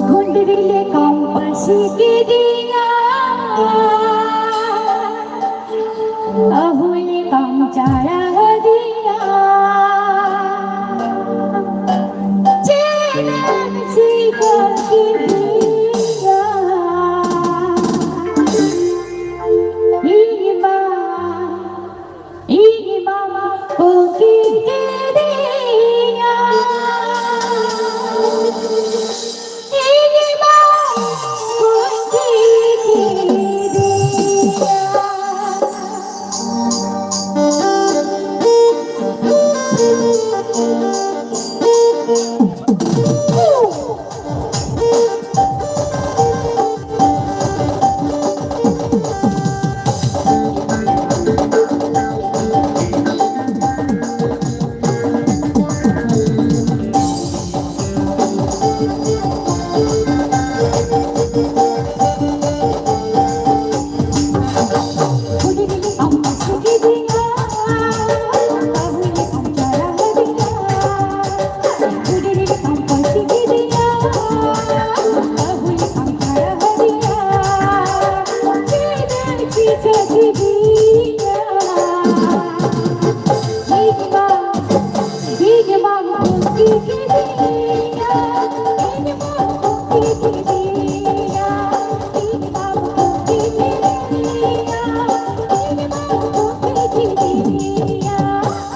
ᱜᱩᱸᱰᱨᱤ ᱞᱮᱠᱟᱢ ᱯᱟᱹᱥᱤ ᱠᱤᱫᱤᱧᱟ, ᱟᱹᱦᱩ ᱞᱮᱠᱟᱢ ᱪᱟᱲᱟᱣ ᱫᱤᱧᱟ, ᱪᱮᱫ ᱮᱢ ᱪᱤᱠᱟᱹ ᱠᱤᱫᱤᱧᱟ? ᱤᱧ ᱢᱟ ᱤᱧ ᱢᱟᱢ ᱯᱩᱸᱜᱤ ᱠᱤᱫᱤᱧᱟ᱾ ᱤᱧ ᱢᱟᱢ ᱯᱩᱸᱜᱤ ᱠᱤᱫᱤᱧᱟ᱾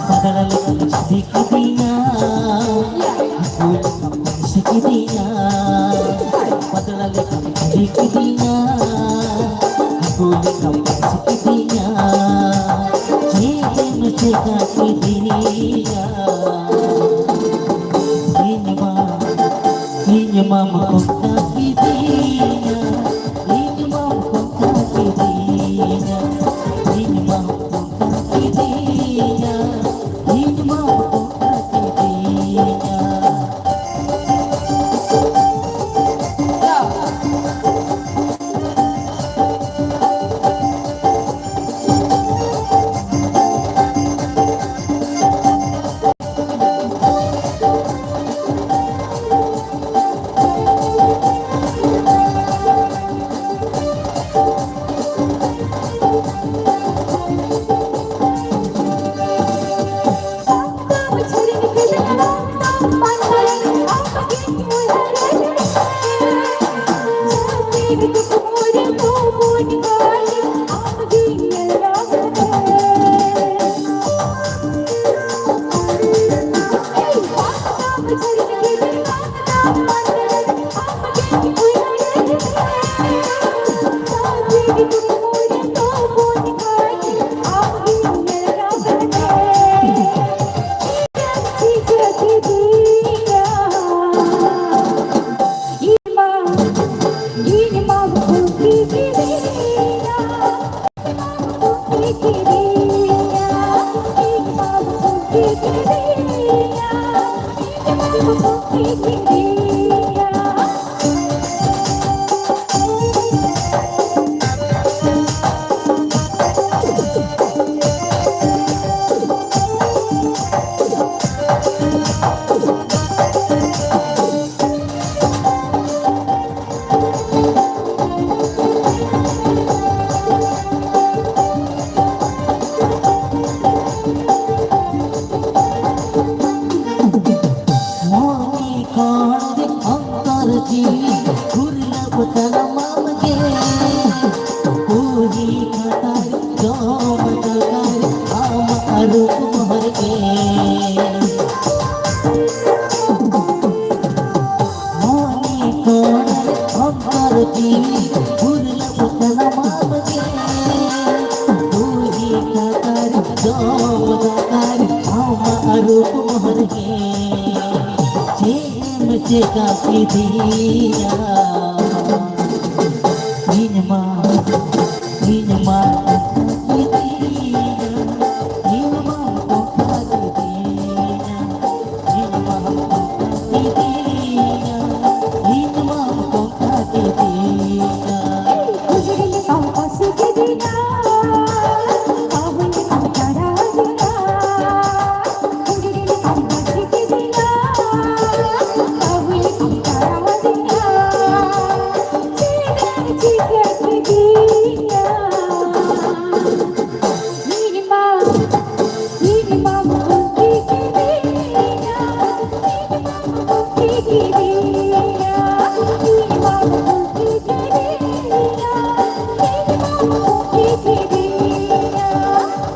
ᱯᱟᱛᱲᱟ ᱞᱮᱠᱟᱢ ᱪᱷᱩᱰᱤ ᱠᱤᱫᱤᱧᱟ, ᱦᱟᱹᱠᱩ ᱞᱮᱠᱟᱢ ᱵᱟᱹᱲᱥᱤ ᱠᱤᱫᱤᱧᱟ᱾ ᱯᱟᱛᱲᱟ ᱞᱮᱠᱟᱢ ᱪᱷᱩᱰᱤ ᱠᱤᱫᱤᱧᱟ, ᱦᱟᱹᱠᱩ ᱞᱮᱠᱟᱢ ᱵᱟᱹᱲᱥᱤ ᱠᱤᱫᱤᱧᱟ᱾ ᱪᱮᱫ ᱮᱢ ᱪᱮᱠᱟ ᱠᱤᱫᱤᱧᱟ? ᱤᱧ ᱢᱟ ᱢᱟᱢ ᱚᱱᱠᱟ ᱠᱤᱫᱤᱧᱟ, ᱤᱧ ᱢᱟᱢ ᱚᱱᱠᱟ ᱠᱤᱫᱤᱧᱟ, ᱤᱧ ᱢᱟᱢ ᱚᱱᱠᱟ ᱠᱤᱫᱤᱧᱟ, ᱤᱧ ᱢᱟᱢ ᱚᱱᱠᱟ ᱠᱤᱫᱤᱧᱟ᱾ ᱢᱚᱱᱮ ᱠᱚᱲ ᱚᱱᱛᱚᱨ ᱡᱤᱣᱤ ᱜᱩᱨᱞᱟᱹᱣ ᱛᱟᱞᱢᱟᱢ ᱜᱮ᱾ ᱠᱩᱲᱤ ᱠᱟᱴᱟᱨ ᱡᱚᱢ ᱫᱟᱠᱟᱨ ᱟᱢ ᱟᱹᱨᱩᱵ ᱢᱚᱦᱚᱨ ᱜᱮ᱾ ᱢᱚᱱᱮ ᱠᱚᱲ ᱚᱱᱛᱚᱨ ᱡᱤᱣᱤ ᱜᱩᱨᱞᱟᱹᱣ ᱛᱟᱞᱢᱟᱢ ᱜᱮ᱾ ᱠᱩᱲᱤ ᱠᱟᱴᱟᱨ ᱡᱚᱢ ᱫᱟᱠᱟᱨ ᱟᱢ ᱟᱹᱨᱩᱵ ᱢᱚᱦᱚᱨ ᱜᱮ᱾ ᱪᱮᱫ ᱮᱢ ᱪᱮᱠᱟ ᱠᱮᱫᱤᱧᱟ ᱤᱧ ᱢᱟ, ᱤᱧ ᱢᱟ ᱠᱮᱫᱤᱧᱟ, ᱤᱧ ᱢᱟ ᱠᱮᱫᱤᱧᱟ, ᱤᱧ ᱢᱟ ᱠᱮᱫᱤᱧᱟ, ᱤᱧ ᱢᱟ ᱠᱮᱫᱤᱧᱟ᱾ ᱠᱩᱡᱨᱤ ᱞᱮᱠᱟᱢ ᱯᱟᱹᱥᱤ ᱠᱮᱫᱤᱧᱟ, ᱵᱟᱹᱦᱩ ᱞᱮᱠᱟᱢ ᱪᱟᱨᱦᱟᱣ ᱫᱤᱧᱟ᱾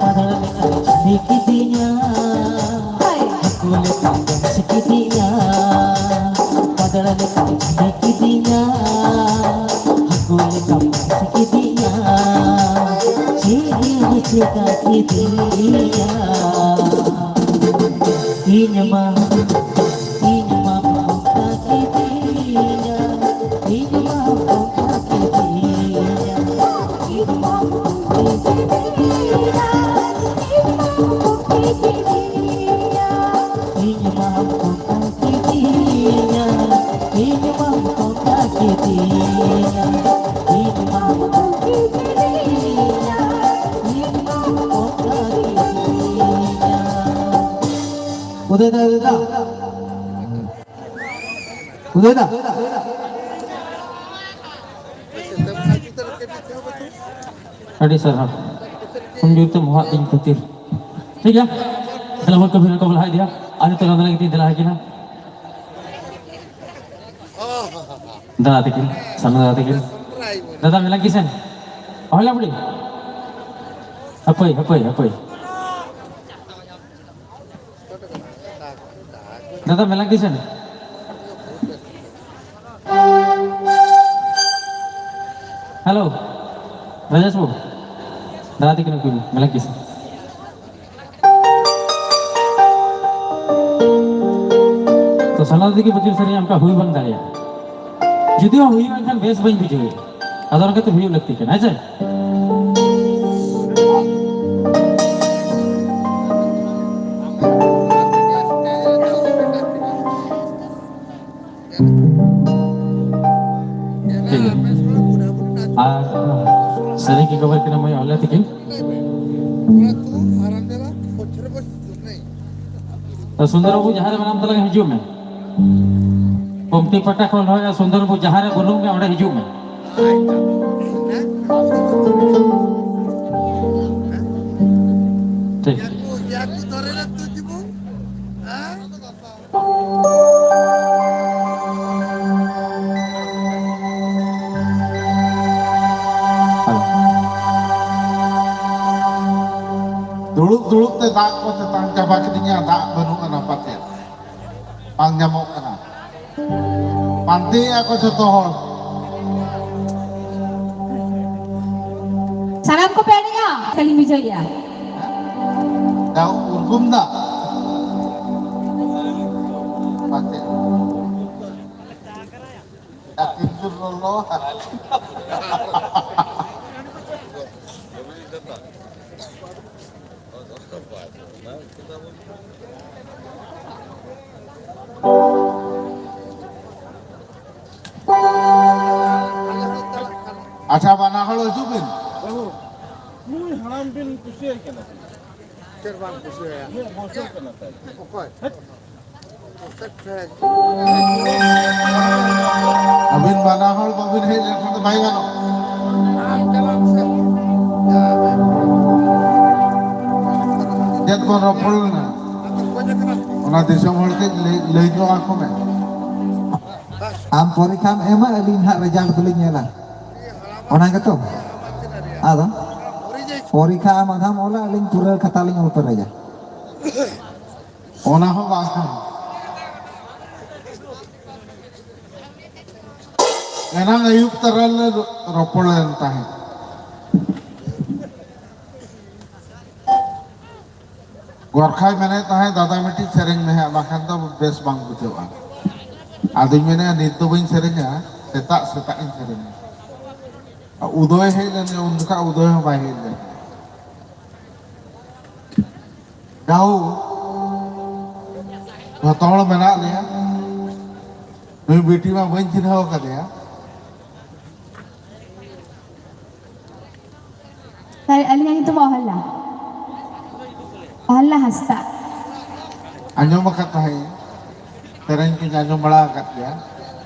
ᱯᱟᱫᱟᱲ ᱞᱮᱠᱟᱢ ᱪᱷᱟᱹᱱᱤ ᱠᱤᱫᱤᱧᱟ, ᱦᱟᱹᱠᱩ ᱞᱮᱠᱟᱢ ᱵᱟᱹᱲᱥᱤ ᱠᱤᱫᱤᱧᱟ᱾ ᱯᱟᱫᱟᱲ ᱞᱮᱠᱟᱢ ᱪᱷᱟᱹᱱᱤ ᱠᱤᱫᱤᱧᱟ, ᱦᱟᱹᱠᱩ ᱞᱮᱠᱟᱢ ᱵᱟᱹᱲᱥᱤ ᱠᱤᱫᱤᱧᱟ᱾ ᱪᱮᱫ ᱮᱢ ᱪᱮᱠᱟ ᱠᱤᱫᱤᱧᱟ? ᱤᱧ ᱢᱟ, ᱤᱧ ᱢᱟ ᱵᱚᱸᱜᱟ ᱠᱤᱫᱤᱧᱟ, ᱤᱧ ᱢᱟ ᱵᱚᱸᱜᱟ ᱠᱤᱫᱤᱧᱟ, ᱤᱧ ᱢᱟ ᱵᱚᱸᱜᱟ ᱠᱤᱫᱤᱧᱟ, ᱤᱧ ᱢᱟ ᱵᱚᱸᱜᱟ ᱠᱤᱫᱤᱧᱟ, ᱤᱧ ᱢᱟ ᱵᱚᱸᱜᱟ ᱠᱤᱫᱤᱧᱟ, ᱤᱧ ᱢᱟ ᱵᱚᱸᱜᱟ ᱠᱤᱫᱤᱧᱟ, ᱤᱧ ᱢᱟ ᱵᱚᱸᱜᱟ ᱠᱤᱫᱤᱧᱟ᱾ ᱩᱫᱚᱭ ᱫᱟ, ᱩᱫᱚᱭ ᱫᱟ᱾ ᱩᱫᱚᱭ ᱫᱟ᱾ ᱟᱹᱰᱤ ᱥᱟᱨᱦᱟᱣ᱾ ᱩᱱ ᱡᱳᱨ ᱛᱮᱢ ᱦᱚᱦᱚᱣᱟᱫ ᱛᱤᱧ ᱠᱷᱟᱹᱛᱤᱨ᱾ ᱴᱷᱤᱠ ᱜᱮᱭᱟ᱾ ᱛᱟᱦᱞᱮ ᱵᱚᱱ ᱠᱟᱹᱢᱤ ᱨᱮᱠᱚ ᱞᱟᱦᱟ ᱤᱫᱤᱭᱟ᱾ ᱟᱨ ᱱᱤᱛᱚᱜ ᱫᱚ ᱞᱟᱹᱜᱤᱫ ᱛᱤᱧ ᱫᱮᱞᱟ ᱟᱹᱠᱤᱱᱟ᱾ ᱫᱟᱫᱟ ᱛᱟᱹᱠᱤᱱ, ᱥᱟᱱᱩ ᱫᱟᱫᱟ ᱛᱟᱹᱠᱤᱱ᱾ ᱫᱟᱫᱟ ᱢᱮᱞᱟ ᱠᱤᱥᱮᱱ? ᱦᱚᱞᱟ ᱵᱩᱰᱷᱤ᱾ ᱦᱟᱯᱳᱭ, ᱦᱟᱯᱳᱭ, ᱦᱟᱯᱳᱭ᱾ ᱫᱟᱫᱟ ᱢᱮᱞᱟ ᱠᱤᱥᱮᱱ? ᱦᱮᱞᱳ, ᱨᱟᱡᱮᱥ ᱵᱟᱹᱵᱩ, ᱫᱟᱫᱟ ᱛᱟᱹᱠᱤᱱ ᱟᱹᱜᱩᱭ ᱢᱮ, ᱢᱮᱞᱟ ᱠᱤᱥᱮᱱ᱾ ᱛᱚ, ᱥᱟᱞᱟ ᱛᱮᱜᱮ ᱵᱟᱹᱠᱤᱱ ᱥᱮᱨᱮᱧᱟ, ᱚᱱᱠᱟ ᱦᱩᱭ ᱵᱟᱝ ᱫᱟᱲᱮᱭᱟᱜᱼᱟ᱾ ᱡᱩᱫᱤ ᱦᱚᱸ ᱦᱩᱭᱩᱜᱼᱟ, ᱮᱱᱠᱷᱟᱱ ᱵᱮᱥ ᱵᱟᱹᱧ ᱵᱩᱡᱷᱟᱹᱣᱟ᱾ ᱟᱫᱚ ᱚᱱᱟ ᱠᱷᱟᱹᱛᱤᱨ ᱦᱩᱭᱩᱜ ᱞᱟᱹᱠᱛᱤ ᱠᱟᱱᱟ, ᱦᱮᱸ ᱥᱮ? ᱴᱷᱤᱠ ᱜᱮᱭᱟ᱾ ᱟᱨ ᱥᱮᱨᱮᱧ ᱠᱤᱱ ᱠᱚᱵᱷᱟᱨ ᱠᱤᱱᱟ ᱢᱟᱹᱭ ᱚᱞᱮ ᱛᱤᱠᱤᱱ᱾ ᱛᱚ ᱥᱩᱱᱫᱚᱨ ᱵᱟᱹᱵᱩ, ᱡᱟᱦᱟᱸ ᱨᱮ ᱢᱮᱱᱟᱢ ᱛᱟᱞᱟᱝ, ᱦᱤᱡᱩᱜ ᱢᱮ᱾ ᱠᱚᱢᱛᱤ ᱯᱟᱴᱟ ᱠᱷᱚᱱ ᱦᱚᱸ ᱥᱩᱱᱫᱚᱨ ᱵᱟᱹᱵᱩ, ᱡᱟᱦᱟᱸ ᱨᱮ ᱵᱟᱹᱱᱩᱜ ᱢᱮ, ᱚᱸᱰᱮ ᱦᱤᱡᱩᱜ ᱢᱮ᱾ ᱴᱷᱤᱠ᱾ ᱫᱩᱲᱩᱵ ᱫᱩᱲᱩᱵ ᱛᱮ ᱫᱟᱜ ᱠᱚ ᱛᱮᱛᱟᱝ ᱪᱟᱵᱟ ᱠᱤᱫᱤᱧᱟ, ᱫᱟᱜ ᱵᱟᱹᱱᱩᱜ ᱟᱱᱟ ᱯᱟᱪᱮ, ᱵᱟᱝ ᱧᱟᱢᱚᱜ ᱠᱟᱱᱟ᱾ ᱯᱟᱱᱛᱮᱭᱮᱜᱼᱟ ᱠᱚ ᱡᱷᱚᱛᱚ ᱦᱚᱲ᱾ ᱥᱟᱱᱟᱢ ᱠᱚᱯᱮ ᱮᱱᱮᱡᱼᱟ? ᱠᱷᱟᱹᱞᱤᱧ ᱵᱩᱡᱷᱟᱹᱣᱮᱜᱼᱟ᱾ ᱡᱟ ᱩᱨᱜᱩᱢ ᱫᱟ᱾ ᱯᱟᱪᱮ᱾ ᱟᱨ ᱛᱤᱱ ᱡᱳᱨ ᱞᱚᱞᱚ᱾ ᱟᱪᱪᱷᱟ, ᱵᱟᱱᱟ ᱦᱚᱲ ᱦᱤᱡᱩᱜ ᱵᱤᱱ᱾ ᱵᱟᱹᱵᱩ, ᱱᱩᱭ ᱦᱟᱲᱟᱢ ᱵᱤᱱ ᱠᱩᱥᱤᱭᱟᱭ ᱠᱟᱱᱟ? ᱪᱮᱫ ᱵᱟᱝ ᱠᱩᱥᱤᱭᱟᱭᱟ? ᱤᱧᱟᱹᱜ ᱵᱚᱝᱥᱚ ᱠᱟᱱᱟ ᱛᱟᱭ᱾ ᱚᱠᱚᱭ? ᱟᱹᱵᱤᱱ ᱵᱟᱱᱟ ᱦᱚᱲ ᱵᱟᱹᱵᱤᱱ ᱦᱮᱡ ᱞᱮᱱᱠᱷᱟᱱ ᱫᱚ ᱵᱟᱭ ᱜᱟᱱᱚᱜ᱾ ᱪᱮᱫ ᱵᱚᱱ ᱨᱚᱯᱚᱲ ᱞᱮᱱᱟ, ᱚᱱᱟ ᱫᱤᱥᱚᱢ ᱦᱚᱲ ᱠᱟᱹᱡ ᱞᱟᱹᱭ, ᱞᱟᱹᱭ ᱧᱚᱜ ᱟᱠᱚ ᱢᱮ᱾ ᱟᱢ ᱯᱚᱨᱤᱠᱷᱟᱢ ᱮᱢᱟ, ᱟᱹᱞᱤᱧ ᱦᱟᱸᱜ ᱨᱮᱡᱟᱞᱴ ᱫᱚᱞᱤᱧ ᱧᱮᱞᱟ᱾ ᱚᱱᱟ ᱜᱮᱛᱚ? ᱟᱫᱚ ᱯᱚᱨᱤᱠᱷᱟ ᱟᱢ ᱟᱫᱷᱟᱢ ᱚᱞᱟ, ᱟᱹᱞᱤᱧ ᱯᱩᱨᱟᱹ ᱠᱷᱟᱛᱟ ᱞᱤᱧ ᱚᱞ ᱯᱮᱨᱮᱡᱟ᱾ ᱚᱱᱟ ᱦᱚᱸ ᱵᱟᱝ᱾ ᱮᱱᱟᱝ ᱟᱹᱭᱩᱵ ᱛᱟᱨᱟ ᱞᱮ ᱨᱚᱯᱚᱲ ᱞᱮᱱ ᱛᱟᱦᱮᱸᱫ᱾ ᱜᱚᱨᱠᱷᱟᱭ ᱢᱮᱱᱮᱫ ᱛᱟᱦᱮᱸᱫ, "ᱫᱟᱫᱟ, ᱢᱤᱫᱴᱤᱡ ᱥᱮᱨᱮᱧ ᱢᱮ ᱦᱟᱸᱜ, ᱵᱟᱠᱷᱟᱱ ᱫᱚ ᱵᱮᱥ ᱵᱟᱝ ᱵᱩᱡᱷᱟᱹᱜᱼᱟ᱾" ᱟᱫᱚᱧ ᱢᱮᱱᱮᱫᱼᱟ, "ᱱᱤᱛ ᱫᱚ ᱵᱟᱹᱧ ᱥᱮᱨᱮᱧᱟ, ᱥᱮᱛᱟᱜ ᱥᱮᱛᱟᱜ ᱤᱧ ᱥᱮᱨᱮᱧᱟ᱾" ᱩᱫᱚᱭ ᱦᱮᱡ ᱞᱮᱱ ᱜᱮ, ᱩᱱ ᱡᱚᱠᱷᱟᱜ ᱩᱫᱚᱭ ᱦᱚᱸ ᱵᱟᱭ ᱦᱮᱡ ᱞᱮᱱ᱾ ᱡᱟᱦᱳ, ᱡᱚᱛᱚ ᱦᱚᱲ ᱢᱮᱱᱟᱜ ᱞᱮᱭᱟ, ᱱᱩᱭ ᱵᱤᱴᱤ ᱢᱟ ᱵᱟᱹᱧ ᱪᱤᱱᱦᱟᱹᱣ ᱟᱠᱟᱫᱮᱭᱟ᱾ ᱟᱹᱞᱤᱧᱟᱜ ᱧᱩᱛᱩᱢ ᱚᱦᱚᱞᱞᱟ, ᱚᱦᱚᱞᱞᱟ ᱦᱟᱸᱥᱫᱟ᱾ ᱟᱸᱡᱚᱢ ᱟᱠᱟᱫ ᱛᱟᱦᱮᱸᱫ, ᱥᱮᱨᱮᱧ ᱠᱚᱧ ᱟᱸᱡᱚᱢ ᱵᱟᱲᱟ ᱟᱠᱟᱫ ᱜᱮᱭᱟ,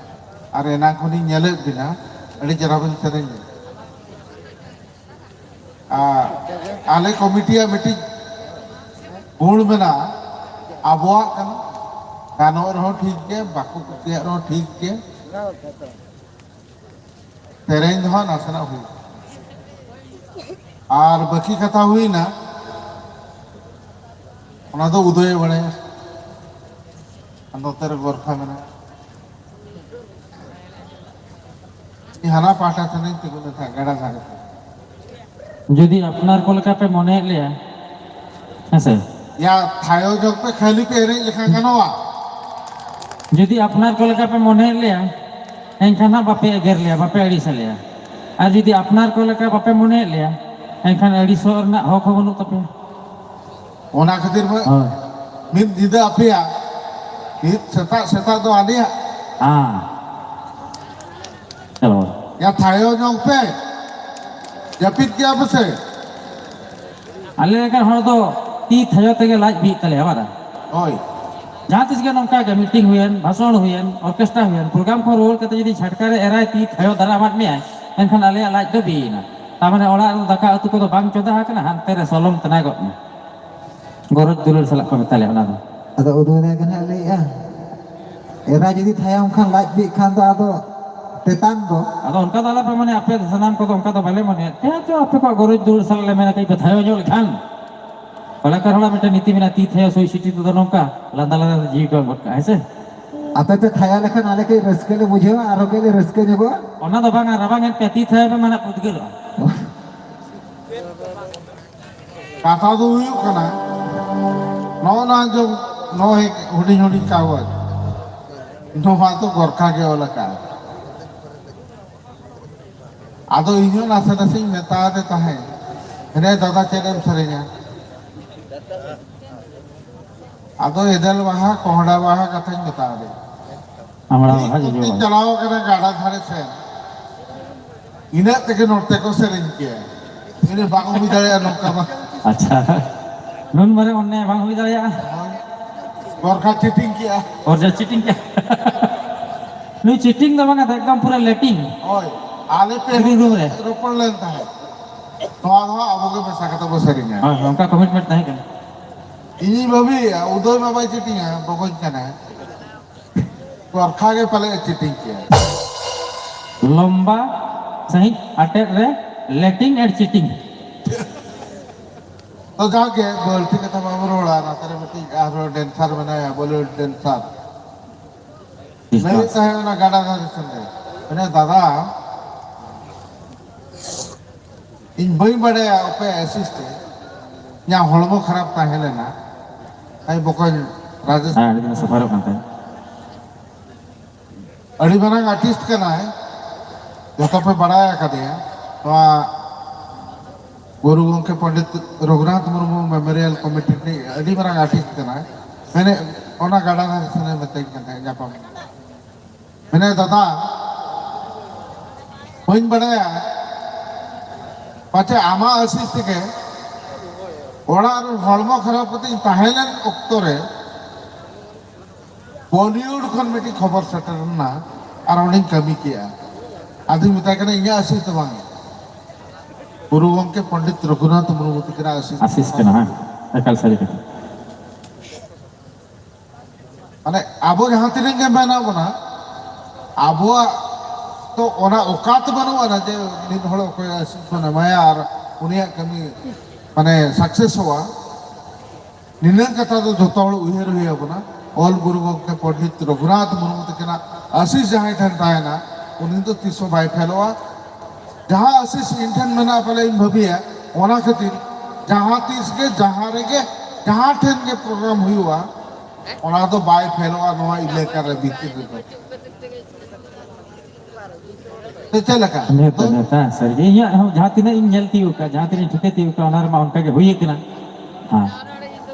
ᱟᱨ ᱮᱱᱟᱝ ᱠᱷᱚᱱᱤᱧ ᱧᱮᱞᱮᱫ ᱵᱤᱱᱟ, ᱟᱹᱰᱤ ᱪᱮᱦᱨᱟ ᱵᱤᱱ ᱥᱮᱨᱮᱧᱟ᱾ ᱟᱨ ᱟᱞᱮ ᱠᱚᱢᱤᱴᱤᱭᱟᱜ ᱢᱤᱫᱴᱤᱡ ᱜᱩᱬ ᱢᱮᱱᱟᱜᱼᱟ, ᱟᱵᱚᱣᱟᱜ ᱠᱟᱱᱟ, ᱜᱟᱱᱚᱜ ᱨᱮᱦᱚᱸ ᱴᱷᱤᱠ ᱜᱮ, ᱵᱟᱠᱚ ᱠᱩᱥᱤᱭᱟᱜ ᱨᱮᱦᱚᱸ ᱴᱷᱤᱠ ᱜᱮ, ᱥᱮᱨᱮᱧ ᱫᱚ ᱦᱟᱸᱜ ᱱᱟᱥᱮᱱᱟᱜ ᱦᱩᱭ᱾ ᱟᱨ ᱵᱟᱹᱠᱤ ᱠᱟᱛᱷᱟ ᱦᱩᱭᱱᱟ, ᱚᱱᱟ ᱫᱚ ᱩᱫᱚᱭᱮ ᱵᱟᱲᱟᱭᱟ᱾ ᱟᱨ ᱱᱚᱛᱮ ᱨᱮ ᱜᱚᱨᱠᱷᱟ ᱢᱮᱱᱟᱜᱼᱟ᱾ ᱤᱧ ᱦᱟᱱᱟ ᱯᱟᱦᱴᱟ ᱥᱮᱱᱤᱧ ᱛᱤᱸᱜᱩ ᱞᱮᱱᱠᱷᱟᱱ ᱜᱟᱰᱟ ᱫᱷᱟᱨᱮ ᱛᱮ᱾ ᱡᱩᱫᱤ ᱟᱯᱱᱟᱨ ᱠᱚ ᱞᱮᱠᱟ ᱯᱮ ᱢᱚᱱᱮᱭᱮᱫ ᱞᱮᱭᱟ, ᱦᱮᱸᱥᱮ? ᱭᱟ, ᱛᱷᱟᱭᱚ ᱡᱚᱜ ᱯᱮ, ᱠᱷᱟᱹᱞᱤ ᱯᱮ ᱮᱱᱮᱡ ᱞᱮᱠᱷᱟᱱ ᱜᱟᱱᱚᱜᱼᱟ᱾ ᱡᱩᱫᱤ ᱟᱯᱱᱟᱨ ᱠᱚ ᱞᱮᱠᱟ ᱯᱮ ᱢᱚᱱᱮᱭᱮᱫ ᱞᱮᱭᱟ, ᱮᱱᱠᱷᱟᱱ ᱦᱟᱸᱜ ᱵᱟᱯᱮ ᱮᱜᱮᱨ ᱞᱮᱭᱟ, ᱵᱟᱯᱮ ᱟᱹᱲᱤᱥ ᱟᱞᱮᱭᱟ᱾ ᱟᱨ ᱡᱩᱫᱤ ᱟᱯᱱᱟᱨ ᱠᱚ ᱞᱮᱠᱟ ᱵᱟᱯᱮ ᱢᱚᱱᱮᱭᱮᱫ ᱞᱮᱭᱟ, ᱮᱱᱠᱷᱟᱱ ᱟᱹᱲᱤᱥᱚᱜ ᱨᱮᱱᱟᱜ ᱦᱚᱠ ᱦᱚᱸ ᱵᱟᱹᱱᱩᱜ ᱛᱟᱯᱮᱭᱟ᱾ ᱚᱱᱟ ᱠᱷᱟᱹᱛᱤᱨ ᱢᱟ ᱦᱳᱭ᱾ ᱢᱤᱫ ᱧᱤᱫᱟᱹ ᱟᱯᱮᱭᱟᱜ, ᱢᱤᱫ ᱥᱮᱛᱟᱜ ᱥᱮᱛᱟᱜ ᱫᱚ ᱟᱞᱮᱭᱟᱜ᱾ ᱦᱮᱸ᱾ ᱪᱚᱞᱚ᱾ ᱭᱟ, ᱛᱷᱟᱭᱚ ᱧᱚᱜ ᱯᱮ, ᱡᱟᱹᱯᱤᱫ ᱜᱮᱭᱟ ᱯᱮ ᱥᱮ? ᱟᱞᱮ ᱞᱮᱠᱟᱱ ᱦᱚᱲ ᱫᱚ ᱛᱤ ᱛᱷᱟᱭᱚ ᱛᱮᱜᱮ ᱞᱟᱡ ᱵᱤᱜ ᱛᱟᱞᱮᱭᱟ, ᱵᱟᱝ? ᱦᱳᱭ᱾ ᱡᱟᱦᱟᱸ ᱛᱤᱥ ᱜᱮ ᱱᱚᱝᱠᱟ ᱜᱮ meeting ᱦᱩᱭᱮᱱ, ᱵᱷᱟᱥᱚᱱ ᱦᱩᱭᱮᱱ, orchestra ᱦᱩᱭᱮᱱ, program ᱠᱷᱚᱱ ᱨᱩᱣᱟᱹᱲ ᱠᱟᱛᱮ ᱡᱩᱫᱤ ᱪᱷᱟᱴᱠᱟ ᱨᱮ ᱮᱨᱟᱭ ᱛᱤ ᱛᱷᱟᱭᱚ ᱫᱟᱨᱟᱢᱟᱫ ᱢᱮᱭᱟᱭ, ᱮᱱᱠᱷᱟᱱ ᱟᱞᱮᱭᱟᱜ ᱞᱟᱡ ᱫᱚ ᱵᱤᱭᱮᱱᱟ᱾ ᱛᱟᱨ ᱢᱟᱱᱮ ᱚᱲᱟᱜ ᱨᱮ ᱫᱟᱠᱟ ᱩᱛᱩ ᱠᱚᱫᱚ ᱵᱟᱝ ᱪᱚᱸᱫᱟ ᱟᱠᱟᱱᱟ, ᱦᱟᱱᱛᱮ ᱨᱮ ᱥᱚᱞᱚᱝ ᱛᱟᱱᱟ ᱜᱚᱫ ᱢᱮ᱾ ᱜᱚᱨᱚᱡᱽ ᱫᱩᱞᱟᱹᱲ ᱥᱟᱞᱟᱜ ᱠᱚ ᱢᱮᱛᱟ ᱞᱮᱭᱟ ᱚᱱᱟ ᱫᱚ᱾ ᱟᱫᱚ ᱩᱫᱩᱭ ᱫᱟᱭ ᱠᱟᱱᱟ ᱞᱟᱹᱭᱮᱜᱼᱟ, ᱮᱨᱟ ᱡᱩᱫᱤ ᱛᱷᱟᱭᱚᱢ ᱠᱷᱟᱱ ᱞᱟᱡ ᱵᱤᱜ ᱠᱷᱟᱱ ᱫᱚ ᱟᱫᱚ ᱛᱮᱛᱟᱝ ᱫᱚ᱾ ᱟᱫᱚ ᱚᱱᱠᱟ ᱫᱚ ᱟᱞᱚᱯᱮ ᱢᱚᱱᱮᱭᱟ, ᱟᱯᱮ ᱥᱟᱱᱟᱢ ᱠᱚᱫᱚ ᱚᱱᱠᱟ ᱫᱚ ᱵᱟᱞᱮ ᱢᱚᱱᱮᱭᱟ᱾ ᱴᱷᱤᱠ ᱟᱪᱷᱮ, ᱟᱯᱮ ᱠᱚᱣᱟᱜ ᱜᱚᱨᱚᱡᱽ ᱫᱩᱞᱟᱹᱲ ᱥᱟᱞᱟᱜ ᱞᱮ ᱢᱮᱱᱟ, ᱠᱟᱹᱡ ᱯᱮ ᱛᱷᱟᱭᱚ ᱧᱚᱜ ᱞᱮᱠᱷᱟᱱ᱾ ᱠᱚᱲᱟᱠᱟᱨ ᱦᱚᱲᱟᱜ ᱢᱤᱫᱴᱮᱱ ᱱᱤᱛᱤ ᱢᱮᱱᱟᱜᱼᱟ, ᱛᱤ ᱛᱷᱟᱭᱚ ᱥᱩᱭ ᱥᱤᱴᱤ ᱛᱮᱫᱚ ᱱᱚᱝᱠᱟ ᱞᱟᱸᱫᱟ ᱞᱟᱸᱫᱟ ᱛᱮ ᱡᱤᱣᱤ ᱠᱚ ᱮᱢ ᱜᱚᱫ ᱠᱟᱜᱼᱟ, ᱦᱮᱸ ᱥᱮ? ᱟᱯᱮ ᱯᱮ ᱛᱷᱟᱭᱟ ᱞᱮᱠᱷᱟᱱ ᱟᱞᱮ ᱠᱟᱹᱡ ᱨᱟᱹᱥᱠᱟᱹ ᱞᱮ ᱵᱩᱡᱷᱟᱹᱣᱟ, ᱟᱨᱦᱚᱸ ᱠᱟᱹᱡ ᱞᱮ ᱨᱟᱹᱥᱠᱟᱹ ᱧᱚᱜᱚᱜᱼᱟ᱾ ᱚᱱᱟ ᱫᱚ ᱵᱟᱝᱟ, ᱨᱟᱵᱟᱝ ᱮᱱ ᱯᱮ, ᱛᱤ ᱛᱷᱟᱭᱚ ᱯᱮ ᱢᱟᱱᱮ ᱯᱩᱫᱜᱟᱹᱞᱚᱜᱼᱟ᱾ ᱠᱟᱛᱷᱟ ᱫᱚ ᱦᱩᱭᱩᱜ ᱠᱟᱱᱟ, ᱱᱚᱜᱼᱚ ᱱᱚᱣᱟ ᱡᱮ ᱱᱚᱜᱼᱚᱭ ᱦᱩᱰᱤᱧ ᱦᱩᱰᱤᱧ ᱠᱟᱜᱚᱡᱽ, ᱱᱚᱣᱟ ᱫᱚ ᱜᱚᱨᱠᱷᱟ ᱜᱮ ᱚᱞ ᱟᱠᱟᱫ᱾ ᱟᱫᱚ ᱤᱧ ᱦᱚᱸ ᱱᱟᱥᱮ ᱱᱟᱥᱮᱧ ᱢᱮᱛᱟ ᱟᱫᱮ ᱛᱟᱦᱮᱸᱫ, "ᱦᱮᱸ ᱫᱟᱫᱟ, ᱪᱮᱫ ᱮᱢ ᱥᱮᱨᱮᱧᱟ?" ᱟᱫᱚ ᱮᱫᱮᱞ ᱵᱟᱦᱟ ᱠᱚᱦᱰᱟ ᱵᱟᱦᱟ ᱠᱟᱛᱷᱟᱧ ᱢᱮᱛᱟ ᱟᱫᱮᱭᱟ᱾ ᱟᱢᱲᱟ ᱵᱟᱦᱟ, ᱡᱚᱡᱚ ᱵᱟᱦᱟ᱾ ᱪᱟᱞᱟᱣ ᱠᱟᱱᱟ ᱜᱟᱰᱟ ᱫᱷᱟᱨᱮ ᱥᱮᱱ, ᱤᱱᱟᱹᱜ ᱛᱮᱜᱮ ᱱᱚᱛᱮ ᱠᱚ ᱥᱮᱨᱮᱧ ᱠᱮᱭᱟ᱾ ᱤᱧ ᱵᱟᱝ ᱦᱩᱭ ᱫᱟᱲᱮᱭᱟᱜᱼᱟ ᱱᱚᱝᱠᱟ ᱢᱟ᱾ ᱟᱪᱪᱷᱟ, ᱱᱩᱱ ᱢᱟᱨᱮ ᱚᱱᱮ ᱵᱟᱝ ᱦᱩᱭ ᱫᱟᱲᱮᱭᱟᱜᱼᱟ᱾ ᱦᱳᱭ᱾ ᱜᱚᱨᱠᱷᱟ ᱪᱤᱴᱤᱝ ᱠᱮᱜᱼᱟ᱾ ᱜᱚᱨᱠᱷᱟ ᱪᱤᱴᱤᱝ ᱠᱮᱜᱼᱟ᱾ ᱱᱩᱭ ᱪᱤᱴᱤᱝ ᱫᱚ ᱵᱟᱝᱟ, ᱮᱠᱫᱚᱢ ᱯᱩᱨᱟᱹ ᱞᱮᱴᱤᱝ᱾ ᱦᱳᱭ, ᱟᱞᱮ ᱯᱮ ᱨᱤᱫᱤ ᱨᱩᱢ ᱨᱮ᱾ ᱨᱚᱯᱚᱲ ᱞᱮᱱ ᱛᱟᱦᱮᱸᱫ, ᱱᱚᱣᱟ ᱫᱚ ᱦᱟᱸᱜ ᱟᱵᱚ ᱜᱮ ᱢᱮᱥᱟ ᱠᱟᱛᱮ ᱵᱚ ᱥᱮᱨᱮᱧᱟ᱾ ᱦᱳᱭ, ᱚᱱᱠᱟ ᱠᱚᱢᱤᱴᱢᱮᱱᱴ ᱛᱟᱦᱮᱸ ᱠᱟᱱᱟ᱾ ᱤᱧᱤᱧ ᱵᱷᱟᱹᱵᱤᱭᱮᱫᱼᱟ, ᱩᱫᱚᱭ ᱢᱟ ᱵᱟᱭ ᱪᱤᱴᱤᱝᱟ, ᱵᱚᱠᱚᱧ ᱠᱟᱱᱟᱭ᱾ ᱜᱚᱨᱠᱷᱟ ᱜᱮ ᱯᱟᱞᱮ ᱪᱤᱴᱤᱝ ᱠᱮᱜᱼᱟ᱾ ᱞᱚᱢᱵᱟ ᱥᱟᱺᱦᱤᱡ ᱟᱴᱮᱫ ᱨᱮ ᱞᱮᱴᱤᱝ ᱮᱱᱰ ᱪᱤᱴᱤᱝ᱾ ᱛᱚ ᱡᱟᱜᱮ ᱵᱟᱹᱲᱛᱤ ᱠᱟᱛᱷᱟ ᱵᱟᱵᱚ ᱨᱚᱲᱟ, ᱱᱚᱛᱮ ᱨᱮ ᱢᱤᱫᱴᱤᱡ ᱟᱨᱦᱚᱸ ᱰᱮᱱᱥᱟᱨ ᱢᱮᱱᱟᱭᱟ, ᱵᱚᱞᱤᱣᱩᱰ ᱰᱮᱱᱥᱟᱨ᱾ ᱞᱟᱹᱭᱮᱫ ᱛᱟᱦᱮᱸ ᱚᱱᱟ ᱜᱟᱰᱟ ᱫᱷᱟᱨᱮ ᱥᱮᱱ ᱨᱮ, ᱢᱮᱱᱮ, "ᱫᱟᱫᱟ, ᱤᱧ ᱵᱟᱹᱧ ᱵᱟᱲᱟᱭᱟ ᱚᱠᱚᱭ ᱟᱥᱤᱥ ᱛᱮ, ᱤᱧᱟᱹᱜ ᱦᱚᱲᱢᱚ ᱠᱷᱟᱨᱟᱯ ᱛᱟᱦᱮᱸ ᱞᱮᱱᱟ, ᱟᱡ ᱵᱚᱠᱚᱧ ᱨᱟᱡᱮᱥ ᱦᱮᱸ, ᱟᱹᱰᱤ ᱫᱤᱱ ᱥᱟᱯᱷᱟᱨᱚᱜ ᱠᱟᱱ ᱛᱟᱦᱮᱸᱫ᱾ ᱟᱹᱰᱤ ᱢᱟᱨᱟᱝ ᱟᱨᱴᱤᱥᱴ ᱠᱟᱱᱟᱭ, ᱡᱚᱛᱚ ᱯᱮ ᱵᱟᱲᱟᱭ ᱟᱠᱟᱫᱮᱭᱟ, ᱱᱚᱣᱟ ᱜᱩᱨᱩ ᱜᱚᱢᱠᱮ ᱯᱚᱱᱰᱤᱛ ᱨᱚᱜᱷᱩᱱᱟᱛᱷ ᱢᱩᱨᱢᱩ ᱢᱮᱢᱳᱨᱤᱭᱟᱞ ᱠᱚᱢᱤᱴᱤ ᱨᱤᱱᱤᱡ ᱟᱹᱰᱤ ᱢᱟᱨᱟᱝ ᱟᱨᱴᱤᱥᱴ ᱠᱟᱱᱟᱭ, ᱢᱮᱱᱮ ᱚᱱᱟ ᱜᱟᱰᱟ ᱫᱷᱟᱨᱮ ᱥᱮᱱᱮ ᱢᱮᱛᱟᱹᱧ ᱠᱟᱱ ᱛᱟᱦᱮᱸᱫ ᱧᱟᱯᱟᱢ᱾ ᱢᱮᱱᱮ, ᱫᱟᱫᱟ, ᱵᱟᱹᱧ ᱵᱟᱲᱟᱭᱟ, ᱯᱟᱪᱷᱮ ᱟᱢᱟᱜ ᱟᱥᱤᱥ ᱛᱮᱜᱮ ᱚᱲᱟᱜ ᱨᱮ ᱦᱚᱲᱢᱚ ᱠᱷᱟᱨᱟᱯ ᱠᱟᱛᱮᱧ ᱛᱟᱦᱮᱸ ᱞᱮᱱ ᱚᱠᱛᱚ ᱨᱮ ᱵᱚᱞᱤᱣᱩᱰ ᱠᱷᱚᱱ ᱢᱤᱫᱴᱤᱡ ᱠᱷᱚᱵᱚᱨ ᱥᱮᱴᱮᱨ ᱞᱮᱱᱟ ᱟᱨ ᱚᱸᱰᱮᱧ ᱠᱟᱹᱢᱤ ᱠᱮᱜᱼᱟ᱾ ᱟᱫᱚᱧ ᱢᱮᱛᱟᱭ ᱠᱟᱱᱟ, ᱤᱧᱟᱹᱜ ᱟᱥᱤᱥ ᱫᱚ ᱵᱟᱝ, ᱜᱩᱨᱩ ᱜᱚᱢᱠᱮ ᱯᱚᱱᱰᱤᱛ ᱨᱚᱜᱷᱩᱱᱟᱛᱷ ᱢᱩᱨᱢᱩ ᱛᱟᱹᱠᱤᱱᱟᱜ ᱟᱥᱤᱥ᱾ ᱟᱥᱤᱥ ᱠᱟᱱᱟ, ᱦᱮᱸ, ᱮᱠᱟᱞ ᱥᱟᱹᱨᱤ ᱠᱟᱛᱷᱟ᱾ ᱢᱟᱱᱮ ᱟᱵᱚ ᱡᱟᱦᱟᱸ ᱛᱤᱱᱟᱹᱜ ᱜᱮ ᱢᱮᱱᱟᱜ ᱵᱚᱱᱟ, ᱟᱵᱚᱣᱟᱜ ᱛᱚ ᱚᱱᱟ ᱚᱠᱟᱛ ᱵᱟᱹᱱᱩᱜ ᱟᱱᱟ ᱡᱮ ᱢᱤᱫ ᱦᱚᱲ ᱚᱠᱚᱭ ᱟᱥᱤᱥ ᱵᱚᱱ ᱮᱢᱟᱭᱟ ᱟᱨ ᱩᱱᱤᱭᱟᱜ ᱠᱟᱹᱢᱤ ᱢᱟᱱᱮ ᱥᱟᱠᱥᱮᱥᱚᱜᱼᱟ᱾ ᱱᱤᱱᱟᱹᱜ ᱠᱟᱛᱷᱟ ᱫᱚ ᱡᱚᱛᱚ ᱦᱚᱲ ᱩᱭᱦᱟᱹᱨ ᱦᱩᱭ ᱟᱵᱚᱱᱟ᱾ ᱚᱞ ᱜᱩᱨᱩ ᱜᱚᱢᱠᱮ ᱯᱚᱱᱰᱤᱛ ᱨᱚᱜᱷᱩᱱᱟᱛᱷ ᱢᱩᱨᱢᱩ ᱛᱟᱹᱠᱤᱱᱟᱜ ᱟᱥᱤᱥ ᱡᱟᱦᱟᱸᱭ ᱴᱷᱮᱱ ᱛᱟᱦᱮᱱᱟ, ᱩᱱᱤ ᱫᱚ ᱛᱤᱥ ᱦᱚᱸ ᱵᱟᱭ ᱯᱷᱮᱞᱚᱜᱼᱟ᱾ ᱡᱟᱦᱟᱸ ᱟᱥᱤᱥ ᱤᱧ ᱴᱷᱮᱱ ᱢᱮᱱᱟᱜᱼᱟ, ᱯᱟᱞᱮ ᱤᱧ ᱵᱷᱟᱹᱵᱤᱭᱟ, ᱚᱱᱟ ᱠᱷᱟᱹᱛᱤᱨ ᱡᱟᱦᱟᱸ ᱛᱤᱥ ᱜᱮ ᱡᱟᱦᱟᱸ ᱨᱮᱜᱮ ᱡᱟᱦᱟᱸ ᱴᱷᱮᱱ ᱜᱮ ᱯᱨᱳᱜᱨᱟᱢ ᱦᱩᱭᱩᱜᱼᱟ, ᱚᱱᱟ ᱫᱚ ᱵᱟᱭ ᱯᱷᱮᱞᱚᱜᱼᱟ ᱱᱚᱣᱟ ᱮᱞᱟᱠᱟ ᱨᱮ ᱵᱷᱤᱛᱤᱨ ᱨᱮᱫᱚ᱾ ᱥᱮ ᱪᱮᱫ ᱞᱮᱠᱟ? ᱱᱮᱣᱛᱟ, ᱱᱮᱣᱛᱟ, ᱥᱟᱹᱨᱤᱜᱮ᱾ ᱤᱧᱟᱹᱜ ᱦᱚᱸ ᱡᱟᱦᱟᱸ ᱛᱤᱱᱟᱹᱜ ᱤᱧ ᱧᱮᱞ ᱛᱤᱭᱳᱜ ᱠᱟᱜ, ᱡᱟᱦᱟᱸ ᱛᱤᱱᱟᱹᱜ ᱤᱧ ᱴᱷᱤᱠᱟᱹ ᱛᱤᱭᱳᱜ ᱠᱟᱜ, ᱚᱱᱟ ᱨᱮᱢᱟ ᱚᱱᱠᱟ ᱜᱮ ᱦᱩᱭ ᱟᱠᱟᱱᱟ᱾ ᱦᱮᱸ᱾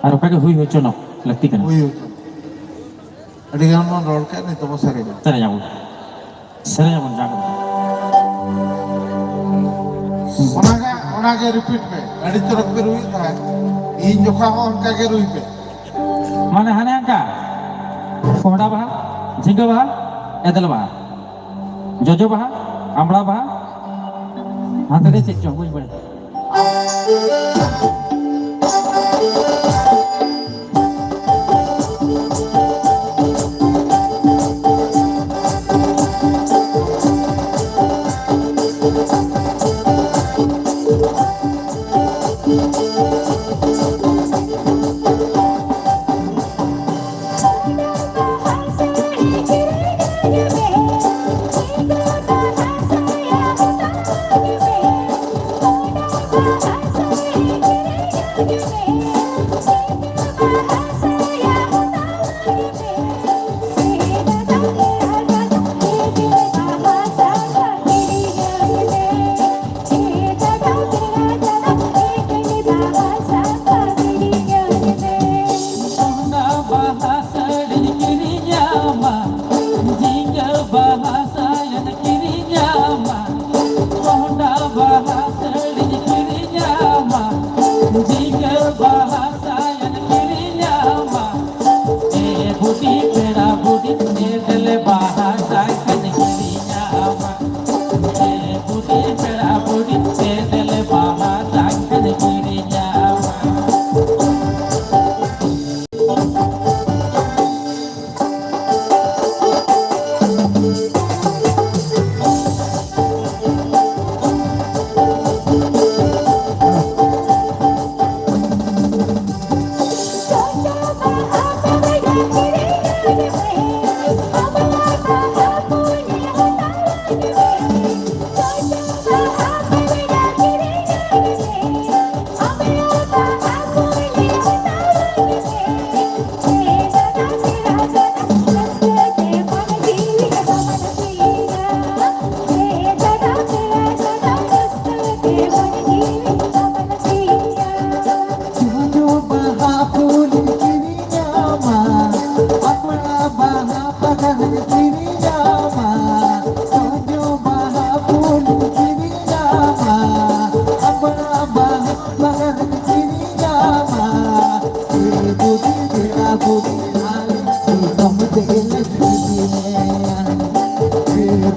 ᱟᱨ ᱚᱱᱠᱟ ᱜᱮ ᱦᱩᱭ ᱦᱚᱪᱚᱱᱚᱜ ᱞᱟᱹᱠᱛᱤ ᱠᱟᱱᱟ᱾ ᱦᱩᱭ ᱦᱚᱪᱚᱱᱚᱜ᱾ ᱟᱹᱰᱤ ᱜᱟᱱ ᱵᱚᱱ ᱨᱚᱲ ᱠᱮᱫ, ᱱᱤᱛᱚᱜ ᱵᱚᱱ ᱥᱮᱨᱮᱧᱟ᱾ ᱥᱮᱨᱮᱧ ᱟᱵᱚᱱ᱾ ᱥᱮᱨᱮᱧ ᱟᱵᱚᱱ, ᱡᱟᱜᱽᱨᱚᱱ᱾ ᱚᱱᱟᱜᱮ, ᱚᱱᱟᱜᱮ ᱨᱤᱯᱤᱴ ᱢᱮ᱾ ᱟᱹᱰᱤ ᱪᱚᱨᱚᱠ ᱯᱮ ᱨᱩᱭᱮᱫ ᱛᱟᱦᱮᱸᱫ᱾ ᱤᱧ ᱡᱚᱠᱷᱟ ᱦᱚᱸ ᱚᱱᱠᱟ ᱜᱮ ᱨᱩᱭ ᱯᱮ᱾ ᱢᱟᱱᱮ ᱦᱟᱱᱮ ᱚᱱᱠᱟ ᱠᱚᱦᱰᱟ ᱵᱟᱦᱟ, ᱡᱷᱤᱸᱜᱟᱹ ᱵᱟᱦᱟ, ᱮᱫᱮᱞ ᱵᱟᱦᱟ, ᱡᱚᱡᱚ ᱵᱟᱦᱟ, ᱟᱢᱲᱟ ᱵᱟᱦᱟ, ᱦᱟᱱᱛᱮ ᱨᱮ ᱪᱮᱫ ᱪᱚᱝ ᱵᱟᱹᱧ ᱵᱟᱲᱟᱭᱟ᱾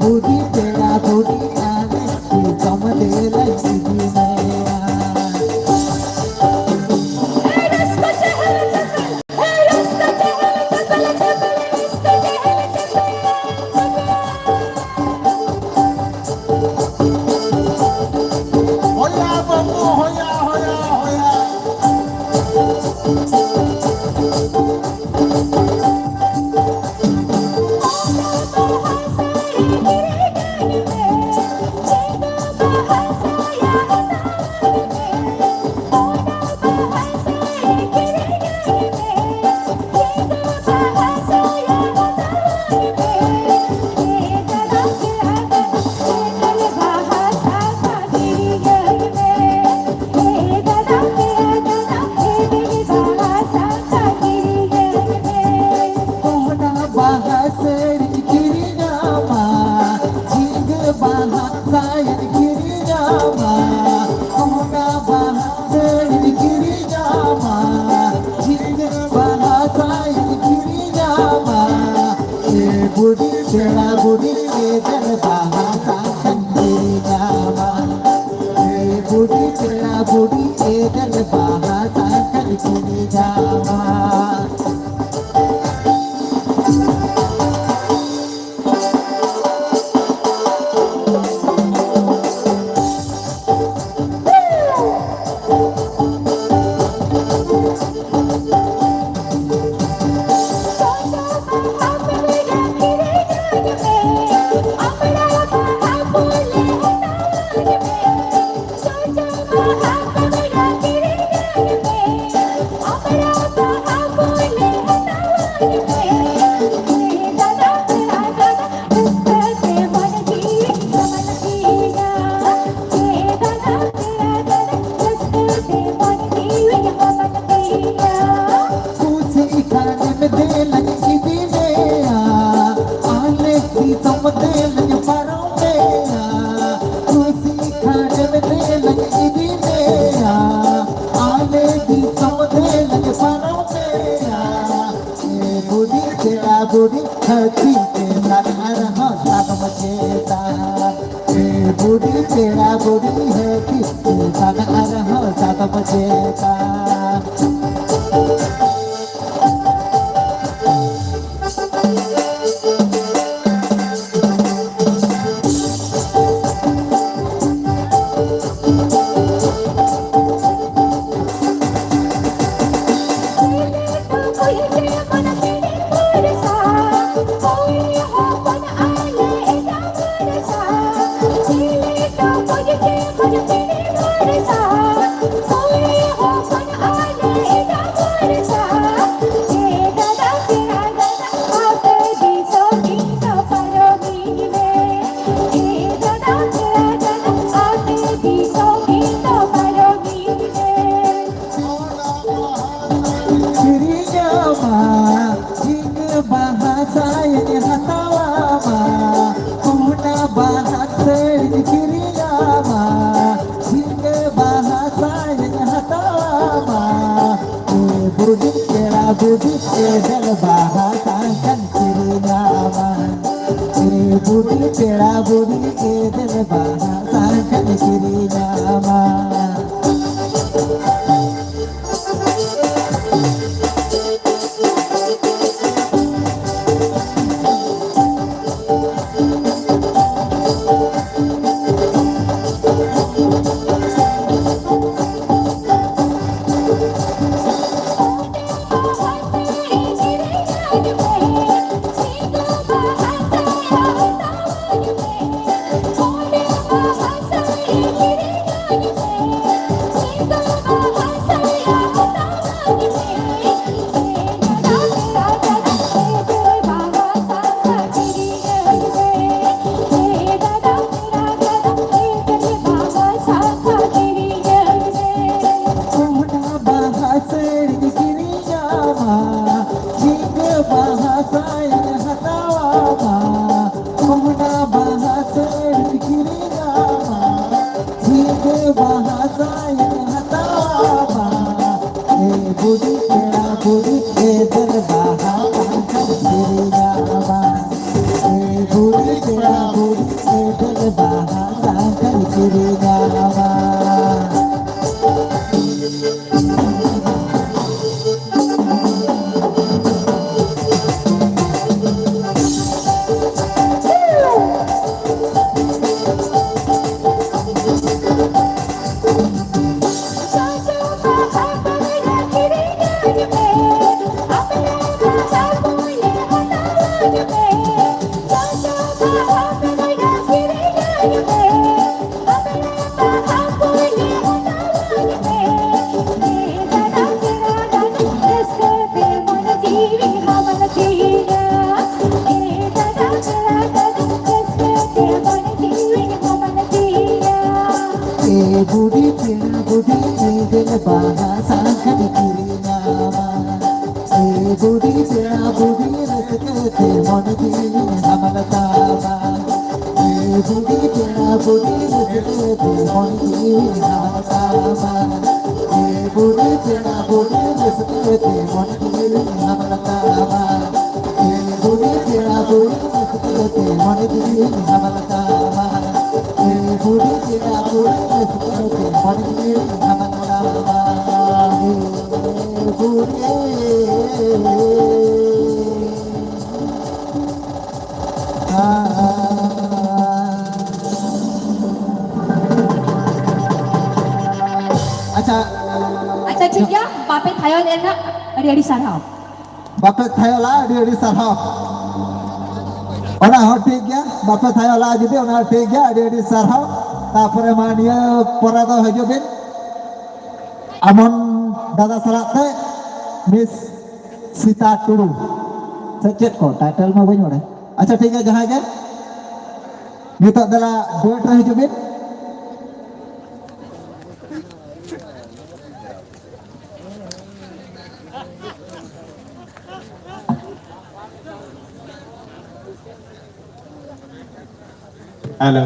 ᱵᱩᱰᱷᱤ ᱯᱮᱲᱟ ᱵᱩᱰᱷᱤ ᱟᱞᱮ ᱫᱤᱥᱚᱢ ᱛᱮᱞᱮ ᱤᱫᱤ ᱢᱮᱭᱟ᱾ ᱦᱚᱭᱟ ᱵᱟᱹᱵᱩ, ᱦᱚᱭᱟ, ᱦᱚᱭᱟ, ᱦᱚᱭᱟ᱾ ᱚᱱᱟ ᱵᱟᱦᱟ ᱥᱟᱹᱲᱤ ᱠᱤᱨᱤᱧᱟᱢᱟ, ᱡᱷᱤᱸᱜᱟᱹ ᱵᱟᱦᱟ ᱥᱟᱭᱟᱧ ᱠᱤᱨᱤᱧᱟᱢᱟ᱾ ᱚᱱᱟ ᱵᱟᱦᱟ ᱥᱟᱹᱲᱤ ᱠᱤᱨᱤᱧᱟᱢᱟ, ᱡᱷᱤᱸᱜᱟᱹ ᱵᱟᱦᱟ ᱥᱟᱭᱟᱧ ᱠᱤᱨᱤᱧᱟᱢᱟ᱾ ᱮ ᱵᱩᱰᱷᱤ ᱯᱮᱲᱟ ᱵᱩᱰᱷᱤ, ᱮ ᱫᱮᱱ ᱵᱟᱦᱟ ᱥᱟᱭᱟᱧ ᱠᱤᱨᱤᱧᱟᱢᱟ᱾ ᱮ ᱵᱩᱰᱷᱤ ᱯᱮᱲᱟ ᱵᱩᱰᱷᱤ, ᱮ ᱫᱮᱱ ᱵᱟᱦᱟ ᱥᱟᱭᱟᱧ ᱠᱤᱨᱤᱧᱟᱢᱟ᱾ ᱵᱩᱰᱷᱤ ᱯᱮᱲᱟ ᱵᱩᱰᱷᱤ ᱦᱟᱹᱛᱤ, ᱵᱟᱱᱟ ᱟᱨᱦᱚᱸ ᱥᱟᱫᱚᱢ ᱪᱮᱛᱟᱱ᱾ ᱠᱤᱨᱤᱧᱟᱢᱟ, ᱡᱷᱤᱸᱜᱟᱹ ᱵᱟᱦᱟ ᱥᱟᱭᱟᱧ ᱦᱟᱛᱟᱣᱟᱢᱟ, ᱚᱱᱟ ᱵᱟᱦᱟ ᱥᱟᱹᱲᱤᱧ ᱠᱤᱨᱤᱧᱟᱢᱟ, ᱡᱷᱤᱸᱜᱟᱹ ᱵᱟᱦᱟ ᱥᱟᱭᱟᱧ ᱦᱟᱛᱟᱣᱟᱢᱟ᱾ ᱮ ᱵᱩᱰᱷᱤ ᱯᱮᱲᱟ ᱵᱩᱰᱷᱤ, ᱮᱫᱮᱞ ᱵᱟᱦᱟ ᱥᱟᱭᱟᱧ ᱠᱤᱨᱤᱧᱟᱢᱟ᱾ ᱮ ᱵᱩᱰᱷᱤ ᱯᱮᱲᱟ ᱵᱩᱰᱷᱤ, ᱮᱫᱮᱞ ᱵᱟᱦᱟ ᱥᱟᱭᱟᱧ ᱠᱤᱨᱤᱧᱟᱢᱟ᱾ ᱵᱩᱰᱷᱤ ᱯᱮᱲᱟ ᱵᱩᱰᱷᱤ ᱨᱟᱹᱥᱠᱟᱹ ᱛᱮ ᱢᱚᱱ ᱡᱤᱣᱤ ᱦᱟᱢᱟᱞ ᱛᱟᱢᱟ᱾ ᱮ ᱵᱩᱰᱷᱤ ᱯᱮᱲᱟ ᱵᱩᱰᱷᱤ ᱨᱟᱹᱥᱠᱟᱹ ᱛᱮ ᱢᱚᱱ ᱡᱤᱣᱤ ᱦᱟᱢᱟᱞ ᱛᱟᱢᱟ᱾ ᱮ ᱵᱩᱰᱷᱤ ᱯᱮᱲᱟ ᱵᱩᱰᱷᱤ ᱨᱟᱹᱥᱠᱟᱹ ᱛᱮ ᱢᱚᱱ ᱡᱤᱣᱤ ᱦᱟᱢᱟᱞ ᱛᱟᱢᱟ᱾ ᱮ ᱵᱩᱰᱷᱤ ᱯᱮᱲᱟ ᱵᱩᱰᱷᱤ ᱨᱟᱹᱥᱠᱟᱹ ᱛᱮ ᱢᱚᱱ ᱡᱤᱣᱤ ᱦᱟᱢᱟᱞ ᱛᱟᱢᱟ᱾ ᱮ ᱵᱩᱰᱷᱤ ᱟᱪᱪᱷᱟ᱾ ᱟᱪᱪᱷᱟ, ᱴᱷᱤᱠ ᱜᱮᱭᱟ, ᱵᱟᱯᱮ ᱛᱷᱟᱭᱚ ᱞᱮᱱᱟ, ᱟᱹᱰᱤ ᱟᱹᱰᱤ ᱥᱟᱨᱦᱟᱣ᱾ ᱵᱟᱯᱮ ᱛᱷᱟᱭᱚ ᱞᱟ, ᱟᱹᱰᱤ ᱟᱹᱰᱤ ᱥᱟᱨᱦᱟᱣ᱾ ᱚᱱᱟ ᱦᱚᱸ ᱴᱷᱤᱠ ᱜᱮᱭᱟ, ᱵᱟᱯᱮ ᱛᱷᱟᱭᱚ ᱞᱟ ᱡᱩᱫᱤ, ᱚᱱᱟ ᱦᱚᱸ ᱴᱷᱤᱠ ᱜᱮᱭᱟ, ᱟᱹᱰᱤ ᱟᱹᱰᱤ ᱥᱟᱨᱦᱟᱣ᱾ ᱛᱟᱯᱚᱨᱮ ᱢᱟ ᱱᱤᱭᱟᱹ ᱯᱚᱨᱮ ᱫᱚ ᱦᱤᱡᱩᱜ ᱵᱤᱱ, ᱟᱢᱚᱱ ᱫᱟᱫᱟ ᱥᱟᱞᱟᱜ ᱛᱮ ᱢᱤᱥ ᱥᱤᱛᱟ ᱴᱩᱰᱩ᱾ ᱥᱮ ᱪᱮᱫ ᱠᱚ ᱴᱟᱭᱴᱮᱞ ᱢᱟ ᱵᱟᱹᱧ ᱵᱟᱲᱟᱭ᱾ ᱟᱪᱪᱷᱟ, ᱴᱷᱤᱠ ᱜᱮᱭᱟ, ᱡᱟᱦᱟᱸᱭ ᱜᱮ ᱱᱤᱛᱚᱜ ᱫᱮᱞᱟ ᱰᱩᱭᱮᱴ ᱨᱮ ᱦᱤᱡᱩᱜ ᱵᱤᱱ᱾ ᱦᱮᱞᱳ᱾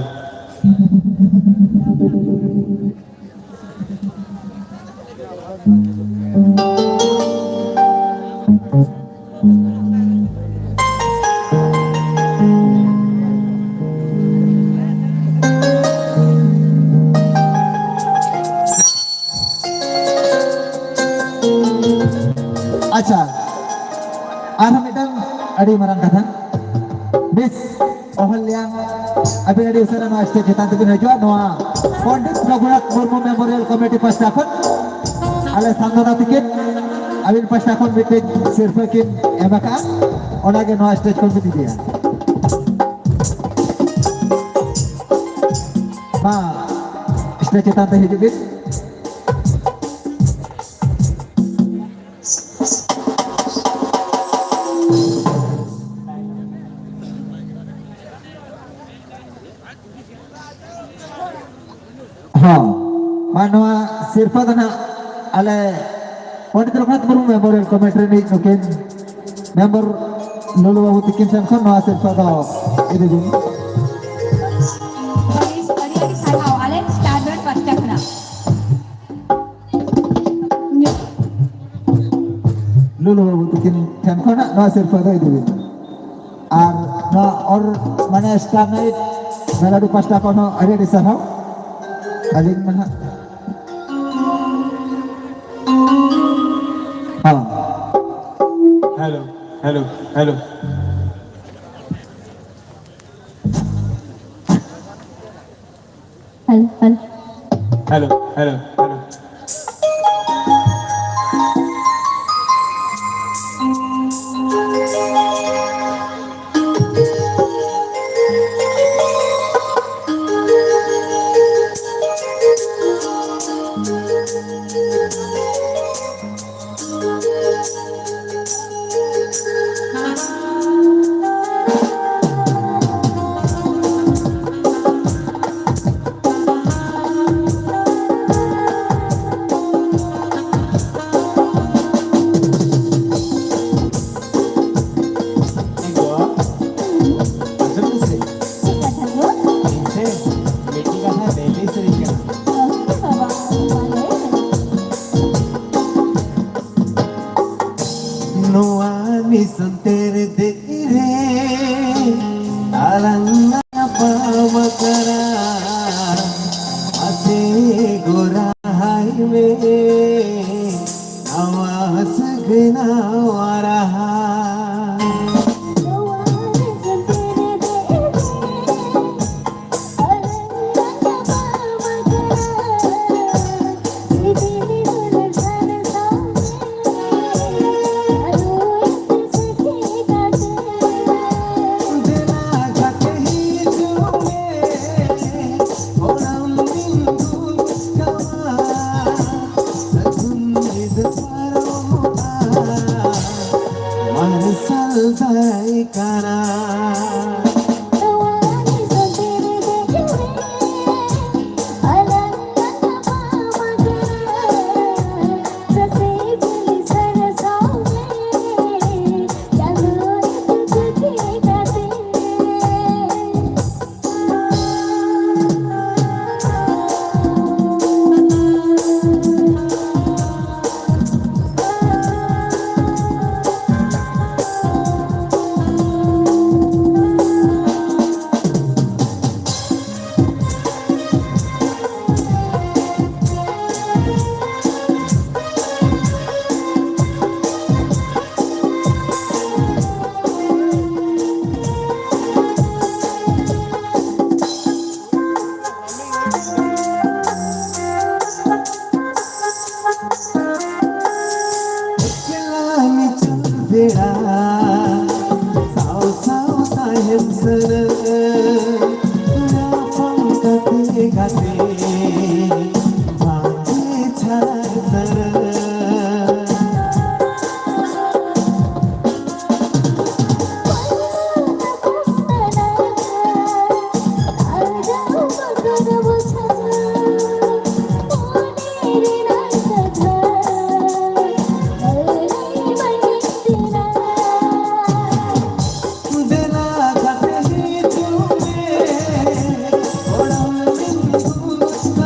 ᱟᱪᱪᱷᱟ, ᱟᱨᱦᱚᱸ ᱢᱤᱫᱴᱟᱝ ᱟᱹᱰᱤ ᱢᱟᱨᱟᱝ ᱠᱟᱛᱷᱟ, ᱢᱤᱥ ᱚᱦᱚᱞᱭᱟ, ᱟᱹᱵᱤᱱ ᱟᱹᱰᱤ ᱩᱥᱟᱹᱨᱟ ᱱᱚᱣᱟ ᱥᱴᱮᱡ ᱪᱮᱛᱟᱱ ᱛᱮᱵᱤᱱ ᱦᱤᱡᱩᱜᱼᱟ᱾ ᱱᱚᱣᱟ ᱯᱚᱱᱰᱤᱛ ᱨᱚᱜᱷᱩᱱᱟᱛᱷ ᱢᱩᱨᱢᱩ ᱢᱮᱢᱳᱨᱤᱭᱟᱞ ᱠᱚᱢᱤᱴᱤ ᱯᱟᱥᱴᱟ ᱠᱷᱚᱱ ᱟᱞᱮ ᱥᱟᱱᱛᱟᱲᱟ ᱛᱤᱠᱤᱱ ᱟᱹᱵᱤᱱ ᱯᱟᱥᱴᱟ ᱠᱷᱚᱱ ᱢᱤᱫᱴᱮᱡ ᱥᱤᱨᱯᱟᱹ ᱠᱤᱱ ᱮᱢ ᱟᱠᱟᱫᱼᱟ, ᱚᱱᱟᱜᱮ ᱱᱚᱣᱟ ᱥᱴᱮᱡ ᱠᱷᱚᱱ ᱵᱤᱱ ᱤᱫᱤᱭᱟ᱾ ᱢᱟ, ᱥᱴᱮᱡ ᱪᱮᱛᱟᱱ ᱛᱮ ᱦᱤᱡᱩᱜ ᱵᱤᱱ᱾ ᱦᱚᱸ, ᱟᱨ ᱱᱚᱣᱟ ᱥᱤᱨᱯᱟᱹ ᱫᱚ ᱱᱟᱦᱟᱜ ᱟᱞᱮ ᱯᱚᱱᱰᱤᱛ ᱨᱚᱜᱷᱩᱱᱟᱛᱷ ᱢᱩᱨᱢᱩ ᱢᱮᱢᱳᱨᱤᱭᱟᱞ ᱠᱚᱢᱤᱴᱤ ᱨᱤᱱᱤᱡ ᱱᱩᱠᱤᱱ ᱢᱮᱢᱵᱚᱨ ᱞᱩᱞᱩ ᱵᱟᱹᱵᱩ ᱛᱤᱠᱤᱱ ᱥᱮᱱ ᱠᱷᱚᱱ ᱱᱚᱣᱟ ᱥᱤᱨᱯᱟᱹ ᱫᱚ ᱤᱫᱤ ᱵᱤᱱ᱾ ᱠᱷᱚᱱᱟᱜ ᱱᱚᱣᱟ ᱥᱤᱨᱯᱟᱹ ᱫᱚ ᱤᱫᱤ ᱵᱤᱱ᱾ ᱟᱨ ᱱᱚᱣᱟ ᱚᱨ ᱢᱟᱱᱮ ᱥᱴᱟᱨ ᱱᱟᱭᱤᱴ ᱢᱮᱞᱳᱰᱤ ᱯᱟᱥᱴᱟ ᱠᱷᱚᱱ ᱦᱚᱸ ᱟᱹᱰᱤ ᱟᱹᱰᱤ ᱥᱟᱨᱦᱟᱣ᱾ ᱟᱹᱞᱤᱧ ᱢᱟ ᱱᱟᱦᱟᱜ ᱦᱚᱸ᱾ Hello, hello, hello. Hello, hello. Hello, hello, hello. ᱠᱟᱛᱮ ᱵᱟᱝ ᱪᱷᱟᱲ ᱥᱟᱨᱟ᱾ ᱫᱮᱞᱟ ᱠᱟᱛᱮ ᱦᱤᱡᱩᱜ ᱢᱮ, ᱚᱲᱟᱜ ᱨᱮ ᱫᱩᱲᱩᱵ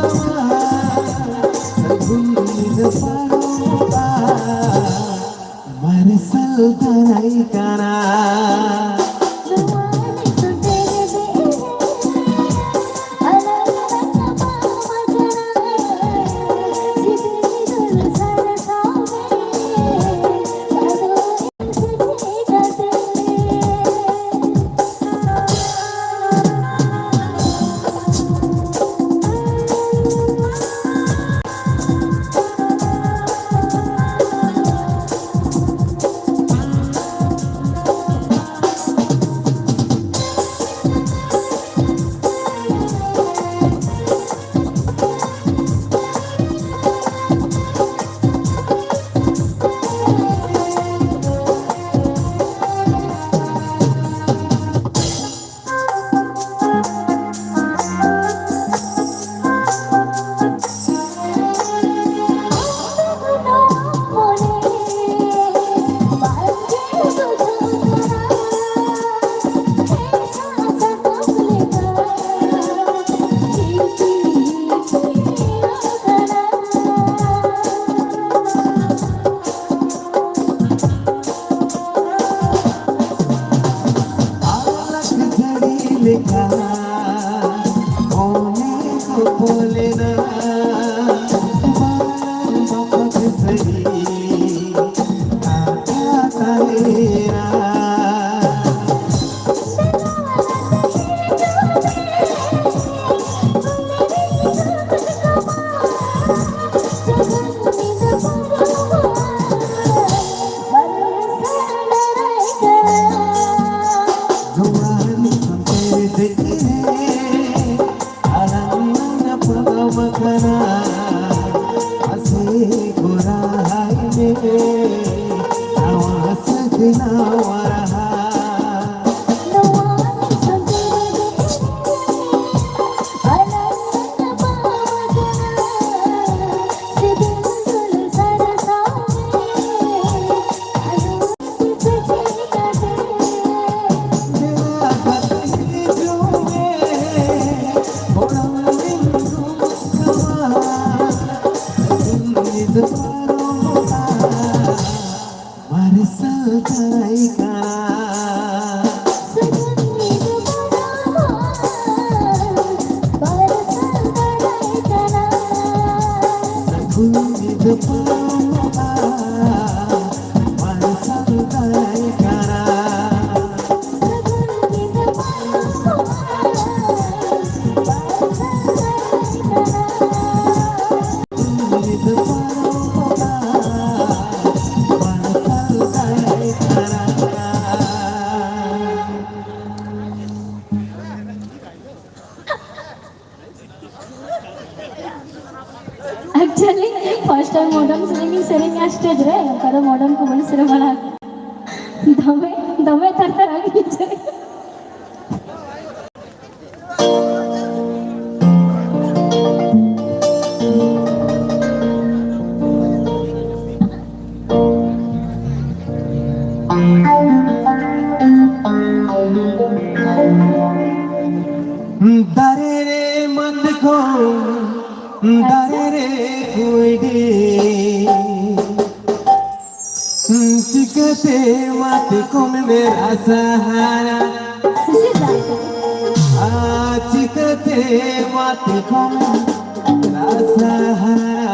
Actually, first time modern singing ᱤᱧ ᱥᱮᱨᱮᱧᱟ stage ᱨᱮ, ᱚᱱᱠᱟ ᱫᱚ modern ᱠᱚ ᱵᱟᱹᱧ ᱥᱮᱨᱮᱧ ᱵᱟᱲᱟ ᱟᱠᱟᱫᱟ᱾ ᱫᱚᱢᱮ, ᱫᱚᱢᱮ ᱛᱷᱟᱨ ᱛᱷᱟᱨ ᱟᱹᱜᱩᱧ ᱥᱮᱨᱮᱧ᱾ ᱫᱟᱨᱮ ᱨᱮ ᱢᱟᱛᱠᱚᱢ, ᱫᱟᱨᱮ ᱨᱮ ᱠᱩᱸᱭᱰᱤ, ᱪᱤᱠᱟᱹᱛᱮ ᱢᱟᱛᱠᱚᱢ ᱨᱟᱥᱟ ᱦᱟᱨᱟ? ᱟᱨ ᱪᱤᱠᱟᱹᱛᱮ ᱢᱟᱛᱠᱚᱢ ᱨᱟᱥᱟ ᱦᱟᱨᱟ?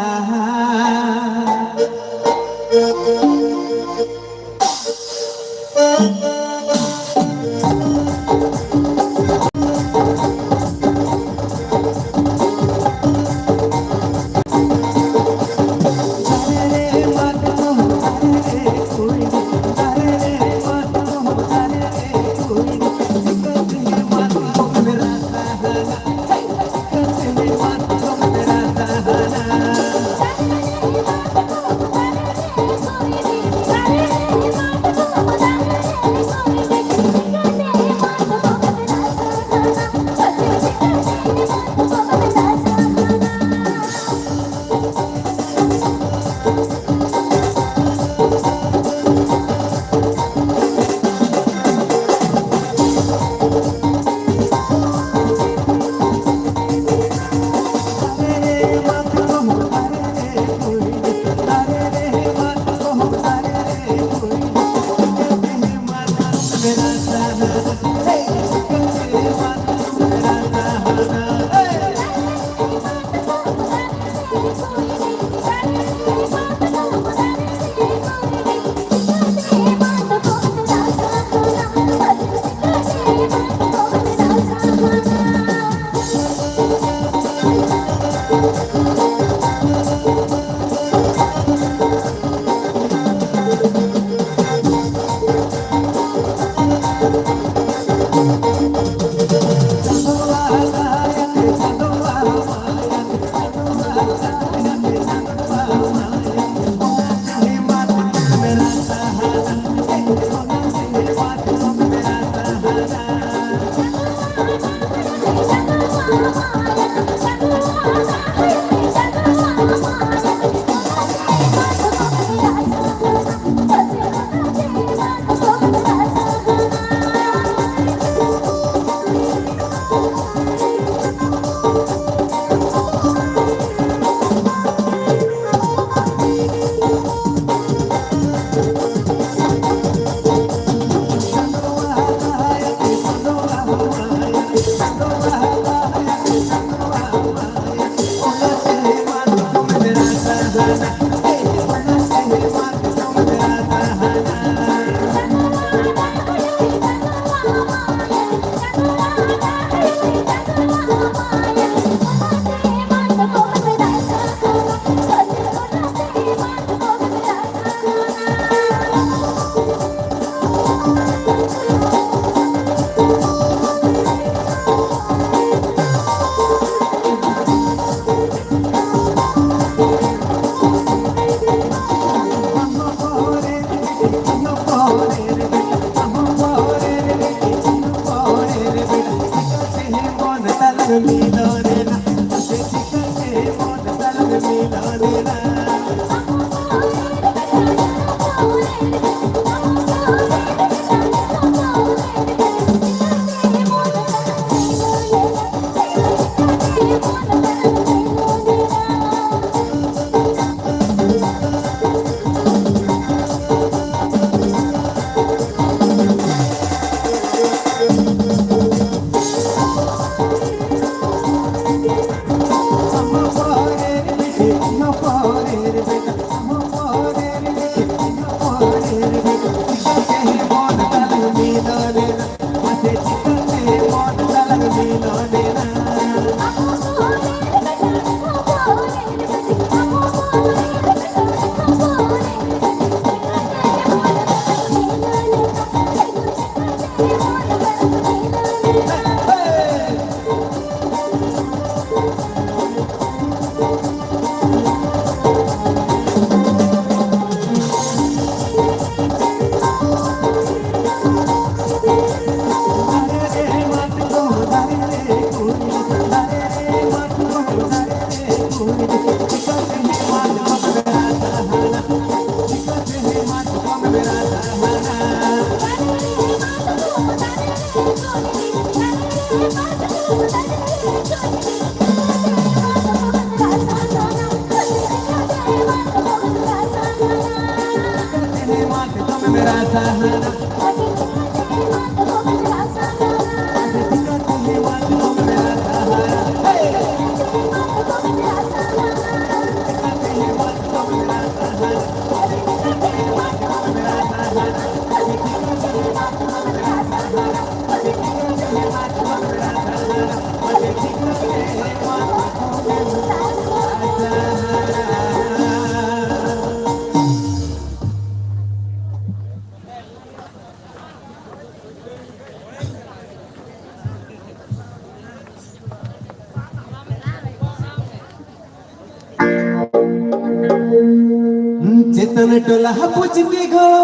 ᱪᱮᱛᱟᱱ ᱴᱚᱞᱟ ᱦᱟᱹᱯᱩᱪᱤ ᱜᱚᱲᱚ,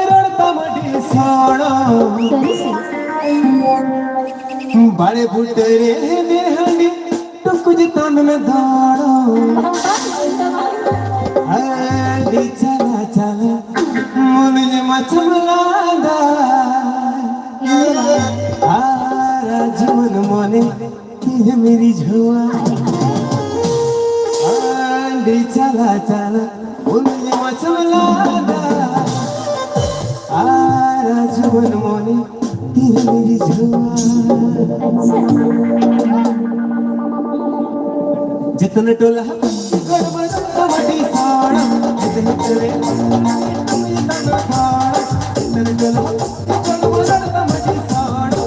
ᱨᱚᱲ ᱛᱟᱢ ᱟᱹᱰᱤ ᱥᱚᱲᱚ᱾ ᱥᱟᱹᱨᱤ ᱥᱮ? ᱵᱟᱲᱮ ᱵᱩᱴᱟᱹ ᱨᱮ ᱦᱮᱱᱮ ᱦᱟᱺᱰᱤ, ᱴᱩᱠᱩᱡ ᱛᱟᱢ ᱢᱮ ᱫᱚᱲᱚ᱾ ᱟᱹᱰᱤ ᱪᱟᱞᱟ ᱪᱟᱞᱟ, ᱢᱩᱞᱩᱡ ᱢᱟᱪᱷᱟᱢ ᱞᱟᱸᱫᱟ᱾ ᱟᱨ ᱡᱩᱣᱟᱹᱱ ᱢᱚᱱᱮ ᱛᱤᱨᱮᱢ ᱨᱤᱡᱷᱟᱹᱣᱟ᱾ ᱟᱹᱰᱤ ᱪᱟᱞᱟ ᱪᱟᱞᱟ ᱩᱱᱤ ᱢᱟᱪᱷᱟ ᱞᱟᱫᱟ᱾ ᱟᱨ ᱡᱩᱣᱟᱹᱱ ᱢᱚᱱᱮ ᱛᱤᱨᱮᱢ ᱨᱤᱡᱷᱟᱹᱣᱟ᱾ ᱡᱮᱛᱱᱟ ᱴᱚᱞᱟ ᱜᱚᱲᱵᱚᱲ ᱠᱟᱵᱟᱰᱤ ᱥᱟᱲᱟ, ᱡᱮᱛᱱᱟ ᱴᱚᱞᱟ ᱜᱚᱲᱵᱚᱲ ᱠᱟᱵᱟᱰᱤ ᱥᱟᱲᱟ᱾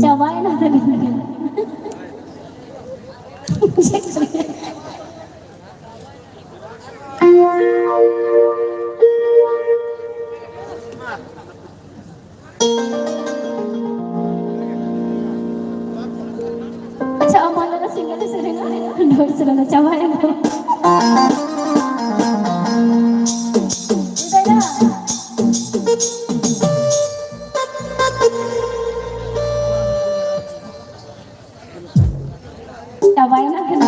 ᱪᱟᱵᱟᱭᱮᱱᱟ ᱛᱟᱹᱞᱤᱧᱟ᱾ ᱟᱪᱪᱷᱟ, ᱟᱢ ᱟᱞᱮ ᱫᱚ single ᱮ ᱥᱮᱨᱮᱧᱟ᱾ ᱰᱷᱚᱞ ᱥᱮᱨᱮᱧ ᱫᱚ ᱪᱟᱵᱟᱭᱮᱱᱟ᱾ ᱪᱟᱵᱟᱭᱮᱱᱟ ᱠᱟᱱᱟ᱾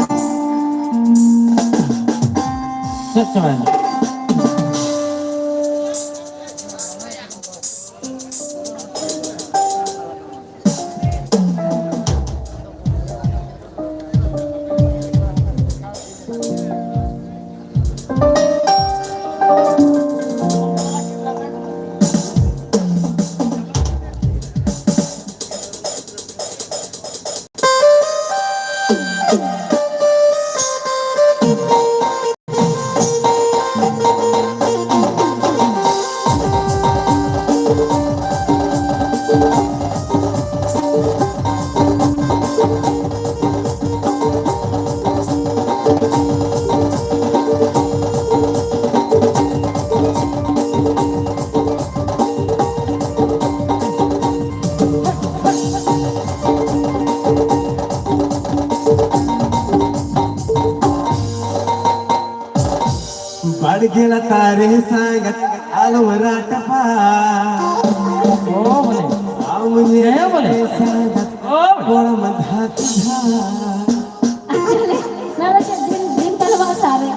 ᱪᱮᱫ ᱪᱟᱵᱟᱭᱮᱱᱟ? ᱵᱟᱲᱜᱮ ᱞᱟᱛᱟᱨ ᱨᱮ ᱥᱟᱸᱜᱟᱛ ᱟᱞᱚᱢ ᱨᱟᱴᱟᱯᱟ᱾ ᱚ ᱵᱚᱞᱮ᱾ ᱟᱢ ᱧᱮᱞ ᱦᱮᱸ ᱵᱚᱞᱮ᱾ ᱨᱮ ᱥᱟᱸᱜᱟᱛ ᱚ ᱵᱚᱞᱮ᱾ ᱜᱚᱲᱚᱢ ᱫᱷᱟᱠ ᱫᱷᱟᱠ᱾ ᱟᱪᱪᱷᱟ, ᱱᱚᱣᱟ ᱫᱚ ᱪᱮᱫ ᱫᱤᱱ, ᱫᱤᱱ ᱛᱟᱞᱟ ᱥᱟᱨᱮ?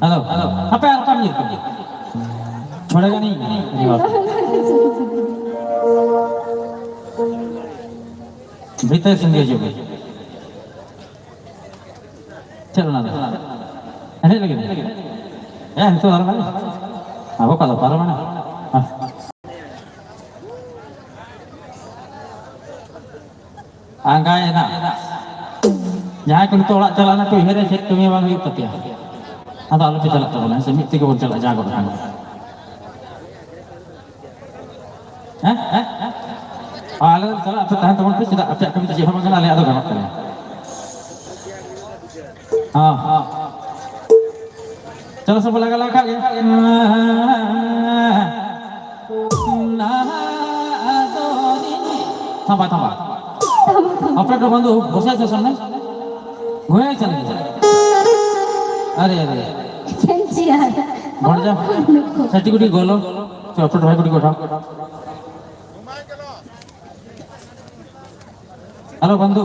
ᱦᱮᱞᱳ, ᱦᱮᱞᱳ, ᱦᱟᱯᱮ ᱟᱨ ᱚᱠᱟᱢ ᱧᱤᱨ ᱠᱟᱱᱟ? ᱪᱷᱚᱲᱮ ᱜᱟᱱᱤᱧ ᱧᱤᱨ ᱵᱟᱲᱟ᱾ ᱵᱷᱤᱛᱟᱹᱨ ᱥᱮᱱ ᱜᱮ ᱦᱤᱡᱩᱜ ᱢᱮ᱾ ᱪᱮᱫ ᱚᱱᱟ ᱫᱚ? ᱮᱱᱮᱡ ᱞᱟᱹᱜᱤᱫ? ᱦᱮᱸ, ᱱᱤᱛᱚᱜ ᱟᱨ ᱵᱟᱝ᱾ ᱟᱵᱚ ᱠᱚᱫᱚ ᱯᱟᱨᱚᱢ ᱮᱱᱟ᱾ ᱦᱮᱸ᱾ ᱟᱸᱜᱟᱭᱮᱱᱟ᱾ ᱡᱟᱦᱟᱸᱭ ᱠᱚ ᱱᱤᱛᱚᱜ ᱚᱲᱟᱜ ᱪᱟᱞᱟᱜ ᱱᱟᱯᱮ, ᱩᱭᱦᱟᱹᱨᱟ ᱪᱮᱫ ᱠᱟᱹᱢᱤ ᱵᱟᱝ ᱦᱩᱭᱩᱜ ᱛᱟᱯᱮᱭᱟ᱾ ᱟᱫᱚ ᱟᱞᱚᱯᱮ ᱪᱟᱞᱟᱜ ᱛᱟᱵᱚᱱᱟ, ᱦᱮᱸ ᱥᱮ? ᱢᱤᱫ ᱛᱮᱜᱮ ᱵᱚᱱ ᱪᱟᱞᱟᱜᱼᱟ, ᱡᱟ ᱜᱚᱴᱟ ᱠᱟᱱᱟ᱾ ᱦᱮᱸ? ᱦᱮᱸ? ᱟᱞᱮ ᱫᱚ ᱪᱟᱞᱟᱜ, ᱟᱯᱮ ᱛᱟᱦᱮᱱ ᱛᱟᱵᱚᱱ ᱯᱮ, ᱪᱮᱫᱟᱜ? ᱟᱯᱮᱭᱟᱜ ᱠᱟᱹᱢᱤ ᱫᱚ ᱪᱮᱫ ᱦᱚᱸ ᱵᱟᱝ ᱠᱟᱱᱟ, ᱟᱞᱮᱭᱟᱜ ᱫᱚ ᱜᱟᱱᱚᱜ ᱛᱟᱞᱮᱭᱟ᱾ ᱦᱚᱸ᱾ ᱪᱚᱞᱚ ᱥᱮ ᱵᱚᱞᱮ ᱜᱟᱞᱟ ᱠᱟᱜ ᱜᱮ᱾ ᱛᱷᱟᱢᱵᱟ, ᱛᱷᱟᱢᱵᱟ᱾ ᱚᱯᱮ ᱠᱚ ᱵᱚᱱᱫᱷᱩ, ᱵᱚᱥᱮ ᱟᱪᱷᱚ ᱥᱟᱢᱱᱮ᱾ ᱜᱷᱩᱨᱮ ᱪᱟᱞᱮ ᱜᱮ᱾ ᱟᱨᱮ, ᱟᱨᱮ᱾ ᱵᱚᱲ ᱡᱟ᱾ ᱥᱟᱪᱤ ᱠᱩᱴᱤ ᱜᱚᱞᱚ᱾ ᱪᱚ, ᱚᱯᱮ ᱵᱷᱟᱭ ᱠᱩᱴᱤ ᱠᱚ ᱩᱴᱷᱟᱣ᱾ ᱦᱮᱞᱳ ᱵᱚᱱᱫᱷᱩ,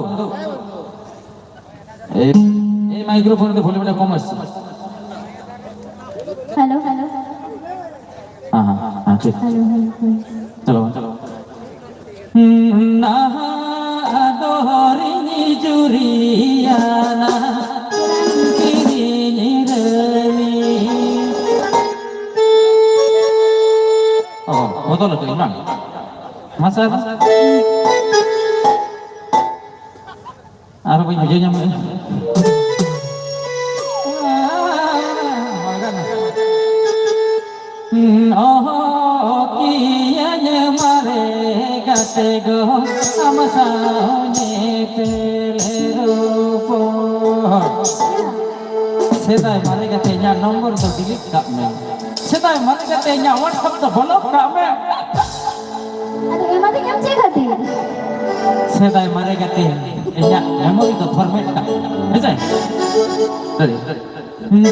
এই, এই মাইক্রোফোনে তো ভলিউমটা কম আসছে। Hello, hello. হ্যাঁ, হ্যাঁ, হ্যাঁ, ঠিক। Hello, hello, hello. চলো, চলো। ᱱᱟᱦᱟᱜ ᱫᱚ ᱨᱤᱧ ᱡᱩᱨᱤᱭᱟᱱᱟ, ᱨᱟᱝ ᱠᱤᱨᱤᱧ ᱨᱮ᱾ ᱚᱞ ᱟᱠᱟᱫᱟᱹᱧ ᱵᱟᱝ? ᱢᱟᱥᱮ ᱟᱨ ᱟᱨ ᱵᱟᱹᱧ ᱵᱩᱡᱷᱟᱹᱣ ᱧᱟᱢ ᱞᱮᱫᱟ᱾ ᱚᱦᱚ ᱠᱤᱭᱟᱹᱧ ᱢᱟᱨᱮ ᱜᱟᱛᱮ ᱜᱚ, ᱟᱢ ᱥᱟᱶ ᱧᱮᱯᱮᱞ ᱨᱚᱯᱚᱲ᱾ ᱥᱮᱫᱟᱭ ᱢᱟᱨᱮ ᱜᱟᱛᱮ, ᱤᱧᱟᱹᱜ ᱱᱚᱢᱵᱚᱨ ᱫᱚ ᱰᱤᱞᱤᱴ ᱠᱟᱜ ᱢᱮ᱾ ᱥᱮᱫᱟᱭ ᱢᱟᱨᱮ ᱜᱟᱛᱮ, ᱤᱧᱟᱹᱜ WhatsApp ᱫᱚ ᱵᱞᱚᱠ ᱠᱟᱜ ᱢᱮ᱾ ᱟᱫᱚ ᱮᱢᱟᱫᱤᱧ ᱟᱢ ᱪᱮᱫ ᱠᱷᱟᱹᱛᱤᱨ? ᱥᱮᱫᱟᱭ ᱢᱟᱨᱮ ᱜᱟᱛᱮ, ᱤᱧᱟᱹᱜ ᱢᱮᱢᱳᱨᱤ ᱫᱚ ᱯᱷᱚᱨᱢᱮᱴ ᱠᱟᱜ ᱢᱮ᱾ ᱦᱮᱸᱥᱮ? ᱥᱟᱹᱨᱤ᱾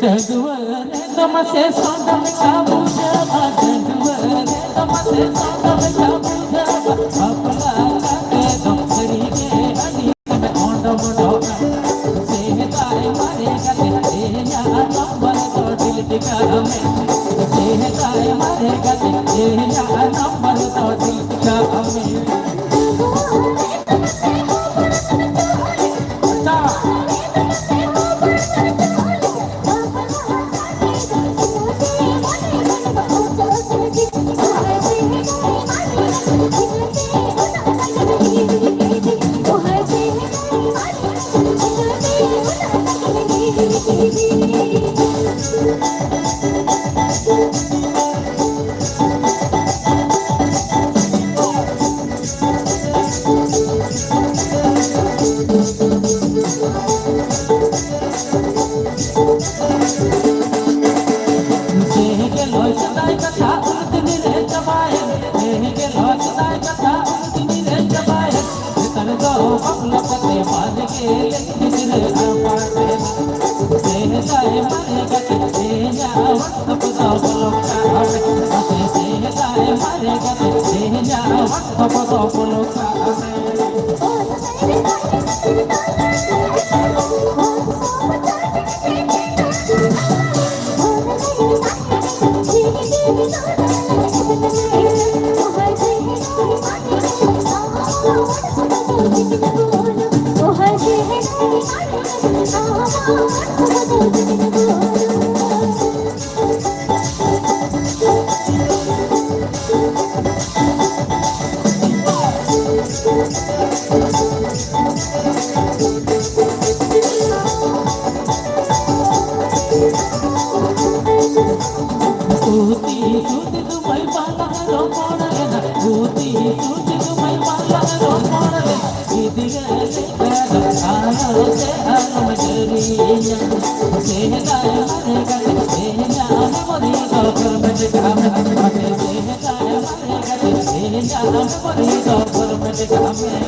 ᱰᱟᱺᱜᱩᱣᱟᱹ ᱨᱮ ᱫᱚ ᱢᱟᱥᱮ ᱥᱚᱸᱰᱚᱞ ᱞᱮᱠᱟ ᱵᱩᱡᱷᱟᱹᱜᱼᱟ, ᱰᱟᱺᱜᱩᱣᱟᱹ ᱨᱮ ᱫᱚ ᱢᱟᱥᱮ ᱥᱚᱸᱰᱚᱞ ᱞᱮᱠᱟ ᱵᱩᱡᱷᱟᱹᱜᱼᱟ, ᱵᱟᱯᱞᱟ ᱠᱟᱛᱮ ᱫᱚ ᱥᱟᱹᱨᱤ ᱜᱮ ᱟᱹᱰᱤ ᱚᱸᱰᱚ ᱢᱚᱸᱰᱚ᱾ ᱥᱮᱫᱟᱭ ᱢᱟᱨᱮ ᱜᱟᱛᱮ, ᱛᱮᱦᱮᱧᱟᱜ ᱱᱟᱢᱵᱟᱨ ᱫᱚ ᱰᱤᱞᱤᱴ ᱠᱟᱜ ᱢᱮ᱾ ᱥᱮᱫᱟᱭ ᱢᱟᱨᱮ ᱜᱟᱛᱮ, ᱛᱮᱦᱮᱧᱟᱜ ᱱᱟᱢᱵᱟᱨ ᱫᱚ ᱰᱤᱞᱤᱴ ᱠᱟᱜ ᱢᱮ᱾ ᱟᱪᱪᱷᱟ᱾ ᱩᱛᱤ ᱥᱩᱛᱤ ᱫᱚ ᱵᱟᱭ ᱵᱟᱞᱟ ᱨᱚᱯᱚᱲ ᱞᱮᱱᱟ, ᱩᱛᱤ ᱥᱩᱛᱤ ᱫᱚ ᱵᱟᱭ ᱵᱟᱞᱟ ᱨᱚᱯᱚᱲ ᱞᱮᱱᱟ᱾ ᱜᱤᱫᱽᱨᱟᱹ ᱞᱮᱠᱟ ᱫᱚ ᱟᱞᱚ ᱥᱮ ᱟᱞᱚᱢ ᱡᱟᱹᱨᱤᱭᱟ᱾ ᱥᱮᱫᱟᱭ ᱢᱟᱨᱮ ᱜᱟᱛᱮ ᱛᱮᱦᱮᱧᱟᱜ memory ᱫᱚ format ᱠᱟᱜ ᱢᱮ᱾ ᱥᱮᱫᱟᱭ ᱢᱟᱨᱮ ᱜᱟᱛᱮ ᱛᱮᱦᱮᱧᱟᱜ memory ᱫᱚ format ᱠᱟᱜ ᱢᱮ᱾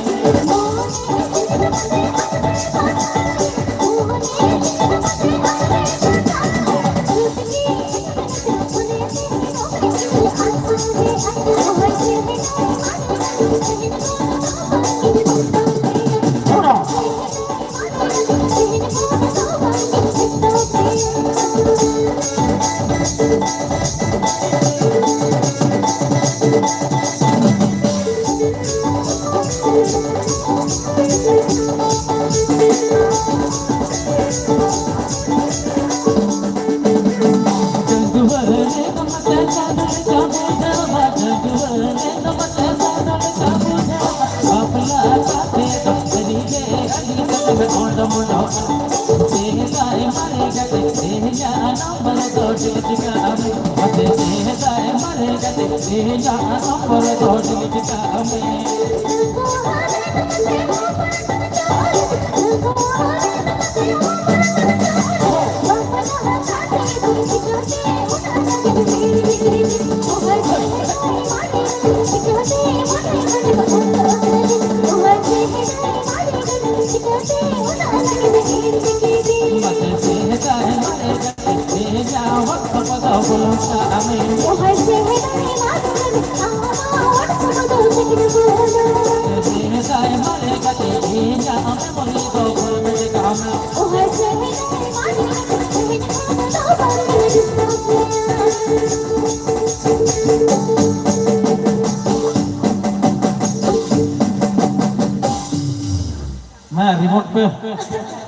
ᱢᱟ remote ᱯᱮ᱾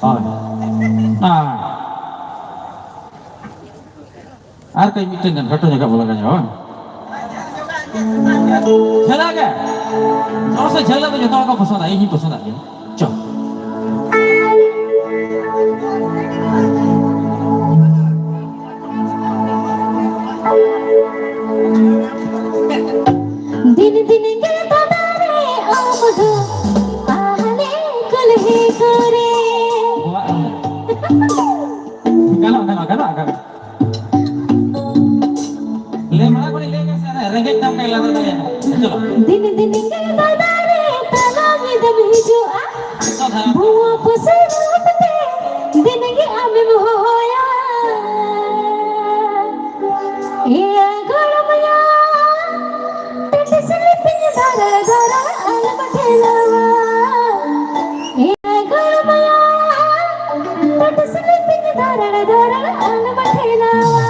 ᱦᱳᱭ᱾ ᱟᱨ ᱠᱟᱹᱡ ᱢᱤᱫᱴᱮᱱ ᱜᱟᱱ ᱠᱷᱟᱴᱚ ᱧᱚᱜᱟᱜ ᱵᱚ ᱞᱟᱜᱟᱣ ᱧᱚᱜᱟ, ᱵᱟᱝ? ᱡᱷᱟᱹᱞᱟᱜ ᱜᱮ᱾ ᱡᱷᱟᱹᱞᱟᱜ ᱫᱚ ᱡᱚᱛᱚ ᱦᱚᱲ ᱠᱚ ᱯᱚᱥᱚᱸᱫᱟ, ᱤᱧ ᱦᱚᱸᱧ ᱯᱚᱥᱚᱸᱫᱟᱜ ᱜᱮᱭᱟ᱾ ᱪᱚ᱾ ᱜᱟᱱᱚᱜᱼᱟ, ᱜᱟᱱᱚᱜᱼᱟ, ᱜᱟᱱᱚᱜᱼᱟ, ᱜᱟᱱᱚᱜᱼᱟ᱾ ᱞᱟᱹᱭ ᱢᱟᱲᱟᱝ ᱠᱷᱚᱱᱤᱧ ᱞᱟᱹᱭ ᱠᱟᱜ ᱥᱮ, ᱨᱮᱸᱜᱮᱡ ᱫᱟᱢ ᱠᱟᱭ ᱞᱟᱸᱫᱟ ᱫᱟᱲᱮᱭᱟᱜᱼᱟ᱾ ᱪᱚᱞᱚ᱾ ᱫᱤᱱ ᱫᱤᱱ ᱜᱮ ᱜᱟᱰᱟ ᱨᱮ ᱛᱟᱞᱟ ᱧᱤᱫᱟᱹᱢ ᱦᱤᱡᱩᱜᱼᱟ᱾ ᱟᱪᱪᱷᱟ, ᱫᱷᱟᱨᱟ᱾ ᱵᱷᱩᱣᱟᱹ ᱯᱩᱥᱤ ᱨᱩᱯ ᱛᱮ ᱫᱤᱱ ᱜᱮ ᱟᱢᱮᱢ ᱦᱚᱦᱚᱭᱟ᱾ ᱮᱭᱟ ᱜᱚᱲᱚᱢᱟᱭᱟ, ᱴᱟᱺᱰᱤ ᱥᱮᱞᱮᱯᱤᱧ ᱫᱷᱟᱨᱟ ᱫᱷᱟᱨᱟ ᱟᱞᱚᱢ ᱴᱷᱮᱞᱟᱣᱟ᱾ ᱮᱭᱟ ᱜᱚᱲᱚᱢᱟᱭᱟ, ᱴᱟᱺᱰᱤ ᱥᱮᱞᱮᱯᱤᱧ ᱫᱷᱟᱨᱟ ᱫᱷᱟᱨᱟ ᱟᱞᱚᱢ ᱴᱷᱮᱞᱟᱣᱟ᱾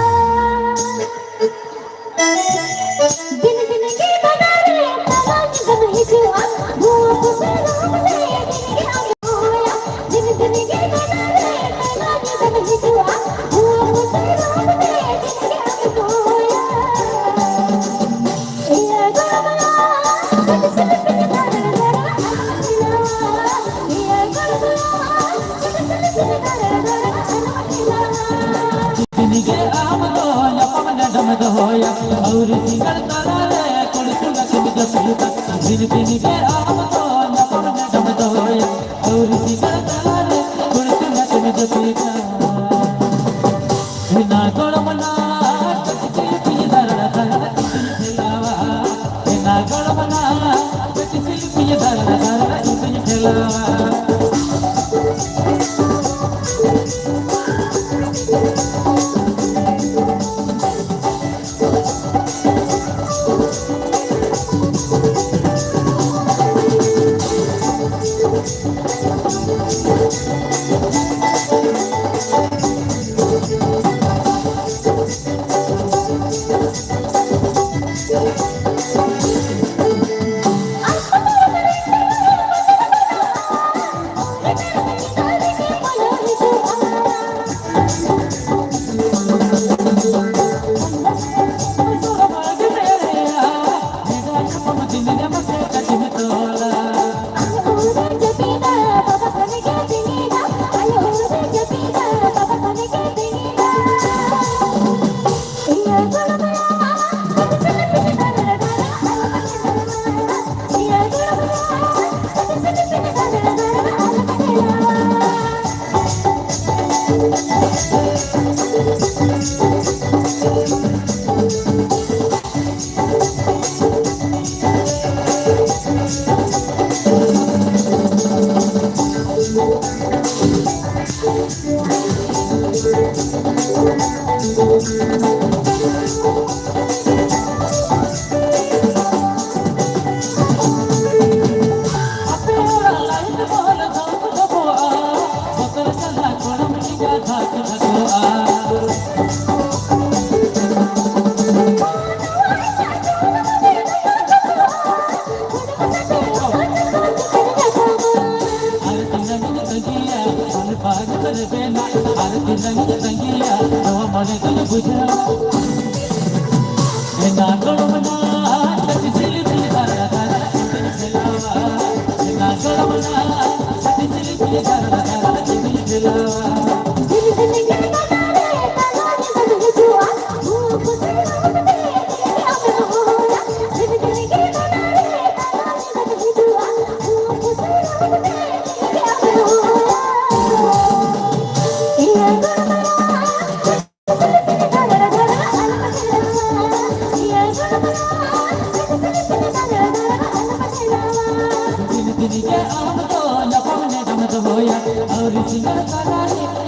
ᱫᱤᱱ ᱫᱤᱱ ᱜᱮ ᱜᱟᱰᱟ ᱨᱮ ᱛᱟᱞᱟ ᱧᱤᱫᱟᱹᱢ ᱦᱤᱡᱩᱜᱼᱟ, ᱵᱷᱩᱣᱟᱹ ᱯᱩᱥᱤ ᱨᱩᱯ ᱛᱮ ᱫᱤᱱ ᱜᱮ ᱟᱢ ᱦᱚᱦᱚᱭᱟ᱾ ᱫᱤᱱ ᱫᱤᱱ ᱜᱮ ᱜᱟᱰᱟ ᱨᱮ ᱛᱟᱞᱟ ᱧᱤᱫᱟᱹᱢ ᱦᱤᱡᱩᱜᱼᱟ, ᱵᱷᱩᱣᱟᱹ ᱯᱩᱥᱤ ᱨᱩᱯ ᱛᱮ ᱫᱤᱱ ᱜᱮ ᱟᱢ ᱦᱚᱦᱚᱭᱟ᱾ ᱤᱭᱟᱹ ᱜᱚᱲᱚᱢᱟᱭᱟ, ᱠᱟᱹᱴᱤᱡ ᱥᱤᱞᱯᱤᱧ ᱫᱷᱟᱨᱟ ᱫᱷᱟᱨᱟ ᱟᱞᱚᱢ ᱴᱷᱮᱞᱟᱣᱟ᱾ ᱤᱭᱟᱹ ᱜᱚᱲᱚᱢᱟᱭᱟ, ᱫᱤᱱ ᱜᱮ ᱟᱢ ᱫᱚ ᱧᱟᱯᱟᱢ ᱱᱮᱰᱟᱢ ᱫᱚᱦᱚᱭᱟ, ᱟᱹᱣᱨᱤ ᱥᱤᱸᱜᱟᱲ ᱛᱟᱞᱟ ᱨᱮ ᱠᱩᱲᱤ ᱠᱚᱲᱟ ᱠᱤᱱ ᱡᱟᱹᱯᱤᱫᱟ᱾ ᱫᱤᱱ ᱫᱤᱱ ᱜᱮ ᱟᱢ ᱫᱚ ᱧᱟᱯᱟᱢ ᱱᱮᱰᱟᱢ ᱫᱚᱦᱚᱭᱟ, ᱟᱹᱣᱨᱤ ᱥᱤᱸᱜᱟᱲ ᱛᱟᱞᱟ ᱨᱮ ᱠᱩᱲᱤ ᱠᱚᱲᱟ ᱠᱤᱱ ᱡᱟᱹᱯᱤᱫᱟ᱾ ᱮᱱᱟ ᱜᱚᱲᱚᱢ ᱱᱟ, ᱠᱟᱹᱴᱤᱡ ᱥᱤᱞᱯᱤᱧ ᱫᱷᱟᱨᱟ ᱫᱷᱟᱨᱟ ᱤᱧ ᱴᱷᱮᱞᱟᱣᱟ᱾ ᱮᱱᱟ ᱜᱚᱲᱚᱢ ᱱᱟ, ᱠᱟᱹᱴᱤᱡ ᱥᱤᱞᱯᱤᱧ ᱫᱷᱟᱨᱟ ᱫᱷᱟᱨᱟ ᱤᱧ ᱴᱷᱮᱞᱟᱣᱟ᱾ ᱨᱮᱵᱮᱱᱟ ᱟᱨ ᱛᱤᱱᱟᱹᱝ ᱤᱧ ᱛᱟᱺᱜᱤᱭᱟ, ᱱᱚᱣᱟ ᱢᱚᱱᱮ ᱫᱚᱧ ᱵᱩᱡᱷᱟᱹᱣᱟ᱾ ᱮᱱᱟ ᱜᱚᱲᱚᱢ ᱱᱟ, ᱠᱟᱹᱴᱤᱡ ᱡᱤᱞᱯᱤ ᱫᱷᱟᱨᱟ ᱫᱷᱟᱨᱟ ᱤᱧ ᱵᱮᱱᱟᱣᱟ᱾ ᱮᱱᱟ ᱜᱚᱲᱚᱢ ᱱᱟ, ᱠᱟᱹᱴᱤᱡ ᱡᱤᱞᱯᱤ ᱫᱷᱟᱨᱟ ᱫᱷᱟᱨᱟ ᱤᱧ ᱵᱮᱱᱟᱣᱟ᱾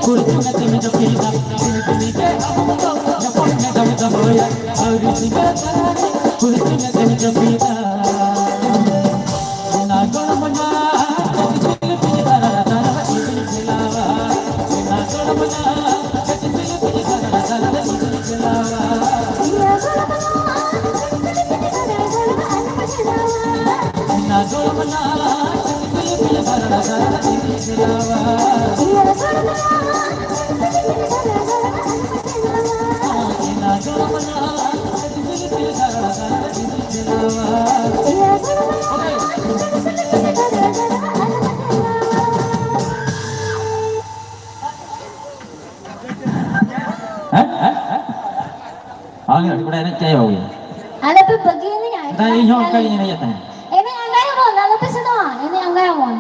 ᱠᱩᱲᱪᱩᱝ ᱠᱟᱛᱮᱢ ᱡᱟᱹᱯᱤᱫᱟ, ᱫᱤᱱ ᱫᱤᱱ ᱜᱮ ᱟᱢ ᱫᱚ ᱧᱟᱯᱟᱢ ᱧᱟᱯᱟᱢ ᱫᱚᱦᱚᱭᱟ᱾ ᱟᱹᱣᱨᱤ ᱥᱤᱸᱜᱟᱹᱲ ᱛᱟᱨᱟ ᱨᱮ ᱠᱩᱲᱪᱩᱝ ᱠᱟᱛᱮᱢ ᱡᱟᱹᱯᱤᱫᱟ᱾ ᱚᱱᱟ ᱜᱚᱲᱚᱢ ᱱᱟ, ᱠᱟᱹᱴᱤᱡ ᱪᱩᱞᱩ ᱯᱤᱡ ᱫᱟᱨᱟ ᱫᱟᱨᱟ ᱤᱧ ᱪᱟᱞᱟᱣᱟ᱾ ᱚᱱᱟ ᱜᱚᱲᱚᱢ ᱱᱟ, ᱠᱟᱹᱴᱤᱡ ᱪᱩᱞᱩ ᱯᱤᱡ ᱫᱟᱨᱟ ᱫᱟᱨᱟ ᱤᱧ ᱪᱟᱞᱟᱣᱟ᱾ ᱦᱮᱸ? ᱦᱮᱸ? ᱦᱮᱸ? ᱟᱞᱮ ᱟᱹᱰᱤ ᱵᱟᱰᱟᱭ ᱮᱱᱮᱡ ᱪᱟᱭ ᱵᱟᱹᱵᱩ᱾ ᱟᱞᱮ ᱯᱮ ᱵᱟᱹᱜᱤ ᱟᱹᱞᱤᱧᱟ, ᱫᱟ, ᱤᱧ ᱦᱚᱸ ᱚᱱᱠᱟ ᱜᱤᱧ ᱮᱱᱮᱡᱮᱫ ᱛᱟᱦᱮᱸᱫ᱾ ᱮᱱᱮᱡ ᱟᱸᱜᱟᱭᱟᱵᱚᱱ, ᱟᱞᱚ ᱯᱮ ᱥᱮᱱᱚᱜᱼᱟ, ᱮᱱᱮᱡ ᱟᱸᱜᱟᱭᱟᱵᱚᱱ᱾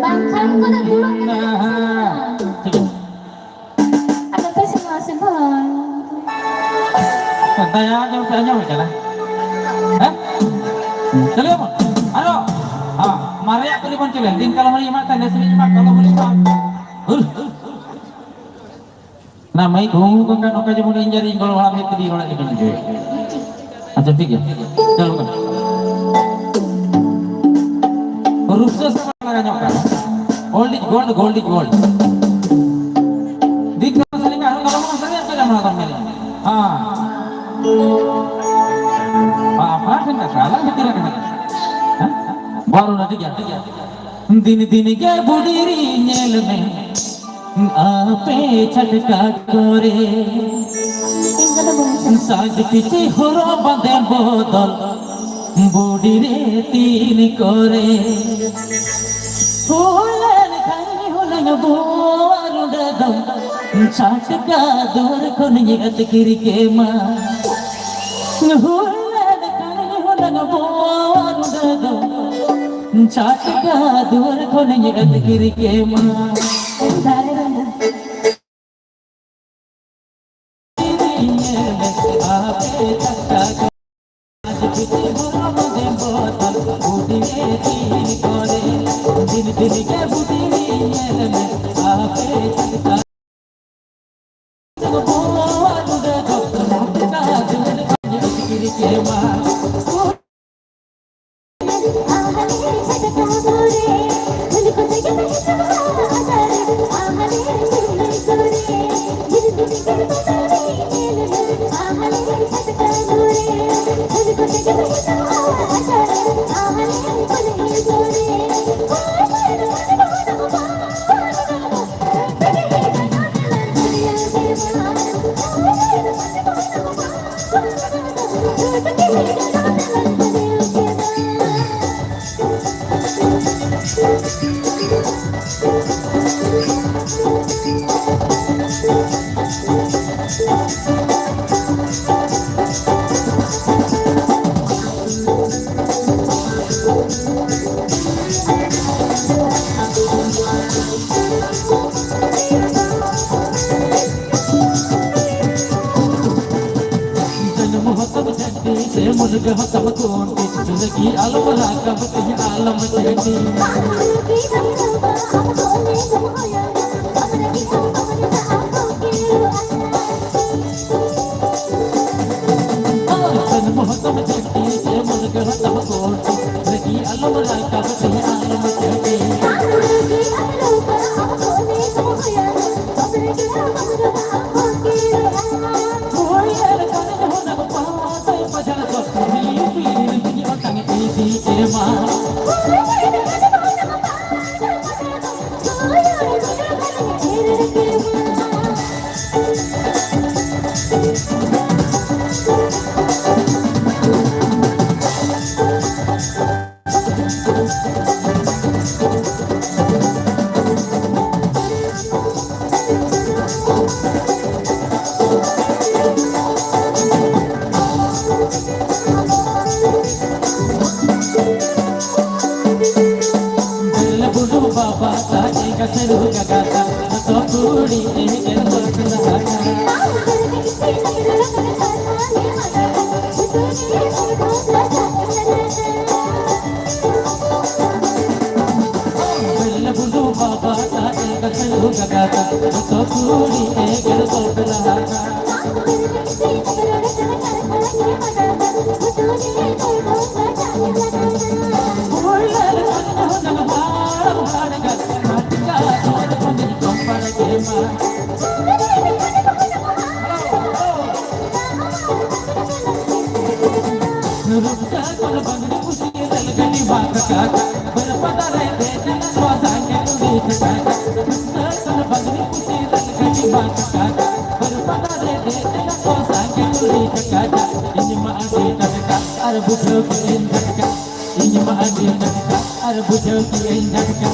ᱵᱟᱝᱠᱷᱟᱱ ᱠᱚ ᱫᱩᱲᱩᱵ ᱠᱟᱛᱮ ᱠᱚ ᱥᱮᱱᱚᱜᱼᱟ᱾ ᱴᱷᱤᱠ ᱜᱮᱭᱟ᱾ ᱟᱞᱚ ᱯᱮ ᱥᱮᱱᱚᱜᱼᱟ ᱥᱮ ᱵᱷᱟᱹᱭ᱾ ᱫᱟᱭᱟ ᱜᱮ ᱵᱟᱯᱮ ᱟᱸᱡᱚᱢᱮᱫ ᱠᱟᱱᱟ? ᱦᱮᱸ? ᱪᱟᱹᱞᱩᱭᱟᱵᱚᱱ᱾ ᱟᱨᱚ᱾ ᱦᱮᱸ, ᱢᱟᱨᱮᱭᱟᱜ ᱠᱚ ᱡᱮᱢᱚᱱ ᱪᱟᱹᱞᱩᱭᱟ᱾ ᱫᱤᱱ ᱠᱟᱞᱚᱢ ᱦᱚᱸᱞᱤᱧ ᱮᱢᱟᱜ ᱛᱟᱦᱮᱸᱫ, ᱱᱮᱥ ᱦᱚᱸᱞᱤᱧ ᱮᱢᱟ, ᱠᱟᱞᱚᱢ ᱦᱚᱸᱞᱤᱧ ᱮᱢᱟ᱾ ᱦᱩᱨ᱾ ᱚᱱᱟ ᱢᱟᱹᱭᱤᱠ ᱦᱩ ᱦᱩ ᱠᱚ ᱠᱷᱟᱱ ᱱᱚᱝᱠᱟ ᱡᱮᱢᱚᱱ ᱤᱧ ᱟᱨ ᱤᱧ ᱜᱚᱲᱚ ᱦᱟᱲᱟᱢ ᱢᱤᱫ ᱛᱮᱜᱮ ᱨᱚᱲᱮᱫ ᱞᱮᱠᱟᱧ ᱵᱩᱡᱷᱟᱹᱣᱮᱫ᱾ ᱟᱪᱪᱷᱟ, ᱴᱷᱤᱠ ᱜᱮᱭᱟ᱾ ᱪᱟᱹᱞᱩ ᱠᱟᱱᱟ᱾ ᱨᱩᱯᱥᱟᱹ ᱥᱟᱶ ᱞᱟᱜᱟᱣ ᱧᱚᱜ ᱠᱟᱜ᱾ Gold is gold, gold is gold. ᱫᱤᱠ ᱫᱚ ᱥᱟᱹᱨᱤ ᱠᱟᱜ, ᱟᱨᱦᱚᱸ ᱜᱟᱞᱚᱪ ᱢᱟ ᱥᱟᱹᱨᱤ ᱠᱟᱜ, ᱡᱟᱢᱲᱟ ᱫᱚᱢ ᱢᱮᱱᱮᱫ᱾ ᱦᱮᱸ᱾ ᱵᱟᱯᱞᱟ ᱴᱷᱮᱱ ᱠᱟᱛᱷᱟ, ᱟᱞᱟᱝ ᱵᱷᱤᱛᱤᱨ ᱨᱮ ᱠᱟᱱᱟ᱾ ᱦᱮᱸ? ᱵᱟᱨᱚ ᱱᱟ, ᱴᱷᱤᱠ ᱜᱮᱭᱟ, ᱴᱷᱤᱠ ᱜᱮᱭᱟ᱾ ᱫᱤᱱ ᱫᱤᱱ ᱜᱮ ᱵᱩᱰᱤᱨᱤ ᱧᱮᱞ ᱢᱮ ᱟᱯᱮ ᱪᱷᱟᱴᱠᱟ ᱠᱚᱨᱮ᱾ ᱥᱟᱡᱽ ᱯᱤᱪᱷᱤ ᱦᱚᱨᱚᱜ ᱵᱟᱸᱫᱮ ᱵᱚᱫᱚᱞ ᱵᱩᱰᱤᱨᱮ ᱛᱤᱱ ᱠᱚᱨᱮ᱾ ᱦᱩᱭ ᱞᱮᱱᱠᱷᱟᱱ ᱦᱩᱱᱟᱹᱝ ᱵᱚ ᱟᱨ ᱚᱸᱰᱮ ᱫᱚ ᱪᱷᱟᱴᱠᱟ ᱫᱩᱣᱟᱹᱨ ᱠᱷᱚᱱ ᱟᱹᱛᱠᱤᱨ ᱠᱮᱢᱟ᱾ ᱦᱩᱭ ᱞᱮᱱᱠᱷᱟᱱ ᱦᱩᱱᱟᱹᱝ ᱵᱚ ᱟᱨ ᱚᱸᱰᱮ ᱫᱚ ᱪᱷᱟᱴᱠᱟ ᱫᱩᱣᱟᱹᱨ ᱠᱷᱚᱱᱤᱧ ᱟᱹᱛᱠᱤᱨ ᱠᱮᱢᱟ᱾ ᱫᱤᱱ ᱫᱤᱱ ᱜᱮ ᱵᱩᱰᱤ ᱧᱮᱞ ᱢᱮ ᱟᱯᱮ ᱪᱷᱟᱴᱠᱟ᱾ ᱡᱟᱹᱱᱩᱢ ᱦᱚᱛᱚᱢ ᱡᱷᱟᱹᱱᱴᱤ ᱥᱮ ᱢᱩᱱᱜᱟᱹ ᱦᱚᱛᱚᱢ ᱠᱩᱱᱴᱤ, ᱞᱟᱹᱜᱤᱫ ᱟᱞᱚᱢ ᱨᱟᱠᱟᱵ ᱛᱤᱧ ᱟᱞᱚᱢ ᱡᱷᱟᱹᱱᱴᱤ᱾ ᱡᱟᱹᱱᱩᱢ ᱦᱚᱛᱚᱢ ᱡᱷᱟᱹᱱᱴᱤ ᱥᱮ ᱢᱩᱱᱜᱟᱹ ᱦᱚᱛᱚᱢ ᱠᱩᱱᱴᱤ, ᱞᱟᱹᱜᱤᱫ ᱟᱞᱚᱢ ᱨᱟᱠᱟᱵ ᱛᱤᱧ ᱟᱞᱚᱢ ᱡᱷᱟᱹᱱᱴᱤ᱾ ᱦᱩᱭ ᱮᱨ ᱠᱟᱱ ᱦᱚᱱᱚᱜ ᱯᱟᱛᱟᱭ ᱯᱟᱡᱟᱲ ᱫᱚ, ᱦᱤᱞᱤ ᱯᱤᱨᱤ ᱨᱤᱧ ᱚᱴᱟᱝ ᱤᱫᱤ ᱠᱮᱢᱟ᱾ ᱥᱟᱹᱨᱩ ᱜᱟᱰᱟ ᱫᱟᱜ ᱡᱚᱛᱚ ᱠᱩᱲᱤ ᱮᱜᱮᱨ ᱜᱚᱫ ᱞᱟᱦᱟ᱾ ᱵᱮᱞ ᱵᱩᱞᱩ ᱵᱟᱵᱟ ᱫᱟᱜ ᱥᱟᱹᱨᱩ ᱜᱟᱰᱟ ᱫᱟᱜ ᱡᱚᱛᱚ ᱠᱩᱲᱤ ᱮᱜᱮᱨ ᱜᱚᱫ ᱞᱟᱦᱟ᱾ ᱟᱨ ᱵᱩᱡᱷᱟᱹᱣ ᱠᱮᱜᱼᱟᱹᱧ ᱡᱷᱟᱴᱠᱟ, ᱟᱨ ᱵᱩᱡᱷᱟᱹᱣ ᱠᱮᱜᱼᱟᱹᱧ ᱡᱷᱟᱴᱠᱟ᱾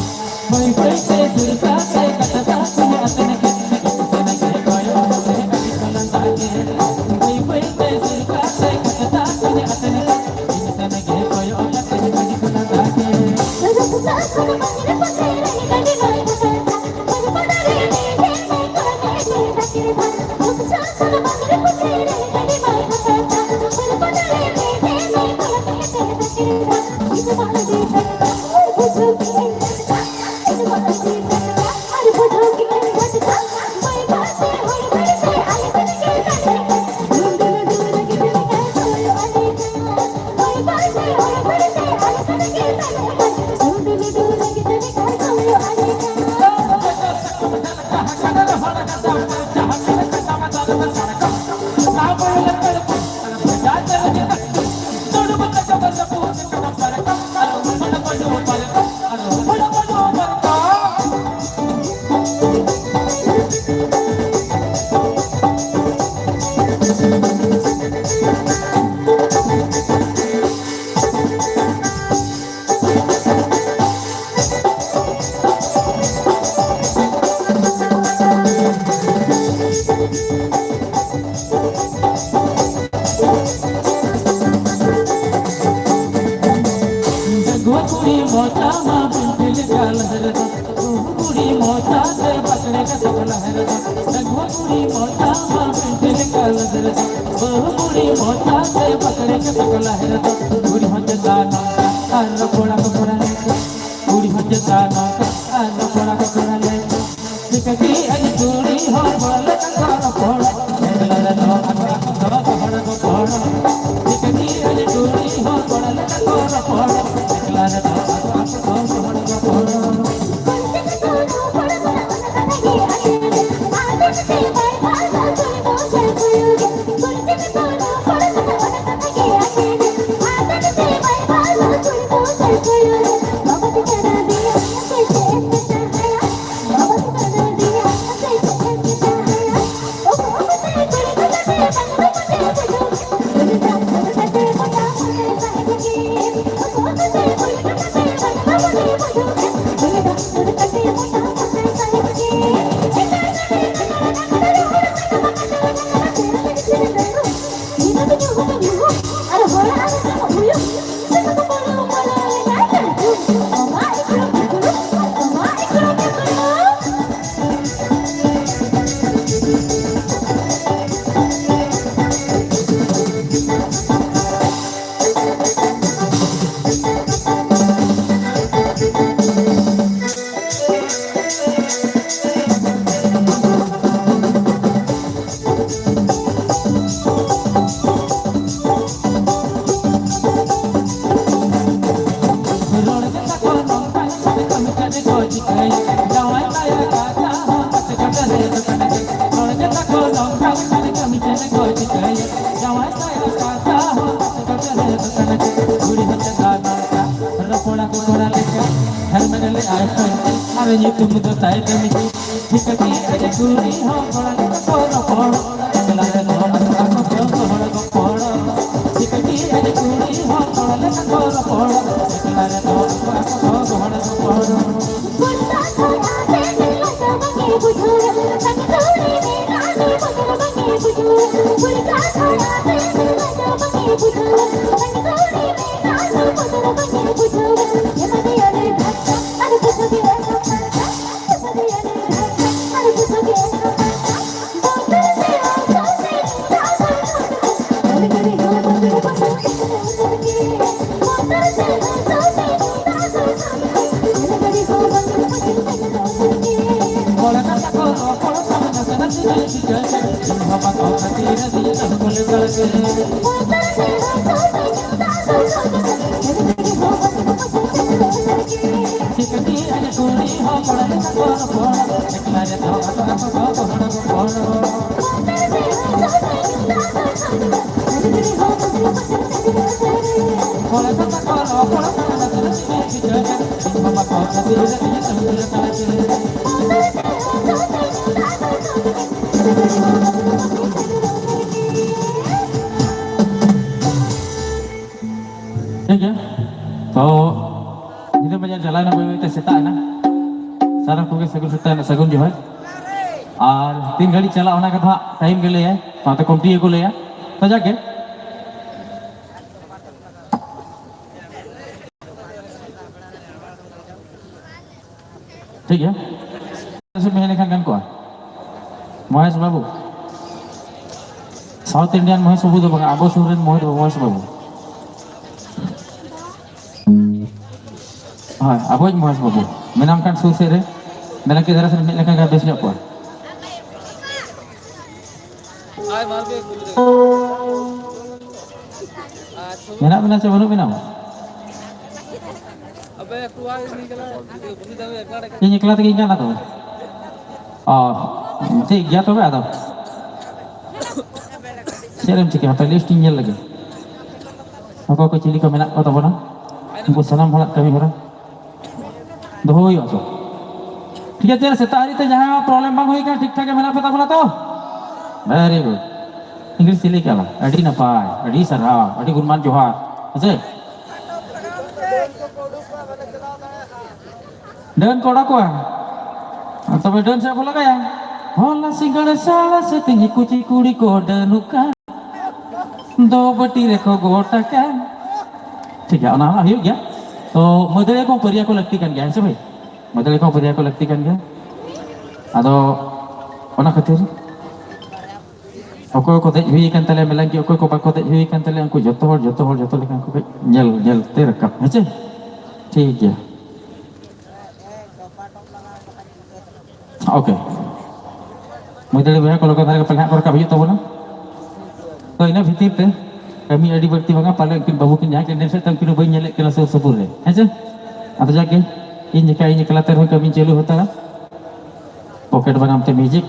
ᱵᱟᱹᱭ ᱵᱟᱹᱭ ᱛᱮ ᱥᱩᱨ ᱠᱟᱛᱮ ᱠᱟᱴᱟ ᱫᱟᱜ ᱠᱚᱧ ᱟᱛᱮᱱ ᱠᱮᱫ, ᱤᱧ ᱥᱮᱱ ᱜᱮ ᱠᱚᱭᱚᱜ ᱠᱟᱛᱮ ᱟᱹᱰᱤ ᱠᱚᱞᱟᱝ ᱫᱟᱜ ᱠᱮᱫ᱾ ᱵᱟᱹᱭ ᱵᱟᱹᱭ ᱛᱮ ᱥᱩᱨ ᱠᱟᱛᱮ ᱠᱟᱴᱟ ᱫᱟᱜ ᱠᱚᱧ ᱟᱛᱮᱱ ᱠᱮᱫ, ᱤᱧ ᱥᱮᱱ ᱜᱮ ᱠᱚᱭᱚᱜ ᱠᱟᱛᱮ ᱟᱹᱰᱤ ᱠᱚᱞᱟᱝ ᱫᱟᱜ ᱠᱮᱫ᱾ ᱰᱟᱺᱜᱩᱣᱟᱹ ᱠᱩᱲᱤ ᱢᱚᱪᱟ ᱢᱟ ᱵᱤᱱᱛᱤ ᱞᱮᱠᱟ ᱞᱟᱦᱮᱨ ᱫᱚ, ᱵᱩᱦᱩ ᱠᱩᱲᱤ ᱛᱟᱛᱮ ᱵᱟᱠᱲᱮ ᱠᱟᱛᱮ ᱠᱚ ᱞᱟᱦᱮᱨ ᱫᱚ᱾ ᱰᱟᱺᱜᱩᱣᱟᱹ ᱠᱩᱲᱤ ᱢᱚᱪᱟ ᱢᱟ ᱢᱤᱫᱴᱮᱱ ᱞᱮᱠᱟ ᱞᱟᱦᱮᱨ ᱫᱚ᱾ ᱵᱟᱹᱦᱩ ᱠᱩᱲᱤ ᱢᱚᱪᱟ ᱛᱮ ᱵᱟᱠᱲᱮ ᱠᱟᱛᱮ ᱠᱚ ᱞᱟᱦᱮᱨ ᱫᱚ᱾ ᱠᱩᱲᱤ ᱦᱚᱸ ᱪᱮᱛᱟ ᱱᱚᱝᱠᱟ ᱟᱨ ᱠᱚᱲᱟ ᱠᱚ ᱠᱚᱲᱟ ᱞᱮᱠᱟ᱾ ᱠᱩᱲᱤ ᱦᱚᱸ ᱪᱮᱛᱟ ᱱᱚᱝᱠᱟ ᱟᱨ ᱠᱚᱲᱟ ᱠᱚ ᱠᱚᱲᱟ ᱞᱮᱠᱟ᱾ ᱪᱤᱠᱟᱹ ᱠᱤ ᱟᱹᱰᱤ ᱠᱩᱲᱤ ᱦᱚᱸ ᱠᱚᱲᱟ ᱞᱮᱠᱟ ᱠᱚ ᱨᱚᱯᱚᱲ᱾ ᱮᱠᱞᱟ ᱨᱮᱫᱚ ᱟᱠᱚ ᱟᱠᱚ ᱫᱚ ᱜᱚᱦᱚᱲ ᱜᱚᱯᱚᱲ᱾ ᱪᱤᱠᱟᱹ ᱠᱤ ᱟᱹᱰᱤ ᱠᱩᱲᱤ ᱦᱚᱸ ᱠᱚᱲᱟ ᱞᱮᱠᱟ ᱠᱚ ᱨᱚᱯᱚᱲ᱾ ᱮᱠᱞᱟ ᱨᱮᱫᱚ ᱟᱠᱚ ᱟᱠᱚ ᱫᱚ ᱜᱚᱦᱚᱲ ᱜᱚᱯᱚᱲ᱾ ᱨᱚᱲ ᱜᱮ ᱛᱟᱠᱚ ᱱᱚᱝᱠᱟᱱ ᱠᱟᱹᱢᱤ ᱠᱟᱡᱮ ᱠᱚ ᱪᱤᱠᱟᱹᱭᱟ᱾ ᱡᱟᱶᱟᱭ ᱛᱟᱭᱟ ᱠᱟᱛᱷᱟ ᱦᱚᱸ ᱠᱟᱛᱮ ᱠᱟᱛᱮ ᱨᱮ ᱫᱚ ᱠᱟᱱᱟ ᱠᱚ᱾ ᱨᱚᱲ ᱜᱮ ᱛᱟᱠᱚ ᱱᱚᱝᱠᱟᱱ ᱠᱟᱹᱢᱤ ᱠᱟᱡᱮ ᱠᱚ ᱪᱤᱠᱟᱹᱭᱟ᱾ ᱡᱟᱶᱟᱭ ᱛᱟᱭᱟ ᱠᱟᱛᱷᱟ ᱦᱚᱸ ᱠᱟᱛᱮ ᱠᱟᱛᱮ ᱨᱮ ᱫᱚ ᱠᱟᱱᱟ ᱠᱚ᱾ ᱠᱩᱲᱤ ᱦᱚᱸ ᱪᱮᱛᱟ ᱱᱚᱝᱠᱟ ᱨᱚᱯᱚᱲᱟ ᱠᱚ ᱠᱚᱲᱟ ᱞᱮᱠᱟ᱾ ᱦᱮᱨᱢᱮᱫ ᱞᱮ ᱟᱭ ᱠᱷᱟᱱ ᱟᱨ ᱧᱩᱛᱩᱢ ᱫᱚ ᱛᱟᱭ ᱠᱟᱹᱢᱤ᱾ ᱪᱤᱠᱟᱹ ᱠᱤ ᱟᱹᱰᱤ ᱠᱩᱲᱤ ᱦᱚᱸ ᱠᱚᱲᱟ ᱞᱮᱠᱟ ᱠᱚ ᱨᱚᱯᱚᱲ᱾ ᱮᱠᱞᱟ ᱨᱮ ᱫᱚ ᱟᱠᱚ ᱟᱠᱚ ᱠᱚ ᱦᱚᱲ ᱨᱚᱯᱚᱲ᱾ ᱪᱤᱠᱟᱹ ᱠᱤ ᱟᱹᱰᱤ ᱠᱩᱲᱤ ᱦᱚᱸ ᱠᱚᱲᱟ ᱞᱮᱠᱟ ᱠᱚ ᱨᱚᱯᱚᱲ᱾ ᱮᱠᱞᱟ ᱨᱮ ᱫᱚ ᱟᱠᱚ ᱟᱠᱚ ᱠᱚ ᱦᱚᱲ ᱨᱚᱯᱚᱲ᱾ ᱴᱷᱤᱠ ᱜᱮᱭᱟ᱾ ᱛᱚ ᱧᱤᱫᱟᱹ ᱵᱟᱡᱟᱨ ᱪᱟᱞᱟᱣ ᱮᱱᱟ, ᱵᱟᱹᱭ ᱵᱟᱹᱭᱛᱮ ᱥᱮᱛᱟᱜ ᱮᱱᱟ᱾ ᱥᱟᱱᱟᱢ ᱠᱚᱜᱮ ᱥᱟᱹᱜᱩᱱ ᱥᱮᱛᱟᱜ ᱮᱱᱟ, ᱥᱟᱹᱜᱩᱱ ᱡᱚᱦᱟᱨ᱾ ᱟᱨ ᱛᱤᱱ ᱜᱷᱟᱹᱲᱤᱡ ᱪᱟᱞᱟᱜ, ᱚᱱᱟ ᱠᱟᱛᱷᱟ ᱴᱟᱭᱤᱢ ᱜᱮ ᱞᱟᱹᱭᱟᱭ, ᱥᱟᱶᱛᱮ ᱠᱚᱢᱤᱴᱤ ᱜᱮᱠᱚ ᱞᱟᱹᱭᱟ᱾ ᱛᱚ ᱡᱟᱠ ᱜᱮ, ᱴᱷᱤᱠ ᱜᱮᱭᱟ᱾ ᱥᱮᱫ ᱦᱮᱡ ᱞᱮᱱᱠᱷᱟᱱ ᱜᱟᱱ ᱠᱚᱜᱼᱟ᱾ ᱢᱚᱦᱮᱥ ᱵᱟᱹᱵᱩ, ᱥᱟᱣᱩᱛᱷ ᱤᱱᱰᱤᱭᱟᱱ ᱢᱚᱦᱮᱥ ᱵᱟᱹᱵᱩ ᱫᱚ ᱵᱟᱝᱟ, ᱟᱵᱚ ᱥᱩᱨ ᱨᱮᱱ ᱢᱚᱦᱮᱥ ᱵᱟᱹᱵᱩ, ᱢᱚᱦᱮᱥ ᱵᱟᱹᱵᱩ᱾ ᱦᱳᱭ, ᱟᱵᱚᱭᱤᱡ ᱢᱚᱦᱮᱥ ᱵᱟᱹᱵᱩ ᱢᱮᱱᱟᱢ ᱠᱟᱱ ᱥᱩᱨ ᱥᱮᱫ ᱨᱮ, ᱢᱮᱱᱟᱢ ᱠᱤ ᱫᱷᱟᱨᱟ ᱥᱮᱫ ᱦᱮᱡ ᱞᱮᱱᱠᱷᱟᱱ ᱜᱮ ᱵᱮᱥ ᱧᱚᱜ ᱠᱚᱜᱼᱟ᱾ ᱢᱮᱱᱟᱜ ᱵᱮᱱᱟ ᱪᱮ ᱵᱟᱹᱱᱩᱜ ᱵᱮᱱᱟ? ᱤᱧ ᱮᱠᱞᱟ ᱛᱮᱜᱮᱧ ᱜᱟᱱᱟ ᱛᱚᱵᱮ᱾ ᱚ, ᱴᱷᱤᱠ ᱜᱮᱭᱟ ᱛᱚᱵᱮ᱾ ᱟᱫᱚ ᱪᱮᱫ ᱮᱢ ᱪᱤᱠᱟᱹᱭᱟ? ᱦᱟᱯᱮ ᱞᱤᱥᱴ ᱤᱧ ᱧᱮᱞ ᱞᱮᱜᱮ, ᱚᱠᱚᱭ ᱠᱚ ᱪᱤᱞᱤ ᱠᱚ ᱢᱮᱱᱟᱜ ᱠᱚ ᱛᱟᱵᱚᱱᱟ, ᱩᱱᱠᱩ ᱥᱟᱱᱟᱢ ᱦᱚᱲᱟᱜ ᱠᱟᱹᱢᱤ ᱦᱚᱨᱟ ᱫᱚᱦᱚ ᱦᱩᱭᱩᱜᱼᱟ ᱛᱚ᱾ ᱴᱷᱤᱠ ᱟᱪᱷᱮ, ᱥᱮᱛᱟᱜ ᱨᱮ ᱛᱮ ᱡᱟᱦᱟᱸ ᱯᱨᱚᱵᱞᱮᱢ ᱵᱟᱝ ᱦᱩᱭ ᱠᱟᱱᱟ, ᱴᱷᱤᱠ ᱴᱷᱟᱠ ᱜᱮ ᱢᱮᱱᱟᱜ ᱯᱮ ᱛᱟᱵᱚᱱᱟ ᱛᱚ? ᱵᱷᱮᱨᱤ ᱜᱩᱰ᱾ ᱤᱝᱞᱤᱥ ᱪᱤᱞᱤ ᱠᱟᱱᱟ? ᱟᱹᱰᱤ ᱱᱟᱯᱟᱭ, ᱟᱹᱰᱤ ᱥᱟᱨᱦᱟᱣ, ᱟᱹᱰᱤ ᱜᱩᱱᱢᱟᱱ ᱡᱚᱦᱟᱨ᱾ ᱦᱮᱸᱥᱮ? ᱰᱟᱹᱱ ᱠᱚ ᱚᱰᱚᱠᱚᱜᱼᱟ᱾ ᱛᱚᱵᱮ ᱰᱟᱹᱱ ᱥᱮᱫ ᱵᱚ ᱞᱟᱜᱟᱭᱟ᱾ ᱦᱚᱞᱟ ᱥᱤᱸᱜᱟᱹᱲ ᱥᱟᱲᱟ ᱥᱮ ᱛᱤᱧ ᱠᱩᱪᱤ ᱠᱩᱲᱤ ᱠᱚ ᱰᱟᱹᱱᱩᱜ ᱠᱟᱱ᱾ ᱫᱚ ᱵᱟᱹᱴᱤ ᱨᱮᱠᱚ ᱜᱚᱴ ᱟᱠᱟᱱ᱾ ᱴᱷᱤᱠ ᱜᱮᱭᱟ, ᱚᱱᱟ ᱦᱚᱸ ᱦᱩᱭᱩᱜ ᱜᱮᱭᱟ᱾ ᱛᱚ ᱢᱟᱹᱫᱟᱹᱲᱤᱭᱟᱹ ᱠᱚ ᱯᱟᱹᱨᱤᱭᱟ ᱠᱚ ᱞᱟᱹᱠᱛᱤ ᱠᱟᱱ ᱜᱮᱭᱟ, ᱦᱮᱸ ᱥᱮ ᱵᱷᱟᱹᱭ? ᱢᱟᱹᱫᱟᱹᱲᱤᱭᱟᱹ ᱠᱚ ᱯᱟᱹᱨᱤᱭᱟ ᱠᱚ ᱞᱟᱹᱠᱛᱤ ᱠᱟᱱ ᱜᱮᱭᱟ᱾ ᱟᱫᱚ ᱚᱱᱟ ᱠᱷᱟᱹᱛᱤᱨ ᱚᱠᱚᱭ ᱠᱚ ᱫᱮᱡ ᱦᱩᱭ ᱟᱠᱟᱱ ᱛᱟᱞᱮᱭᱟ ᱢᱮᱞᱟ ᱜᱮ, ᱚᱠᱚᱭ ᱠᱚ ᱵᱟᱠᱚ ᱫᱮᱡ ᱦᱩᱭ ᱟᱠᱟᱱ ᱛᱟᱞᱮᱭᱟ, ᱩᱱᱠᱩ ᱡᱚᱛᱚ ᱦᱚᱲ, ᱡᱚᱛᱚ ᱦᱚᱲ, ᱡᱚᱛᱚ ᱞᱮᱠᱟᱱ ᱠᱚ ᱠᱟᱹᱡ ᱧᱮᱞ, ᱧᱮᱞ ᱛᱮ ᱨᱟᱠᱟᱵ, ᱦᱮᱸ ᱪᱮ? ᱴᱷᱤᱠ ᱜᱮᱭᱟ᱾ ᱳᱠᱮ᱾ ᱢᱟᱹᱫᱟᱹᱲᱤ ᱵᱚᱭᱦᱟ ᱠᱚ ᱞᱚᱜᱚᱱ ᱫᱷᱟᱨᱟ ᱜᱮ ᱯᱟᱞᱮ ᱦᱟᱸᱜ ᱠᱚ ᱨᱟᱠᱟᱵ ᱦᱤᱡᱩᱜ ᱛᱟᱵᱚᱱᱟ᱾ ᱛᱚ, ᱤᱱᱟᱹ ᱵᱷᱤᱛᱤᱨ ᱛᱮ ᱠᱟᱹᱢᱤ ᱟᱹᱰᱤ ᱵᱟᱹᱲᱛᱤ ᱵᱟᱝᱟ, ᱯᱟᱞᱮ ᱩᱱᱠᱤᱱ ᱵᱟᱹᱵᱩ ᱠᱤᱱ ᱡᱟᱦᱟᱸ ᱠᱤᱱ ᱮᱱᱮᱡ ᱥᱮᱫ ᱛᱮ ᱩᱱᱠᱤᱱ ᱦᱚᱸ ᱵᱟᱹᱧ ᱧᱮᱞᱮᱫ ᱠᱤᱱᱟ ᱥᱩᱨ ᱥᱩᱯᱩᱨ ᱨᱮ, ᱦᱮᱸ ᱪᱮ? ᱟᱫᱚ ᱡᱟᱠ ᱜᱮ, ᱤᱧ ᱮᱠᱟ, ᱤᱧ ᱮᱠᱞᱟ ᱛᱮ ᱨᱮᱦᱚᱸ ᱠᱟᱹᱢᱤᱧ ᱪᱟᱹᱞᱩ ᱦᱟᱛᱟᱲᱟ᱾ ᱯᱚᱠᱮᱴ ᱵᱟᱱᱟᱢ ᱛᱮ ᱢᱤᱭᱩᱡᱤᱠ᱾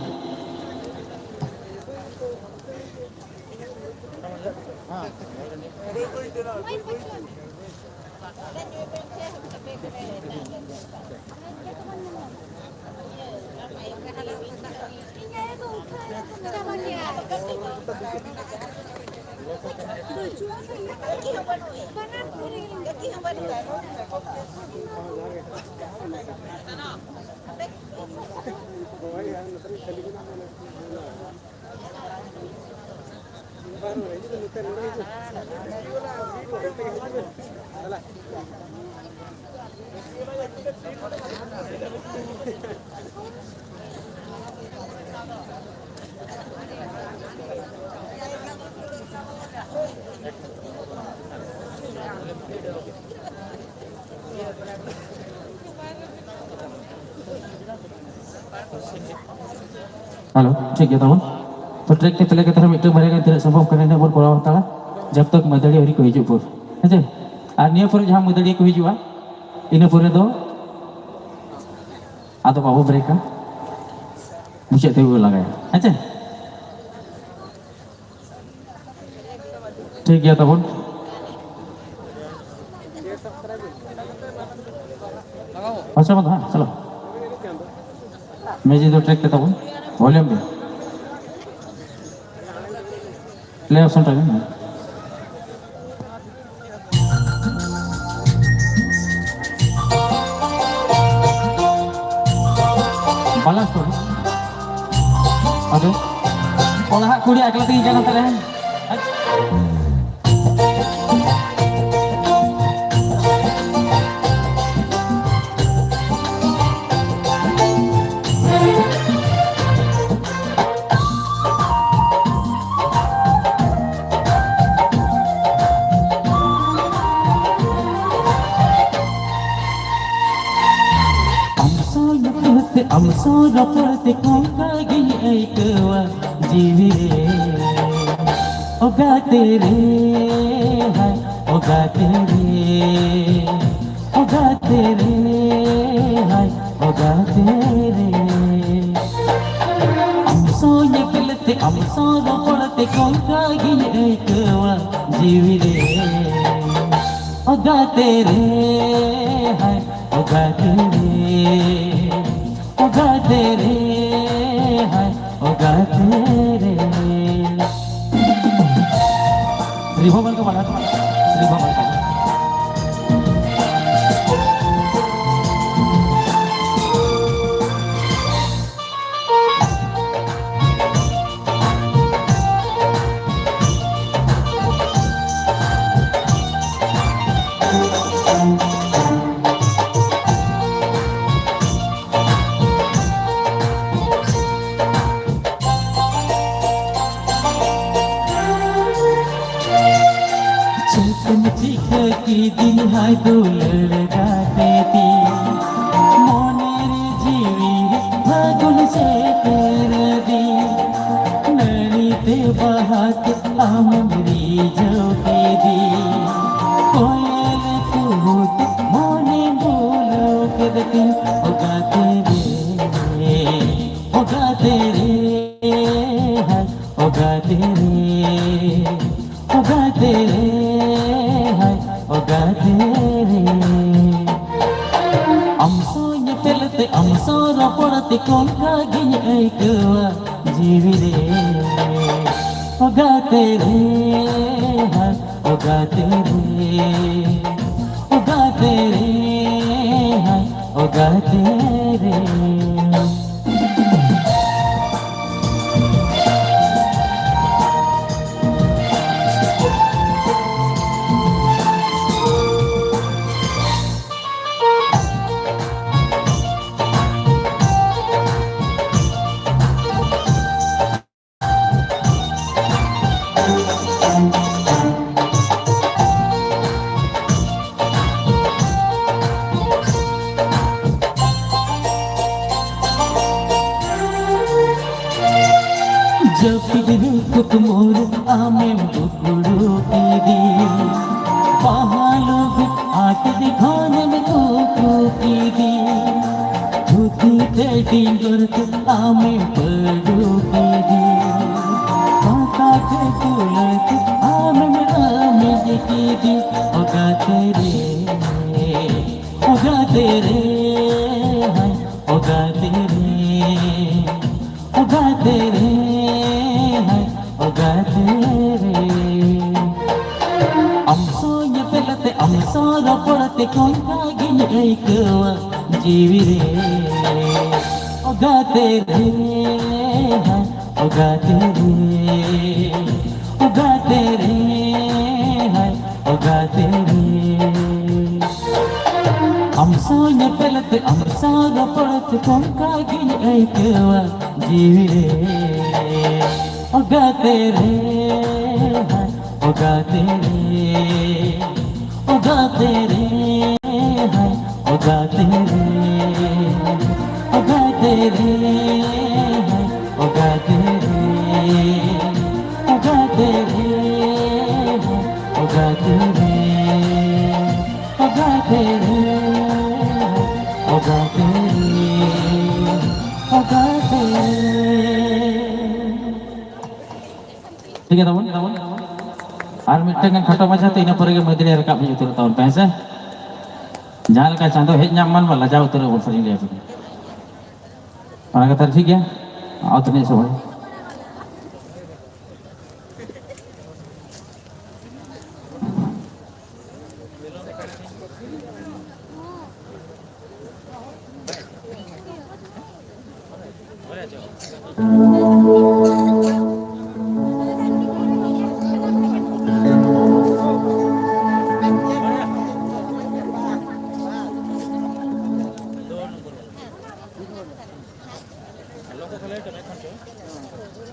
ᱦᱮᱞᱳ, ᱴᱷᱤᱠ ᱜᱮᱭᱟ ᱛᱟᱵᱚᱱ᱾ ᱛᱚ, ᱴᱨᱮᱠ ᱛᱮ ᱛᱟᱦᱞᱮ ᱠᱟᱛᱮ ᱢᱤᱫᱴᱟᱝ ᱵᱟᱨᱭᱟ ᱜᱟᱱ ᱛᱤᱱᱟᱹᱜ ᱥᱚᱢᱵᱷᱚᱵ ᱠᱟᱱᱟ ᱤᱱᱟᱹᱜ ᱵᱚᱱ ᱠᱚᱨᱟᱣ ᱦᱟᱛᱟᱲᱟ, ᱡᱟᱵ ᱛᱚᱠ ᱢᱟᱹᱫᱟᱹᱲᱤᱭᱟᱹ ᱟᱹᱣᱨᱤ ᱠᱚ ᱦᱤᱡᱩᱜ ᱵᱷᱳᱨ, ᱦᱮᱸ ᱪᱮ? ᱟᱨ ᱱᱤᱭᱟᱹ ᱯᱚᱨᱮ ᱡᱟᱦᱟᱸ ᱢᱟᱹᱫᱟᱹᱲᱤᱭᱟᱹ ᱠᱚ ᱦᱤᱡᱩᱜᱼᱟ, ᱤᱱᱟᱹ ᱯᱚᱨᱮ ᱫᱚ ᱟᱫᱚ ᱵᱟᱵᱚ ᱵᱨᱮᱠᱟ, ᱢᱩᱪᱟᱹᱫ ᱛᱮᱜᱮ ᱵᱚ ᱞᱟᱜᱟᱭᱟ, ᱦᱮᱸ ᱪᱮ? ᱴᱷᱤᱠ ᱜᱮᱭᱟ ᱛᱟᱵᱚᱱ᱾ ᱟᱪᱪᱷᱟ, ᱵᱟᱝ, ᱦᱮᱸ, ᱪᱚᱞᱚ᱾ ᱢᱤᱭᱩᱡᱤᱠ ᱫᱚ ᱴᱨᱮᱠ ᱛᱮ ᱛᱟᱵᱚᱱ᱾ ᱵᱷᱚᱞᱤᱭᱩᱢ ᱫᱚ᱾ ᱯᱞᱮ ᱚᱯᱥᱚᱱ ᱴᱟᱜ ᱢᱮ᱾ ᱵᱟᱞᱟᱱᱥ ᱠᱚᱨᱮ᱾ ᱟᱫᱚ ᱚᱱᱟ ᱦᱟᱸᱜ ᱠᱩᱲᱤ ᱮᱠᱞᱟ ᱛᱮᱜᱮ ᱜᱟᱱᱚᱜ ᱛᱟᱞᱮᱭᱟ᱾ ᱨᱚᱯᱚᱲ ᱛᱮ ᱠᱚᱝᱠᱟ ᱜᱤᱧ ᱟᱹᱭᱠᱟᱹᱣᱟ ᱡᱤᱣᱤ ᱨᱮ᱾ ᱚ ᱜᱟᱛᱮ ᱨᱮ, ᱦᱟᱭ, ᱚ ᱜᱟᱛᱮ ᱨᱮ, ᱚ ᱜᱟᱛᱮ ᱨᱮ, ᱦᱟᱭ, ᱚ ᱜᱟᱛᱮ ᱨᱮ᱾ ᱟᱢ ᱥᱟᱶ ᱧᱮᱯᱮᱞ ᱛᱮ, ᱟᱢ ᱥᱟᱶ ᱨᱚᱯᱚᱲ ᱛᱮ ᱠᱚᱝᱠᱟ ᱜᱤᱧ ᱟᱹᱭᱠᱟᱹᱣᱟ ᱡᱤᱣᱤ ᱨᱮ᱾ ᱚ ᱜᱟᱛᱮ ᱨᱮ, ᱦᱟᱭ, ᱚ ᱜᱟᱛᱮ ᱨᱮ, ᱚ ᱜᱟᱛᱮ ᱨᱮ, ᱦᱟᱭ, ᱚ ᱜᱟᱛᱮ ᱨᱮ᱾ ᱨᱤᱵᱷᱟ ᱢᱟᱨᱠᱟ ᱵᱟᱱᱟᱨ, ᱨᱤᱵᱷᱟ ᱢᱟᱨᱠᱟ᱾ ᱪᱮᱫ ᱮᱢ ᱪᱤᱠᱟᱹ ᱠᱤᱫᱤᱧ ᱦᱟᱭ ᱫᱩᱞᱟᱹᱲ ᱜᱟᱛᱮ ᱛᱤᱧ, ᱢᱚᱱᱮ ᱨᱮ ᱡᱤᱣᱤ ᱨᱮ ᱯᱷᱟᱹᱜᱩᱱ ᱥᱮᱴᱮᱨ ᱫᱤᱧ, ᱱᱟᱹᱲᱤ ᱛᱮ ᱵᱟᱦᱟ ᱛᱮ ᱟᱢᱮᱢ ᱨᱤᱡᱷᱟᱹᱣ ᱠᱤᱫᱤᱧ, ᱠᱚᱭᱮᱞ ᱠᱩᱦᱩ ᱛᱮ ᱢᱚᱱᱮ ᱵᱩᱞᱟᱹᱣ ᱠᱮᱫ ᱛᱤᱧ, ᱚ ᱜᱟᱛᱮ ᱨᱮ, ᱚ ᱜᱟᱛᱮ ᱨᱮ, ᱦᱟᱭ, ᱚ ᱜᱟᱛᱮ ᱨᱮ, ᱚ ᱜᱟᱛᱮ ᱨᱮ, ᱦᱟᱭ, ᱚ ᱜᱟᱛᱮ ᱨᱮ᱾ ᱟᱢ ᱥᱟᱶ ᱧᱮᱯᱮᱞ ᱛᱮ, ᱟᱢ ᱥᱟᱶ ᱨᱚᱯᱚᱲ ᱛᱮ ᱠᱚᱝᱠᱟ ᱜᱤᱧ ᱟᱹᱭᱠᱟᱹᱣᱟ ᱡᱤᱣᱤ ᱨᱮ᱾ ᱚ ᱜᱟᱛᱮ ᱨᱮ, ᱦᱟᱭ, ᱚ ᱜᱟᱛᱮ ᱨᱮ, ᱚ ᱜᱟᱛᱮ ᱨᱮ, ᱦᱟᱭ, ᱚ ᱜᱟᱛᱮ ᱨᱮ᱾ ᱡᱟᱹᱯᱤᱫ ᱨᱮ ᱠᱩᱠᱢᱩ ᱨᱮ ᱟᱢᱮᱢ ᱫᱩᱯᱲᱩᱵ ᱠᱤᱫᱤᱧ, ᱵᱟᱦᱟ ᱞᱩᱜᱩ ᱟᱴᱮᱫ ᱠᱷᱚᱱᱮᱢ ᱫᱩᱯᱲᱩᱵ ᱠᱤᱫᱤᱧ, ᱫᱷᱩᱛᱤ ᱛᱮ ᱰᱤᱸᱜᱚᱨ ᱛᱮ ᱟᱢᱮᱢ ᱯᱟᱹᱰᱩᱵ ᱠᱤᱫᱤᱧ, ᱯᱟᱛᱟ ᱛᱮ ᱫᱩᱞᱟᱹᱲ ᱛᱮ ᱟᱢᱮᱢ ᱟᱢᱮᱡ ᱠᱤᱫᱤᱧ᱾ ᱚᱜᱟᱛᱮ ᱨᱮ, ᱚᱜᱟᱛᱮ ᱨᱮ, ᱦᱟᱭ ᱚᱜᱟᱛᱮ ᱨᱮ, ᱚᱜᱟᱛᱮ ᱨᱮ, ᱦᱟᱭ ᱚᱜᱟᱛᱮ ᱨᱮ᱾ ᱟᱢ ᱥᱟᱶ ᱧᱮᱯᱮᱞ ᱛᱮ, ᱟᱢ ᱥᱟᱶ ᱨᱚᱯᱚᱲ ᱛᱮ ᱠᱚᱝᱠᱟ ᱜᱤᱧ ᱟᱹᱭᱠᱟᱹᱣᱟ ᱡᱤᱣᱤ ᱨᱮ᱾ ᱚᱜᱟᱛᱮ ᱨᱮ, ᱦᱟᱭ ᱚᱜᱟᱛᱮ ᱨᱮ, ᱚᱜᱟᱛᱮ ᱨᱮ, ᱦᱟᱭ ᱚᱜᱟᱛᱮ ᱨᱮ᱾ ᱟᱢ ᱥᱟᱶ ᱧᱮᱯᱮᱞ ᱛᱮ, ᱟᱢ ᱥᱟᱶ ᱨᱚᱯᱚᱲ ᱛᱮ ᱠᱚᱝᱠᱟ ᱜᱤᱧ ᱟᱹᱭᱠᱟᱹᱣᱟ ᱡᱤᱣᱤ ᱨᱮ᱾ ᱚᱜᱟᱛᱮ ᱨᱮ, ᱦᱟᱭ ᱚᱜᱟᱛᱮ ᱨᱮ, ᱚᱜᱟᱛᱮ ᱨᱮ, ᱦᱟᱭ ᱚᱜᱟᱛᱮ ᱨᱮ, ᱚᱜᱟᱛᱮ ᱨᱮ, ᱦᱟᱭ ᱚᱜᱟᱛᱮ ᱨᱮ, ᱚᱜᱟᱛᱮ ᱨᱮ, ᱦᱟᱭ ᱚᱜᱟᱛᱮ ᱨᱮ, ᱚᱜᱟᱛᱮ ᱨᱮ, ᱚᱜᱟᱛᱮ ᱨᱮ, ᱚᱜᱟᱛᱮ ᱨᱮ᱾ ᱴᱷᱤᱠ ᱜᱮᱭᱟ ᱛᱟᱵᱚᱱ, ᱛᱟᱵᱚᱱ᱾ ᱟᱨ ᱢᱤᱫᱴᱟᱝ ᱜᱟᱱ ᱠᱷᱟᱴᱚ ᱢᱟᱪᱷᱟ ᱛᱮ, ᱤᱱᱟᱹ ᱯᱚᱨᱮ ᱜᱮ ᱢᱟᱹᱭ ᱫᱤᱱᱮ ᱨᱟᱠᱟᱵ ᱦᱮᱡ ᱩᱛᱟᱹᱨᱚᱜ ᱛᱟᱵᱚᱱ ᱯᱮ, ᱦᱮᱸ ᱥᱮ? ᱡᱟᱦᱟᱸ ᱞᱮᱠᱟ ᱪᱟᱸᱫᱚ ᱦᱮᱡ ᱧᱟᱢ ᱢᱟᱱ ᱵᱟ, ᱞᱟᱡᱟᱣ ᱩᱛᱟᱹᱨᱚᱜ ᱟᱵᱚᱱ, ᱥᱟᱹᱨᱤᱧ ᱞᱟᱹᱭ ᱟᱵᱚᱱ᱾ ᱚᱱᱟ ᱠᱟᱛᱷᱟ ᱴᱷᱤᱠ ᱜᱮᱭᱟ? ᱟᱨ ᱛᱤᱱᱟᱹᱜ ᱥᱚᱢᱚᱭ?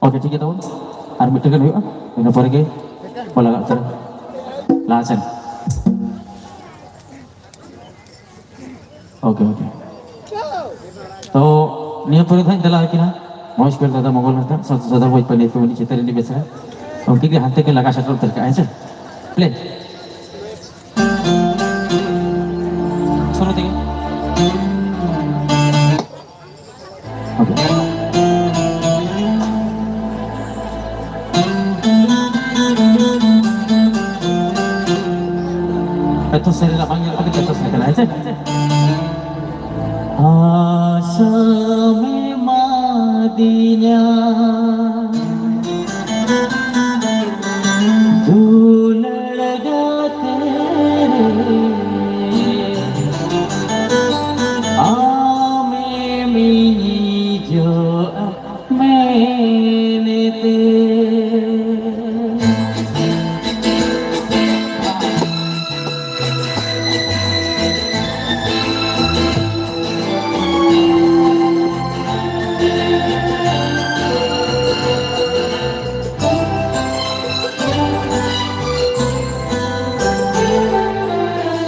ᱳᱠᱮ, ᱴᱷᱤᱠ ᱜᱮᱭᱟ ᱛᱟᱵᱚᱱ᱾ ᱟᱨ ᱢᱤᱫᱴᱮᱱ ᱜᱟᱱ ᱦᱩᱭᱩᱜᱼᱟ, ᱤᱱᱟᱹ ᱯᱚᱨᱮ ᱜᱮ ᱠᱚ ᱞᱟᱜᱟᱜ ᱠᱟᱱᱟ ᱞᱟᱦᱟ ᱥᱮᱱ᱾ Okay, okay. ᱛᱚ, ᱱᱤᱭᱟᱹ ᱯᱚᱨᱮ ᱫᱚ ᱦᱟᱸᱜ ᱤᱧ ᱫᱮᱞᱟ ᱟᱹᱠᱤᱱᱟ᱾ ᱢᱚᱦᱮᱥ ᱠᱚᱭᱮᱞ ᱫᱟᱫᱟ, ᱢᱚᱝᱜᱚᱞ ᱦᱟᱸᱥᱫᱟ ᱥᱟᱶᱛᱮ ᱥᱚᱫᱟ ᱵᱷᱳᱡᱽ ᱯᱟᱱᱰᱤᱛ ᱠᱚ ᱢᱤᱫ ᱪᱤᱛᱟᱹᱨ ᱨᱤᱧ ᱵᱮᱥᱟ᱾ ᱩᱱᱠᱤᱱ ᱜᱮ ᱦᱟᱱᱛᱮ ᱠᱤᱱ ᱞᱟᱜᱟ ᱥᱮᱴᱮᱨ ᱩᱛᱟᱹᱨ ᱠᱟᱜᱼᱟ, ᱦᱮᱸ ᱥᱮ? ᱯᱞᱮ᱾ ᱥᱩᱨᱩ ᱛᱮᱜᱮ᱾ ᱳᱠᱮ᱾ ᱮᱛᱚ ᱥᱟᱹᱨᱤ ᱨᱟᱵᱟᱝ ᱧᱮᱞ ᱠᱟᱛᱮ ᱮᱛᱚ ᱥᱟᱹᱨᱤ ᱠᱟᱱᱟ, ᱦᱮᱸ ᱥᱮ? ᱟᱥᱟᱢ ᱮᱢᱟᱫᱤᱧᱟ ᱫᱩᱞᱟᱹᱲ ᱜᱟᱛᱮ ᱨᱮ, ᱟᱢᱮᱢ ᱦᱤᱡᱩᱜᱼᱟ ᱢᱮᱱᱛᱮ᱾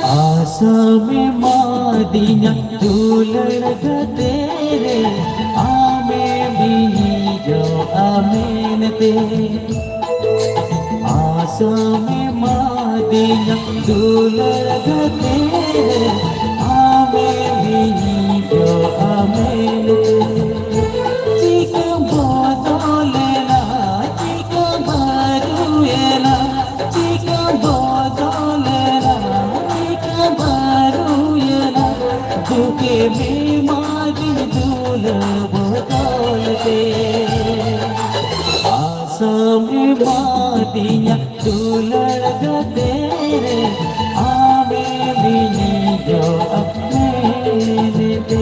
ᱟᱥᱟᱢ ᱮᱢᱟᱫᱤᱧᱟ ᱫᱩᱞᱟᱹᱲ ᱜᱟᱛᱮ ᱨᱮ, ᱟᱢᱮᱢ ᱦᱤᱡᱩᱜᱼᱟ ᱢᱮᱱᱛᱮ᱾ ᱟᱥᱟᱢ ᱮᱢᱟᱫᱤᱧᱟ ᱫᱩᱞᱟᱹᱲ ᱜᱟᱛᱮ ᱨᱮ, ᱟᱢᱮᱢ ᱦᱤᱡᱩᱜᱼᱟ ᱢᱮᱱᱛᱮ᱾ ᱪᱤᱠᱟᱹᱢ ᱵᱚᱫᱚᱞᱮᱱᱟ, ᱪᱤᱠᱟᱹᱢ ᱵᱟᱹᱨᱩᱭᱮᱱᱟ, ᱪᱤᱠᱟᱹᱢ ᱵᱚᱫᱚᱞᱮᱱᱟ, ᱪᱤᱠᱟᱹᱢ ᱵᱟᱹᱨᱩᱭᱮᱱᱟ, ᱫᱩᱠᱮᱢ ᱮᱢᱟᱫᱤᱧ ᱫᱩᱞᱟᱹᱲ ᱵᱚᱫᱚᱞ ᱛᱮ᱾ ᱟᱥᱟᱢ ᱮᱢᱟᱫᱤᱧᱟ ᱫᱩᱞᱟᱹᱲ ᱜᱟᱛᱮ ᱨᱮ, ᱟᱢᱮᱢ ᱦᱤᱡᱩᱜᱼᱟ ᱢᱮᱱᱛᱮ᱾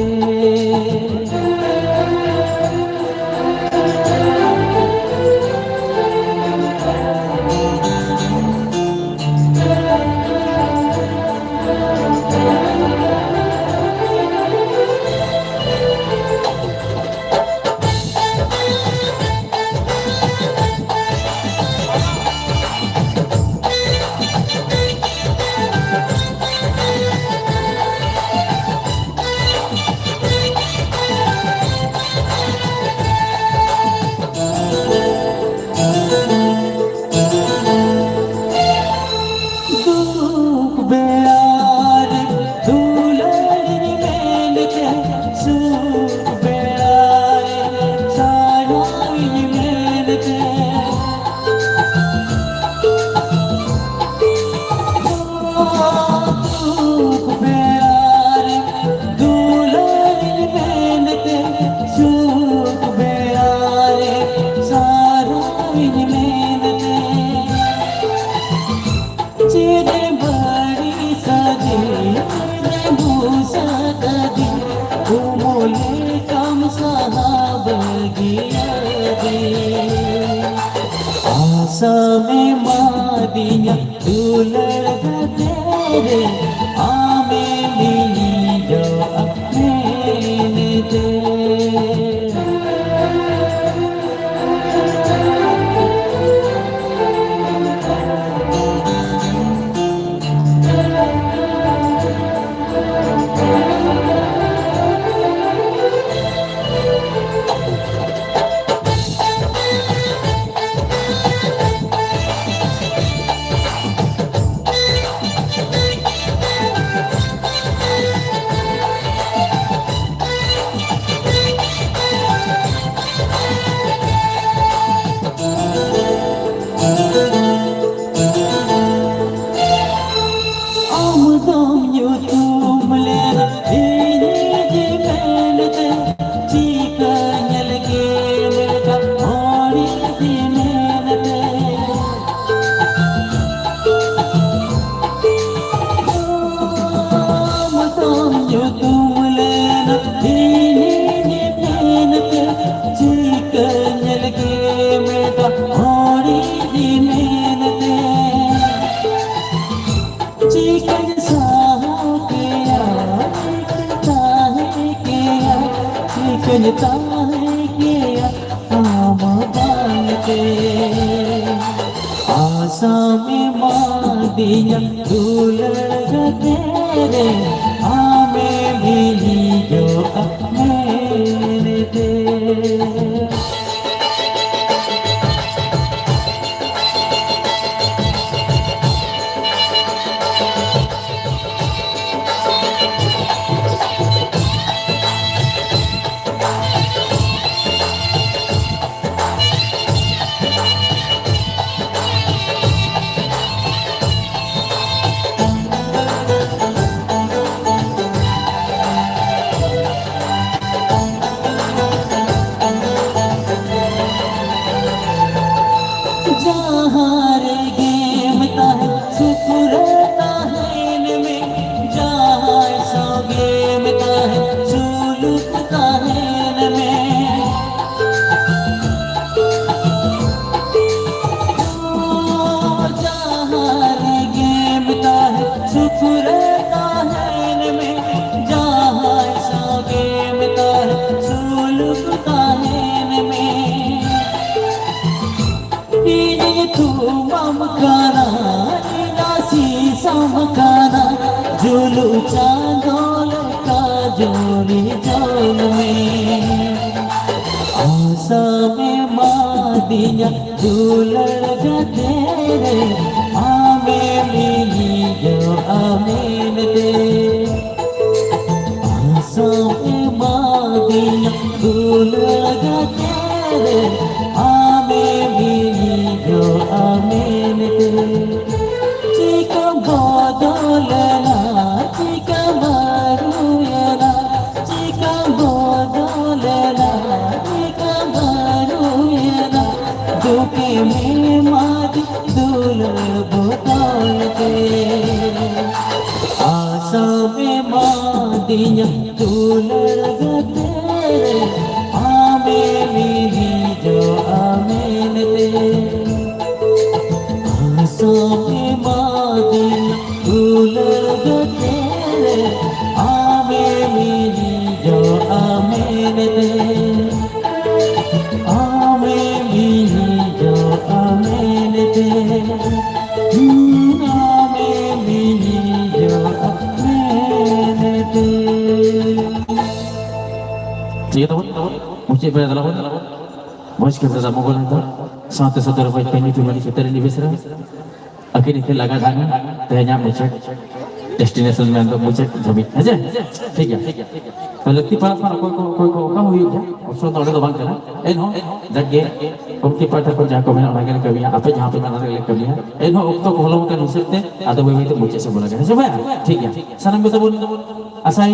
ᱟᱥᱟᱢ ᱮᱢᱟᱫᱤᱧᱟ ᱫᱩᱞᱟᱹᱲ ᱜᱟᱛᱮ ᱨᱮ, ᱟᱢᱮᱢ ᱦᱤᱡᱩᱜᱼᱟ ᱢᱮᱱᱛᱮ᱾ ᱟᱢ ᱫᱚᱢ ᱧᱩᱛᱩᱢ ᱞᱮᱱᱟ ᱤᱧᱤᱡ ᱢᱮᱱᱛᱮ, ᱪᱤᱠᱟᱹᱧ ᱞᱟᱹᱜᱤᱫ ᱢᱮᱱᱛᱮ ᱦᱚᱲᱤᱡ ᱢᱮᱱᱛᱮ᱾ ᱟᱢ ᱫᱚᱢ ᱧᱩᱛᱩᱢ ᱞᱮᱱᱟ ᱤᱧᱤᱡ ᱢᱮᱱᱛᱮ, ᱪᱤᱠᱟᱹᱧ ᱞᱟᱹᱜᱤᱫ ᱢᱮᱱᱛᱮ ᱦᱚᱲᱤᱡ ᱢᱮᱱᱛᱮ᱾ ᱪᱤᱠᱟᱹᱧ ᱥᱟᱦᱟᱣ ᱠᱮᱭᱟ, ᱪᱤᱠᱟᱹᱧ ᱛᱟᱦᱮᱸ ᱠᱮᱭᱟ, ᱪᱤᱠᱟᱹᱧ ᱛᱟᱦᱮᱸ ᱠᱮᱭᱟ ᱟᱢ ᱵᱟᱝᱛᱮ? ᱟᱥᱟᱢ ᱮᱢᱟᱫᱤᱧᱟ ᱫᱩᱞᱟᱹᱲ ᱜᱟᱛᱮ ᱨᱮ, ᱟᱢᱮᱢ ᱦᱤᱡᱩᱜᱼᱟ ᱢᱮᱱᱛᱮ᱾ ᱛᱩᱢᱟᱢ ᱠᱟᱱᱟ, ᱤᱧ ᱟᱥᱤᱥᱟᱢ ᱠᱟᱱᱟ, ᱡᱩᱞᱩᱜ ᱪᱟᱸᱫᱚ ᱞᱮᱠᱟ ᱡᱩᱞᱤ ᱡᱚᱞ ᱢᱮ᱾ ᱟᱥᱟᱢ ᱮᱢᱟᱫᱤᱧᱟ ᱫᱩᱞᱟᱹᱲ ᱜᱟᱛᱮ ᱨᱮ, ᱟᱢᱮᱢ ᱦᱤᱡᱩᱜᱼᱟ ᱢᱮᱱᱛᱮ᱾ ᱟᱥᱟᱢ ᱮᱢᱟᱫᱤᱧᱟ ᱫᱩᱞᱟᱹᱲ ᱜᱟᱛᱮ ᱨᱮ, ᱟᱢᱮᱢ ᱦᱤᱡᱩᱜᱼᱟ ᱢᱮᱱᱛᱮ᱾ ᱪᱤᱠᱟᱹᱢ ᱵᱚᱫᱚᱞᱮᱱᱟ, ᱪᱤᱠᱟᱹᱢ ᱟᱹᱨᱩᱭᱮᱱᱟ, ᱪᱤᱠᱟᱹᱢ ᱵᱚᱫᱚᱞᱮᱱᱟ, ᱪᱤᱠᱟᱹᱢ ᱟᱹᱨᱩᱭᱮᱱᱟ, ᱫᱩᱠᱮᱢ ᱮᱢᱟᱫᱤᱧ ᱫᱩᱞᱟᱹᱲ ᱵᱚᱫᱚᱞ ᱛᱮ᱾ ᱟᱥᱟᱢ ᱮᱢᱟᱫᱤᱧᱟ ᱫᱩᱞᱟᱹᱲ ᱜᱟᱛᱮ ᱨᱮ, ᱟᱢᱮᱢ ᱦᱤᱡᱩᱜᱼᱟ ᱢᱮᱱᱛᱮ᱾ ᱟᱥᱟᱢ ᱮᱢᱟᱫᱤᱧᱟ ᱫᱩᱞᱟᱹᱲ ᱜᱟᱛᱮ ᱨᱮ, ᱟᱢᱮᱢ ᱦᱤᱡᱩᱜᱼᱟ ᱢᱮᱱᱛᱮ᱾ ᱟᱢᱮᱢ ᱦᱤᱡᱩᱜᱼᱟ ᱢᱮᱱᱛᱮ᱾ ᱦᱩᱸ, ᱟᱢᱮᱢ ᱦᱤᱡᱩᱜᱼᱟ ᱢᱮᱱᱛᱮ᱾ ᱴᱷᱤᱠ ᱜᱮᱭᱟ ᱛᱟᱵᱚᱱ, ᱢᱩᱪᱟᱹᱫ ᱵᱮᱲᱟ ᱫᱮᱞᱟ ᱵᱚᱱ᱾ ᱢᱚᱡᱽ ᱠᱮᱢᱨᱟ ᱫᱟ ᱢᱚᱜᱚᱞ ᱦᱟᱸᱥᱫᱟ ᱥᱟᱶᱛᱮ ᱥᱚᱫᱚᱨ ᱵᱚᱭ ᱯᱮᱱᱤ ᱯᱤᱢᱟᱱᱤ ᱪᱷᱮᱛᱨᱤ ᱱᱤᱵᱮᱥᱨᱟ᱾ ᱟᱹᱠᱤᱱ ᱟᱹᱠᱤᱱ ᱞᱟᱜᱟ ᱰᱷᱟᱝᱟ ᱛᱮᱦᱮᱧᱟᱜ ᱢᱩᱪᱟᱹᱫ destination ᱢᱮᱱᱫᱚ ᱢᱩᱪᱟᱹᱫ ᱫᱷᱟᱹᱵᱤᱡ, ᱦᱮᱸ ᱥᱮ? ᱴᱷᱤᱠ ᱜᱮᱭᱟ᱾ ᱛᱚ ᱞᱟᱹᱠᱛᱤ ᱯᱟᱲᱟᱜ ᱠᱷᱟᱱ ᱚᱠᱚᱭ ᱠᱚ, ᱚᱠᱚᱭ ᱠᱚ ᱚᱠᱟ ᱦᱩᱭᱩᱜ ᱜᱮᱭᱟ, option ᱫᱚ ᱚᱸᱰᱮ ᱫᱚ ᱵᱟᱝ ᱠᱟᱱᱟ᱾ ᱮᱱᱦᱚᱸ ᱡᱟᱠ ᱜᱮ ᱠᱚᱢᱤᱴᱤ ᱯᱟᱦᱴᱟ ᱠᱷᱚᱱ ᱡᱟᱦᱟᱸ ᱠᱚ ᱢᱮᱱᱟᱜᱼᱟ, ᱚᱱᱟ ᱜᱮᱞᱮ ᱠᱟᱹᱢᱤᱭᱟ, ᱟᱯᱮ ᱡᱟᱦᱟᱸ ᱯᱮ ᱢᱮᱱᱟ, ᱚᱱᱟ ᱜᱮᱞᱮ ᱠᱟᱹᱢᱤᱭᱟ᱾ ᱮᱱᱦᱚᱸ ᱚᱠᱛᱚ ᱠᱚ ᱦᱚᱞᱚᱢ ᱟᱠᱟᱱ ᱦᱤᱥᱟᱹᱵ ᱛᱮ ᱟᱫᱚ ᱵᱟᱹᱭ ᱵᱟᱹᱭ ᱛᱮ ᱢᱩᱪᱟᱹᱫ ᱥᱮᱫ ᱵᱚᱱ ᱞᱟᱜᱟ, ᱦᱮᱸ ᱥᱮ ᱵᱟᱝ? ᱴᱷᱤᱠ ᱜᱮᱭᱟ᱾ ᱥᱟᱱᱟᱢ ᱜᱮ ᱛᱟᱵᱚᱱ ᱟᱥᱟᱭ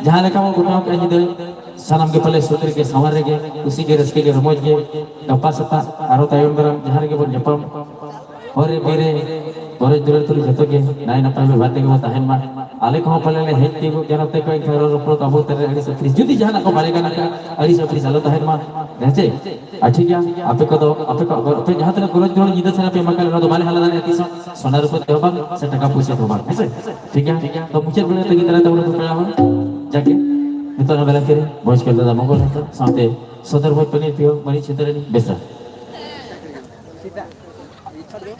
ᱡᱟᱦᱟᱸ ᱞᱮᱠᱟ ᱵᱚᱱ ᱜᱚᱴᱟᱣ ᱠᱟᱜᱼᱟ ᱧᱤᱫᱟᱹ, ᱥᱟᱱᱟᱢ ᱜᱮ ᱯᱟᱞᱮ ᱥᱩᱠ ᱨᱮᱜᱮ, ᱥᱟᱶᱟᱨ ᱨᱮᱜᱮ, ᱠᱩᱥᱤ ᱜᱮ, ᱨᱟᱹᱥᱠᱟᱹ ᱜᱮ, ᱨᱚᱢᱚᱡᱽ ᱜᱮ, ᱜᱟᱯᱟ ᱥᱮᱛᱟᱜ ᱟᱨᱦᱚᱸ ᱛᱟᱭᱚᱢ ᱫᱟᱨᱟᱢ ᱡᱟᱦᱟᱸ ᱨᱮᱜᱮ ᱵᱚᱱ ᱧᱟᱯᱟᱢ, ᱦᱚᱨ ᱨᱮ ᱵᱤᱨ ᱨᱮ, ᱜᱷᱟᱨᱚᱸᱡᱽ ᱫᱩᱣᱟᱹᱨ ᱛᱩᱞᱩᱡ ᱡᱷᱚᱛᱚ ᱜᱮ ᱱᱟᱭ ᱱᱟᱯᱟᱭ ᱵᱮᱵᱷᱟᱨ ᱛᱮᱜᱮ ᱵᱚᱱ ᱛᱟᱦᱮᱱ ᱢᱟ᱾ ᱟᱞᱮ ᱠᱚᱦᱚᱸ ᱯᱟᱞᱮ ᱞᱮ ᱦᱮᱡ ᱛᱤᱭᱳᱜᱚᱜ ᱜᱮᱭᱟ ᱱᱚᱛᱮ ᱠᱷᱚᱱ, ᱮᱱᱠᱷᱟᱱ ᱨᱚᱲ ᱨᱚᱯᱚᱲ ᱠᱚ ᱟᱵᱚ ᱛᱟᱞᱟ ᱨᱮ ᱟᱹᱲᱤᱥ ᱟᱹᱯᱲᱤᱥ, ᱡᱩᱫᱤ ᱡᱟᱦᱟᱱᱟᱜ ᱠᱚ ᱵᱟᱞᱮ ᱜᱟᱱ ᱟᱠᱟᱫᱼᱟ, ᱟᱹᱲᱤᱥ ᱟᱹᱯᱲᱤᱥ ᱟᱞᱚ ᱛᱟᱦᱮᱱ ᱢᱟ, ᱦᱮᱸ ᱪᱮ? ᱟᱨ ᱴᱷᱤᱠ ᱜᱮᱭᱟ, ᱟᱯᱮ ᱠᱚᱫᱚ, ᱟᱯᱮ ᱠᱚ, ᱟᱯᱮ ᱡᱟᱦᱟᱸ ᱛᱤᱱᱟᱹᱜ ᱜᱷᱟᱨᱚᱸᱡᱽ ᱫᱩᱣᱟᱹᱨ ᱧᱤᱫᱟᱹ ᱥᱮᱱ ᱯᱮ ᱮᱢᱟ ᱠᱟᱜ ᱞᱮ, ᱚᱱᱟ ᱫᱚ ᱵᱟᱞᱮ ᱦᱟᱞᱟ ᱫᱟᱲᱮᱭᱟᱜᱼᱟ ᱛᱤᱥ ᱦᱚᱸ, ᱥᱚᱱᱟ ᱨᱩᱯᱟᱹ ᱛᱮᱦᱚᱸ ᱵᱟᱝ, ᱥᱮ ᱴᱟᱠᱟ ᱯᱩᱭᱥᱟᱹ ᱛᱮᱦᱚᱸ ᱵᱟᱝ, ᱦᱮᱸ ᱥᱮ? ᱴᱷᱤᱠ ᱜᱮᱭᱟ, ᱛᱚ ᱢᱩᱪᱟᱹᱫ ᱵᱮᱲᱟ ᱛᱟᱹᱜᱤ ᱫᱟᱨᱟᱭ ᱛᱟᱵᱚᱱ ᱯᱮ ᱯᱮᱲᱟ ᱦᱚᱲ, ᱡᱟᱠᱮ ᱱᱤᱛᱚᱜ ᱚᱱᱟ ᱵᱮᱞᱟ ᱛᱤᱨᱮ ᱢᱚᱡᱽ ᱠᱮᱞ ᱫᱟᱫᱟ ᱢᱚᱝᱜᱚᱞ ᱦᱟᱸᱥᱫᱟ ᱥᱟᱶᱛᱮ ᱥᱚᱫᱚᱨ ᱵᱷᱚᱡᱽ ᱯᱟᱹᱱᱤᱨ ᱯᱤᱭᱳ ᱢᱟᱹᱱᱤᱡ ᱪᱷᱮᱛᱨᱟᱱᱤ ᱵᱮᱥᱨᱟ᱾ Hello,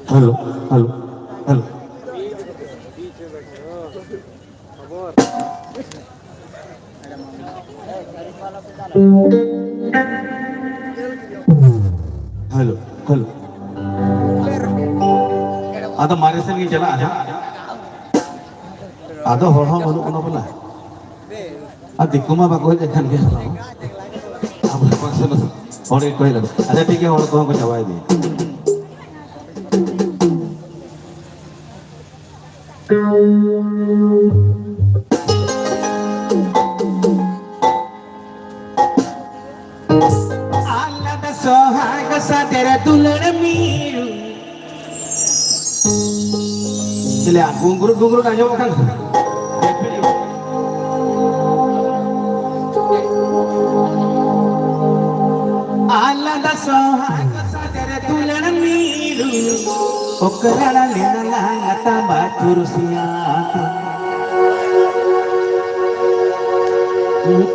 hello, hello. Hello, hello. ᱟᱫᱚ ᱢᱟᱨᱮ ᱥᱮᱱ ᱜᱤᱧ ᱪᱟᱞᱟᱜᱼᱟ ᱦᱟᱸᱜ᱾ ᱟᱫᱚ ᱦᱚᱲ ᱦᱚᱸ ᱵᱟᱹᱱᱩᱜ ᱠᱚᱣᱟ ᱵᱚᱞᱮ᱾ ᱟᱨ ᱫᱤᱠᱩ ᱢᱟ ᱵᱟᱠᱚ ᱦᱮᱡ ᱟᱠᱟᱱ ᱜᱮᱭᱟ᱾ ᱟᱵᱚ ᱯᱟᱥᱮ ᱫᱚ ᱦᱚᱲ ᱜᱮᱠᱚ ᱦᱮᱡ ᱞᱮᱱᱟ᱾ ᱟᱪᱪᱷᱟ, ᱴᱷᱤᱠ ᱜᱮᱭᱟ, ᱦᱚᱲ ᱠᱚᱦᱚᱸ ᱠᱚ ᱪᱟᱵᱟ ᱤᱫᱤᱭᱮᱱᱟ᱾ ᱟᱞᱟᱫᱟ ᱥᱚᱦᱟᱜ ᱥᱟᱛᱮᱨ ᱫᱩᱞᱟᱹᱲ ᱢᱤᱨᱩ᱾ ᱪᱮᱞᱮ ᱜᱩᱝᱜᱩᱨᱩ ᱜᱩᱝᱜᱩᱨᱩ ᱟᱸᱡᱚᱢᱚᱜ ᱠᱟᱱᱟ? ᱟᱞᱟᱫᱟ ᱥᱚᱦᱟᱜ ᱥᱟᱛᱮᱨ ᱫᱩᱞᱟᱹᱲ ᱢᱤᱨᱩ᱾ ᱚᱠᱨᱟᱲᱟ ᱞᱮᱱᱟ ᱞᱟᱸᱜᱟ ᱛᱟᱢᱵᱟ ᱛᱩᱨᱥᱤᱭᱟᱛᱮ᱾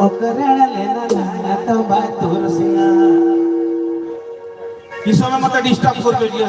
ᱚᱠᱨᱟᱲᱟ ᱞᱮᱱᱟ ᱞᱟᱸᱜᱟ ᱛᱟᱢᱵᱟ ᱛᱩᱨᱥᱤᱭᱟᱛᱮ᱾ ᱤᱥᱚᱢᱮ ᱢᱟᱛᱚ ᱰᱤᱥᱴᱟᱨᱵ ᱠᱚᱨᱵᱮ ᱡᱤᱭᱟ᱾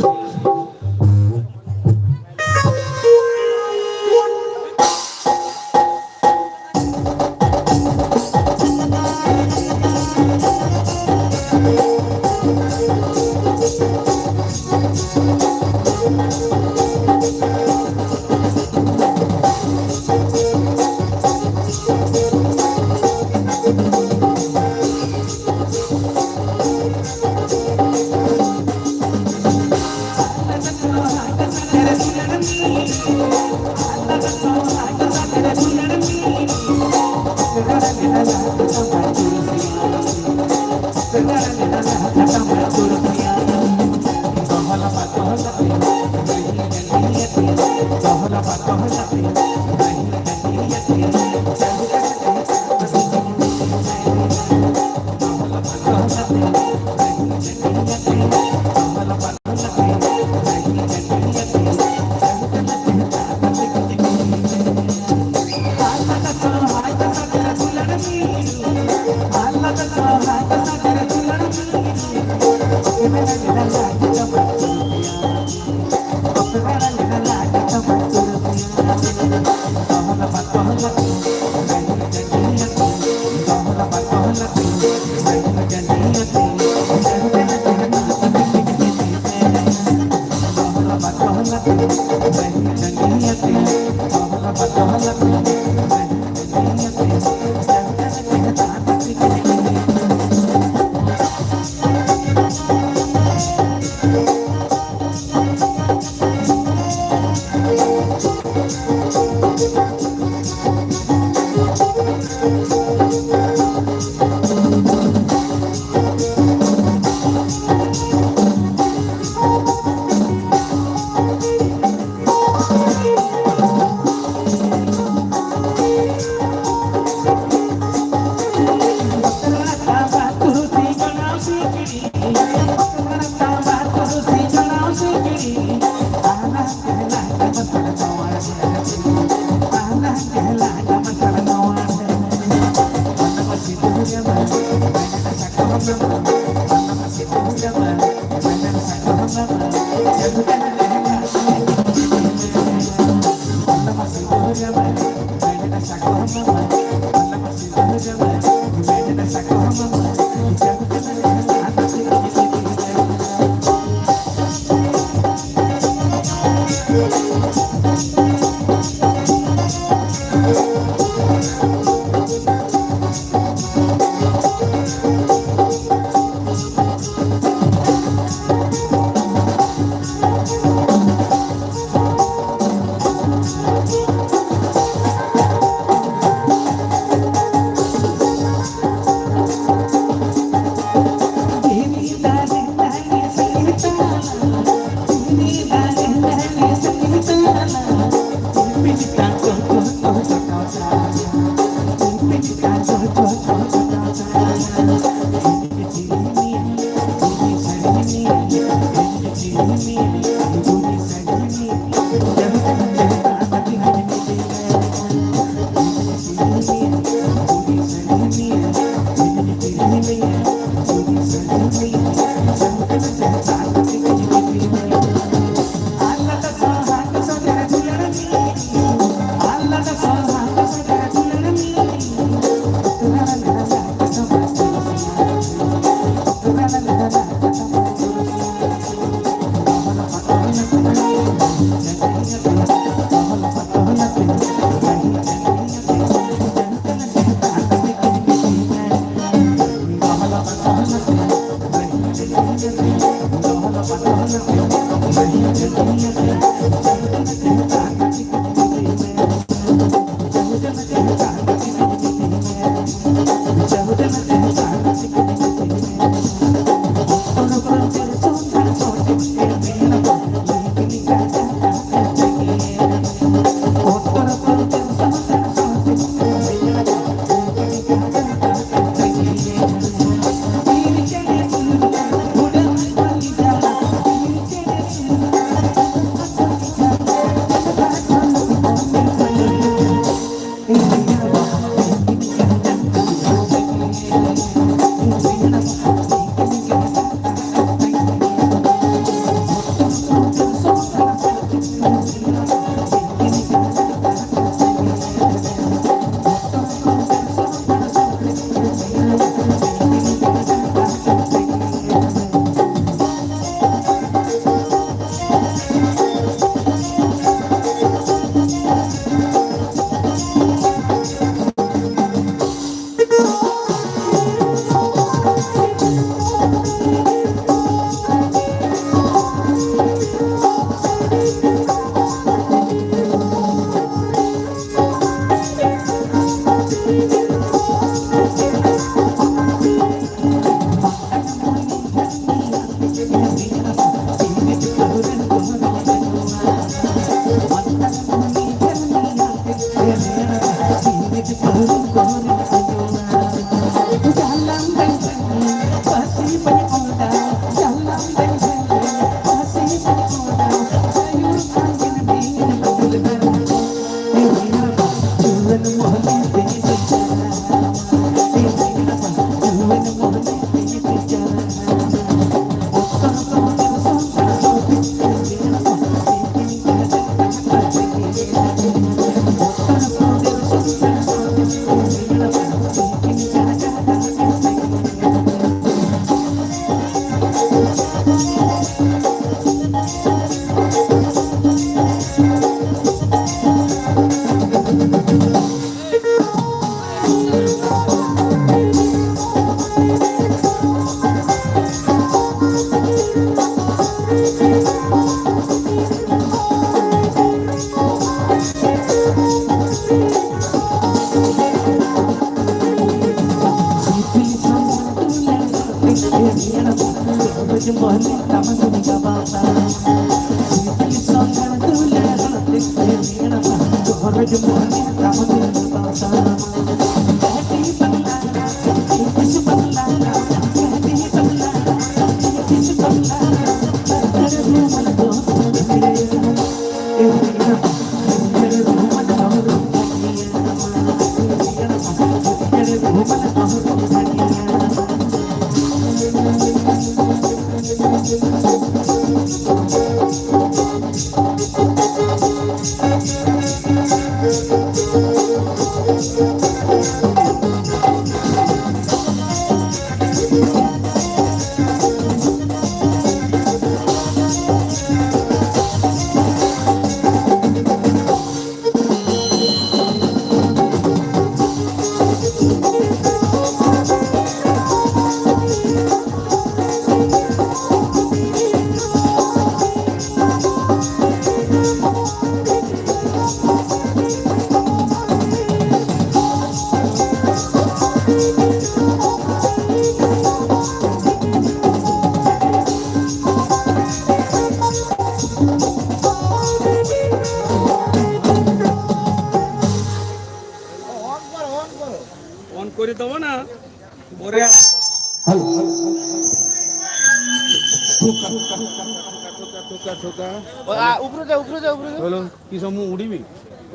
On করে দেবো না। পরে। হ্যালো। থোকা, থোকা, থোকা। ও, আ, উপরে যা, উপরে যা, উপরে যা। হ্যালো, কি সময় উড়িবি?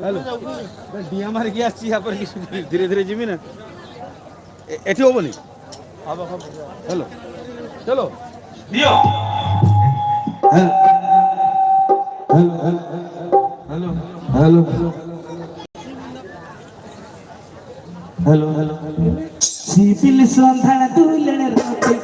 হ্যালো। উপরে যা, উপরে যা। ডিএমআর গিয়ে আসছি, তারপরে কিছু ধীরে ধীরে যাবি না। এ-, এটি হবো নি? হ্যালো, চলো। দিও। Hello, hello, hello, hello. Hello, hello, hello. সিপিল সন্ধান দুলন রাতে।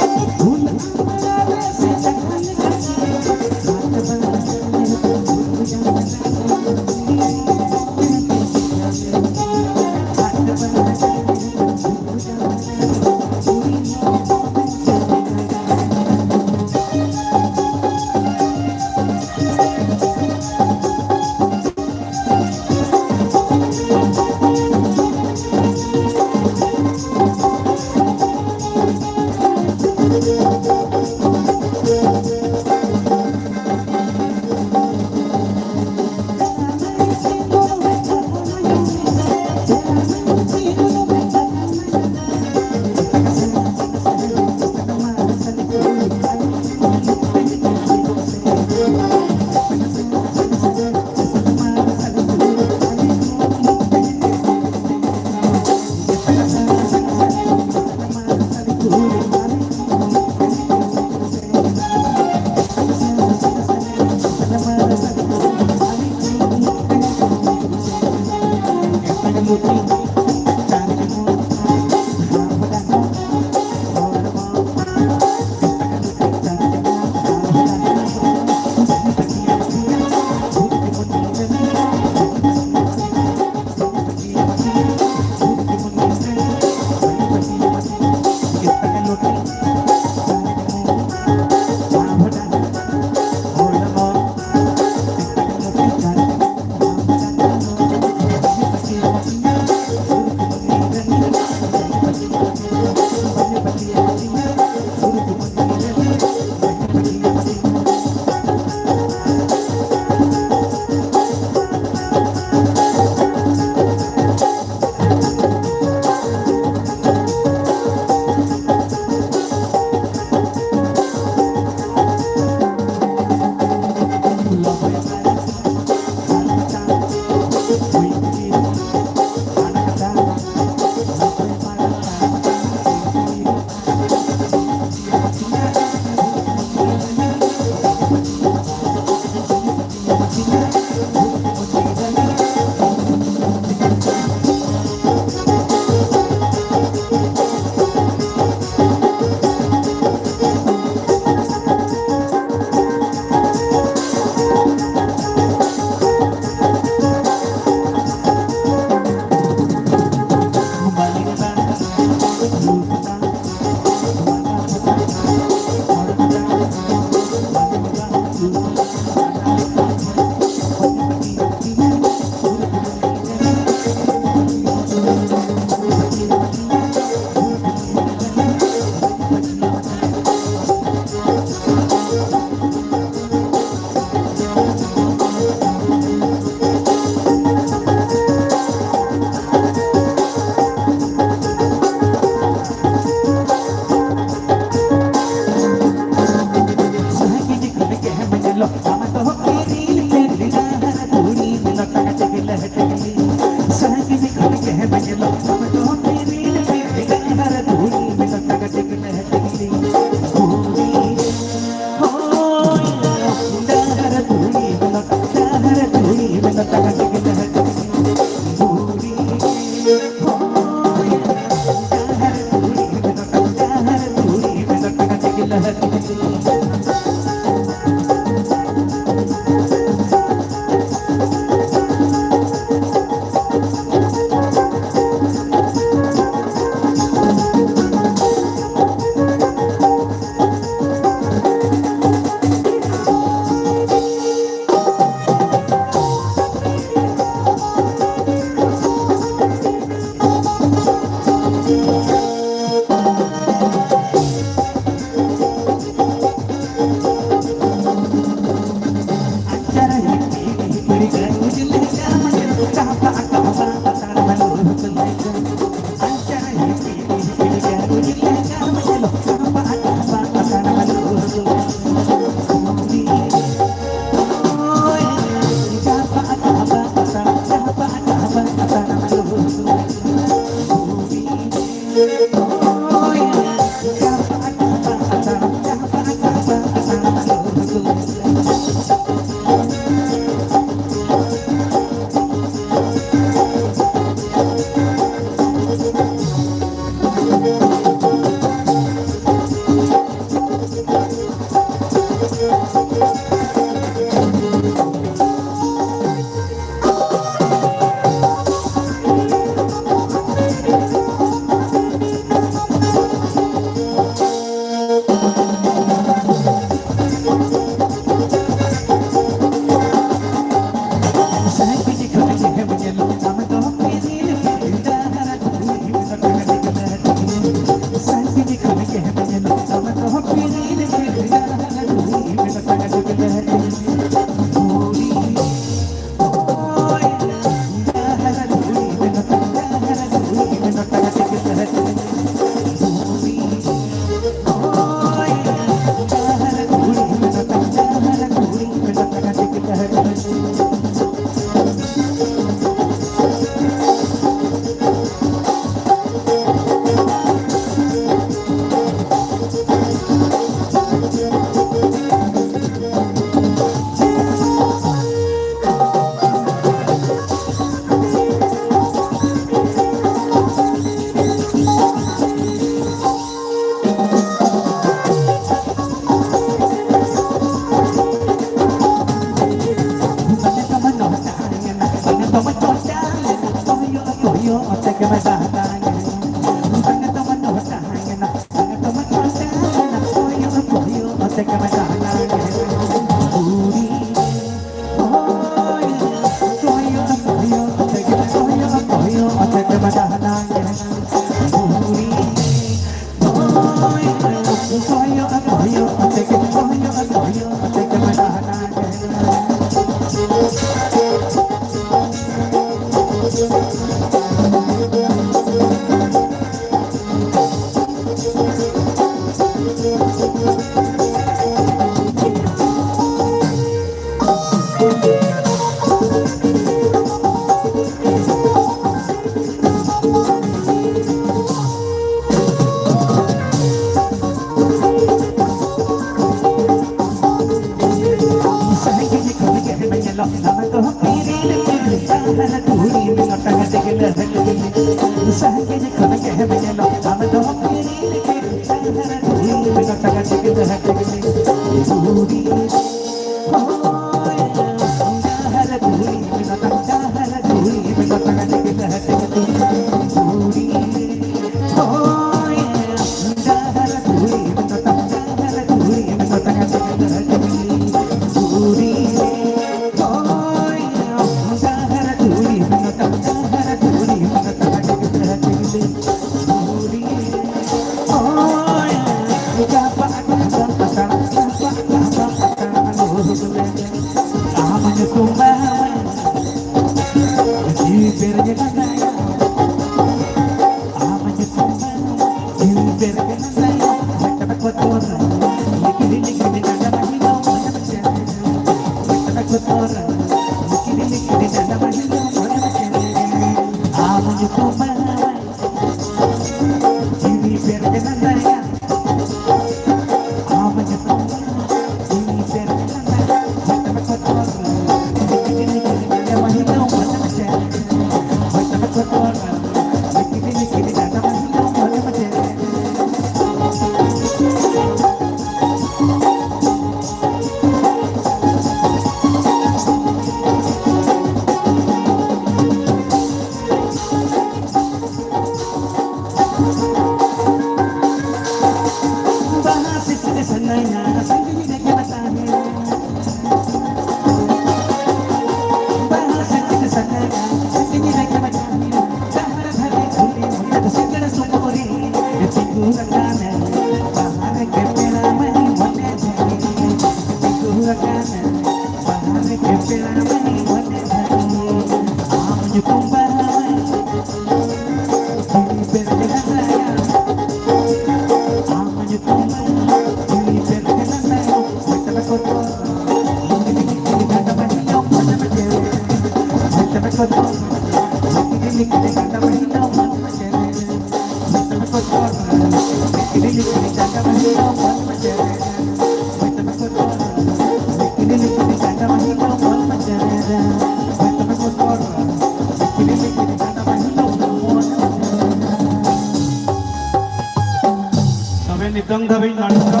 ᱛᱚᱵᱮ ᱱᱤᱛᱚᱝ ᱫᱷᱟᱹᱵᱤᱡ ᱱᱚᱰᱮ ᱫᱚ,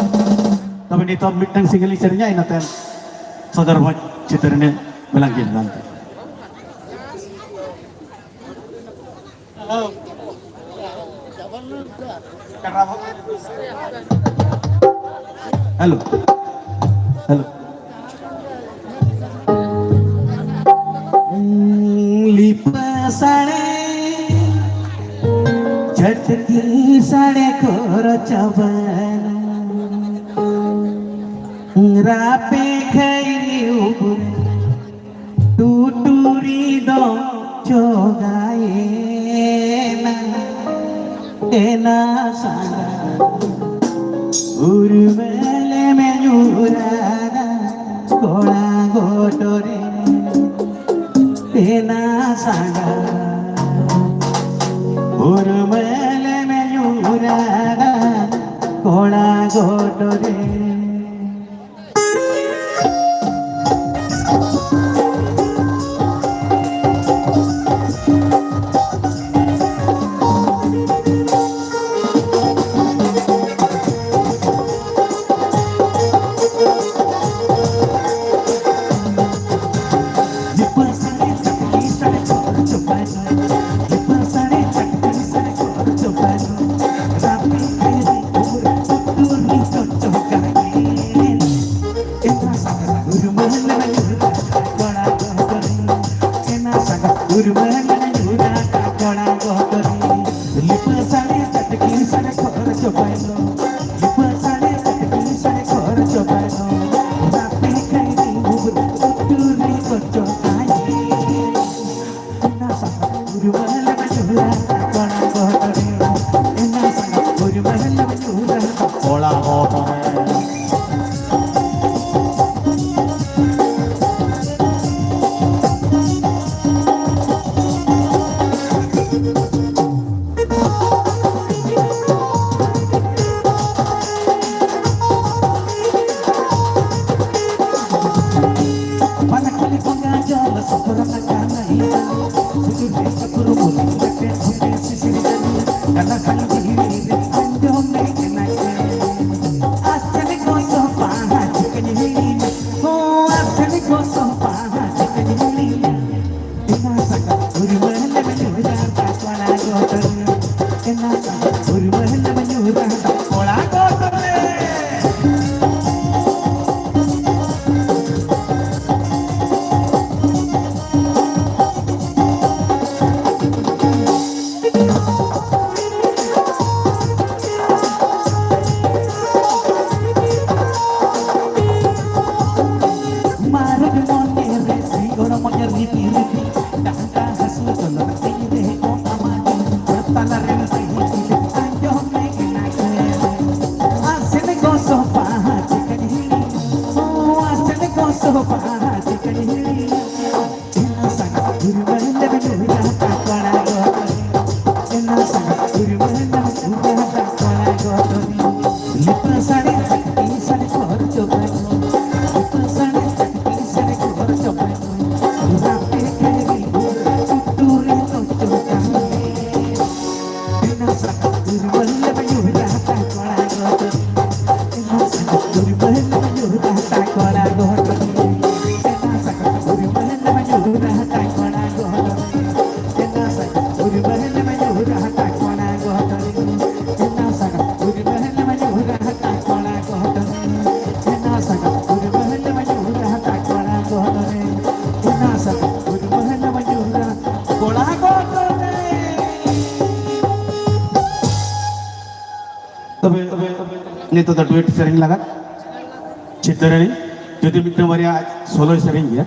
ᱛᱚᱵᱮ ᱱᱤᱛᱚᱜ ᱢᱤᱫᱴᱟᱝ ᱥᱤᱝᱜᱮᱞ ᱤᱧ ᱥᱮᱨᱮᱧᱟ, ᱤᱱᱟᱹ ᱛᱟᱭᱚᱢ ᱥᱚᱫᱚᱨ ᱢᱚᱧᱪ ᱪᱮᱛᱟᱱ ᱨᱮ ᱢᱮᱞᱟ ᱜᱮ ᱢᱮᱱᱟᱜᱼᱟ᱾ Hello, hello. ᱞᱤᱯᱟᱹ ᱥᱟᱲᱮ, ᱪᱷᱟᱹᱴᱠᱤ ᱥᱟᱲᱮ ᱠᱷᱚᱨᱚᱪ ᱵᱟᱹᱱᱩᱜ᱾ ᱨᱟᱯᱮ ᱠᱷᱟᱹᱭᱨᱤ ᱩᱵᱩᱨ ᱴᱩᱴᱩᱨᱤ ᱫᱚ ᱪᱚᱜᱟᱭᱮᱱᱟ, ᱮᱱᱟ ᱥᱟᱸᱜᱟ ᱩᱨᱢᱮᱞᱮ ᱢᱮᱧᱩᱨᱟᱫᱟ ᱠᱚᱲᱟ ᱜᱚᱴᱚᱨᱮ, ᱮᱱᱟ ᱥᱟᱸᱜᱟ ᱩᱨᱢᱮᱞᱮ ᱢᱮᱧᱩᱨᱟᱫᱟ ᱠᱚᱲᱟ ᱜᱚᱴᱚᱨᱮ᱾ ᱠᱟᱱᱟ ᱥᱟᱸᱜᱮ ᱨᱮ ᱟᱸᱡᱚᱢᱮ ᱠᱟᱱᱟ ᱠᱚ᱾ ᱟᱥᱮᱱ ᱜᱚᱥᱚ ᱵᱟᱦᱟ ᱪᱤᱠᱟᱹᱧ ᱦᱤᱲᱤᱧᱟ, ᱦᱚᱸ, ᱟᱥᱮᱱ ᱜᱚᱥᱚ ᱵᱟᱦᱟ ᱪᱤᱠᱟᱹᱧ ᱦᱤᱲᱤᱧᱟ᱾ ᱮᱱᱟ ᱥᱟᱸᱜᱟ ᱩᱨᱢᱟᱹ ᱞᱮᱢ ᱧᱩᱨᱟ ᱫᱟᱜ ᱠᱚᱲᱟ ᱜᱚᱫᱚᱨ᱾ ᱮᱱᱟ ᱥᱟᱸᱜᱟ ᱩᱨᱢᱟᱹ ᱞᱮᱢ ᱧᱩᱨᱟ ᱫᱟᱜ ᱠᱚᱲᱟ ᱜᱚᱫᱚᱨ᱾ ᱢᱟᱨᱮ ᱢᱚᱱᱮ ᱨᱮ ᱥᱤᱸᱜᱚᱲ ᱢᱚᱱᱮ ᱨᱤᱛᱤ ᱨᱤᱛᱤ, ᱰᱟᱸᱰᱟ ᱦᱟᱹᱥᱩ ᱛᱚᱞᱚ ᱛᱤ ᱨᱮ ᱠᱚ ᱟᱢᱟ, ᱛᱟᱞᱟ ᱨᱮᱢ ᱛᱟᱦᱮᱸ ᱠᱤᱞᱤ ᱟᱸᱡᱚᱢ ᱢᱮ ᱠᱟᱱᱟ ᱠᱚ᱾ ᱟᱥᱮᱱ ᱜᱚᱥᱚ ᱵᱟᱦᱟ ᱪᱤᱠᱟᱹᱧ ᱦᱤᱲᱤᱧ, ᱚ, ᱟᱥᱮᱱ ᱜᱚᱥᱚ ᱵᱟᱦᱟ ᱪᱤᱠᱟᱹᱧ ᱦᱤᱲᱤᱧ᱾ ᱮᱱᱟ ᱥᱟᱸᱜᱟ ᱩᱨᱢᱟᱹ ᱞᱮᱢ ᱧᱩᱨᱟ ᱫᱟᱜ ᱠᱚᱲᱟ ᱜᱚᱫᱚᱨ᱾ ᱮᱱᱟ ᱥᱟᱸᱜᱟ ᱩᱨᱢᱟᱹ ᱞᱮᱢ ᱧᱩᱨᱟ ᱫᱟᱜ ᱠᱚᱲᱟ ᱜᱚᱫᱚᱨ᱾ ᱞᱤᱯᱟᱹ ᱥᱟᱹᱲᱤ ᱪᱟᱠᱛᱤ ᱥᱟᱹᱲᱤ ᱠᱚ ᱦᱚᱨ ᱪᱚᱯᱟᱭ᱾ ᱞᱤᱯᱟᱹ ᱥᱟᱹᱲᱤ ᱪᱟᱠᱛᱤ ᱥᱟᱹᱲᱤ ᱠᱚ ᱦᱚᱨ ᱪᱚᱯᱟᱭ᱾ ᱨᱟᱯᱮ ᱠᱷᱟᱹᱡᱨᱤ ᱩᱛᱩ ᱨᱮ ᱫᱚ ᱪᱚᱯᱟᱭ᱾ ᱮᱱᱟ ᱥᱟᱸᱜᱟ ᱩᱨᱢᱟᱹ ᱞᱮᱢ ᱧᱩᱨᱟ ᱫᱟᱜ ᱠᱚᱲᱟ ᱜᱚᱫᱚᱨ᱾ ᱮᱱᱟ ᱥᱟᱸᱜᱟ ᱩᱨᱢᱟᱹ ᱞᱮᱢ ᱧᱩᱨᱟ ᱫᱟᱜ ᱠᱚᱲᱟ ᱜᱚᱫᱚᱨ᱾ ᱮᱱᱟ ᱥᱟᱸᱜᱟ ᱩᱨᱢᱟᱹ ᱞᱮᱢ ᱧᱩᱨᱟ ᱫᱟᱜ ᱠᱚᱲᱟ ᱜᱚᱫᱚᱨ᱾ ᱛᱚᱵᱮ ᱱᱤᱛᱚᱜ ᱫᱚ ᱰᱩᱭᱮᱴ ᱥᱮᱨᱮᱧ ᱞᱟᱜᱟᱫ ᱪᱤᱛᱟᱹᱨᱟᱹᱱᱤ, ᱡᱩᱫᱤ ᱢᱤᱫᱴᱟᱝ ᱵᱟᱨᱭᱟ ᱟᱡ ᱥᱳᱞᱳᱭ ᱥᱮᱨᱮᱧ ᱜᱮᱭᱟ,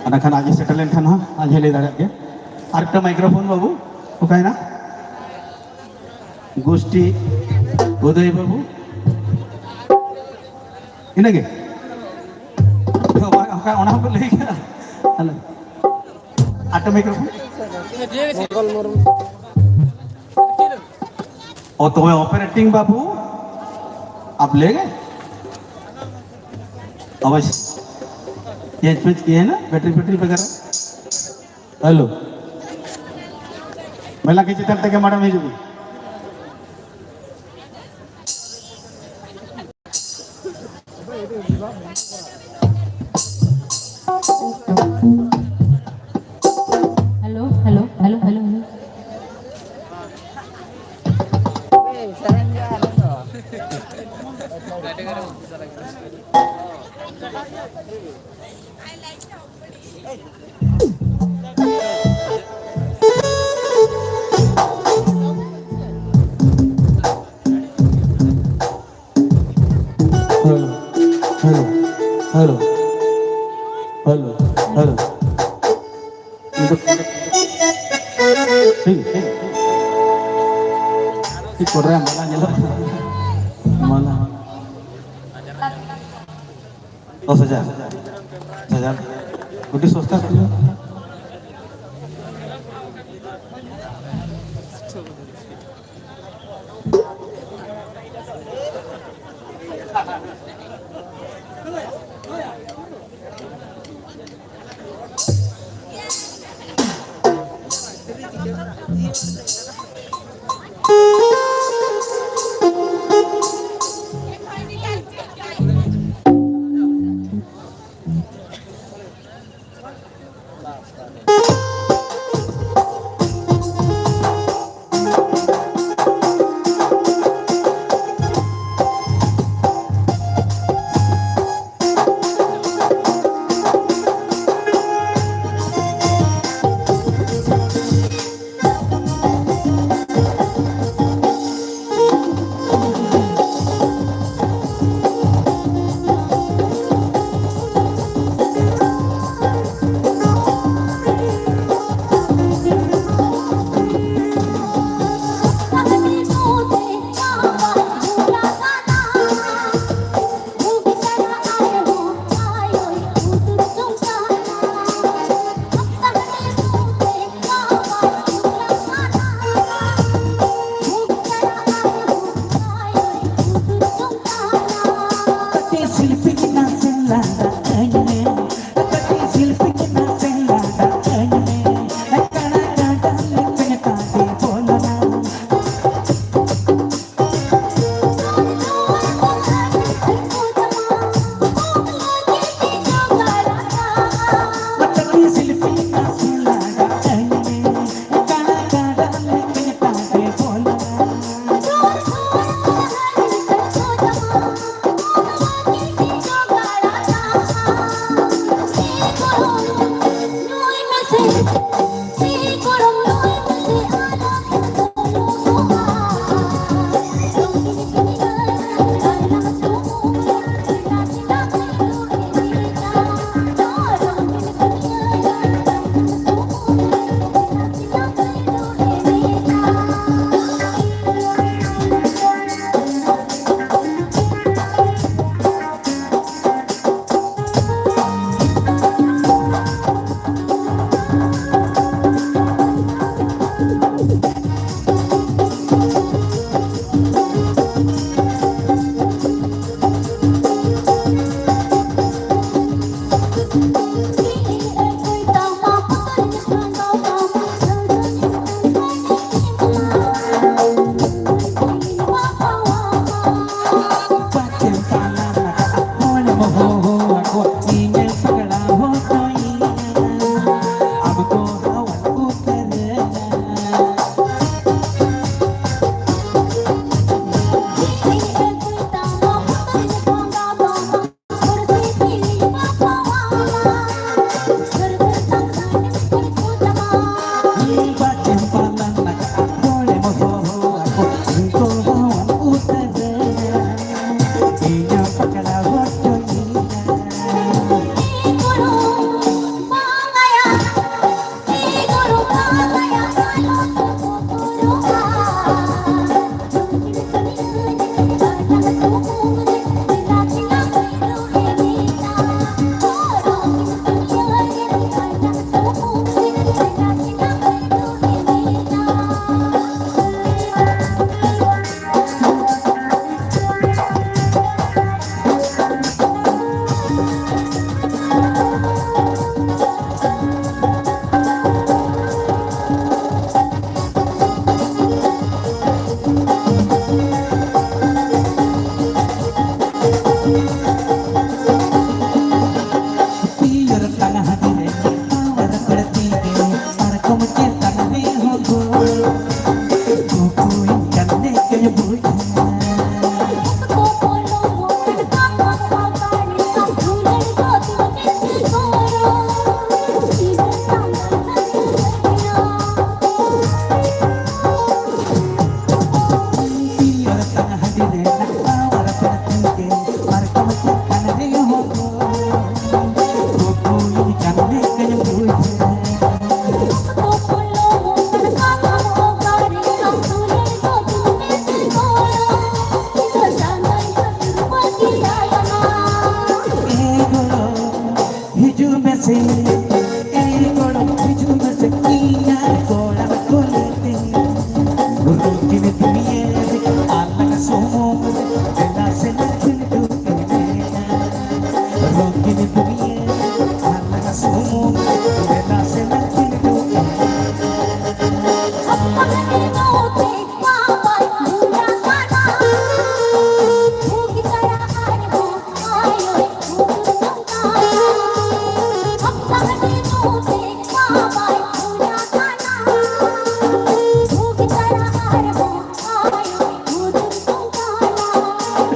ᱚᱱᱟ ᱠᱷᱟᱱ ᱟᱡ ᱮ ᱥᱮᱴᱮᱨ ᱞᱮᱱᱠᱷᱟᱱ ᱦᱚᱸ ᱟᱡ ᱦᱚᱸ ᱞᱟᱹᱭ ᱫᱟᱲᱮᱭᱟᱜ ᱜᱮᱭᱟ᱾ ᱟᱨ ᱢᱤᱫᱴᱟᱝ ᱢᱟᱭᱠᱨᱳᱯᱷᱳᱱ ᱵᱟᱹᱵᱩ, ᱚᱠᱟᱭᱮᱱᱟ? ᱜᱳᱥᱴᱤ ᱩᱫᱚᱭ ᱵᱟᱹᱵᱩ, ᱤᱱᱟᱹᱜᱮ? ᱚᱱᱟ ᱦᱚᱸᱠᱚ ᱞᱟᱹᱭ ᱠᱮᱫᱟ᱾ ᱦᱮᱞᱳ, ᱟᱨ ᱢᱤᱫᱴᱟᱝ ᱢᱟᱭᱠᱨᱳᱯᱷᱳᱱ। ओ तो ऑपरेटिंग बाबू, आप ले गए? अवश्य। चेंज पेंज किए हैं ना, बैटरी बैटरी वगैरह। हेलो, ᱢᱮᱞᱟ ᱠᱤ ᱪᱮᱛᱟᱱ ᱛᱮᱜᱮ ᱢᱟᱲᱟᱝ ᱦᱤᱡᱩᱜ ᱢᱮ। Hello, hello, hello, hello, hello. ᱴᱷᱤᱠ, ᱴᱷᱤᱠ᱾ ᱴᱷᱤᱠ ᱠᱚᱨᱮ ᱢᱟᱞᱟ ᱧᱮᱞᱚᱜ ᱠᱟᱱᱟ᱾ ᱢᱟᱞᱟ᱾ ᱫᱚᱥ ᱦᱟᱡᱟᱨ᱾ ᱫᱚᱥ ᱦᱟᱡᱟᱨ᱾ ᱟᱹᱰᱤ ᱥᱚᱥᱛᱟ ᱠᱟᱱᱟ᱾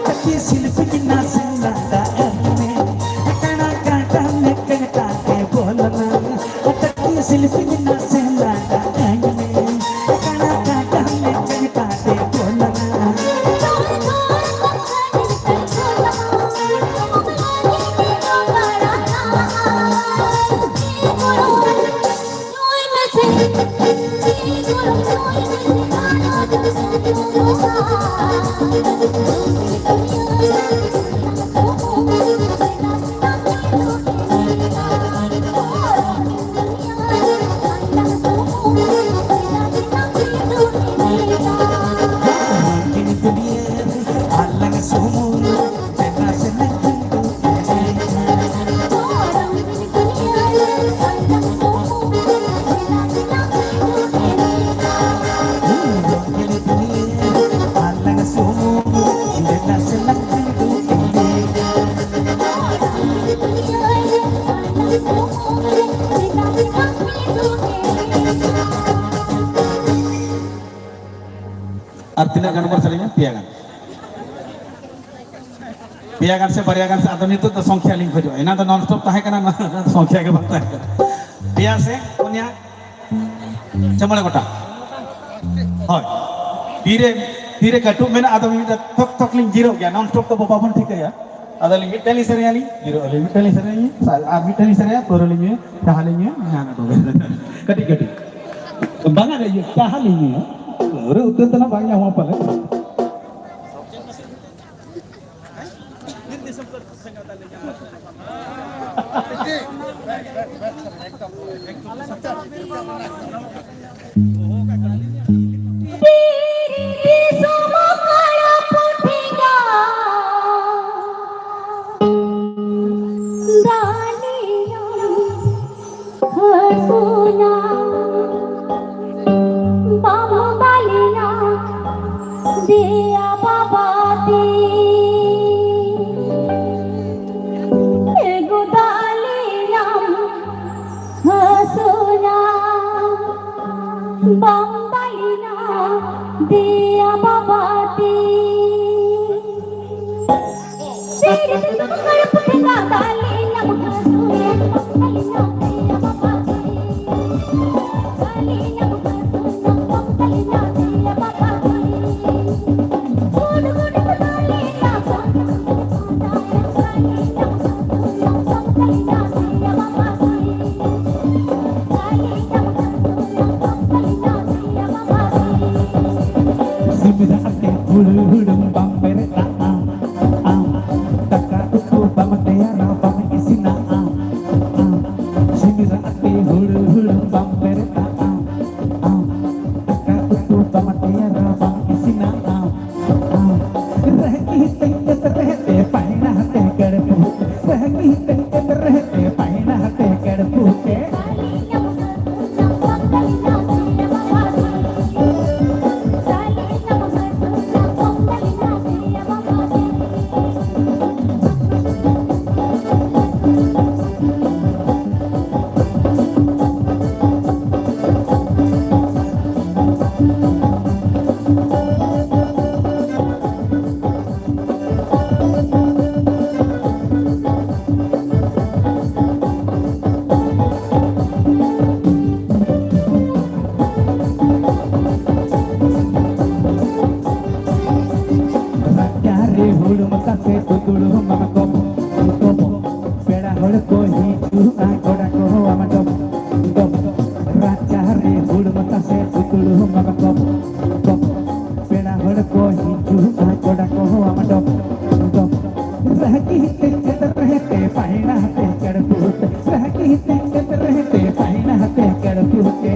ᱠᱟᱹᱴᱤᱡ ᱥᱤᱞᱯᱤᱧ ᱱᱟᱥᱮ ᱞᱟᱸᱫᱟ ᱟᱹᱧ ᱢᱮ, ᱠᱟᱬᱟ ᱠᱟᱴᱟ ᱢᱮ ᱠᱟᱴᱟ ᱛᱮ ᱵᱚᱞᱚᱱᱟ᱾ ᱠᱟᱹᱴᱤᱡ ᱥᱤᱞᱯᱤᱧ ᱱᱟᱥᱮ ᱞᱟᱸᱫᱟ ᱟᱹᱧ ᱢᱮ, ᱠᱟᱬᱟ ᱠᱟᱴᱟ ᱢᱮ ᱠᱟᱴᱟ ᱛᱮ ᱵᱚᱞᱚᱱᱟ᱾ ᱟᱨ ᱛᱤᱱᱟᱹᱜ ᱜᱟᱱ ᱵᱚᱱ ᱥᱮᱨᱮᱧᱟ? ᱯᱮᱭᱟ ᱜᱟᱱ᱾ ᱯᱮᱭᱟ ᱜᱟᱱ ᱥᱮ ᱵᱟᱨᱭᱟ ᱜᱟᱱ ᱥᱮ, ᱟᱫᱚ ᱱᱤᱛᱚᱜ ᱫᱚ ᱥᱚᱝᱠᱷᱭᱟ ᱞᱤᱧ ᱠᱷᱚᱡᱚᱜᱼᱟ᱾ ᱮᱱᱟᱝ ᱫᱚ non stop ᱛᱟᱦᱮᱸ ᱠᱟᱱᱟ, ᱱᱚᱣᱟ ᱥᱚᱝᱠᱷᱭᱟ ᱜᱮ ᱵᱟᱝ ᱛᱟᱦᱮᱸ ᱠᱟᱱᱟ᱾ ᱯᱮᱭᱟ ᱥᱮ ᱯᱩᱱᱭᱟ ᱥᱮ ᱢᱚᱬᱮ ᱜᱚᱴᱟᱝ? ᱦᱳᱭ, ᱛᱤᱨᱮ, ᱛᱤᱨᱮ ᱠᱟᱹᱴᱩᱵ ᱢᱮᱱᱟᱜᱼᱟ, ᱟᱫᱚ ᱢᱤᱫ ᱫᱷᱟᱣ ᱛᱷᱚᱠ ᱛᱷᱚᱠ ᱞᱤᱧ ᱡᱤᱨᱟᱹᱜ ᱜᱮᱭᱟ, non stop ᱫᱚ ᱵᱟᱵᱚᱱ ᱴᱷᱤᱠᱟᱹᱭᱟ᱾ ᱟᱫᱚ ᱞᱤᱧ ᱢᱤᱫᱴᱮᱱ ᱞᱤᱧ ᱥᱮᱨᱮᱧᱟ, ᱞᱤᱧ ᱡᱤᱨᱟᱹᱜ ᱟᱹᱞᱤᱧ, ᱢᱤᱫᱴᱮᱱ ᱞᱤᱧ ᱥᱮᱨᱮᱧᱟ, ᱟᱨ ᱢᱤᱫᱴᱮᱱ ᱞᱤᱧ ᱥᱮᱨᱮᱧᱟ, ᱯᱟᱹᱣᱨᱟᱹ ᱞᱤᱧ ᱧᱩᱭᱟ, ᱪᱟᱦᱟ ᱞᱤᱧ ᱧᱩᱭᱟ, ᱦᱮᱸ, ᱚᱱᱟ ᱠᱚᱜᱮ᱾ ᱠᱟᱹᱴᱤᱡ ᱠᱟᱹᱴᱤᱡ᱾ ᱵᱟᱝᱟ ᱨᱮ, ᱤᱭᱟᱹ, ᱪᱟᱦᱟ ᱞᱤᱧ ᱧᱩᱭᱟ᱾ ᱯᱟᱹᱣᱨᱟᱹ ᱩᱛᱟᱹᱨ ᱛᱮᱱᱟᱜ ᱵᱟᱝ ᱧᱟᱢᱚᱜᱼᱟ ᱯᱟᱞᱮ᱾ ᱫᱮᱭᱟ ᱵᱟᱵᱟ ᱫᱤ, ᱮᱜᱳ ᱫᱟᱞᱤᱧᱟᱢ ᱦᱟᱹᱥᱩᱧᱟ, ᱵᱟᱢ ᱫᱟᱞᱤᱧᱟ ᱫᱮᱭᱟ ᱵᱟᱵᱟ ᱫᱤ᱾ ᱥᱤᱢ ᱨᱟᱜ ᱛᱮ ᱦᱩᱲᱩ ᱦᱩᱲᱩ ᱵᱟᱢ ᱵᱮᱨᱮᱫ ᱫᱟᱜᱼᱟ᱾ ᱟᱢ ᱫᱟᱠᱟ ᱩᱛᱩ ᱵᱟᱢ ᱛᱮᱭᱟᱨᱟ, ᱵᱟᱢ ᱤᱥᱤᱱᱟ᱾ ᱟᱢ ᱥᱤᱢ ᱨᱟᱜ ᱛᱮ ᱦᱩᱲᱩ ᱦᱩᱲᱩ ᱵᱟᱢ ᱵᱮᱨᱮᱫ ᱫᱟᱜᱼᱟ᱾ ᱟᱢ ᱫᱟᱠᱟ ᱩᱛᱩ ᱵᱟᱢ ᱛᱮᱭᱟᱨᱟ, ᱵᱟᱢ ᱤᱥᱤᱱᱟ᱾ ᱟᱢ ᱟᱢ ᱨᱟᱹᱜᱤ ᱛᱮ ᱨᱮᱦᱮᱫ ᱛᱮ ᱯᱟᱭᱱᱟ ᱛᱮ ᱜᱟᱹᱲᱯᱩ, ᱨᱟᱹᱜᱤ ᱛᱮ ᱨᱮᱦᱮᱫ ᱛᱮ ᱯᱟᱭᱱᱟ ᱛᱮ ᱜᱟᱹᱲᱯᱩ ᱛᱮ᱾ ᱨᱟᱪᱟ ᱨᱮ ᱦᱩᱲᱩᱢ ᱛᱟᱥᱮ ᱫᱩᱫᱩᱲᱩᱢ ᱢᱟᱢᱟ ᱜᱚᱯ, ᱜᱚᱯ᱾ ᱯᱮᱲᱟ ᱦᱚᱲ ᱠᱚ ᱦᱤᱡᱩᱜᱼᱟ, ᱜᱚᱰᱟ ᱠᱚ ᱦᱚᱦᱚᱣᱟᱢᱟ ᱰᱚᱵ, ᱰᱚᱵ᱾ ᱨᱟᱪᱟ ᱨᱮ ᱦᱩᱲᱩᱢ ᱛᱟᱥᱮ ᱫᱩᱫᱩᱲᱩᱢ ᱢᱟᱢᱟ ᱜᱚᱯ, ᱜᱚᱯ᱾ ᱯᱮᱲᱟ ᱦᱚᱲ ᱠᱚ ᱦᱤᱡᱩᱜᱼᱟ, ᱜᱚᱰᱟ ᱠᱚ ᱦᱚᱦᱚᱣᱟᱢᱟ ᱰᱚᱵ, ᱰᱚᱵ᱾ ᱨᱟᱹᱜᱤ ᱛᱮ ᱨᱮᱦᱮᱫ ᱛᱮ ᱯᱟᱭᱱᱟ ᱛᱮ ᱜᱟᱹᱲᱯᱩ ᱛᱮ, ᱨᱟᱹᱜᱤ ᱛᱮ ᱨᱮᱦᱮᱫ ᱛᱮ ᱯᱟᱭᱱᱟ ᱛᱮ ᱜᱟᱹᱲᱯᱩ ᱛᱮ᱾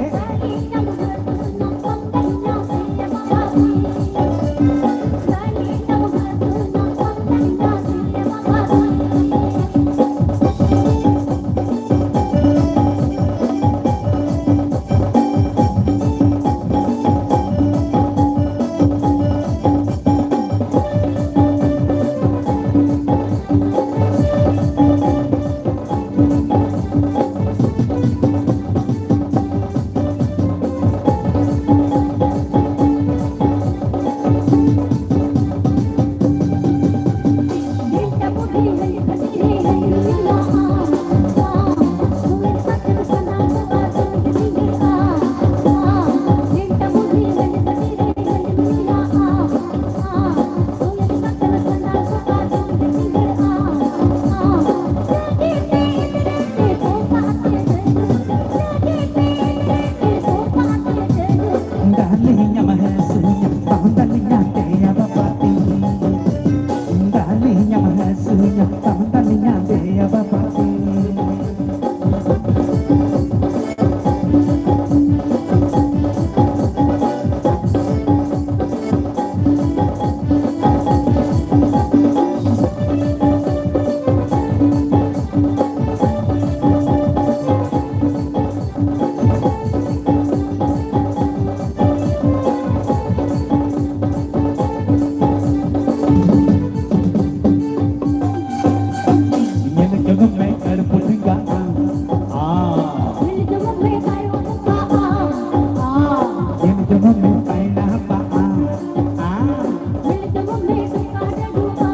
ᱫᱟᱞᱤᱧᱟᱢ ᱦᱟᱹᱥᱩᱧᱟ, ᱵᱟᱝ ᱫᱟᱞᱤᱧᱟ ᱫᱮᱭᱟ ᱵᱟᱵᱟ ᱛᱤᱧ᱾ ᱫᱟᱞᱤᱧᱟᱢ ᱦᱟᱹᱥᱩᱧᱟ, ᱵᱟᱝ ᱫᱟᱞᱤᱧᱟ ᱫᱮᱭᱟ ᱵᱟᱵᱟ ᱛᱤᱧ᱾ ᱧᱮᱞ ᱡᱚᱝ ᱢᱮ ᱟᱹᱲᱯᱩ ᱴᱷᱮᱸᱜᱟ᱾ ᱧᱮᱞ ᱡᱚᱝ ᱢᱮ ᱛᱟᱭᱚᱢ ᱵᱟᱦᱟ᱾ ᱧᱮᱞ ᱡᱚᱝ ᱢᱮ ᱯᱟᱭᱞᱟ ᱵᱟᱦᱟ᱾ ᱧᱮᱞ ᱡᱚᱝ ᱢᱮ ᱥᱩᱠᱟ ᱰᱟᱹᱰᱩᱜᱼᱟ᱾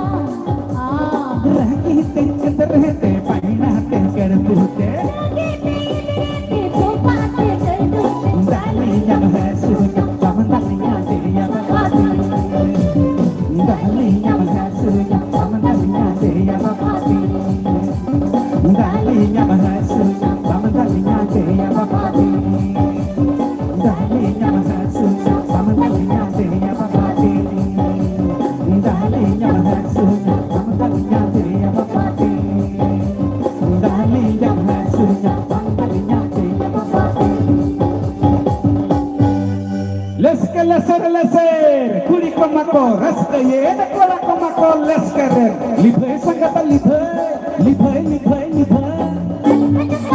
ᱨᱟᱹᱜᱤ ᱛᱮ ᱠᱟᱛᱨᱮ ᱛᱮ ᱯᱟᱭᱞᱟ ᱛᱮ ᱠᱟᱹᱲᱯᱩ ᱛᱮ᱾ ᱨᱟᱹᱜᱤ ᱛᱮ ᱠᱟᱛᱨᱮ ᱛᱮ ᱯᱟᱭᱞᱟ ᱛᱮ ᱠᱟᱹᱲᱯᱩ ᱛᱮ᱾ ᱫᱟᱞᱤᱧᱟᱢ ᱦᱟᱹᱥᱩᱧᱟ, ᱵᱟᱢ ᱫᱟᱞᱤᱧᱟ ᱫᱮᱭᱟ ᱵᱟᱵᱟ ᱛᱤᱧ᱾ ᱫᱟᱞᱤᱧᱟᱢ ᱦᱟᱹᱥᱩᱧᱟ, ᱵᱟᱢ ᱫᱟᱞᱤᱧᱟ ᱫᱮᱭᱟ ᱵᱟᱵᱟ ᱛᱤᱧ᱾ ᱫᱟᱞᱤᱧᱟᱢ ᱦᱟᱹᱥᱩᱧᱟ, ᱵᱟᱢ ᱫᱟᱞᱤᱧᱟ ᱫᱮᱭᱟ ᱵᱟᱵᱟ ᱛᱤᱧ᱾ ᱫᱟᱞᱤᱧᱟᱢ ᱦᱟᱹᱥᱩᱧᱟ, ᱵᱟᱢ ᱫᱟᱞᱤᱧᱟ ᱫᱮᱭᱟ ᱵᱟᱵᱟ ᱛᱤᱧ᱾ ᱫᱟᱞᱤᱧᱟᱢ ᱦᱟᱹᱥᱩᱧᱟ, ᱵᱟᱢ ᱫᱟᱞᱤᱧᱟ ᱫᱮᱭᱟ ᱵᱟᱵᱟ ᱛᱤᱧ᱾ ᱫᱟᱞᱤᱧᱟᱢ ᱦᱟᱹᱥᱩᱧᱟ, ᱵᱟᱢ ᱫᱟᱞᱤᱧᱟ ᱫᱮᱭᱟ ᱵᱟᱵᱟ ᱛᱤᱧ᱾ ᱞᱮᱥᱠᱮ ᱞᱮᱥᱮᱨ ᱞᱮᱥᱮᱨ, ᱠᱩᱲᱤ ᱠᱚᱢᱟ ᱠᱚ ᱨᱟᱹᱥᱠᱟᱹᱭᱮᱱ, ᱠᱚᱲᱟ ᱠᱚᱢᱟ ᱠᱚ ᱞᱮᱥᱠᱮᱨᱮᱱ᱾ ᱞᱤᱵᱷᱟᱹᱭ ᱥᱟᱸᱜᱟᱛ ᱞᱤᱵᱷᱟᱹᱭ, ᱞᱤᱵᱷᱟᱹᱭ, ᱞᱤᱵᱷᱟᱹᱭ, ᱞᱤᱵᱷᱟᱹᱭ᱾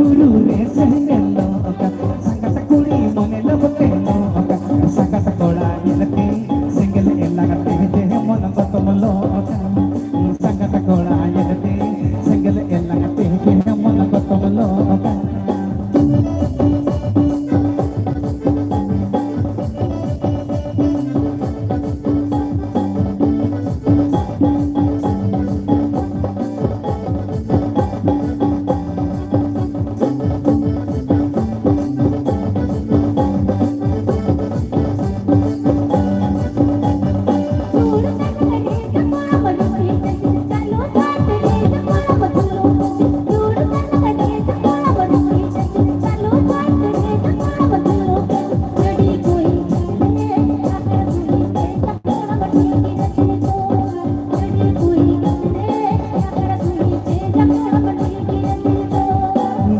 ᱵᱩᱨᱩ ᱨᱮ ᱥᱮᱸᱜᱮᱞ ᱞᱚᱜ ᱠᱟᱱ, ᱥᱟᱸᱜᱟᱛ ᱠᱩᱲᱤ ᱢᱚᱱᱮ ᱞᱚᱵᱛᱮ ᱞᱚᱜ ᱠᱟᱱ, ᱥᱟᱸᱜᱟᱛ ᱠᱚᱲᱟ ᱧᱮᱞᱛᱮ ᱥᱮᱸᱜᱮᱞ ᱮᱞᱟᱝ ᱛᱮ ᱡᱮᱢᱚᱱ ᱜᱚᱛᱚᱢ ᱞᱚᱜ ᱠᱟᱱ, ᱥᱟᱸᱜᱟᱛ ᱠᱚᱲᱟ ᱧᱮᱞᱛᱮ ᱥᱮᱸᱜᱮᱞ ᱮᱞᱟᱝ ᱛᱮ ᱡᱮᱢᱚᱱ ᱜᱚᱛᱚᱢ ᱞᱚᱜ ᱠᱟᱱ᱾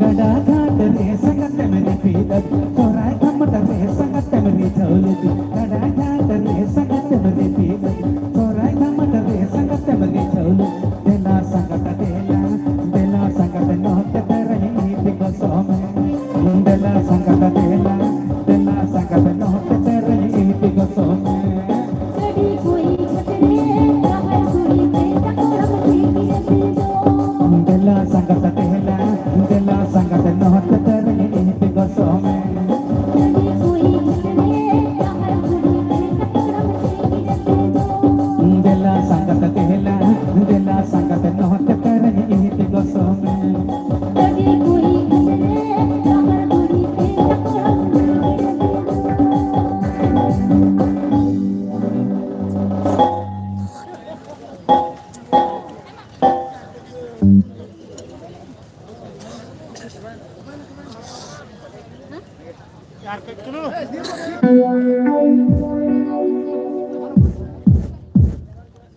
ᱜᱟᱰᱟ ᱜᱷᱟᱴ ᱨᱮ ᱥᱟᱸᱜᱟᱛᱮᱢ ᱨᱤᱯᱤᱫ, ᱥᱚᱦᱨᱟᱭ ᱫᱷᱟᱢᱟᱴ ᱨᱮ ᱥᱟᱸᱜᱟᱛᱮᱢ ᱨᱤᱡᱷᱟᱹᱣ ᱞᱮᱫᱮ᱾ ᱜᱟᱰᱟ ᱜᱷᱟᱴ ᱨᱮ ᱥᱟᱸᱜᱟᱛᱮᱢ ᱨᱤᱯᱤᱫ, ᱥᱚᱦᱨᱟᱭ ᱫᱷᱟᱢᱟᱴ ᱨᱮ ᱥᱟᱸᱜᱟᱛᱮᱢ ᱨᱤᱡᱷᱟᱹᱣ ᱞᱮᱫᱮ᱾ ᱫᱮᱞᱟ ᱥᱟᱸᱜᱟᱛ ᱫᱮᱞᱟ, ᱫᱮᱞᱟ ᱥᱟᱸᱜᱟᱛ ᱱᱚᱛᱮ ᱛᱮᱨᱮᱧ ᱤᱫᱤ ᱜᱚᱥᱚᱢ᱾ ᱫᱮᱞᱟ ᱥᱟᱸᱜᱟᱛ ᱫᱮᱞᱟ, ᱫᱮᱞᱟ ᱥᱟᱸᱜᱟᱛ ᱱᱚᱛᱮ ᱛᱮᱨᱮᱧ ᱤᱫᱤ ᱜᱚᱥᱚᱢ᱾ ᱫᱮᱞᱟ ᱥᱟᱸᱜᱟᱛ ᱫᱮᱞᱟ, ᱫᱮᱞᱟ ᱥᱟᱸᱜᱟᱛ ᱱᱚᱛᱮ ᱛᱮᱨᱮᱧ ᱤᱫᱤ ᱜᱚᱥᱚᱢ᱾ ᱫᱮᱞᱟ ᱥᱟᱸᱜᱟᱛ ᱫᱮᱞᱟ, ᱫᱮᱞᱟ ᱥᱟᱸᱜᱟᱛ ᱱᱚᱛᱮ ᱛᱮᱨᱮᱧ ᱤᱫᱤ ᱜᱚᱥᱚᱢ᱾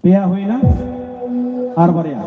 ᱯᱮᱭᱟ ᱦᱩᱭᱱᱟ, ᱟᱨ ᱵᱟᱨᱭᱟ᱾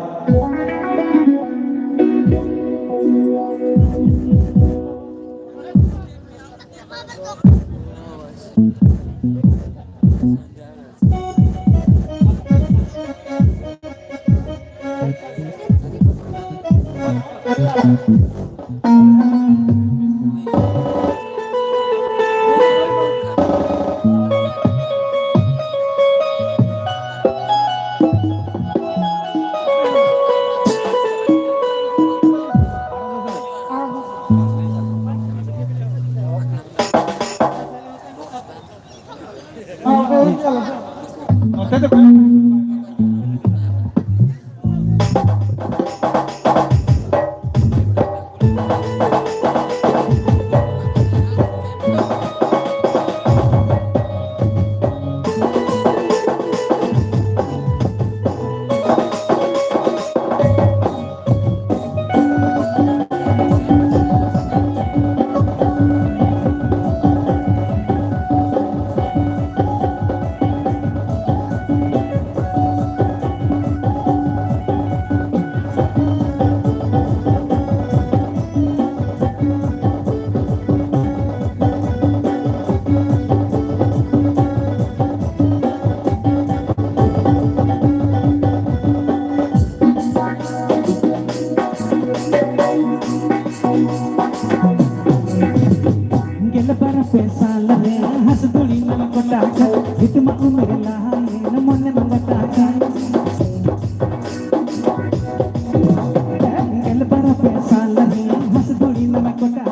ᱥᱟᱞ ᱨᱮ ᱦᱟᱸᱥ ᱫᱷᱩᱲᱤ ᱱᱟᱢ ᱠᱚᱴᱟ,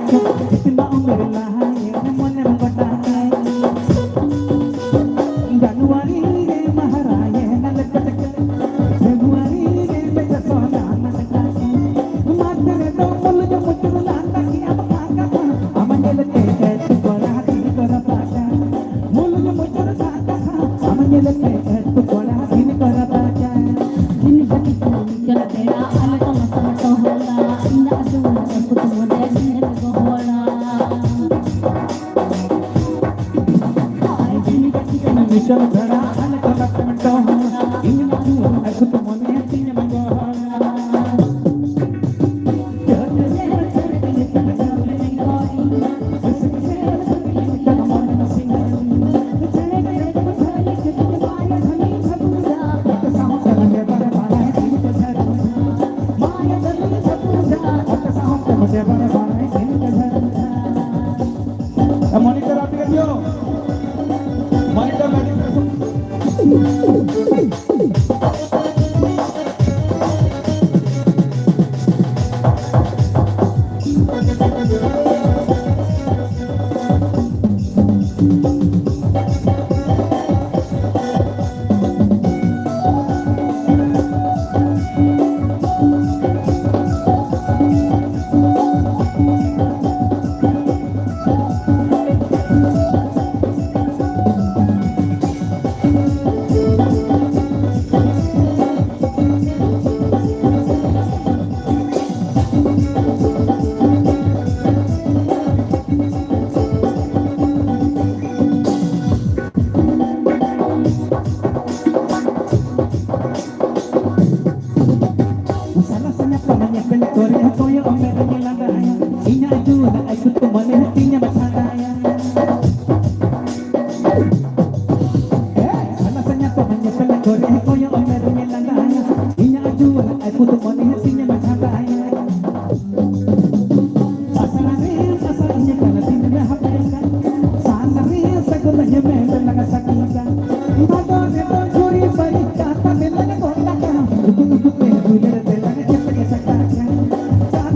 ᱤᱛᱱᱟ ᱩᱢᱮᱨ ᱞᱟᱦᱟᱭᱮᱱ ᱢᱚᱱᱮᱢ ᱜᱚᱴᱟ᱾ ᱡᱟᱱᱩᱣᱟᱨᱤ ᱨᱮ ᱢᱟᱦᱨᱟᱭᱮᱱ ᱟᱞᱮ ᱯᱟᱴᱠᱟ, ᱯᱷᱮᱵᱨᱩᱣᱟᱨᱤ ᱨᱮ ᱵᱮᱡᱟ ᱥᱚᱱᱟ ᱱᱟᱴᱠᱟ᱾ ᱢᱟᱨᱪ ᱨᱮᱫᱚ ᱢᱩᱞᱩᱡ ᱢᱩᱪᱩᱨ ᱞᱟᱸᱫᱟ ᱠᱮᱜ ᱟᱢ ᱠᱟᱛᱷᱟ, ᱟᱢ ᱧᱮᱞᱛᱮ ᱮᱛ ᱠᱚᱲᱟ ᱫᱤᱱ ᱠᱚ ᱨᱟᱯᱟᱜᱟ᱾ ᱢᱩᱞᱩᱡ ᱢᱩᱪᱩᱨ ᱞᱟᱸᱫᱟ ᱠᱟᱛᱷᱟ, ᱟᱢ ᱧᱮᱞᱛᱮ ᱮᱛ ᱠᱚᱲᱟ ᱫᱤᱱ ᱠᱚ ᱨᱟᱯᱟᱜᱟ᱾ ᱫᱤᱱ ᱡᱟᱹᱯᱤᱫ ᱠᱚ ᱪᱟᱞᱟᱜ ᱵᱮᱲᱟ ᱟᱞᱮ ᱛᱟᱞᱟ ᱛᱟᱞᱟ ᱴᱚᱦᱚᱞᱟ, ᱤᱧᱟᱜ ᱫᱩᱣᱟᱹᱨ ᱨᱮ ᱠᱩᱫᱩᱢ ᱨᱮ ᱧᱮᱞ ᱜᱚᱦᱚᱲᱟ᱾ ᱢᱤᱫᱴᱟᱝ ᱵᱷᱮᱲᱟ ᱟᱞᱮ ᱴᱚᱞᱟ ᱠᱚ ᱢᱤᱫᱴᱟᱝ ᱦᱚᱲ᱾ ᱤᱧ ᱟᱹᱛᱩ ᱟᱹᱛᱩ ᱛᱮ ᱢᱚᱱᱮ ᱛᱤᱧ ᱢᱟᱸᱜᱚᱲ᱾ Monitor, ᱟᱯᱮ ᱜᱮ ᱫᱤᱭᱳ᱾ Monitor, magic person. ᱥᱟᱞᱟ ᱥᱟᱧᱟ ᱯᱟᱞᱟ ᱧᱮᱯᱮᱞ ᱠᱚᱨᱮ ᱠᱚᱭᱚᱜ ᱢᱮ ᱨᱮ ᱞᱟᱸᱫᱟᱭᱟ, ᱤᱧᱟᱜ ᱡᱩᱣᱟᱹᱱ ᱟᱭ ᱠᱩᱛᱩ ᱢᱚᱱᱮ ᱛᱤᱧᱟ ᱢᱟᱪᱷᱟᱫᱟᱭᱟ᱾ ᱥᱟᱞᱟ ᱥᱟᱧᱟ ᱯᱟᱞᱟ ᱧᱮᱯᱮᱞ ᱠᱚᱨᱮ ᱠᱚᱭᱚᱜ ᱢᱮ ᱨᱮ ᱞᱟᱸᱫᱟᱭᱟ, ᱤᱧᱟᱜ ᱡᱩᱣᱟᱹᱱ ᱟᱭ ᱠᱩᱛᱩ ᱢᱚᱱᱮ ᱛᱤᱧᱟ ᱢᱟᱪᱷᱟᱫᱟᱭᱟ᱾ ᱟᱥᱲᱟ ᱨᱮ ᱟᱥᱲᱟ ᱤᱧ ᱠᱟᱱᱟ ᱫᱤᱱ ᱨᱮ ᱦᱟᱯᱮ ᱠᱟᱱ᱾ ᱥᱟᱞ ᱨᱮ ᱥᱟᱹᱜᱩᱱ ᱧᱮᱯᱮᱞ ᱞᱟᱝ ᱥᱟᱹᱠᱷᱤ ᱠᱟᱱ᱾ ᱵᱷᱟᱫᱚᱨ ᱨᱮᱫᱚ ᱡᱩᱨᱤ ᱵᱟᱹᱲᱤ ᱠᱟᱛᱷᱟ ᱛᱮ ᱞᱟᱝ ᱜᱚᱴᱟ ᱠᱟᱱ᱾ ᱩᱫᱩᱜ ᱩᱫᱩᱜ ᱛᱮ ᱫᱩᱞᱟᱹᱲ ᱛᱮ ᱞᱟᱝ ᱪᱮᱯᱮᱡ ᱥᱟᱠᱟ ᱠᱟᱱ᱾ ᱥᱟᱞ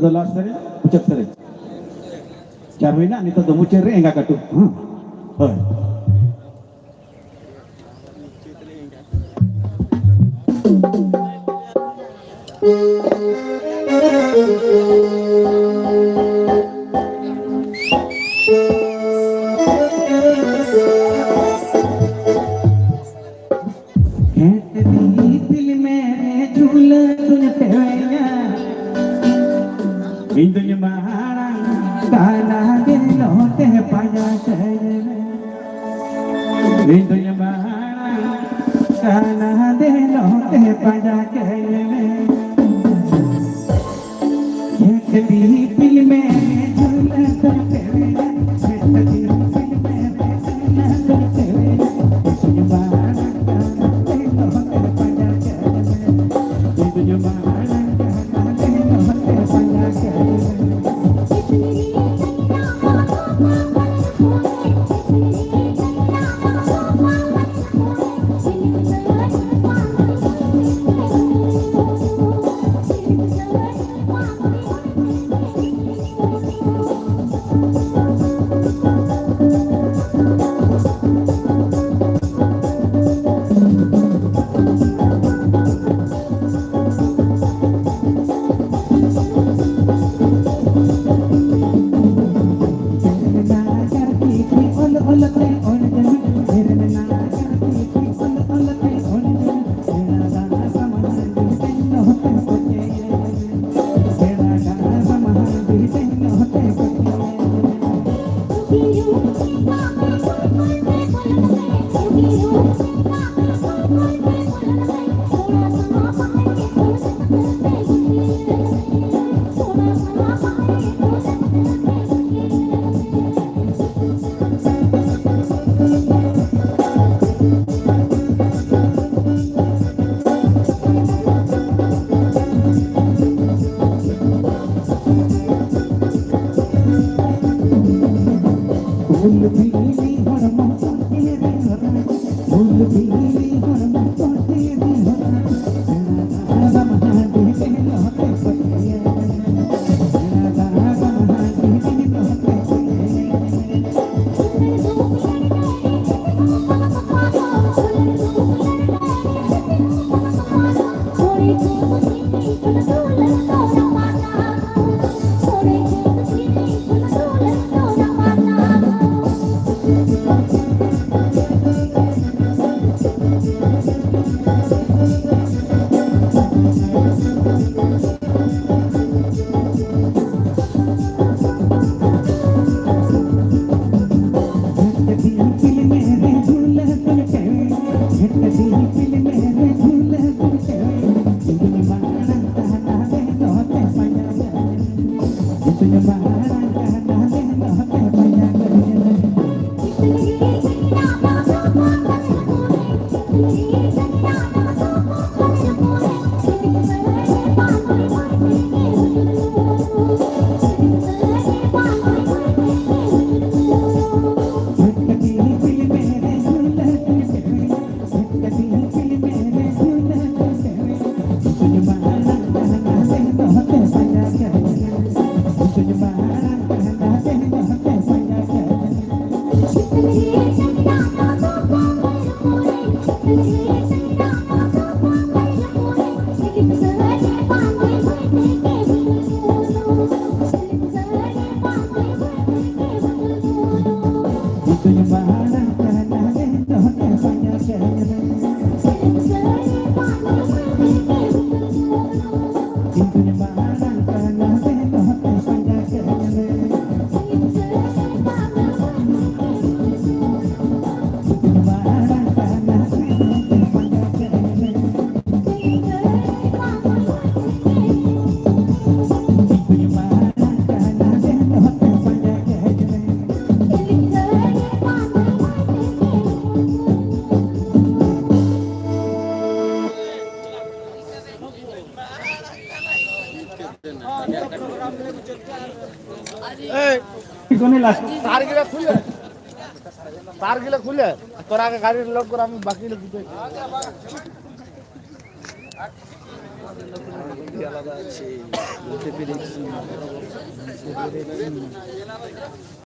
ᱫᱚ ᱞᱟᱥᱴ ᱥᱮᱨᱮᱧ, ᱢᱩᱪᱟᱹᱫ ᱥᱮᱨᱮᱧ᱾ ᱪᱟᱨ ᱦᱩᱭᱱᱟ, ᱱᱤᱛᱚᱜ ᱫᱚ ᱢᱩᱪᱟᱹᱫ ᱨᱮ ᱮᱸᱜᱟ ᱠᱟᱹᱴᱩᱵ᱾ ᱦᱮᱸ? ᱦᱳᱭ᱾ ᱦᱮᱸ, ᱫᱤᱯᱤᱞ ᱢᱮ ᱡᱷᱩᱞᱟᱹ ᱫᱩᱧ ᱯᱮᱣᱮᱭᱟ᱾ ᱤᱧ ᱫᱩᱧ ᱢᱟᱲᱟᱝ ᱠᱟᱱᱟ ᱫᱮᱞᱚ ᱛᱮ ᱯᱟᱸᱡᱟ ᱠᱟᱹᱧ ᱢᱮ᱾ ᱤᱧ ᱫᱩᱧ ᱢᱟᱲᱟᱝ ᱠᱟᱱᱟ ᱫᱮᱞᱚ ᱛᱮ ᱯᱟᱸᱡᱟ ᱠᱟᱹᱧ ᱢᱮ᱾ তারগুলা খুলে, তারগুলা খুলে, তোর আগে গাড়ি লোড করে আমি বাকি লোক দিতে। আলাদা আছে, বুঝতে পেরেছি।